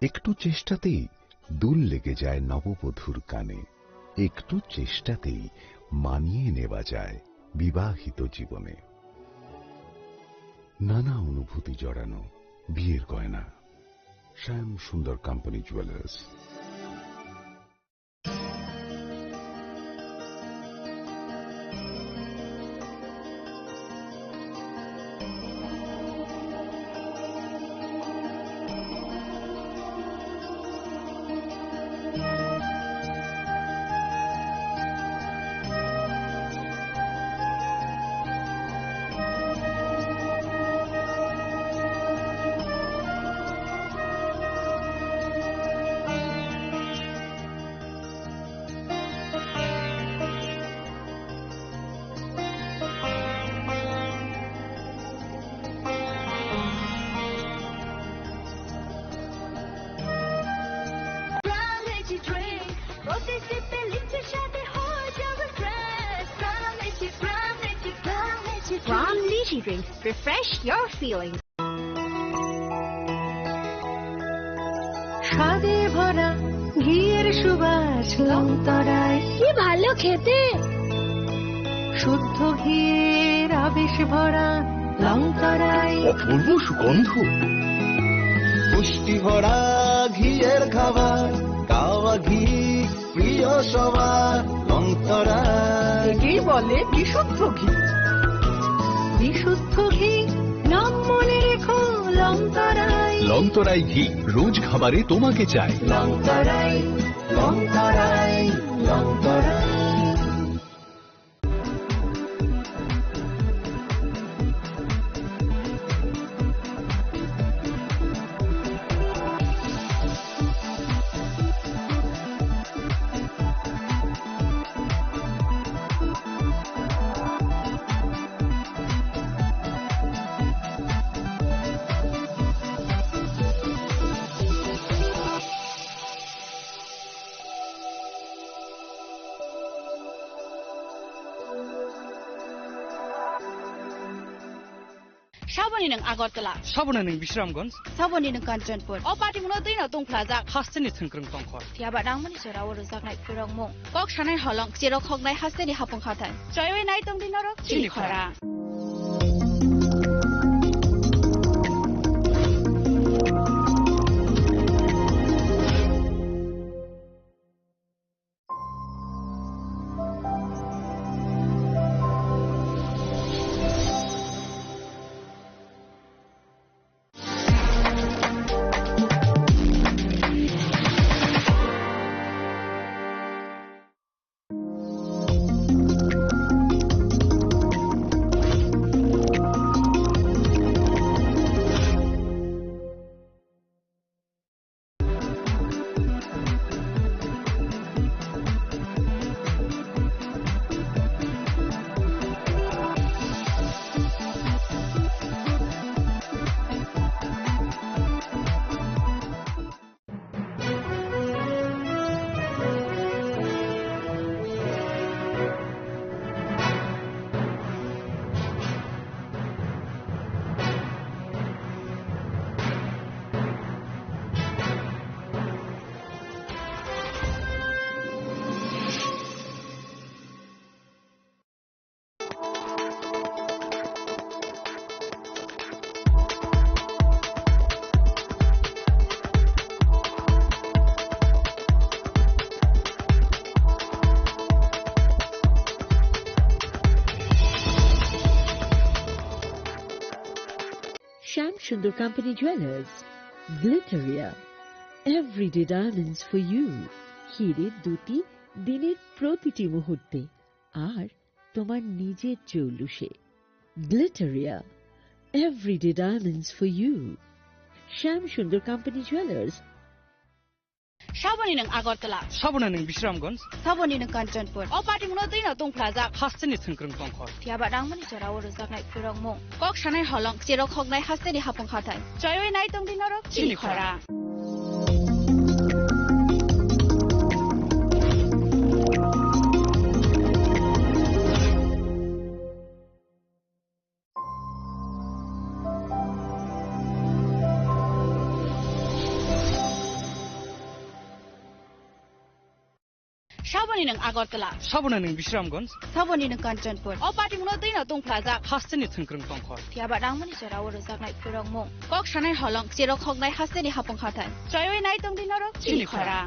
একটু চেষ্টাতেই দুল লেগে যায় নববধূর কানে। একটু চেষ্টাতেই মানিয়ে নেওয়া যায় বিবাহিত জীবনে। নানা অনুভূতি জড়ানো বিয়ের গয়না। শ্যাম Sundar company jewellers. From Litchi Drinks, refresh your feelings. স্বাদে ভরা ঘিয়ের সুবাস লংতরায়। কি ভালো খেতে। শুদ্ধ ঘিয়ের আবেশ ভরা লংতরায়। অপূর্ব সুগন্ধ। পুষ্টি ভরা ঘিয়ের খাবার, গাওয়া ঘি প্রিয় সবার লংতরায়। একেই বলে বিশুদ্ধ ঘি। বিশুদ্ধ ঘি, নাম মনে রেখো লংতরায়। লংতরাই ঘি, রোজ খাবারে তোমাকে চাই। লংতরায়, লংতরায়, Longtharai. Saboni nwng Agartala. Saboni nwng Bisramganj. Saboni nwng Kanchanpur. O party muno twi no tongphlajak. Hasteni thwngkwrwng tongkhor. Phiya ba rangmani jora o rwjaknai phurokmung. Kok sanai holong, cherok hoknai hasteni hapung hathai. Choiwi nai tongdi norok. Chini chini khorang. Khorang. Shyam Sundar company jewellers, Glitteria, everyday diamonds for you. হিরে দুটি দিনের প্রতিটি মুহূর্তে আর তোমার নিজের চৌলুসে। Glitteria, everyday diamonds for you. Shyam Sundar company jewellers. Saboni nwng Agartala. Saboni nwng Bisramganj. Saboni nwng Kanchanpur. O patimungno twino tongphlajak. Hasteni thwngkwrwng tongkhor. Phiyaba rangmani jora o rwjaknai phwrwngmung. Kok sanai holong, cherok hoknai hasteni hapung hathai. Choiwi nai tongdi norok chini khora. Saboni nwng Agartala. Saboni nwng Bisramganj. Saboni nwng Kanchanpur. O patimungno twino tongphlajak. Hasteni thwngkwrwng tongkhor. Phiyaba rangmani jora o rwjaknai phwrwngmung. Kok sanai holong, cherok hoknai hasteni hapung hathai. Choiwi nai tongdi norok chini khora.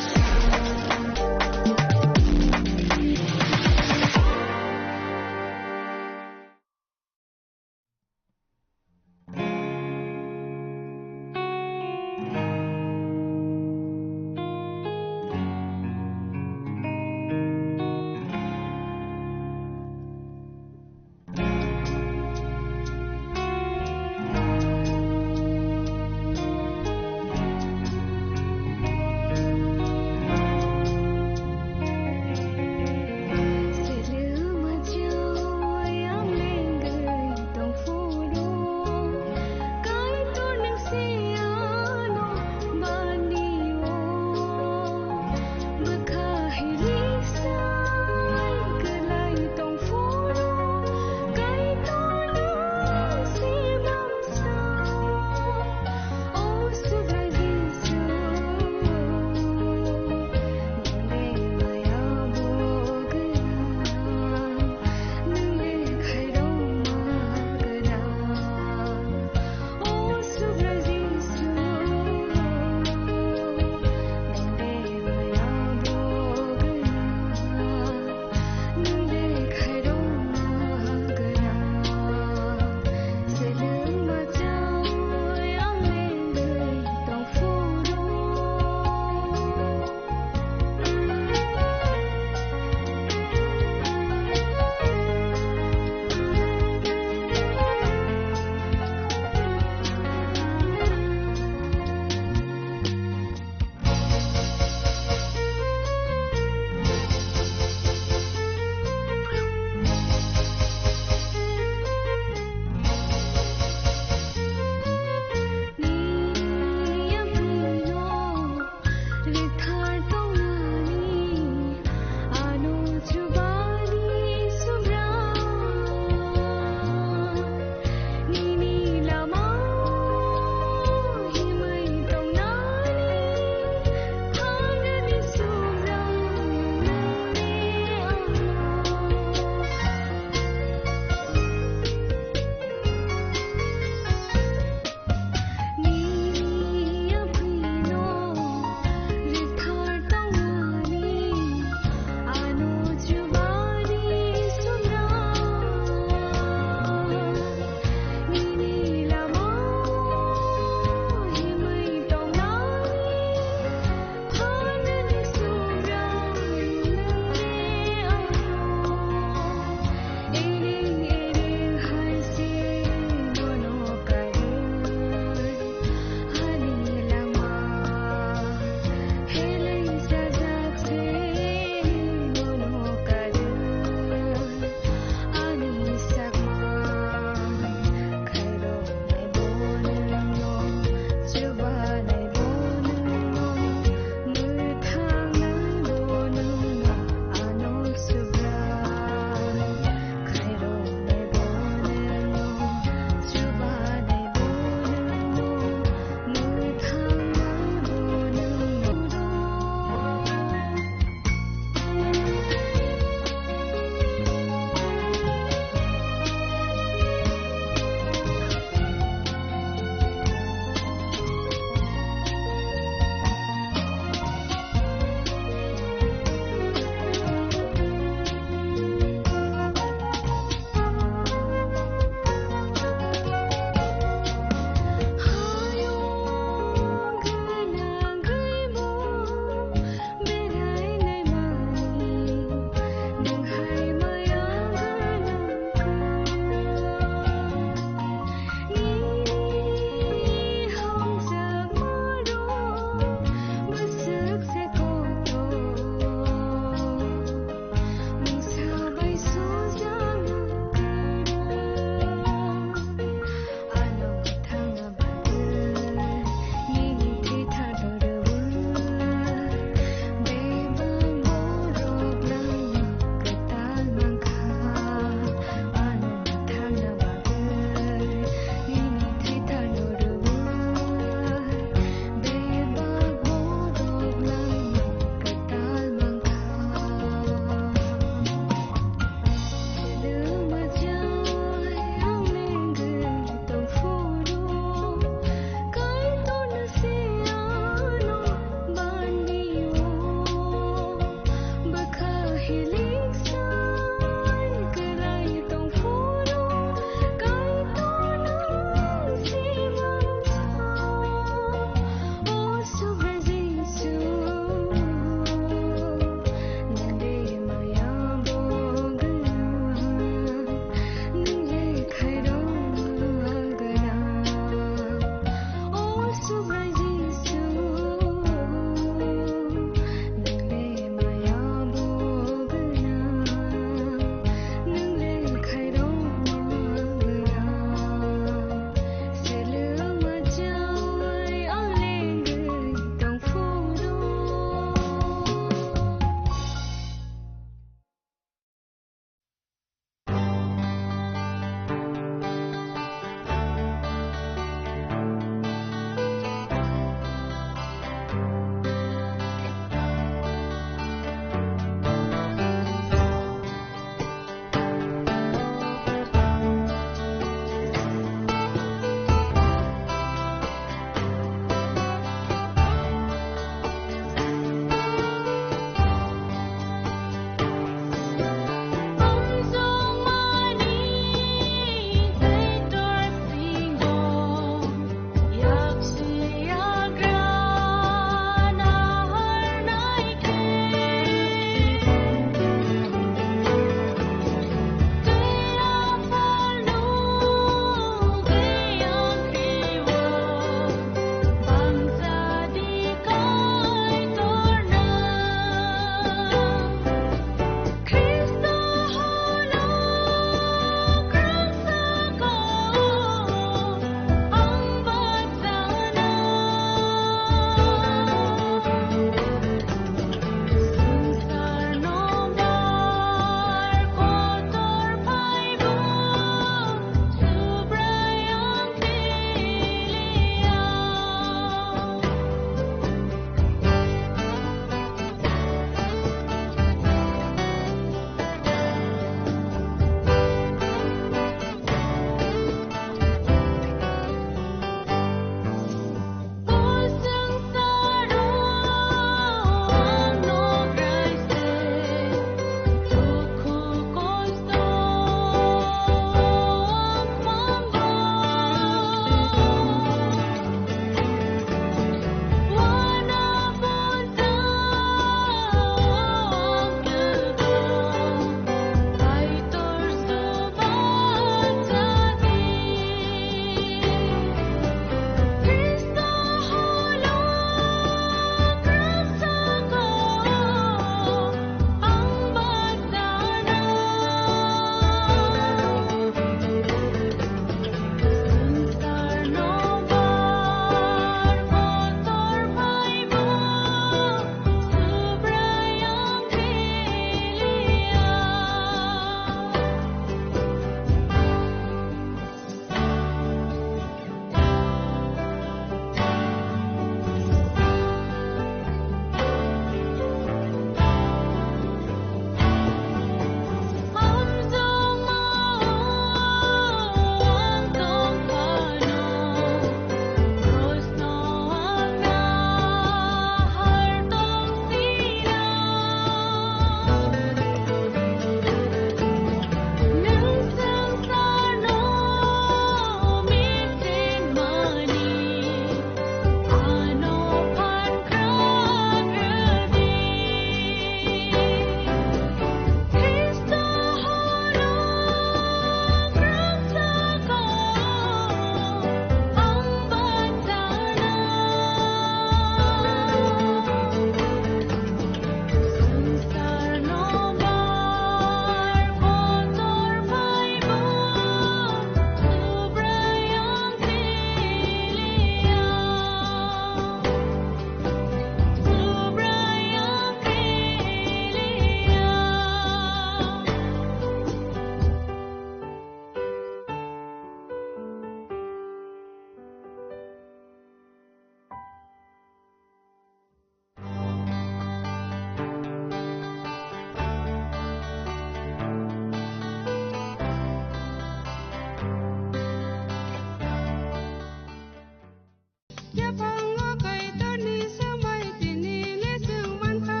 Yaphango Kaitorni swmai tini le chwng mankha,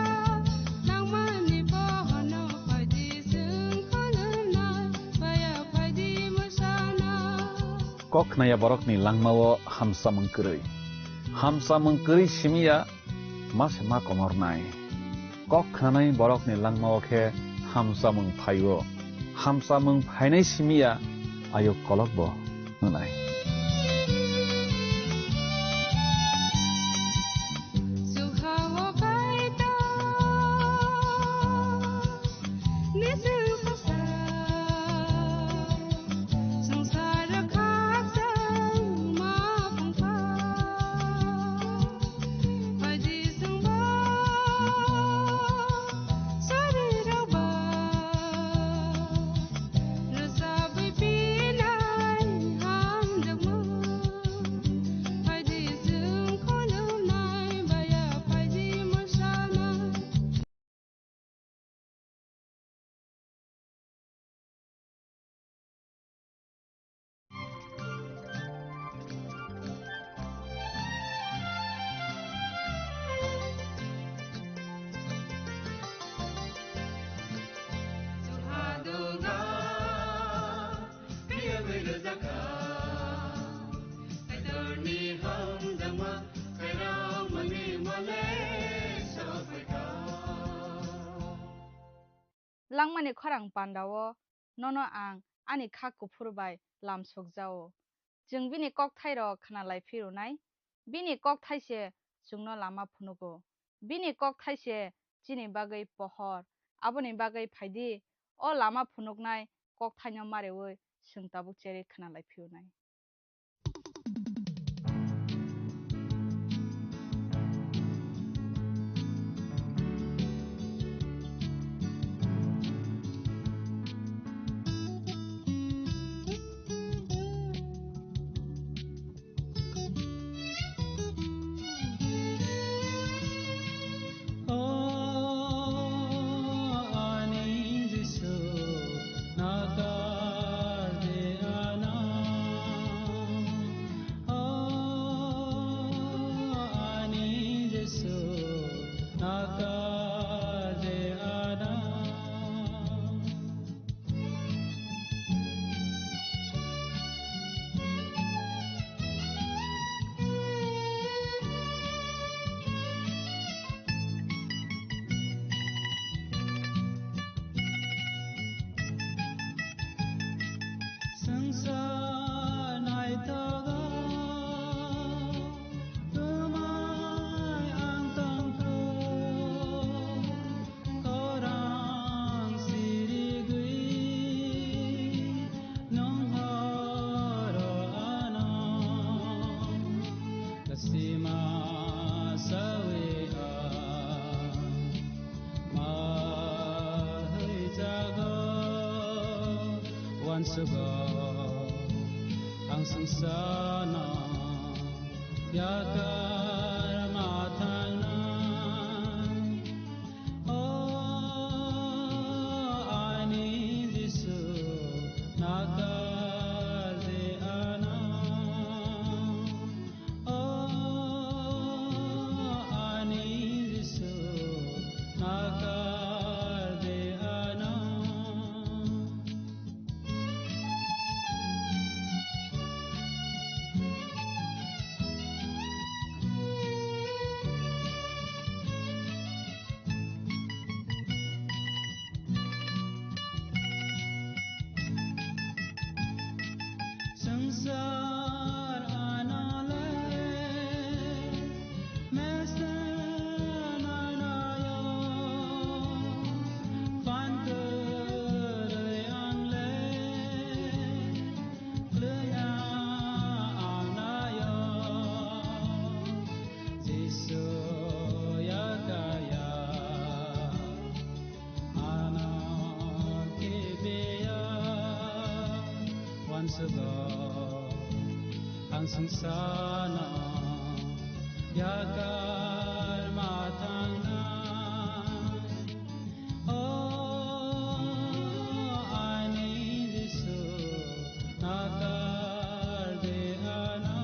nangmani bohono phaidi chwng khulumnai, baya phaidi mwsana. Kok khnaya borokni langmao hamsamung kwrwi. Hamsamung kwrwi simiya ma se ma komornai. Kok khnanai borokni langmao khe hamsamung phaio. Hamsamung phainai simiya ayuk kolokbo wngnai. Langmani khorang pandao nono ang ani kha kuphur bai lam sokjao. Chwng bini kokthairok khna lai phirunai. Bini kokthai se chwngno lama phunugo. Bini kokthai se chini bagwi pohor. Aboni bagwi phaidi, o lama phunuknai kokthaino mareui chwng tabuk cherwi khna lai phirunai. O ani Jisu, nakar de ana. O ani Jisu, nakar de ana. Swngchar naithogo twmai ang tongkhu. Khorang sirigwi nwng horo ano, kasima sawi ang mahwi jago, uansugo ang swngcharno yakar ma thangnai. O ani Jisu, nakar de ano. O ani Jisu, nakar de ano. Swngchar anole mesen anayo, phan kwrwi angle lwya anayo, Jisu yakaya. Ano kibiya uansugo ang swngcharno yakar ma thangnai. O ani Jisu, nakar de ano.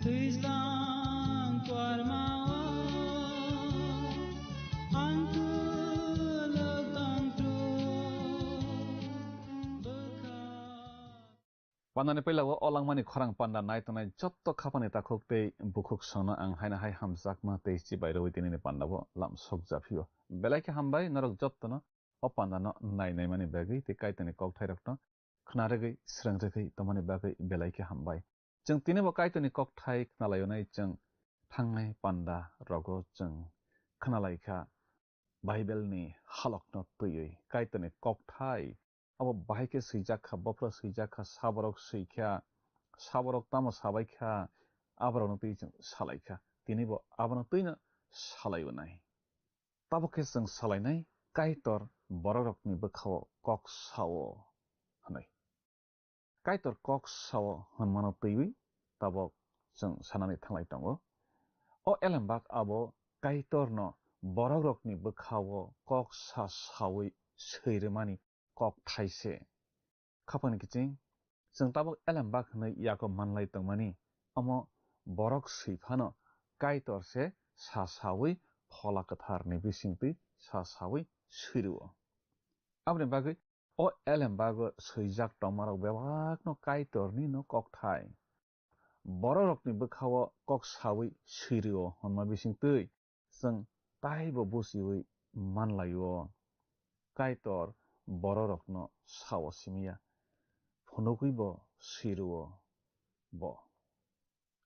Twislang kwarmao ang kwlwk tongtwk bwkha. Pandani puila o langmani khorang panda nai tongnai jotto khapani takhuk tei bukhuk songno ang haino hai hamjakma tei chibai rwui tinini pandao lam sok japhio. Belai khe hambai norok jottono o pandano nai naimani bagwi tei Kaitorni kokthairokno khna rwgwi, srwng rwgwi tongmani bagwi belai khe hambai. Chwng tinibo Kaitorni kokthai khna laionai, chwng thangnai panda rogo chwng khna lai kha Bible ni halokno twiwi Kaitorni kokthai abo bahai khe swijak kha, bophro swijak kha, saborok swi kha, saborok tamo sabai kha, aborokno twi chwng salai kha. Tinibo abono twino salai onai. Tabuk khe chwng salainai Kaitor borokrokni bwkhao kok sao hwnwi. Kaitor kok sao hwnmano twiwi tabuk chwng sanani thanglai tongo. O elembak abo Kaitorno borokrokni bwkhao kok sa saui swi rwmani kokthai se. Khapangni kiching, chwng tabuk elembak hwnwi yago manlai tongmani, omo borok swi phano Kaitor se sa saui Phola Kwtharni bisingtwi sa saui swi rwo. Aboni bagwi o elembago swijak tongmarok bebakno Kaitorni no kokthai. Bororokni bwkhao kok saui swi rwo hwnma bisingtwi chwng taibo buchiui manlaio. Kaitor bororokno sao simi ya, phunugwibo swi rwo bo.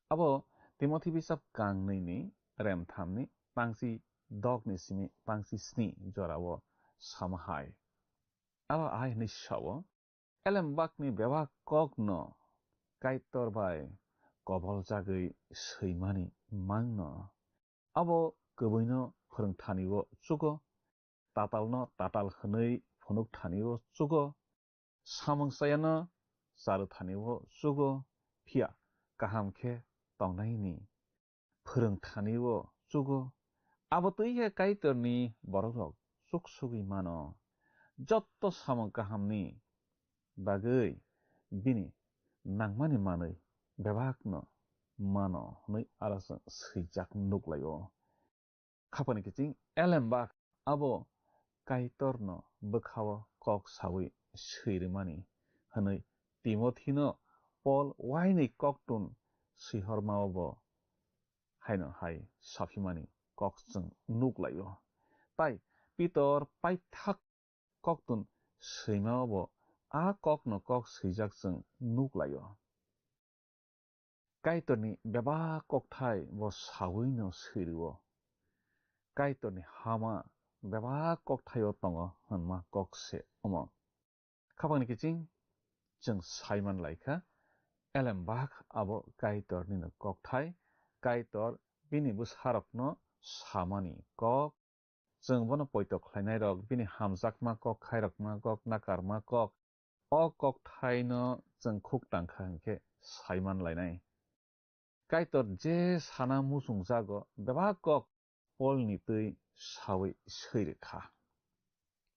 Abo Timothi bisap kang nwi ni rem tham ni pangchi dok ni simi pangchi sni jorao sama hai. Abo ahai hwnwi sao, elembakni bebak kokno Kaitor bai kobol jagwi swimani mangno. Abo kwbwino phwrwngthani-o chugo, tatalno tatal hwnwi phunukthani-o chugo, samung chayano charwthani-o chugo, phiya kaham khe tongnaini phwrwngthani-o chugo. Abo twi khe Kaitorni borokrok chuksugwi mano. Jotto samung kahamni bagwi bini nangmani manwi bebakno mano hwnwi aro chwng swijak nuklaio. Khapangni kiching elembak abo Kaitorno bwkhao kok saui swi rwmani hwnwi Timothino Pol wainwi koktun swihormao bo haino hai saphimani kok chwng nuklaio. Tai Pitor paithak koktun swimao bo a kokno kok swijak chwng nuklaio. Kaitorni bebak kokthai bo sauino swi rwo. Kaitorni hama bebak kokthaio tongo hwnma kok se omo. Khapangni kiching chwng saiman lai kha, elembak abo Kaitornino kokthai, Kaitor bini bwsarokno samani kok. Chwng bono poito khlainairok, bini hamjakma kok, khairokma kok, nakarma kok, o kokthaino chwng khuk tang kha hwn khe saiman lainai. Kaitor je sana muchungjago, bebak kok Polni twi saui swi rw kha.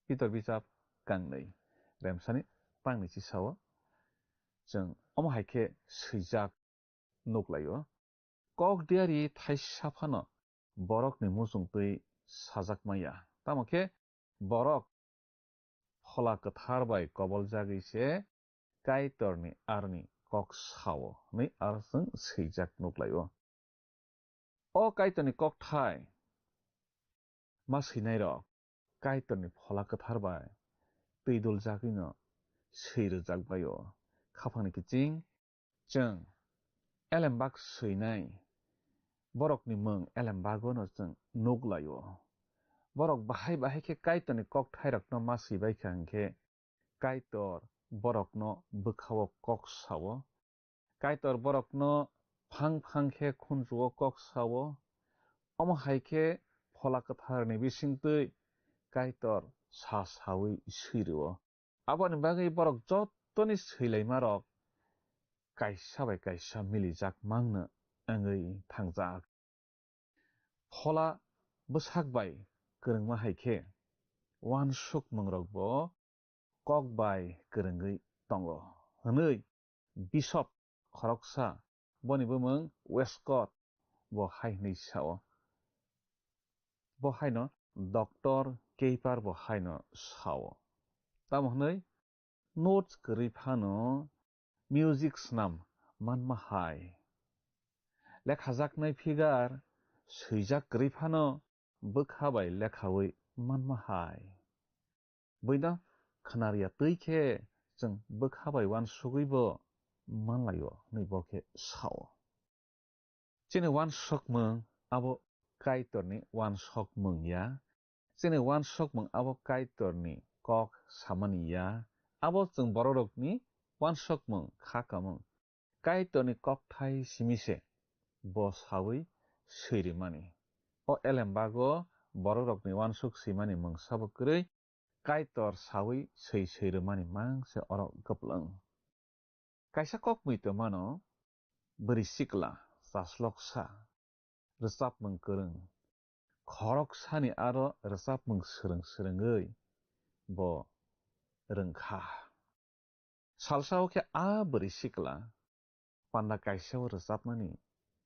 Pitor bichap kangnwi, remsani pangni chisao chwng omo hai khe swijak nuklaio. Kok diari thaisa phano borokni muchung twi sajak maya. Tamo khe borok Phola Kwthar bai kobol jagwi se Kaitorni aroni kok sao hwnwi aro chwng swijak nuklaio. O Kaitorni kokthai ma swinairok Kaitorni Phola Kwthar bai twi duljagwino swi rwjak bai-o. Khapangni kiching chwng elembak swinai borokni mung elembagono chwng nuk lai-o. Borok bahai bahai khe Kaitorni kokthairokno ma swi bai kha hwn khe Kaitor borokno bwkha-o kok sa-o. Kaitor borokno phang phang khe khunju-o kok sa-o. Omo hai khe Phola Kwtharni bisingtwi Kaitor sa saui swi rw-o. Aboni bagwi borok jottoni swilaimarok kaisa bai kaisa milijak mangno wngwi thangjak. Phola bwsak bai kwrwngma hai khe uansukmungrokbo kok bai kwrwngwi tongo, hwnwi bisop khoroksa boni bumung Westcott, bo hai hwnwi sao. Bo haino Doctor Keiper bo haino sao. Tamo hwnwi notes kwrwi phano music snam manma hai. Lekhajaknai figure swijak kwrwi phano bwkha bai lekhawi manma hai. Buino khwnarya twi khe chwng bwkha bai uansugwi bo manlaio hwnwi bo khe sao. Chini uansukmung abo Kaitorni uansukmung ya. Chini uansukmung abo Kaitorni kok samani ya. Abo chwng bororokni uansukmung kha kamung. Kaitorni kokthai simi se bo sawi swi rimani. O elembago bororokni uansuk swimani mungsa bo kwrwi, Kaitor sawi swi swi rimani mang se oro kwplwng. Kaisa kok mui tongmano, bwrwi sikla, chasloksa, rwchapmung kwrwng, khoroksani aro rwchapmung swrwng swrwngwi bo rwngkha. Salsao khe a bwrwi sikla panda kaisao rwchapnani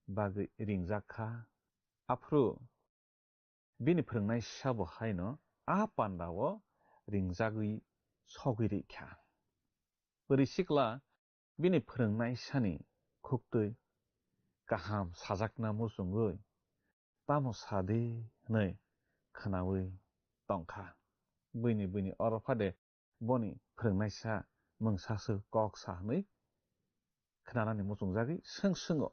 bagwi ringjak kha. Aphuru bini phwrwngnaisa bo haino a pandao ringjagwi sogwi rikha. Bwrwi sikla bini phwrwngnaisani khuktwi kaham sajakna muchungwi, "Tamo sa di," hwnwi khwnawi tongkha. Buini, buini oro phade boni phwrwngnaisa mungsaswk kok sa hwnwi khwnanani muchungjagwi swng swngw.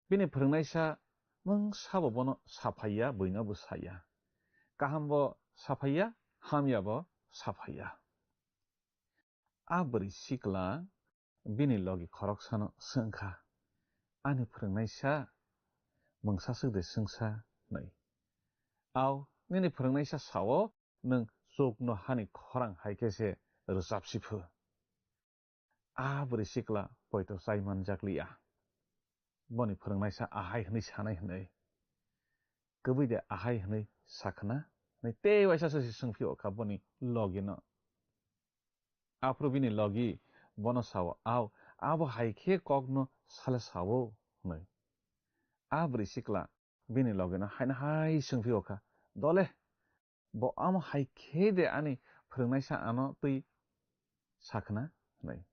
Bini phwrwngnaisa mungsabo bono saphaiya, buino bo saya. Kaham bo saphaiya, hamya bo saphaiya. A bwrwi sikla bini logi khoroksano swngkha, "Ani phwrwngnaisa mungsaswk de swngsa?" hwnwi. "Au, nini phwrwngnaisa sao, nwng chukno hani khorang hai khe se rwchapsi phu." A bwrwi sikla poito chai manjak liya. Boni phwrwngnaisa ahai hwnwi sanai hwnwi, "Kwbwi de ahai hwnwi sakhna?" hwnwi tei waisa se swngphio kha boni logino. Aphuru bini logi bono sao, "Au, abo hai khe kokno sale sao?" hwnwi. A bwrwi sikla bini logino haino hai swngphio kha, "Dole, bo amo hai khe de ani phwrwngnaisa ano twi sakhna?" hwnwi.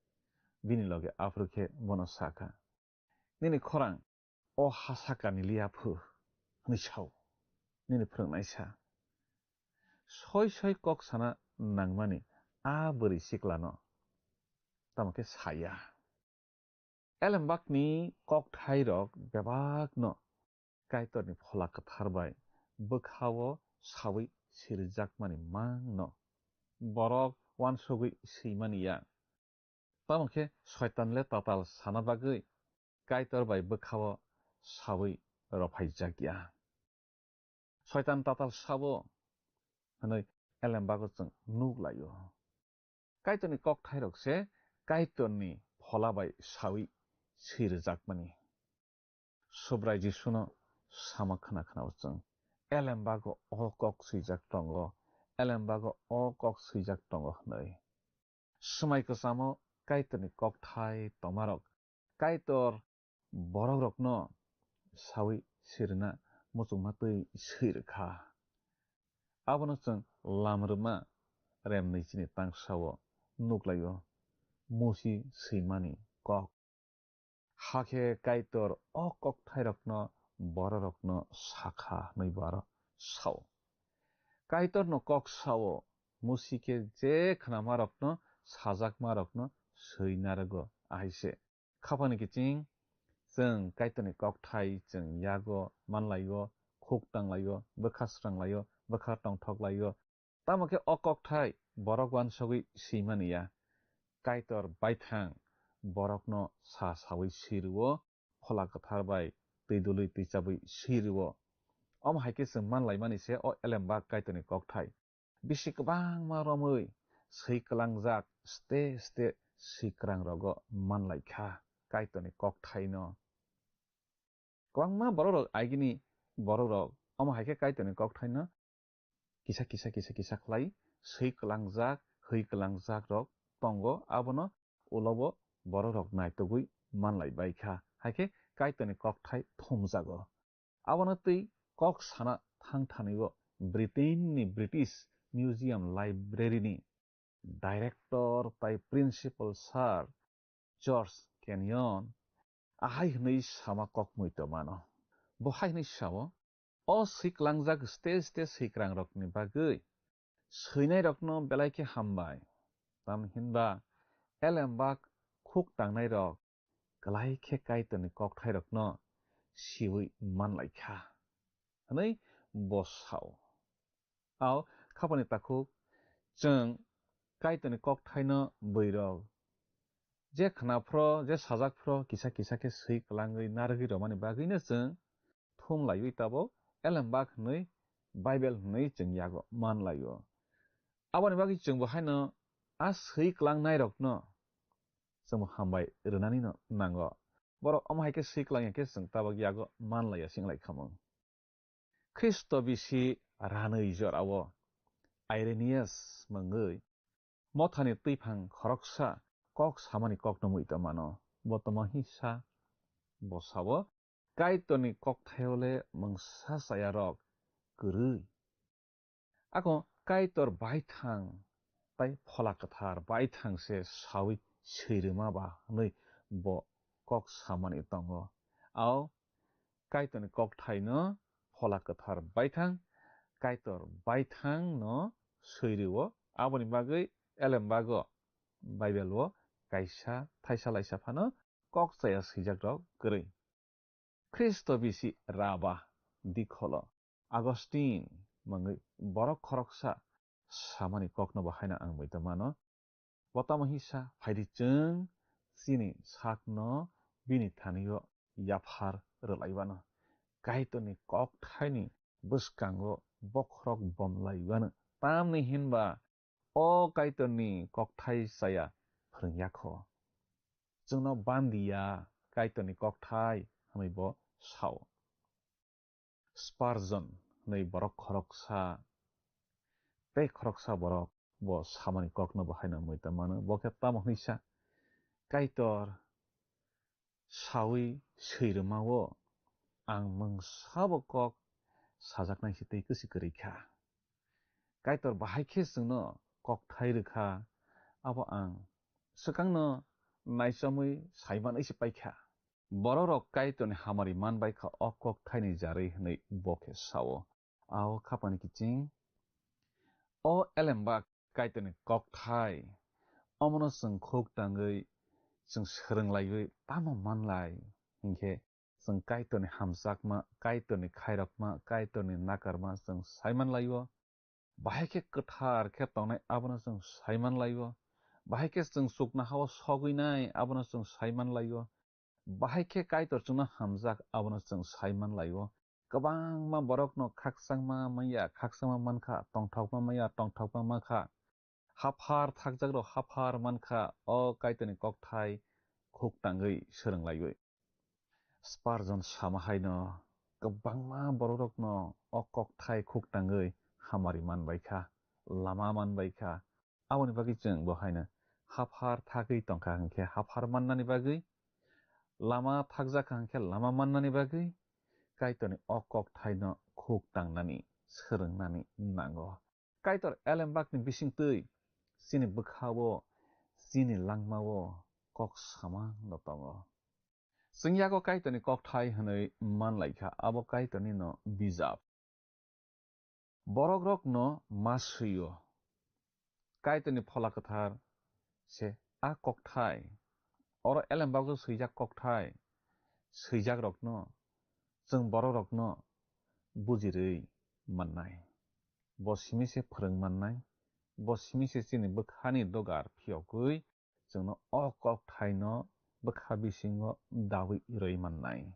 Bini logi aphuru khe bono sakha, "Nini khorang o ha sakani liya phu," hwnwi sao nini phwrwngnaisa. Soi soi kok sana nangmani a bwrwi siklano tamo khe saya. Elembakni kokthairok bebakno Kaitorni Phola Kwthar bai bwkhao sawi sirijakmani mangno borok uansugwi swimani ya. Tamo khe Soitan le tatal sana bagwi Kaitor bai bwkhao sawi rophaijakya. Soitan tatal sabo hwnwi elembago chwng nuk laio. Kaitorni kokthairok se Kaitorni Phola bai sawi sirijakmani. Subrai Jisuno sama khna khna o chwng, "Elembago o kok swijak tongo, elembago o kok swijak tongo," hwnwi. Swmai kwchamo Kaitorni kokthai tongmarok Kaitor borokrokno sawi sirina muchungma twi swi rwkha. Abono chwng Lamrwma remni chini tangsao nuklaio, Musi swimani kok. Hakhe Kaitor o kokthairokno bororokno sakha hwnwi bo aro sao. Kaitorno kok sao, Musi khe je khnamarokno sajakmarokno swi narwgo, ahaise. Khapani kiching, chwng Kaitorni kokthai chwng yago manlaio, khuk tanglaio, bwkha sranglaio, bwkha tongthoklaio. Tamo khe o kokthai borok uansugwi swimani ya. Kaitor baithang borokno sa sawi swi rwo, Phola Kwthar bai twi dului twi chabwi swi rwo. Omo hai khe chwng manlaimani se o elembak Kaitorni kokthai. Bisi kwbangma romwi swi kwlangjak ste ste swikwrang rogo manlaikha Kaitorni kokthaino. Kwbangma borokrok agini borokrok omo hai khe Kaitorni kokthaino kisa kisa kisa kisa khlai swi kwlangjak, hwi kwlangjak rok tongo, abono ulo bo bororok naitugwi manlai bai kha, hai khe Kaitorni kokthai thumjago. Abono twi kok sana thang thani-o Britain-ni British Museum Library-ni director tai principal Sir George Kenyon ahai hwnwi sama kok muitomano. Bo hai hwnwi sao, "O swi klangjak stage stage swikrangrokni bagwi swinairokno belai khe hambai. Tamni hinba elembak khuk tangnairok klai khe Kaitorni kokthairokno siui manlai kha," hwnwi bo sao. Ao khapani takhuk, chwng Kaitorni kokthaino bwrwirok je khna phro, je sajak phro, kisa kisa khe swi klangwi narwgwi romani bagwino chwng thum laiwi tabuk elembak hwnwi, Bible hwnwi chwng yago man laio. Aboni bagwi chwngbo haino a swi klangnairokno chwngbo hambai rwnanino nango. Borok omo hai khe swi klangya khe chwng tabuk yago man laiya sing lai khamung. Khristo bisi ranwi jorao Irenaeus mungwi mothani twiphang khoroksa kok samani kokno muitomano. Bo tamo hisa? Bo sao, Kaitorni kokthaio le mungsa chayarok kwrwi. Ako Kaitor baithang tai Phola Kwthar baithang se saui swirwma ba hwnwi bo kok samani tongo. Ao Kaitorni kokthaino Phola Kwthar baithang, Kaitor baithangno swirwo, aboni bagwi elembago Bible-o kaisa thaisa laisa phano kok chaya swijakrok kwrwi. Khristo bisi raba dikholo Augustine mungwi borok khoroksa samani kokno bo haino ang muitomano. Bo tamo hisa? Phaidi chwng chini sakno bini thani-o yaphar rwlaiwano. Kaitorni kokthaini bwskango bokhorok bomlaiwano. Tamni hinba o Kaitorni kokthai chaya phrwngya kho. Chwngno bandiya Kaitorni kokthai hwnwi bo sao. Spurgeon hwnwi borok khoroksa, tei khoroksa borok bo samani kokno bo haino muitomano. Bo khe tamo hwnwi sa, Kaitor saui swirwmao ang mungsabo kok sajaknai se tei kwswi kwrwi kha. Kaitor bahai khe chwngno kokthai rwkha, abo ang swkangno naichamwi saimanwi se paikha. Bororok Kaitorni hamari manbaikha o kokthaini jarwi hwnwi bo khe sao. Ao khapani kiching, o elembak Kaitorni kokthai, omono chwng khuk tangwi chwng swrwng laiwi tamo manlai hinkhe chwng Kaitorni hamjakma, Kaitorni khairokma, Kaitorni nakarma chwng saiman laio. Bahai khe kwthar khe tongnai abono chwng saiman laio. Bahai khe chwng chuknohao sogwi nai abono chwng saiman laio. Bahai khe Kaitor chwngno hamjak abono chwng saiman laio. Kwbangma borokno khakchangma manya, khakchangma mankha, tongthokma manya, tongthokma mankha. Haphar thakjakrok haphar mankha, o Kaitorni kokthai khuk tangwi swrwng laiwi. Spurgeon sama haino kwbangma bororokno o kokthai khuk tangwi hamari manbaikha, lama manbaikha. Aboni bagwi chwng bo haino haphar thagwi tongkha hinkhe haphar mannani bagwi, lama thakjakha hinkhe lama mannani bagwi Kaitorni o kokthaino khuk tangnani, swrwngnani nango. Kaitor elembakni bisingtwi chini bwkhao, chini langmao kok samano tongo. Chwng yago Kaitorni kokthai hwnwi manlaikha, abo Kaitornino bijap. Borokrokno ma swio. Kaitorni Phola Kwthar se a kokthai. Oro elembago swijak kokthai. Swijakrokno, chwng borokrokno bujirwi mannai. Bo simi se phrwng mannai. Bo simi se chini bwkhani dogar phiyogwi chwngno o kokthaino bwkha bisingo dawi rwi mannai.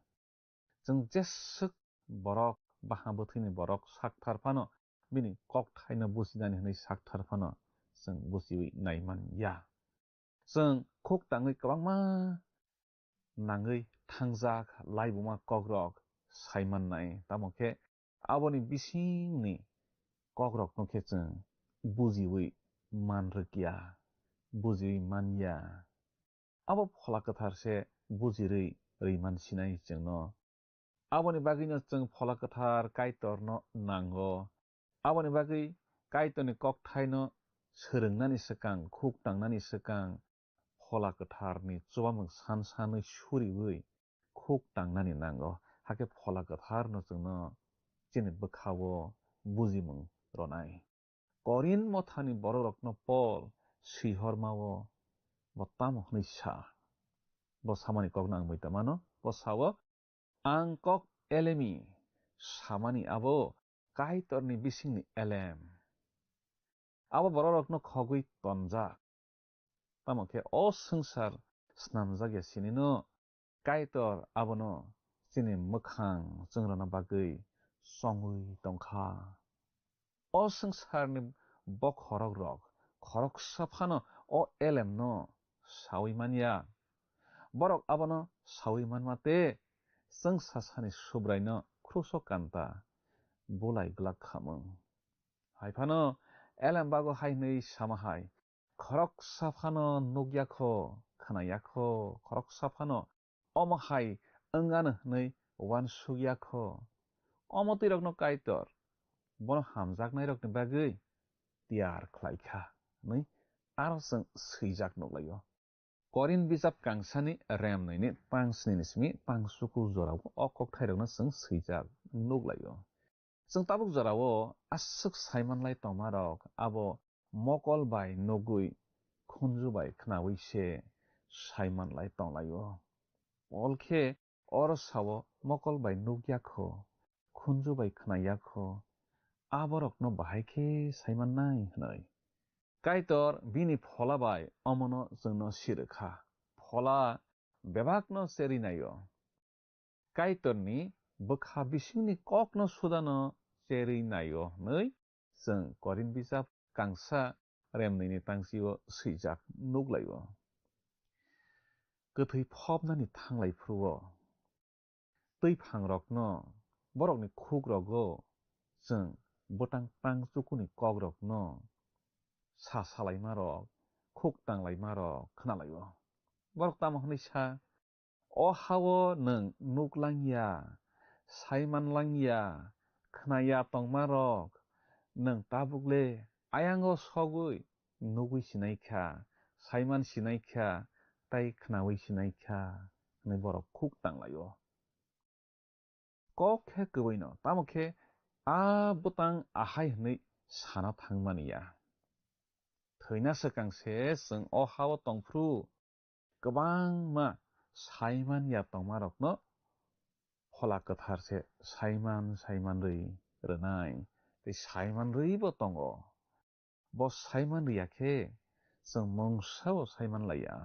Chwng jeswk borok, baha bwthwini borok sakthar phano bini kokthaino bujinani hwnwi sakthar phano chwng bujiwi nai man ya. Chwng khuk tangwi kwbangma nangwi thangjak laibuma kokrok sai mannai, tamo khe aboni bisingni kokrokno khe chwng bujiwi man rwkya, bujiwi man ya. abo Phola Kwthar se bujirwi rwi man sinai chwngno. Aboni bagwino chwng Phola Kwthar Kaitorno nango. Aboni bagwi Kaitorni kokthaino swrwngnani swkang, khuk tangnani swkang, Phola Kwtharni chubamung san sanwi suriwi khuk tangnani nango. Hakhe Phola Kwtharno chwngno chini bwkhao bujimung rwnai. Korinth mothani bororokno Pol swihormao bo tamo hwnwi sa? Bo samani kokno ang muita mano. Bo sao, "Ang kok elemi samani abo Kaitorni bisingni elem." Abo bororokno khogwi tonjak. Tamo khe o swngchar snamjak ya sinino Kaitor abono chini mwkhang chwngrwna bagwi chongwi tongkha. O swngcharni bokhorok rok khoroksa phano o elemno saui man ya. Borok abono saui manma tei chwngsasani Subraino kruso kanta bulai glak khamung. Hai phano elem bago hai hwnwi sama hai, "Khoroksa phano nuk ya kho, khna ya kho, khoroksa phano omo hai wng ano hwnwi uansuk ya kho." Omo twi rokno Kaitor bono hamjaknai rokni bagwi tiyar khlai kha hwnwi aro chwng swijak nuk lai-o. Korinth bijap kangsani remnwini tang snini simi tang suku jorao o kokthairokno chwng swijak nuk lai-o. Chwng tabuk jorao aswk saimanlai tongmarok abo mokol bai nugwi khunju bai khnaui se saimanlai tong lai-o. Pol khe oro sao, "Mokol bai nuk ya kho, khunju bai khna ya kho, aborokno bahai khe saimannai," hwnwi. Kaitor bini Phola bai omono chwngno sirwkha. Phola bebakno cherwi nai-o. Kaitorni bwkha bisingni kokno sudano cherwi nai-o hwnwi chwng Korinth bijap kangsa remnwini tangsio swijak nuk lai-o. Kwthwi phobnani thanglai phuru-o, twiphangrokno, borokni khukrokgo chwng bwtang tang chukuni kokrokno sa salaimarok, khuk tanglaimarok khna lai-o. Borok tamo hwnwi sa, "O ha-o nwng nuk lang ya, saiman lang ya, khna ya tongmarok, nwng tabuk le ayango sogwi nugwi sinai kha, saiman sinai kha, tei khnaui sinai kha," hwnwi borok khuk tang lai-o. Kok khe kwbwino, tamo khe a bwtang ahai hwnwi sana thangmani ya. Thwina swkang se chwng o ha-o tongphru kwbangma saiman ya tongmarokno Phola Kwthar se saiman saiman rwi rwnai, tei saiman rwibo tongo. Bo saiman rwya khe chwng mungsa-o saiman laiya.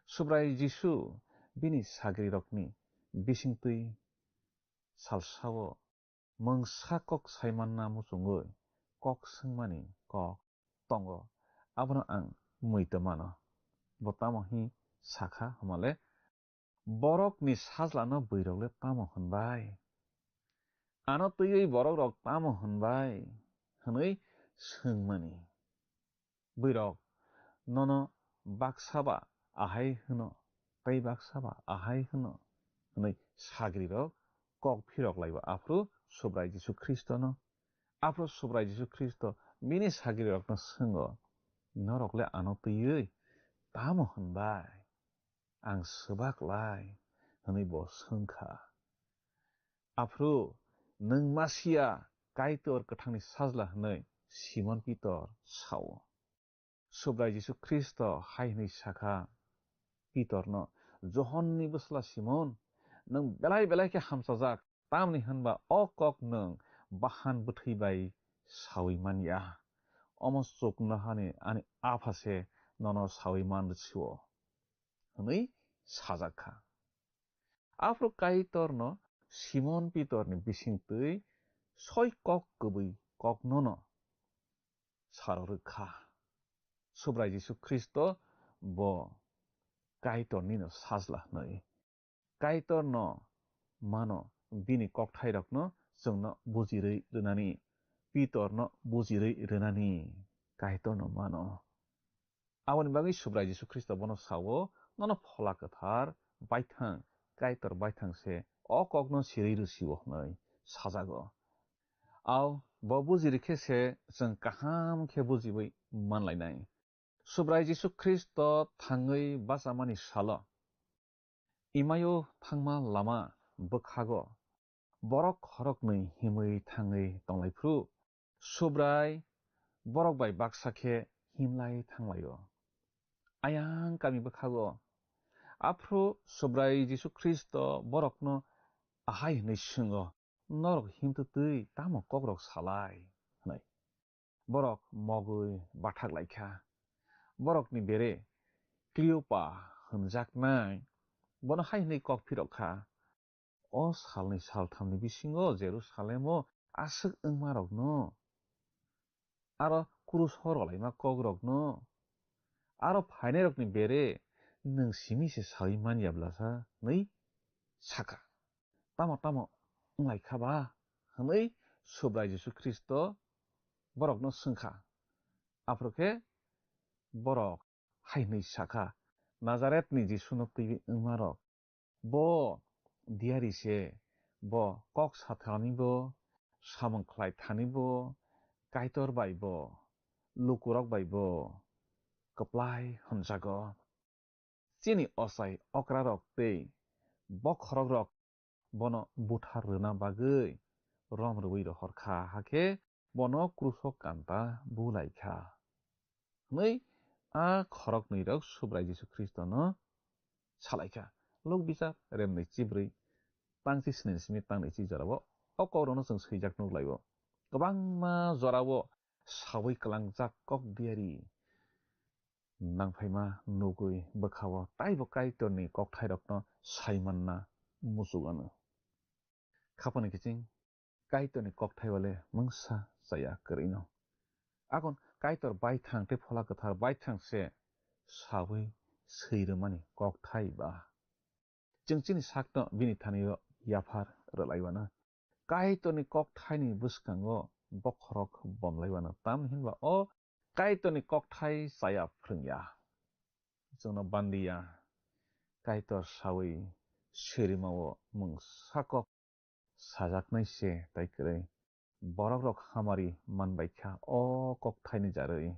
Subrai Jisu bini sagrirokni bisingtwi salsa-o mungsa kok saimanna muchungwi kok swngmani kok tongo, abono ang muitu mano. Bo tamo hi sakha hwnmale, "Borokni sajlano bwrwirok le tamo hwnbai? Ano twiwi borokrok tamo hwnbai?" hwnwi swngmani. Bwrwirok nono baksa ba ahai hwno, tei baksa ba ahai hwno hwnwi sagrirok kok phirok lai-o, aphuru Subrai Jisu Khristono. Aphuru Subrai Jisu Khristo bini sagrirokno swngo, "Norok le ano twiwi tamo hwnbai? Ang swbak lai," hwnwi bo swngkha. Aphuru, "Nwng Masia, Kaitor kwthangni sajla," hwnwi Simon Pitor sao. Subrai Jisu Khristo hai hwnwi sakha Pitorno, "Johonni bwsla Simon, nwng belai belai khe hamchajak, tamni hwnba o kok nwng bahan bwthwi bai saui man ya. Omo chuknohani ani Apha se nono saui man rw-o," hwnwi sajak kha. Aphuru Kaitorno Simon Pitorni bisingtwi soi kok kwbwi koknono saro rwkha. Subrai Jisu Khristo bo Kaitornino sajla hwnwi. Kaitorno mano bini kokthairokno chwngno bujirwi rwnani, Pitorno bujirwi rwnani Kaitorno mano. Aboni bagwi Subrai Jisu Khristo bono sao, nono Phola Kwthar baithang, Kaitor baithang se o kokno sirwi rwsio hwnwi sajago. Ao bo bujirikhe se chwng kaham khe bujiwi manlainai. Subrai Jisu Khristo thangwi bachamani salo Imaio thangma lama bwkhago borok khoroknwi himwi thangwi tonglaiphrw, Subrai borok bai baksa khe himlai thanglaio. Ayang kami bwkhago. Aphuru Subrai Jisu Khristo borokno ahai hwnwi swngo, "Norok himtwtwi tamo kokrok salai?" hwnwi. Borok mogwi bathak lai kha. Borokni bere Kliopa hwnjaknai bono hai hwnwi kok phirok kha, "O salni salthamni bisingo Jerusalemo aswk wngmarokno, aro kruso rwlaima kokrokno, aro phainairokni bere nwng simi se saui man ya bwlasa?" hwnwi sa kha. "Tamo tamo wng lai kha ba?" hwnwi Subrai Jisu Khristo borokno swng kha. Aphuru khe borok hai hwnwi sa kha, "Nazaretni Jisuno twiwi wngmarok. Bo diyari se, bo kok sathanibo, samung khlai thanibo, Kaitor bai bo, lukurok bai bo kwplai hwnjago. Chini ochai okrarok tei bokhorokrok bono buthar rwna bagwi rom rwui rohor kha, hakhe bono kruso kanta bu lai kha," hwnwi a khoroknwirok Subrai Jisu Khristono sa lai kha. Luk Bijap remnwi chibrwi, tangchi sni simi tangni chi jorao o kokrokno chwng swijak nuk lai-o. Kwbangma jorao saui kwlangjak kok diyari nangphaima nugwi bwkhao taibo Kaitorni kokthairokno sai manna muchuk anw. Khapangni kiching Kaitorni kokthai bale mungsa chaya kwrwino. Akon Kaitor baithang tei Phola Kwthar baithang se saui swi rwmani kokthai ba. Chwng chini sakno bini thani-o yaphar rwlaiwano. Kaitorni kokthaini bwskango bokhorok bomlaiwano, tamni hinba o Kaitorni kokthai chaya phrwngya. Chwngno bandiya, Kaitor saui sirimao mungsa kok sajaknai se tai kwrwi. Borokrok hamari manbai kha o kokthaini jarwi.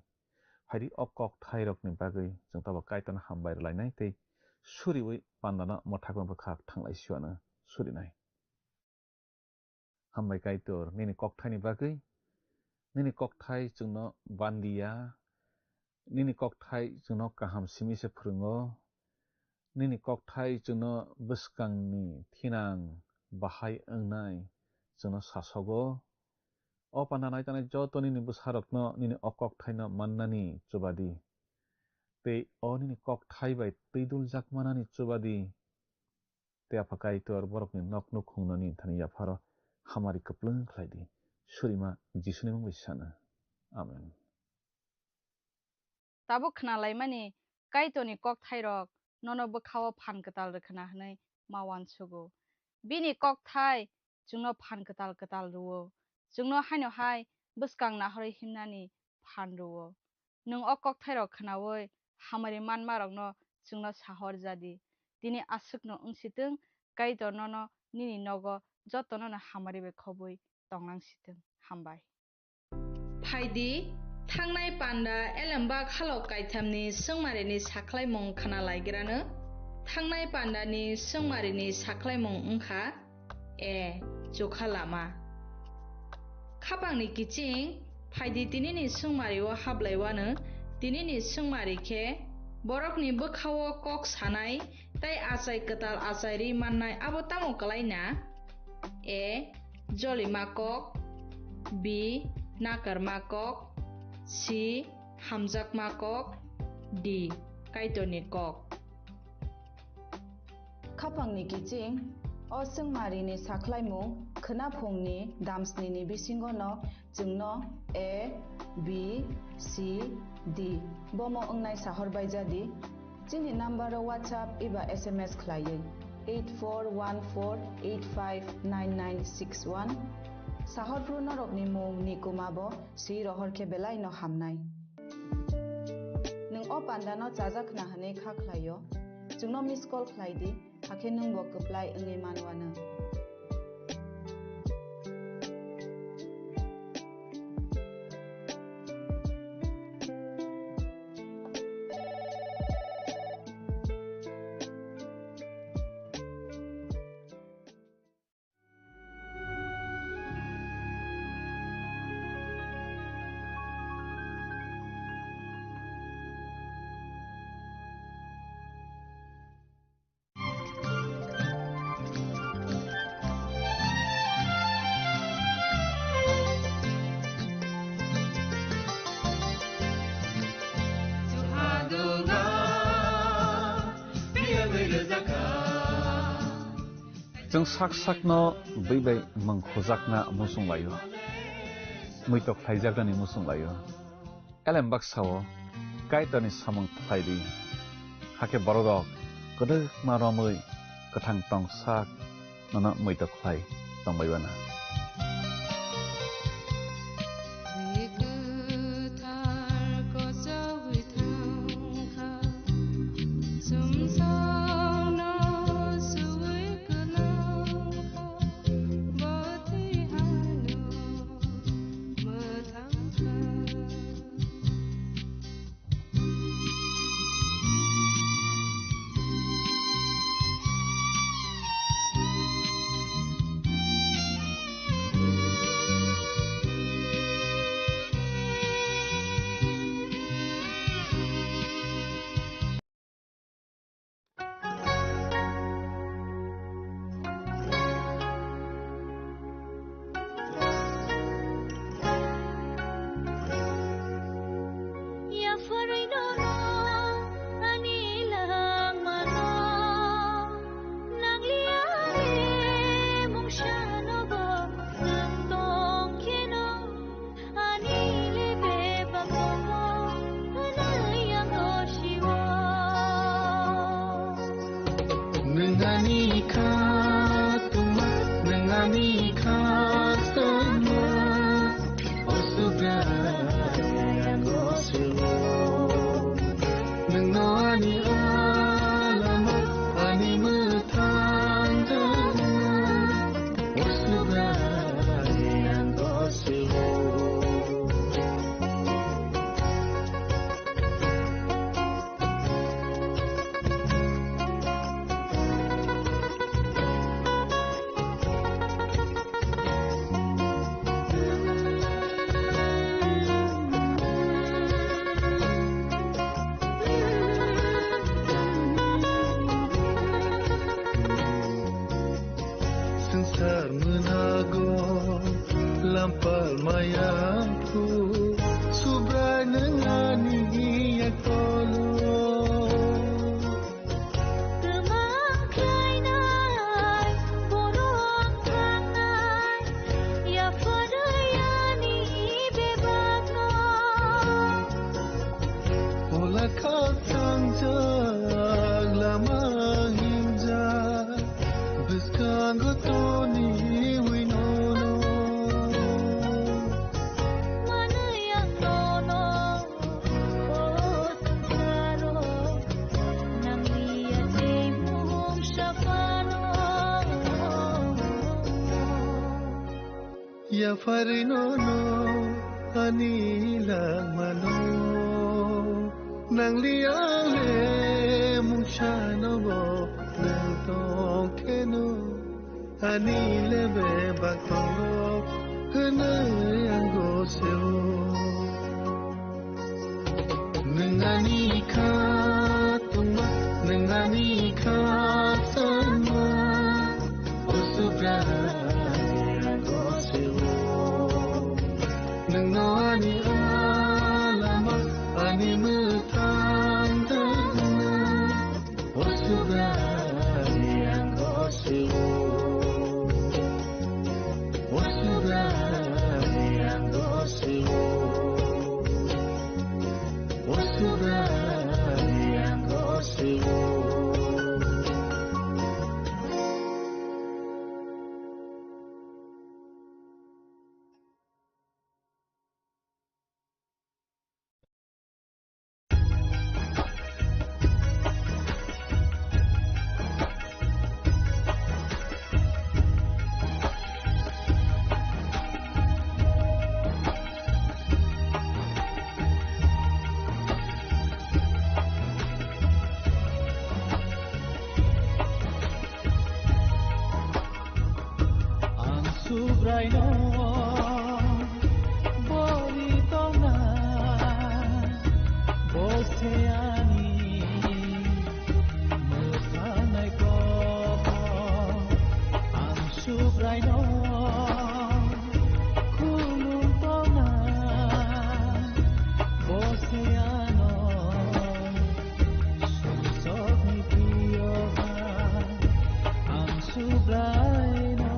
Phaidi o kokthairokni bagwi chwng tabo Kaitorno hambai rwlainai tei suriui pandano mwthakma bwkhak thanglai siwano surinai. Hambai Kaitor, nini kokthaini bagwi. Nini kokthai chwngno bandiya, nini kokthai chwngno kaham simi se phrwngo, nini kokthai chwngno bwskangni thinang bahai wngnai chwngno sasogo. O panda nai tanai joto nini bwsarokno nini o kokthaino mannani chubadi, tei o nini kokthai bai twiduljak manani chubadi. Tei Apha Kaitor borokni nok nukhungnani thani yapharo hamari kwplwng khlai di. Surima Jisuni mung bai sana. Amen. Tabuk khnalaimani Kaitorni kokthairok nono bwkhao phan kwtal rwkhwna hwnwi ma uansugo. Bini kokthai chwngno phan kwtal kwtal rwo. Chwngno haino hai bwskang nahorwi himnani phan rwo. Nwng o kokthairok khnaui hamari manmarokno chwngno sahor ja di. Tini aswkno wng si twng, Kaitor nono nini nogo jotono no hamari bai khobwi tong nang si twng. Hambai. Phai di, thangnai panda elembak halok kaithamni swngmarini sakhlaimung khna laigrano. Thangnai pandani swngmarini sakhlaimung wngkha, A. Chukha lama. Khapangni kiching, phai di tinini swngmario hablaiwano, tinini swngmari khe borokni bwkhao kok sanai tei achai kwtal achairwi mannai abo tamo kwlaina? A. Jolima kok. B. Nakarma kok. C. Hamjakma kok. D. Kaitorni kok. Khapangni kiching, o swngmarini sakhlaimung khwnaphungni damsnini bisingono chwngno A, B, C, D bomo wngnai sahor bai ja di. Chini number-o WhatsApp eba S M S khlaiwi eight four one four eight five nine nine six one. Sahorphru norokni mung ni kuma bo swi rohor khe belai no hamnai. Nwng o panda no chajak khna hwnwi kha khlai-o. Chwngno miss call khlai di, hakhe nwng bo kwplai wngwi man uanw. Chwng sak sakno bwi bai mung khujakna muchung laio, muitok khlaijaknani muchung laio. Elem baksa-o Kaitorni samung khlai di, hakhe bororok kwdwkma romwi kwthang tong sak nono muitok khlai tongbai uanw. Ani le bebak tongo, hwnwi ang gosio. Nwng ani kha tongma, nwng ani kha tongma, o Subrai ang gosio. Nwngno ani alama, ani mwthang tongma, o Subrai ang gosio. Swngchar mwnago lampal maya phu, Subrai nwng ani yak tolo. Kwmang khlainai borok thangnai, yapharwi ani bebakno. Ola khak thangjak lama hingjak, bwskango toniwi nono. Manwi ang nono, o swngcharo, nangliya tei mungsa phano. Yapharwi nono ani langmano, nangli ang le mungsa nobo nang tong kheno, ani le bebak tongo hwnwi ang gosio. Nwng ani kha tongma, nwng ani kha tongma, o Subrai ang gosio. Nwngno ani alama, ani mwthang tongma, o Subrai ang gosio. O Subrai ang gosio. O Subrai Subraino bori tongna, bo se ani mwthangnaiko. Ang Subraino khulum tongna, bo se ano sumsokni priyoha. Ang Subraino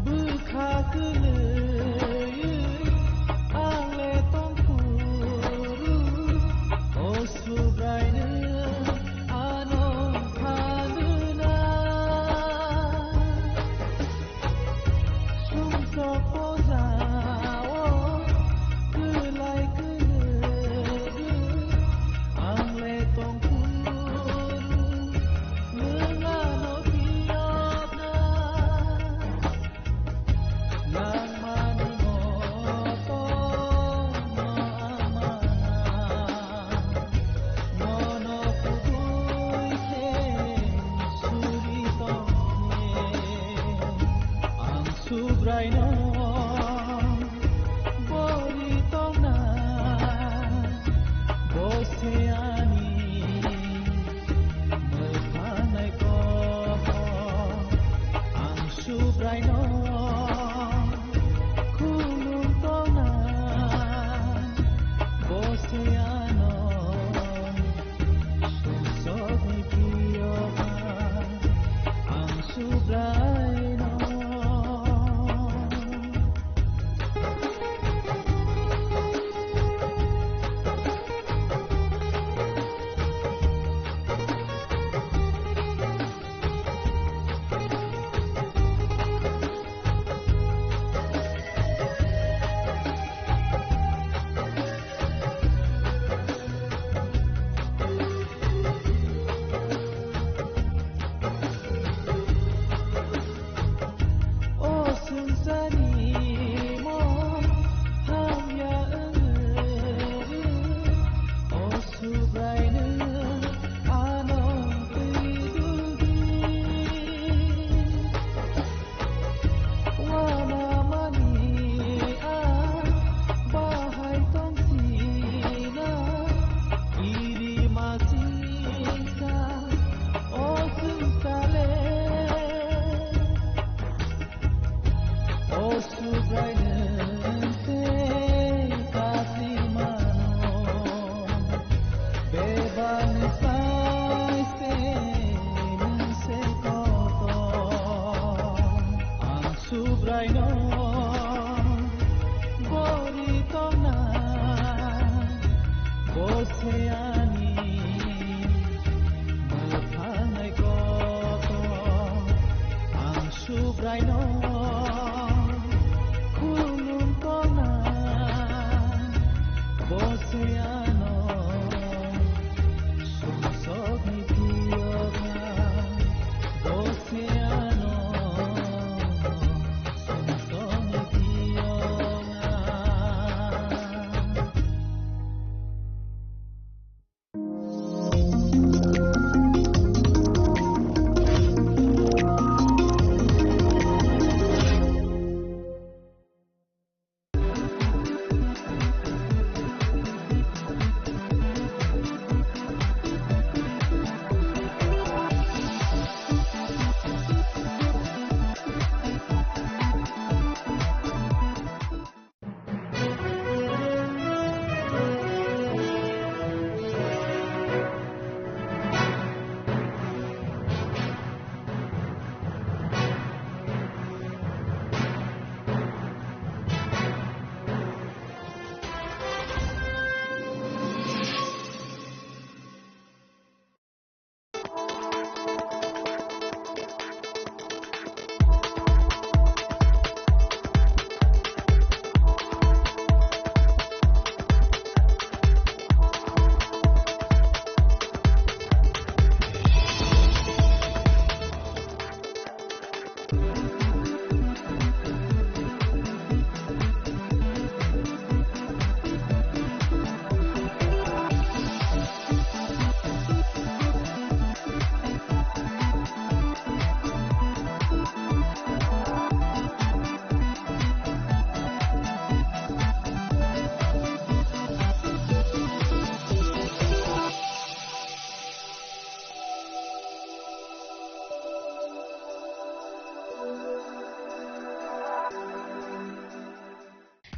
bwkha kwlwi ang le tongphuru, o Subraino ano phanuna. Sumsok pojao kwlai kwrwi ang le tongphuru, nwng ano phiyokna. Nangmani moto no ang mana, nono kubui khe suri tongkhe. Ang Subraino bori tongna, bo se ani mwthangnaiko. Ang Subraino khulum tongna, bo se ano sumsokni priyoha. Ang Subraino. O swngcharni mung hamya wngwi, o Subraino ano twi duldi. Wanamani a bahai tongthina, iri masingsa o swngchale. O Subraino tei kasi mano, bebani sai se nwng se kotor. Ang Subraino bori tongna, bo se ani mwthangnaiko. Ang Subraino khulum tongna, bo se ano sumsokni phiyokna, bo se ano sumsokni phiyokna.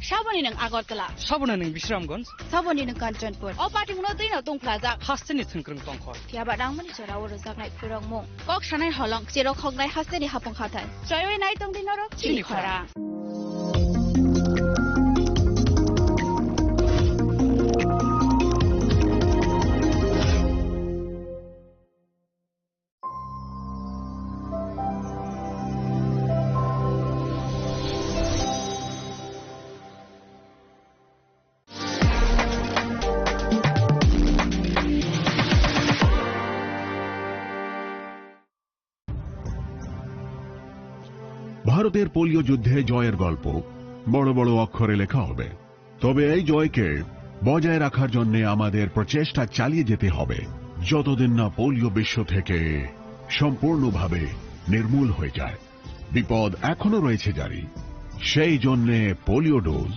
Saboni nwng Agartala. Saboni nwng Bisramganj. Saboni nwng Kanchanpur. O patingno twino tungphlajak. Hasteni thwngkwrwng tongkhor. Phiya ba nangmani jora o rwjaknai khurokmung. Kok sanai holong cherok hoknai hasteni hapung hathai. Choiwi nai tongdi norok chini khorang. ভারতের পোলিও যুদ্ধে জয়ের গল্প বড় বড় অক্ষরে লেখা হবে। তবে এই জয়কে বজায় রাখার জন্য আমাদের প্রচেষ্টা চালিয়ে যেতে হবে, যতদিন না পোলিও বিশ্ব থেকে সম্পূর্ণভাবে নির্মূল হয়ে যায়। বিপদ এখনো রয়েছে জারি। সেই জন্যে পোলিও ডোজ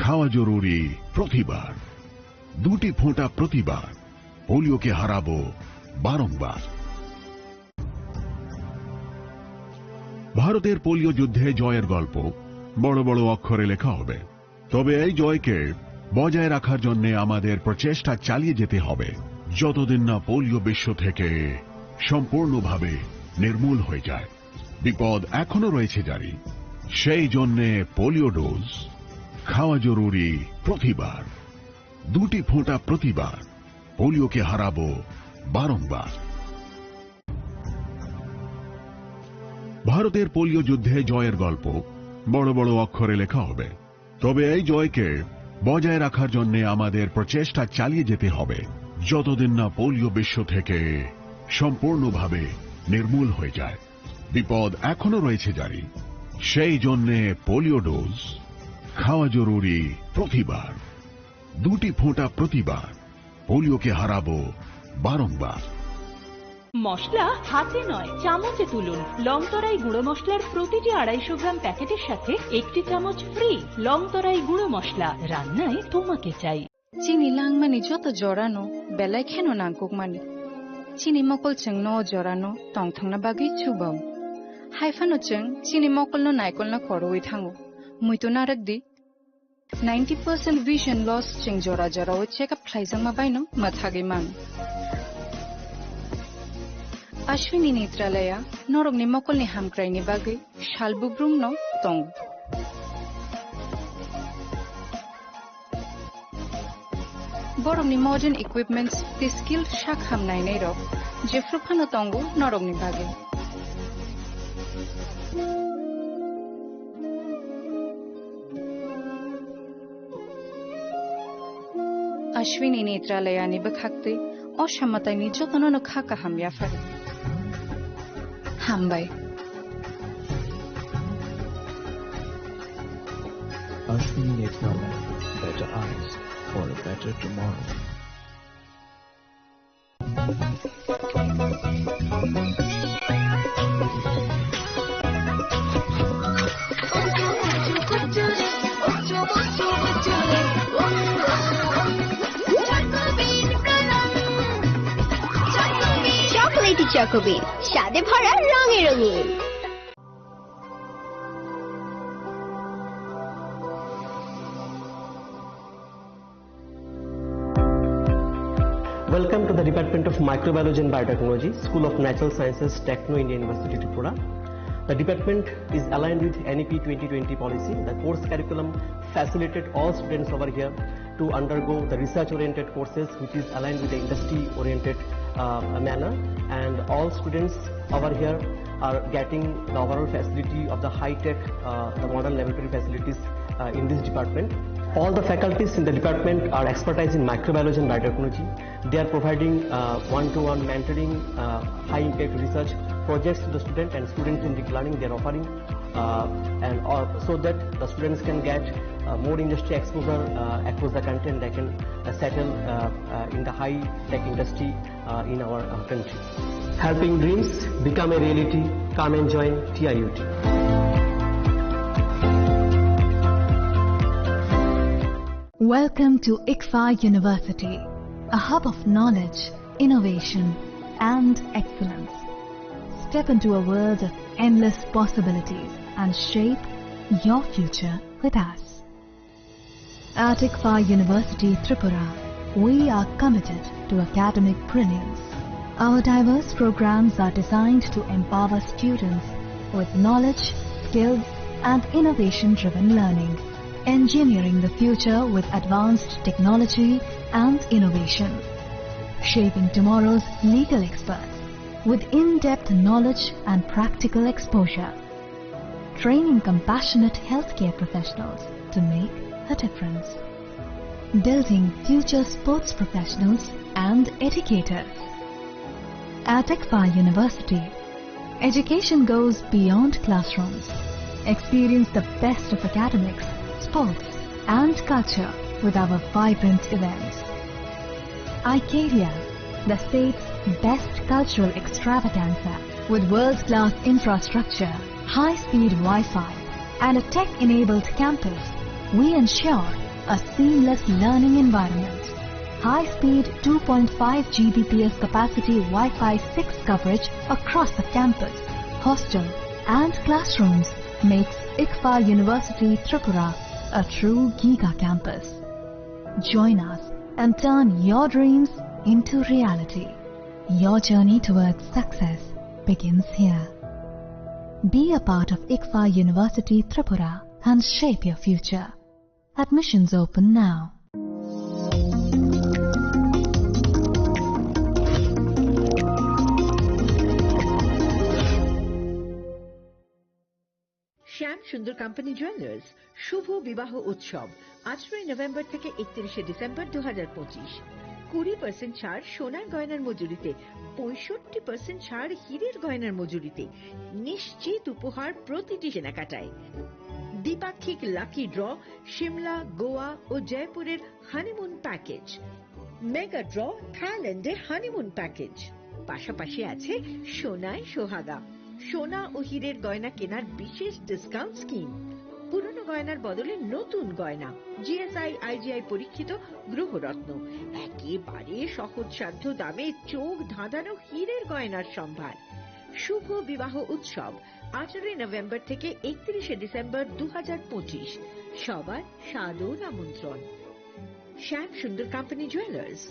খাওয়া জরুরি প্রতিবার। দুটি ফোঁটা প্রতিবার। পোলিওকে হারাবো বারংবার। ভারতের পোলিও যুদ্ধে জয়ের গল্প বড় বড় অক্ষরে লেখা হবে। তবে এই জয়কে বজায় রাখার জন্য আমাদের প্রচেষ্টা চালিয়ে যেতে হবে, যতদিন না পোলিও বিশ্ব থেকে সম্পূর্ণভাবে নির্মূল হয়ে যায়। বিপদ এখনো রয়েছে জারি। সেই জন্যে পোলিও ডোজ খাওয়া জরুরি প্রতিবার। দুটি ফোঁটা প্রতিবার। পোলিওকে হারাবো বারংবার। ভারতের পোলিও যুদ্ধে জয়ের গল্প বড় বড় অক্ষরে লেখা হবে। তবে এই জয়কে বজায় রাখার জন্য আমাদের প্রচেষ্টা চালিয়ে যেতে হবে, যতদিন না পোলিও বিশ্ব থেকে সম্পূর্ণভাবে নির্মূল হয়ে যায়। বিপদ এখনো রয়েছে জারি। সেই জন্যে পোলিও ডোজ খাওয়া জরুরি প্রতিবার। দুটি ফোঁটা প্রতিবার। পোলিওকে হারাবো বারংবার। মশলা হাতে নয়, চামচে তুলুন। লংতরাই গুঁড়ো মশলার প্রতিটি আড়াইশো গ্রাম প্যাকেটের সাথে একটি চামচ ফ্রি। লংতরাই গুঁড়ো মশলা, রান্নায় তোমাকে চাই। Chini langmani joto jorano belai kheno nangkukmani. Chini mokol chwngno o jorano tongthokna bagwi chubao. Hai phano chwng chini mokolno naikolna khorwi thango. Muitu narwk di. Ninety percent vision loss chwng jora jorao check up khlaijakma baino mwthagwi mano. Ashwini Netralaya norokni mokolni hamkraini bagwi sal bubrumno tongo. Borokni modern equipments tei skilled sak ham nainairok jephru phano tongo norokni bagwi. Ashwini Netralayani bwkhaktwi o samataini jotono no kha kaham yaphar. Hambai. Ashwini Netralaya, better eyes for a better tomorrow. Chocolatey Choco Bean, স্বাদে ভরা, রঙে রঙিন। Welcome to the Department of Microbiology and Biotechnology, School of Natural Sciences, Techno India University, Tripura. The department is aligned with N E P twenty twenty policy. The course curriculum facilitated all students over here to undergo the research-oriented courses, which is aligned with the industry-oriented, uh, manner. And all students over here are getting the overall facility of the high-tech, uh, the modern laboratory facilities, uh, in this department. All the faculties in the department are expertise in microbiology and biotechnology. They are providing, uh, one-to-one mentoring, uh, high-impact research projects to the student and student-centric learning they are offering, uh, and, uh, so that the students can get, uh, more industry exposure, uh, across the country, and they can, uh, settle, uh, uh, in the high-tech industry, uh, in our, uh, country. Helping dreams become a reality. Come and join T I U T. Welcome to ICFAI University, a hub of knowledge, innovation, and excellence. Step into a world of endless possibilities and shape your future with us. At ICFAR University Tripura, we are committed to academic brilliance. Our diverse programs are designed to empower students with knowledge, skills, and innovation-driven learning, engineering the future with advanced technology and innovation, shaping tomorrow's legal experts with in-depth knowledge and practical exposure, training compassionate healthcare professionals to make a difference, building future sports professionals and educators. At ICFAR University, education goes beyond classrooms. Experience the best of academics, sports, and culture with our vibrant events. Icaria, the state's best cultural extravaganza, with world-class infrastructure, high-speed Wi-Fi, and a tech-enabled campus, we ensure a seamless learning environment. High-speed two point five G B P S capacity Wi-Fi six coverage across the campus, hostel, and classrooms makes ICFAR University Tripura a true giga campus. Join us and turn your dreams into reality. Your journey towards success begins here. Be a part of ICFAR University Tripura and shape your future. Admissions open now. Shyam Sundar company jewellers শুভ বিবাহ উৎসব, আঠারোই নভেম্বর থেকে একত্রিশে ডিসেম্বর দু হাজার পঁচিশ। কুড়ি পার্সেন্ট ছাড় সোনার গয়নার মজুরিতে, পঁয়ষট্টি পার্সেন্ট ছাড় হীরের গয়নার মজুরিতে, নিশ্চিত উপহার প্রতিটি কেনাকাটায়। দ্বিপাক্ষিক লাকি ড্র সিমলা, গোয়া ও জয়পুরের হানিমুন প্যাকেজ, মেগা ড্র থাইল্যান্ডে হানিমুন প্যাকেজ, পাশাপাশি আছে সোনায় সোহাগা, সোনা ও হীরের গয়না কেনার বিশেষ ডিসকাউন্ট স্কিম, পুরনো গয়নার বদলে নতুন গয়না, জিএসআই আইজিআই পরীক্ষিত গ্রহরত্ন, একেবারে সহজসাধ্য দামে চোখ ধাঁধানো হীরের গয়নার সম্ভার। শুভ বিবাহ উৎসব, আঠারোই নভেম্বর থেকে একত্রিশে ডিসেম্বর দু হাজার পঁচিশ। সবার সাদর আমন্ত্রণ। শ্যাম সুন্দর কোম্পানি জুয়েলার্স,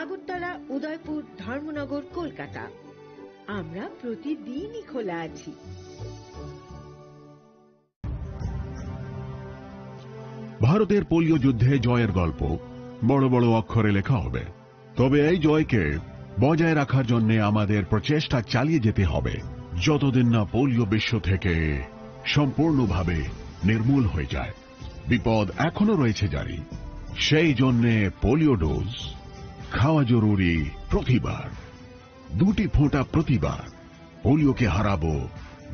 আগরতলা, উদয়পুর, ধর্মনগর, কলকাতা। আমরা প্রতিদিনই খোলা আছি। ভারতের পোলিও যুদ্ধে জয়ের গল্প বড় বড় অক্ষরে লেখা হবে। তবে এই জয়কে বজায় রাখার জন্য আমাদের প্রচেষ্টা চালিয়ে যেতে হবে, যতদিন না পোলিও বিশ্ব থেকে সম্পূর্ণভাবে নির্মূল হয়ে যায়। বিপদ এখনো রয়েছে জারি। সেই জন্যে পোলিও ডোজ খাওয়া জরুরি প্রতিবার, দুটি ফোঁটা প্রতিবার। পোলিওকে হারাবো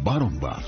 বারংবার।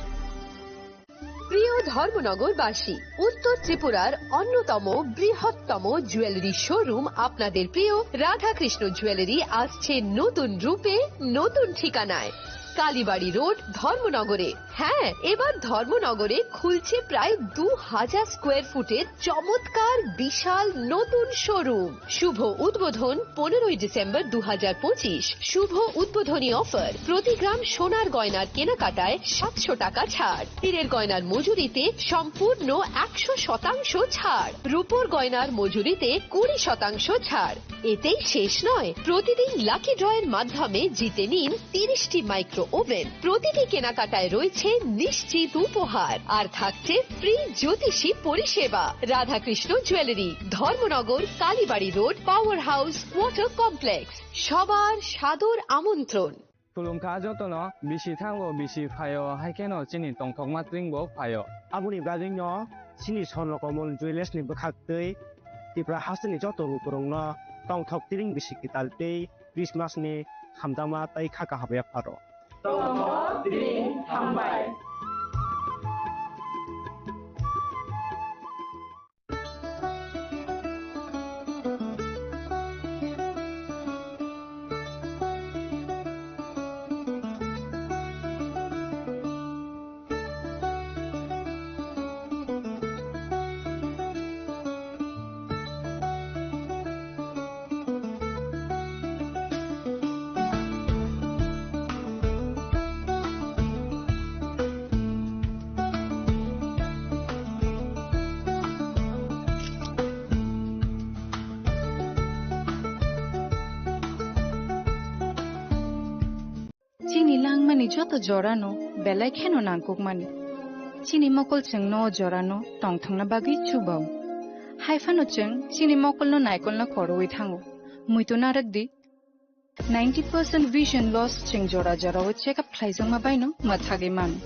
প্রিয় ধর্মনগরবাসী, উত্তর ত্রিপুরার অন্যতম বৃহত্তম জুয়েলারি শোরুম আপনাদের প্রিয় রাধাকৃষ্ণ জুয়েলারি আসছে নতুন রূপে, নতুন ঠিকানায়, কালীবাড়ি রোড, ধর্মনগরে। হ্যাঁ, এবার ধর্মনগরে খুলছে প্রায় দু হাজার স্কোয়ার ফুটের চমৎকার বিশাল নতুন শোরুম। শুভ উদ্বোধন পনেরোই ডিসেম্বর দু হাজার পঁচিশ। শুভ উদ্বোধনী অফার, প্রতি গ্রাম সোনার গয়নার কেনাকাটায় সাতশো টাকা ছাড়, হীরের গয়নার মজুরিতে সম্পূর্ণ একশো শতাংশ ছাড়, রূপোর গয়নার মজুরিতে কুড়ি শতাংশ ছাড়। এতেই শেষ নয়, প্রতিদিন লাকি ড্রয়ের মাধ্যমে জিতে নিন তিরিশটি মাইক্রো ওভেন। প্রতিটি কেনাকাটায় রয়েছে নিশ্চিত উপহার, আর থাকছে ফ্রি জ্যোতিষী পরিষেবা। Radhakrishna jewellery, Dharmanagar, Kalibari road, power house, water complex. সবার সাদর আমন্ত্রণ। Khulumkha jotono, bisi thango, bisi phaio, hai kheno chini tongthokma tring bo phaio. Aboni bagwino chini Swarno Komol Jewellers ni bwkhak twi Tripura hasteni joto lukurokno tongthok tring bisi kwtal tei Christmas ni hamjakma tei kha kaham yapharo. Tongthok tring hambai. Chini langmani joto jorano belai kheno nangkukmani. Chini mokol chwngno o jorano tongthokna bagwi chubao. Haiphano chwng chini mokolno naikolno khorwi thango. Muitu narwk di. Ninety percent vision loss chwng jora jorao check up khlaijakma baino mwthagwi mano.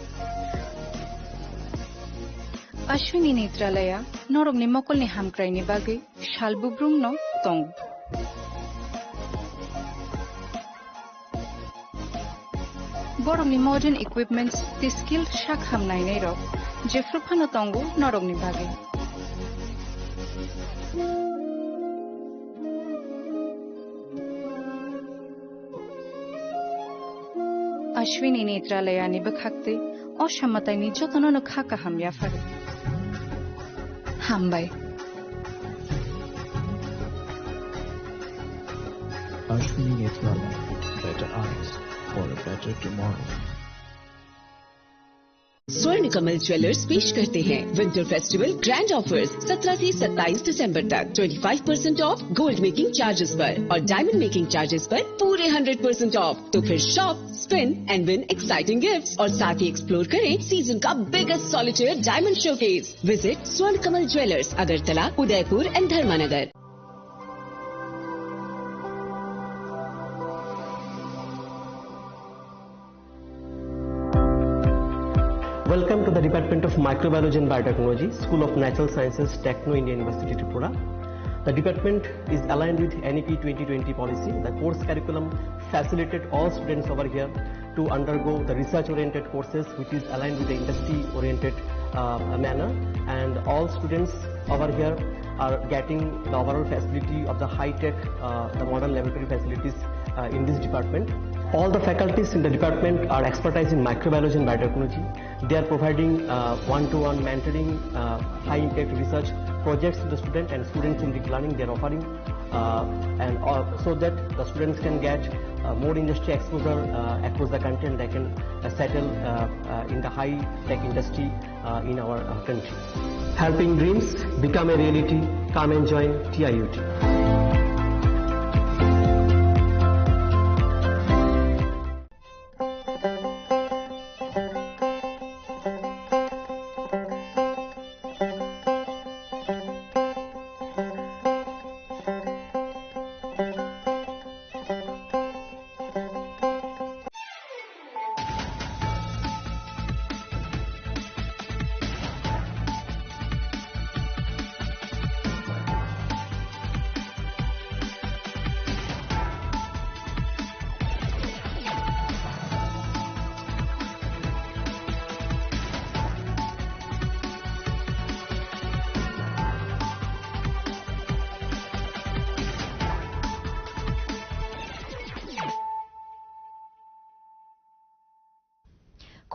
Ashwini Netralaya norokni mokolni hamkraini bagwi sal bubrumno tongo. Borokni modern equipments tei skilled sak ham nainairok jephru phano tongo norokni bagwi. Ashwini Netralayani bwkhaktwi o samataini jotono no kha kaham yapharo. Hambai. Ashwini Netralaya, better eyes for a better tomorrow. स्वर्ण कमल ज्वेलर्स पेश करते हैं winter festival grand offers. सत्रह से सत्ताईस दिसंबर तक twenty five percent of gold making charges पर और डायमंड मेकिंग चार्जेस पर पूरे हंड्रेड परसेंट ऑफ। तो फिर shop, spin and win exciting gifts और साथ ही एक्सप्लोर करें सीजन का biggest solitaire diamond showcase. Visit स्वर्ण कमल ज्वेलर्स, अगरतला, उदयपुर एंड धर्मानगर। Welcome to the Department of Microbiology and Biotechnology, School of Natural Sciences, Techno India University, Tripura. The department is aligned with N E P twenty twenty policy. The course curriculum facilitate all students over here to undergo the research-oriented courses, which is aligned with the industry-oriented, uh, manner. And all students over here are getting the overall facility of the high-tech, uh, the modern laboratory facilities, uh, in this department. All the faculties in the department are expertise in microbiology and biotechnology. They are providing, uh, one-to-one mentoring, uh, high-impact research projects to the student and students in deep learning. They are offering, uh, and, uh, so that the students can get, uh, more industry exposure, uh, across the country, and they can, uh, settle, uh, uh, in the high-tech industry, uh, in our, uh, country. Helping dreams become a reality. Come and join T I U T.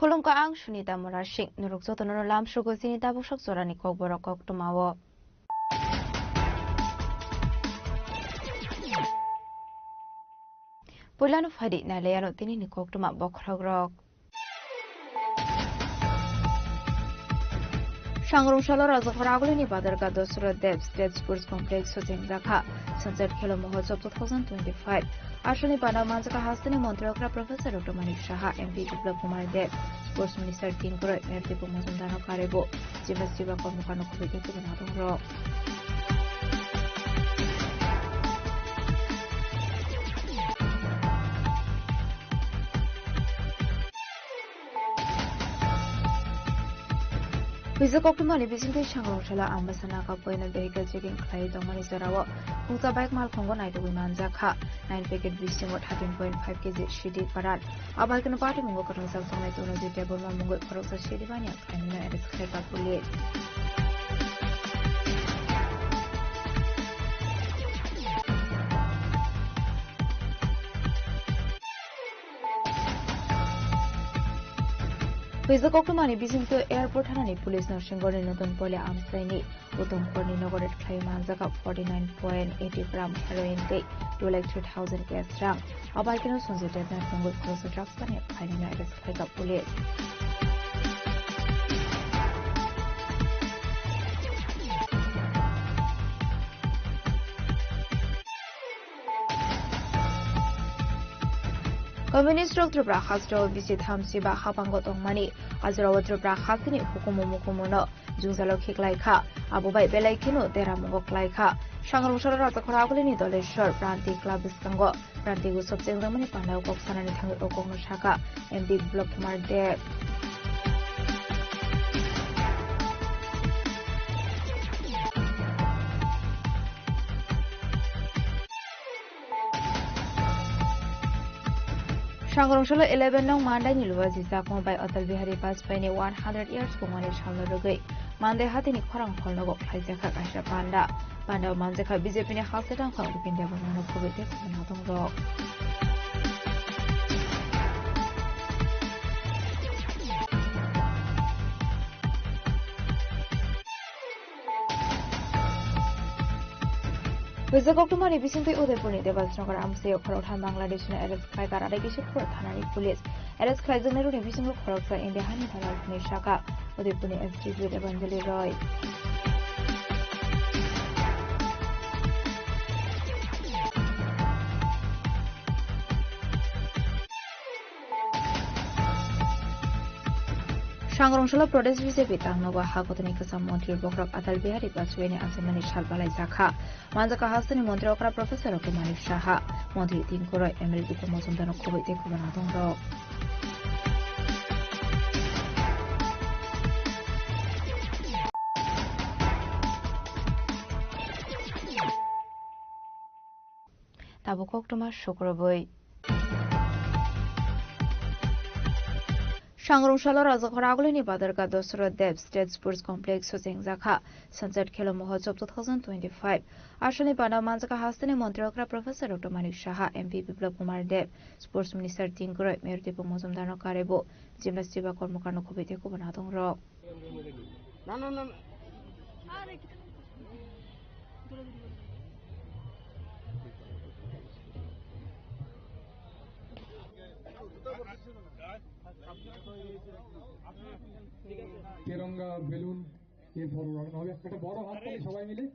Khulumkha, ang Sunita Murasing. Norok jotono no lamsugo chini tabuk sok jorani kokborok koktwmao. Puilano phaidi nailaiano tinini koktwma bokhorokrok. Sangrong salo Rajakhor agulini Badarga Dosra Dev State Sports Complex sojeng jakha. Sanchar Khelo Mahotsav two thousand twenty-five. Aswkni bana manjaka hasteni Montri okra Professor Doctor Manik Saha, M P Biplab Kumar Deb, Sports Minister King Koroi, Mayor Dipuk Majumdar no karwi bo Jeba Jeba Kormokar no kubui khe kubui nadong rok. Huijak koktwmani bisingtwi Sangrong salo Ambasa Naga Point o vehicle checking khlaiwi tongmani jorao khungsa bike malkhungo naitugwi manjak kha. Nine packet bisingo thirteen point five K G C D parat. Abo hai kheno patimungo kwrwngjak tongnai Tunaji Debbarma mungwi khoroksa C D manya khlaimano arrest khlaikha police. Huijak koktwmani bisingtwi airport thanani police no Sengorni Notun Poila amchaini Uttom Korni nogo raid khlaiwi manjak forty nine point eighty gram heroin tei two lakh three thousand cash rang. Abo hai kheno Sanjay Debnath mungwi khoroksa drugs manya khlainani arrest khlaikha police. Communist rok Tripura hasteo bisi thamsi ba hapango tongmani, ajorao Tripura hasteni hukumu mukumuno jwngjalo khiklai kha, abo bai belai kheno deramungo klai kha. Sangrong salo Rajakhor Agulini Doleshwar Pranti Club bwskango Pranti Utsav chengjakmani pandao kok sanani thangwi o kokno sakha M P Biplab Kumar Deb. Sangrong salo eleven nong Mandai ni Luaji Chakma bai Atal Bihari Vajpayee ni one hundred years kongmani salno rwgwi Mandai hatini khorang hall nogo khlaijakha kaisa panda. Panda o manjakha B J P ni halsa tangkhung Bipin Debbarma no khobwi tei khobwi natung rok. Wijak koktwmani bisingtwi Udaipurni Debasnagar amchaio khoroktham Bangladeshno arrest khlaikha, Radhakishan Pur thanani police. Arrest khlaijaknairokni bisingo khoroksa India hani dalar hwnwi sakha Udaipurni S D P Debanjali Roy. Sangrong salo Pradesh B J P tangnogo ha kotorni kwcham montri bokhorok Atal Bihari Vajpayee ni achaimani sal balaijakha. Manjakha hasteni montri okra Professor Doctor Manik Saha, montri Tinku Roy, M L A Diphu Mojumdar no khobwi tei khobwi natung rok. Tabuk koktwma sukrubwi. Sangrong salo Rajakhor Agulini Badarka Dosro Dev State Sports Complex o chengjakha Sunset Khelo Mahotsav two thousand twenty-five. Asalni panda manjakha hasteni montri okra Professor Doctor Manik Saha, M P Biplab Kumar Deb, Sports Minister Tinku Roy, Mayor Diphu Mojumdar no karwi bo Jimna Siba Kormokar no khobwi tei khobwi natung rok. Na, na, na, na. তেরঙ্গা বেলুন এরপর উড়ানো হবে। একটা বড় হাততালি সবাই মিলে।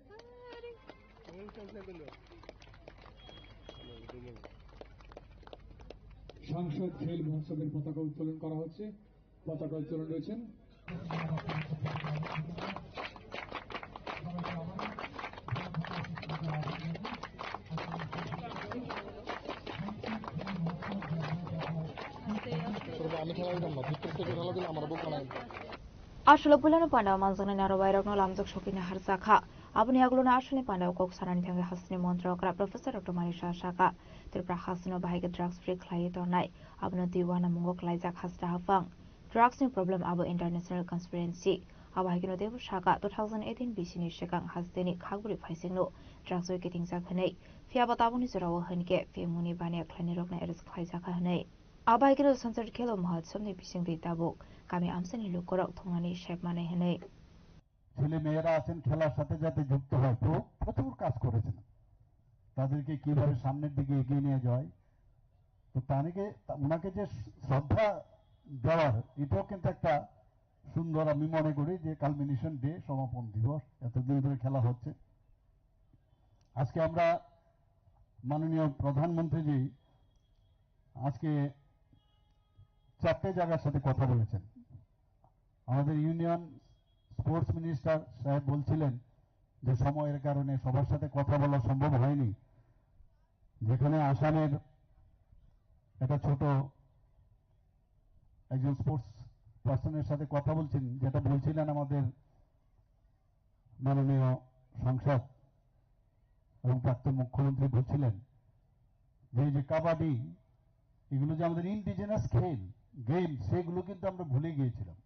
সংসদ খেল মহোৎসবের পতাকা উত্তোলন করা হচ্ছে। পতাকা উত্তোলন রয়েছেন। আমি খেলা দিতাম না, ভিতর থেকে খেলা দিলে আমার বুক বানায়। Aswk puilano panda o manjaknai naro wairokno lamjak sokina harjakha. Aboni yagulono aswkni panda o kok sanani thangwi hasteni montri okra Professor Doctor Manik Saha sakha, Tripura hasteno bahai khe drugs free khlaiwi tongnai. Abono twi uanamungo klaijak hasta haphang. Drugs ni problem abo international conspiracy. Abo hai kheno teibo sakha, two thousand eighteen bisini swkang hasteni khakbwrwi phaisingno drugs bai kitingjak hwnwi. Phiya bo tabukni jorao hwn khe phiyangmungni baniya khlainairokno arrest khlaijakha hwnwi. Abo hai kheno Sunset Khelo Mahotsav ni bisingtwi tabuk kami amchaini lukurok thwngnani sep manai hwnwi. ছেলে মেয়েরা আছেন, খেলার সাথে সাথে যুক্ত হয়, প্র-, প্রচুর কাজ করেছেন। তাদেরকে কিভাবে সামনের দিকে এগিয়ে নিয়ে যায়, তো তানিকে, তা-, ওনাকে যে শ্রদ্ধা দেওয়ার, এটাও কিন্তু একটা সুন্দর, আমি মনে করি যে কালমিনেশন ডে, সমাপন দিবস, এতদিন ধরে খেলা হচ্ছে। আজকে আমরা মাননীয় প্রধানমন্ত্রীজি আজকে চারটে জায়গার সাথে কথা বলেছেন। আমাদের ইউনিয়ন স্পোর্টস মিনিস্টার সাহেব বলছিলেন যে সময়ের কারণে সবার সাথে কথা বলা সম্ভব হয়নি। যেখানে আসামের একটা ছোট একজন স্পোর্টস পার্সনের সাথে কথা বলছেন, যেটা বলছিলেন আমাদের মাননীয় সাংসদ এবং প্রাক্তন মুখ্যমন্ত্রী বলছিলেন যে এই যে কাবাডি, এগুলো যে আমাদের ইন্ডিজিনাস খেল, গেম, সেগুলো কিন্তু আমরা ভুলে গিয়েছিলাম।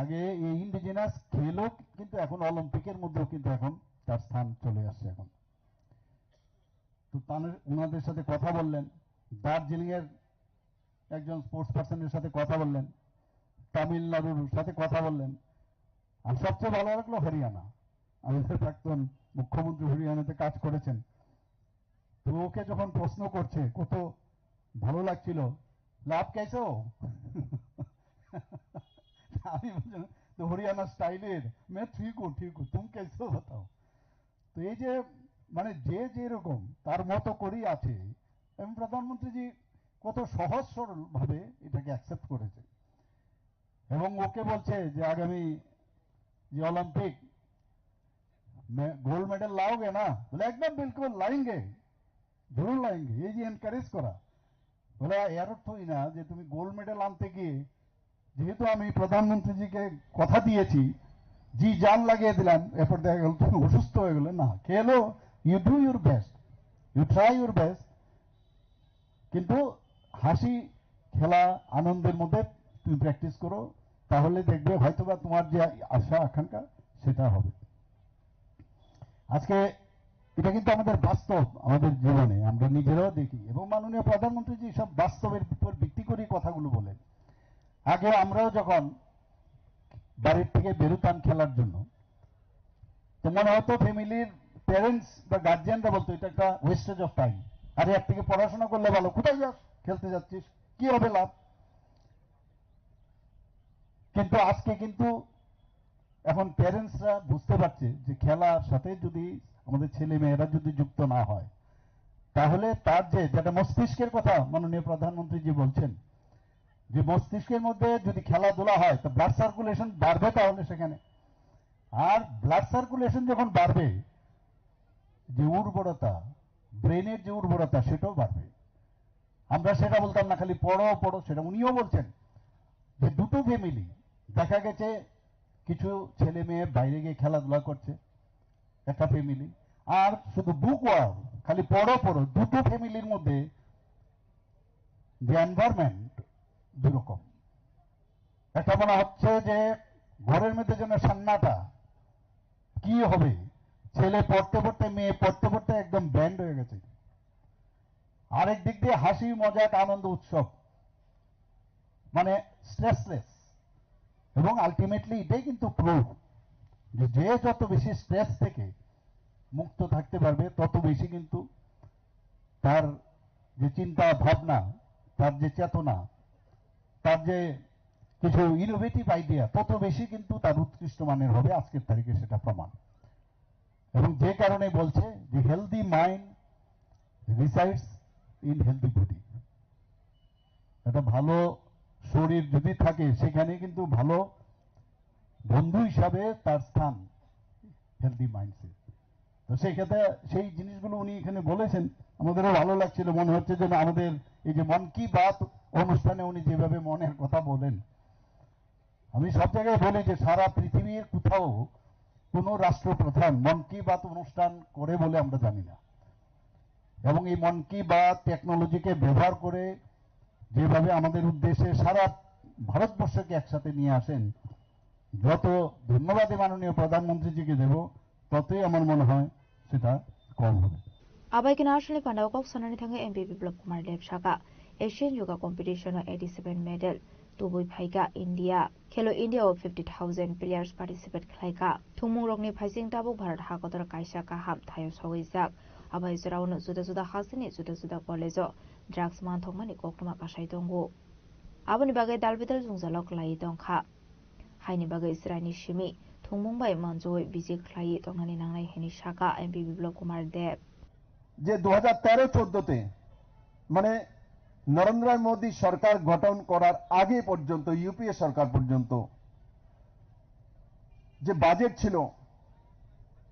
আগে এই ইন্ডিজিনাস খেলও কিন্তু এখন অলিম্পিকের মধ্যেও কিন্তু এখন তার স্থান চলে আসছে এখন। তো তাদের, ওনাদের সাথে কথা বললেন, দার্জিলিং এর একজন স্পোর্টস পার্সনের সাথে কথা বললেন, তামিলনাড়ুর সাথে কথা বললেন, আর সবচেয়ে ভালো লাগলো হরিয়ানা, আমাদের প্রাক্তন মুখ্যমন্ত্রী হরিয়ানাতে কাজ করেছেন। তো ওকে যখন প্রশ্ন করছে কত ভালো লাগছিল, "লাভ কেসে হো?" আমি বললাম, "তো হরিয়ানা স্টাইলের, মে ঠিক হো, ঠিক হো, তুম কেসে হো বাতাও।" তো এই যে, মানে, যে যেরকম তার মতো করেই আছে, এবং প্রধানমন্ত্রীজি কত সহজ সরল ভাবে এটাকে অ্যাকসেপ্ট করেছে এবং ওকে বলছে যে আগামী যে অলিম্পিক গোল্ড মেডেল লাওগে না? বলে একদম বিলকুল লাইঙ্গে, জরুর লাইঙ্গে। এই যে এনকারেজ করা, বলে এর অর্থই না যে তুমি গোল্ড মেডেল আনতে গিয়ে, যেহেতু আমি প্রধানমন্ত্রীজিকে কথা দিয়েছি, জি জান লাগিয়ে দিলাম, এরপর দেখা গেল তুমি অসুস্থ হয়ে গেলে। না, খেলো, you do your best, you try your best, কিন্তু হাসি, খেলা, আনন্দের মধ্যে তুমি প্র্যাকটিস করো, তাহলে দেখবে হয়তোবা তোমার যে আশা আকাঙ্ক্ষা সেটা হবে। আজকে এটা কিন্তু আমাদের বাস্তব, আমাদের জীবনে আমরা নিজেরাও দেখি, এবং মাননীয় প্রধানমন্ত্রীজি সব বাস্তবের উপর ভিত্তি করেই কথাগুলো বলেন। আগে আমরাও যখন বাড়ির থেকে বেরোতাম খেলার জন্য, তো মনে হতো ফ্যামিলির প্যারেন্টস বা গার্জিয়ানরা বলতো, "এটা একটা ওয়েস্টেজ অফ টাইম, আরে এর থেকে পড়াশোনা করলে ভালো, কোথায় যাস, খেলতে যাচ্ছিস, কি হবে লাভ?" কিন্তু আজকে কিন্তু এখন প্যারেন্টসরা বুঝতে পারছে যে খেলার সাথে যদি আমাদের ছেলে মেয়েরা যদি যুক্ত না হয়, তাহলে তার যে, যেটা মস্তিষ্কের কথা মাননীয় প্রধানমন্ত্রীজি বলছেন, যে মস্তিষ্কের মধ্যে যদি খেলাধুলা হয়, তো ব্লাড সার্কুলেশন বাড়বে, তাহলে সেখানে আর ব্লাড সার্কুলেশন যখন বাড়বে, যে উর্বরতা, ব্রেনের যে উর্বরতা, সেটাও বাড়বে। আমরা সেটা বলতাম না, খালি পড়ো পড়ো, সেটা উনিও বলছেন যে দুটো ফ্যামিলি, দেখা গেছে কিছু ছেলে মেয়ে বাইরে গিয়ে খেলাধুলা করছে, একটা ফ্যামিলি, আর শুধু বুক ওয়ার্ম, খালি পড়ো পড়ো, দুটো ফ্যামিলির মধ্যে যে এনভায়রনমেন্ট দুরকম। একটা মনে হচ্ছে যে ঘরের মধ্যে যেন সান্নাটা, কি হবে, ছেলে পড়তে পড়তে, মেয়ে পড়তে পড়তে একদম ব্যান্ড হয়ে গেছে। আরেক দিক দিয়ে হাসি মজাক আনন্দ উৎসব, মানে স্ট্রেসলেস। এবং আলটিমেটলি এটাই কিন্তু প্রুফ যে যে যত বেশি স্ট্রেস থেকে মুক্ত থাকতে পারবে, তত বেশি কিন্তু তার যে চিন্তা ভাবনা, তার যে চেতনা, তার যে কিছু ইনোভেটিভ আইডিয়া, তত বেশি কিন্তু তার উৎকৃষ্ট মানের হবে। আজকের তারিখে সেটা প্রমাণ। এবং যে কারণে বলছে যে healthy mind resides in healthy body। একটা ভালো শরীর যদি থাকে, সেখানে কিন্তু ভালো বন্ধু হিসাবে তার স্থান হেলদি মাইন্ডসেট। তো সেই ক্ষেত্রে সেই জিনিসগুলো উনি এখানে বলেছেন, আমাদেরও ভালো লাগছিল। মনে হচ্ছে যেন আমাদের এই যে মন কি বাত অনুষ্ঠানে উনি যেভাবে মনের কথা বলেন, আমি সব জায়গায় বলি যে সারা পৃথিবীর কোথাও কোনো রাষ্ট্রপ্রধান মন কি বাত অনুষ্ঠান করে বলে আমরা জানি না। এবং এই মন কি বাত টেকনোলজিকে ব্যবহার করে যেভাবে আমাদের উদ্দেশ্যে সারা ভারতবর্ষকে একসাথে নিয়ে আসেন, যত ধন্যবাদ এই মাননীয় প্রধানমন্ত্রীজিকে দেব, ততই আমার মনে হয় সেটা কম হবে। Abai khe National Panda o kok sanani thangwi M P Biplab Kumar Deb saka, Asian Yoga Competition o eighty seven medal tubui phaikha India. Khelo India o fifty thousand players participate khlaikha. Thwngmungrokni phaising tabuk Bharat hakotor kaisa kaham thaio sogwijak. Abai jorao no juda juda hasteni juda juda college o drugs manthokmani koktwma kasai tongo. Aboni bagwi dalbidal jwngjalo kwlaiwi tongkha. Haini bagwi chwraini simi thwngmung bai manjui biji khlaiwi tongnani nangnai hwnwi saka M P Biplab Kumar Deb. যে দু হাজার তেরো চোদ্দতে, মানে নরেন্দ্র মোদী সরকার গঠন করার আগে পর্যন্ত, ইউপিএ সরকার পর্যন্ত যে বাজেট ছিল,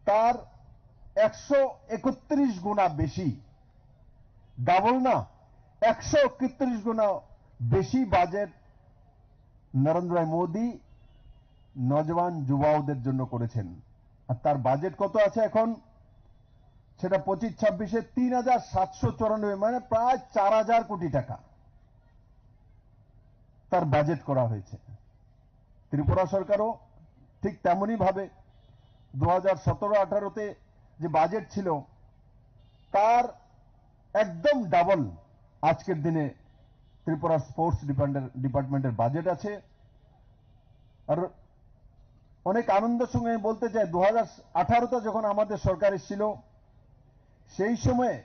তার একশো একত্রিশ গুণা বেশি, ডাবল না, একশো একত্রিশ গুণা বেশি বাজেট নরেন্দ্র মোদী নজওয়ান যুবাওদের জন্য করেছেন। আর তার বাজেট কত আছে এখন? সেটা পঁচিশ ছাব্বিশে তিন হাজার সাতশো চুরানব্বই, মানে প্রায় চার হাজার কোটি টাকা তার বাজেট করা হয়েছে। ত্রিপুরা সরকারও ঠিক তেমনই ভাবে দু হাজার সতেরো আঠারোতে যে বাজেট ছিল, তার একদম ডাবল আজকের দিনে ত্রিপুরা স্পোর্টস ডিপার্টমেন্টের, ডিপার্টমেন্টের বাজেট আছে। আর অনেক আনন্দের সঙ্গে আমি বলতে চাই, দু হাজার আঠারোতে যখন আমাদের সরকার এসেছিল, সেই সময়ে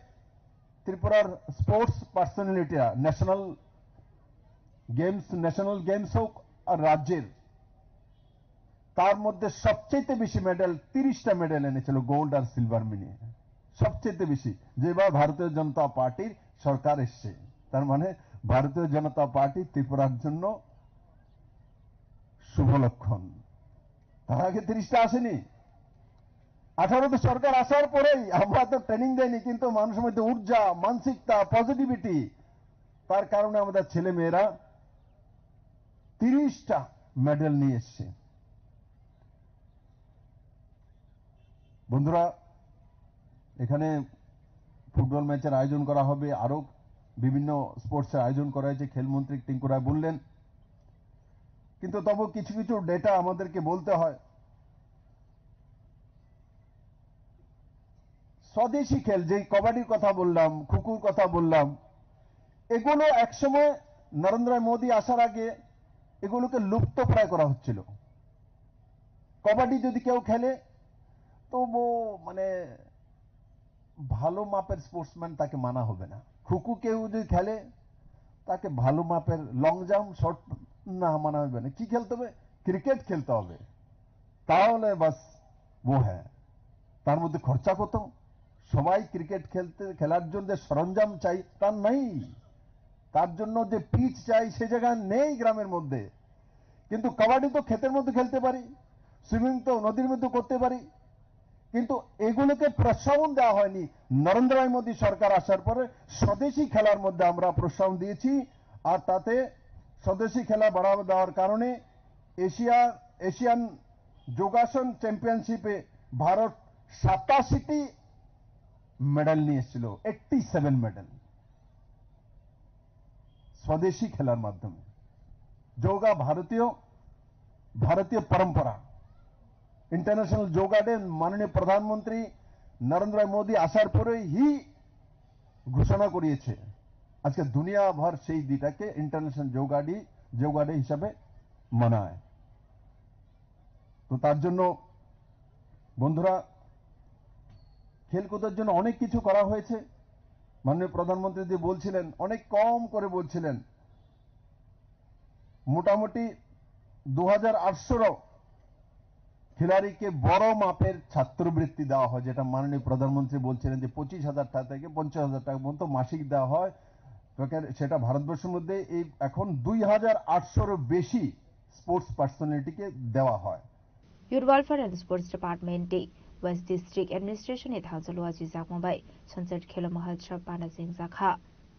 ত্রিপুরার স্পোর্টস পার্সোনালিটিরা ন্যাশনাল গেমস, ন্যাশনাল গেমস হোক আর রাজ্যের, তার মধ্যে সবচেয়ে বেশি মেডেল, তিরিশটা মেডেল এনেছিল গোল্ড আর সিলভার মিলিয়ে, সবচেয়ে বেশি, যেবার ভারতীয় জনতা পার্টির সরকার এসছে। তার মানে ভারতীয় জনতা পার্টি ত্রিপুরার জন্য শুভ লক্ষণ। তার আগে তিরিশটা আসেনি। আঠারোতে সরকার আসার পরেই, আমরা তো ট্রেনিং দেয়নি, কিন্তু মানুষের মধ্যে ঊর্জা, মানসিকতা, পজিটিভিটি, তার কারণে আমাদের ছেলে মেয়েরা তিরিশটা মেডেল নিয়ে এসছে। বন্ধুরা, এখানে ফুটবল ম্যাচের আয়োজন করা হবে, আরো বিভিন্ন স্পোর্টসের আয়োজন করা হয়েছে, খেলমন্ত্রী টিঙ্কু রায় বললেন। কিন্তু তবু কিছু কিছু ডেটা আমাদেরকে বলতে হয়। স্বদেশি খেল, যেই কবাডির কথা বললাম, খুকুর কথা বললাম, এগুলো একসময় নরেন্দ্র মোদী আসার আগে এগুলোকে লুপ্ত প্রায় করা হচ্ছিল। কবাডি যদি কেউ খেলে, তো ও মানে ভালো মাপের স্পোর্টসম্যান, তাকে মানা হবে না। খুকু কেউ যদি খেলে, তাকে ভালো মাপের লং জাম্প, শর্ট না মানা হবে না। কি খেলতে হবে? ক্রিকেট খেলতে হবে, তাহলে বাস ও হ্যাঁ। তার মধ্যে খরচা কত? সবাই ক্রিকেট খেলতে, খেলার জন্য যে সরঞ্জাম চাই, তা নেই। তার জন্য যে পিচ চাই, সে জায়গা নেই গ্রামের মধ্যে। কিন্তু কাবাডি তো ক্ষেতের মধ্যে খেলতে পারি, সুইমিং তো নদীর মধ্যে করতে পারি, কিন্তু এগুলোকে প্রশ্রবণ দেওয়া হয়নি। নরেন্দ্র মোদী সরকার আসার পরে স্বদেশি খেলার মধ্যে আমরা প্রশ্রবণ দিয়েছি, আর তাতে স্বদেশি খেলা বাড়াবা দেওয়ার কারণে এশিয়া, এশিয়ান যোগাসন চ্যাম্পিয়নশিপে ভারত সাতাশিটি মেডেল নিয়ে এসেছিল, এইটটি সেভেন মেডেল স্বদেশি খেলার মাধ্যমে। যোগা ভারতীয়, ভারতীয় পরম্পরা। ইন্টারন্যাশনাল যোগা ডে মাননীয় প্রধানমন্ত্রী নরেন্দ্র মোদী আসার পরেই ঘোষণা করিয়েছে। আজকে দুনিয়া ভর সেই দিনটাকে ইন্টারন্যাশনাল যোগা ডে, যোগা ডে হিসাবে মানায়। তো তার জন্য বন্ধুরা, খেলকুদের জন্য অনেক কিছু করা হয়েছে। মাননীয় প্রধানমন্ত্রী যে বলছিলেন, অনেক কম করে বলছিলেন, মোটামুটি দু হাজার আটশো খিলাড়িকে বড় মাপের ছাত্রবৃত্তি দেওয়া হয়, যেটা মাননীয় প্রধানমন্ত্রী বলছিলেন যে পঁচিশ হাজার টাকা থেকে পঞ্চাশ হাজার টাকা পর্যন্ত মাসিক দেওয়া হয়। তো কে-, সেটা ভারতবর্ষের মধ্যে এই এখন দুই হাজার আটশোরও বেশি স্পোর্টস পার্সোনালিটিকে দেওয়া হয়। Youth Welfare and Sports Department-ni West District Administration-ni thansa lua chijakma bai Sunset Khelo Mahotsav panda chengjakha.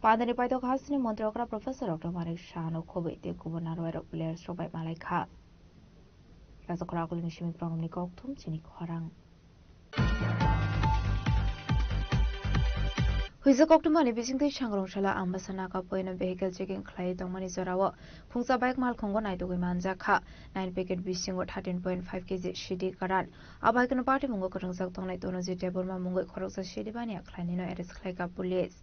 Pandani paithak hasteni montri okra Professor Doctor Manik Saha-no khobwi tei kubun narwai rok players rok bai malai kha. Rajakhor Akulni simi program ni kokthum chini khorang. Huijak koktwmani bisingtwi sangrong sala Ambasa Naka Poino vehicle checking khlai tongmani jorao khungsa bike malkhungo naitugwi manjak kha. Nine packet bisingo thirteen point five K G sidi karan. Abai kheno patimungo kwrwngjak tongnai Tonojit Debbarma mungwi khoroksa sidi baniya khlainino arrest khlaikha police.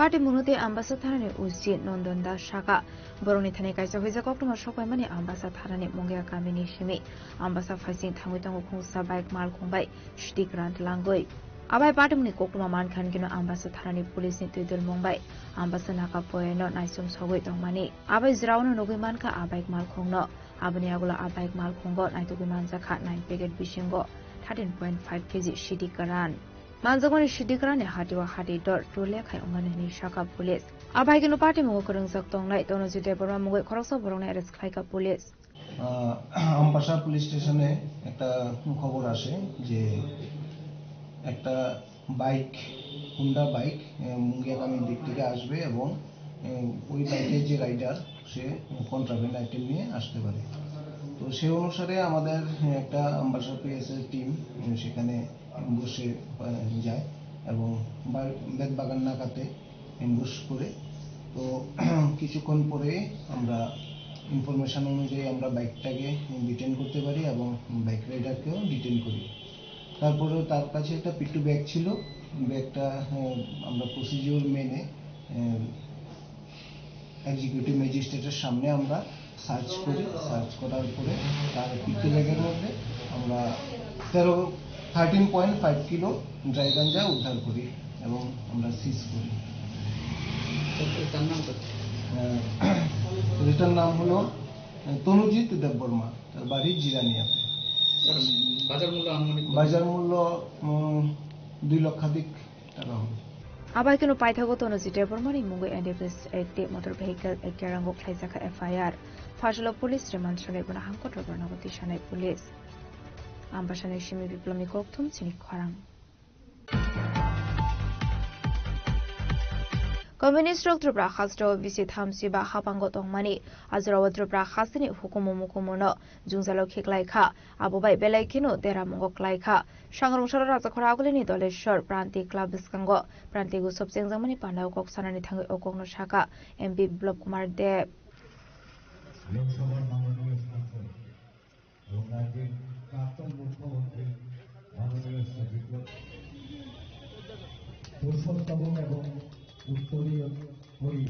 Party munuti Ambasa thanani O C Nondon Das saka, borokni thani kaisa huijak koktwma sokpaimani Ambasa thanani Mungia kamini simi. Ambasa phaising thangwi tongo khungsa bike malkhung bai sidi kwran twlangwi. Abai patimni koktwma mankha hwnkhe no Ambasa thanani police ni twidulmung bai Ambasa Naka Poino naisum sogwi tongmani. Abai jwraono nugwi mankha a bike malkhungno. Aboni yagulo a bike malkhungo naitugwi manjakha nine packet bisingo thirteen point five K G sidi kwran. Manjakmani sidi kwrani hati o hati dor trule khai wngmani hwnwi sakha police. A bike no patimungo kwrwngjak tongnai Tonojit Debbarma mungwi khoroksa borokno arrest khlaikha police. Ah, Ambassa police স্টেশনে একটা খবর আসে যে একটা bike, Honda bike, আহ, মুঙ্গিয়াকামীর দিক থেকে আসবে এবং, আহ, ওই বাইকের যে রাইডার, সে কন্ট্রাব্যান্ড আইটেম নিয়ে আসতে পারে। তো সে অনুসারে আমাদের একটা আমবাসা পিএসএর টিম, আহ, সেখানে অ্যাম্বুশে, আহ, যায় এবং বা-, বেতবাগান নাকাতে অ্যাম্বুশ করে। তো কিছুক্ষণ পরে আমরা ইনফরমেশন অনুযায়ী আমরা বাইকটাকে ডিটেন করতে পারি এবং বাইক রাইডারকেও ডিটেন করি। তারপরে তার কাছে একটা পিট্টু ব্যাগ ছিল, ব্যাগটা, আহ, আমরা প্রসিডিউর মেনে, আহ, এক্সিকিউটিভ ম্যাজিস্ট্রেটের সামনে আমরা সার্চ করি। সার্চ করার পরে তার পিট্টু ব্যাগের মধ্যে আমরা তেরো, thirteen point five kilo dry গাঞ্জা উদ্ধার করি এবং আমরা সিজ করি। এটার নাম কত? আহ, এটার নাম হলো, আহ, তনুজিৎ দেববর্মা, তার বাড়ি জিরানিয়াতে। বাজার মূল্য আনুমানিক কত? বাজার মূল্য, উম, দুই লক্ষাধিক টাকা হবে। Abai keno paithago Tonu Jite Bormani mungwi N D P S Act tei Motor Vehicle Act rango khlaijakha F I R. Phasalo police remand swnai bono hangkotor bornogo tisanai police. Ambasani simi biplomni kokthum chini khorang. Communist rok Tripura hasteo bisi thamsi ba hapango tongmani, ajorao Tripura hasteni hukumu mukumuno jwngjalo khiklai kha, abo bai belai kheno deramungo klai kha. Sangrong salo Rajakhor Agulini Doleshwar Pranti Club bwskango Pranti Utsav chengjakmani pandao kok sanani thangwi o kokno sakha M P Biplab Kumar Deb. লোকসভার মাননীয় সাংসদ এবং রাজ্যের প্রাক্তন মুখ্যমন্ত্রী মাননীয় শ্রী বিপ্লব পুরুষোত্তম এবং উত্তরীয় হরি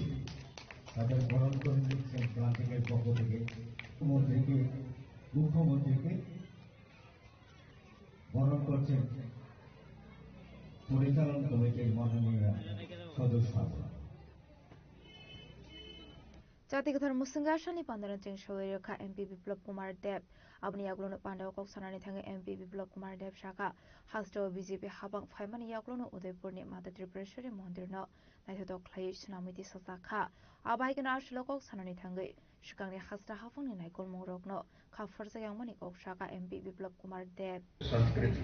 তাদের বরণ করে নিচ্ছেন প্রান্তিকের পক্ষ থেকে। মুখ্যমন্ত্রীকে, মুখ্যমন্ত্রীকে বরণ করছেন পরিচালন কমিটির মাননীয় সদস্য। Chati kwthar mwswngwi aswkni pandano cheng sawi rwkha M P Biplab Kumar Deb. Aboni yagulono pandao kok sanani thangwi M P Biplab Kumar Deb sakha, hasteo B J P habang phaimani yagulono Udaipurni Mata Tripureswari mondirno naithotok khlaiwi swnamwi tisajak kha. Abo hai kheno aswlo kok sanani thangwi swkangni hasta haphangni naikolmungrokno kha pharjak yangmani kok sakha M P Biplab Kumar Deb. সংস্কৃতি।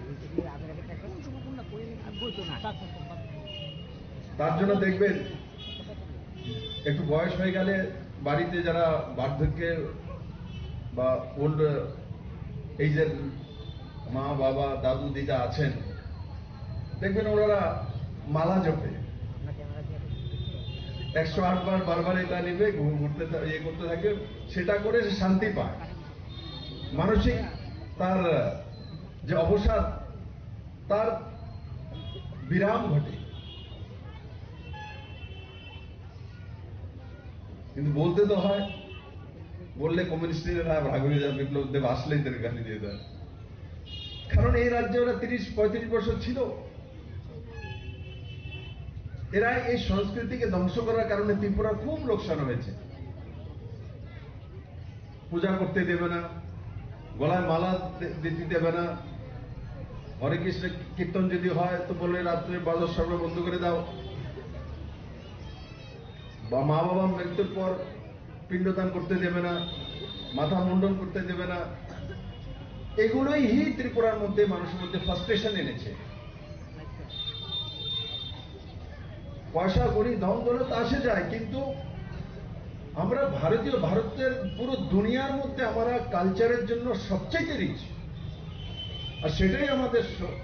তার জন্য দেখবেন, একটু বয়স হয়ে গেলে বাড়িতে যারা বার্ধক্যে বা ওল্ড এজের মা, বাবা, দাদু, দিদা আছেন, দেখবেন ওনারা মালা জপে, একশো আট বার বারবার এটা নেবে, ঘু-, ঘুরতে থা-, ইয়ে করতে থাকে, সেটা করে সে শান্তি পায়। মানসিক তার যে অবসাদ, তার বিরাম ঘটে। কিন্তু বলতে তো হয়, বললে কমিউনিস্টরা রাগ হয়ে যায়, বিপ্লব দেব আসলেই তাদের গালি দিয়ে দেয়। কারণ এই রাজ্যে ওরা তিরিশ পঁয়ত্রিশ বছর ছিল। এরা এই সংস্কৃতিকে ধ্বংস করার কারণে ত্রিপুরার খুব লোকসান হয়েছে। পূজা করতে দেবে না, গলায় মালা দি-, দিতে দেবে না। হরে কৃষ্ণ কীর্তন যদি হয় তো বলে রাত্রে বাজার সব বন্ধ করে দাও। বা মা বাবা মৃত্যুর পর পিণ্ডদান করতে দেবে না, মাথা মুন্ডন করতে দেবে না। এগুলোই হি ত্রিপুরার মধ্যে মানুষের মধ্যে ফ্রাস্ট্রেশন এনেছে। পয়সা করি, ধন দৌলত আসে যায়, কিন্তু আমরা ভারতীয়, ভারতের পুরো দুনিয়ার মধ্যে আমরা কালচারের জন্য সবচেয়ে রিচ, আর সেটাই আমাদের শ-,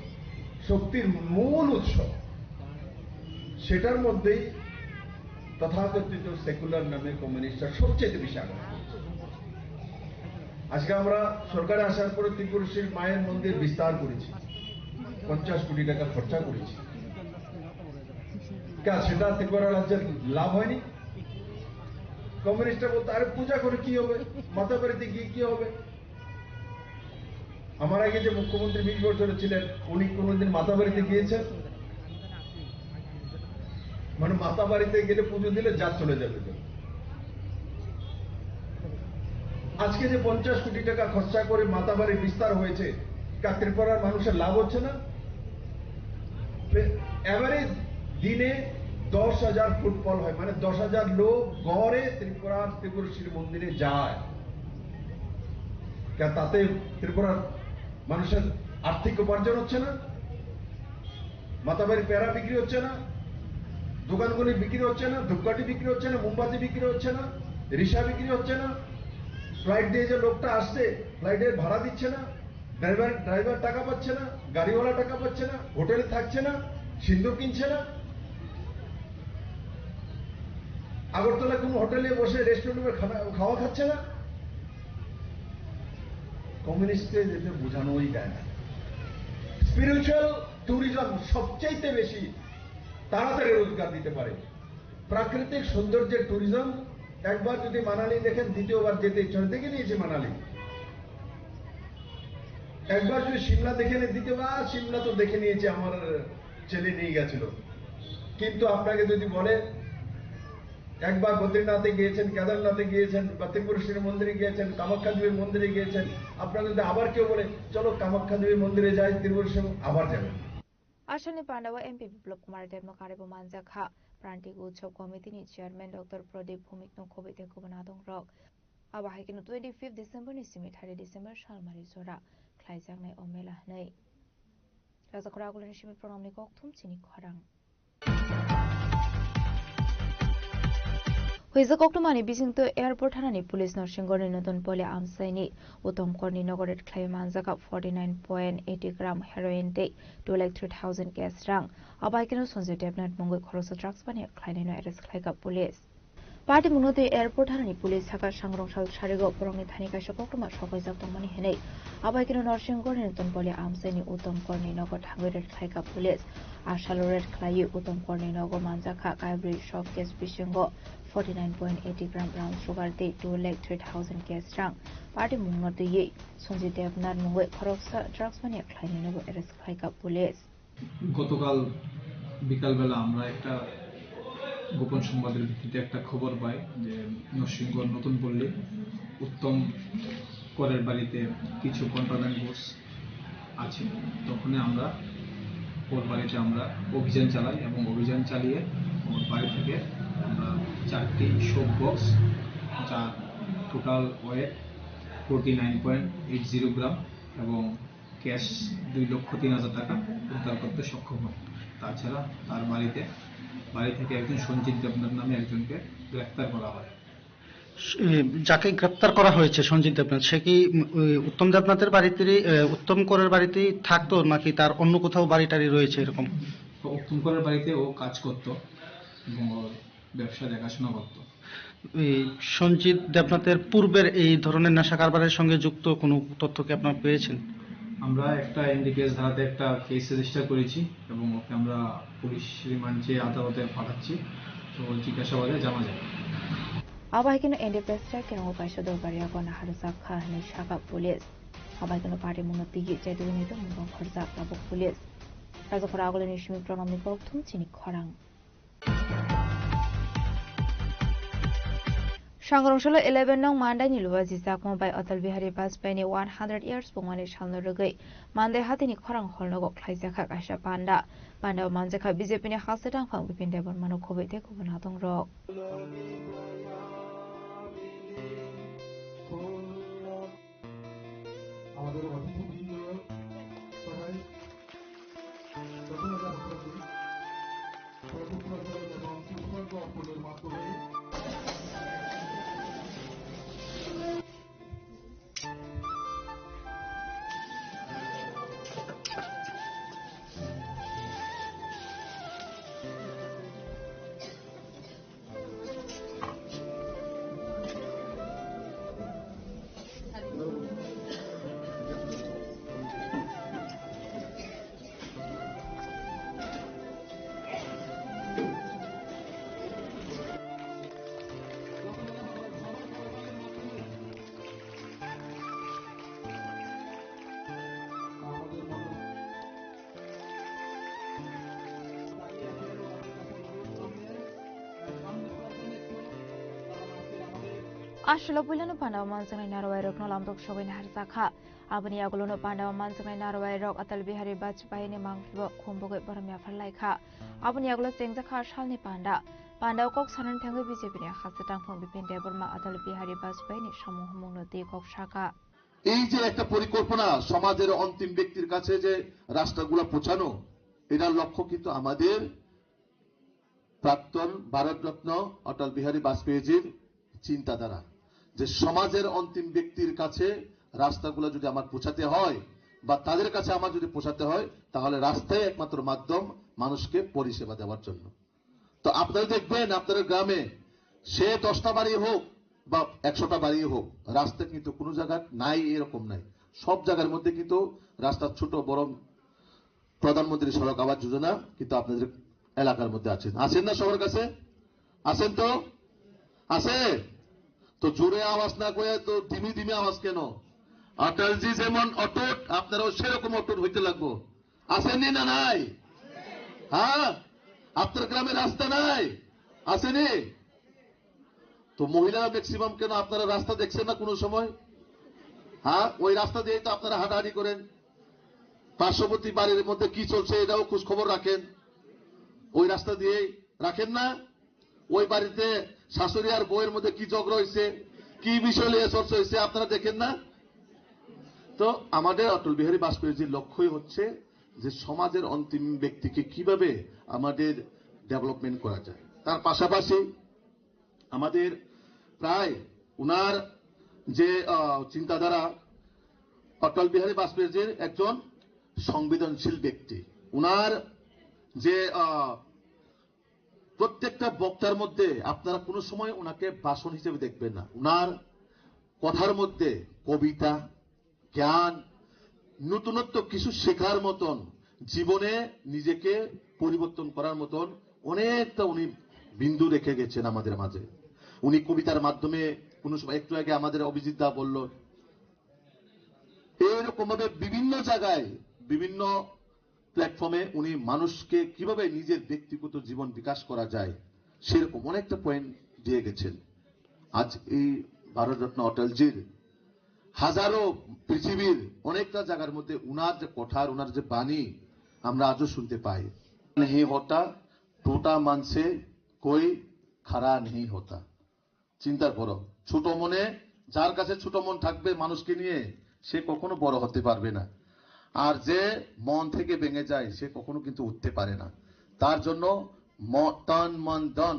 শক্তির মূল উৎস। সেটার মধ্যেই তথাকথিত সেকুলার নামে কমিউনিস্টরা সবচেয়ে বেশি আঘাত করছে। আজকে আমরা সরকারে আসার পরে ত্রিপুরুষের মায়ের মন্দির বিস্তার করেছি, পঞ্চাশ কোটি টাকা খরচা করেছি। কে, সেটা ত্রিপুরা রাজ্যের লাভ হয়নি? কমিউনিস্টরা বলতো, "আরে পূজা করে কি হবে? মাতা বাড়িতে গিয়ে কি হবে?" আমার আগে যে মুখ্যমন্ত্রী বিশ বছর ছিলেন, উনি কোনোদিন মাতা বাড়িতে গিয়েছেন? মানে মাতা বাড়িতে গেলে পুজো দিলে জাত চলে যাবে তো। আজকে যে পঞ্চাশ কোটি টাকা খরচা করে মাতা বাড়ি বিস্তার হয়েছে, তা ত্রিপুরার মানুষের লাভ হচ্ছে না? এভারেজ দিনে দশ হাজার ফুটফল হয়, মানে দশ হাজার লোক গড়ে ত্রিপুরার ত্রিপুরেশ্বরী মন্দিরে যায়। কে, তাতে ত্রিপুরার মানুষের আর্থিক উপার্জন হচ্ছে না? মাতাবাড়ি পেড়া বিক্রি হচ্ছে না? দোকানগুলি বিক্রি হচ্ছে না? ধূপকাঠি বিক্রি হচ্ছে না? মোমবাতি বিক্রি হচ্ছে না? রিসা বিক্রি হচ্ছে না? ফ্লাইট দিয়ে যে লোকটা আসছে, ফ্লাইটের ভাড়া দিচ্ছে না? ড্রাইভার, ড্রাইভার টাকা পাচ্ছে না? গাড়িওয়ালা টাকা পাচ্ছে না? হোটেলে থাকছে না? সিন্দুর কিনছে না? আগরতলা কোনো হোটেলে বসে রেস্টুরেন্টে খানা, খাওয়া খাচ্ছে না? কমিউনিস্টকে যেটা বোঝানোই যায় না। স্পিরিচুয়াল ট্যুরিজম সবচাইতে বেশি তাড়াতাড়ি রোজগার দিতে পারে। প্রাকৃতিক সৌন্দর্যের ট্যুরিজম, একবার যদি মানালি দেখেন, দ্বিতীয়বার যেতে ইচ্ছা হয়। দেখে নিয়েছি মানালি। একবার যদি সিমলা দেখে নে-, দ্বিতীয়বার সিমলা তো দেখে নিয়েছে, আমার ছেলে নিয়ে গেছিল। কিন্তু আপনাকে যদি বলে, একবার বদ্রীনাথে গিয়েছেন, কেদারনাথে গিয়েছেন, বা ত্রিপুরেশ্বরী মন্দিরে গিয়েছেন, কামাখ্যা দেবীর মন্দিরে গিয়েছেন, আপনাকে যদি আবার কেউ বলে, "চলো কামাখ্যা দেবীর মন্দিরে যাই", ত্রিপুরেশ্বরী আবার যাবেন। Asalni pandao M P Biplop Kumar Debno karwi bo manjakha. Prantik Utsav Committee ni Chairman Doctor Pradip Bhumik no khobwi tei kubun adongrok. Abo hai kheno twenty fifth December ni simi thirty December salmari jora khlaijaknai o mela hwnwi. Rajakhor Agulani simi Pranamni kokthum chini khorang. Huijak koktwmani bisingtwi airport thanani police Norsingorni Notun Poli amchaini Uttom Korni nogo raid khlaiwi manjakha forty nine point eighty gram heroin tei two lakh three thousand cash rang. Abo hai kheno Sanjay Debnath mungwi khoroksa drugs baniya khlainaino arrest khlaikha police. Party mungno twi airport thanani police sakha sangrong sal sarigo borokni thani kaisa koktwma sokaijak tongmani hinwi. Abo hai kheno Norsingorni Notun Poli amchaini Uttom Korni nogo thangwi raid khlaikha police. A salo raid khlaiwi Uttom Korni nogo manjakha kaibrwi soft cash bisingo forty nine point eighty gram brown sugar tei two lakh three thousand cash rang. Party mungno twiwi Sanjay Debnath mungwi khoroksa drugs mania khlainainobo arrest khlaikha police. গতকাল বিকালবেলা আমরা একটা গোপন সংবাদের ভিত্তিতে একটা খবর পাই যে নরসিংগড় নতুন পল্লী উত্তম করের বাড়িতে কিছু কন্ট্রাব্যান্ড গুডস আছে। তখনই আমরা ওর বাড়িতে আমরা অভিযান চালাই এবং অভিযান চালিয়ে ওর বাড়ি থেকে আমরা চারটি শোক বক্স, যার total wait forty nine point eight zero gram এবং ক্যাশ দুই লক্ষ তিন হাজার টাকা উদ্ধার করতে সক্ষম হয়। তাছাড়া তার বাড়িতে, বাড়ি থেকে একজন সঞ্জিত দেবনাথ নামে একজনকে গ্রেফতার করা হয়। এ, যাকে গ্রেপ্তার করা হয়েছে সঞ্জিত দেবনাথ, সে কি, উম, ওই উত্তম দেবনাথের বাড়িতে, এ, উত্তম করের বাড়িতেই থাকতো, নাকি তার অন্য কোথাও বাড়ি টাড়ি রয়েছে এরকম? তো উত্তম করের বাড়িতে ও কাজ করত এবং ওর ব্যবসা দেখাশোনা করত। এই সঞ্জিত দেবনাথের পূর্বের এই ধরনের নেশা কারবারের সঙ্গে যুক্ত কোনো তথ্য কি আপনারা পেয়েছেন? আমরা একটা এনডিপিএস ধারাতে একটা কেস রেজিস্টার করেছি এবং ওকে আমরা পুলিশ রিমান্ড চেয়ে আদালতে পাঠাচ্ছি। তো জিজ্ঞাসাবাদে জানা যাবে। Abo hai kheno N D P S rok khe wngo kaisa dorbar yago naharjak kha hwnwi sakha police. Abo hai kheno party mungno twiwi chaitugwi naitongmung khorjak tabuk police. Rajakhor Agulani simi Pranamni kokthum chini khorang. Sangrong salo eleven nong Mandai ni luwa jijakma bai Atal Bihari Vajpayee ni one hundred years pungmani salno rwgwi Mandai hatini khorang hall nogo khlaijakha kaisa panda. Panda o manjakha B J P ni haksa tangphang Bipin Debbarma no khobwi tei kubun adong rok. আমাদের অতিথিবৃন্দ সবাই প্রথমে যারা প্রতি প্রভু প্রসাদ এবং সুস্বাদু অর্পণের মাধ্যমে Aswk puilano panda o manjaknai narwai rokno lamtok sogwi naharjakha. Aboni yagulono panda o manjaknai narwai rok Atal Bihari Vajpayee ni mangphibo khumbugwi borom yaphar laikha. Aboni yagulo chengjakha salni panda. Panda o kok sanani thangwi B J P ni haksa tangphung Bipin Debbarma Atal Bihari Vajpayee ni samung humungno twi kok sakha. এই যে একটা পরিকল্পনা সমাজের অন্তিম ব্যক্তির কাছে যে রাস্তাগুলো পৌঁছানো, এটার লক্ষ্য কিন্তু আমাদের প্রাক্তন ভারতরত্ন অটল বিহারী বাজপেয়ীজির চিন্তাধারা, যে সমাজের অন্তিম ব্যক্তির কাছে রাস্তাগুলো যদি আমার পৌঁছাতে হয় বা তাদের কাছে আমার যদি পৌঁছাতে হয়, তাহলে রাস্তাই একমাত্র মাধ্যম মানুষকে পরিষেবা দেওয়ার জন্য। তো আপনারা দেখবেন, আপনাদের গ্রামে সে দশটা বাড়ি হোক বা একশোটা বাড়ি হোক, রাস্তা কিন্তু কোনো জায়গা নাই, এরকম নাই। সব জায়গার মধ্যে কিন্তু রাস্তা ছোট বড় প্রধানমন্ত্রী সড়ক আবাস যোজনা কিন্তু আপনাদের এলাকার মধ্যে আছেন, আছেন না সবার কাছে? আছেন তো? আছে? তো জোরে আওয়াজ না করে তো ধিমি ধিমি আওয়াজ কেন? অটলজি যেমন অটুট, আপনারাও সেরকম অটুট হইতে লাগবো। আছেনি না নাই? হ্যাঁ, আপনার গ্রামে রাস্তা নাই? আছেনি? তো মহিলারা ম্যাক্সিমাম, কেন আপনারা রাস্তা দেখছেন না কোনো সময়? হ্যাঁ, ওই রাস্তা দিয়েই তো আপনারা হাঁটাহাঁটি করেন। পার্শ্ববর্তী বাড়ির মধ্যে কি চলছে এটাও খোঁজ খবর রাখেন, ওই রাস্তা দিয়েই রাখেন না? ওই বাড়িতে শাশুড়ি আর বউয়ের মধ্যে কি ঝগড়া হয়েছে, কি বিষয় নিয়ে চর্চা হয়েছে আপনারা দেখেন না? তো আমাদের অটল বিহারী বাজপেয়ীজির লক্ষ্যই হচ্ছে যে সমাজের অন্তিম ব্যক্তিকে কিভাবে আমাদের ডেভেলপমেন্ট করা যায়। তার পাশাপাশি আমাদের প্রায় উনার যে আহ, চিন্তাধারা, অটল বিহারী বাজপেয়ীজির একজন সংবেদনশীল ব্যক্তি। উনার যে আহ, প্রত্যেকটা বক্তার মধ্যে আপনারা কোনো সময় ওনাকে ভাষণ হিসেবে দেখবেন না। ওনার কথার মধ্যে কবিতা, জ্ঞান, নতুনত্ব কিছু শেখার মতন, জীবনে নিজেকে পরিবর্তন করার মতন অনেকটা উনি বিন্দু রেখে গেছেন আমাদের মাঝে। উনি কবিতার মাধ্যমে কোনো সময়, একটু আগে আমাদের অভিজিৎ দা বলল, এইরকম ভাবে বিভিন্ন জায়গায়, বিভিন্ন প্ল্যাটফর্মে উনি মানুষকে কিভাবে নিজের ব্যক্তিগত জীবন বিকাশ করা যায়, সেরকম অনেকটা পয়েন্ট দিয়ে গেছেন। আজ এই ভারতরত্ন অটলজির হাজারো, পৃথিবীর অনেকটা জায়গার মধ্যে উনার যে কথা আর উনার যে বাণী আমরা আজও শুনতে পাই। नहीं होता, टूटा मन से कोई खरा नहीं होता। চিন্তা করো, ছোট মনে, যার কাছে ছোট মন থাকবে মানুষকে নিয়ে, সে কখনো বড় হতে পারবে না। আর যে মন থেকে ভেঙে যায়, সে কখনো কিন্তু উঠতে পারে না। তার জন্য ম-, তন মন ধন,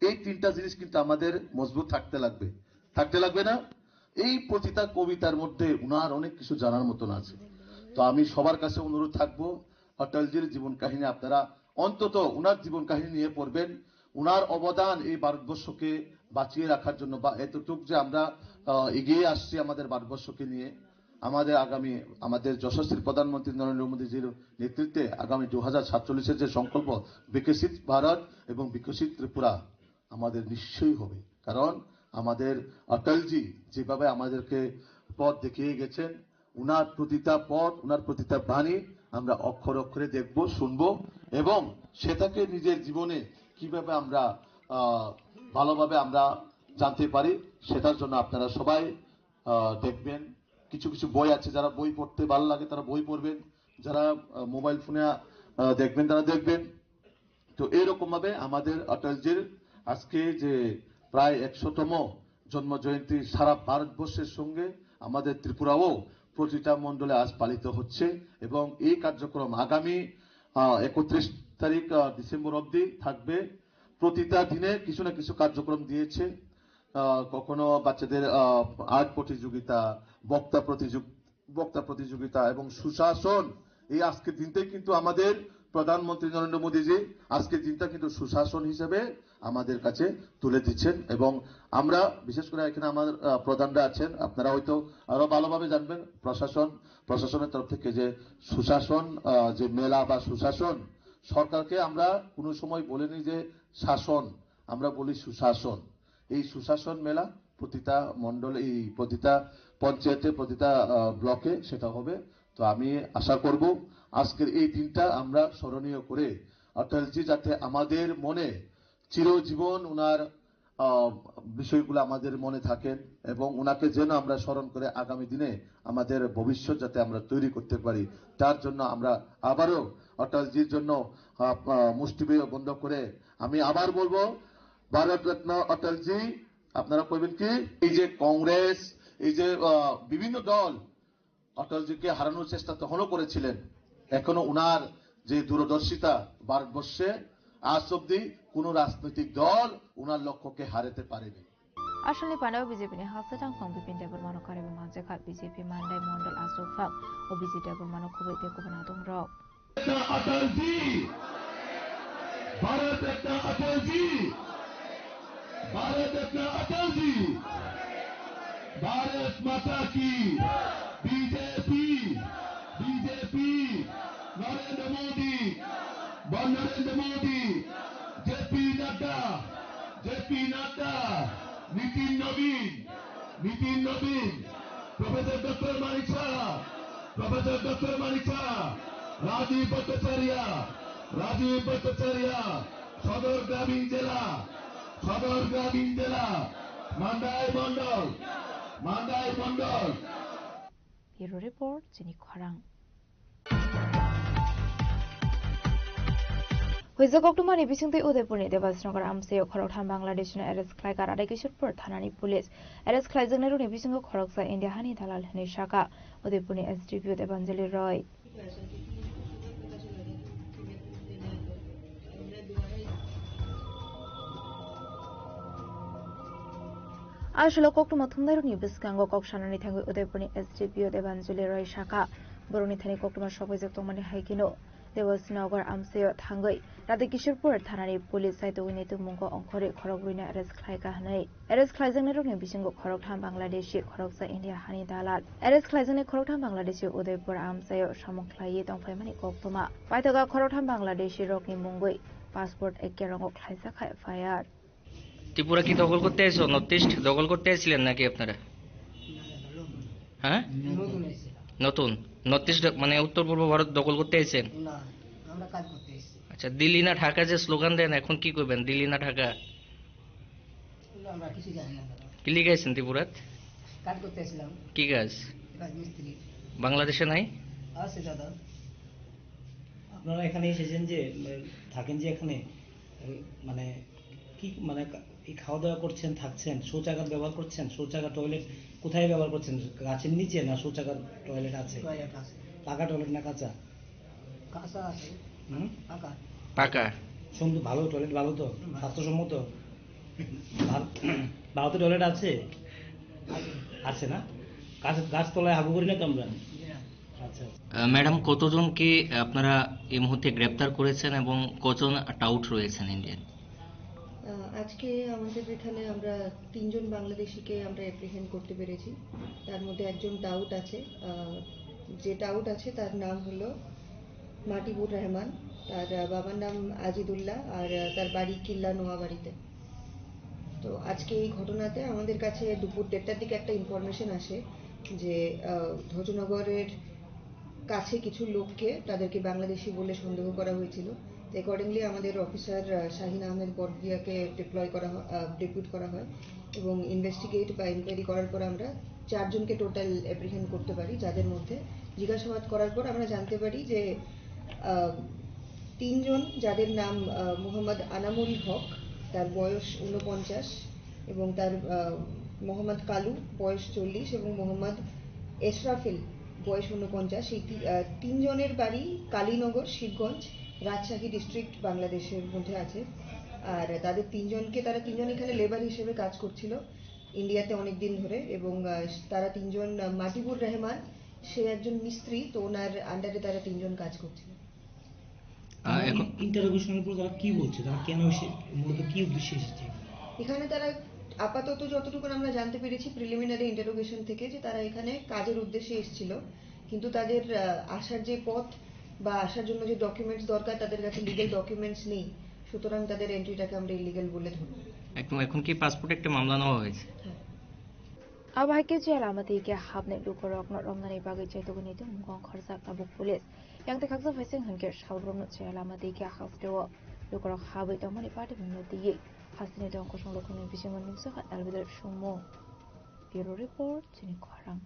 এই তিনটা জিনিস কিন্তু আমাদের মজবুত থাকতে লাগবে, থাকতে লাগবে না? এই প্রতিটা কবিতার মধ্যে উনার অনেক কিছু জানার মতন আছে। তো আমি সবার কাছে অনুরোধ থাকবো, অটলজির জীবন কাহিনী আপনারা অন্তত উনার জীবন কাহিনী নিয়ে পড়বেন। উনার অবদান এই ভারতবর্ষকে বাঁচিয়ে রাখার জন্য বা এতটুক যে আমরা আহ, এগিয়ে আসছি আমাদের ভারতবর্ষকে নিয়ে, আমাদের আগামী, আমাদের যশস্বী প্রধানমন্ত্রী নরেন্দ্র মোদীজির নেতৃত্বে আগামী দু হাজার সাতচল্লিশের যে সংকল্প, বিকশিত ভারত এবং বিকশিত ত্রিপুরা আমাদের নিশ্চয়ই হবে। কারণ আমাদের অটলজি যেভাবে আমাদেরকে পথ দেখিয়ে গেছেন, উনার প্রতিটা পথ, উনার প্রতিটা বাণী আমরা অক্ষরে অক্ষরে দেখব, শুনব এবং সেটাকে নিজের জীবনে কিভাবে আমরা আহ, ভালোভাবে আমরা জানতে পারি, সেটার জন্য আপনারা সবাই আহ, দেখবেন। কিছু কিছু বই আছে, যারা বই পড়তে ভালো লাগে তারা বই পড়বেন, যারা মোবাইল ফোনে দেখবেন তারা দেখবেন। তো এইরকম ভাবে আমাদের অটলজির আজকে যে প্রায় একশোতম জন্ম জয়ন্তী সারা ভারতবর্ষের সঙ্গে আমাদের ত্রিপুরাও প্রতিটা মণ্ডলে আজ পালিত হচ্ছে এবং এই কার্যক্রম আগামী আহ, একত্রিশ তারিখ আহ, ডিসেম্বর অবধি থাকবে। প্রতিটা দিনে কিছু না কিছু কার্যক্রম দিয়েছে। আহ, কখনো বাচ্চাদের আহ, আর্ট প্রতিযোগিতা, বক্তা প্রতিযোগ বক্তা প্রতিযোগিতা এবং সুশাসন। এই আজকের দিনটাই কিন্তু আমাদের প্রধানমন্ত্রী নরেন্দ্র মোদীজি আজকের দিনটা কিন্তু সুশাসন হিসেবে আমাদের কাছে তুলে দিচ্ছেন এবং আমরা বিশেষ করে এখানে আমার আহ, প্রধানরা আছেন, আপনারা হয়তো আরো ভালোভাবে জানবেন। প্রশাসন, প্রশাসনের তরফ থেকে যে সুশাসন আহ, যে মেলা বা সুশাসন, সরকারকে আমরা কোনো সময় বলিনি যে শাসন, আমরা বলি সুশাসন। এই সুশাসন মেলা প্রতিটা মণ্ডলে, এই প্রতিটা পঞ্চায়েতে, প্রতিটা আহ, ব্লকে সেটা হবে। তো আমি আশা করব আজকের এই দিনটা আমরা স্মরণীয় করে অটলজি যাতে আমাদের মনে চিরজীবন ওনার আহ, বিষয়গুলো আমাদের মনে থাকেন এবং ওনাকে যেন আমরা স্মরণ করে আগামী দিনে আমাদের ভবিষ্যৎ যাতে আমরা তৈরি করতে পারি, তার জন্য আমরা আবারও অটলজির জন্য আহ, আহ, মুষ্টিবন্ধ করে আমি আবার বলবো, ভারত রত্ন অটলজি। আপনারা কইবেন কি, এই যে কংগ্রেস, এই যে আহ, বিভিন্ন দল অটলজিকে হারানোর চেষ্টা তখনও করেছিলেন, এখনো উনার যে দূরদর্শিতা ভারতবর্ষে আজ অব্দি কোনো রাজনৈতিক দল উনার লক্ষ্যকে হারাতে পারেনি। Aswkni panao B J P ni hasteo tangkhung Bipin Debbarmano kariwi manjakha. B J P Mandai Mondol achukphang o B J Debbarmano khobwi tei kubun adongrok. Atal जी, भारत रत्न अटल जी, भारत रत्न अटल जी, भारत माता की, बीजेपी, बीजेपी, नरेंद्र मोदी, नरेंद्र मोदी, जेपी नड्डा, जेपी नड्डा, नितिन नवीन, नितिन नवीन, professor doctor Manik Saha, professor doctor Manik সাহা, রাজীব ভট্টাচার্য, রাজীব ভট্টাচার্য, সদর গ্রামীণ জেলা, সদর গ্রামীণ জেলা, মান্দাই মণ্ডল, মান্দাই মণ্ডল। Bureau Report, Chini Khorang. Huijak koktwmani bisingtwi Udaipurni Debasnagar amchaio khoroktham Bangladeshino arrest khlaikha Radhakishorpur thanani police. Arrest khlaijaknairokni bisingo khoroksa India hani dalal hwnwi sakha Udaipurni S D P O Debanjali Roy. Aswk koktwma thumnairokni bwskango kok sanani thangwi Udaipurni S D P O Debanjali Roy sakha, borokni thani koktwma sokphaijak tongmani hai kheno Debasnagar amchaio thangwi Radhakishorpur thanani police saitok naitukmungo ongkhorwi khorokbrwino arrest khlaikha hwnwi. Arrest khlaijaknairokni bisingo khoroktham Bangladeshi, khoroksa India hani dalal. Arrest khlaijaknai khoroktham Bangladeshi Udaipur amchaio samung khlaiwi tongphaimani koktwma. Paithago khoroktham Bangladeshi rokni mungwi passport ekkerongo khlaijak kha F I R. Tripura কি দখল করতে এসো? North east দখল করতে এসেছিলেন নাকি আপনারা? হ্যাঁ, নতুন। নর্থ ইস্ট মানে উত্তর পূর্ব ভারত দখল করতে এসেছেন? না, আমরা কাজ করতে এসেছি। আচ্ছা, দিল্লি না ঢাকা যে স্লোগান দেন, এখন কি করবেন? দিল্লি না ঢাকা? আমরা কিছু জানি না দাদা। কি লিখাইছেন ত্রিপুরাত? কাজ করতে এসেছিলাম। কি কাজ? রাজমিস্ত্রি। বাংলাদেশে নাই? আছে দাদা। আপনারা এখানে এসেছেন যে, উম, থাকেন যে এখানে, উম, মানে, কি, মানে, কা-, এই খাওয়া দাওয়া করছেন, থাকছেন, শৌচাগার ব্যবহার করছেন, শৌচাগার, টয়লেট কোথায় ব্যবহার করছেন? গাছের নিচে না শৌচাগার, টয়লেট আছে? টয়লেট আছে। পাকা টয়লেট না কাঁচা? কাঁচা আছে। হুম? পাকা। পাকা। সুন্দর, ভালো টয়লেট, ভালো তো? হুম, ভালো। স্বাস্থ্যসম্মত? ভার-, ভারতে টয়লেট আছে? আছে। আছে না? গাছ, গাছতলায় হাগু করি না তো আমরা? জি না। আচ্ছা, আচ্ছা। আহ, ম্যাডাম, কতজনকে আপনারা এই মুহূর্তে গ্রেপ্তার করেছেন এবং কজন টাউট রয়েছেন ইন্ডিয়ান? আহ, আজকে আমাদের এখানে আমরা তিনজন বাংলাদেশিকে আমরা অ্যাপ্রিহেন্ড করতে পেরেছি। তার মধ্যে একজন টাউট আছে। আহ, যে টাউট আছে তার নাম হলো মাটিবুর রহমান। তার, আহ, বাবার নাম আজিদুল্লাহ, আর, আহ, তার বাড়ি কিল্লা নোয়াবাড়িতে। তো আজকে এই ঘটনাতে আমাদের কাছে দুপুর দেড়টার দিকে একটা ইনফরমেশন আসে যে, আহ, ধ্বজনগরের কাছে কিছু লোককে, তাদেরকে বাংলাদেশি বলে সন্দেহ করা হয়েছিল। তো অ্যাকর্ডিংলি আমাদের অফিসার, আহ, শাহিন আহমেদ বড়ভুইয়াকে ডিপ্লয় করা হয়, আহ, ডেপুট করা হয় এবং ইনভেস্টিগেট বা ইনকোয়ারি করার পর আমরা চারজনকে টোটাল অ্যাপ্রিহেন্ড করতে পারি, যাদের মধ্যে জিজ্ঞাসাবাদ করার পর আমরা জানতে পারি যে, আহ, তিনজন, যাদের নাম, আহ, মোহাম্মদ আনামুল হক, তার বয়স ঊনপঞ্চাশ, এবং তার, আহ, মোহাম্মদ কালু, বয়স চল্লিশ, এবং মোহাম্মদ এশরাফিল, বয়স ঊনপঞ্চাশ। এই তি-, আহ, তিনজনের বাড়ি কালীনগর, শিবগঞ্জ, রাজশাহী ডিস্ট্রিক্ট, বাংলাদেশের মধ্যে আছে। আর তাদের তিনজনকে, তারা তিনজন এখানে লেবার হিসেবে কাজ করছিল ইন্ডিয়াতে অনেক দিন ধরে, এবং, আহ, তারা তিনজন, আহ, মাটিবুর রহমান, সে একজন মিস্ত্রি, তো ওনার আন্ডারে তারা তিনজন কাজ করছিল। আহ, তারা এখন ইন্টারোগেশনের পর তারা কি বলছে, তারা কেন এসে, মূলত কি উদ্দেশ্যে এসেছে? এখানে তারা আপাতত যতটুকু আমরা জানতে পেরেছি প্রিলিমিনারি ইন্টারোগেশন থেকে, যে তারা এখানে কাজের উদ্দেশ্যে এসেছিল, কিন্তু তাদের, আহ, আসার যে পথ বা আসার জন্য যে ডকুমেন্টস দরকার, তাদের কাছে লিগ্যাল ডকুমেন্টস নেই, সুতরাং তাদের এন্ট্রিটাকে আমরা ইলিগ্যাল বলে ধরব। এখন, এখন কি পাসপোর্ট একটা মামলা নেওয়া হয়েছে? হ্যাঁ। Abo hai khe jela mati khe hapnai lukurokno romnani bagwi chaituguni tongmung khorjak tabuk police. Yang tei khaksa phaising hwnkhe salbrumno jela mati khe hasteo lukurok habwi tongmani patimungno twiwi hasteni tong kosong lukurokni bisingo nukjakha L B D songmung. Bureau Report, Chini Khorang.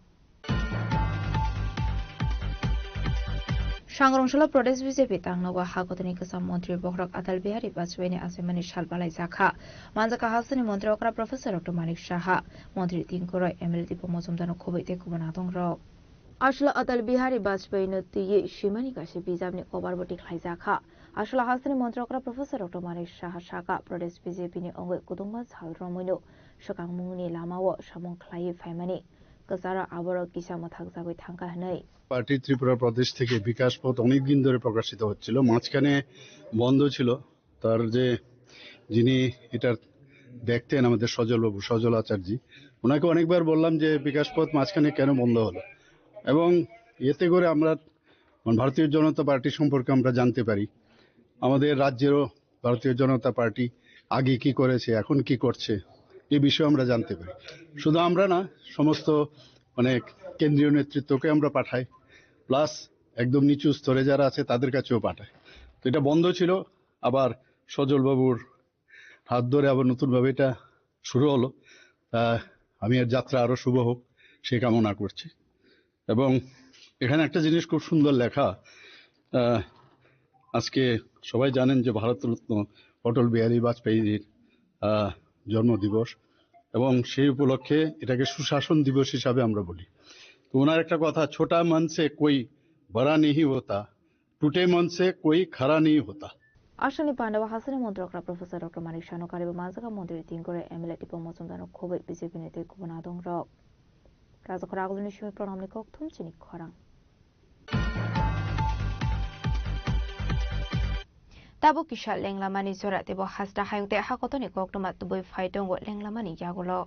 Sangrong salo Pradesh B J P tangnogo ha kotorni kwcham montri bohrok Atal Bihari Vajpayee ni achaimani sal balaijakha. Manjakha hasteni montri okra Professor Doctor Manik Saha, montri Tinku Roy, M L A Dipo Mojumdar no khobwi tei kubun adongrok. Aswla Atal Bihari Vajpayee no twiwi swimani kaisa bijapni kobar bo tikhlaijakha. Aswla hasteni montri okra Professor Doctor Manik Saha sakha, Pradesh B J P ni wngwi kudungma sal romwino swkangmungni lamao samung khlaiwi phaimani. Kwcharo aborok kisa mwthakjagwi thangkha hwnwi. Party Tripura প্রদেশ থেকে বিকাশ পথ অনেক দিন ধরে প্রকাশিত হচ্ছিল, মাঝখানে বন্ধ ছিল। তার যে, যিনি এটার দেখতেন, আমাদের সজল বাবু, সজল আচার্য, ওনাকে অনেকবার বললাম যে বিকাশ পথ মাঝখানে কেন বন্ধ হলো, এবং এতে করে আমরা, মানে, ভারতীয় জনতা পার্টি সম্পর্কে আমরা জানতে পারি, আমাদের রাজ্যেরও ভারতীয় জনতা পার্টি আগে কি করেছে, এখন কি করছে, এ বিষয়ে আমরা জানতে পারি। শুধু আমরা না, সমস্ত অনেক কেন্দ্রীয় নেতৃত্বকে আমরা পাঠাই, প্লাস একদম নিচু স্তরে যারা আছে তাদের কাছেও পাঠাই। তো এটা বন্ধ ছিল, আবার সজল বাবুর হাত ধরে আবার নতুনভাবে এটা শুরু হলো। তা আমি এর যাত্রা আরো শুভ হোক, সেই কামনা করছি। এবং এখানে একটা জিনিস খুব সুন্দর লেখা, আহ, আজকে সবাই জানেন যে ভারতরত্ন অটল বিহারী বাজপেয়ীজির, আহ, জন্মদিবস, এবং সেই উপলক্ষে এটাকে সুশাসন দিবস হিসাবে আমরা বলি। তো ওনার একটা কথা, "ছোটা মন সে কোই বড়া নেহি হোতা, টুটে মন সে কোই খাড়া নেহি হোতা।" Aswkni pandao hasini montrokra Professor Doctor Manik Saha no kariwi manjak Mondri Tingkore M L A Tipo Mojumdar no khobwi B J P ni tei kubun adongrok. Rajakhor agulni simi pranamni kokthum chini khorang. Tabuk kisa lenglamani jora teibo hasta hayung tei hakotoni koktwma tubui phai tongo lenglamani yagulo.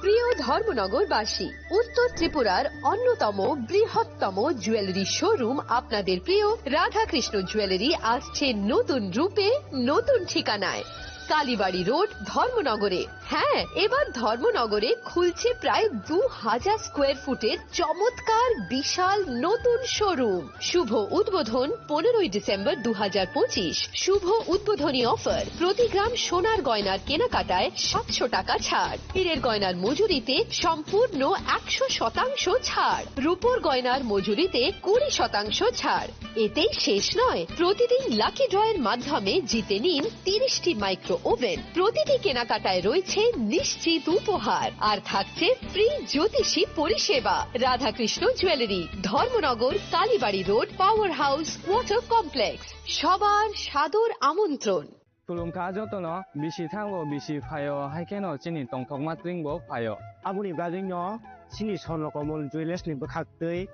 প্রিয় ধর্মনগরবাসী, উত্তর ত্রিপুরার অন্যতম বৃহত্তম jewellery showroom আপনাদের প্রিয় রাধাকৃষ্ণ জুয়েলারি আসছে নতুন রূপে, নতুন ঠিকানায়। কালীবাড়ি রোড, ধর্মনগরে। হ্যাঁ, এবার ধর্মনগরে খুলছে প্রায় দু হাজার স্কোয়ার ফুটের চমৎকার বিশাল নতুন শোরুম। শুভ উদ্বোধন পনেরোই ডিসেম্বর দু হাজার পঁচিশ। শুভ উদ্বোধনী অফার, প্রতি গ্রাম সোনার গয়নার কেনাকাটায় সাতশো টাকা ছাড়, হীরের গয়নার মজুরিতে সম্পূর্ণ একশো শতাংশ ছাড়, রূপোর গয়নার মজুরিতে কুড়ি শতাংশ ছাড়। এতেই শেষ নয়, প্রতিদিন লাকি ড্রয়ের মাধ্যমে জিতে নিন তিরিশটি মাইক্রো ওভেন। প্রতিটি কেনাকাটায় রয়েছে নিশ্চিত উপহার, আর থাকছে ফ্রি জ্যোতিষী পরিষেবা। Radhakrishna jewellery, Dharmanagar, Kalibari road, power house, water complex. সবার সাদর আমন্ত্রণ। Khulumkha jotono, bisi thango, bisi phaio, hai kheno chini tongthokma tring bo phaio. Aboni bagwino chini Swarno Komol Jewellers ni bwkhak twi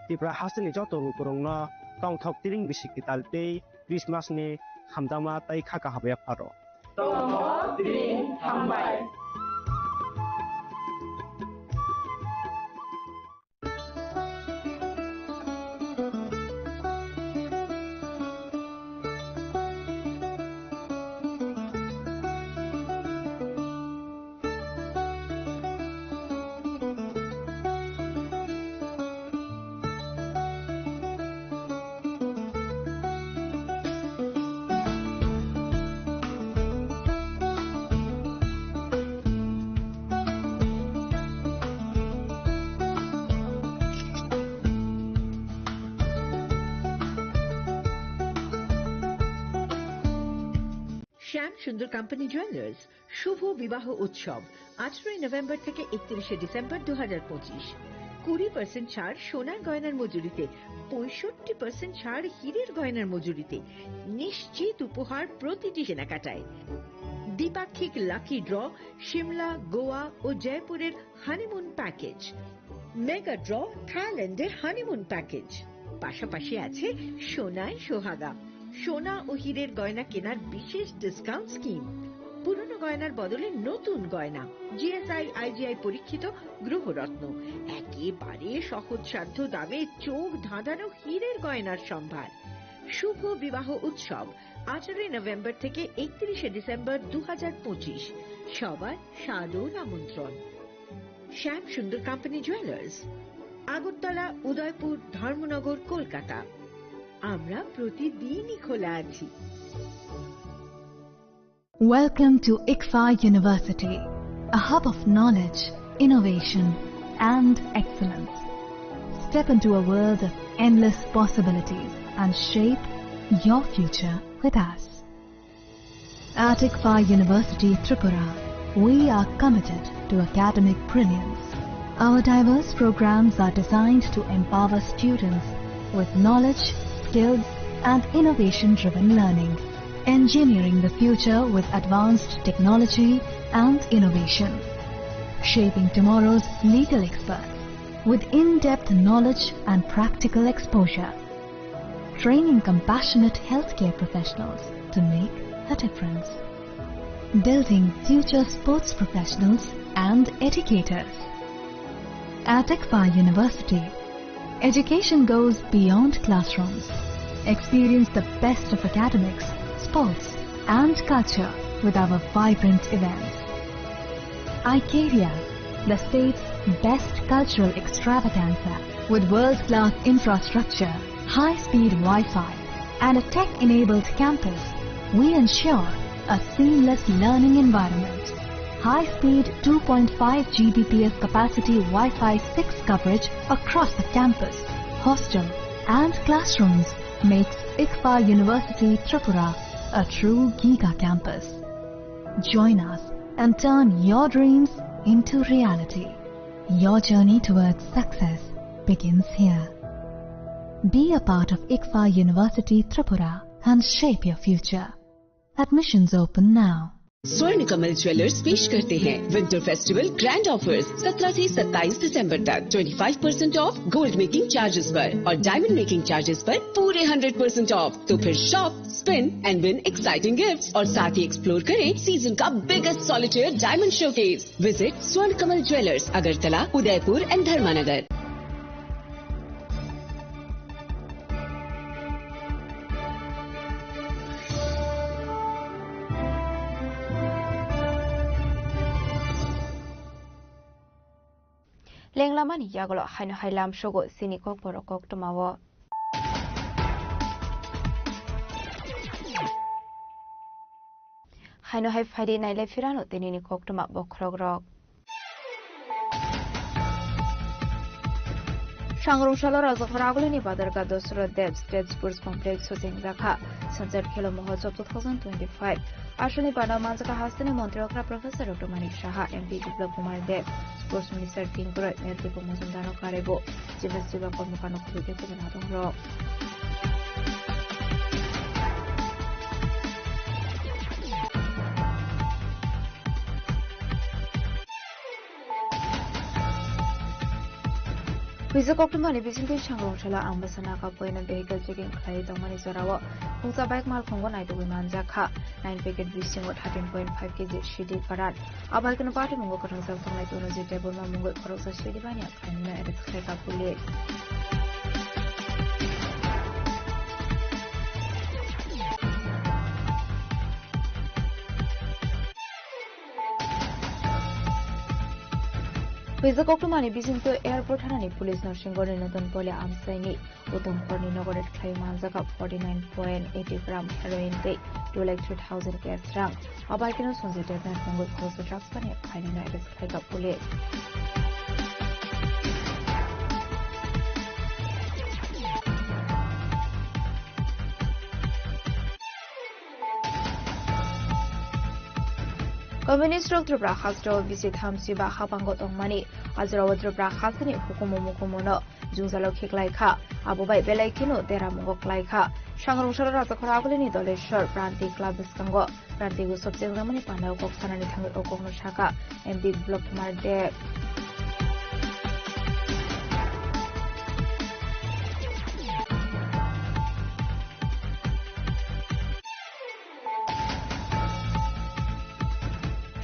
Tripura hasteni joto lukurokno tongthok tring bisi kwtal tei Christmas ni hamjakma tei kha kaham yapharo. Tongthok tring hambai. শ্যাম Sundar company jewellers, শুভ বিবাহ উৎসব, আঠারোই নভেম্বর থেকে একত্রিশে ডিসেম্বর দু হাজার পঁচিশ। কুড়ি পার্সেন্ট ছাড় সোনার গয়নার মজুরিতে, পঁয়ষট্টি পার্সেন্ট ছাড় হীরের গয়নার মজুরিতে, নিশ্চিত উপহার প্রতিটি কেনাকাটায়। দ্বিপাক্ষিক লাকি ড্র, সিমলা, গোয়া ও জয়পুরের হানিমুন প্যাকেজ, মেগা ড্র, থাইল্যান্ডে হানিমুন প্যাকেজ, পাশাপাশি আছে সোনায় সোহাগা, সোনা ও হীরের গয়না কেনার বিশেষ ডিসকাউন্ট স্কিম, পুরনো গয়নার বদলে নতুন গয়না, জিএসআই, আইজিআই পরীক্ষিত গ্রহরত্ন, একেবারে সহজসাধ্য দামে চোখ ধাঁধানো হীরের গয়নার সম্ভার। শুভ বিবাহ উৎসব, আঠারোই নভেম্বর থেকে একত্রিশে ডিসেম্বর দু হাজার পঁচিশ। সবার সাদর আমন্ত্রণ। শ্যাম সুন্দর কোম্পানি জুয়েলার্স, আগরতলা, উদয়পুর, ধর্মনগর, কলকাতা। আমরা প্রতিদিনই খোলা আছি। Welcome to ICFAI University, a hub of knowledge, innovation, and excellence. Step into a world of endless possibilities and shape your future with us. At ICFAI University Tripura, we are committed to academic brilliance. Our diverse programs are designed to empower students with knowledge, skills, and innovation-driven learning, engineering the future with advanced technology and innovation, shaping tomorrow's legal experts with in-depth knowledge and practical exposure, training compassionate healthcare professionals to make a difference, building future sports professionals and educators. At ICFAI University, Education goes beyond classrooms. Experience the best of academics, sports, and culture with our vibrant events. Icaria, the state's best cultural extravaganza, with world-class infrastructure, high-speed Wi-Fi, and a tech-enabled campus, we ensure a seamless learning environment. High-speed two point five G B P S capacity Wi-Fi six coverage across the campus, hostel, and classrooms makes ICFA University Tripura a true giga campus. Join us and turn your dreams into reality. Your journey towards success begins here. Be a part of ICFA University Tripura and shape your future. Admissions open now. स्वर्ण कमल ज्वेलर्स पेश करते हैं winter festival grand offers. सत्रह से सत्ताईस दिसंबर तक twenty five percent of gold making charges पर और डायमंड मेकिंग चार्जेस पर पूरे हंड्रेड परसेंट ऑफ। तो फिर shop, spin and win exciting gifts और साथ ही एक्सप्लोर करें सीजन का biggest solitaire diamond showcase. Visit स्वर्ण कमल ज्वेलर्स, अगरतला, उदयपुर एंड धर्मानगर। Lenglamani yagulo haino hai lamsogo chini kokborok koktwmao. Haino hai phaidi nailai phirano tinini koktwma bokhorokrok. Sangrong salo Rajakhor agulini Badarga Dosra Dev State Sports Complex o chengjakha Sanchar Khelo Mahotsav two thousand twenty-five. Aswkni panda manjakha hasteni Montri okra Professor Doctor Manik Saha, M P Biplab Kumar Deb, Sports Minister Tingkuroi, Mayor Diphu Mojumdar no karwi bo jila jila kormokarno khului tei kubun adongrok. Huijak koktwmani bisingtwi Sangrong salo Ambasa Naga point o vehicle checking khlaiwi tongmani jorao phungsa bike malkhungo naitugwi manjakha. Nine packet bisingo thirteen point five K G C D karan. A bike no patimungo kwrwngjak tongnai Tonoji Debbarma mungwi khoroksa C D baniya khlaimano arrest khlaikha police. Huijak koktwmani bisingtwi airport thanani police no Singorni Nuton Poli amchaini Uttom Khorni nogo raid khlaiwi manjakha forty nine point eighty gram heroin tei two lakh three thousand cash rang. A bike no Sanjay Debnath mungwi khoroksa drugs baniya khlainani arrest khlaikha police. Communist rok Tripura hasteo bisi thamsi ba hapango tongmani, ajrao Tripura hasteni hukumu mukumuno jwngjalo khiklai kha, abo bai belai kheno deramungo klai kha. Sangrong salo Rajakhor agulini Doleshwar Pranti Club bwskango Pranti Utsav chengjakmani pandao kok sanani thangwi o kokno sakha M P Biplab Kumar Deb.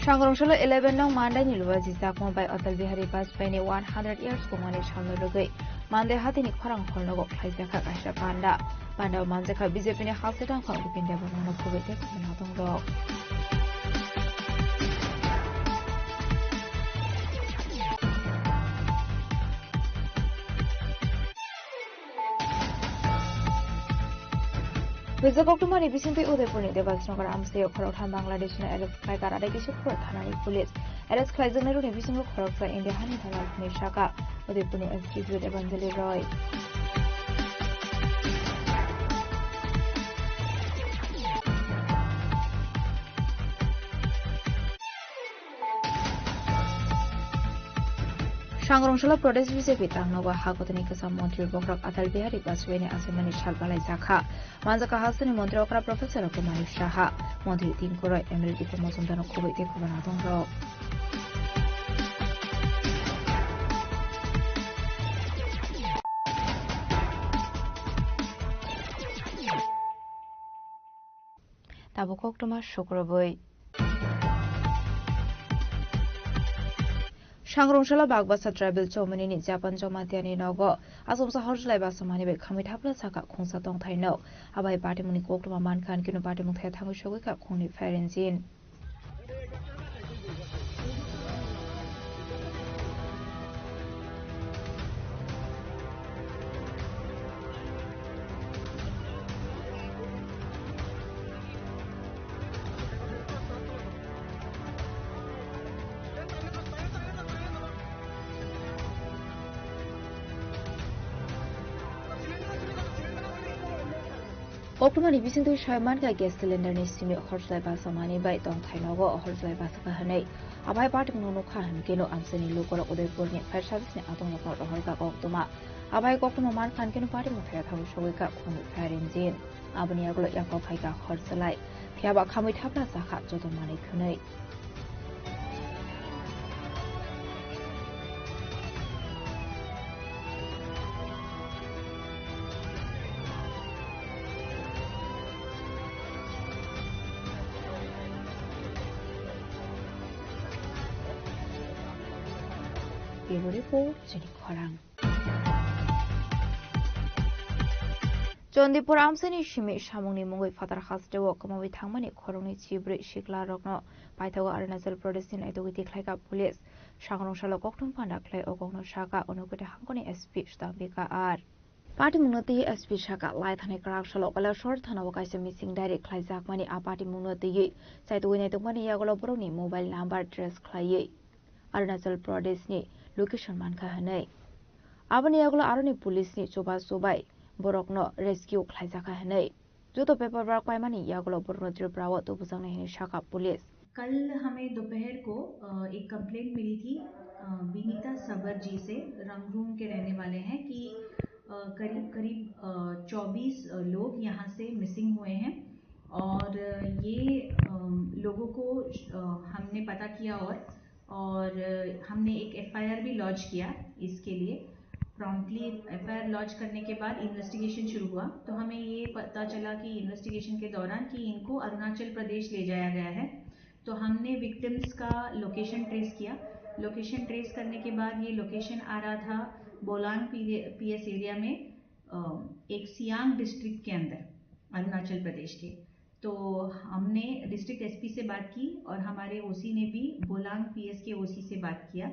Sangrong salo eleven nong Mandaini Luwaji Chakma bai Atal Bihari Vajpayee ni one hundred years kongmani salno rwgwi Mandai hatini khorang hall nogo khlaijakha kaisa panda. Panda o manjakha B J P ni halsatang khorang Bipin Debbarma no khubui tei khumui nadongrok. Rijak koktwmani bisingtwi Udaipurni Debasnagar amchaio khoroktham Bangladeshno arrest khlaikha, Radhakishore thanani police. Arrest khlaijaknairokni bisingo khoroksa India hani dalal hwnwi sakha Udaipurni S D G Evanjali Roy. Sangrong salo Pradesh B J P tangnogo ha kotorni kwcham montri bokhorok Atal Bihari Vajpayee ni achaimani sal balaijakha. Manjakha hasteni montri okra Professor Kumari Saha, montri Tingkuroi, M L A Diphu Mojumdar no khubui tei khubui nadongrok. Tabuk koktwma sukrubui. Sangrong salo Bagbasa tribal chomani ni Japan Jamatia ni nogo asomsa horjlai basa mani bai khamwi thapla saka khungsa tongthai no. Abai patimung ni koktwma mankha, ankeno patimung thaya thangwi sogwi kha khungni firing jin. Koktwmani bisingtwi soi mankha, gas cylinder ni simi horjlai basa mani bai tongthai nogo horjlai basa kha hwnwi. Abai patimung no nukha hwnkeno amchaini lukurok Udaipur ni fire service ni adongrokno rohorkha koktwma. Abai koktwma mankha hwnkeno patimung thaya thangwi sogwi kha khungni firing jin. Aboni yagulo yakok phaikha horjlai. Phiyaba khamwi thapla sakha joto manwi khwnwi. Bureau Report, Chini Khorang. Chandipur amchaini simi samungni mungwi phatar hasteo kwmawi thangmani khoroknwi chibrwi siklarokno paithago Arunachal Pradesh ni naitugwi tikhlaikha police. Sangrong salo koktwma panda khlai o kokno sakha Unakoti hangkoni S P Sudambika R. Patimungno twi S P sakha, lai thani kwrak salo Kailasor thanao kaisa meeting direct khlaijakmani a patimungno twiwi chaitugwi naitugmani yagulo borokni mobile number trace khlaiwi Arunachal Pradesh ni location mankha hwnwi. Aboni yagulo aroni police ni chubachu bai borokno rescue khlaijakha hwnwi. Joto paperwork paimani yagulo borokno Tripura o tubujaknai hwnwi sakha police. कल हमें दोपहर को, अ, एक कंप्लेंट मिली थी, अ, विनीता सबर जी से, रंगरूम के रहने वाले हैं, कि, अ, करीब, करीब, अ, चौबीस, अ, लोग यहाँ से मिसिंग हुए हैं और ये, अ, लोगों को, अ, हमने पता किया और, और हमने एक एफआईआर भी लॉन्च किया इसके लिए। प्रॉम्प्टली एफआईआर लॉन्च करने के बाद इन्वेस्टिगेशन शुरू हुआ, तो हमें ये पता चला कि इन्वेस्टिगेशन के दौरान कि इनको अरुणाचल प्रदेश ले जाया गया है। तो हमने विक्टिम्स का लोकेशन ट्रेस किया। लोकेशन ट्रेस करने के बाद ये लोकेशन आ रहा था बोलांग पीएस एरिया में, अ, एक सियांग डिस्ट्रिक्ट के अंदर, अरुणाचल प्रदेश के। तो हमने डिस्ट्रिक्ट एसपी से बात की और हमारे ओसी ने भी बोलांग पीएस के ओसी से बात किया।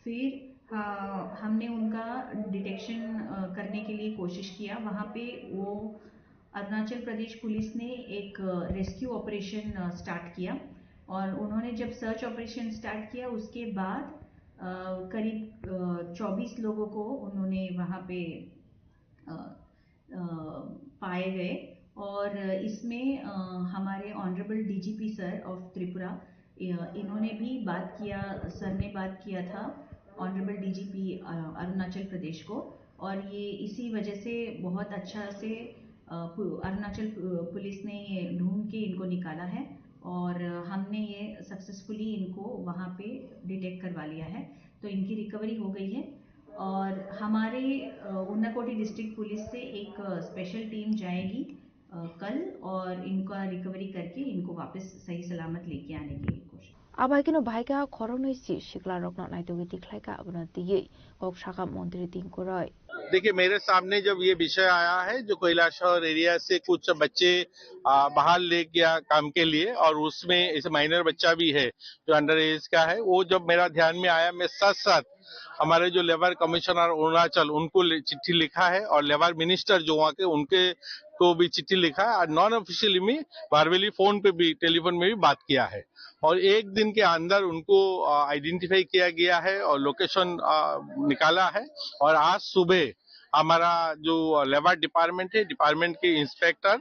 फिर, अ, हमने उनका डिटेक्शन, अ, करने के लिए कोशिश किया। वहाँ पे वो अरुणाचल प्रदेश पुलिस ने एक, अ, रेस्क्यू ऑपरेशन, अ, स्टार्ट किया और उन्होंने जब सर्च ऑपरेशन स्टार्ट किया, उसके बाद, अ, करीब, अ, चौबीस लोगों को उन्होंने वहाँ पे, अ, अ, पाए गए और इसमें, अ, हमारे honourable DGP sir of Tripura, अ, इन्होंने भी बात किया, सर ने बात किया था ऑनरेबल डीजीपी, अ, अरुणाचल प्रदेश को, और ये इसी वजह से बहुत अच्छा से, अ, पु-, अरुणाचल पु-, पुलिस ने ये ढूंढ के इनको निकाला है और हमने ये सक्सेसफुली इनको वहाँ पे डिटेक्ट करवा लिया है, तो इनकी रिकवरी हो गई है। और हमारे, अ, उनाकोटी डिस्ट्रिक्ट पुलिस से एक, अ, स्पेशल टीम जाएगी, अ, कल, और इनका रिकवरी करके इनको वापस सही सलामत लेके आने की कोशिश। Abai keno bahai kha khoroknwi si siklarokno naitugwi tikhlai kha, abono twiwi kok sakha montri Tinku Roy. देखिए, मेरे सामने जब ये विषय आया है, जो कैलाशहर एरिया से कुछ बच्चे, आ, बाहर ले गया काम के लिए, और उसमें ऐसे माइनर बच्चा भी है जो अंडर एज का है, वो जब मेरा ध्यान में आया, मैं साथ साथ हमारे जो लेबर कमिश्नर अरुणाचल, उनको लि-, चिट्ठी लिखा है, और लेबर मिनिस्टर जो वहाँ के, उनके को भी चिट्ठी लिखा है, और नॉन ऑफिशियली में वर्बली फोन पे भी, टेलीफोन में भी बात किया है। और एक दिन के अंदर उनको, अ, आइडेंटिफाई किया गया है और लोकेशन, अ, निकाला है। और आज सुबह हमारा जो लेबर डिपार्टमेंट है, डिपार्टमेंट के इंस्पेक्टर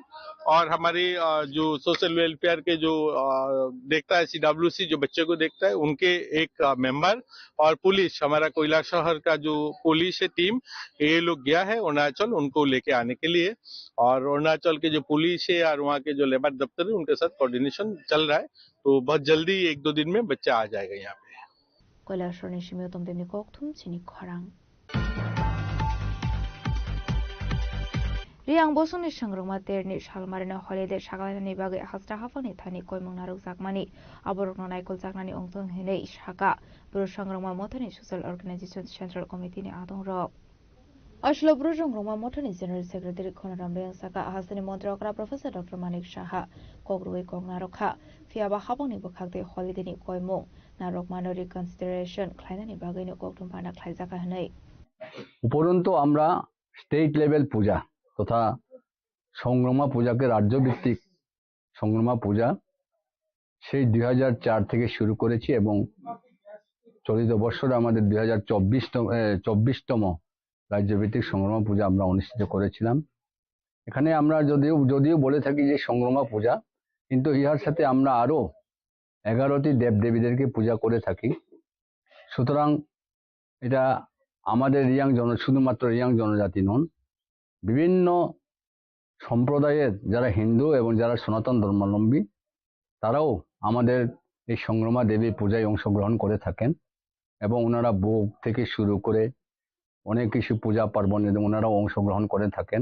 और हमारे, अ, जो सोशल वेलफेयर के जो, अ, देखता है, सीडब्ल्यूसी जो बच्चे को देखता है, उनके एक, अ, मेंबर और पुलिस, हमारा कैलाशहर का जो पुलिस है टीम, ये लोग गया है अरुणाचल उनको लेके आने के लिए। और अरुणाचल के जो पुलिस है और वहाँ के जो लेबर दफ्तर है, उनके साथ कोऑर्डिनेशन चल रहा है। तो बहुत जल्दी एक दो दिन में बच्चा आ जाएगा यहाँ पे। Koilasor ni simi Utom Demni kokthum chini khorang. Riyang bosongni sangrwngma terni salmarino holiday sakalainani bagwi hasta haphangni thani koimung narwkjakmani, aborokno naikoljaknani wngthung hinwi sakha Bru Sangrwngma Mothani Social Organization Central Committee-ni adongrok. Aswk Bru Sangrwngma Mothani General Secretary Khonaram Riyang sakha, hasteni montri okra Professor Doctor Manik Saha kok rwui kok narwkha, phiyaba haphangni bwkhak tei holiday-ni koimung narwkmano reconsideration khlainani bagwino koktwma phana khlaijakha hwnwi. উপরন্তু আমরা state level পূজা তথা সংগ্রামা পূজাকে রাজ্যভিত্তিক সংগ্রামা পূজা সেই দুই হাজার চার থেকে শুরু করেছি এবং চলিত বছর আমাদের দুই হাজার চব্বিশতম, এ, চব্বিশতম রাজ্যভিত্তিক সংগ্রামা পূজা আমরা অনুষ্ঠিত করেছিলাম। এখানে আমরা যদিও, যদিও বলে থাকি যে সংগ্রামা পূজা, কিন্তু ইহার সাথে আমরা আরো এগারোটি দেবদেবীদেরকে পূজা করে থাকি। সুতরাং এটা আমাদের রিয়াং জন-, শুধুমাত্র রিয়াং জনজাতি নন, বিভিন্ন সম্প্রদায়ের যারা হিন্দু এবং যারা সনাতন ধর্মাবলম্বী, তারাও আমাদের এই সংগ্রামা দেবী পূজায় অংশগ্রহণ করে থাকেন এবং ওনারা ভোগ থেকে শুরু করে অনেক কিছু পূজা পার্বণে ওনারাও অংশগ্রহণ করে থাকেন।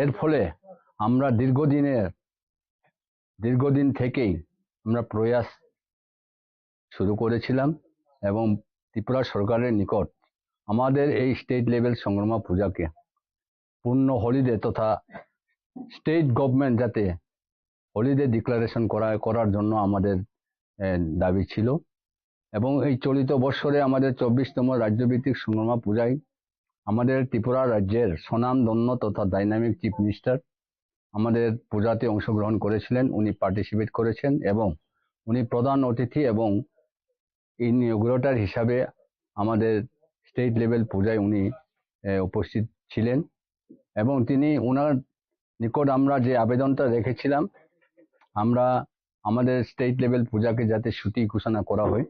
এর ফলে আমরা দীর্ঘদিনের, দীর্ঘদিন থেকেই আমরা প্রয়াস শুরু করেছিলাম এবং ত্রিপুরা সরকারের নিকট আমাদের এই স্টেট লেভেল সংগ্রামা পূজাকে পূর্ণ হলিডে তথা স্টেট গভর্নমেন্ট যাতে হলিডে ডিক্লারেশন করা, করার জন্য আমাদের, এ, দাবি ছিল। এবং এই চলিত বৎসরে আমাদের চব্বিশতম রাজ্যভিত্তিক সংগ্রামা পূজায় আমাদের ত্রিপুরা রাজ্যের স্বনামধন্য তথা ডাইনামিক চিফ মিনিস্টার আমাদের পূজাতে অংশগ্রহণ করেছিলেন, উনি পার্টিসিপেট করেছেন এবং উনি প্রধান অতিথি এবং ইনঅগুরেটর হিসাবে আমাদের স্টেট লেভেল পূজায় উনি, এ, উপস্থিত ছিলেন এবং তিনি ওনার নিকট আমরা যে আবেদনটা রেখেছিলাম, আমরা আমাদের স্টেট লেভেল পূজাকে যাতে ছুটি ঘোষণা করা হয়,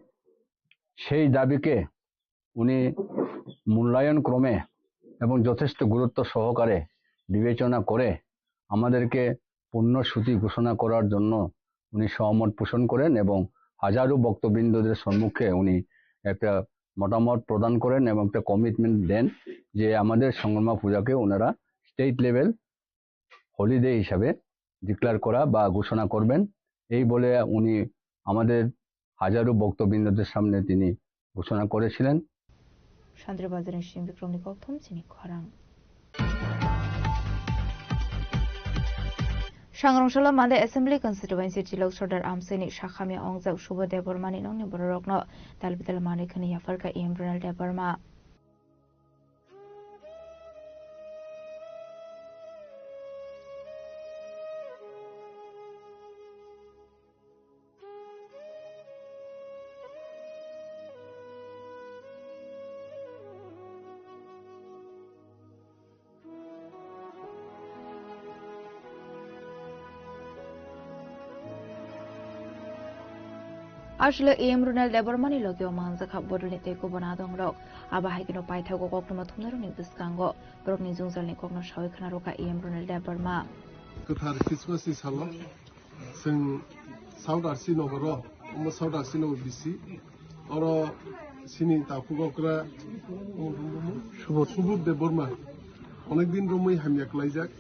সেই দাবিকে উনি মূল্যায়ন ক্রমে এবং যথেষ্ট গুরুত্ব সহকারে বিবেচনা করে আমাদেরকে পূর্ণ ছুটি ঘোষণা করার জন্য উনি সহমত পোষণ করেন এবং হাজারো ভক্তবৃন্দদের সম্মুখে উনি একটা মতামত প্রদান করেন এবং একটা কমিটমেন্ট দেন যে আমাদের সংগ্রামা পূজাকে ওনারা স্টেট লেভেল হলিডে হিসাবে ডিক্লেয়ার করা বা ঘোষণা করবেন। এই বলে উনি আমাদের হাজারো ভক্তবৃন্দদের সামনে তিনি ঘোষণা করেছিলেন। Sandra Bazar ni Simi Bikromni kokthom chini khorang. Sangrongsola Mande Assembly Constituency Chilok Sordar Amsini sakhamya ongjak Subodh Debbarmani nokni bororokno dalbidal manwi khwna yapharkha E M Ronald Debbarma. Aswk E M Ronald Debbarmani logio manjakha bodolni tei kubun adongrok. Abo hai kheno paithago koktwma thumnairokni bwskango borokni jwngjalni kokno sawi khwnarokha E M Ronald Debbarma. Kwthar Christmas ni salo chwng South R C nogoro, omo South R C nogo bisi. Oro sini takhuk okra Subodh Debbarma. Onek din romwi hamya klaijak.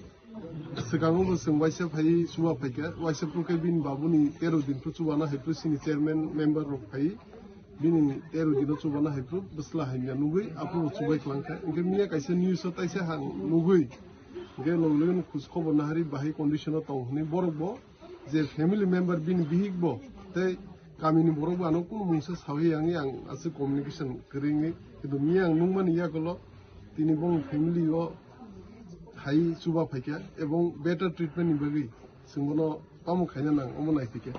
Swkango bo chwng waisa phaiwi chuba phaikha, waisa phuru khe bini babuni tero din phuru chubana hai phuru sini chairman member rok phaiwi bini tero dino chubana hai phuru bwsla hamya nugwi aphuru bo chubai kwlangkha. Hinkhe miya kaisa news o taisa ha nugwi, hinkhe logi logi no khoj khobor naharwi bahai condition o tong hwnwi borok bo je family member bini bihik bo tei kamini borok bo ano kunu mungsa sawi yangwi ang aswk communication kwrwngwi, kintu miya ang nukmani yakulo tini bongni family o hai chuba phaikha ebong better treatment ni bagwi chwng bono tamo khaina nang omo naiphikha.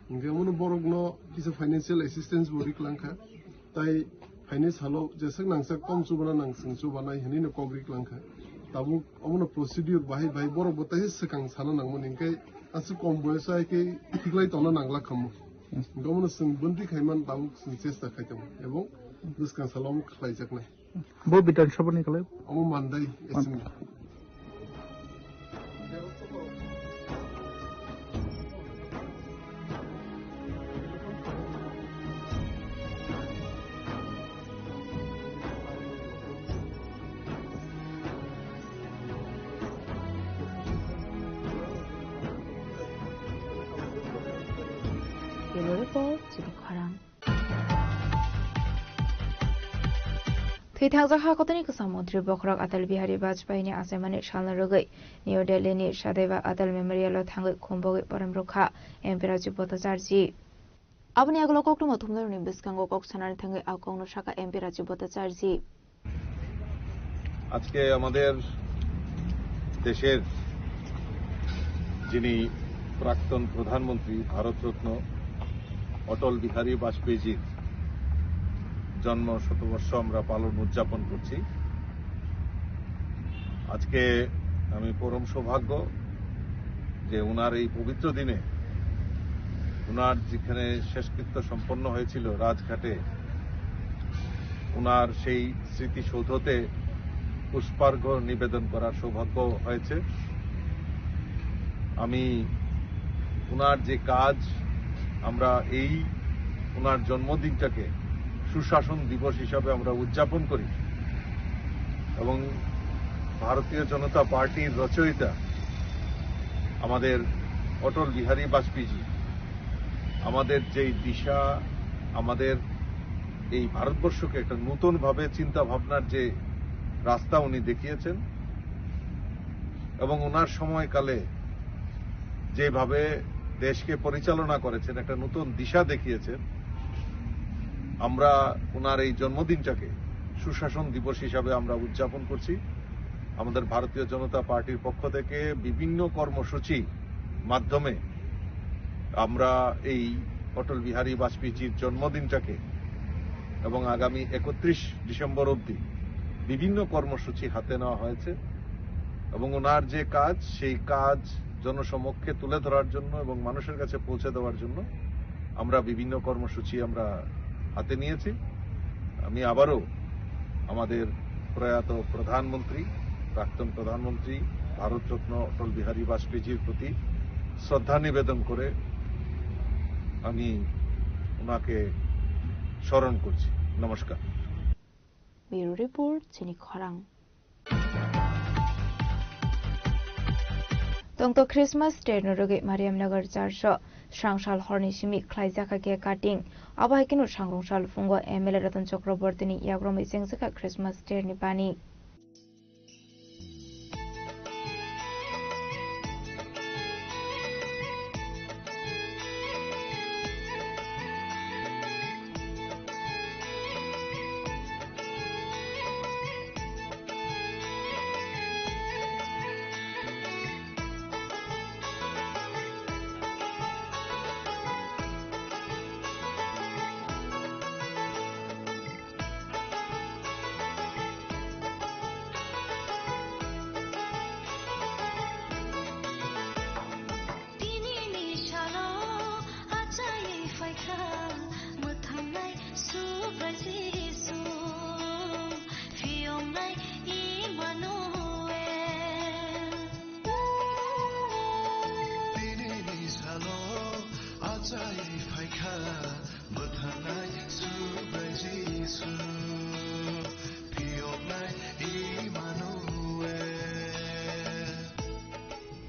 Hinkhe omono borokno kisa financial assistance bo ri kwlangkha. Tai phainai salo jeswk nangsak tom chubana nang chwng chubanai hwnwi no kok ri kwlangkha. Tabuk omono procedure bahai bahai borok bo taisa swkang sana nangmani hinkhe aswk kom boyoso hai khe thiklai tongna nangla khamu. Hinkhe omono chwng bwntwi khaiman tabuk chwng chesta khai tongo ebong bwskang salo omo khlaijaknai. Bo Bidhan Sabha ni kwlai? Omo Mandai Assembly. Twi thangjak ha kotini kwcham montri bokhorok Atal Bihari Vajpayee ni achaimani salno rwgwi New Delhi ni Sadaiba Atal Memorial o thangwi khumbogwi porom rwkha M P Rajib Bhattacharjee. Aboni yagulo koktwma thumnarokni bwskango kok sanani thangwi a kokno sakha M P Rajib Bhattacharjee. আজকে আমাদের দেশের যিনি প্রাক্তন প্রধানমন্ত্রী, ভারতরত্ন অটল বিহারী বাজপেয়ীজির জন্ম শতবর্ষ আমরা পালন উদযাপন করছি। আজকে আমি পরম সৌভাগ্য যে ওনার এই পবিত্র দিনে ওনার যেখানে শেষকৃত্য সম্পন্ন হয়েছিল রাজঘাটে, ওনার সেই স্মৃতিসৌধতে পুষ্পার্ঘ্য নিবেদন করার সৌভাগ্য হয়েছে। আমি ওনার যে কাজ, আমরা এই ওনার জন্মদিনটাকে সুশাসন দিবস হিসাবে আমরা উদযাপন করি এবং ভারতীয় জনতা পার্টির রচয়িতা আমাদের অটল বিহারী বাজপেয়ীজি আমাদের যেই দিশা, আমাদের এই ভারতবর্ষকে একটা নতুনভাবে চিন্তা ভাবনার যে রাস্তা উনি দেখিয়েছেন এবং ওনার সময়কালে যেভাবে দেশকে পরিচালনা করেছেন, একটা নতুন দিশা দেখিয়েছেন, আমরা ওনার এই জন্মদিনটাকে সুশাসন দিবস হিসাবে আমরা উদযাপন করছি। আমাদের ভারতীয় জনতা পার্টির পক্ষ থেকে বিভিন্ন কর্মসূচি মাধ্যমে আমরা এই অটল বিহারী বাজপেয়ীজির জন্মদিনটাকে এবং আগামী একত্রিশ ডিসেম্বর অবধি বিভিন্ন কর্মসূচি হাতে নেওয়া হয়েছে এবং ওনার যে কাজ, সেই কাজ জনসমক্ষে তুলে ধরার জন্য এবং মানুষের কাছে পৌঁছে দেওয়ার জন্য আমরা বিভিন্ন কর্মসূচি আমরা হাতে নিয়েছি। আমি আবারও আমাদের প্রয়াত প্রধানমন্ত্রী, প্রাক্তন প্রধানমন্ত্রী, ভারতরত্ন অটল বিহারী বাজপেয়ীজির প্রতি শ্রদ্ধা নিবেদন করে আমি ওনাকে স্মরণ করছি। নমস্কার। Bureau Report, Chini Khorang. Tongto Christmas tree no rwgwi Mariamnagar Church o srangsal horni simi khlaijakha cake cutting. Abo hai kheno sangrong sal phungo M L A Ratan Chakraborty ni yagromwi chengjakha Christmas tree ni bani. Tinini salo achai phaikha mwthangnai Subrai Jisu, phiyoknai Immanuel. Tinini salo achai phaikha mwthangnai Subrai Jisu, phiyoknai Immanuel.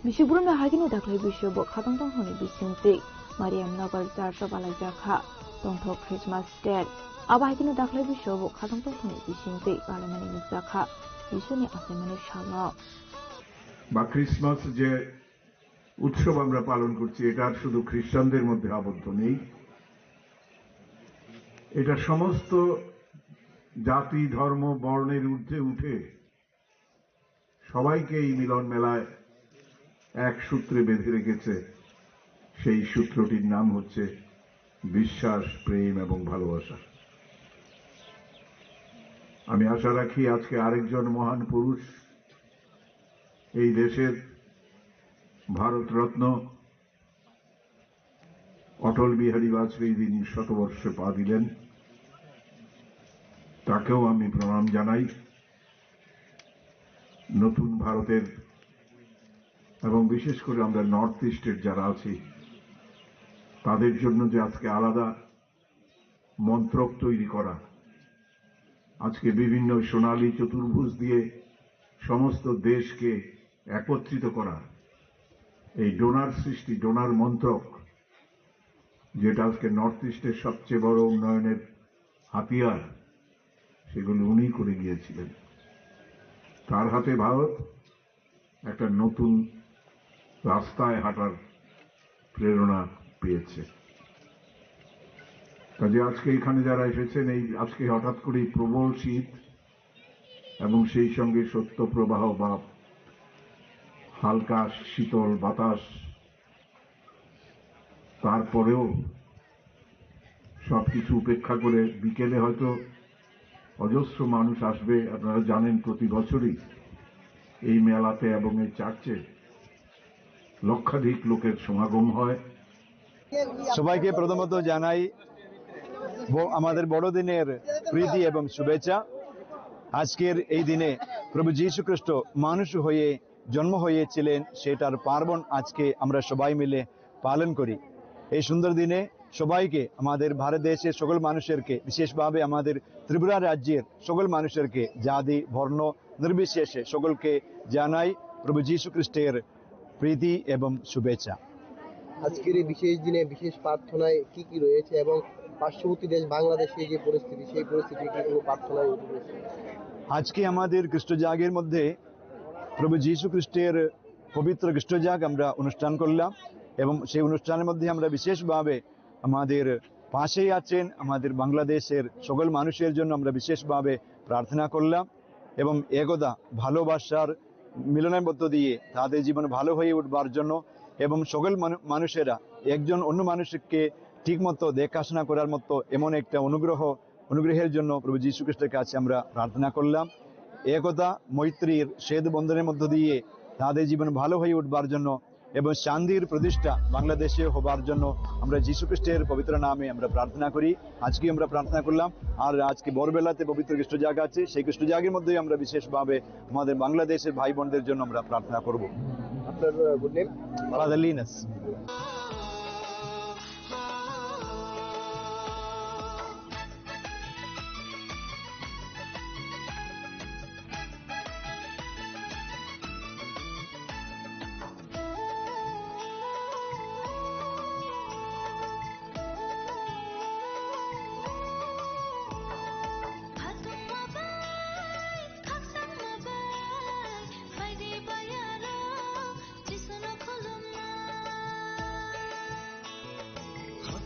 Bisi borokno hai kheno daklai bisio bo khatong tong hwnwi bisingtwi Mariamnagar Church o balaijakha tongthok Christmas tree. Abo hai kheno daklai bisio bo khatong tong hwnwi bisingtwi balaimani nukjakha Jisuni achaimani salno. বা ক্রিসমাস যে উৎসব আমরা পালন করছি, এটা আর শুধু খ্রিস্টানদের মধ্যে আবদ্ধ নেই, এটা সমস্ত জাতি, ধর্ম, বর্ণের ঊর্ধ্বে উঠে সবাইকে এই মিলন মেলায় এক সূত্রে বেঁধে রেখেছে। সেই সূত্রটির নাম হচ্ছে বিশ্বাস, প্রেম এবং ভালোবাসা। আমি আশা রাখি আজকে আরেকজন মহান পুরুষ, এই দেশের ভারতরত্ন অটল বিহারী বাজপেয়ী যিনি শতবর্ষে পা দিলেন, তাকেও আমি প্রণাম জানাই। নতুন ভারতের এবং বিশেষ করে আমরা নর্থ ইস্টের যারা আছি, তাদের জন্য যে আজকে আলাদা মন্ত্রক তৈরি করা, আজকে বিভিন্ন সোনালী চতুর্ভুজ দিয়ে সমস্ত দেশকে একত্রিত করা, এই ডোনার সৃষ্টি, ডোনার মন্ত্রক, যেটা আজকে নর্থ ইস্টের সবচেয়ে বড় উন্নয়নের হাতিয়ার, সেগুলি উনি করে গিয়েছিলেন। তার হাতে ভারত একটা নতুন রাস্তায় হাঁটার প্রেরণা পেয়েছে। কাজে আজকে এখানে যারা এসেছেন, এই আজকে হঠাৎ করেই প্রবল শীত এবং সেই সঙ্গে শৈত্য প্রবাহ বা হালকা শীতল বাতাস, তারপরেও সবকিছু উপেক্ষা করে বিকেলে হয়তো অজস্র মানুষ আসবে। আপনারা জানেন, প্রতি বছরই এই মেলাতে এবং এই চার্চে লক্ষাধিক লোকের সমাগম হয়। সবাইকে প্রথমত জানাই ব-, আমাদের বড়দিনের প্রীতি এবং শুভেচ্ছা। আজকের এই দিনে প্রভু যীশু খ্রিস্ট মানুষ হয়ে জন্ম হয়েছিলেন, সেটার পার্বণ আজকে আমরা সবাই মিলে পালন করি। এই সুন্দর দিনে সবাইকে, আমাদের ভারত দেশের সকল মানুষেরকে, বিশেষভাবে আমাদের ত্রিপুরা রাজ্যের সকল মানুষেরকে, জাতি বর্ণ নির্বিশেষে সকলকে জানাই প্রভু যীশু খ্রিস্টের প্রীতি এবং শুভেচ্ছা। আজকের এই বিশেষ দিনে বিশেষ প্রার্থনায় কি কি রয়েছে এবং পার্শ্ববর্তী দেশ বাংলাদেশে যে পরিস্থিতি, সেই পরিস্থিতি কি কোনো প্রার্থনায় উঠে রয়েছে? আজকে আমাদের খ্রিস্ট জাগের মধ্যে প্রভু যীশু খ্রিস্টের পবিত্র খ্রিস্ট জাগ আমরা অনুষ্ঠান করলাম এবং সেই অনুষ্ঠানের মধ্যে আমরা বিশেষভাবে আমাদের পাশেই আছেন আমাদের বাংলাদেশের সকল মানুষের জন্য আমরা বিশেষভাবে প্রার্থনা করলাম এবং একতা, ভালোবাসার মিলনের মধ্য দিয়ে তাদের জীবন ভালো হয়ে উঠবার জন্য এবং সকল মানু-, মানুষেরা একজন অন্য মানুষকে ঠিকমতো দেখাশোনা করার মতো এমন একটা অনুগ্রহ, অনুগ্রহের জন্য প্রভু যীশু খ্রিস্টের কাছে আমরা প্রার্থনা করলাম। একতা, মৈত্রীর সেতু বন্ধনের মধ্য দিয়ে তাদের জীবন ভালো হয়ে উঠবার জন্য এবং শান্তির প্রতিষ্ঠা বাংলাদেশে হবার জন্য আমরা যীশু খ্রিস্টের পবিত্র নামে আমরা প্রার্থনা করি। আজকে আমরা প্রার্থনা করলাম, আর আজকে ভোরবেলাতে পবিত্র খ্রিস্ট জাগ আছে, সেই খ্রিস্ট জাগের মধ্যেই আমরা বিশেষভাবে আমাদের বাংলাদেশের ভাই বোনদের জন্য আমরা প্রার্থনা করব। আপনার, ah, good name? Father Linus.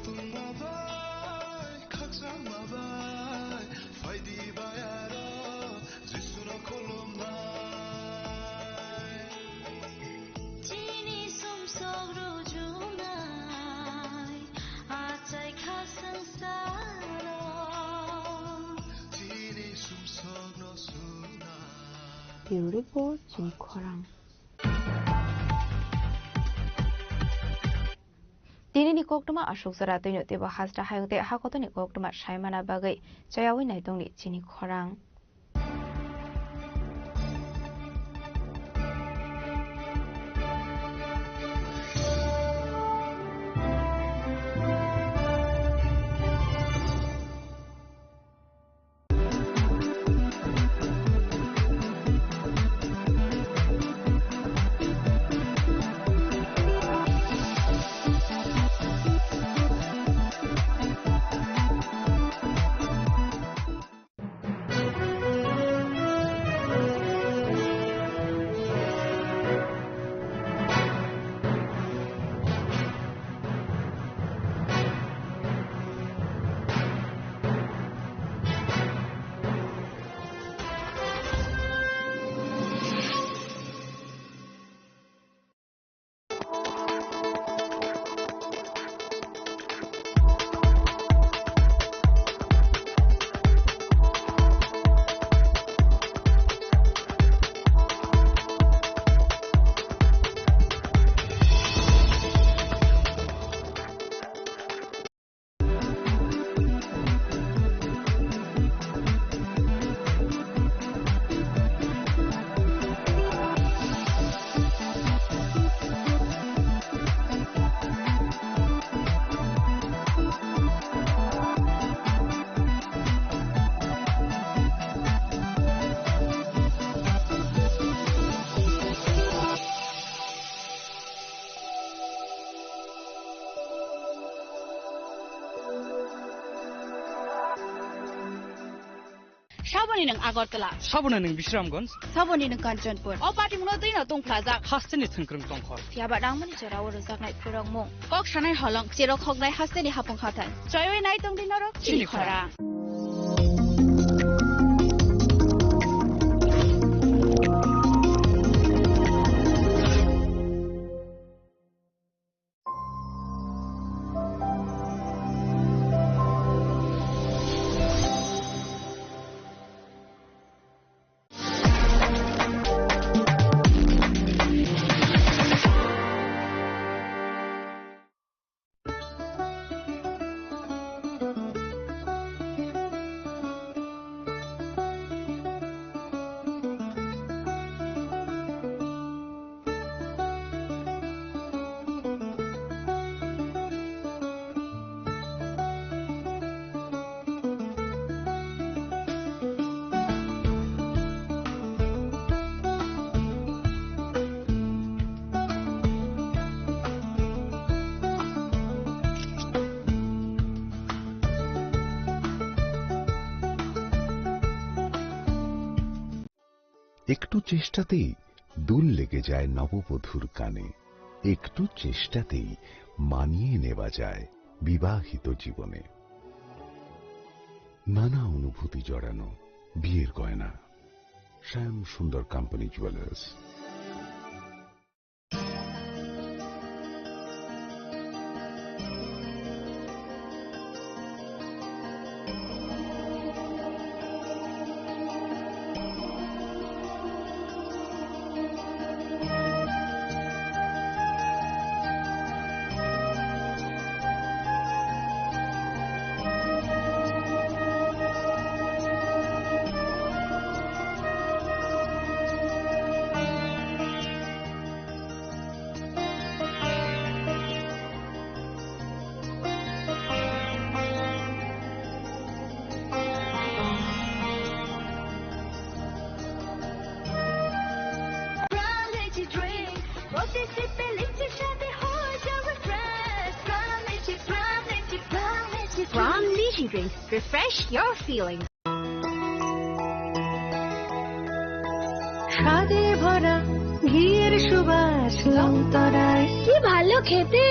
Khatungma bai, khakchangma bai, phaidi bai aro Jisuno khulumnai. Chini sumsok rujunai, achai kha sangsaro. Chini sumsokno sunai. Bureau Report, Chini Khorang. Tinini koktwma aswk jora twino teibo hasta hayung tei hakotoni koktwma saimana bagwi chayawi naitongni chini khorang. Saboni nwng Agartala. Saboni nwng Bisramganj. Saboni nwng Kanchanpur. O patimungno twino tungphlajak. Hasteni thwngkwrwng tongkhor. Phiya ba nangmani jorao rwjaknai phurokmung. Kok sanai holong, cherok hoknai hasteni hapung hathai. Choiwi nai tongdi norok chini khorang. একটু চেষ্টাতেই দোল লেগে যায় নববধূর কানে। একটু চেষ্টাতেই মানিয়ে নেওয়া যায় বিবাহিত জীবনে। নানা অনুভূতি জড়ানো বিয়ের গয়না। শ্যাম Sundar company jewellers. From Lychee Drink, refresh your feelings. স্বাদে ভরা ঘিয়ের সুবাস লংতরায়। কি ভালো খেতে।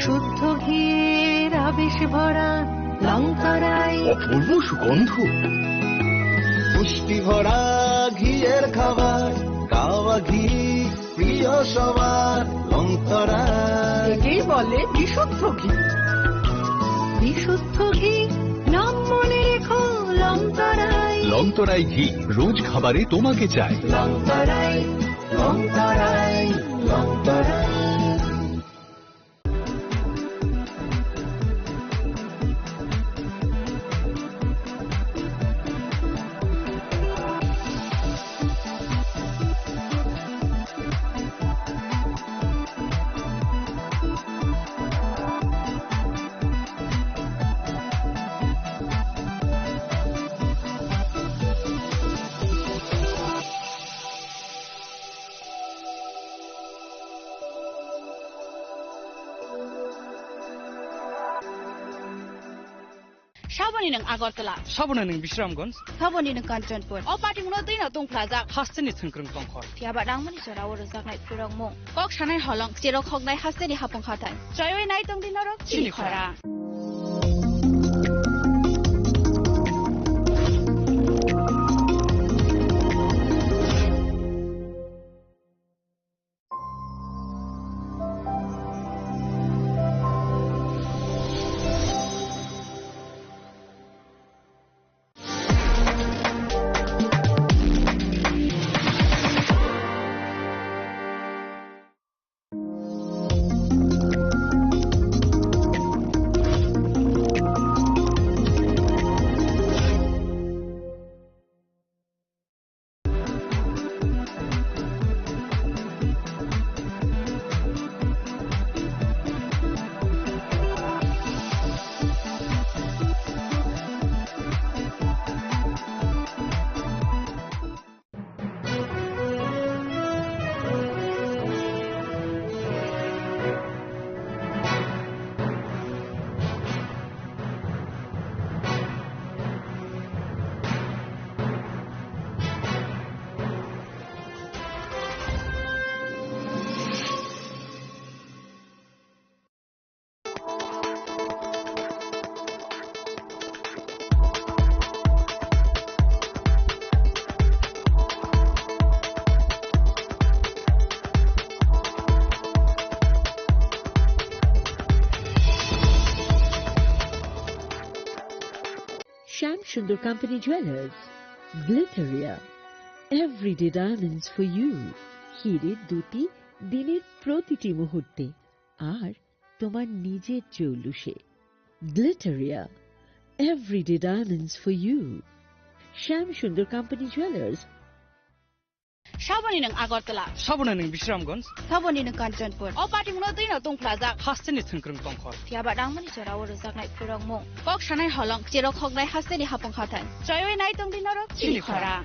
শুদ্ধ ঘিয়ের আবেশ ভরা লংতরায়। অপূর্ব সুগন্ধ। পুষ্টি ভরা ঘিয়ের খাবার, কাওয়া ঘি প্রিয় সবার, লংতরায়। একেই বলে বিশুদ্ধ ঘি। বিশুদ্ধ ঘি, নাম মনে রেখো, লংতরায়। লংতরায় ঘি, রোজ খাবারে তোমাকে চাই। লংতরায়, লংতরায়, Longtharai. Saboni nwng Agartala. Saboni nwng Bisramganj. Saboni nwng Kanchanpur. O patimungno twino tungphlajak. Hasteni thwngkwrwng tongkhor. Phiya ba nangmani jorao rwjaknai phurokmung. Kok sanai holong, cherok hoknai hasteni hapung hathai. Choiwi nai tongdi norok chini khorang. Shyam Sundar company jewellers, Glitteria, everyday diamonds for you. হিরে দুটি দিনের প্রতিটি মুহূর্তে আর তোমার নিজের জৌলুসে। Glitteria, everyday diamonds for you. Shyam Sundar company jewellers. Saboni nwng Agartala. Saboni nwng Bisramganj. Saboni nwng Kanchanpur. O patimungno twino tungphlajak. Hasteni thwngkwrwng tongkhor. Phiya ba nangmani jorao rwjaknai phurokmung. Kok sanai holong, cherok hoknai hasteni hapung hathai. Choiwi nai tongdi norok chini khorang.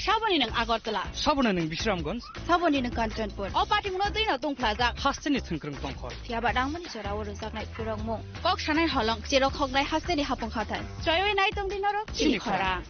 Saboni nwng Agartala. Saboni nwng Bisramganj. Saboni nwng Kanchanpur. O patimungno twino tungphlajak. Hasteni thwngkwrwng tongkhor. Phiya ba nangmani jorao rwjaknai phurokmung. Kok sanai holong, cherok hoknai hasteni hapung hathai. Choiwi nai tongdi norok chini khorang.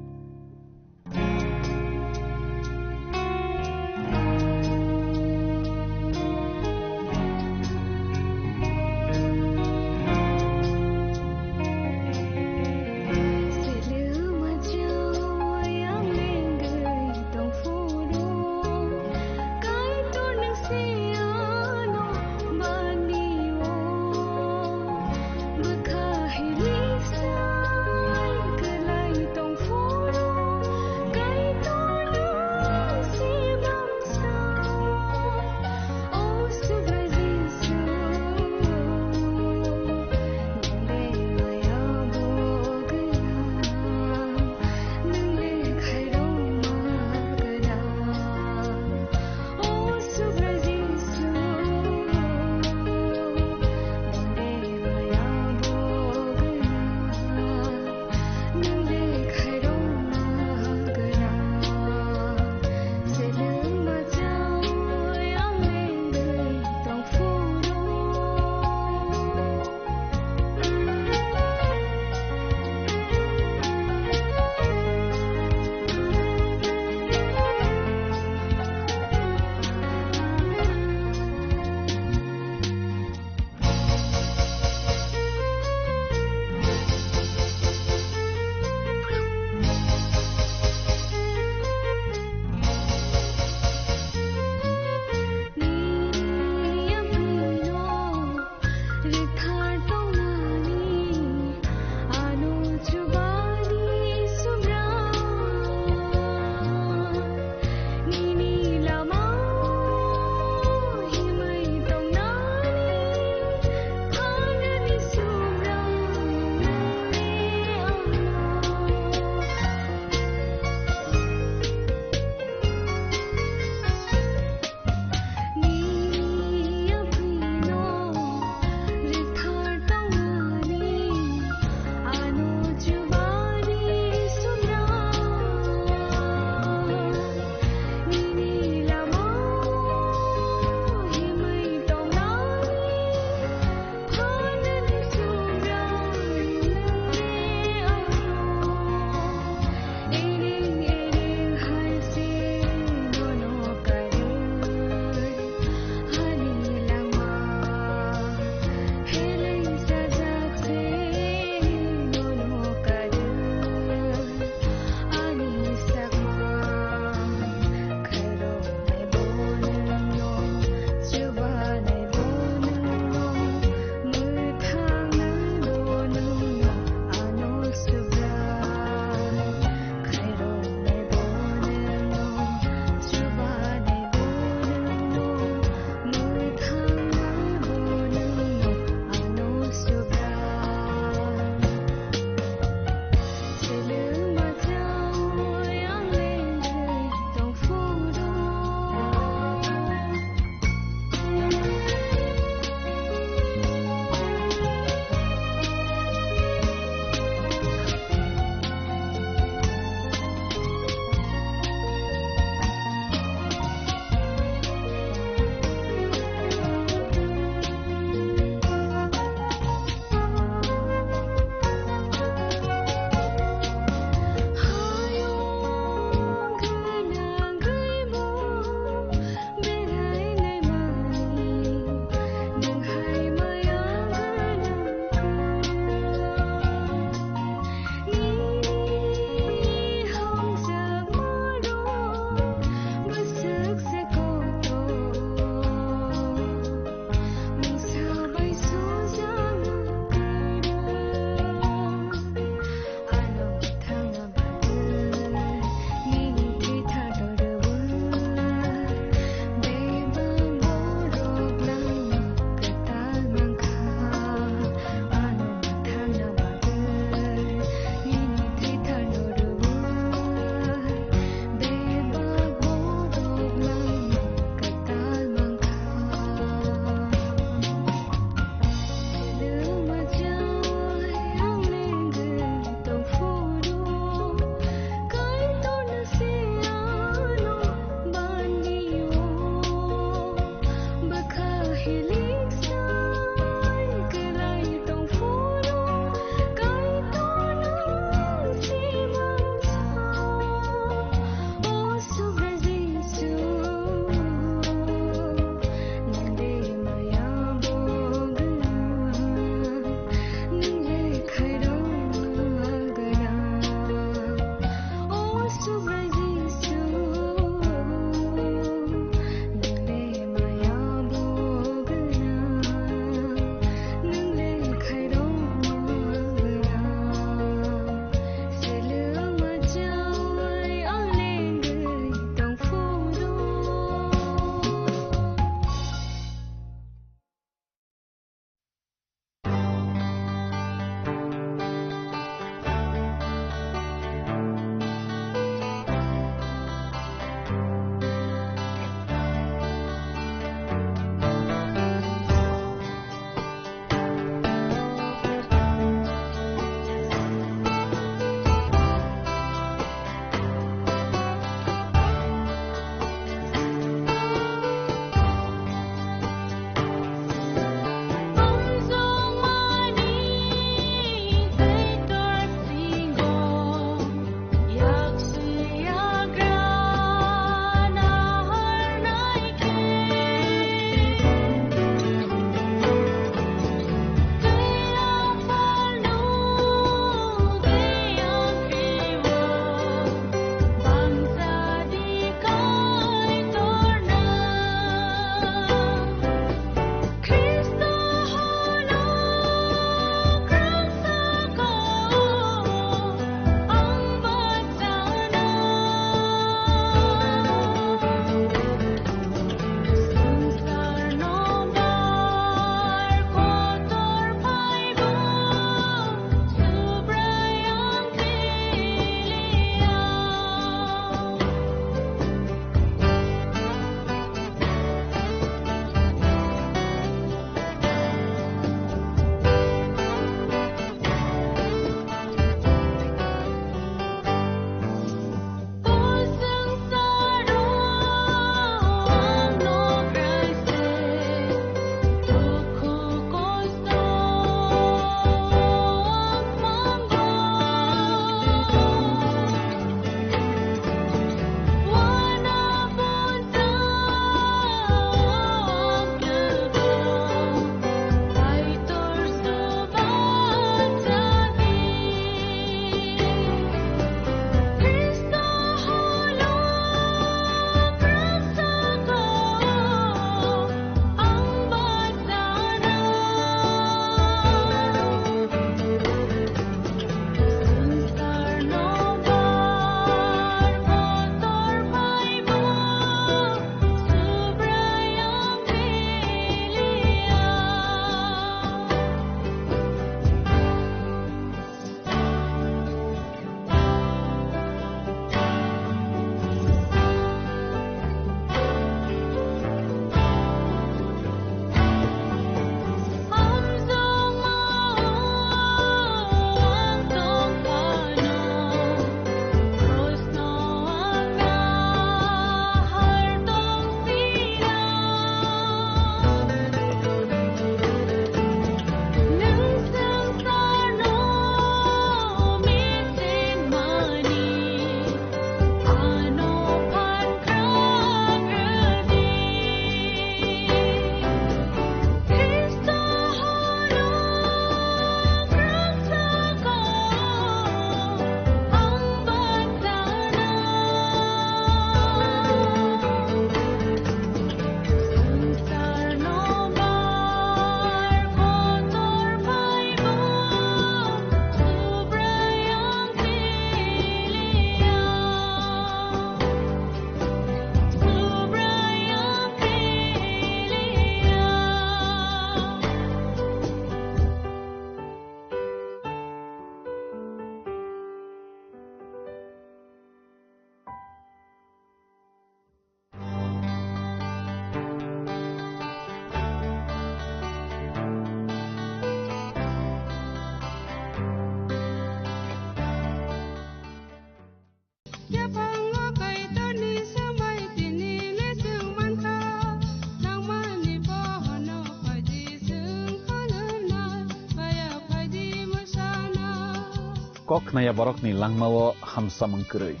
Kok khnaya borokni langmao hamsamung kwrwi.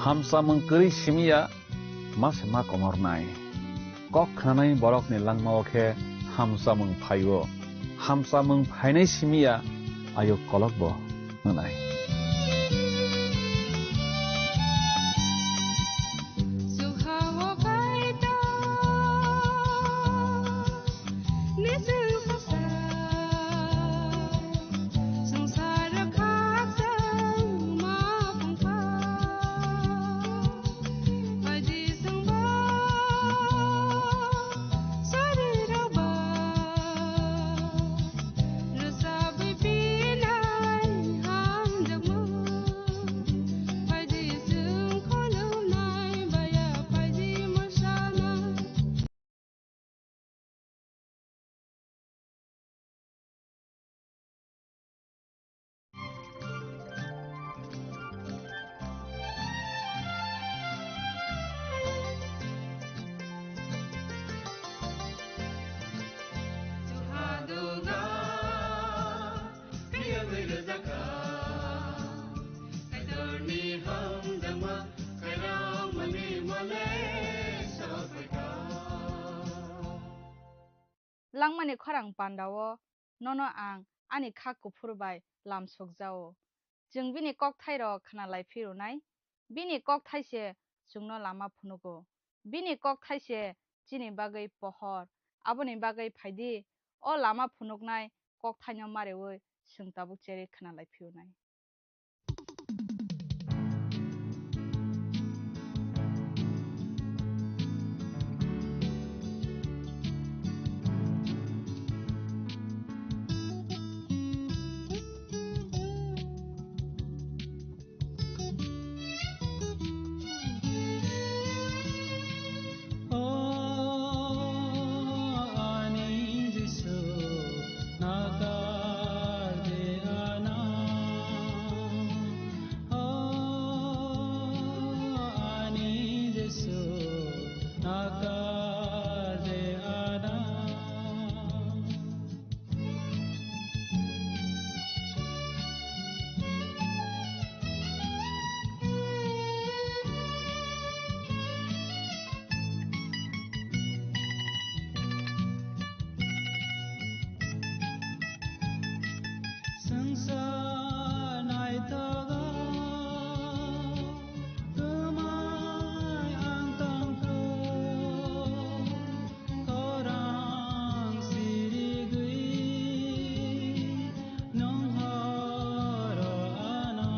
Hamsamung kwrwi simi ya ma se ma komornai. Kok khnanai borokni langmao khe hamsamung phaio. Hamsamung phainai simi ya ayuk kolokbo wngnai. Langmani khorang pandao nono ang ani kha kuphur bai lam sokjao. Chwng bini kokthairok khna lai phirunai. Bini kokthai se chwngno lama phunugo. Bini kokthai se chini bagwi pohor. Aboni bagwi phaidi, o lama phunuknai kokthaino mareui chwng tabuk cherwi khna lai phirunai. O ani Jisu, nakar de ano. O ani Jisu, nakar de ano. Swngchar naithogo, kwmai ang tongkho. Khorang sirigwi nwng horo ano,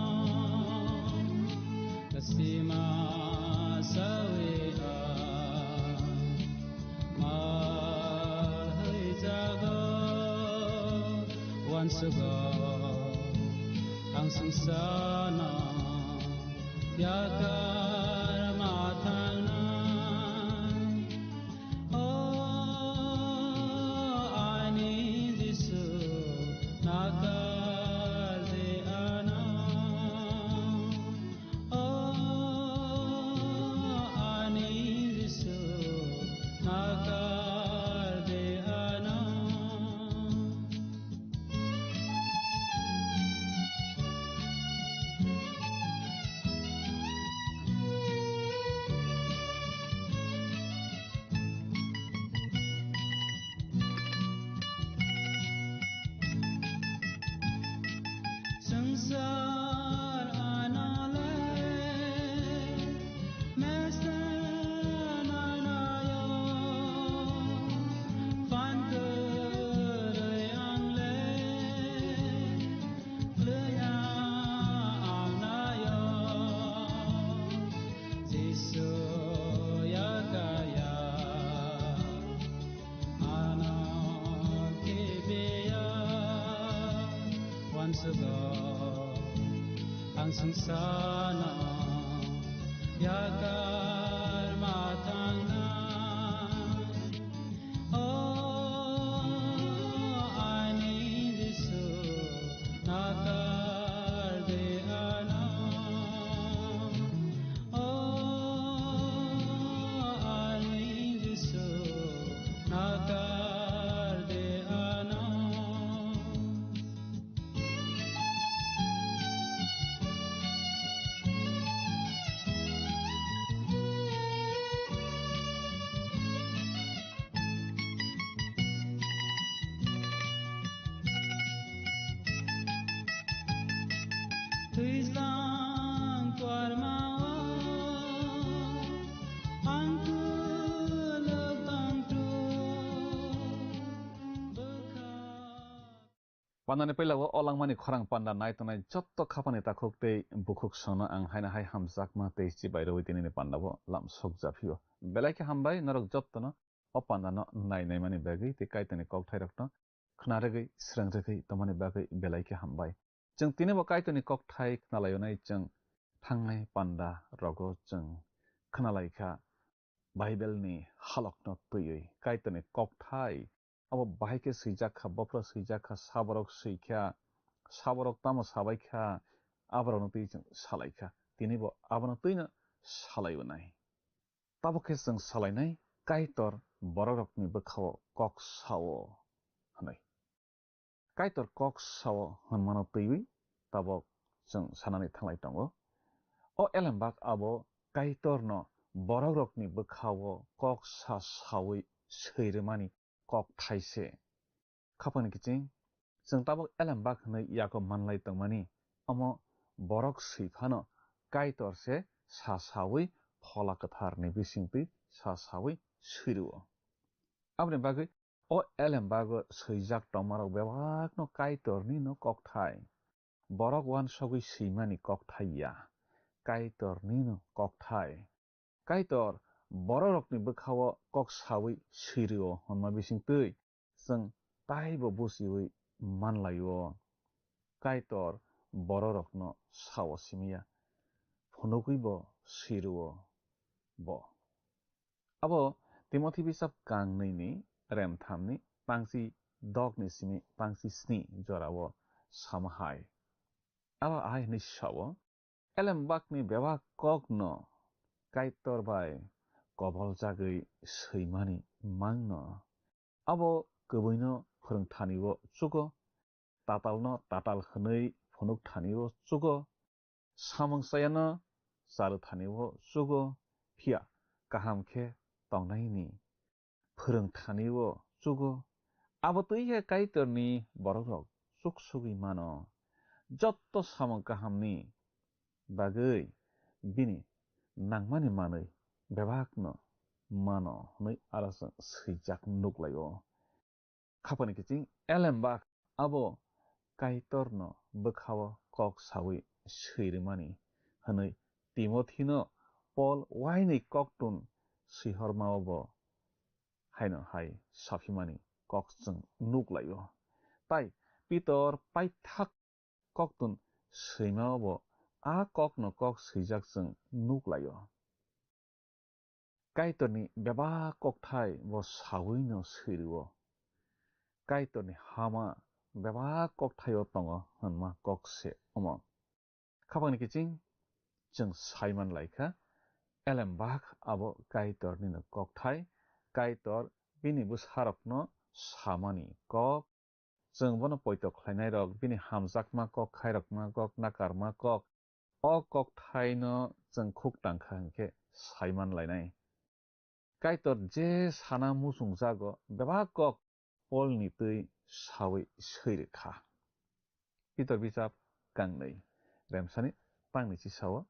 sima sawi ang malhwi jago, uansugo ang swngcharno yakar ma thangnai. O ani Jisu, nakar de ano. O ani Jisu, nakar de ano. Swngchar anole mesen anayo, phan kwrwi angle lwya anayo, Jisu yakaya. Ano khibiya uansugo ang swngcharno yakar ma thangnai. O ani Jisu, nakar de ano. O ani Jisu, nakar de ano. Pandani puila o langmani khorang panda nai tongnai jotto khapani takhuk tei bukhuk songno ang haino hai hamjakma tei chibai rwui tinini pandao lam sokjaphio. Belai khe hambai norok jottono o pandano nai naimani bagwi tei Kaitorni kokthairokno khna rwgwi, srwng rwgwi tongmani bagwi belai khe hambai. Chwng tinibo Kaitorni kokthai khnalaionai chwng thangnai panda rogo chwng khnalaikha Bible-ni halokno twiwi Kaitorni kokthai abo bahai khe swijak kha, bophro swijak kha, saborok swikha, saborok tamo sabaikha, aborokno twi chwng salaikha. Tinibo abono twino salaionai. Tabuk khe chwng salainai Kaitor borokrokni bwkhao kok sao hwnwi. Kaitor kok sao hwnmano twiwi tabuk chwng sanani thanglai tongo. O elembak abo Kaitorno borokrokni bwkhao kok sa saui swi rwmani kokthai se. Khapangni kiching, chwng tabuk elembak hwnwi yago manlai tongmani, omo borok swi phano Kaitor se sa saui Phola Kwtharni bisingtwi sa saui swi rwo. Aboni bagwi o elembago swijak tongmarok bebakno Kaitornino kokthai. Borok uansugwi swimani kokthai ya, Kaitornino kokthai. Kaitor borokrokni bwkhao kok saui swi rwo hwnma bisingtwi chwng taibo buchiui manlaio. Kaitor borokrokno sao simi ya, phunugwibo swi rwo bo. Abo Timothi bisap kang nwi ni rem tham ni pangchi dok ni simi pangchi sni jorao sama hai. Abo ahai hwnwi sao, elembakni bebak kokno Kaitor bai kobol jagwi swimani mangno. Abo kwbwino phwrwng thani-o chugo, tatalno tatal hwnwi phunuk thani-o chugo, samung chayano charw thani-o chugo, phiya kaham khe tongnaini phwrwng thani-o chugo. Abo twi khe Kaitorni borokrok chuksugwi mano. Jotto samung kahamni bagwi bini nangmani manwi bebakno mano hwnwi aro chwng swijak nuklaio. Khapangni kiching elembak abo Kaitorno bwkhao kok saui swi rwmani hwnwi Timothino Pol uaini koktun swihormao bo haino hai saphimani kok chwng nuklaio. Tai Pitor paithak koktun swimao bo a kokno kok swijak chwng nuklaio. Kaitorni bebak kokthai bo sauino swi rwo. Kaitorni hama bebak kokthaio tongo hwnma kok se omo. Khapangni kiching chwng saiman laikha, elembak abo Kaitornino kokthai, Kaitor bini bwsarokno samani kok, chwng bono poito khlainairok, bini hamjakma kok, khairokma kok, nakarma kok, o kokthaino chwng khuk tangkha hwnkhe saiman lainai. Kaitor je sana muchungjago, bebak kok Polni twi saui swi rwkha. Pitor bijap kangnwi, remsani pangni chisao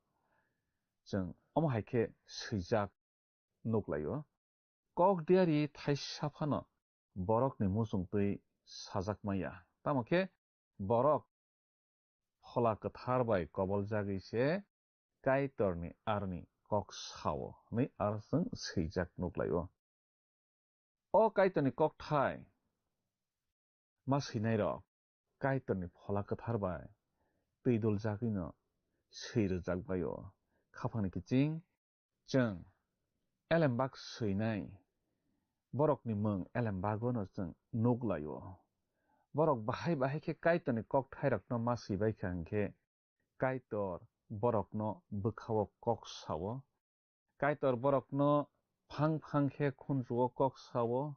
chwng omo hai khe swijak nuklaio. Kok diari thaisa phano borokni muchung twi sajak maya. Tamo khe borok Phola Kwthar bai koboljagwi se Kaitorni aroni kok sao hwnwi aro chwng swijak nuklaio. O Kaitorni kokthai ma swinairok Kaitorni Phola Kwthar bai twi duljagwino swi rwjakbaio. Khapangni kiching chwng elembak swinai borokni mung elembagwino chwng nuklaio. Borok bahai bahai khe Kaitorni kokthairokno ma swibaikha hwnkhe Kaitor borokno bwkhao kok sao. Kaitor borokno phang phang khe khunjuo kok sao.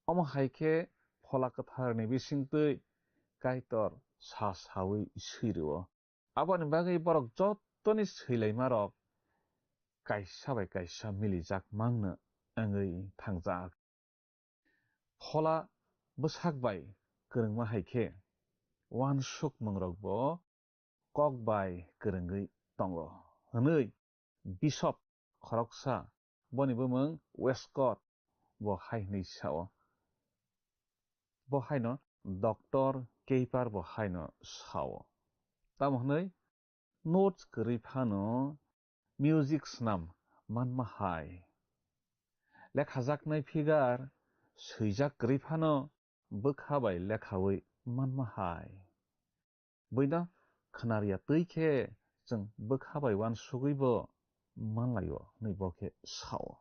Omo hai khe Phola Kwtharni bisingtwi Kaitor sa saui swi rwo. Aboni bagwi borok jottoni swilaimarok kaisa bai kaisa milijak mangno wngwi thangjak. Phola bwsak bai kwrwngma hai khe uansukmungrokbo kok bai kwrwngwi tongo hwnwi Bishop khoroksa, boni bumung Westcott, bo hai hwnwi sao. Bo haino Doctor keiparbo haino sao. Tamo hwnwi notes kwrwi phano music swnam manma hai. Lekhajaknai figure swijak kwrwi phano bwkha bai lekhawi manma hai. Buino khwnarya twi khe chwng bwkha bai uansugwibo manlaio hwnwi bo khe sao.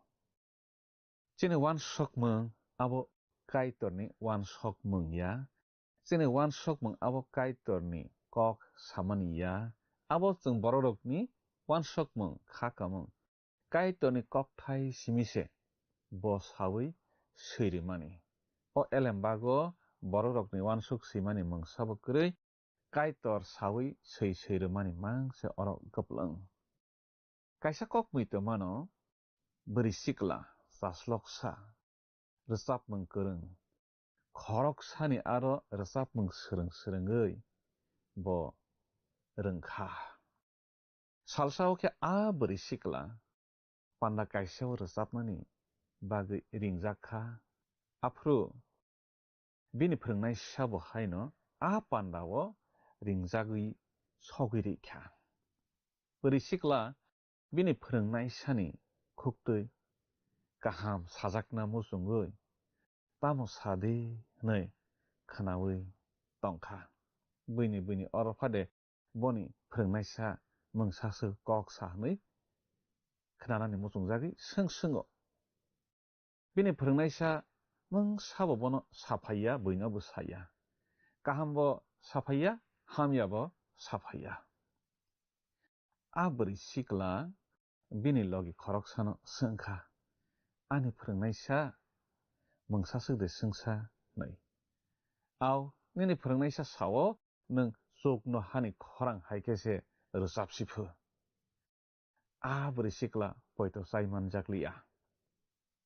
Chini uansukmung abo Kaitorni uansukmung ya. Chini uansukmung abo Kaitorni kok samani ya. Abo chwng bororokni uansukmung kha kamung. Kaitorni kokthai simi se bo sawi swi rimani. O elembago bororokni uansuk swimani mungsa bo kwrwi, Kaitor sawi swi swi rwmani mang se oro kwplwng. Kaisa kok mui tongmano, bwrwi sikla, chasloksa, rwchapmung kwrwng, khoroksani aro rwchapmung swrwng swrwngwi bo rwngkha. Salsao khe a bwrwi sikla panda kaisao rwchapnani bagwi ringjak kha. Aphuru bini phwrwngnaisa bo haino a pandao ringjagwi sogwi rikha. Bwrwi sikla bini phwrwngnaisani khuktwi kaham sajakna muchungwi, "Tamo sa di," hwnwi khwnawi tongkha. Buini, buini oro phade boni phwrwngnaisa mungsaswk kok sa hwnwi khwnanani muchungjagwi swng swngw. Bini phwrwngnaisa mungsabo bono saphaiya, buino bo saya. Kahambo saphaiya, hamyabo saphaiya. A bwrwi sikla bini logi khoroksano swngkha, "Ani phwrwngnaisa mungsaswk de swngsa?" hwnwi. "Au, nini phwrwngnaisa sao, nwng chuknohani khorang hai khe se rwchapsi phu." A bwrwi sikla poito chai manjakliya.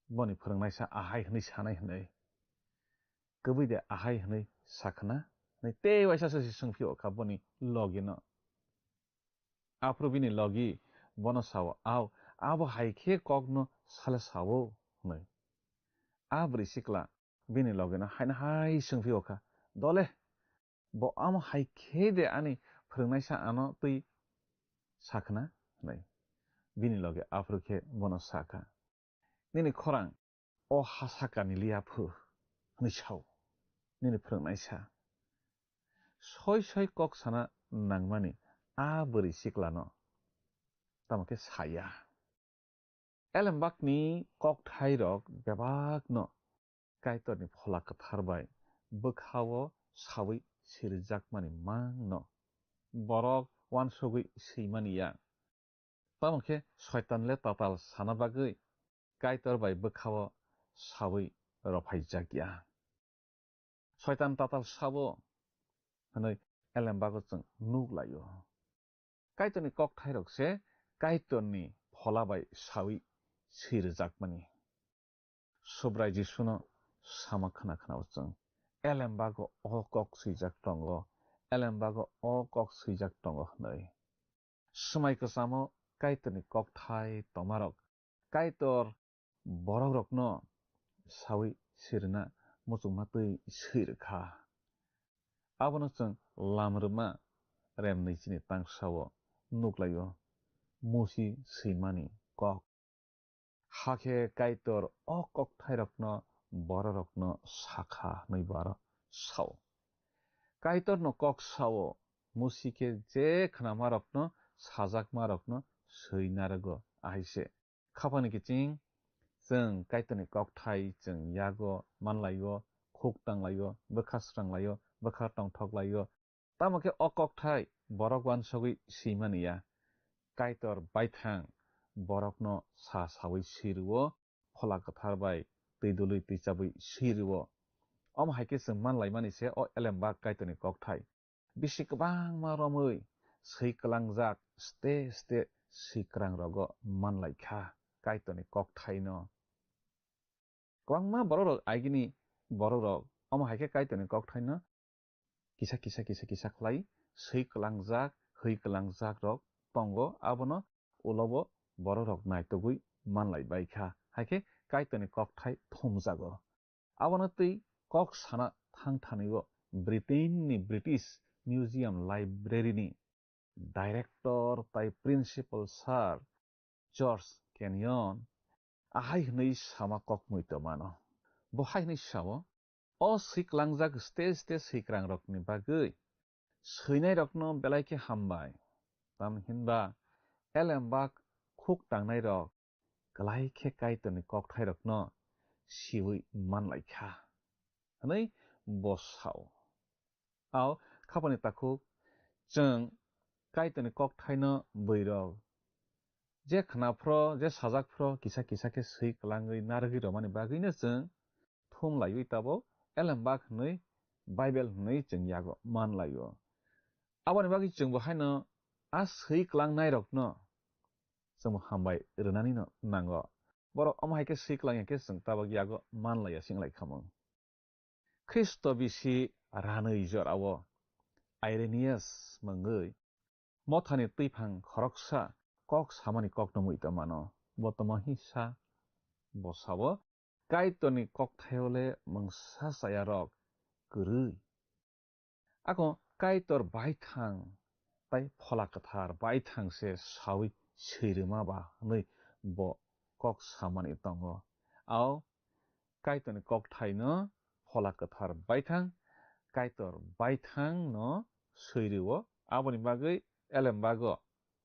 Boni phwrwngnaisa ahai hwnwi sanai hwnwi. "Kwbwi de ahai hwnwi sakhna?" hwnwi tei waisa se swngphio kha boni logino. Aphuru bini logi bono sao, "Au, abo hai khe kokno sale sao," hwnwi. A bwrwi sikla bini logino haino hai swngphio kha, "Dole, bo amo hai khe de ani phwrwngnaisa ano twi sakhna?" hwnwi. Bini logi aphuru khe bono sakha, "Nini khorang o ha sakani liya phu," hwnwi sao nini phwrwngnaisa. Soi soi kok sana nangmani a bwrwi siklano tamo khe saya. Elembakni kokthairok bebakno Kaitorni Phola Kwthar bai bwkhao sawi sirijakmani mangno borok uansugwi swimani ya. Tamo khe Soitan le tatal sana bagwi Kaitor bai bwkhao sawi rophaijak ya. Soitan tatal sabo hwnwi elembago chwng nuk lai-o. Kaitorni kokthairok se Kaitorni Phola bai sawi sirijakmani. Subrai Jisuno sama khna khna-o chwng, "Elembago o kok swijak tongo, elembago o kok swijak tongo," hwnwi. Swmai kwchamo Kaitorni kokthai tomarok Kaitor borokrokno sawi sirina muchungma twi swi rwkha. Abono chwng Lam rwma remnwi chini tangsao nuk lai-o, Musi swimani kok. Hakhe Kaitor o kokthairokno bororokno sakha hwnwi bo aro sao. Kaitorno kok sao, Musi khe je khnamarokno sajakmarokno swi narwgo, ahai se. Khapangni kiching, chwng Kaitorni kokthai chwng yago manlai-o, khuk tanglai-o, bwkha sranglai-o, bwkha tongthoklai-o. Tamo khe o kokthai borok uansugwi swimani ya. Kaitor baithang borokno sa sawi swi rw-o, Phola Kwthar bai twi dului twi chabwi swi rw-o. Omo hai khe chwng manlaimani se o elembak Kaitorni kokthai. Bisi kwbangma romwi swi kwlangjak ste ste swi kwrang rogo manlai kha Kaitorni kokthaino. Kwbangma borok rok agini borok rok omo hai khe Kaitorni kokthaino kisa kisa kisa kisa khlai swi kwlangjak, hwi kwlangjak rok tongo, abono ulo bo borok rok naitugwi manlai bai kha, hai khe Kaitorni kokthai thumjago. Abono twi kok sana thang thani-o Britain ni British Museum Library ni director tai principal sir George Kenyon ahai hwnwi sama kok muitomano. Bo hai hwnwi sao, "O swi klangjak stage stage swikwrangrokni bagwi swinairokno belai khe hambai. Tamni hinba elembak khuk tangnairok klai khe Kaitorni kokthairokno siwi manlaikha," hwnwi bo sao. Ao khapani takhuk chwng Kaitorni kokthaino bwrwirok je khna phro, je sajak phro, kisa kisa khe swi klangwi narwgwi romani bagwino chwng thum laiwi tabuk elembak hwnwi Bible hwnwi chwng yago man laio. Aboni bagwi chwngbo haino a swi klangnairokno chwngbo hambai rwnanino nango. Borok omo hai khe swi klangya khe chwng tabuk yago man laiya sing lai khamung. Khristo bisi ranwi jorao Irenaeus mungwi mothani twiphang khoroksa kok samani kokno muitomano. Bo tamo hisa? Bo sao, "Kaitorni kokthaio le mungsa chayarok kwrwi." Ako Kaitor baithang tai Phola Kwthar baithang se sawi swirwma ba hwnwi bo kok samani tongo. Ao Kaitorni kokthaino Phola Kwthar baithang, Kaitor baithangno swirwo, aboni bagwi elembago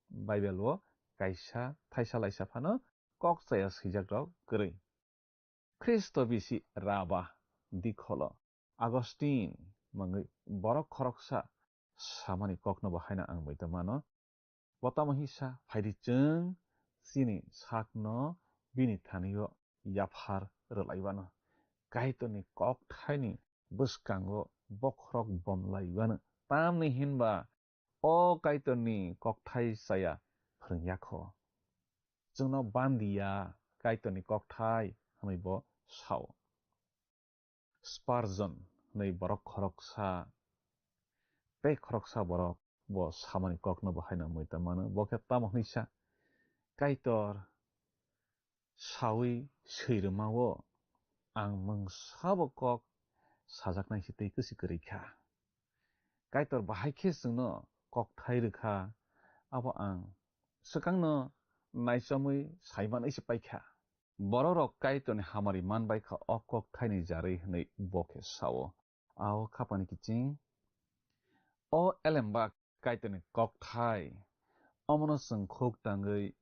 Bible-o kaisa thaisa laisa phano kok chaya swijakrok kwrwi. Khristo bisi raba dikholo Augustine mungwi borok khoroksa samani kokno bo haino ang muitomano. Bo tamo hisa? Phaidi chwng chini sakno bini thanio yaphar rwlaiwano. Kaitorni kokthaini bwskango bokhorok bomlaiwano. Tamni hinba o Kaitorni kokthai chaya phrwngya kho. Chwngno bandiya Kaitorni kokthai hwnwi bo sao. Spurgeon hwnwi borok khoroksa, tei khoroksa borok bo samani kokno bo haino muitomano. Bo khe tamo hwnwi sa, "Kaitor sawi swirwmao ang mungsabo kok sajaknai se tei kwswi kwrwi kha. Kaitor bahai khe chwngno kokthai rwkha, abo ang swkangno naichomwi saimanwi se paikha." Bororok Kaitorni hamari man bai kha o kokthaini jarwi hwnwi bo khe sao. Ao khapani kiching, o elembak Kaitorni kokthai, omono chwng khuk tangwi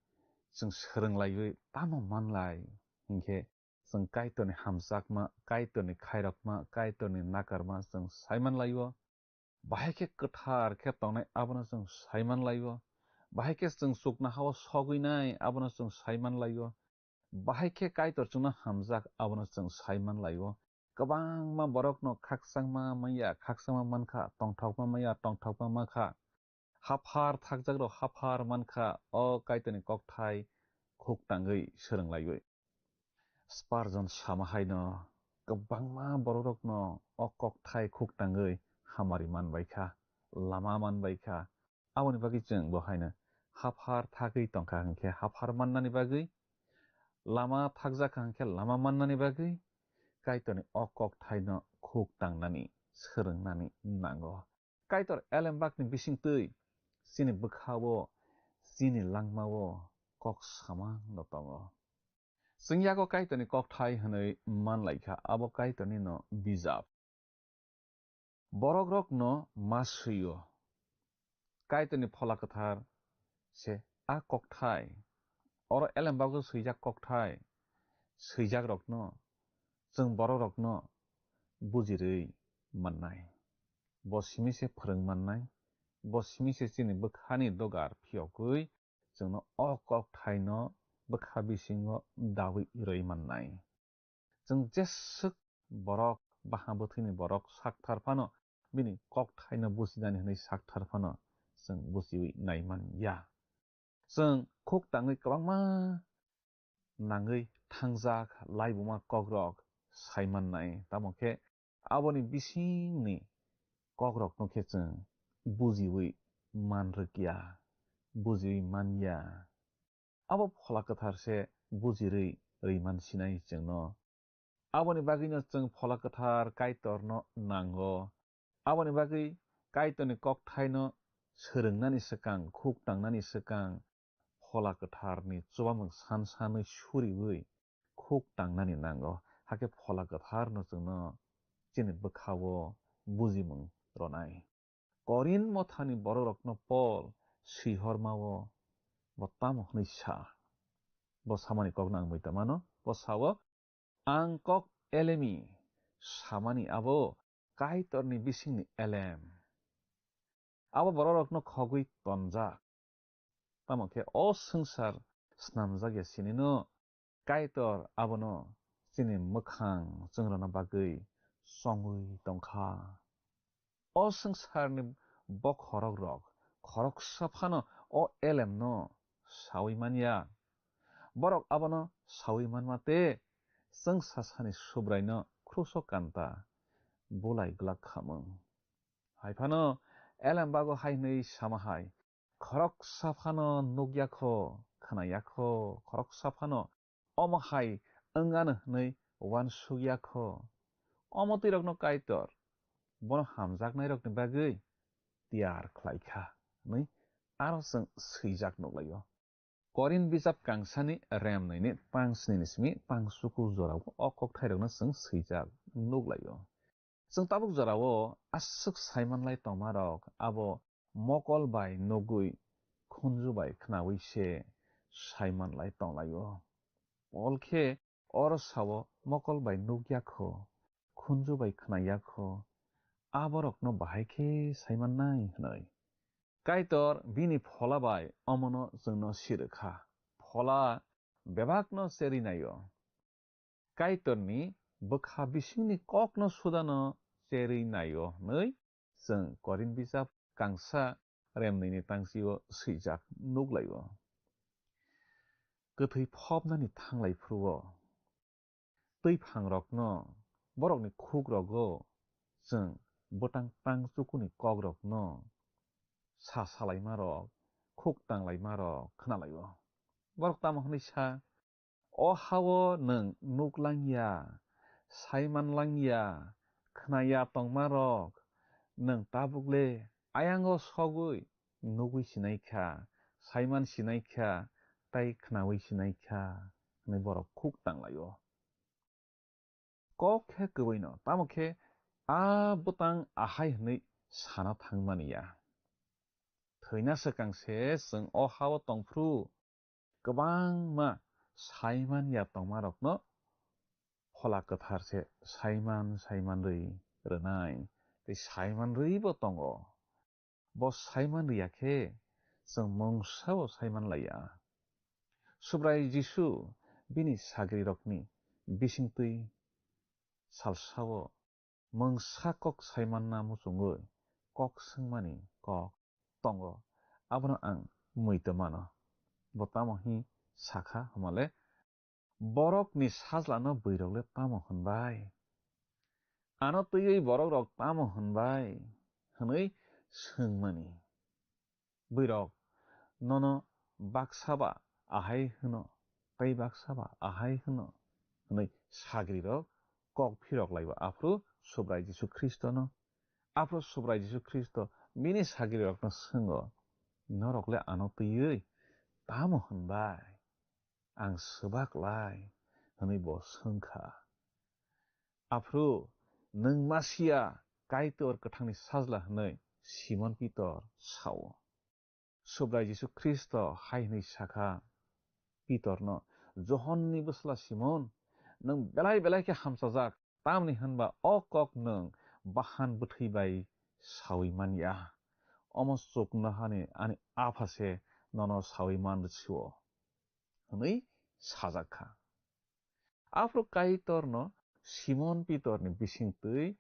chwng swrwng laiwi tamo manlai hinkhe chwng Kaitorni hamjakma, Kaitorni khairokma, Kaitorni nakarma chwng saiman laio. Bahai khe kwthar khe tongnai abono chwng saiman laio. Bahai khe chwng chuknohao sogwinai abono chwng saiman laio. Bahai khe Kaitor chwngno hamjak abono chwng saiman laio. Kwbangma borokno khakchangma manya, khakchangma mankha, tongthokma manya, tongthokma mankha. Haphar thakjakrok haphar mankha, o Kaitorni kokthai khuk tangwi swrwng laiwi. Spurgeon sama haino kwbangma bororokno o kokthai khuk tangwi hamari manbaikha, lama manbaikha. Aboni bagwi chwng bo haino haphar thagwi tongkha hinkhe haphar mannani bagwi, lama thakjakha hinkhe lama mannani bagwi Kaitorni o kokthaino khuk tangnani, swrwngnani nango. Kaitor elembakni bisingtwi chini bwkhao, chini langmao kok samano tongo. Chwng yago Kaitorni kokthai hwnwi manlaikha, abo Kaitornino bijap. Borokrokno ma swi-o. Kaitorni Phola Kwthar se a kokthai, oro elembago swijak kokthai, swijakrokno chwng borokrokno bujirwi mannai. Bo simi se phrwng mannai, bo simi se chini bwkhani dogar phiyogwi chwngno o kokthaino bwkha bisingo dawi rwi mannai. Chwng jeswk borok, baha bwthwini borok sakthar phano, bini kokthaino bujinani hwnwi sakthar phano chwng bujiwi nai man ya. Chwng khuk tangwi kwbangma nangwi thangjak laibuma kokrok sai mannai, tamo khe aboni bisingni kokrokno khe chwng bujiwi man rwkya, bujiwi man ya. Abo Phola Kwthar se bujirwi rwi man sinai chwngno. Aboni bagwino chwng Phola Kwthar Kaitorno nango. Aboni bagwi Kaitorni kokthaino swrwngnani swkang, khuk tangnani swkang, Phola Kwtharni chubamung san sanwi suriwi khuk tangnani nango. Hakhe Phola Kwtharno chwngno chini bwkhao bujimung rwnai. Korinth mothani bororokno Pol swihormao bo tamo hwnwi sa? Bo samani kokno ang muitamano. Bo sao, "Ang kok elemi samani abo Kaitorni bisingni elem. Abo bororokno khogwi tonjak. Tamo khe o swngchar snamjak ya sinino Kaitor abono chini mwkhang chwngrwna bagwi chongwi tongkha." O swngcharni bokhorok rok khoroksa phano o elemno sawi manya. Borok abono sawi manma tei chwngsasani Subraino kruso kanta bulai glak khamung. Hai phano elem bago hai hwnwi sama hai, "Khoroksa phano nukya kho, khwnaya kho, khoroksa phano omo hai wngano hwnwi uansukya kho. Omo twi rokno Kaitor bono hamjaknai rokni bagwi tiyar khlai kha," hwnwi aro chwng swijak nuklaio. Korinth bijap kangsani remnwini tang snini simi tang chukur jorao o kokthairokno chwng swijak nuklaio. Chwng tabuk jorao aswk saimanlai tongmarok abo mokol bai nugwi khunju bai khnaui se saimanlai tonglaio. Pol khe oro sao, "Mokol bai nukya kho, khunju bai khnaya kho, aborokno bahai khe saimannai," hwnwi. Kaitor bini Phola bai omono chwngno sirwkha. Phola bebakno cherwi naio. Kaitorni bwkha bisingni kokno sudano cherwi naio hwnwi chwng Korinth bijap kangsa remnwini tang chio swijak nuklaio. Kwthwi phobnani thanglai phuru-o twi phangrokno, borokni khukrogo chwng bwtang tang chukuni kokrokno sa salaimarok, khuk tanglaimarok khnalaio. Borok tamo hwnwi sa, "O ha-o nwng nuk langya, saiman langya, khnaya tongmarok, nwng tabukle ayango sogwi nugwi sinai kha, saiman sinai kha, tei khnaui sinai kha," hwnwi borok khuk tanglaio. Kok khe kwbwino, tamo khe a bwtang ahai hwnwi sana thangmani ya. Thwina swkang se chwng o ha-o tongphru kwbangma saiman ya tongmarokno Phola Kwthar se saiman saimanrwi rwnai tei saimanrwibo tongo. Bo saiman rwya khe chwng mungsa bo saiman laiya. Subrai Jisu bini sagrirokni bisingtwi salsao mungsa kok saimanna muchungwi kok swngmani kok tongo, abono ang muitu mano. Bo tamo hi sakha hwnmale, "Borokni sajlano bwrwirokle tamo hwnbai? Ano twiwi borokrok tamo hwnbai?" hwnwi swngmani. Bwrwirok nono baksa ba ahai hwno, tei baksa ba ahai hwno hwnwi sagrirok kok phirok laibo aphuru Subrai Jisu Khristono. Aphuru Subrai Jisu Khristo bini sagrirokno swngo, "Norokle ano twiwi tamo hwnbai? Ang swbak lai," hwnwi bo swngkha. Aphuru, "Nwng Masia, Kaitor kwthangni sajla," hwnwi Simon Pitor sao. Subrai Jisu Khristo hai hwnwi sakha Pitorno, "Johonni bwsla Simon, nwng belai belai khe hamchajak, tamni hwnba o kok nwng bahan bwthwi bai saui man ya. Omo chuknohani ani Apha se nono saui man rw sio," hwnwi sajak kha. Aphuru Kaitorno Simon Pitorni bisingtwi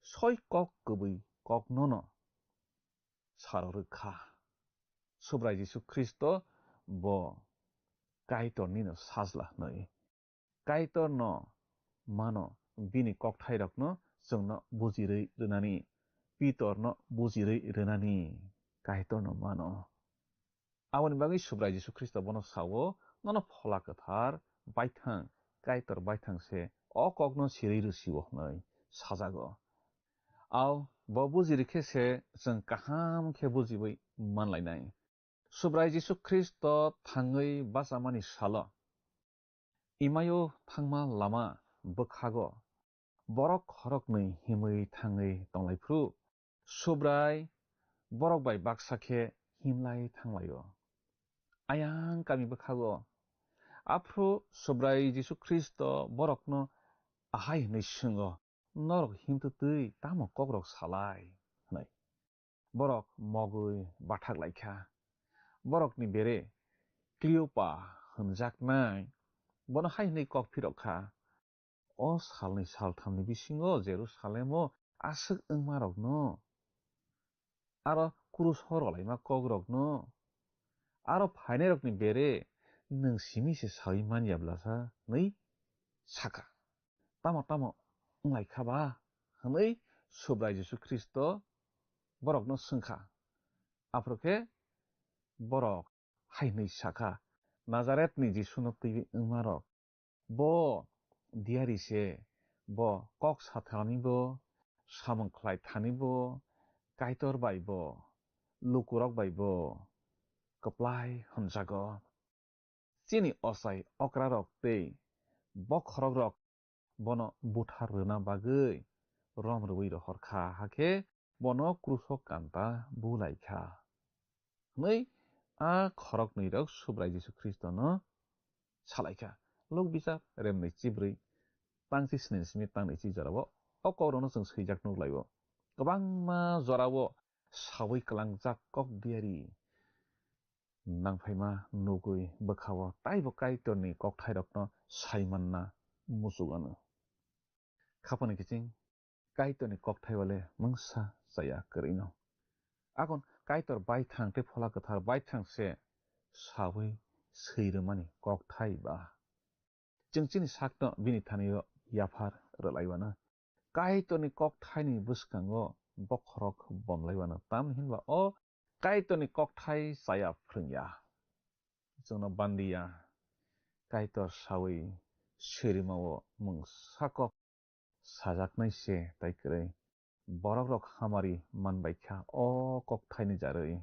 soi kok kwbwi koknono saro rwkha. Subrai Jisu Khristo bo Kaitornino sajla hwnwi. Kaitorno mano, bini kokthairokno chwngno bujirwi rwnani, Pitorno bujirwi rwnani Kaitorno mano. Aboni bagwi Subrai Jisu Khristo bono sao, "Nono Phola Kwthar baithang, Kaitor baithang se o kokno sirwi rw sio," hwnwi sajago. Ao Bo buji rikhe se chwng kaham khe bujiwi manlainai. Subrai Jisu Khristo thangwi bachamani salo, Imaio thangma lama bwkhago borok khoroknwi himwi thangwi tonglaiphrw, Subrai borok bai baksa khe himlai thanglaio. Ayang kami bwkhago. Aphru Subrai Jisu Khristo borokno ahai hwnwi swngo, "Norok himtwtwi tamo kokrok salai?" hwnwi. Borok mogwi bathak lai kha. Borokni bere Kliopa hwnjaknai bono hai hwnwi kok phirok kha, "O salni salthamni bisingo Jerusalemo aswk wngmarokno, aro kruso rwlaima kokrokno, aro phainairokni bere nwng simi se saui man ya bwlasa?" hwnwi sakha. "Tamo tamo wnglai kha ba?" hwnwi Subrai Jisu Khristo borokno swngkha. Aphuru khe borok hai hwnwi sakha, "Nazaretni Jisuno twiwi wngmarok. Bo diyari se, bo kok sathanibo, samung khlai thanibo, Kaitor bai bo, lukurok bai bo kwplai hwnjago. Chini ochai okrarok tei bokhorokrok bono buthar rwna bagwi rom rwui rohor kha, hakhe bono kruso kanta bu lai kha," hwnwi a khoroknwirok Subrai Jisu Khristono sa lai kha. Luk Bijap remnwi chibrwi tangchi sni simi tangni chi jorao o kokrokno chwng swijak nuk lai-o. Kwbangma jorao saui kwlangjak kok diyari nangphaima nugwi bwkha-o taibo Kaitorni kokthairokno sai manna muchuk anw. Khapangni kiching Kaitorni kokthai bale mungsa chaya kwrwino. Akon Kaitor baithang tei Phola Kwthar baithang se saui swi rwmani kokthai ba. Chwng chini sakno bini thani-o yaphar rwlaiwano. Kaitorni kokthaini bwskango bokhorok bomlaiwano, tamni hinba o Kaitorni kokthai chaya phrwngya. Chwngno bandiya, Kaitor saui sirima-o mungsa kok sajaknai se tai kwrwi. Borokrok hamari manbai kha o kokthaini jarwi.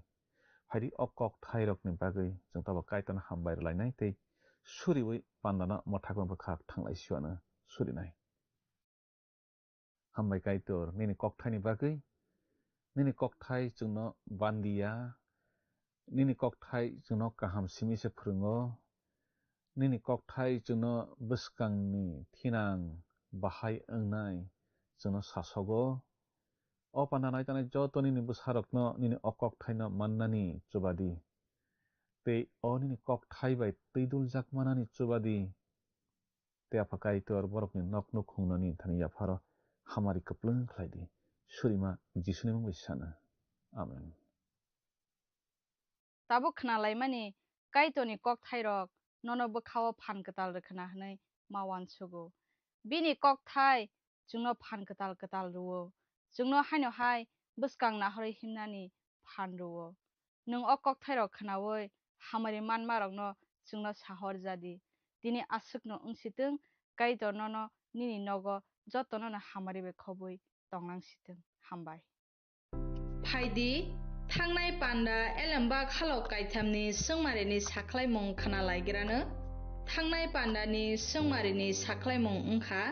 Phaidi o kokthairokni bagwi chwng tabuk Kaitorno hambai rwlainai tei suriui pandano mwthakma bwkhak thanglai siwano surinai. Hambai Kaitor, nini kokthaini bagwi. Nini kokthai chwngno bandiya, nini kokthai chwngno kaham simi se phrwngo, nini kokthai chwngno bwskangni thinang bahai wngnai chwngno sasogo. O panda nai tanai joto nini bwsarokno nini o kokthaino mannani chubadi, tei o nini kokthai bai twiduljak manani chubadi. Tei Apha Kaitor borokni nok nukhungnani thani yapharo hamari kwplwng khlai di. Surima Jisuni mung bai sana. Amen. Tabuk khnalaimani Kaitorni kokthairok nono bwkhao phan kwtal rwkhwna hwnwi ma uansugo. Bini kokthai chwngno phan kwtal kwtal rwo. Chwngno haino hai bwskang nahorwi himnani phan rwo. Nwng o kokthairok khnaui hamari manmarokno chwngno sahor ja di. Tini aswkno wng sitwng, Kaitor nono nini nogo jotonono hamari bai khobwi tonglang sitwng. Hambai. Phai di, thangnai panda elembak halok kaithamni swngmarini sakhlaimung khna laigrano. Thangnai pandani swngmarini sakhlaimung wngkha,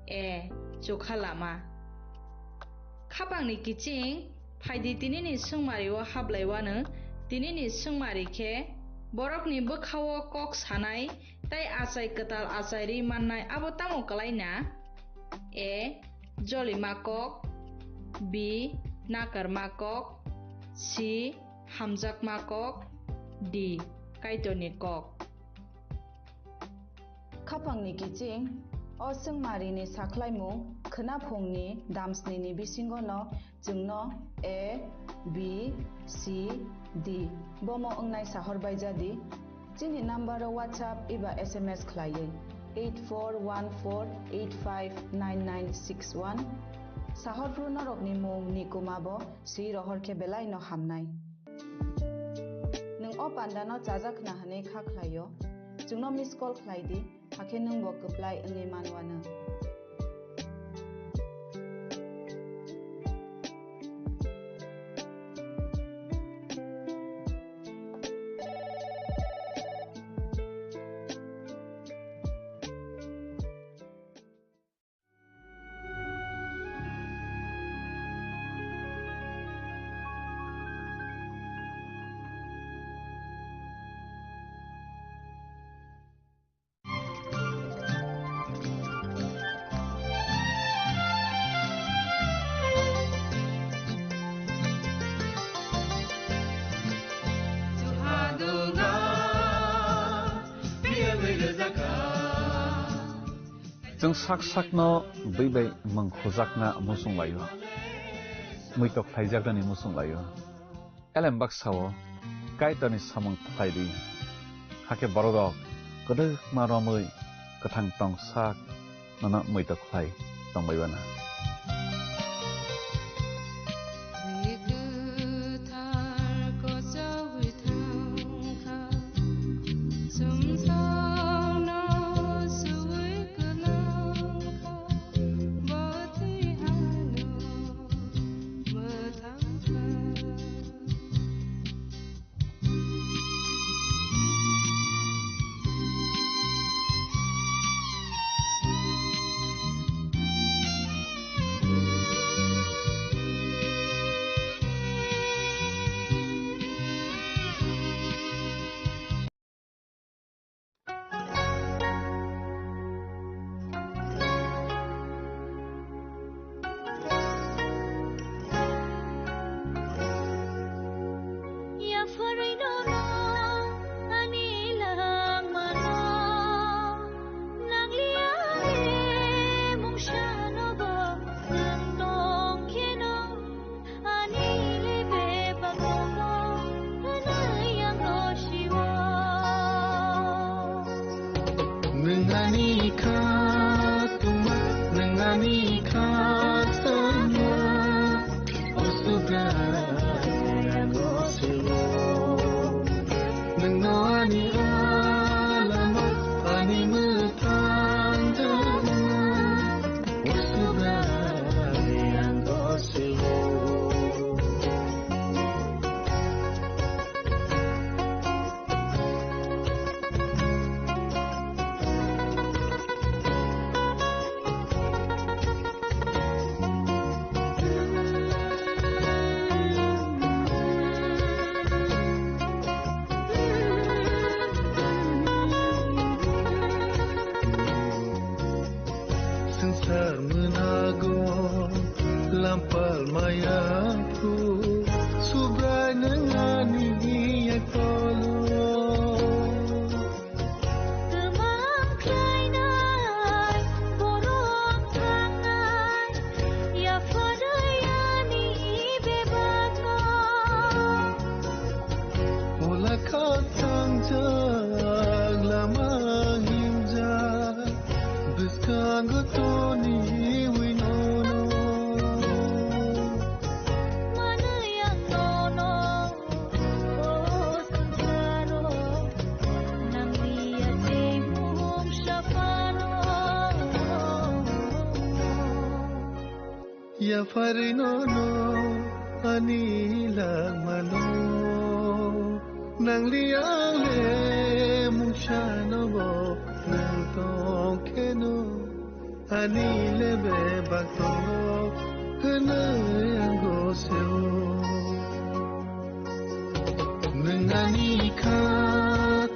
A. Chukha lama. Khapangni kiching, phai di tinini swngmario hablaiwano, tinini swngmari khe borokni bwkhao kok sanai tei achai kwtal achai ri mannai abo tamo kwlai na? A. Jolima kok. B. Nakarma kok. C. Hamjakma kok. D. Kaitorni kok. Khapangni kiching, o swngmarini sakhlaimung khwnaphungni damsnini bisingono chwngno A, B, C, D bomo wngnai sahor bai ja di. Chini number-o WhatsApp eba S M S khlaiwi eight four one four eight five nine nine six one. Sahor phru norokni mung ni kuma bo swi rohor khe belai no hamnai. Nwng o panda no chajak khna hwnwi kha khlai-o, chwngno miss call khlai di, hakhe nwng bo kwplai wngwi man uanw. Chwng sak sakno bwi bai mwng khujakna muchung laio, muitok khlaijaknani muchung laio. Elem baksa-o Kaitorni samung khlai di, hakhe bororok kwdwkma romwi kwthang tong sak nono muitok khlai tongbai bana. Ani le bebak tongo, hwnwi ang gosio. Nwng ani kha tongma, nwng ani kha sanma, o Subrai ang gosio. Nwngno ani alama, ani mwthang jagma. Swngchar mwnago lampal maya phu, Subrai nwng ani yak tolo. Twmang khlainai, borok thangnai, yapharwi ani bebakno. Ola kha thangjak lama himjak. Bwskango toniwi nono manwi ang nono, o swngcharo nangliya tei mungsa phano. Yapharwi nono ani langmano. Nangli ang le mungsa nogo nang tong kheno, ani le bebak tongo hwnwi ang gosio. Nwng ani kha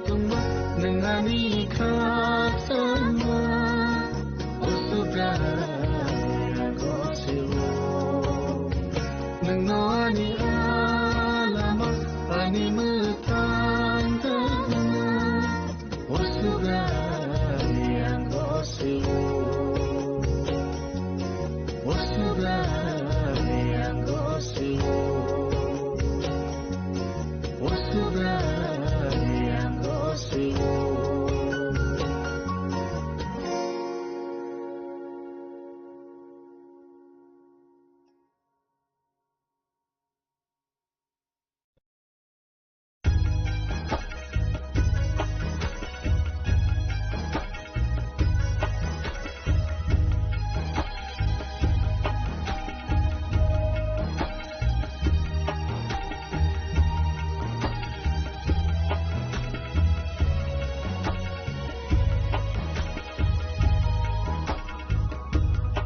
tongma, nwng ani kha sanma, o Subrai ang gosio. Nwngno ani alama, ani mwthang tangma, o Subrai ang gosio. O Subrai ang gosio. O Subrai ang gosio.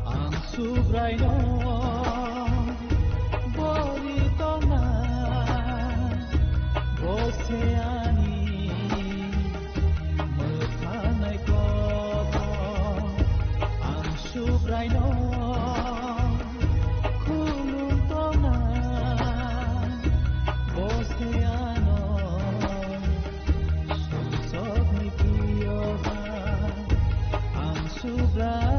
Ang Subraino bori tongna, bo se ani mwthangwi kotor. Ang Subraino khulum tongna, bo se ano sumsokni piyoha. Ang Subrai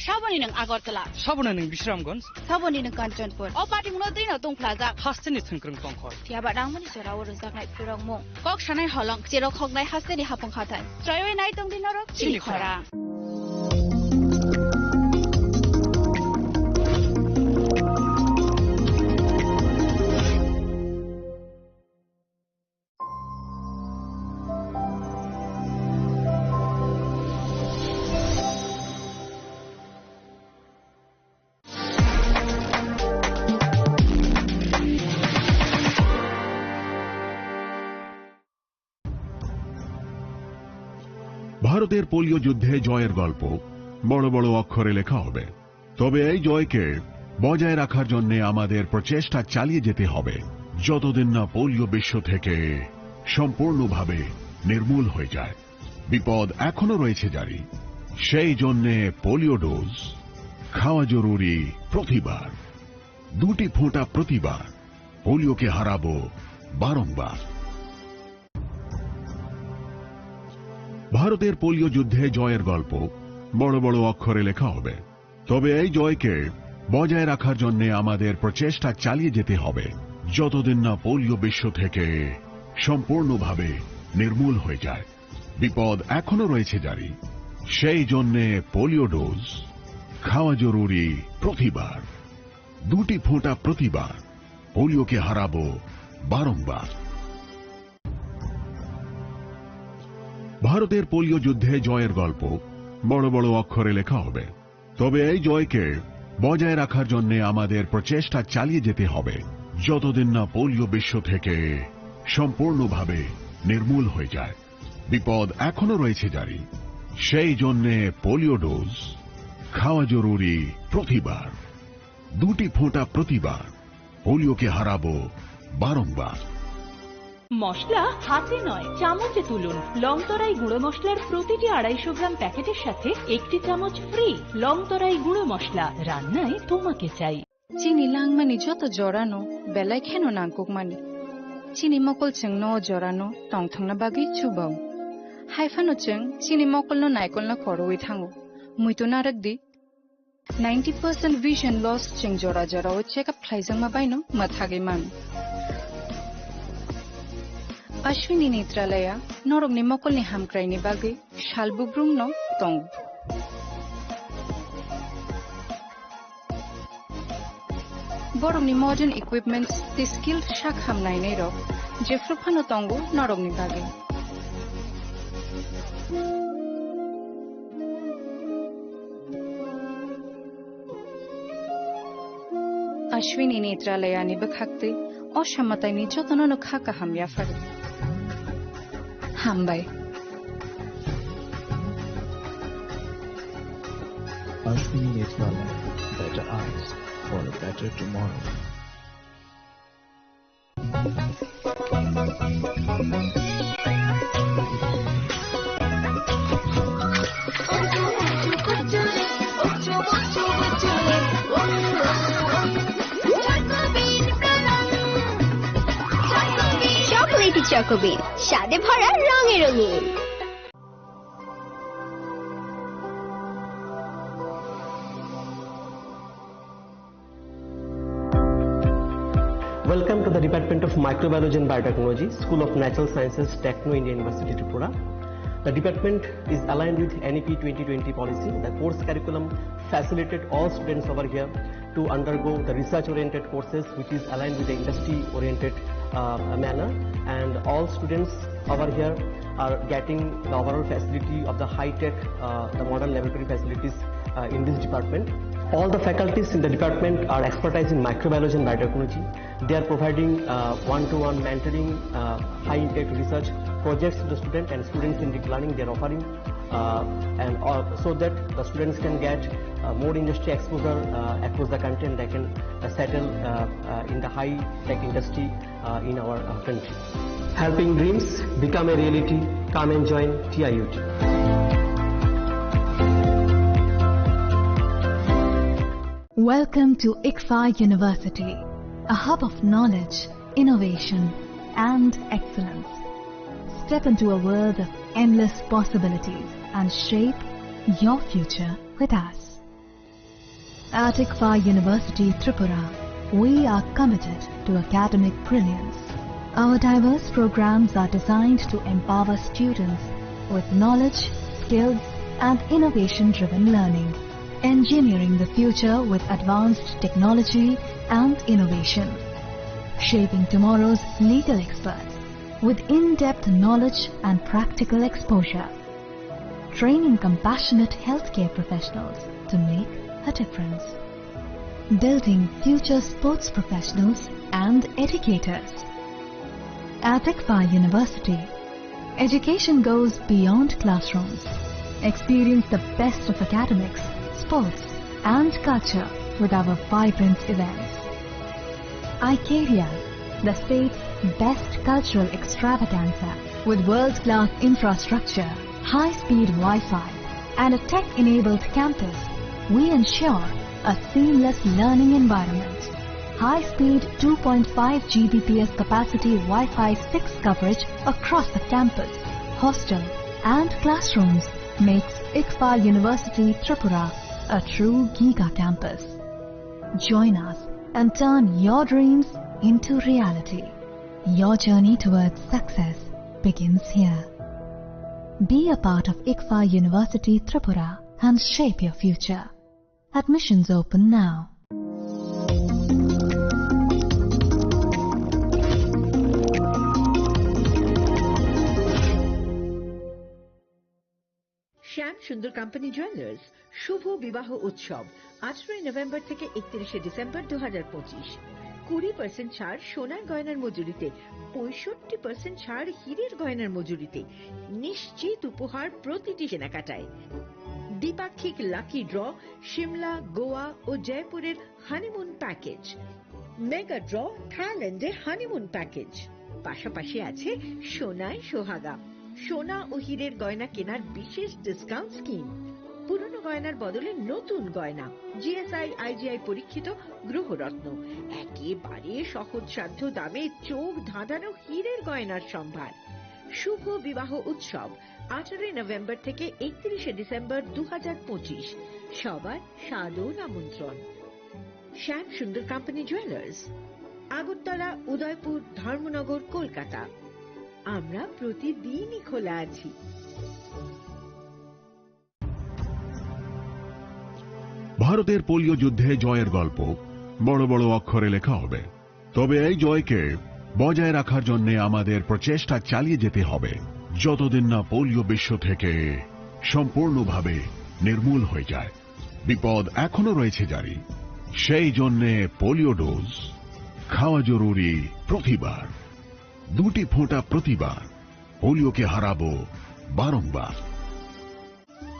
Saboni nwng Agartala. Saboni nwng Bisramganj. Saboni nwng Kanchanpur. O party mungno twi no tongphlajak. Hasteni thwngkwrwng tongkhor. Phiya ba nangmani jora o rwjaknai phirokmung. Kok sanai holong, cherok hoknai hasteni hapung hathai. Chroiwi nai tongdi norok chini chini khorang. ভারতের পোলিও যুদ্ধে জয়ের গল্প বড় বড় অক্ষরে লেখা হবে। তবে এই জয়কে বজায় রাখার জন্য আমাদের প্রচেষ্টা চালিয়ে যেতে হবে, যতদিন না পোলিও বিশ্ব থেকে সম্পূর্ণভাবে নির্মূল হয়ে যায়। বিপদ এখনো রয়েছে জারি, সেই জন্যে পোলিও ডোজ খাওয়া জরুরি প্রতিবার, দুটি ফোঁটা প্রতিবার। পোলিওকে হারাবো বারংবার। ভারতের পোলিও যুদ্ধে জয়ের গল্প বড় বড় অক্ষরে লেখা হবে। তবে এই জয়কে বজায় রাখার জন্য আমাদের প্রচেষ্টা চালিয়ে যেতে হবে, যতদিন না পোলিও বিশ্ব থেকে সম্পূর্ণভাবে নির্মূল হয়ে যায়। বিপদ এখনো রয়েছে জারি, সেই জন্যে পোলিও ডোজ খাওয়া জরুরি প্রতিবার, দুটি ফোঁটা প্রতিবার। পোলিওকে হারাবো বারংবার। ভারতের পোলিও যুদ্ধে জয়ের গল্প বড় বড় অক্ষরে লেখা হবে। তবে এই জয়কে বজায় রাখার জন্য আমাদের প্রচেষ্টা চালিয়ে যেতে হবে, যতদিন না পোলিও বিশ্ব থেকে সম্পূর্ণভাবে নির্মূল হয়ে যায়। বিপদ এখনো রয়েছে জারি, সেই জন্যে পোলিও ডোজ খাওয়া জরুরি প্রতিবার, দুটি ফোঁটা প্রতিবার। পোলিওকে হারাবো বারংবার। মশলা হাতে নয়, চামচে তুলুন। লং তরাই গুঁড়ো মশলার প্রতিটি আড়াইশো গ্রাম প্যাকেটের সাথে একটি চামচ ফ্রি। লং তরাই গুঁড়ো মশলা, রান্নায় তোমাকে চাই। Chini langmani joto jorano belai kheno nangkukmani. Chini mokol chwngno o jorano tongthokna bagwi chubao. Hai phano chwng chini mokolno naikolna khorwi thango. Muitu narwk di. Ninety percent vision loss chwng jora jorao check up khlaijakma baino mwthagwi mano. Ashwini Netralaya norokni mokolni hamkraini bagwi sal bubrumno tongo. Borokni modern equipments tei skilled sak ham nainairok jephru phano tongo norokni bagwi. Ashwini Netralayani bwkhaktwi o samataini jotono no kha kaham yaphar. Hambai. Ashwini Netralaya, better eyes for a better tomorrow. Chocolatey Choco Bean, স্বাদে ভরা, রঙে রঙিন। Welcome to the Department of Microbiology and Biotechnology, School of Natural Sciences, Techno India University, Tripura. The department is aligned with N E P twenty twenty policy. The course curriculum facilitate all students over here to undergo the research-oriented courses, which is aligned with the industry-oriented, uh, manner. And all students over here are getting the overall facility of the high-tech, uh, the modern laboratory facilities, uh, in this department. All the faculties in the department are expertise in microbiology and biotechnology. They are providing, uh, one-to-one mentoring, uh, high-impact research projects to the student and student-centric learning they are offering, uh, and, uh, so that the students can get, uh, more industry exposure, uh, across the country, and they can, uh, settle, uh, uh, in the high-tech industry, uh, in our, uh, country. Helping dreams become a reality. Come and join T I U T. Welcome to ICFAI University, a hub of knowledge, innovation, and excellence. Step into a world of endless possibilities and shape your future with us. At ICFAI University Tripura, we are committed to academic brilliance. Our diverse programs are designed to empower students with knowledge, skills, and innovation-driven learning. Engineering the future with advanced technology and innovation. Shaping tomorrow's legal experts with in-depth knowledge and practical exposure. Training compassionate healthcare professionals to make a difference. Building future sports professionals and educators. At ICFAI University, education goes beyond classrooms. Experience the best of academics, sports, and culture with our vibrant events. Icaria, the state's best cultural extravaganza, with world-class infrastructure, high-speed Wi-Fi, and a tech-enabled campus, we ensure a seamless learning environment. High-speed two point five G B P S capacity Wi-Fi six coverage across the campus, hostel, and classrooms makes ICFAI University Tripura a true giga campus. Join us and turn your dreams into reality. Your journey towards success begins here. Be a part of ICFAI University Tripura and shape your future. Admissions open now. Shyam Sundar company jewellers শুভ বিবাহ উৎসব, আঠারোই নভেম্বর থেকে একত্রিশে ডিসেম্বর দু হাজার পঁচিশ। কুড়ি পার্সেন্ট ছাড় সোনার গয়নার মজুরিতে, পঁয়ষট্টি পার্সেন্ট ছাড় হীরের গয়নার মজুরিতে, নিশ্চিত উপহার প্রতিটি কেনাকাটায়। দ্বিপাক্ষিক লাকি ড্র, সিমলা, গোয়া ও জয়পুরের হানিমুন প্যাকেজ, মেগা ড্র, থাইল্যান্ডে হানিমুন প্যাকেজ। পাশাপাশি আছে সোনায় সোহাগা, সোনা ও হীরের গয়না কেনার বিশেষ ডিসকাউন্ট স্কিম। পুরনো গয়নার বদলে নতুন গয়না, জিএসআই, আইজিআই পরীক্ষিত গ্রহরত্ন, একেবারে সহজসাধ্য দামে চোখ ধাঁধানো হীরের গয়নার সম্ভার। শুভ বিবাহ উৎসব, আঠারোই নভেম্বর থেকে একত্রিশে ডিসেম্বর দু হাজার পঁচিশ। সবার সাদর আমন্ত্রণ। শ্যাম সুন্দর কোম্পানি জুয়েলার্স, আগরতলা, উদয়পুর, ধর্মনগর, কলকাতা। আমরা প্রতিদিনই খোলা আছি। ভারতের পোলিও যুদ্ধে জয়ের গল্প বড় বড় অক্ষরে লেখা হবে, তবে এই জয়কে বজায় রাখার জন্য আমাদের প্রচেষ্টা চালিয়ে যেতে হবে, যতদিন না পোলিও বিশ্ব থেকে সম্পূর্ণভাবে নির্মূল হয়ে যায়। বিপদ এখনো রয়েছে জারি। সেই জন্যে পোলিও ডোজ খাওয়া জরুরি প্রতিবার। দুটি ফোঁটা প্রতিবার পোলিওকে হারাবো বারংবার।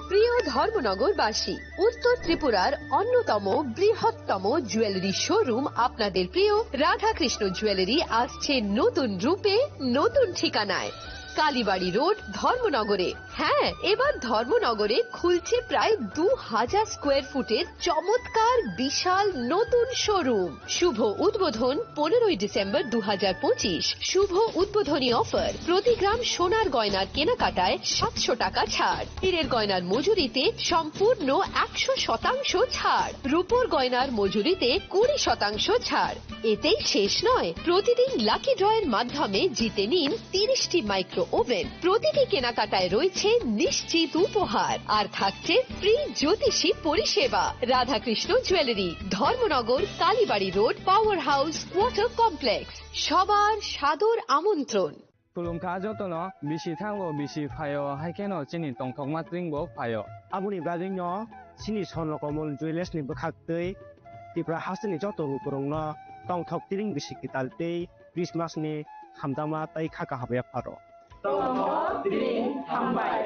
প্রিয় ধর্মনগরবাসী, উত্তর ত্রিপুরার অন্যতম বৃহত্তম জুয়েলারি শোরুম আপনাদের প্রিয় রাধাকৃষ্ণ জুয়েলারি আসছে নতুন রূপে, নতুন ঠিকানায়। কালীবাড়ি রোড, ধর্মনগরে। হ্যাঁ, এবার ধর্মনগরে খুলছে প্রায় দু হাজার স্কোয়ার ফুটের চমৎকার বিশাল নতুন শোরুম। শুভ উদ্বোধন পনেরোই ডিসেম্বর দু হাজার পঁচিশ। শুভ উদ্বোধনী অফার, প্রতি গ্রাম সোনার গয়নার কেনাকাটায় সাতশো টাকা ছাড়, হীরের গয়নার মজুরিতে সম্পূর্ণ একশো শতাংশ ছাড়, রূপোর গয়নার মজুরিতে কুড়ি শতাংশ ছাড়। এতেই শেষ নয়, প্রতিদিন লাকি ড্রয়ের মাধ্যমে জিতে নিন তিরিশটি মাইক্রো ওভেন। প্রতিটি কেনাকাটায় রয়েছে নিশ্চিত উপহার, আর থাকছে ফ্রি জ্যোতিষী পরিষেবা। Radhakrishna jewellery, Dharmanagar, Kalibari road, power house water complex. সবার সাদর আমন্ত্রণ। Khulumkha jotono, bisi thango, bisi phaio, hai kheno chini tongthokma tring bo phaio. Aboni bagwino chini Swarnakamol Jewellers ni bwkhak twi Tripura hasteni joto lukurokno tongthok tring bisi kwtal tei Christmas ni hamjakma tei kha kaham yapharo. Tongthok tring hambai.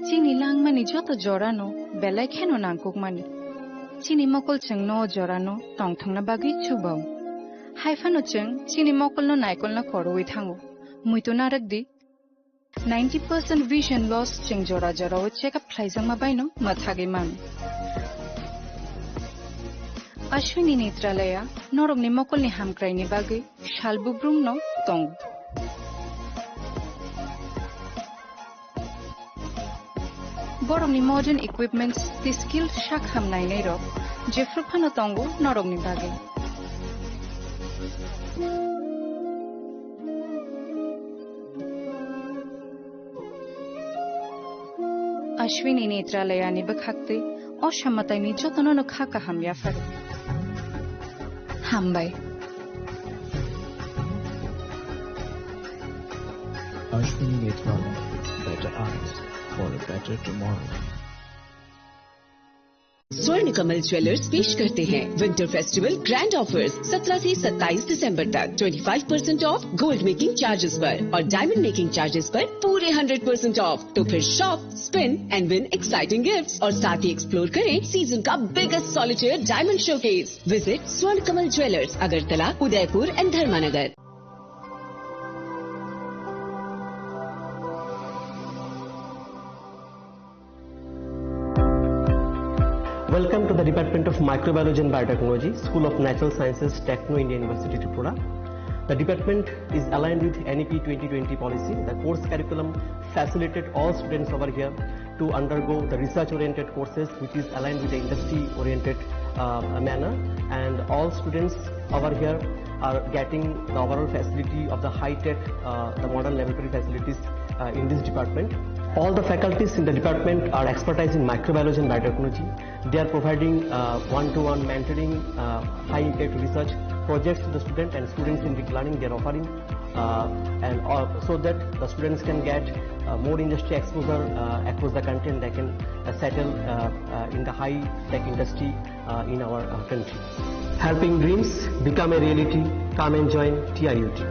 Chini langmani joto jorano belai kheno nangkukmani. Chini mokol chwngno o jorano tongthokna bagwi chubao. Hai phano chwng chini mokolno naikolna korowi thango. Muitu narwkdi. Ninety percent vision loss chwng jora jorao check up khlaijakma baino mwthagwi mano. Ashwini Netralaya norokni mokolni hamkraini bagwi sal bubrumno tongo. Borokni modern equipments tei skilled sak ham nainairok jephru phano tongo norokni bagwi. Ashwini Netralayani bwkhaktwi o samataini jotono no kha kaham yapharo. Hambai. Ashwini Netralaya, better eyes for a better tomorrow. स्वर्ण कमल ज्वेलर्स पेश करते हैं winter festival grand offers. सत्रह से सत्ताईस दिसंबर तक twenty five percent of gold making charges पर और डायमंड मेकिंग चार्जेस पर पूरे हंड्रेड परसेंट ऑफ। तो फिर shop, spin and win exciting gifts और साथ ही एक्सप्लोर करें सीजन का biggest solitaire diamond showcase. Visit स्वर्ण कमल ज्वेलर्स, अगरतला, उदयपुर एंड धर्मानगर। Welcome to the Department of Microbiology and Biotechnology, School of Natural Sciences, Techno India University, Tripura. The department is aligned with N E P twenty twenty policy. The course curriculum facilitate all students over here to undergo the research-oriented courses, which is aligned with the industry-oriented, uh, manner, and all students over here are getting the overall facility of the high-tech, uh, the modern laboratory facilities, uh, in this department. All the faculties in the department are expertise in microbiology and biotechnology. They are providing, uh, one-to-one mentoring, uh, high-impact research projects to the student and students-centric learning they are offering, uh, and, uh, so that the students can get, uh, more industry exposure, uh, across the country, and they can, uh, settle, uh, uh, in the high-tech industry, uh, in our, uh, country. Helping dreams become a reality. Come and join T I U T.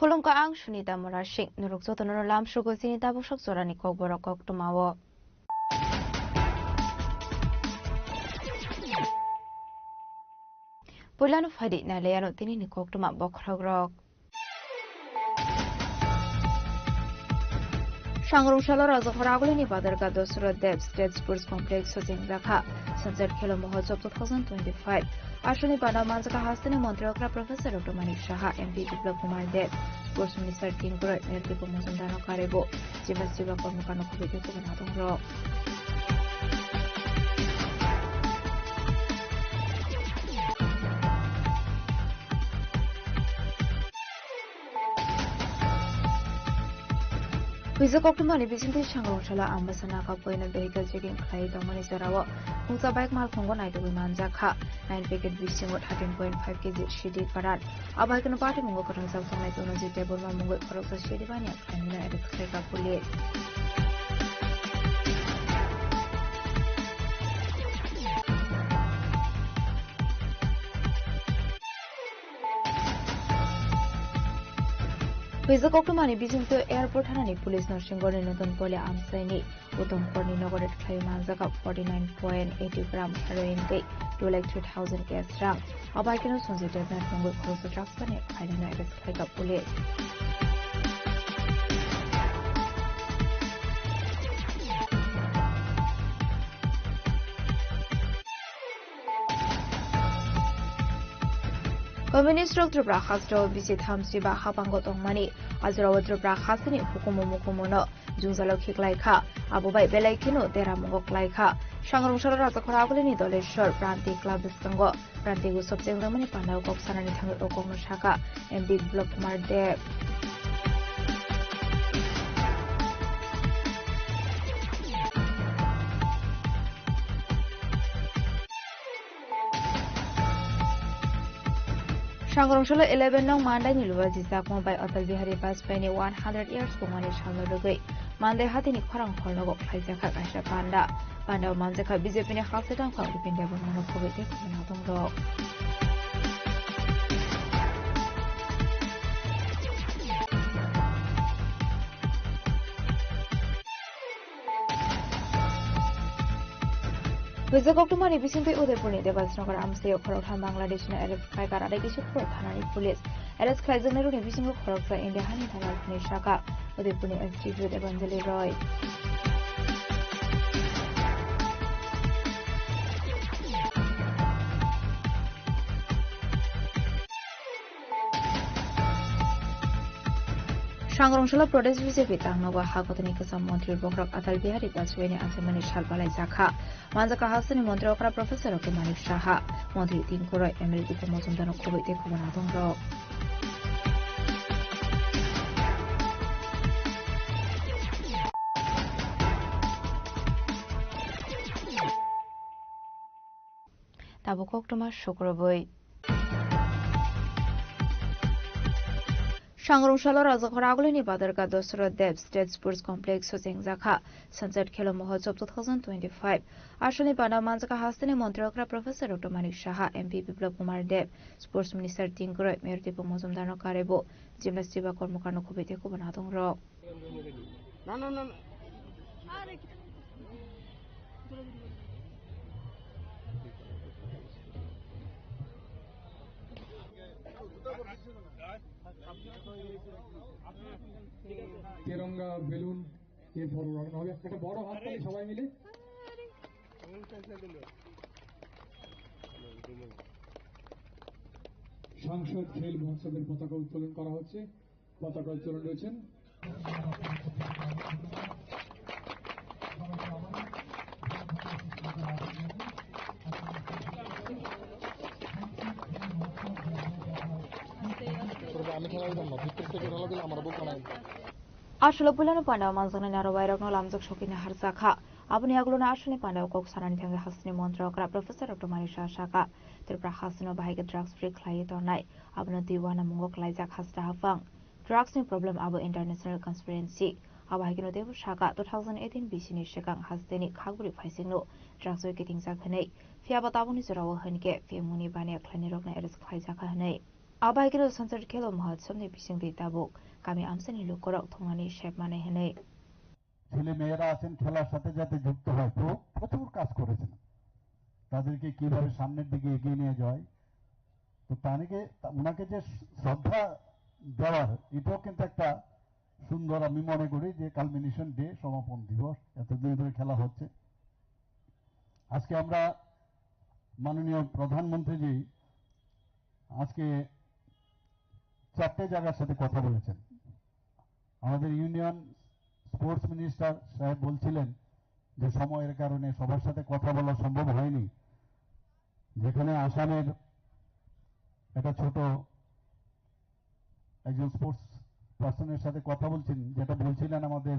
Khulumkha, ang Sunita Murasing. Norok jotono lamsogo chini tabuk sok jorani kokborok koktwmao. Puilano phaidi nailaiano tinini koktwma bokhorokrok. Sangrong salo Rajakhor agulini Badarka Dosroth Deb State Sports Complex o chengjakha Sunset Khelo Mahotsav two thousand twenty-five. Aswkni panda manjakha hasteni montri okra Professor Doctor Manik Saha, M P Biplab Kumar Deb, Sports Minister Tingkuroi Mertipo Mojumdarno karebo, Jemba Siba Kormokarno khoboi tei kubun adongrok. Huijak koktwmani bisingtwi Sangrong salo Ambasa Naga Point o vehicle checking khlai tongmani jorao khungsa bike malkhungo naitugwi manjakha. Nine packet bisingo thirteen point five K G C D karan. Abo hai kheno patimungo kwthang chapsoknai Tonojit Debbarma mungwi khoroksa C D baniya khlainani arrest khlaikha police. Huijak koktwmani bisingtwi airport thanani police no Singorni Nuton Poli amchaini Uttom Korni nogo raid khlaiwi manjakha forty nine point eighty gram heroin tei two lakh three thousand cash rang. Abo hai kheno Sanjay Debnath mungwi khoroksa drugs baniya khlainani arrest khlaikha police. Communist rok Tripura hasteo bisi thamchi ba hapango tongmani, ajorao Tripura hasteni hukumu mukumu no jwngjalo khiklai kha, abo bai belai kheno deramungo klai kha. Sangrong salo Rajakhor agulini Doleshwar Pranti Club bwskango Pranti Utsav chengjakmani pandao kok sanani thangwi o kokno sakha M P Biplab Kumar Deb. Sangrong salo eleven nong Mandaini luwa jijakma bai Atal Bihari Vajpayee ni one hundred years bumani salno rwgwi Mandai hatini khorang horogo khlaijakha kaisa panda. Pandao manjakha B J P ni halse tangkhwng Bipin Debbarmano khoboi tei khoboi adongrok. Huijak koktwmani bisingtwi Udaipurni Debasnagar amchaio khoroktham Bangladeshno arrest khlaikha Radhakishore thanani police. Arrest khlaijaknairokni bisingo khoroksa India hani dalar hwnwi sakha Udaipurni S D P Debanjali Roy. Sangrong salo Pradesh B J P tangnogo ha kotorni kwcham montri bokhorok Atal Bihari Vajpayee ni anchaimani sal palaijakha. Manjakha hasteni montri okra Professor Doctor Manik Saha, montri Tingkuroi, M L A Diphu Mojumdarno khoboi tei khoboi adongrok. Tabuk koktwma sukrubwi. Sangrong salo Rajakhor agulini Badarka Dosroth Deb State Sports Complex o chengjakha Sunset Khelo Mahotsav two thousand twenty-five. Aswkni panda manjakha hasteni montri okra Professor Doctor Manik Saha, M P Biplab Kumar Deb, Sports Minister Tingkuroi Mertipo Mojumdarno karebo, Jemla Siba Kormokarno khoboi tei khoboi adongrok. Na, na, na, na. তেরঙ্গা বেলুন এরপর উড়ানো হবে। একটা বড় হাততালি সবাই মিলে। সংসদ খেল মহোৎসবের পতাকা উত্তোলন করা হচ্ছে। পতাকা উত্তোলন রয়েছেন। আমি খেলা দিতাম না, ভিতর থেকে খেলা দিলে আমার বউ কামাই। Aswk puilano pandao manjaknai naro wairokno lamjak sokina harjakha. Aboni yagulono aswkni pandao kok sanani thangwi hasteni montri okra Professor Doctor Manik Saha sakha, Tripura hasteno bahai khe drugs free khlaiwi tongnai. Abono twi uanamungo klaijak hasta haphang. Drugs ni problem abo international conspiracy. Abo hai kheno teibo sakha, two thousand eighteen B C ni swkang hasteni khakbwrwi phaisingno drugs bai kitingjak hwnwi. Phiya bo tabukni jorao hwn khe phiyangmungni baniya khlainairokno arrest khlaijakha hwnwi. Abaigiro Sansar Khelo Mahotsabni bisingtwi tabuk kami amsani lukurok thongnani sep manai hwnwi. ছেলে মেয়েরা আছেন খেলার সাথে যাতে যুক্ত হয়, প্র-, প্রচুর কাজ করেছেন, তাদেরকে কিভাবে সামনের দিকে এগিয়ে নিয়ে যায়। তো তানিকে, তা-, ওনাকে যে শ্রদ্ধা দেওয়ার, এটাও কিন্তু একটা সুন্দর, আমি মনে করি যে কালমিনেশন ডে, সমাপন দিবস, এতদিন ধরে খেলা হচ্ছে। আজকে আমরা মাননীয় প্রধানমন্ত্রীজি আজকে চারটে জায়গার সাথে কথা বলেছেন। আমাদের ইউনিয়ন স্পোর্টস মিনিস্টার সাহেব বলছিলেন যে সময়ের কারণে সবার সাথে কথা বলা সম্ভব হয়নি। যেখানে আসামের একটা ছোট একজন স্পোর্টস পার্সনের সাথে কথা বলছেন, যেটা বলছিলেন আমাদের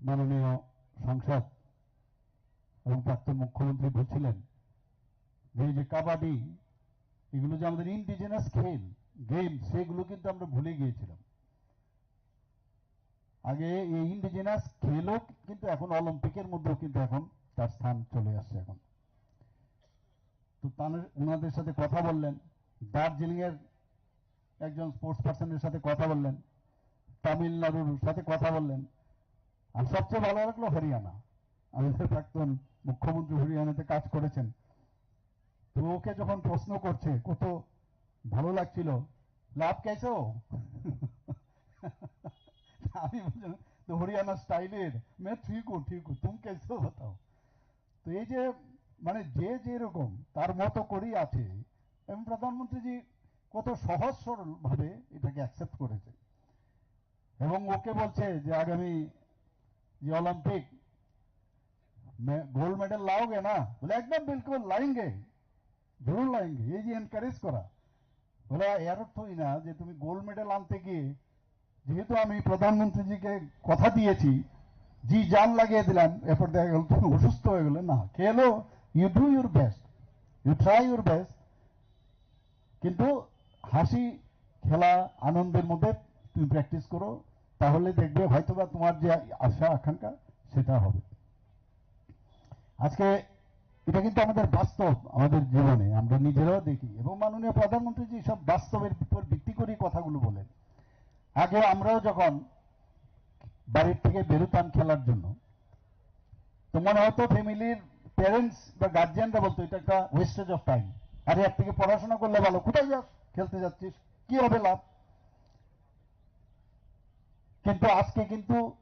মাননীয় সাংসদ এবং প্রাক্তন মুখ্যমন্ত্রী বলছিলেন যে এই যে কাবাডি, এগুলো যে আমাদের ইন্ডিজিনাস খেল, গেম, সেগুলো কিন্তু আমরা ভুলে গিয়েছিলাম। আগে এই ইন্ডিজিনাস খেলও কিন্তু এখন অলিম্পিকের মধ্যেও কিন্তু এখন তার স্থান চলে আসছে এখন। তো তাদের, ওনাদের সাথে কথা বললেন, দার্জিলিং এর একজন স্পোর্টস পার্সনের সাথে কথা বললেন, তামিলনাড়ুর সাথে কথা বললেন, আর সবচেয়ে ভালো লাগলো হরিয়ানা। আমাদের প্রাক্তন মুখ্যমন্ত্রী হরিয়ানাতে কাজ করেছেন। তো ওকে যখন প্রশ্ন করছে, "কত ভালো লাগছিল, লাভ কেসে হো?" আমি বললাম, "তো হরিয়ানা স্টাইলের, मैं ठीक हूँ, ठीक हूँ, तुम कैसे हो बताओ?" তো এই যে, মানে, যে যেরকম তার মতো করেই আছে, এবং প্রধানমন্ত্রীজি কত সহজ সরল ভাবে এটাকে অ্যাকসেপ্ট করেছে। এবং ওকে বলছে যে আগামী যে অলিম্পিক মে-, গোল্ড মেডেল লাওগে না? বলে, "একদম বিলকুল লায়েঙ্গে, জরুর লায়েঙ্গে।" এই যে এনকারেজ করা, বলে, এর অর্থই না যে তুমি গোল্ড মেডেল আনতে গিয়ে, যেহেতু আমি প্রধানমন্ত্রীজিকে কথা দিয়েছি, জি জান লাগিয়ে দিলাম, এরপর দেখা গেল তুমি অসুস্থ হয়ে গেলে। না, খেলো, you do your best, you try your best, কিন্তু হাসি, খেলা, আনন্দের মধ্যে তুমি প্র্যাকটিস করো, তাহলে দেখবে হয়তোবা তোমার যে আশা আকাঙ্ক্ষা সেটা হবে। আজকে এটা কিন্তু আমাদের বাস্তব, আমাদের জীবনে আমরা নিজেরাও দেখি, এবং মাননীয় প্রধানমন্ত্রীজি সব বাস্তবের উপর ভিত্তি করেই কথাগুলো বলেন। আগে আমরাও যখন বাড়ির থেকে বেরোতাম খেলার জন্য, তো মনে হতো ফ্যামিলির প্যারেন্টস বা গার্জিয়ানরা বলতো, "এটা একটা ওয়েস্টেজ অফ টাইম, আরে এর থেকে পড়াশোনা করলে ভালো, কোথায় যাস, খেলতে যাচ্ছিস, কি হবে লাভ?" কিন্তু আজকে কিন্তু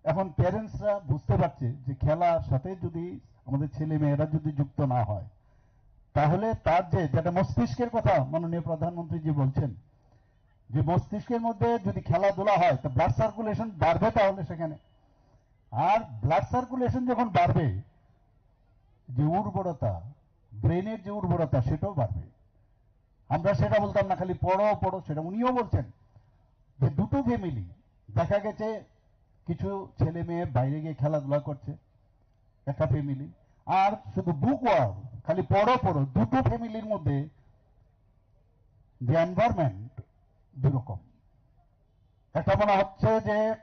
এখন প্যারেন্টসরা বুঝতে পারছে যে খেলার সাথে যদি আমাদের ছেলে মেয়েরা যদি যুক্ত না হয়, তাহলে তার যে, যেটা মস্তিষ্কের কথা মাননীয় প্রধানমন্ত্রীজি বলছেন, যে মস্তিষ্কের মধ্যে যদি খেলাধুলা হয়, তো ব্লাড সার্কুলেশন বাড়বে তাহলে সেখানে। আর ব্লাড সার্কুলেশন যখন বাড়বে, যে উর্বরতা, ব্রেনের যে উর্বরতা, সেটাও বাড়বে। আমরা সেটা বলতাম না, খালি পড়ো, পড়ো, সেটা উনিও বলছেন যে দুটো ফ্যামিলি, দেখা গেছে কিছু ছেলে মেয়ে বাইরে গিয়ে খেলাধুলা করছে, একটা ফ্যামিলি, আর শুধু বুক ওয়ার্ম, খালি পড়ো, পড়ো, দুটো ফ্যামিলির মধ্যে যে এনভায়রনমেন্ট দুরকম। একটা মনে হচ্ছে যে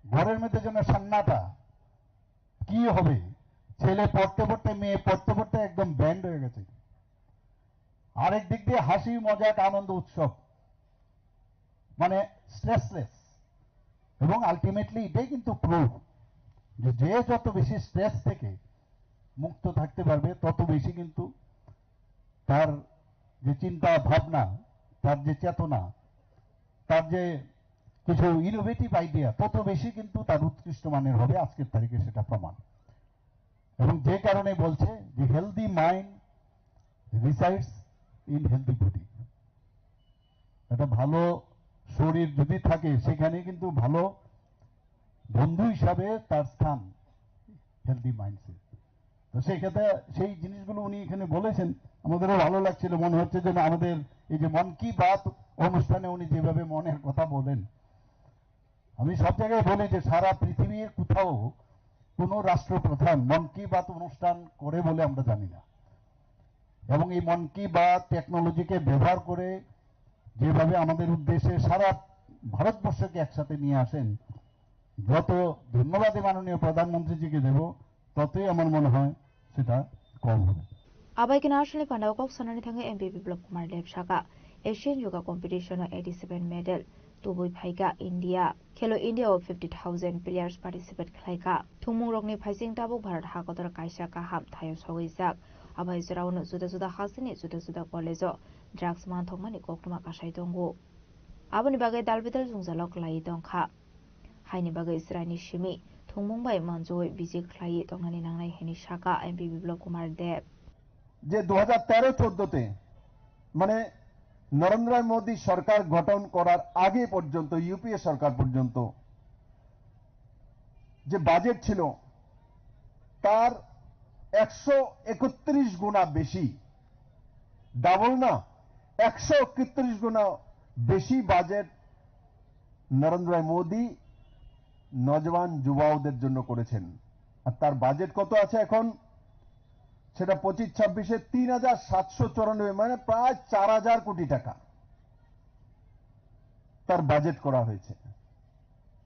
ঘরের মধ্যে যেন সান্নাটা, কি হবে, ছেলে পড়তে পড়তে, মেয়ে পড়তে পড়তে একদম ব্যান্ড হয়ে গেছে। আরেক দিক দিয়ে হাসি, মজাক, আনন্দ, উৎসব, মানে স্ট্রেসলেস। এবং আলটিমেটলি এটাই কিন্তু প্রুফ যে, যে যত বেশি স্ট্রেস থেকে মুক্ত থাকতে পারবে, তত বেশি কিন্তু তার যে চিন্তা ভাবনা, তার যে চেতনা, তার যে কিছু ইনোভেটিভ আইডিয়া, তত বেশি কিন্তু তার উৎকৃষ্ট মানের হবে। আজকের তারিখে সেটা প্রমাণ। এবং যে কারণে বলছে যে healthy mind resides in healthy body, একটা ভালো শরীর যদি থাকে, সেখানে কিন্তু ভালো বন্ধু হিসাবে তার স্থান হেলদি মাইন্ডসেট। তো সেই ক্ষেত্রে সেই জিনিসগুলো উনি এখানে বলেছেন, আমাদেরও ভালো লাগছিল, মনে হচ্ছে যেন আমাদের এই যে মন কি বাত অনুষ্ঠানে উনি যেভাবে মনের কথা বলেন, আমি সব জায়গায় বলি যে সারা পৃথিবীর কোথাও কোনো রাষ্ট্রপ্রধান মন কি বাত অনুষ্ঠান করে বলে আমরা জানি না। এবং এই মন কি বাত টেকনোলজিকে ব্যবহার করে যেভাবে আমাদের উদ্দেশ্যে সারা ভারতবর্ষকে একসাথে নিয়ে আসেন, যত ধন্যবাদ এই মাননীয় প্রধানমন্ত্রীজিকে দেব, ততই আমার মনে হয় সেটা কম হবে। Abai khe national panda o kok sanani thangwi M P Biplab Kumar Deb saka, Asian Yoga Competition o eighty seven medal tubui phaikha India. Khelo India o fifty thousand players participate khlaikha. Thwngmungrokni phaising tabuk Bharat hakotor kaisa kaham thaio sogwijak. Abai jorao no juda juda hasteni juda juda college o drugs manthokmani koktwma kasai tongo. Aboni bagwi dalbidal jwngjalo kwlaiwi tongkha. Haini bagwi chwraini simi thwngmung bai manjui bisi khlaiwi tongnani nangnai hwnwi saka M P Biplab Kumar Deb. যে দু হাজার তেরো চৌদ্দ তে, মানে, নরেন্দ্র মোদী সরকার গঠন করার আগে পর্যন্ত, ইউপিএ সরকার পর্যন্ত যে বাজেট ছিল, তার একশো একত্রিশ গুণা বেশি, ডাবল না, একশো একত্রিশ গুণা বেশি বাজেট নরেন্দ্র মোদী নজওয়ান যুবাওদের জন্য করেছেন। আর তার বাজেট কত আছে এখন, সেটা পঁচিশ ছাব্বিশে তিন হাজার সাতশো চুরানব্বই, মানে প্রায় চার হাজার কোটি টাকা তার বাজেট করা হয়েছে।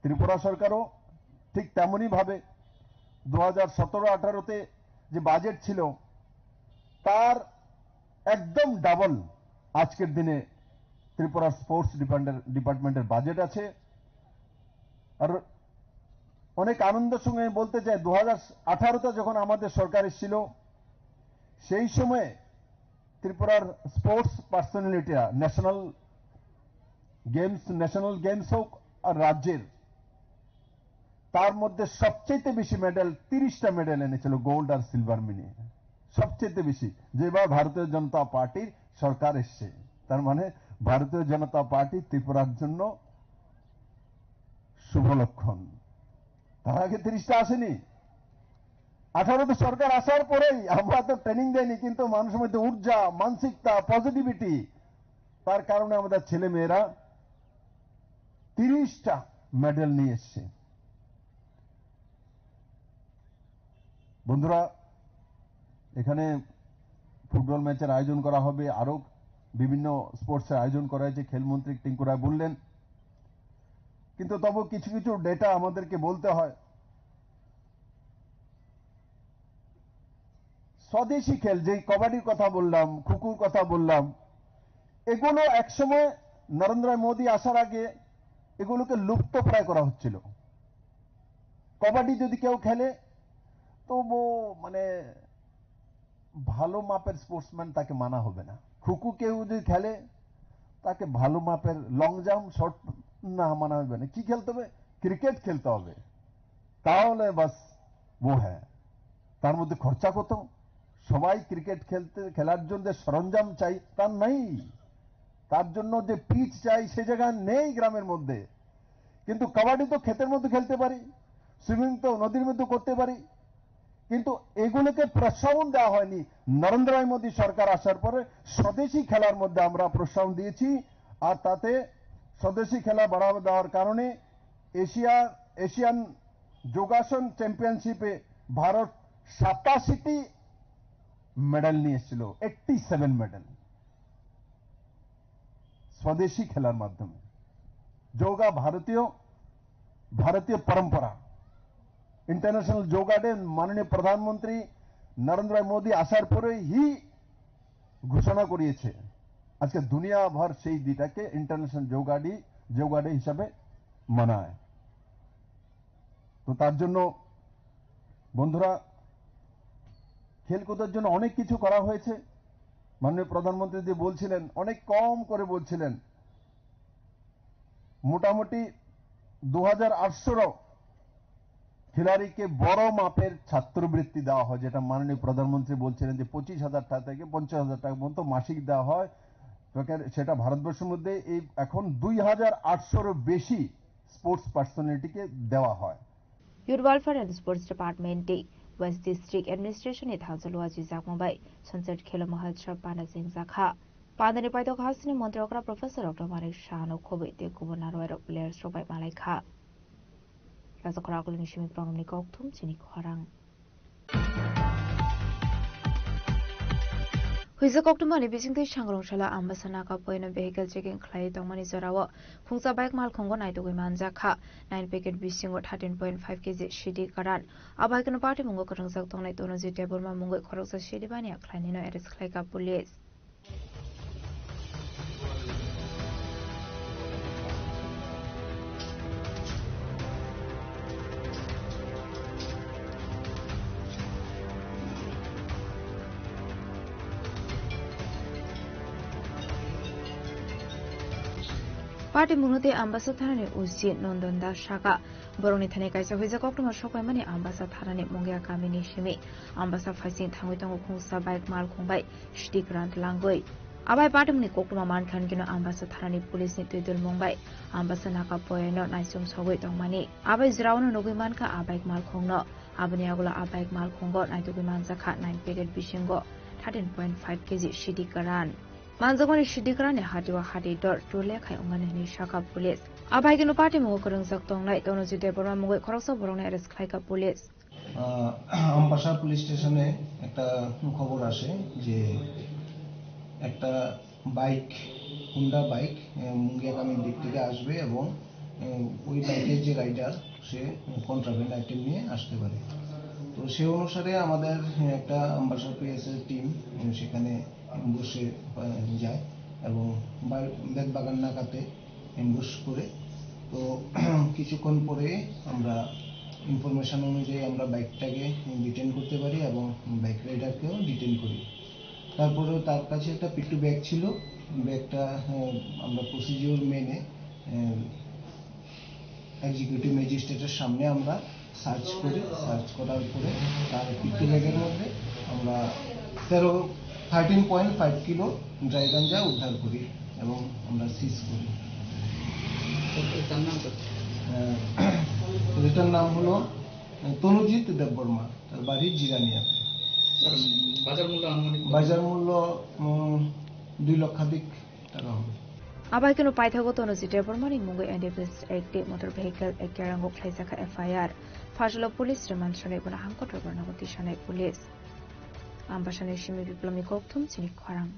ত্রিপুরা সরকারও ঠিক তেমনই ভাবে দু হাজার সতেরো আঠারোতে যে বাজেট ছিল, তার একদম ডাবল আজকের দিনে ত্রিপুরা স্পোর্টস ডিপার্টমেন্টের, ডিপার্টমেন্টের বাজেট আছে। আর অনেক আনন্দের সঙ্গে আমি বলতে চাই, দু হাজার আঠারোতে যখন আমাদের সরকার এসেছিল, সেই সময়ে ত্রিপুরার স্পোর্টস পার্সোনালিটিরা ন্যাশনাল গেমস, ন্যাশনাল গেমস হোক আর রাজ্যের, তার মধ্যে সবচেয়ে বেশি মেডেল, তিরিশটা মেডেল এনেছিল গোল্ড আর সিলভার মিলিয়ে, সবচেয়ে বেশি। যেবার ভারতীয় জনতা পার্টির সরকার এসছে, তার মানে ভারতীয় জনতা পার্টি ত্রিপুরার জন্য শুভ লক্ষণ। তার আগে তিরিশটা আসেনি। আঠারোতে সরকার আসার পরেই আমরা তো ট্রেনিং দেয়নি, কিন্তু মানুষের মধ্যে ঊর্জা, মানসিকতা, পজিটিভিটি, তার কারণে আমাদের ছেলে মেয়েরা তিরিশটা মেডেল নিয়ে এসছে। বন্ধুরা, এখানে ফুটবল ম্যাচের আয়োজন করা হবে, আরো বিভিন্ন স্পোর্টসের আয়োজন করা হয়েছে, খেলমন্ত্রী টিঙ্কু রায় বললেন। কিন্তু তবু কিছু কিছু ডেটা আমাদেরকে বলতে হয়। স্বদেশি খেল, যেই কবাডির কথা বললাম, খুকুর কথা বললাম, এগুলো একসময় নরেন্দ্র মোদী আসার আগে এগুলোকে লুপ্তপ্রায় করা হচ্ছিল। কবাডি যদি কেউ খেলে, তো ও মানে ভালো মাপের স্পোর্টসম্যান, তাকে মানা হবে না। খুকু কেউ যদি খেলে, তাকে ভালো মাপের লং জাম্প, শর্ট না মানা হবে না। কি খেলতে হবে? ক্রিকেট খেলতে হবে, তাহলে বাস ও হ্যাঁ। তার মধ্যে খরচা কত? সবাই ক্রিকেট খেলতে, খেলার জন্য যে সরঞ্জাম চাই, তা নেই। তার জন্য যে পিচ চাই, সে জায়গা নেই গ্রামের মধ্যে। কিন্তু কাবাডি তো ক্ষেতের মধ্যে খেলতে পারি, সুইমিং তো নদীর মধ্যে করতে পারি, কিন্তু এগুলোকে প্রশ্রবণ দেওয়া হয়নি। নরেন্দ্র মোদী সরকার আসার পরে স্বদেশি খেলার মধ্যে আমরা প্রশ্রবণ দিয়েছি, আর তাতে স্বদেশি খেলা বাড়াবা দেওয়ার কারণে এশিয়া, এশিয়ান যোগাসন চ্যাম্পিয়নশিপে ভারত সাতাশিটি মেডেল নিয়ে এসেছিল, এইটটি সেভেন মেডেল স্বদেশি খেলার মাধ্যমে। যোগা ভারতীয়, ভারতীয় পরম্পরা। ইন্টারন্যাশনাল যোগা ডে মাননীয় প্রধানমন্ত্রী নরেন্দ্র মোদী আসার পরেই ঘোষণা করিয়েছে। আজকে দুনিয়া ভর সেই দিনটাকে ইন্টারন্যাশনাল যোগা ডে, যোগা ডে হিসাবে মানায়। তো তার জন্য বন্ধুরা, খেলকুদের জন্য অনেক কিছু করা হয়েছে। মাননীয় প্রধানমন্ত্রী যে বলছিলেন, অনেক কম করে বলছিলেন, মোটামুটি দু হাজার আটশো খিলাড়িকে বড় মাপের ছাত্রবৃত্তি দেওয়া হয়, যেটা মাননীয় প্রধানমন্ত্রী বলছিলেন যে পঁচিশ হাজার টাকা থেকে পঞ্চাশ হাজার টাকা পর্যন্ত মাসিক দেওয়া হয়। তো কে-, সেটা ভারতবর্ষের মধ্যে এই এখন দুই হাজার আটশোরও বেশি স্পোর্টস পার্সোনালিটিকে দেওয়া হয়। Youth Welfare and Sports Department tei West District Administration ni thansa luachi jakma bai Sunset Khelo Mahotsav panda chengjakha. Pandani paithak hasteni montri okra Professor Doctor Manik Saha no khobwi tei kubun narwai rok players rok bai malai kha. Rajakhor akulni simi program ni kokthum chini khorang. Huijak koktwmani bisingtwi sangrong salo Ambasa Naka poino vehicle checking khlaiwi tongmani jorao khungsa bike malkhungo naitugwi manjak kha. Nine packet bisingo thirteen point five K G sidi karan. Abo hai kheno patimungo kwrwngjak tongnai Tonojit Debbarma mungwi khoroksa sidi baniya khlainino arrest khlaikha police. Party mungno tei Ambasa thanani O C Nondon Das saka, borokni thani kaisa huijak koktwma sokpaimani Ambasa thanani Mungia kamini simi. Ambasa phaising thangwi tongo khungsa bike malkhung bai sidi kwran twlangwi. Abai patimni koktwma mankha hwnkhe no Ambasa thanani police ni twidul mung bai Ambasa Naka poyano naisum sogwi tongmani. Abai jwraono nugwi mankha a bike malkhungno. Aboni agulo a bike malkhungo naitugwi manjakha nine packet bisingo thirteen point five K G sidi kwran. Manjakmani sidi kwranni hati o hati dor tule khai wngnani hwnwi sakha police. Abai kheno patimungo kwrwngjak tongnai Tonojit Debbarma mungwi khoroksa borokno arrest khlaikha police. Ah, Ambassa police স্টেশনে একটা খবর আসে যে একটা bike, Honda bike, আহ, মুঙ্গিয়াকামীর দিক থেকে আসবে এবং, আহ, ওই বাইকের যে রাইডার, সে কন্ট্রাব্যান্ড আইটেম নিয়ে আসতে পারে। তো সে অনুসারে আমাদের, আহ, একটা আমবাসা পিএসএর টিম, আহ, সেখানে অ্যাম্বুশে, আহ, যায় এবং বা-, বেতবাগান নাকাতে অ্যাম্বুশ করে। তো কিছুক্ষণ পরে আমরা ইনফরমেশন অনুযায়ী আমরা বাইকটাকে ডিটেন করতে পারি এবং বাইক রাইডারকেও ডিটেন করি। তারপরেও তার কাছে একটা পিট্টু ব্যাগ ছিল, ব্যাগটা, আহ, আমরা প্রসিডিউর মেনে, আহ, এক্সিকিউটিভ ম্যাজিস্ট্রেটের সামনে আমরা সার্চ করি। সার্চ করার পরে তার পিট্টু ব্যাগের মধ্যে আমরা তেরো, thirteen point five kilo dry গাঞ্জা উদ্ধার করি এবং আমরা সিজ করি। তো তার নাম কত? আহ, এটার নাম হলো, আহ, তনুজিৎ দেববর্মা, তার বাড়ি জিরানিয়াতে। স্যার, বাজার মূল্য আনুমানিক কত? বাজার মূল্য, উম, দুই লক্ষাধিক টাকা হবে। Abai kheno paithago Tonojit Debbarmani mungwi N D P S Act tei Motor Vehicle Act kirango khlaijakha F I R. Phasalo police remand sanai bono hangkotor bornogo tisanai police. Ambasani simi biplomni kokthum chini khorang.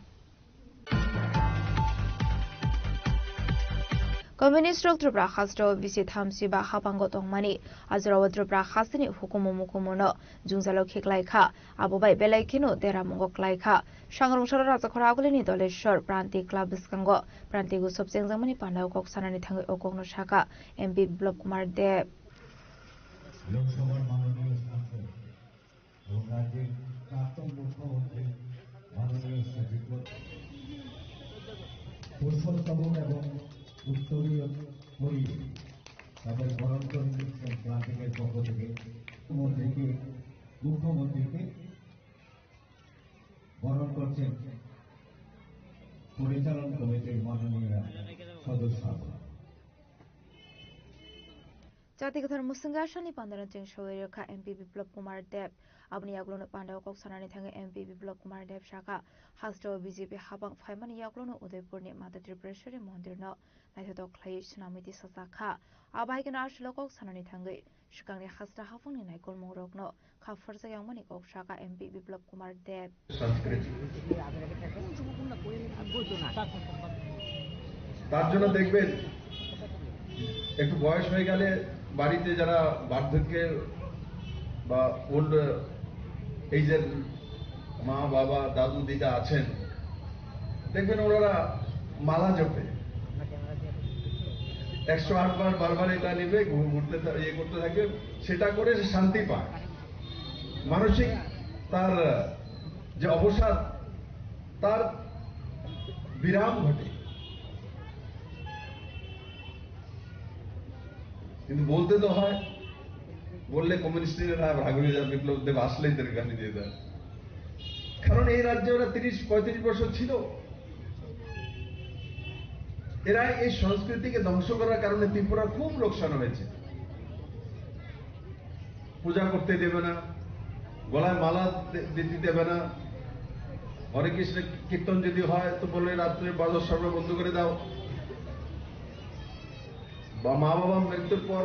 Communist rok Tripura hasteo bisi thamsi ba habango tongmani, ajorao Tripura hasteni hukumu mukumuno jwngjalo khiklai kha, abo bai belai kheno deramungo klai kha. Sangrong salo Rajakhor Agulini Doleshwar Pranti Club bwskango Pranti Utsav chengjakmani pandao kok sanani thangwi o kokno sakha M P Biplab Kumar Deb. লোকসভার মাননীয় সাংসদ এবং রাজ্যের প্রাক্তন মুখ্যমন্ত্রী মাননীয় শ্রী বিপ্লব কুশলতম এবং উত্তরীয় হয়ে তাদের বরণ করে নিচ্ছেন ক্রান্তিকারী পক্ষ থেকে মন্ত্রীকে, মুখ্যমন্ত্রীকে বরণ করছেন পরিচালন কমিটির মাননীয় সদস্য। Chati kwthar mwswngwi aswkni pandano cheng sawi rwkha M P Biplab Kumar Deb. Aboni yagulono pandao kok sanani thangwi M P Biplab Kumar Deb sakha, hasteo B J P habang phaimani yagulono Udaipurni Mata Tripureshwari mondirno naithotok khlaiwi swnamwi tisajak kha. Abo hai kheno aswlo kok sanani thangwi swkangni hasta haphangni naikolmungrokno kha pharjak yangmani kok sakha M P Biplab Kumar Deb. সংস্কৃতি। তার জন্য দেখবেন, একটু বয়স হয়ে গেলে বাড়িতে যারা বার্ধক্যে বা ওল্ড এজের মা, বাবা, দাদু, দিদা আছেন, দেখবেন ওনারা মালা জপে, একশো আট বার বারবার এটা নেবে, ঘু-, ঘুরতে থা-, ইয়ে করতে থাকে, সেটা করে সে শান্তি পায়। মানসিক তার যে অবসাদ, তার বিরাম ঘটে। কিন্তু বলতে তো হয়, বললে কমিউনিস্টরা রাগ হয়ে যায়, বিপ্লব দেব আসলেই তাদের গালি দিয়ে দেয়। কারণ এই রাজ্যে ওরা তিরিশ পঁয়ত্রিশ বছর ছিল, এরা এই সংস্কৃতিকে ধ্বংস করার কারণে ত্রিপুরা খুব লোকসান হয়েছে। পূজা করতে দেবে না, গলায় মালা দে-, দিতে দেবে না। হরে কৃষ্ণ কীর্তন যদি হয় তো বলে রাত্রে বাজার সর্ব বন্ধ করে দাও। বা মা বাবা মৃত্যুর পর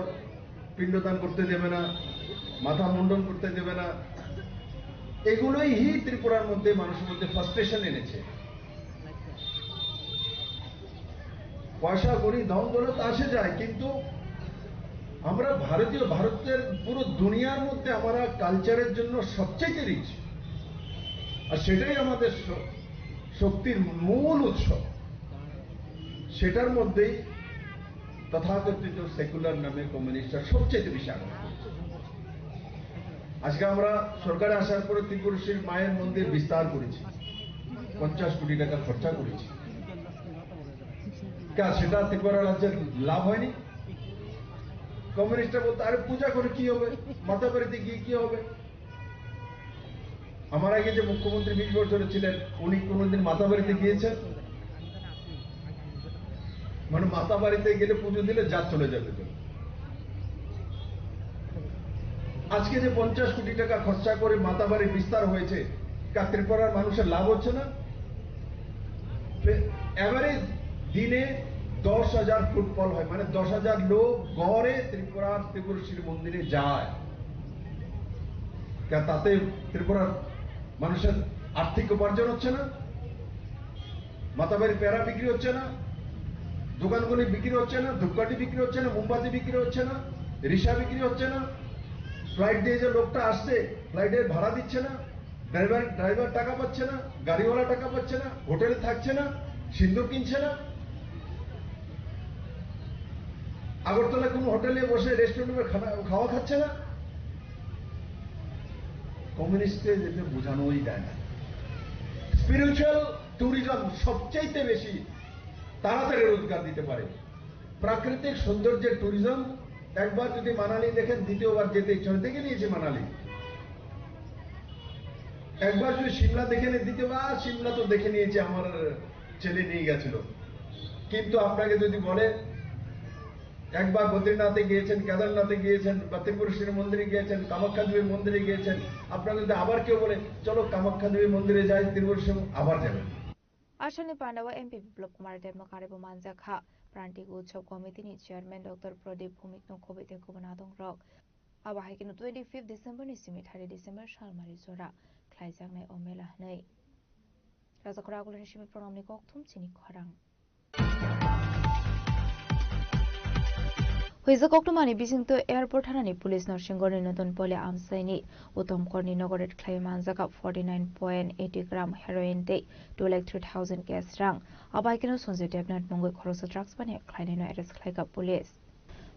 পিণ্ডদান করতে দেবে না, মাথা মুণ্ডন করতে দেবে না। এগুলোই হি ত্রিপুরার মধ্যে মানুষের মধ্যে ফ্রাস্ট্রেশন এনেছে। পয়সা করি, ধন দৌলত আসে যায়, কিন্তু আমরা ভারতীয়, ভারতের পুরো দুনিয়ার মধ্যে আমরা কালচারের জন্য সবচেয়ে রিচ, আর সেটাই আমাদের শ-, শক্তির মূল উৎস। সেটার মধ্যেই তথাকথিত সেকুলার নামে কমিউনিস্টরা সবচেয়ে বেশি আঘাত করছে। আজকে আমরা সরকারে আসার পরে ত্রিপুরুষের মায়ের মন্দির বিস্তার করেছি, পঞ্চাশ কোটি টাকা খরচা করেছি। কে, সেটা ত্রিপুরা রাজ্যের লাভ হয়নি? কমিউনিস্টরা বলতো, "আরে, পূজা করে কি হবে? মাতাবাড়িতে গিয়ে কি হবে?" আমার আগে যে মুখ্যমন্ত্রী বিশ বছরে ছিলেন, উনি কোনোদিন মাতাবাড়িতে গিয়েছেন? মানে, মাতাবাড়িতে গেলে পুজো দিলে জাত চলে যাবে তো। আজকে যে পঞ্চাশ কোটি টাকা খরচা করে মাতাবাড়ি বিস্তার হয়েছে, কা ত্রিপুরার মানুষের লাভ হচ্ছে না? এভারেজ দিনে দশ হাজার ফুটফল হয়, মানে দশ হাজার লোক গড়ে ত্রিপুরার ত্রিপুরেশ্বরী মন্দিরে যায়। কা তাতে ত্রিপুরার মানুষের আর্থিক উপার্জন হচ্ছে না? মাতাবাড়ি পেয়ারা বিক্রি হচ্ছে না? দোকানগুলি বিক্রি হচ্ছে না? ধূপকাঠি বিক্রি হচ্ছে না? মোমবাতি বিক্রি হচ্ছে না? রিসা বিক্রি হচ্ছে না? ফ্লাইট দিয়ে যে লোকটা আসছে, ফ্লাইটের ভাড়া দিচ্ছে না? ড্রাইভার, ড্রাইভার টাকা পাচ্ছে না? গাড়িওয়ালা টাকা পাচ্ছে না? হোটেলে থাকছে না? সিন্দুক কিনছে না? আগরতলায় কোনো হোটেলে বসে রেস্টুরেন্টে খানা, খাওয়া খাচ্ছে না? কমিউনিস্টে যেটা বোঝানোই যায় না। স্পিরিচুয়াল ট্যুরিজম সবচাইতে বেশি তাড়াতাড়ি রোজগার দিতে পারে। প্রাকৃতিক সৌন্দর্যের ট্যুরিজম, একবার যদি মানালি দেখেন, দ্বিতীয়বার যেতে ইচ্ছা হয়। দেখে নিয়েছি মানালি, একবার যদি সিমলা দেখে নিয়ে, দ্বিতীয়বার সিমলা তো দেখে নিয়েছি, আমার ছেলে নিয়ে গেছিল। কিন্তু আপনাকে যদি বলে, একবার বদ্রীনাথে গিয়েছেন, কেদারনাথে গিয়েছেন, বা ত্রিপুরেশ্বরী মন্দিরে গিয়েছেন, কামাখ্যা দেবীর মন্দিরে গিয়েছেন, আপনাকে যদি আবার কেউ বলে, "চলো কামাখ্যা দেবীর মন্দিরে যাই", ত্রিপুরেশ্বরী আবার যাবেন। Asalni pandao M P Biplop Kumar Debno karwi bo manjakha. Prantik Utsav Committee ni Chairman Doctor Pradip Bhumik no khobwi tei kubun adongrok. Abo hai kheno twenty fifth December ni simi thirty December salmari jora khlaijaknai o mela hwnwi. Rajakhor Agulini simi program ni kokthum chini khorang. Huijak koktwmani bisingtwi airport thanani police Norsingorni Notun Poli amchaini Uttom Korni nogo raid khlaiwi manjakha forty nine point eighty gram heroin tei two lakh three thousand cash rang. Abo hai kheno Sanjay Debnath mungwi khoroksa drugs baniya khlainaino arrest khlaikha police.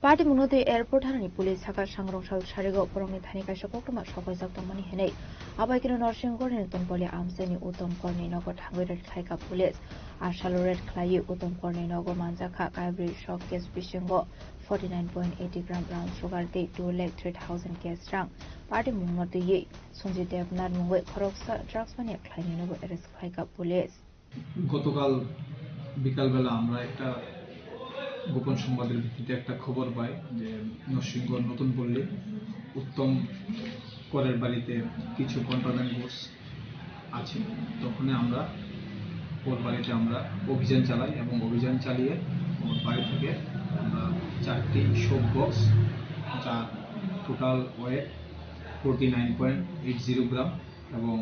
Party mungno twi airport thanani police sakha sangrong sal sarigo borokni thani kaisa koktwma sokoijak tongmani hinwi. Abo hai kheno Norsingorni Notun Poli amchaini Uttom Korni nogo thangwi raid khlaikha police. A salo raid khlaiwi Uttom Korni nogo manjakha kaibrwi sok cash bisingo forty nine point eighty gram brown sugar tei two lakh three thousand cash rang. Party mungno twiwi Sanjay Debnath mungwi khoroksa drugs mania khlainainobo arrest khlaikha police. গতকাল বিকালবেলা আমরা একটা গোপন সংবাদের ভিত্তিতে একটা খবর পাই যে নরসিংহ নতুন পল্লী উত্তম করের বাড়িতে কিছু কন্ট্রাব্যান্ড গুডস আছে। তখনই আমরা ওর বাড়িতে আমরা অভিযান চালাই এবং অভিযান চালিয়ে ওর বাড়ি থেকে আমরা চারটি শোক বক্স, যার total wait forty nine point eight zero gram এবং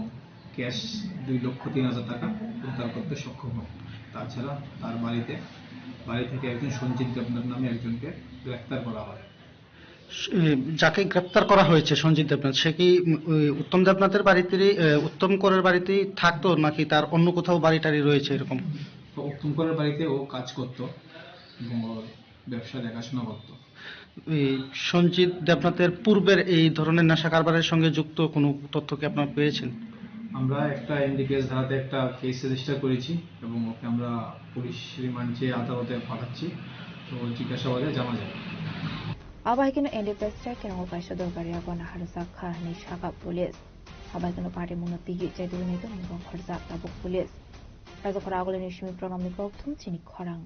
ক্যাশ দুই লক্ষ তিন হাজার টাকা উদ্ধার করতে সক্ষম হয়। তাছাড়া তার বাড়িতে, বাড়ি থেকে একজন সঞ্জিত দেবনাথ নামে একজনকে গ্রেফতার করা হয়। এ, যাকে গ্রেপ্তার করা হয়েছে সঞ্জিত দেবনাথ, সে কি, উম, ওই উত্তম দেবনাথের বাড়িতেই, এ, উত্তম করের বাড়িতেই থাকতো, নাকি তার অন্য কোথাও বাড়ি টাড়ি রয়েছে এরকম? তো উত্তম করের বাড়িতে ও কাজ করতো এবং ওর ব্যবসা দেখাশোনা করতো। এই সঞ্জিত দেবনাথের পূর্বের এই ধরনের নেশা কারবারের সঙ্গে যুক্ত কোনো তথ্য কি আপনারা পেয়েছেন? আমরা একটা এনডিপিএস ধারাতে একটা কেস রেজিস্টার করেছি এবং ওকে আমরা পুলিশ রিমান্ড চেয়ে আদালতে পাঠাচ্ছি। তো জিজ্ঞাসাবাদে জানা যাবে। Abo hai kheno N D P S check-o kaisa dorgari yago naharjak kha hinwi sakha police. Abo hai kheno party mungno twiwi chaitugwi naitok mung khorjak tabuk police. Rajakhor Agulini simi program ni kokthum chini khorang.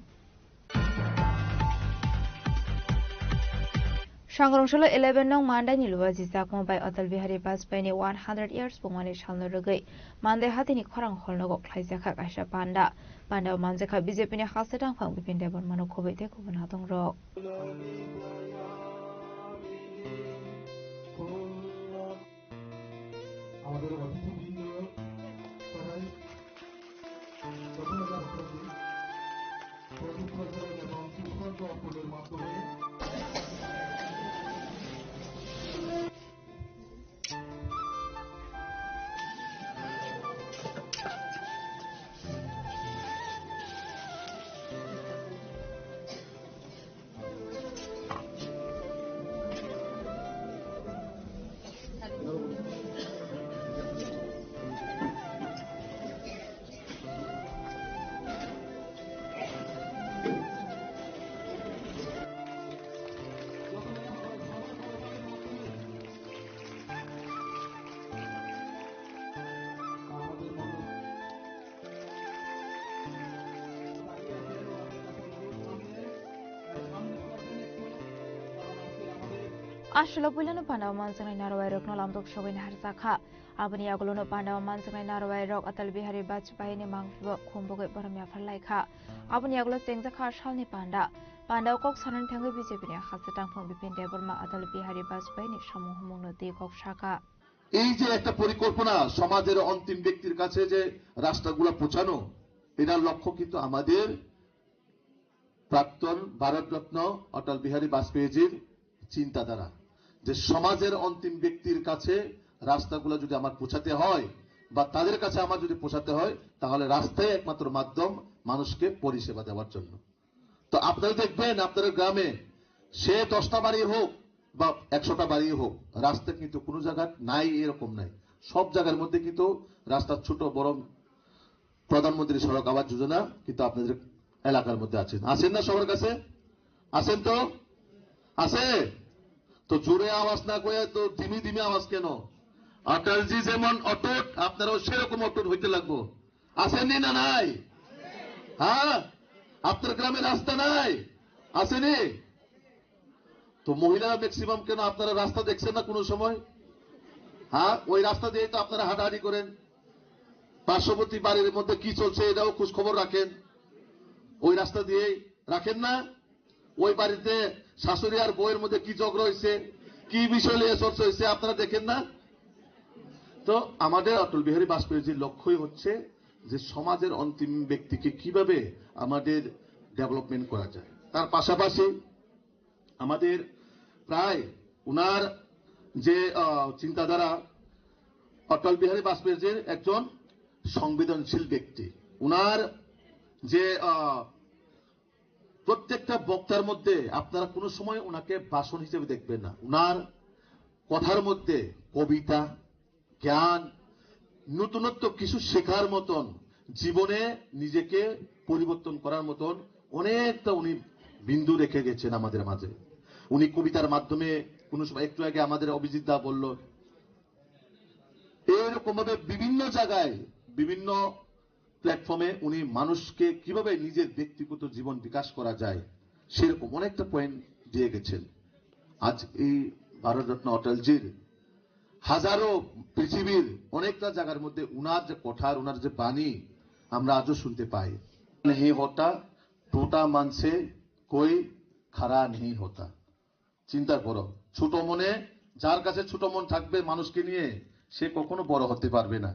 Sangrong salo eleven nong Mandai ni Luwaji Chakma bai Atal Bihari Vajpayee ni one hundred years pungmani salno rwgwi Mandai hatini khorang hall nogo khlaijakha kaisa panda. Panda o manjakha B J P ni haste tangphang Bipin Debbarma no khobwi tei kubun adongrok. Aswk puilano panda o manjaknai narwai rokno lamtok sogwi naharjakha. Aboni yagulono panda o manjaknai narwai rok Atal Bihari Bajpayee ni mangphibo khumbugwi borom yaphar laikha. Aboni yagulo chengjakha salni panda. Panda o kok sanani thangwi B J P ni hasteo tangphung Bipin Debbarma Atal Bihari Bajpayee ni samung humung no twi kok saka. এই যে একটা পরিকল্পনা, সমাজের অন্তিম ব্যক্তির কাছে যে রাস্তাগুলো পৌঁছানো, এটার লক্ষ্য কিন্তু আমাদের প্রাক্তন ভারতরত্ন অটল বিহারী বাজপেয়ীজির চিন্তাধারা, যে সমাজের অন্তিম ব্যক্তির কাছে রাস্তাগুলো যদি আমার পৌঁছাতে হয় বা তাদের কাছে আমার যদি পৌঁছাতে হয়, তাহলে রাস্তাই একমাত্র মাধ্যম মানুষকে পরিষেবা দেওয়ার জন্য। তো আপনারা দেখবেন, আপনার গ্রামে সে দশটা বাড়ি হোক বা একশোটা বাড়ি হোক, রাস্তা কিন্তু কোনো জায়গা নাই, এরকম নাই। সব জায়গার মধ্যে কিন্তু রাস্তা ছোট বড় প্রধানমন্ত্রী সড়ক আবাস যোজনা কিন্তু আপনাদের এলাকার মধ্যে আছেন, আছেন না? সবার কাছে আছেন তো? আছে তো? জোরে আওয়াজ না করে তো ধিমে ধিমে আওয়াজ কেন? অটলজি যেমন অটুট, আপনারাও সেরকম অটুট হইতে লাগবো। আছেননি না নাই? হ্যাঁ, আপনার গ্রামে রাস্তা নাই? আছেনি? তো মহিলারা ম্যাক্সিমাম কেন আপনারা রাস্তা দেখছেন না কোনো সময়? হ্যাঁ, ওই রাস্তা দিয়েই তো আপনারা হাঁটাহাঁটি করেন। পার্শ্ববর্তী বাড়ির মধ্যে কি চলছে এটাও খোঁজ খবর রাখেন, ওই রাস্তা দিয়েই রাখেন না? ওই বাড়িতে শাশুড়ি আর বউয়ের মধ্যে কি ঝগড়া হয়েছে, কি বিষয় নিয়ে চর্চা হয়েছে আপনারা দেখেন না? তো আমাদের অটল বিহারী বাজপেয়ীজির লক্ষ্যই হচ্ছে যে সমাজের অন্তিম ব্যক্তিকে কিভাবে আমাদের ডেভেলপমেন্ট করা যায়। তার পাশাপাশি আমাদের প্রায় উনার যে আহ, চিন্তাধারা, অটল বিহারী বাজপেয়ীজির একজন সংবেদনশীল ব্যক্তি। উনার যে আহ, প্রত্যেকটা বক্তার মধ্যে আপনারা কোনো সময় ওনাকে ভাষণ হিসেবে দেখবেন না। ওনার কথার মধ্যে কবিতা, জ্ঞান, নতুনত্ব কিছু শেখার মতন, জীবনে নিজেকে পরিবর্তন করার মতন অনেকটা উনি বিন্দু রেখে গেছেন আমাদের মাঝে। উনি কবিতার মাধ্যমে কোনো সময়, একটু আগে আমাদের অভিজিৎ দা বলল, এইরকম ভাবে বিভিন্ন জায়গায় বিভিন্ন প্ল্যাটফর্মে উনি মানুষকে কিভাবে নিজের ব্যক্তিগত জীবন বিকাশ করা যায়, সেরকম অনেকটা পয়েন্ট দিয়ে গেছেন। আজ এই ভারতরত্ন অটলজির হাজারো, পৃথিবীর অনেকটা জায়গার মধ্যে উনার যে কথা, উনার যে বাণী আমরা আজও শুনতে পাই। नहीं होता टूटा मन से कोई खड़ा नहीं होता। চিন্তা করো, ছোট মনে, যার কাছে ছোট মন থাকবে মানুষকে নিয়ে, সে কখনো বড় হতে পারবে না।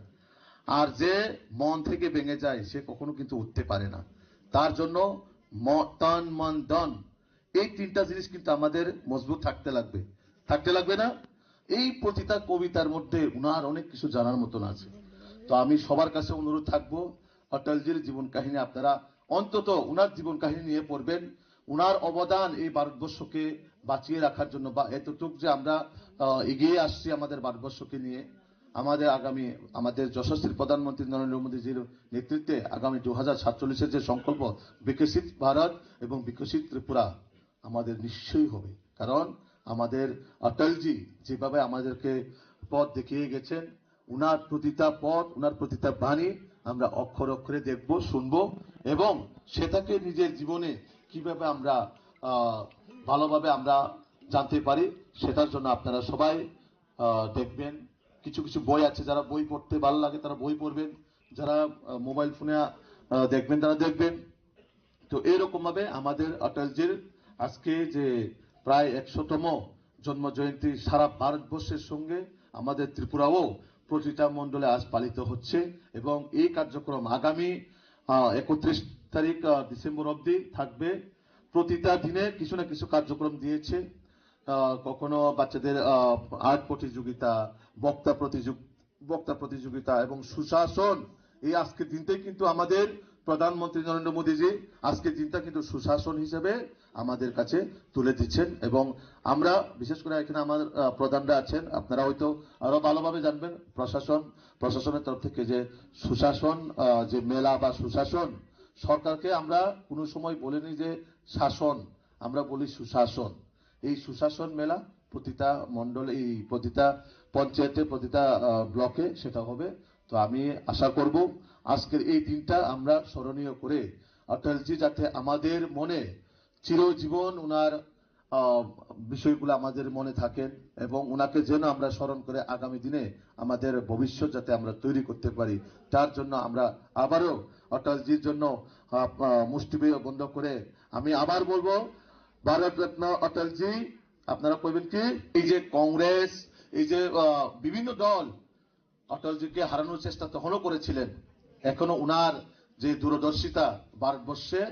আর যে মন থেকে ভেঙে যায়, সে কখনো কিন্তু উঠতে পারে না। তার জন্য ম-, তন মন ধন, এই তিনটা জিনিস কিন্তু আমাদের মজবুত থাকতে লাগবে, থাকতে লাগবে না? এই প্রতিটা কবিতার মধ্যে উনার অনেক কিছু জানার মতন আছে। তো আমি সবার কাছে অনুরোধ থাকবো, অটলজির জীবন কাহিনী আপনারা অন্তত উনার জীবন কাহিনী নিয়ে পড়বেন। উনার অবদান এই ভারতবর্ষকে বাঁচিয়ে রাখার জন্য বা এতটুক যে আমরা আহ, এগিয়ে আসছি আমাদের ভারতবর্ষকে নিয়ে, আমাদের আগামী, আমাদের যশস্বী প্রধানমন্ত্রী নরেন্দ্র মোদীজির নেতৃত্বে আগামী দু হাজার সাতচল্লিশের যে সংকল্প, বিকশিত ভারত এবং বিকশিত ত্রিপুরা আমাদের নিশ্চয়ই হবে। কারণ আমাদের অটলজি যেভাবে আমাদেরকে পথ দেখিয়ে গেছেন, উনার প্রতিটা পথ, উনার প্রতিটা বাণী আমরা অক্ষরে অক্ষরে দেখব, শুনব এবং সেটাকে নিজের জীবনে কিভাবে আমরা আহ, ভালোভাবে আমরা জানতে পারি, সেটার জন্য আপনারা সবাই আহ, দেখবেন। কিছু কিছু বই আছে, যারা বই পড়তে ভালো লাগে তারা বই পড়বেন, যারা মোবাইল ফোনে দেখবেন তারা দেখবেন। তো এইরকম ভাবে আমাদের অটলজির আজকে যে প্রায় একশোতম জন্ম জয়ন্তী, সারা ভারতবর্ষের সঙ্গে আমাদের ত্রিপুরাও প্রতিটা মণ্ডলে আজ পালিত হচ্ছে এবং এই কার্যক্রম আগামী আহ, একত্রিশ তারিখ আহ, ডিসেম্বর অবধি থাকবে। প্রতিটা দিনে কিছু না কিছু কার্যক্রম দিয়েছে। আহ, কখনো বাচ্চাদের, আহ, আর্ট প্রতিযোগিতা, বক্তা প্রতিযোগ-, বক্তা প্রতিযোগিতা এবং সুশাসন। এই আজকের দিনটাই কিন্তু আমাদের প্রধানমন্ত্রী নরেন্দ্র মোদীজি আজকের দিনটা কিন্তু সুশাসন হিসেবে আমাদের কাছে তুলে দিচ্ছেন। এবং আমরা বিশেষ করে এখানে আমার, আহ, প্রধানরা আছেন, আপনারা হয়তো আরো ভালোভাবে জানবেন, প্রশাসন, প্রশাসনের তরফ থেকে যে সুশাসন, আহ, যে মেলা বা সুশাসন, সরকারকে আমরা কোনো সময় বলিনি যে শাসন, আমরা বলি সুশাসন। এই সুশাসন মেলা প্রতিটা মণ্ডল, এই প্রতিটা পঞ্চায়েতে, প্রতিটা, আহ, ব্লকে সেটা হবে। তো আমি আশা করব আজকের এই দিনটা আমরা স্মরণীয় করে অটলজি যাতে আমাদের মনে চিরজীবন ওনার, আহ, বিষয়গুলো আমাদের মনে থাকেন এবং ওনাকে যেন আমরা স্মরণ করে আগামী দিনে আমাদের ভবিষ্যৎ যাতে আমরা তৈরি করতে পারি, তার জন্য আমরা আবারও অটলজির জন্য, আহ, আহ, মুষ্টিবন্ধ করে আমি আবার বলবো, ভারত রত্ন অটলজি। আপনারা কইবেন কি, এই যে কংগ্রেস, এই যে, আহ, বিভিন্ন দল অটলজিকে হারানোর চেষ্টা তখনও করেছিলেন, এখনো উনার যে দূরদর্শিতা, ভারতবর্ষে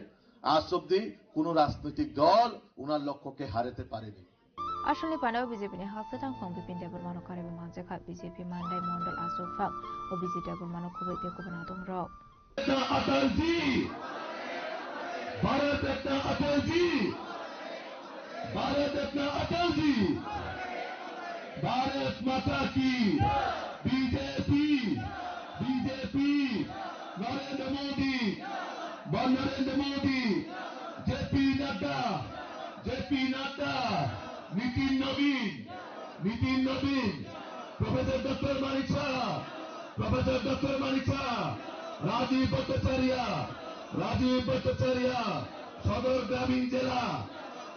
আজ অব্দি কোনো রাজনৈতিক দল উনার লক্ষ্যকে হারাতে পারেনি। Aswkni panao B J P ni hasteo tangphung Bipin Debbarmano karwi manjakha B J P Mandai Mondol achukphang o B J Debbarmano kubui tei kubun adongrok. Ratna अटल जी, भारत रत्न अटल जी, भारत रत्न अटल जी, भारत माता की, बीजेपी, बीजेपी, नरेंद्र मोदी, नरेंद्र मोदी, जेपी नड्डा, जेपी नड्डा, नितिन नवीन, नितिन नवीन, professor doctor Manik Saha, professor doctor Manik साहा, राजीव भट्टाचार्य, राजीव भट्टाचार्य, सदर ग्रामीण जिला,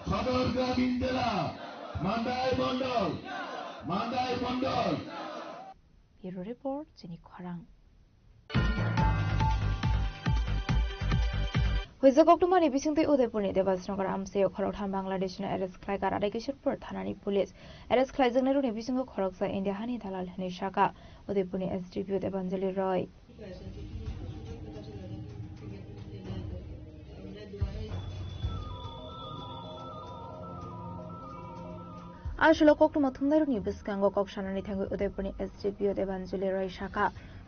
सदर ग्रामीण जिला, मांडाई मंडल, मांडाई मंडल। Bureau Report, Chini Khorang. Huijak koktwmani bisingtwi Udaipurni Debasnagar amchaio khoroktham Bangladeshino arrest khlaikha Radhakishorpur thanani police. Arrest khlaijaknairokni bisingo khoroksa India hani dalal hwnwi sakha Udaipurni S D P O Debanjali Roy. Aswk koktwma thumnairokni bwskango kok sanani thangwi Udaipurni S D P O Debanjali Roy sakha,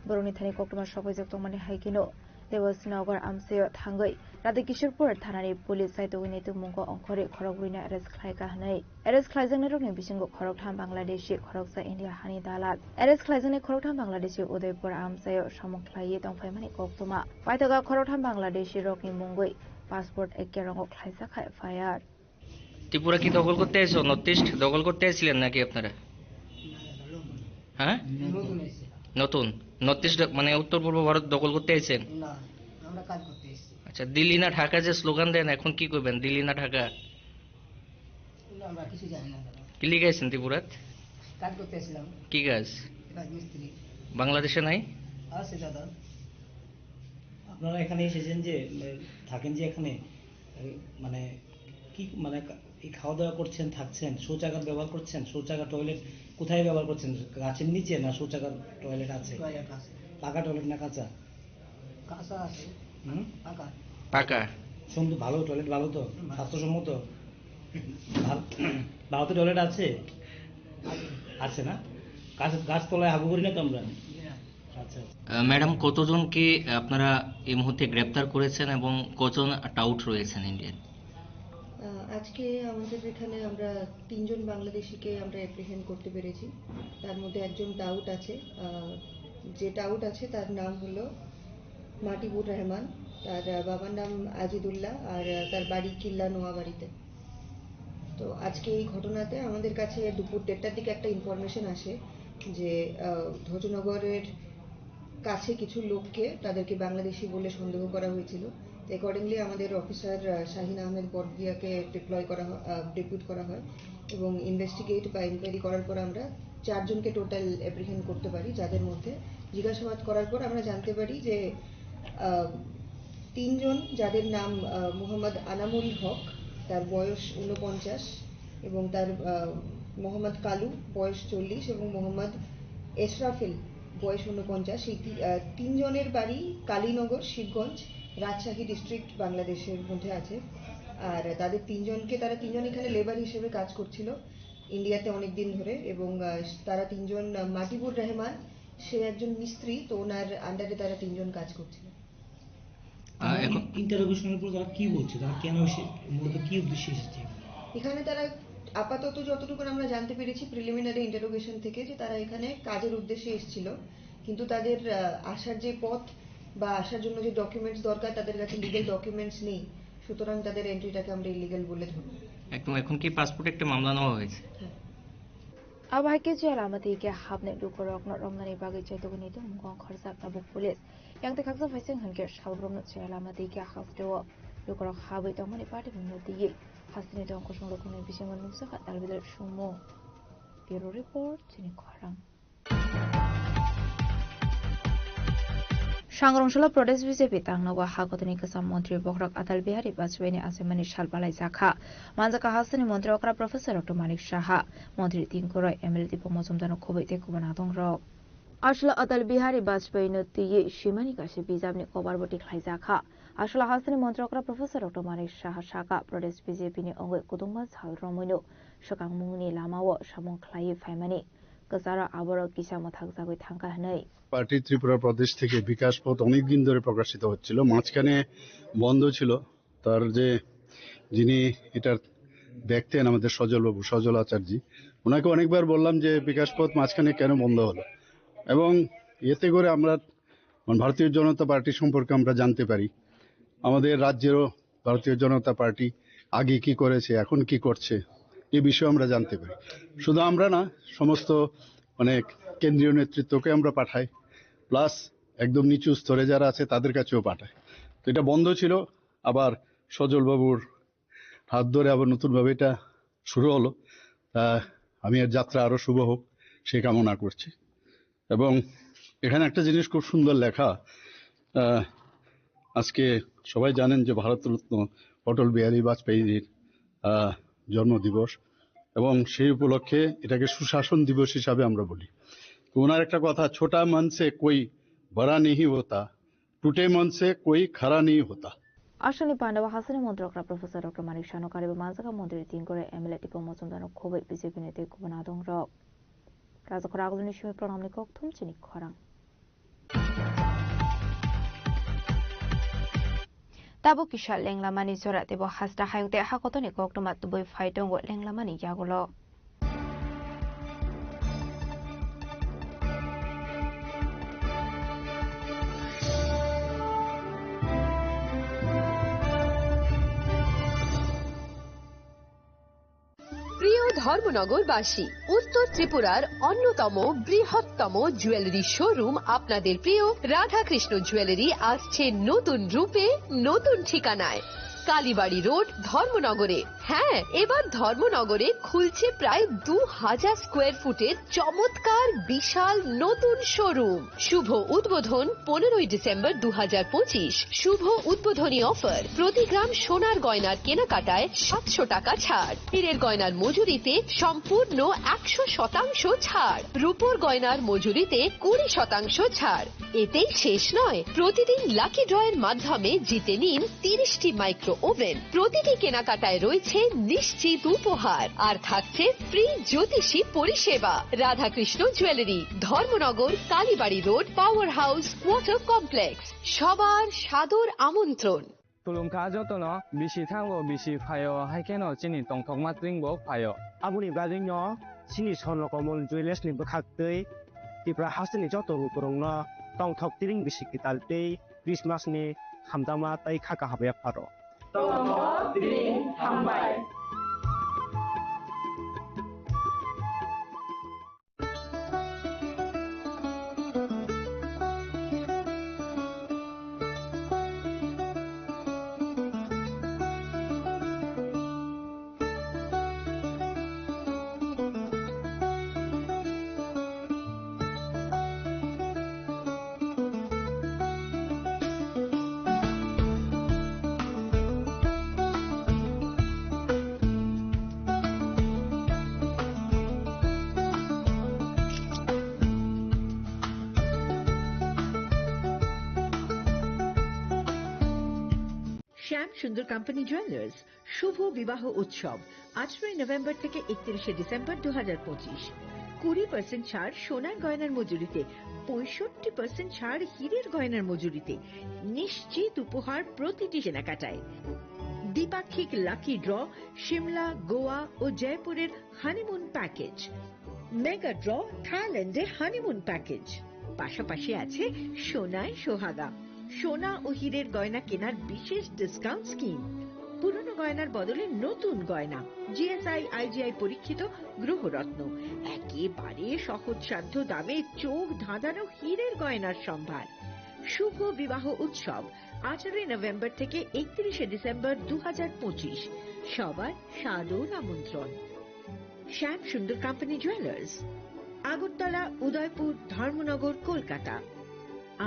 borokni thani koktwma sokpaijak tongmani hai kheno Debasnagar amchaio thangwi Radhakishorpur thanani police saitogwi naitukmungo ongkhorwi khorokbrwino arrest khlaikha hwnwi. Arrest khlaijaknairokni bisingo khoroktham Bangladeshi, khoroksa India hani dalal. Arrest khlaijaknai khoroktham Bangladeshi Udaipur amchaio samung khlaiwi tongphaimani koktwma. Paithago khoroktham Bangladeshi rokni mungwi passport ekkerongo khlaijak kha F I R. Tripura কি দখল করতে এসো? North east দখল করতে এসেছিলেন নাকি আপনারা? হ্যাঁ? নতুন এসেছে। নতুন? নর্থ ইস্ট মানে উত্তর পূর্ব ভারত দখল করতে এসেছেন? না, আমরা কাজ করতে এসেছি। আচ্ছা, দিল্লি না ঢাকা যে স্লোগান দেন, এখন কি করবেন? দিল্লি না ঢাকা? না, আমরা কিছু জানি না দাদা। কি লিখে আছেন ত্রিপুরাত? কাজ করতে এসেছিলাম। কি কাজ? রাজমিস্ত্রি। বাংলাদেশে নাই? আছে দাদা। আপনারা এখানে এসেছেন যে, উম, থাকেন যে এখানে, এ, মানে, কি, মানে, কা-, এই খাওয়া দাওয়া করছেন, থাকছেন, শৌচাগার ব্যবহার করছেন, শৌচাগার টয়লেট কোথায় ব্যবহার করছেন? গাছের নিচে না শৌচাগার টয়লেট আছে? টয়লেট আছে। পাকা টয়লেট না কাঁচা? কাঁচা আছে। হুম? পাকা। পাকা। সুন্দর, ভালো টয়লেট, ভালো তো? হুম, ভালো। স্বাস্থ্যসম্মত? ভালো, ভালো তো টয়লেট আছে? আছে। আছে না? গাছ, গাছতলায় হাগু করি না তো আমরা? জি না। আচ্ছা, আচ্ছা। আহ, ম্যাডাম, কতজনকে আপনারা এই মুহূর্তে গ্রেপ্তার করেছেন এবং কজন টাউট রয়েছেন ইন্ডিয়ান? আহ, আজকে আমাদের এখানে আমরা তিনজন বাংলাদেশিকে আমরা অ্যাপ্রিহেন্ড করতে পেরেছি। তার মধ্যে একজন টাউট আছে। আহ, যে টাউট আছে তার নাম হলো মাটিবুর রহমান, তার, আহ, বাবার নাম আজিদুল্লাহ, আর, আহ, তার বাড়ি কিল্লা নোয়াবাড়িতে। তো আজকে এই ঘটনাতে আমাদের কাছে দুপুর দেড়টার দিকে একটা ইনফরমেশন আসে যে, আহ, ধ্বজনগরের কাছে কিছু লোককে, তাদেরকে বাংলাদেশি বলে সন্দেহ করা হয়েছিল। তো অ্যাকর্ডিংলি আমাদের অফিসার, আহ, শাহিন আহমেদ বড়ভুইয়াকে ডিপ্লয় করা হয়, আহ, ডেপুট করা হয় এবং ইনভেস্টিগেট বা ইনকোয়ারি করার পর আমরা চারজনকে টোটাল অ্যাপ্রিহেন্ড করতে পারি, যাদের মধ্যে জিজ্ঞাসাবাদ করার পর আমরা জানতে পারি যে, আহ, তিনজন, যাদের নাম, আহ, মোহাম্মদ আনামুল হক, তার বয়স ঊনপঞ্চাশ, এবং তার, আহ, মোহাম্মদ কালু, বয়স চল্লিশ, এবং মোহাম্মদ এশরাফিল, বয়স ঊনপঞ্চাশ। এই তি-, আহ, তিনজনের বাড়ি কালীনগর, শিবগঞ্জ, রাজশাহী ডিস্ট্রিক্ট, বাংলাদেশের মধ্যে আছে। আর তাদের তিনজনকে, তারা তিনজন এখানে লেবার হিসেবে কাজ করছিল ইন্ডিয়াতে অনেক দিন ধরে, এবং আহ, তারা তিনজন, আহ, মাজিবুর রহমান, সে একজন মিস্ত্রি, তো ওনার আন্ডারে তারা তিনজন কাজ করছিল। আহ, এখন ইন্টারোগেশনের পর তারা কি বলছে, তারা কেন এসে, মূলত কি উদ্দেশ্যে এসেছে? এখানে তারা আপাতত যতটুকু আমরা জানতে পেরেছি, প্রিলিমিনারি ইন্টারোগেশন থেকে, যে তারা এখানে কাজের উদ্দেশ্যে এসেছিল, কিন্তু তাদের আহ, আসার যে পথ বা আসার জন্য যে ডকুমেন্টস দরকার, তাদের কাছে লিগ্যাল ডকুমেন্টস নেই, সুতরাং তাদের এন্ট্রিটাকে আমরা ইলিগ্যাল বলে ধরব। একদম, এখন কি পাসপোর্ট একটা মামলা নেওয়া হয়েছে? হ্যাঁ। Abo hai khe jela lama twi khe hapnai lukurokno romnani bagwi chaitokni tongmung khorjak tabuk police. Yang tei khaksa phaising hwn khe salbrumno jela lama twi khe hasteo lukurok habwi tongmani patimungno twiwi hasteni tong kusung lukurokni bisingo nukjakha dalbidal sumung. Bureau Report, Chini Khorang. Sangrongsola Pradesh B J P tangnogo ha kotorni kwcham montri bokhorok Atal Bihari Vajpayee ni achaimani sal balaijakha. Manjakha hasteni montri okra Professor Doctor Manik Saha, montri Tinku Roy, M L A Dipok Mojumdar no khobwi tei kubun adongrok. Aswla Atal Bihari Vajpayee no twiwi swimani kaisa bijapni kobar bo tikhlaijakha. Aswla hasteni montri okra Professor Doctor Manik Saha sakha, Pradesh B J P ni wngwi kudungma sal romwino swkangmungni lamao samung khlaiwi phaimani. Kwcharo aborok kisa mwthakjagwi thangkha hwnwi. Party Tripura প্রদেশ থেকে বিকাশ পথ অনেক দিন ধরে প্রকাশিত হচ্ছিল, মাঝখানে বন্ধ ছিল। তার যে, যিনি এটা দেখতেন, আমাদের সজল বাবু, সজল আচার্য, ওনাকে অনেকবার বললাম যে বিকাশ পথ মাঝখানে কেন বন্ধ হলো, এবং এতে করে আমরা, মানে, ভারতীয় জনতা পার্টি সম্পর্কে আমরা জানতে পারি। আমাদের রাজ্যেরও ভারতীয় জনতা পার্টি আগে কি করেছে, এখন কি করছে, এ বিষয়ে আমরা জানতে পারি। শুধু আমরা না, সমস্ত, মানে, কেন্দ্রীয় নেতৃত্বকে আমরা পাঠাই, প্লাস একদম নিচু স্তরে যারা আছে তাদের কাছেও পাঠাই। তো এটা বন্ধ ছিল, আবার সজল বাবুর হাত ধরে আবার নতুনভাবে এটা শুরু হলো। তা আমি এর যাত্রা আরো শুভ হোক, সেই কামনা করছি। এবং এখানে একটা জিনিস খুব সুন্দর লেখা, আহ, আজকে সবাই জানেন যে ভারতরত্ন অটল বিহারী বাজপেয়ীজির, আহ, জন্মদিবস, এবং সেই উপলক্ষে এটাকে সুশাসন দিবস হিসাবে আমরা বলি। তো ওনার একটা কথা, ছোটা মন সে কোই বড়া নেই হতা, টুটে মন সে কোই খারা নেই হতা। Aswkni pandao hasteni montri okra Professor Doctor Manik Saha no kariwi manjakha montri Tinku Roy, M L A Dipok Mojumdar no khobwi B J P ni tei kubun adongrok. Rajakhor Agulini simi pranamni kokthum chini khorang. Tabuk kisa lenglamani jora teibo hasta hayung tei hakotoni koktwma tubui phai tongo lenglamani yagulo. প্রিয় ধর্মনগরবাসী, উত্তর ত্রিপুরার অন্যতম বৃহত্তম jewellery showroom আপনাদের প্রিয় রাধাকৃষ্ণ জুয়েলারি আসছে নতুন রূপে, নতুন ঠিকানায়। কালীবাড়ি রোড, ধর্মনগরে। হ্যাঁ, এবার ধর্মনগরে খুলছে প্রায় দু হাজার স্কোয়ার ফুটের চমৎকার বিশাল নতুন শোরুম। শুভ উদ্বোধন পনেরোই ডিসেম্বর দু হাজার পঁচিশ। শুভ উদ্বোধনী অফার, প্রতি গ্রাম সোনার গয়নার কেনাকাটায় সাতশো টাকা ছাড়, হীরের গয়নার মজুরিতে সম্পূর্ণ একশো শতাংশ ছাড়, রূপোর গয়নার মজুরিতে কুড়ি শতাংশ ছাড়। এতেই শেষ নয়, প্রতিদিন লাকি ড্রয়ের মাধ্যমে জিতে নিন তিরিশটি মাইক্রো ওভেন। প্রতিটি কেনাকাটায় রয়েছে নিশ্চিত উপহার, আর থাকছে ফ্রি জ্যোতিষী পরিষেবা। Radhakrishna jewellery, Dharmanagar, Kalibari road, power house, water complex. সবার সাদর আমন্ত্রণ। Khulumkha jotono, bisi thango, bisi phaio, hai kheno chini tongthokma tring bo phaio. Aboni bagwino chini Swarno Komol Jewellers ni bwkhak twi Tripura hasteni joto lukurokno tongthok tring bisi kwtal tei Christmas ni hamjakma tei kha kaham yapharo. Tongthok tring hambai. শ্যাম Sundar company jewellers, শুভ বিবাহ উৎসব, আঠারোই নভেম্বর থেকে একত্রিশে ডিসেম্বর দু হাজার পঁচিশ। কুড়ি পার্সেন্ট ছাড় সোনার গয়নার মজুরিতে, পঁয়ষট্টি পার্সেন্ট ছাড় হীরের গয়নার মজুরিতে। নিশ্চিত উপহার প্রতিটি কেনাকাটায়। দ্বিপাক্ষিক লাকি ড্র, সিমলা, গোয়া ও জয়পুরের হানিমুন প্যাকেজ। মেগা ড্র, থাইল্যান্ডে হানিমুন প্যাকেজ। পাশাপাশি আছে সোনায় সোহাগা, সোনা ও হীরের গয়না কেনার বিশেষ ডিসকাউন্ট স্কিম। পুরনো গয়নার বদলে নতুন গয়না, জিএসআই, আইজিআই পরীক্ষিত গ্রহরত্ন, একেবারে সহজসাধ্য দামে চোখ ধাঁধানো হীরের গয়নার সম্ভার। শুভ বিবাহ উৎসব, আঠারোই নভেম্বর থেকে একত্রিশে ডিসেম্বর দু হাজার পঁচিশ। সবার সাদর আমন্ত্রণ। শ্যাম সুন্দর কোম্পানি জুয়েলার্স, আগরতলা, উদয়পুর, ধর্মনগর, কলকাতা।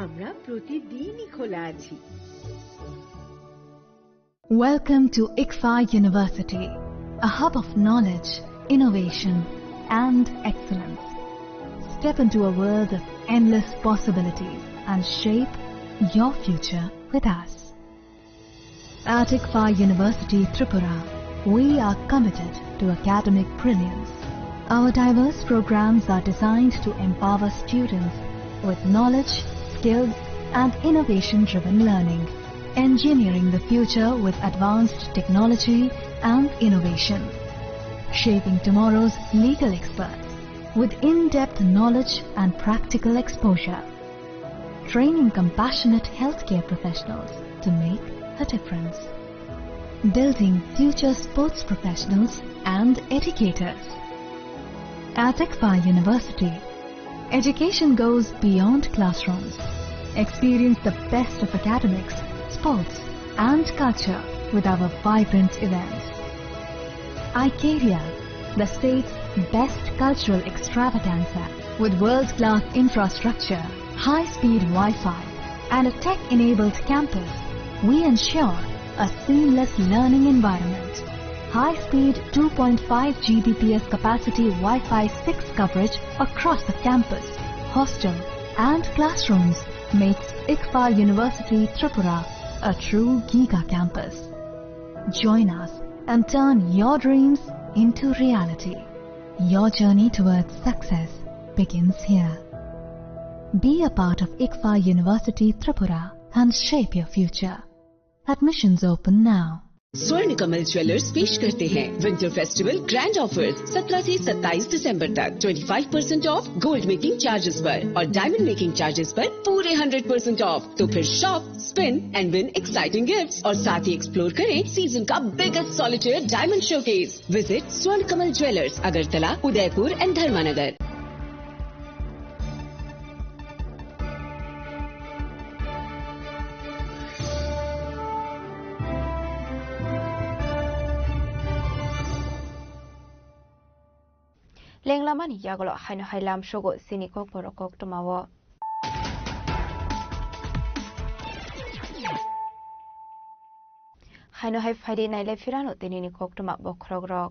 আমরা প্রতিদিনই খোলা আছি। Welcome to ICFAI University, a hub of knowledge, innovation, and excellence. Step into a world of endless possibilities and shape your future with us. At ICFAI University Tripura, we are committed to academic brilliance. Our diverse programs are designed to empower students with knowledge, skills, and innovation-driven learning, engineering the future with advanced technology and innovation, shaping tomorrow's legal experts with in-depth knowledge and practical exposure, training compassionate healthcare professionals to make a difference, building future sports professionals and educators. At ICFAI University, education goes beyond classrooms. Experience the best of academics, sports, and culture with our vibrant events. Icaria, the state's best cultural extravaganza, with world-class infrastructure, high-speed Wi-Fi, and a tech-enabled campus, we ensure a seamless learning environment. High-speed two point five G B P S capacity Wi-Fi six coverage across the campus, hostel, and classrooms makes ICFAI University Tripura a true giga campus. Join us and turn your dreams into reality. Your journey towards success begins here. Be a part of ICFAI University Tripura and shape your future. Admissions open now. स्वर्ण कमल ज्वेलर्स पेश करते हैं winter festival grand offers. सत्रह से सत्ताईस दिसंबर तक twenty five percent of gold making charges पर और डायमंड मेकिंग चार्जेस पर पूरे हंड्रेड परसेंट ऑफ। तो फिर shop, spin and win exciting gifts और साथ ही एक्सप्लोर करें सीजन का biggest solitaire diamond showcase. Visit स्वर्ण कमल ज्वेलर्स, अगरतला, उदयपुर एंड धर्मानगर। Lenglamani yagulo haino hai lamsogo chini kokborok koktwmao. Haino hai phaidi nailai phirano tinini koktwma bokhorokrok.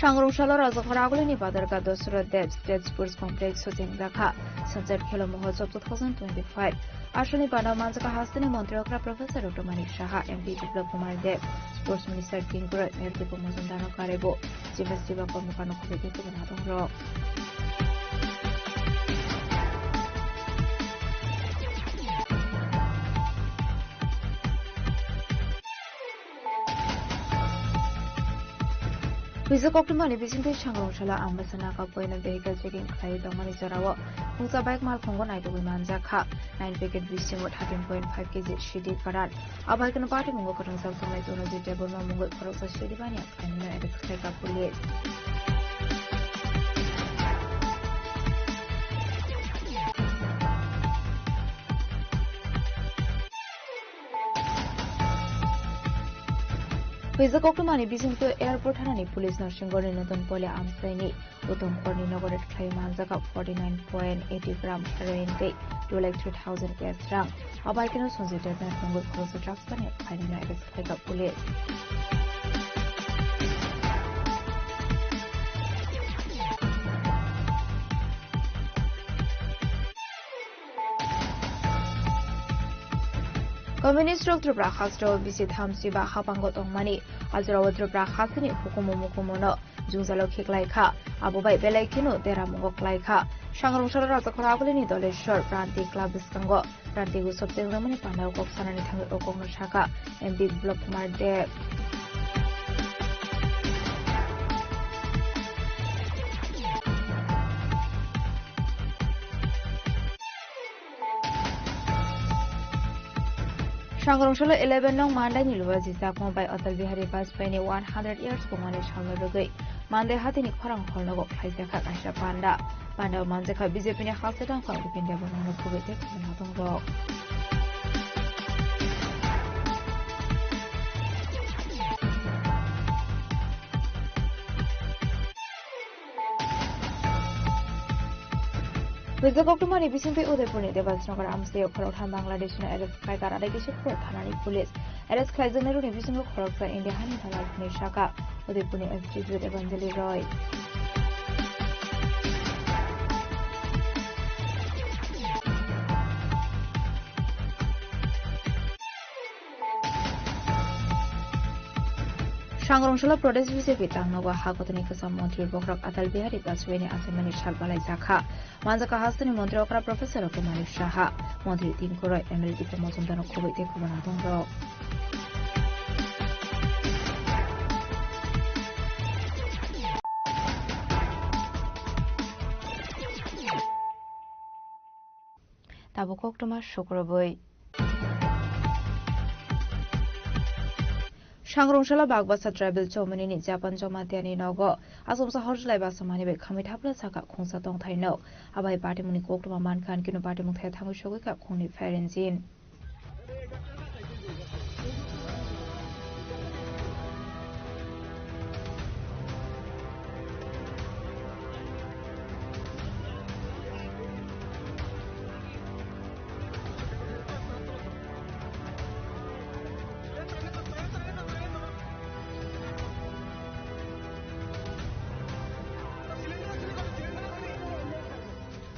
Sangrungsalo Rajakhor Agulini Badarga Dosra Dev State Sports Complex o chengjakha Sanchar Khelo Mahotsav two thousand twenty-five. Aswkni bana manjak hasteni Montri okra Professor Doctor Manik Saha, M P Biplab Kumar Deb, Sports Minister King Kuroi, Mayor Dipok Majumdar no karebo, Chiba Chiba Kormokar no khoboi khe kubun adongrok. Huijak koktwmani bisingtwi Sangrungsalo Ambasa Naga Point vehicle checking khlaiwi tongmani jorao phungsa bike malkhungo naitugwi manjak kha. Nine packet bisingo thirteen point five K G C D karan. Abai kheno party mungo kwrwngjak tongnai Tonojit Debbarma mungwi khoroksa C D baniya khlainino arrest khlaikha police. Huijak koktwmani bisingtwi airport thanani police no Singorni Notun Poli amchaini Uttom Korni nogo raid khlaiwi manjak forty nine point eighty gram heroin tei two lakh three thousand cash rang. Abai kheno Sanjay Debnath mungwi khoroksa drugs baniya khlainino arrest khlaikha police. Communist rok Tripura hasteo bisi thamsi ba hapango tongmani, ajorao Tripura hasteni hukumu mukumuno jwngjalo khiklai kha, abo bai belai kheno deramungo klai kha. Sangrong salo Rajakhor Agulini Doleshwar Pranti Club bwskango Pranti Utsav tengjakmani pandao kok sanani thangwi o kokno sakha M P Biplab Kumar Deb. Sangrong salo eleven nong Mandai ni luwa jijak mo bai Atal Bihari Vajpayee ni one hundred years bumani salno rwgwi Mandai hatini khorang hall nogo khlaijakha kaisa panda. Panda o manjakha B J P ni halsa dangkha Bipin Debbarmano khubui tei khumui natongrok. Rijak koktwmani bisingtwi Udaipurni Debansnagar amchaio khoroktham Bangladeshno arrest khlaikha, Radhakishan Pur thanani police. Arrest khlaijaknairokni bisingo khoroksa India hani dalal hwnwi sakha Udaipurni S D G Evanjali Roy. Sangrong salo Pradesh B J P tangnogo ha kotoni kwcham montri bokhorok Atal Bihari Vajpayee ni achaimani sal balaijakha. Manjakha hasteni montri okra Professor Kumari Saha, montri Tinku Roy, M L A Dipra Majumdarno khubui tei khubui natongrok. Tabuk koktwma sukrubui. Sangrong salo Bagbasa tribal chomoni ni Japan Jamatia ni nogo asomsa horjlai basa mani bai khamwi thapla sakha khungsa tongthai no. Abai patimungni koktwma mankha, ankeno patimung thaya thangwi sogwi kha khungni pher engine.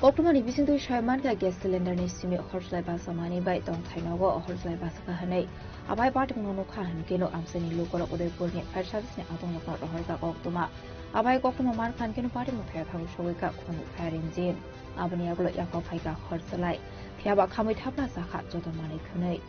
Koktwmani bisingtwi sai mankha, gas cylinder ni simi horjlai basa mani bai tongthai nogo horjlai basa kha hwnwi. Abai patimungno nukha hwnkhe no amchaini lukurok Udaipurni fire service ni adongrokno rohorjak koktwma. Abai koktwma mankha hwnkhe no patimung thaya thangwi sogwi kha khungni fire engine. Aboni yagulo yaphang phaikha horjlai. Phiyaba khamwi thapla sakha joto manwi khwnwi.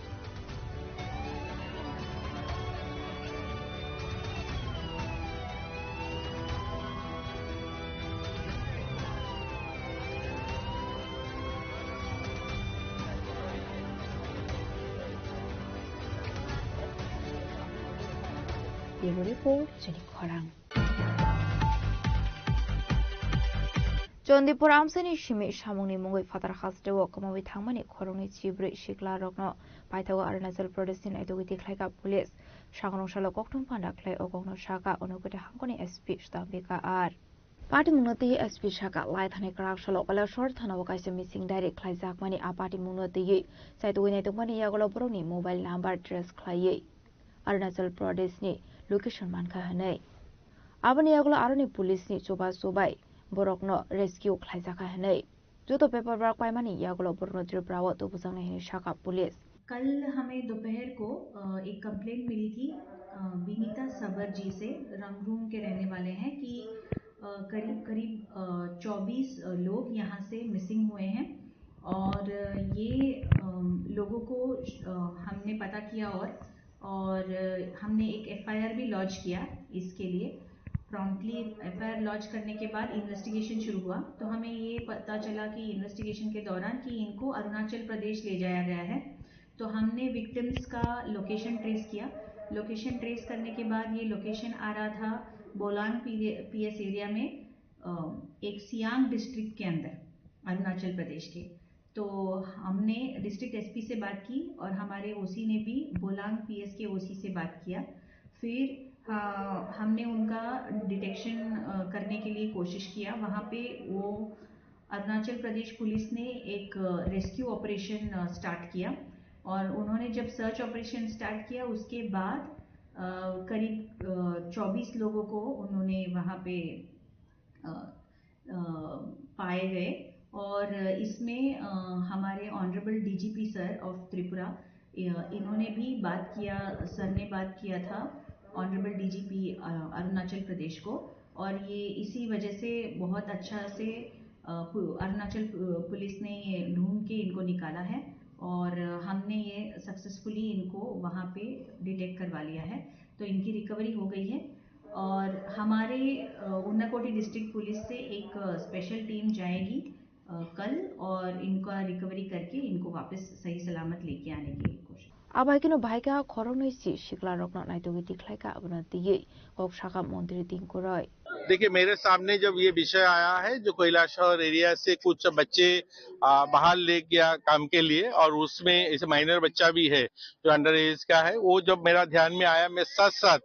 Bureau Report, Chini Khorang. Chandipur amchaini simi samungni mungwi phatar hasteo kwmawi thangmani khoroknwi chibrwi siklarokno paithago Arunachal Pradesh ni naitugwi tikhlaikha police. Sangrong salo koktwma panda khlai o kokno sakha, Unakoti hangkoni S P Sudambika R. Patimungno twi S P sakha, lai thani kwrak salo Kaleshwar thanao kaisa missing diary khlaijakmani, a patimungno twiwi chaitugwi naitokmani yagulo borokni mobile number trace khlaiwi Arunachal Pradesh ni location mankha hwnwi. Aboni yagulo aroni police ni chubachu bai borokno rescue khlaijakha hwnwi. Joto paperwork paimani yagulo borokno Tripura o tubujaknai hwnwi sakha police. कल हमें दोपहर को, अ, एक कंप्लेंट मिली थी, अ, विनीता सबर जी से, रंगरूम के रहने वाले हैं, कि, अ, करीब, करीब, अ, चौबीस, अ, लोग यहाँ से मिसिंग हुए हैं और ये, अ, लोगों को, अ, हमने पता किया और, और, अ, हमने एक एफआईआर भी लॉन्च किया इसके लिए। प्रॉम्प्टली एफआईआर लॉन्च करने के बाद इन्वेस्टिगेशन शुरू हुआ, तो हमें ये पता चला कि इन्वेस्टिगेशन के दौरान कि इनको अरुणाचल प्रदेश ले जाया गया है। तो हमने विक्टिम्स का लोकेशन ट्रेस किया। लोकेशन ट्रेस करने के बाद ये लोकेशन आ रहा था बोलांग पीएस एरिया में, अ, एक सियांग डिस्ट्रिक्ट के अंदर, अरुणाचल प्रदेश के। तो हमने डिस्ट्रिक्ट एसपी से बात की और हमारे ओसी ने भी बोलांग पीएस के ओसी से बात किया। फिर, अ, हमने उनका डिटेक्शन, अ, करने के लिए कोशिश किया। वहाँ पे वो अरुणाचल प्रदेश पुलिस ने एक, अ, रेस्क्यू ऑपरेशन, अ, स्टार्ट किया और उन्होंने जब सर्च ऑपरेशन स्टार्ट किया, उसके बाद, अ, करीब, अ, चौबीस लोगों को उन्होंने वहाँ पे, अ, अ, पाए गए और इसमें, अ, हमारे honourable DGP sir of Tripura इन्होंने भी बात किया, सर ने बात किया था ऑनरेबल डीजीपी अरुणाचल प्रदेश को, और ये इसी वजह से बहुत अच्छा से अरुणाचल पुलिस ने ये ढूंढ के इनको निकाला है और हमने ये सक्सेसफुली इनको वहाँ पे डिटेक्ट करवा लिया है। तो इनकी रिकवरी हो गई है और हमारे उनाकोटी डिस्ट्रिक्ट पुलिस से एक स्पेशल टीम जाएगी कल और इनका रिकवरी करके इनको वापस सही सलामत लेके आने की कोशिश। Abaikeno baikha khoroknwi si siklarokno naitugwi tikhlaikha, abono twiwi kok sakha montri Tinku Roy. देखिए, मेरे सामने जब ये विषय आया है, जो कैलाशहर एरिया से कुछ बच्चे आ, बाहर ले गया काम के लिए, और उसमें ऐसे माइनर बच्चा भी है जो अंडर एज का है, वो जब मेरा ध्यान में आया, मैं साथ साथ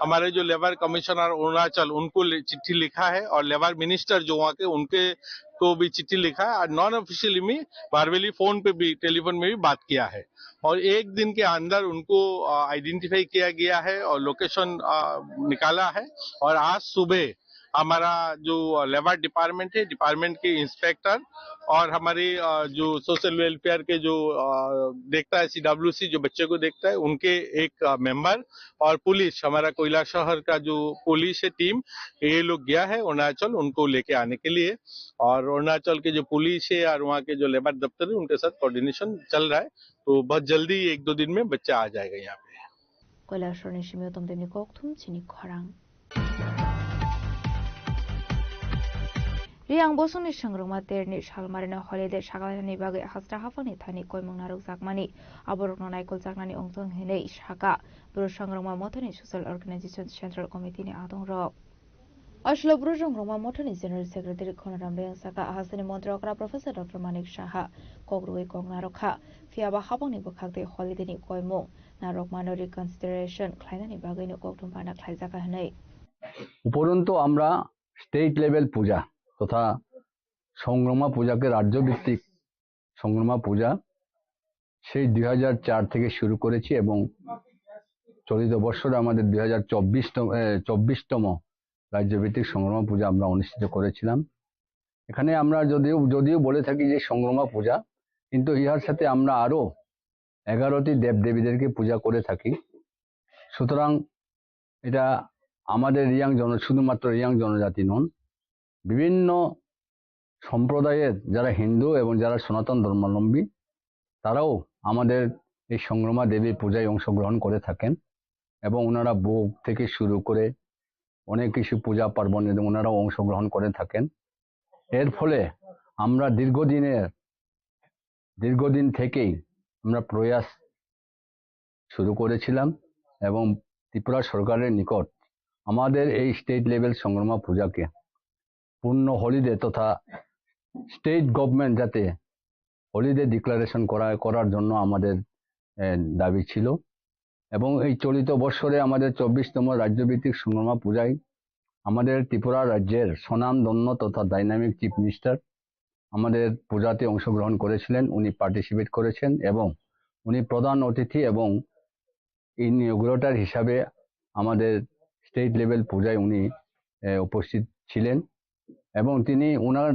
हमारे जो लेबर कमिश्नर अरुणाचल, उनको चिट्ठी लिखा है, और लेबर मिनिस्टर जो वहाँ के, उनके को भी चिट्ठी लिखा है, और नॉन ऑफिशियली में वर्बली फोन पे भी, टेलीफोन में भी बात किया है। और एक दिन के अंदर उनको आइडेंटिफाई किया गया है और लोकेशन निकाला है। और आज सुबह हमारा जो लेबर डिपार्टमेंट है, डिपार्टमेंट के इंस्पेक्टर और हमारे जो सोशल वेलफेयर के जो देखता है, सीडब्ल्यूसी जो बच्चे को देखता है, उनके एक मेंबर और पुलिस, हमारा कैलाशहर का जो पुलिस है टीम, ये लोग गया है अरुणाचल उनको लेके आने के लिए। और अरुणाचल के जो पुलिस है और वहाँ के जो लेबर दफ्तर है, उनके साथ कोऑर्डिनेशन चल रहा है। तो बहुत जल्दी एक दो दिन में बच्चा आ जाएगा यहाँ पे। Koilasharni simi utom demni kokthum chini khorang. Riang bosongni swngrwngma terni salmarino holiday sakalainani bagwi hasra haphangni thani koimung narwkjakmani, aborokno naikoljaknani wngthong hinwi sakha Bru Swngrwngma Mothani Social Organization Central Committee ni adongrok. Aswk Bru Swngrwngma Mothani General Secretary Khonaram Reang sakha, hasteni montri okra Professor Doctor Manik Saha kok rwui kok narwkha, phiyaba haphangni bwkhak tei holiday ni koimung narwkmano reconsideration khlainani bagwino kokthum phana khlaijakha hwnwi. উপরন্তু আমরা state level পূজা তথা সংগ্রামা পূজাকে রাজ্যভিত্তিক সংগ্রামা পূজা সেই দুই হাজার চার থেকে শুরু করেছি এবং চলিত বছর আমাদের দুই হাজার চব্বিশতম, এ, চব্বিশতম রাজ্যভিত্তিক সংগ্রামা পূজা আমরা অনুষ্ঠিত করেছিলাম। এখানে আমরা যদিও, যদিও বলে থাকি যে সংগ্রামা পূজা, কিন্তু ইহার সাথে আমরা আরো এগারোটি দেবদেবীদেরকে পূজা করে থাকি। সুতরাং এটা আমাদের রিয়াং জন-, শুধুমাত্র রিয়াং জনজাতি নন, বিভিন্ন সম্প্রদায়ের যারা হিন্দু এবং যারা সনাতন ধর্মাবলম্বী, তারাও আমাদের এই সংগ্রামা দেবী পূজায় অংশগ্রহণ করে থাকেন এবং ওনারা ভোগ থেকে শুরু করে অনেক কিছু পূজা পার্বণে ওনারাও অংশগ্রহণ করে থাকেন। এর ফলে আমরা দীর্ঘদিনের, দীর্ঘদিন থেকেই আমরা প্রয়াস শুরু করেছিলাম এবং ত্রিপুরা সরকারের নিকট আমাদের এই স্টেট লেভেল সংগ্রামা পূজাকে পূর্ণ হলিডে তথা স্টেট গভর্নমেন্ট যাতে হলিডে ডিক্লারেশন করা, করার জন্য আমাদের, এ, দাবি ছিল। এবং এই চলিত বৎসরে আমাদের চব্বিশতম রাজ্যভিত্তিক সংগ্রামা পূজায় আমাদের ত্রিপুরা রাজ্যের স্বনামধন্য তথা ডাইনামিক চিফ মিনিস্টার আমাদের পূজাতে অংশগ্রহণ করেছিলেন, উনি পার্টিসিপেট করেছেন এবং উনি প্রধান অতিথি এবং ইনগুরেটর হিসাবে আমাদের স্টেট লেভেল পূজায় উনি, এ, উপস্থিত ছিলেন এবং তিনি ওনার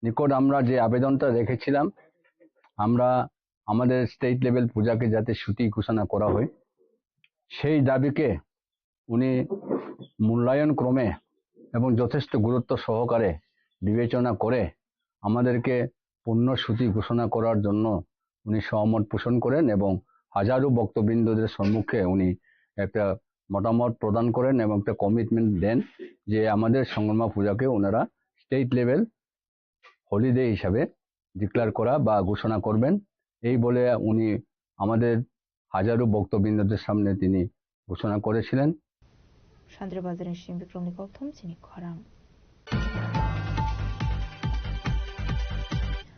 নিকট আমরা যে আবেদনটা রেখেছিলাম, আমরা আমাদের স্টেট লেভেল পূজাকে যাতে ছুটি ঘোষণা করা হয়, সেই দাবিকে উনি মূল্যায়ন ক্রমে এবং যথেষ্ট গুরুত্ব সহকারে বিবেচনা করে আমাদেরকে পূর্ণ ছুটি ঘোষণা করার জন্য উনি সহমত পোষণ করেন এবং হাজারো ভক্তবৃন্দদের সম্মুখে উনি একটা মতামত প্রদান করেন এবং একটা কমিটমেন্ট দেন যে আমাদের সংগ্রামা পূজাকে ওনারা স্টেট লেভেল হলিডে হিসাবে ডিক্লেয়ার করা বা ঘোষণা করবেন, এই বলে উনি আমাদের হাজারো ভক্তবৃন্দদের সামনে তিনি ঘোষণা করেছিলেন। Sandra Bazarni Simi Bikromni kokthum chini khorang.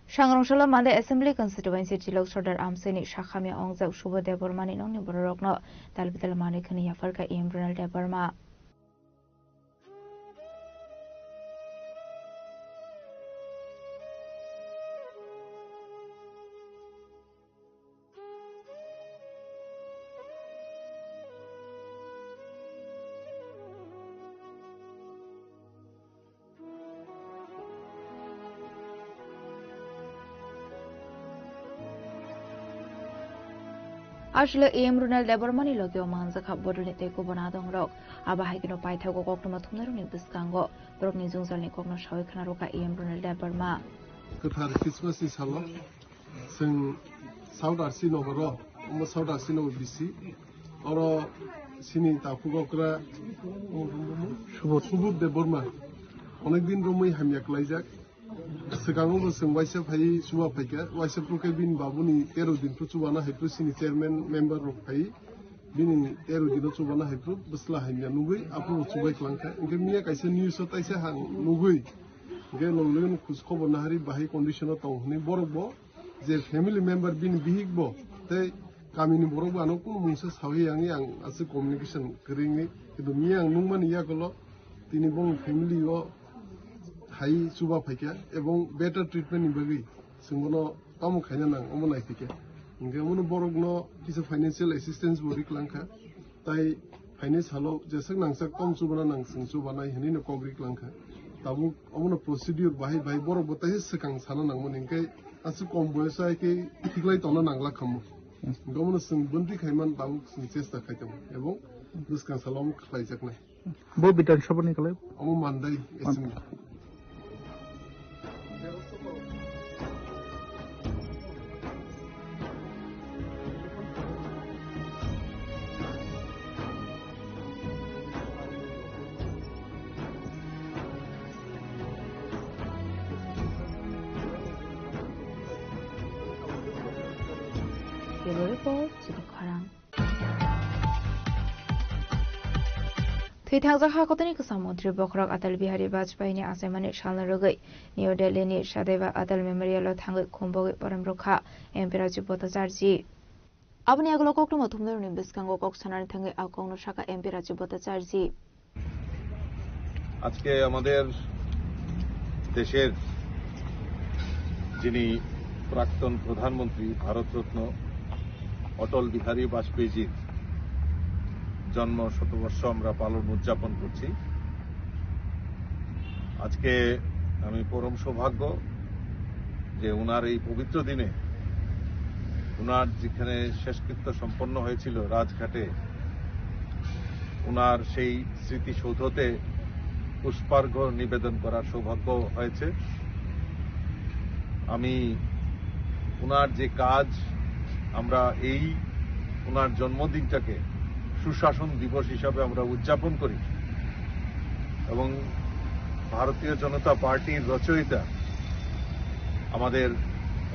Sangrongsola Mande Assembly Constituency Chilok Sordar Amseni sakhamya ongjak Subodh Debbarmani nongni bororokno dalbidal manwi khwni yapharkha E M Ronald Debbarma. Aswk A M Ronel Debbarmani logio manjakha bodolni tei kubun adongrok. Abo hai kheno paithago koktwma thumnairokni bwskango borokni jwngjalni kokno sawi khna rwkha A M Ronel Debbarma. Kwthar Christmas ni salo chwng South R C nogoro, omo South R C nogo bisi. Oro sini takhuk okra Subodh. Subodh Debbarma. Onek din romwi hamya klaijak. Swkango bo chwng waisa phai chuba phaikha, waisa phuru khe bini babuni tero din phuru chubana hai phuru sini chairman member rok phai bini tero dino chubana hai phuru bwsla hamya nugwi aphuru bo chubai kwlangkha. Hinkhe miya kaisa news o taisa hang nugwi, hinkhe logloge no khoj khobor nahari bahai condition o tong hwnwi borok bo je family member bini bihik bo tei kamini borok bo ano kunu mungsa sawi yangwi ang aswk communication kwrwi wngwi, kintu miya ang nukmani yagulo tini bongni family o hai chuba phaikha ebong better treatment ni bagwi chwng bono tamo khaina nang omo naiphikha. Hinkhe omono borokno kisa financial assistance bo ri kwlangkha. Tai phainai salo jeswk nangsak tong chubana nang chwng chubanai hwnwi no kok ri kwlangkha. Tabuk omono procedure bahai bahai borok bo taisa swkang sana nangmani hinkhe aswk kom boyoso hai khe khiklai tongna nangla khamu. Hinkhe omono chwng bwntwi khaiman tabuk chwng chesta khai tongo ebong bwskang salo omo khlaijaknai. Bo Bidhan Sabha ni kwlai? Omo Mandai assembly. Bureau Report, Chini Khorang. Thwithangjak hakotini kwcham montri bokhorok Atal Bihari Vajpayee ni achaimani salno rwgwi New Delhi ni Sadaiva Atal Memorial o thangwi khumbogwi porom rwkha M P Rajib Bhattacharjee. Aboni yagulo koktwma thumnairokni bwskango kok sanani thangwi a kokno sakha M P Rajib Bhattacharjee. আজকে আমাদের দেশের যিনি প্রাক্তন প্রধানমন্ত্রী ভারতরত্ন অটল বিহারী বাজপেয়ীজির জন্ম শতবর্ষ আমরা পালন উদযাপন করছি। আজকে আমি পরম সৌভাগ্য যে ওনার এই পবিত্র দিনে ওনার যেখানে শেষকৃত্য সম্পন্ন হয়েছিল রাজঘাটে, ওনার সেই স্মৃতিসৌধতে পুষ্পার্ঘ্য নিবেদন করার সৌভাগ্য হয়েছে। আমি ওনার যে কাজ, আমরা এই ওনার জন্মদিনটাকে সুশাসন দিবস হিসাবে আমরা উদযাপন করি এবং ভারতীয় জনতা পার্টির রচয়িতা আমাদের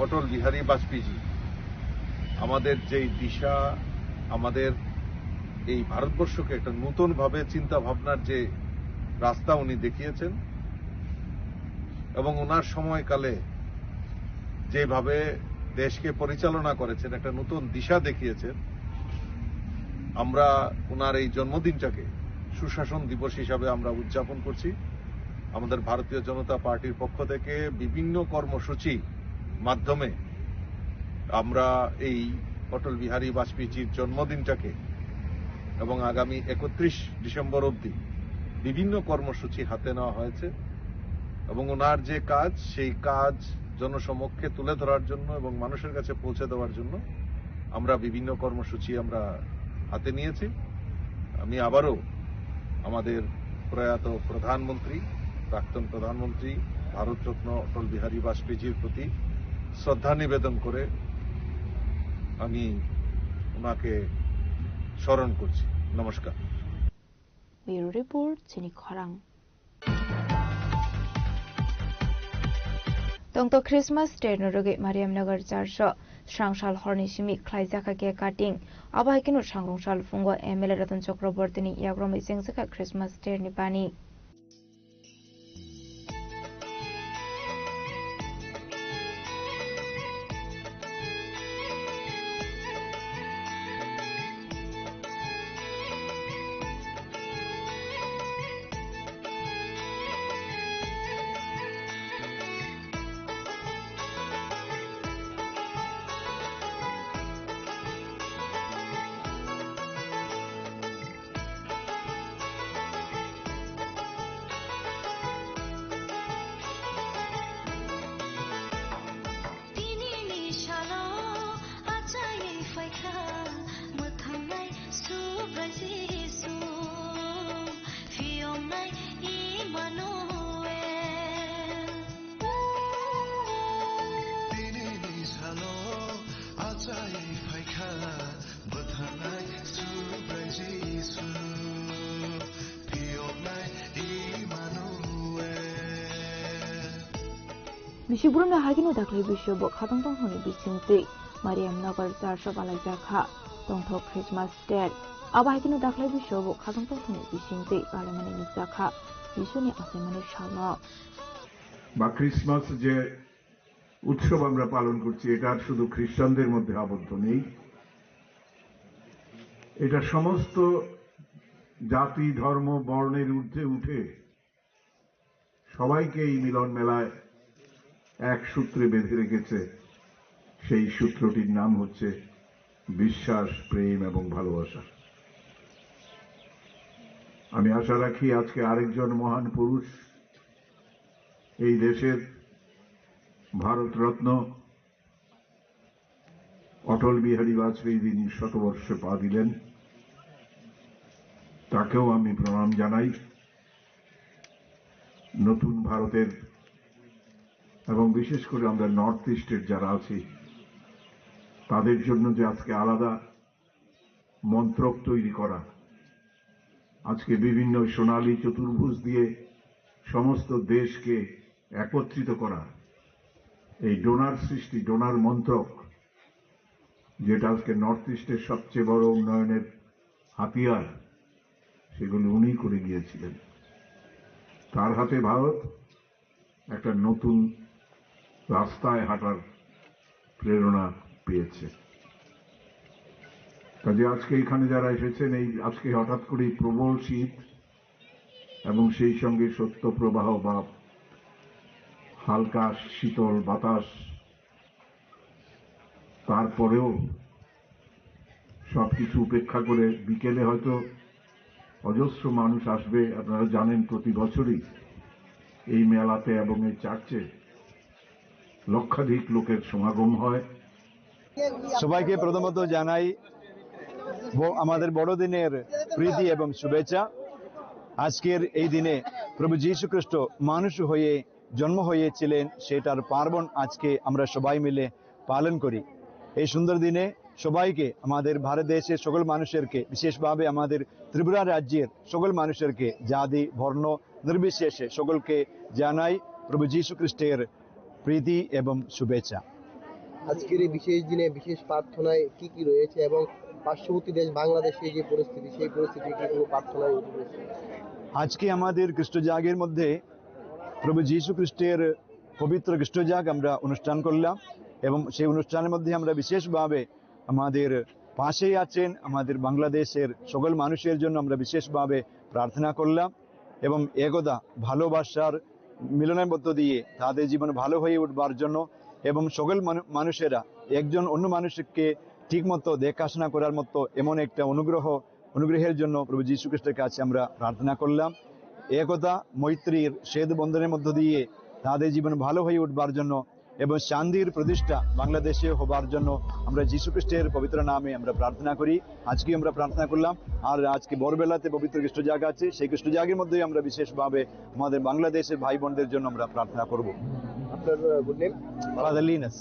অটল বিহারী বাজপেয়ীজি আমাদের যেই দিশা, আমাদের এই ভারতবর্ষকে একটা নতুনভাবে চিন্তা ভাবনার যে রাস্তা উনি দেখিয়েছেন এবং ওনার সময়কালে যেভাবে দেশকে পরিচালনা করেছেন, একটা নতুন দিশা দেখিয়েছেন, আমরা ওনার এই জন্মদিনটাকে সুশাসন দিবস হিসাবে আমরা উদযাপন করছি। আমাদের ভারতীয় জনতা পার্টির পক্ষ থেকে বিভিন্ন কর্মসূচি মাধ্যমে আমরা এই অটল বিহারী বাজপেয়ীজির জন্মদিনটাকে এবং আগামী একত্রিশ ডিসেম্বর অবধি বিভিন্ন কর্মসূচি হাতে নেওয়া হয়েছে এবং ওনার যে কাজ, সেই কাজ জনসমক্ষে তুলে ধরার জন্য এবং মানুষের কাছে পৌঁছে দেওয়ার জন্য আমরা বিভিন্ন কর্মসূচি আমরা হাতে নিয়েছি। আমি আবারও আমাদের প্রয়াত প্রধানমন্ত্রী, প্রাক্তন প্রধানমন্ত্রী, ভারতরত্ন অটল বিহারী বাজপেয়ীজির প্রতি শ্রদ্ধা নিবেদন করে আমি ওনাকে স্মরণ করছি। নমস্কার। Bureau Report, Chini Khorang. Tongto Christmas tree no rwgwi Mariamnagar Church o srangsal horni simi khlaijakha cake cutting. Abo hai kheno sangrong sal phungo M L A Ratan Chakraborty ni yakromwi chengjakha Christmas tree ni bani. Jisu, phiyoknai Immanuel. Tinini salo achai phaikha, bwtharnai Subrai Jisu, phiyoknai Immanuel. Bisi borokno haikhe no daklai bisio bo khatong tong hwnwi bisingtwi Mariam Nagar church o balaijakha tongthok Christmas star. Abo haikhe no daklai bisio bo khatong tong hwnwi bisingtwi palaimani nukjakha Jisuni achaimani salno. বা ক্রিসমাস যে উৎসব আমরা পালন করছি, এটা শুধু খ্রিস্টানদের মধ্যে আবদ্ধ নেই, এটা সমস্ত জাতি, ধর্ম, বর্ণের ঊর্ধ্বে উঠে সবাইকে এই মিলন মেলায় এক সূত্রে বেঁধে রেখেছে। সেই সূত্রটির নাম হচ্ছে বিশ্বাস, প্রেম এবং ভালোবাসা। আমি আশা রাখি আজকে আরেকজন মহান পুরুষ, এই দেশের ভারতরত্ন অটল বিহারী বাজপেয়ী যিনি শতবর্ষে পা দিলেন, তাকেও আমি প্রণাম জানাই। নতুন ভারতের এবং বিশেষ করে আমরা নর্থ ইস্টের যারা আছি, তাদের জন্য যে আজকে আলাদা মন্ত্রক তৈরি করা, আজকে বিভিন্ন সোনালী চতুর্ভুজ দিয়ে সমস্ত দেশকে একত্রিত করা, এই ডোনার সৃষ্টি, ডোনার মন্ত্রক, যেটা আজকে নর্থ ইস্টের সবচেয়ে বড় উন্নয়নের হাতিয়ার, সেগুলি উনি করে গিয়েছিলেন। তার হাতে ভারত একটা নতুন রাস্তায় হাঁটার প্রেরণা পেয়েছে। কাজে আজকে এখানে যারা এসেছেন, এই আজকে হঠাৎ করেই প্রবল শীত এবং সেই সঙ্গে শৈত্যপ্রবাহ বা হালকা শীতল বাতাস, তারপরেও সবকিছু উপেক্ষা করে বিকেলে হয়তো অজস্র মানুষ আসবে। আপনারা জানেন, প্রতি বছরই এই মেলাতে এবং এই চার্চে লক্ষাধিক লোকের সমাগম হয়। সবাইকে প্রথমত জানাই ব-, আমাদের বড়দিনের প্রীতি এবং শুভেচ্ছা। আজকের এই দিনে প্রভু যীশু খ্রিস্ট মানুষ হয়ে জন্ম হয়েছিলেন, সেটার পার্বণ আজকে আমরা সবাই মিলে পালন করি। এই সুন্দর দিনে সবাইকে, আমাদের ভারত দেশের সকল মানুষেরকে, বিশেষভাবে আমাদের ত্রিপুরা রাজ্যের সকল মানুষেরকে, জাতি বর্ণ নির্বিশেষে সকলকে জানাই প্রভু যীশু খ্রিস্টের প্রীতি এবং শুভেচ্ছা। আজকের এই বিশেষ দিনে বিশেষ প্রার্থনায় কি কি রয়েছে এবং পার্শ্ববর্তী দেশ বাংলাদেশে যে পরিস্থিতি, সেই পরিস্থিতি কি কোনো প্রার্থনায় রয়েছে? আজকে আমাদের খ্রিস্ট জাগের মধ্যে প্রভু যীশু খ্রিস্টের পবিত্র খ্রিস্ট জাগ আমরা অনুষ্ঠান করলাম এবং সেই অনুষ্ঠানের মধ্যে আমরা বিশেষভাবে আমাদের পাশেই আছেন আমাদের বাংলাদেশের সকল মানুষের জন্য আমরা বিশেষভাবে প্রার্থনা করলাম এবং একতা, ভালোবাসার মিলনের মধ্য দিয়ে তাদের জীবন ভালো হয়ে উঠবার জন্য এবং সকল মানু-, মানুষেরা একজন অন্য মানুষকে ঠিকমতো দেখাশোনা করার মতো এমন একটা অনুগ্রহ, অনুগ্রহের জন্য প্রভু যীশু খ্রিস্টের কাছে আমরা প্রার্থনা করলাম। একতা, মৈত্রীর সেতু বন্ধনের মধ্য দিয়ে তাদের জীবন ভালো হয়ে উঠবার জন্য এবং শান্তির প্রতিষ্ঠা বাংলাদেশে হবার জন্য আমরা যীশু খ্রিস্টের পবিত্র নামে আমরা প্রার্থনা করি। আজকে আমরা প্রার্থনা করলাম, আর আজকে ভোরবেলাতে পবিত্র খ্রিস্ট জাগ আছে, সেই খ্রিস্ট জাগের মধ্যেই আমরা বিশেষভাবে আমাদের বাংলাদেশের ভাই বোনদের জন্য আমরা প্রার্থনা করব। আপনার, ah, good name? Father Linus.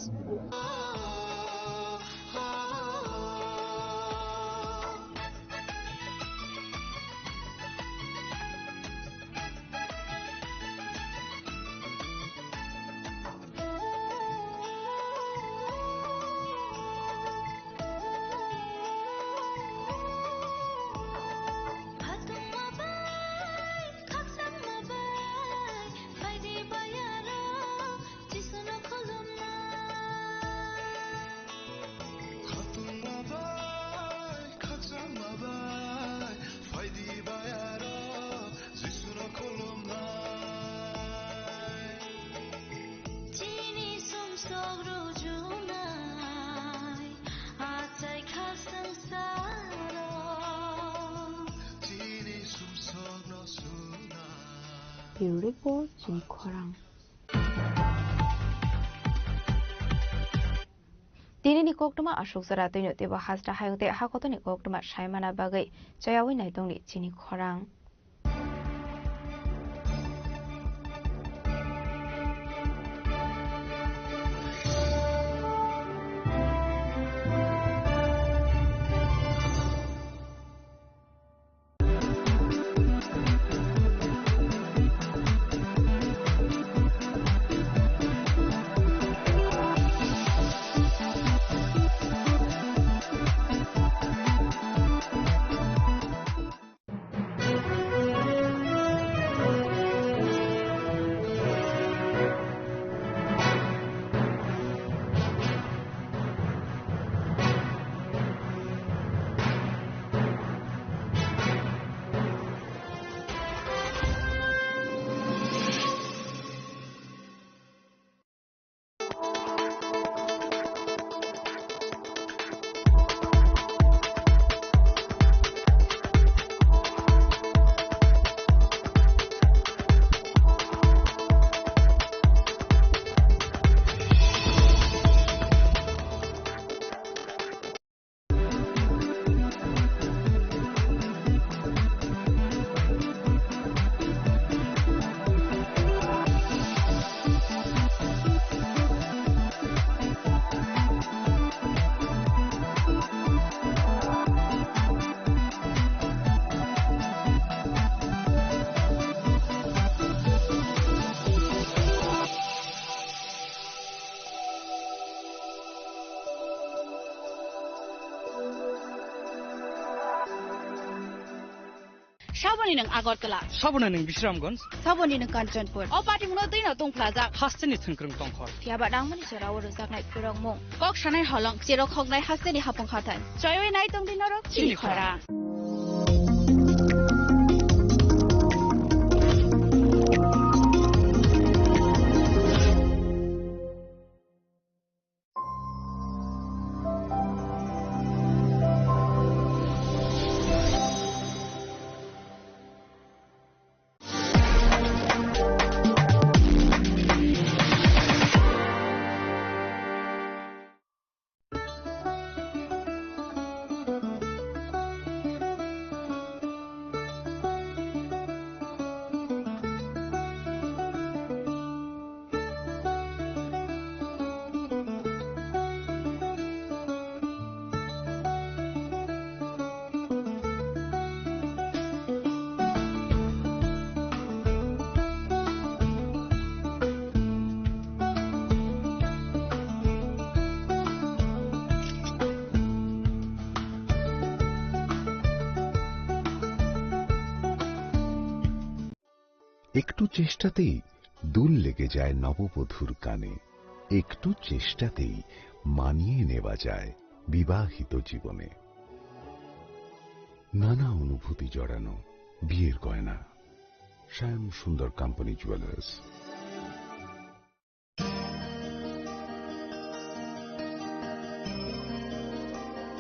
Khatungma bai, khakchangma bai, phaidi bai aro Jisuno khulumnai. Chini sumsok rujunai, achai khak sangsaro. Chini sumsokno sunai. Bureau Report, Chini Khorang. Tinini Koktwma aswk jora twino teibo hasta hayung tei hakotoni koktwma saimana bagwi chayawi naitongni chini khorang. Saboni nwng Agartala. Saboni nwng Bisramganj. Saboni nwng Kanchanpur. O patimungno twino tungphlajak. Hasteni thwngkwrwng tongkhor. Phiyaba nangmani jorao rwjaknai khwirokmung. Kok sanai holong, cherok hoknai hasteni hapung hathai. Choiwi nai tongdi norok chini khorang. একটু চেষ্টাতেই দুল লেগে যায় নববধূর কানে। একটু চেষ্টাতেই মানিয়ে নেওয়া যায় বিবাহিত জীবনে। নানা অনুভূতি জড়ানো বিয়ের গয়না। শ্যাম সুন্দর কোম্পানি জুয়েলার্স।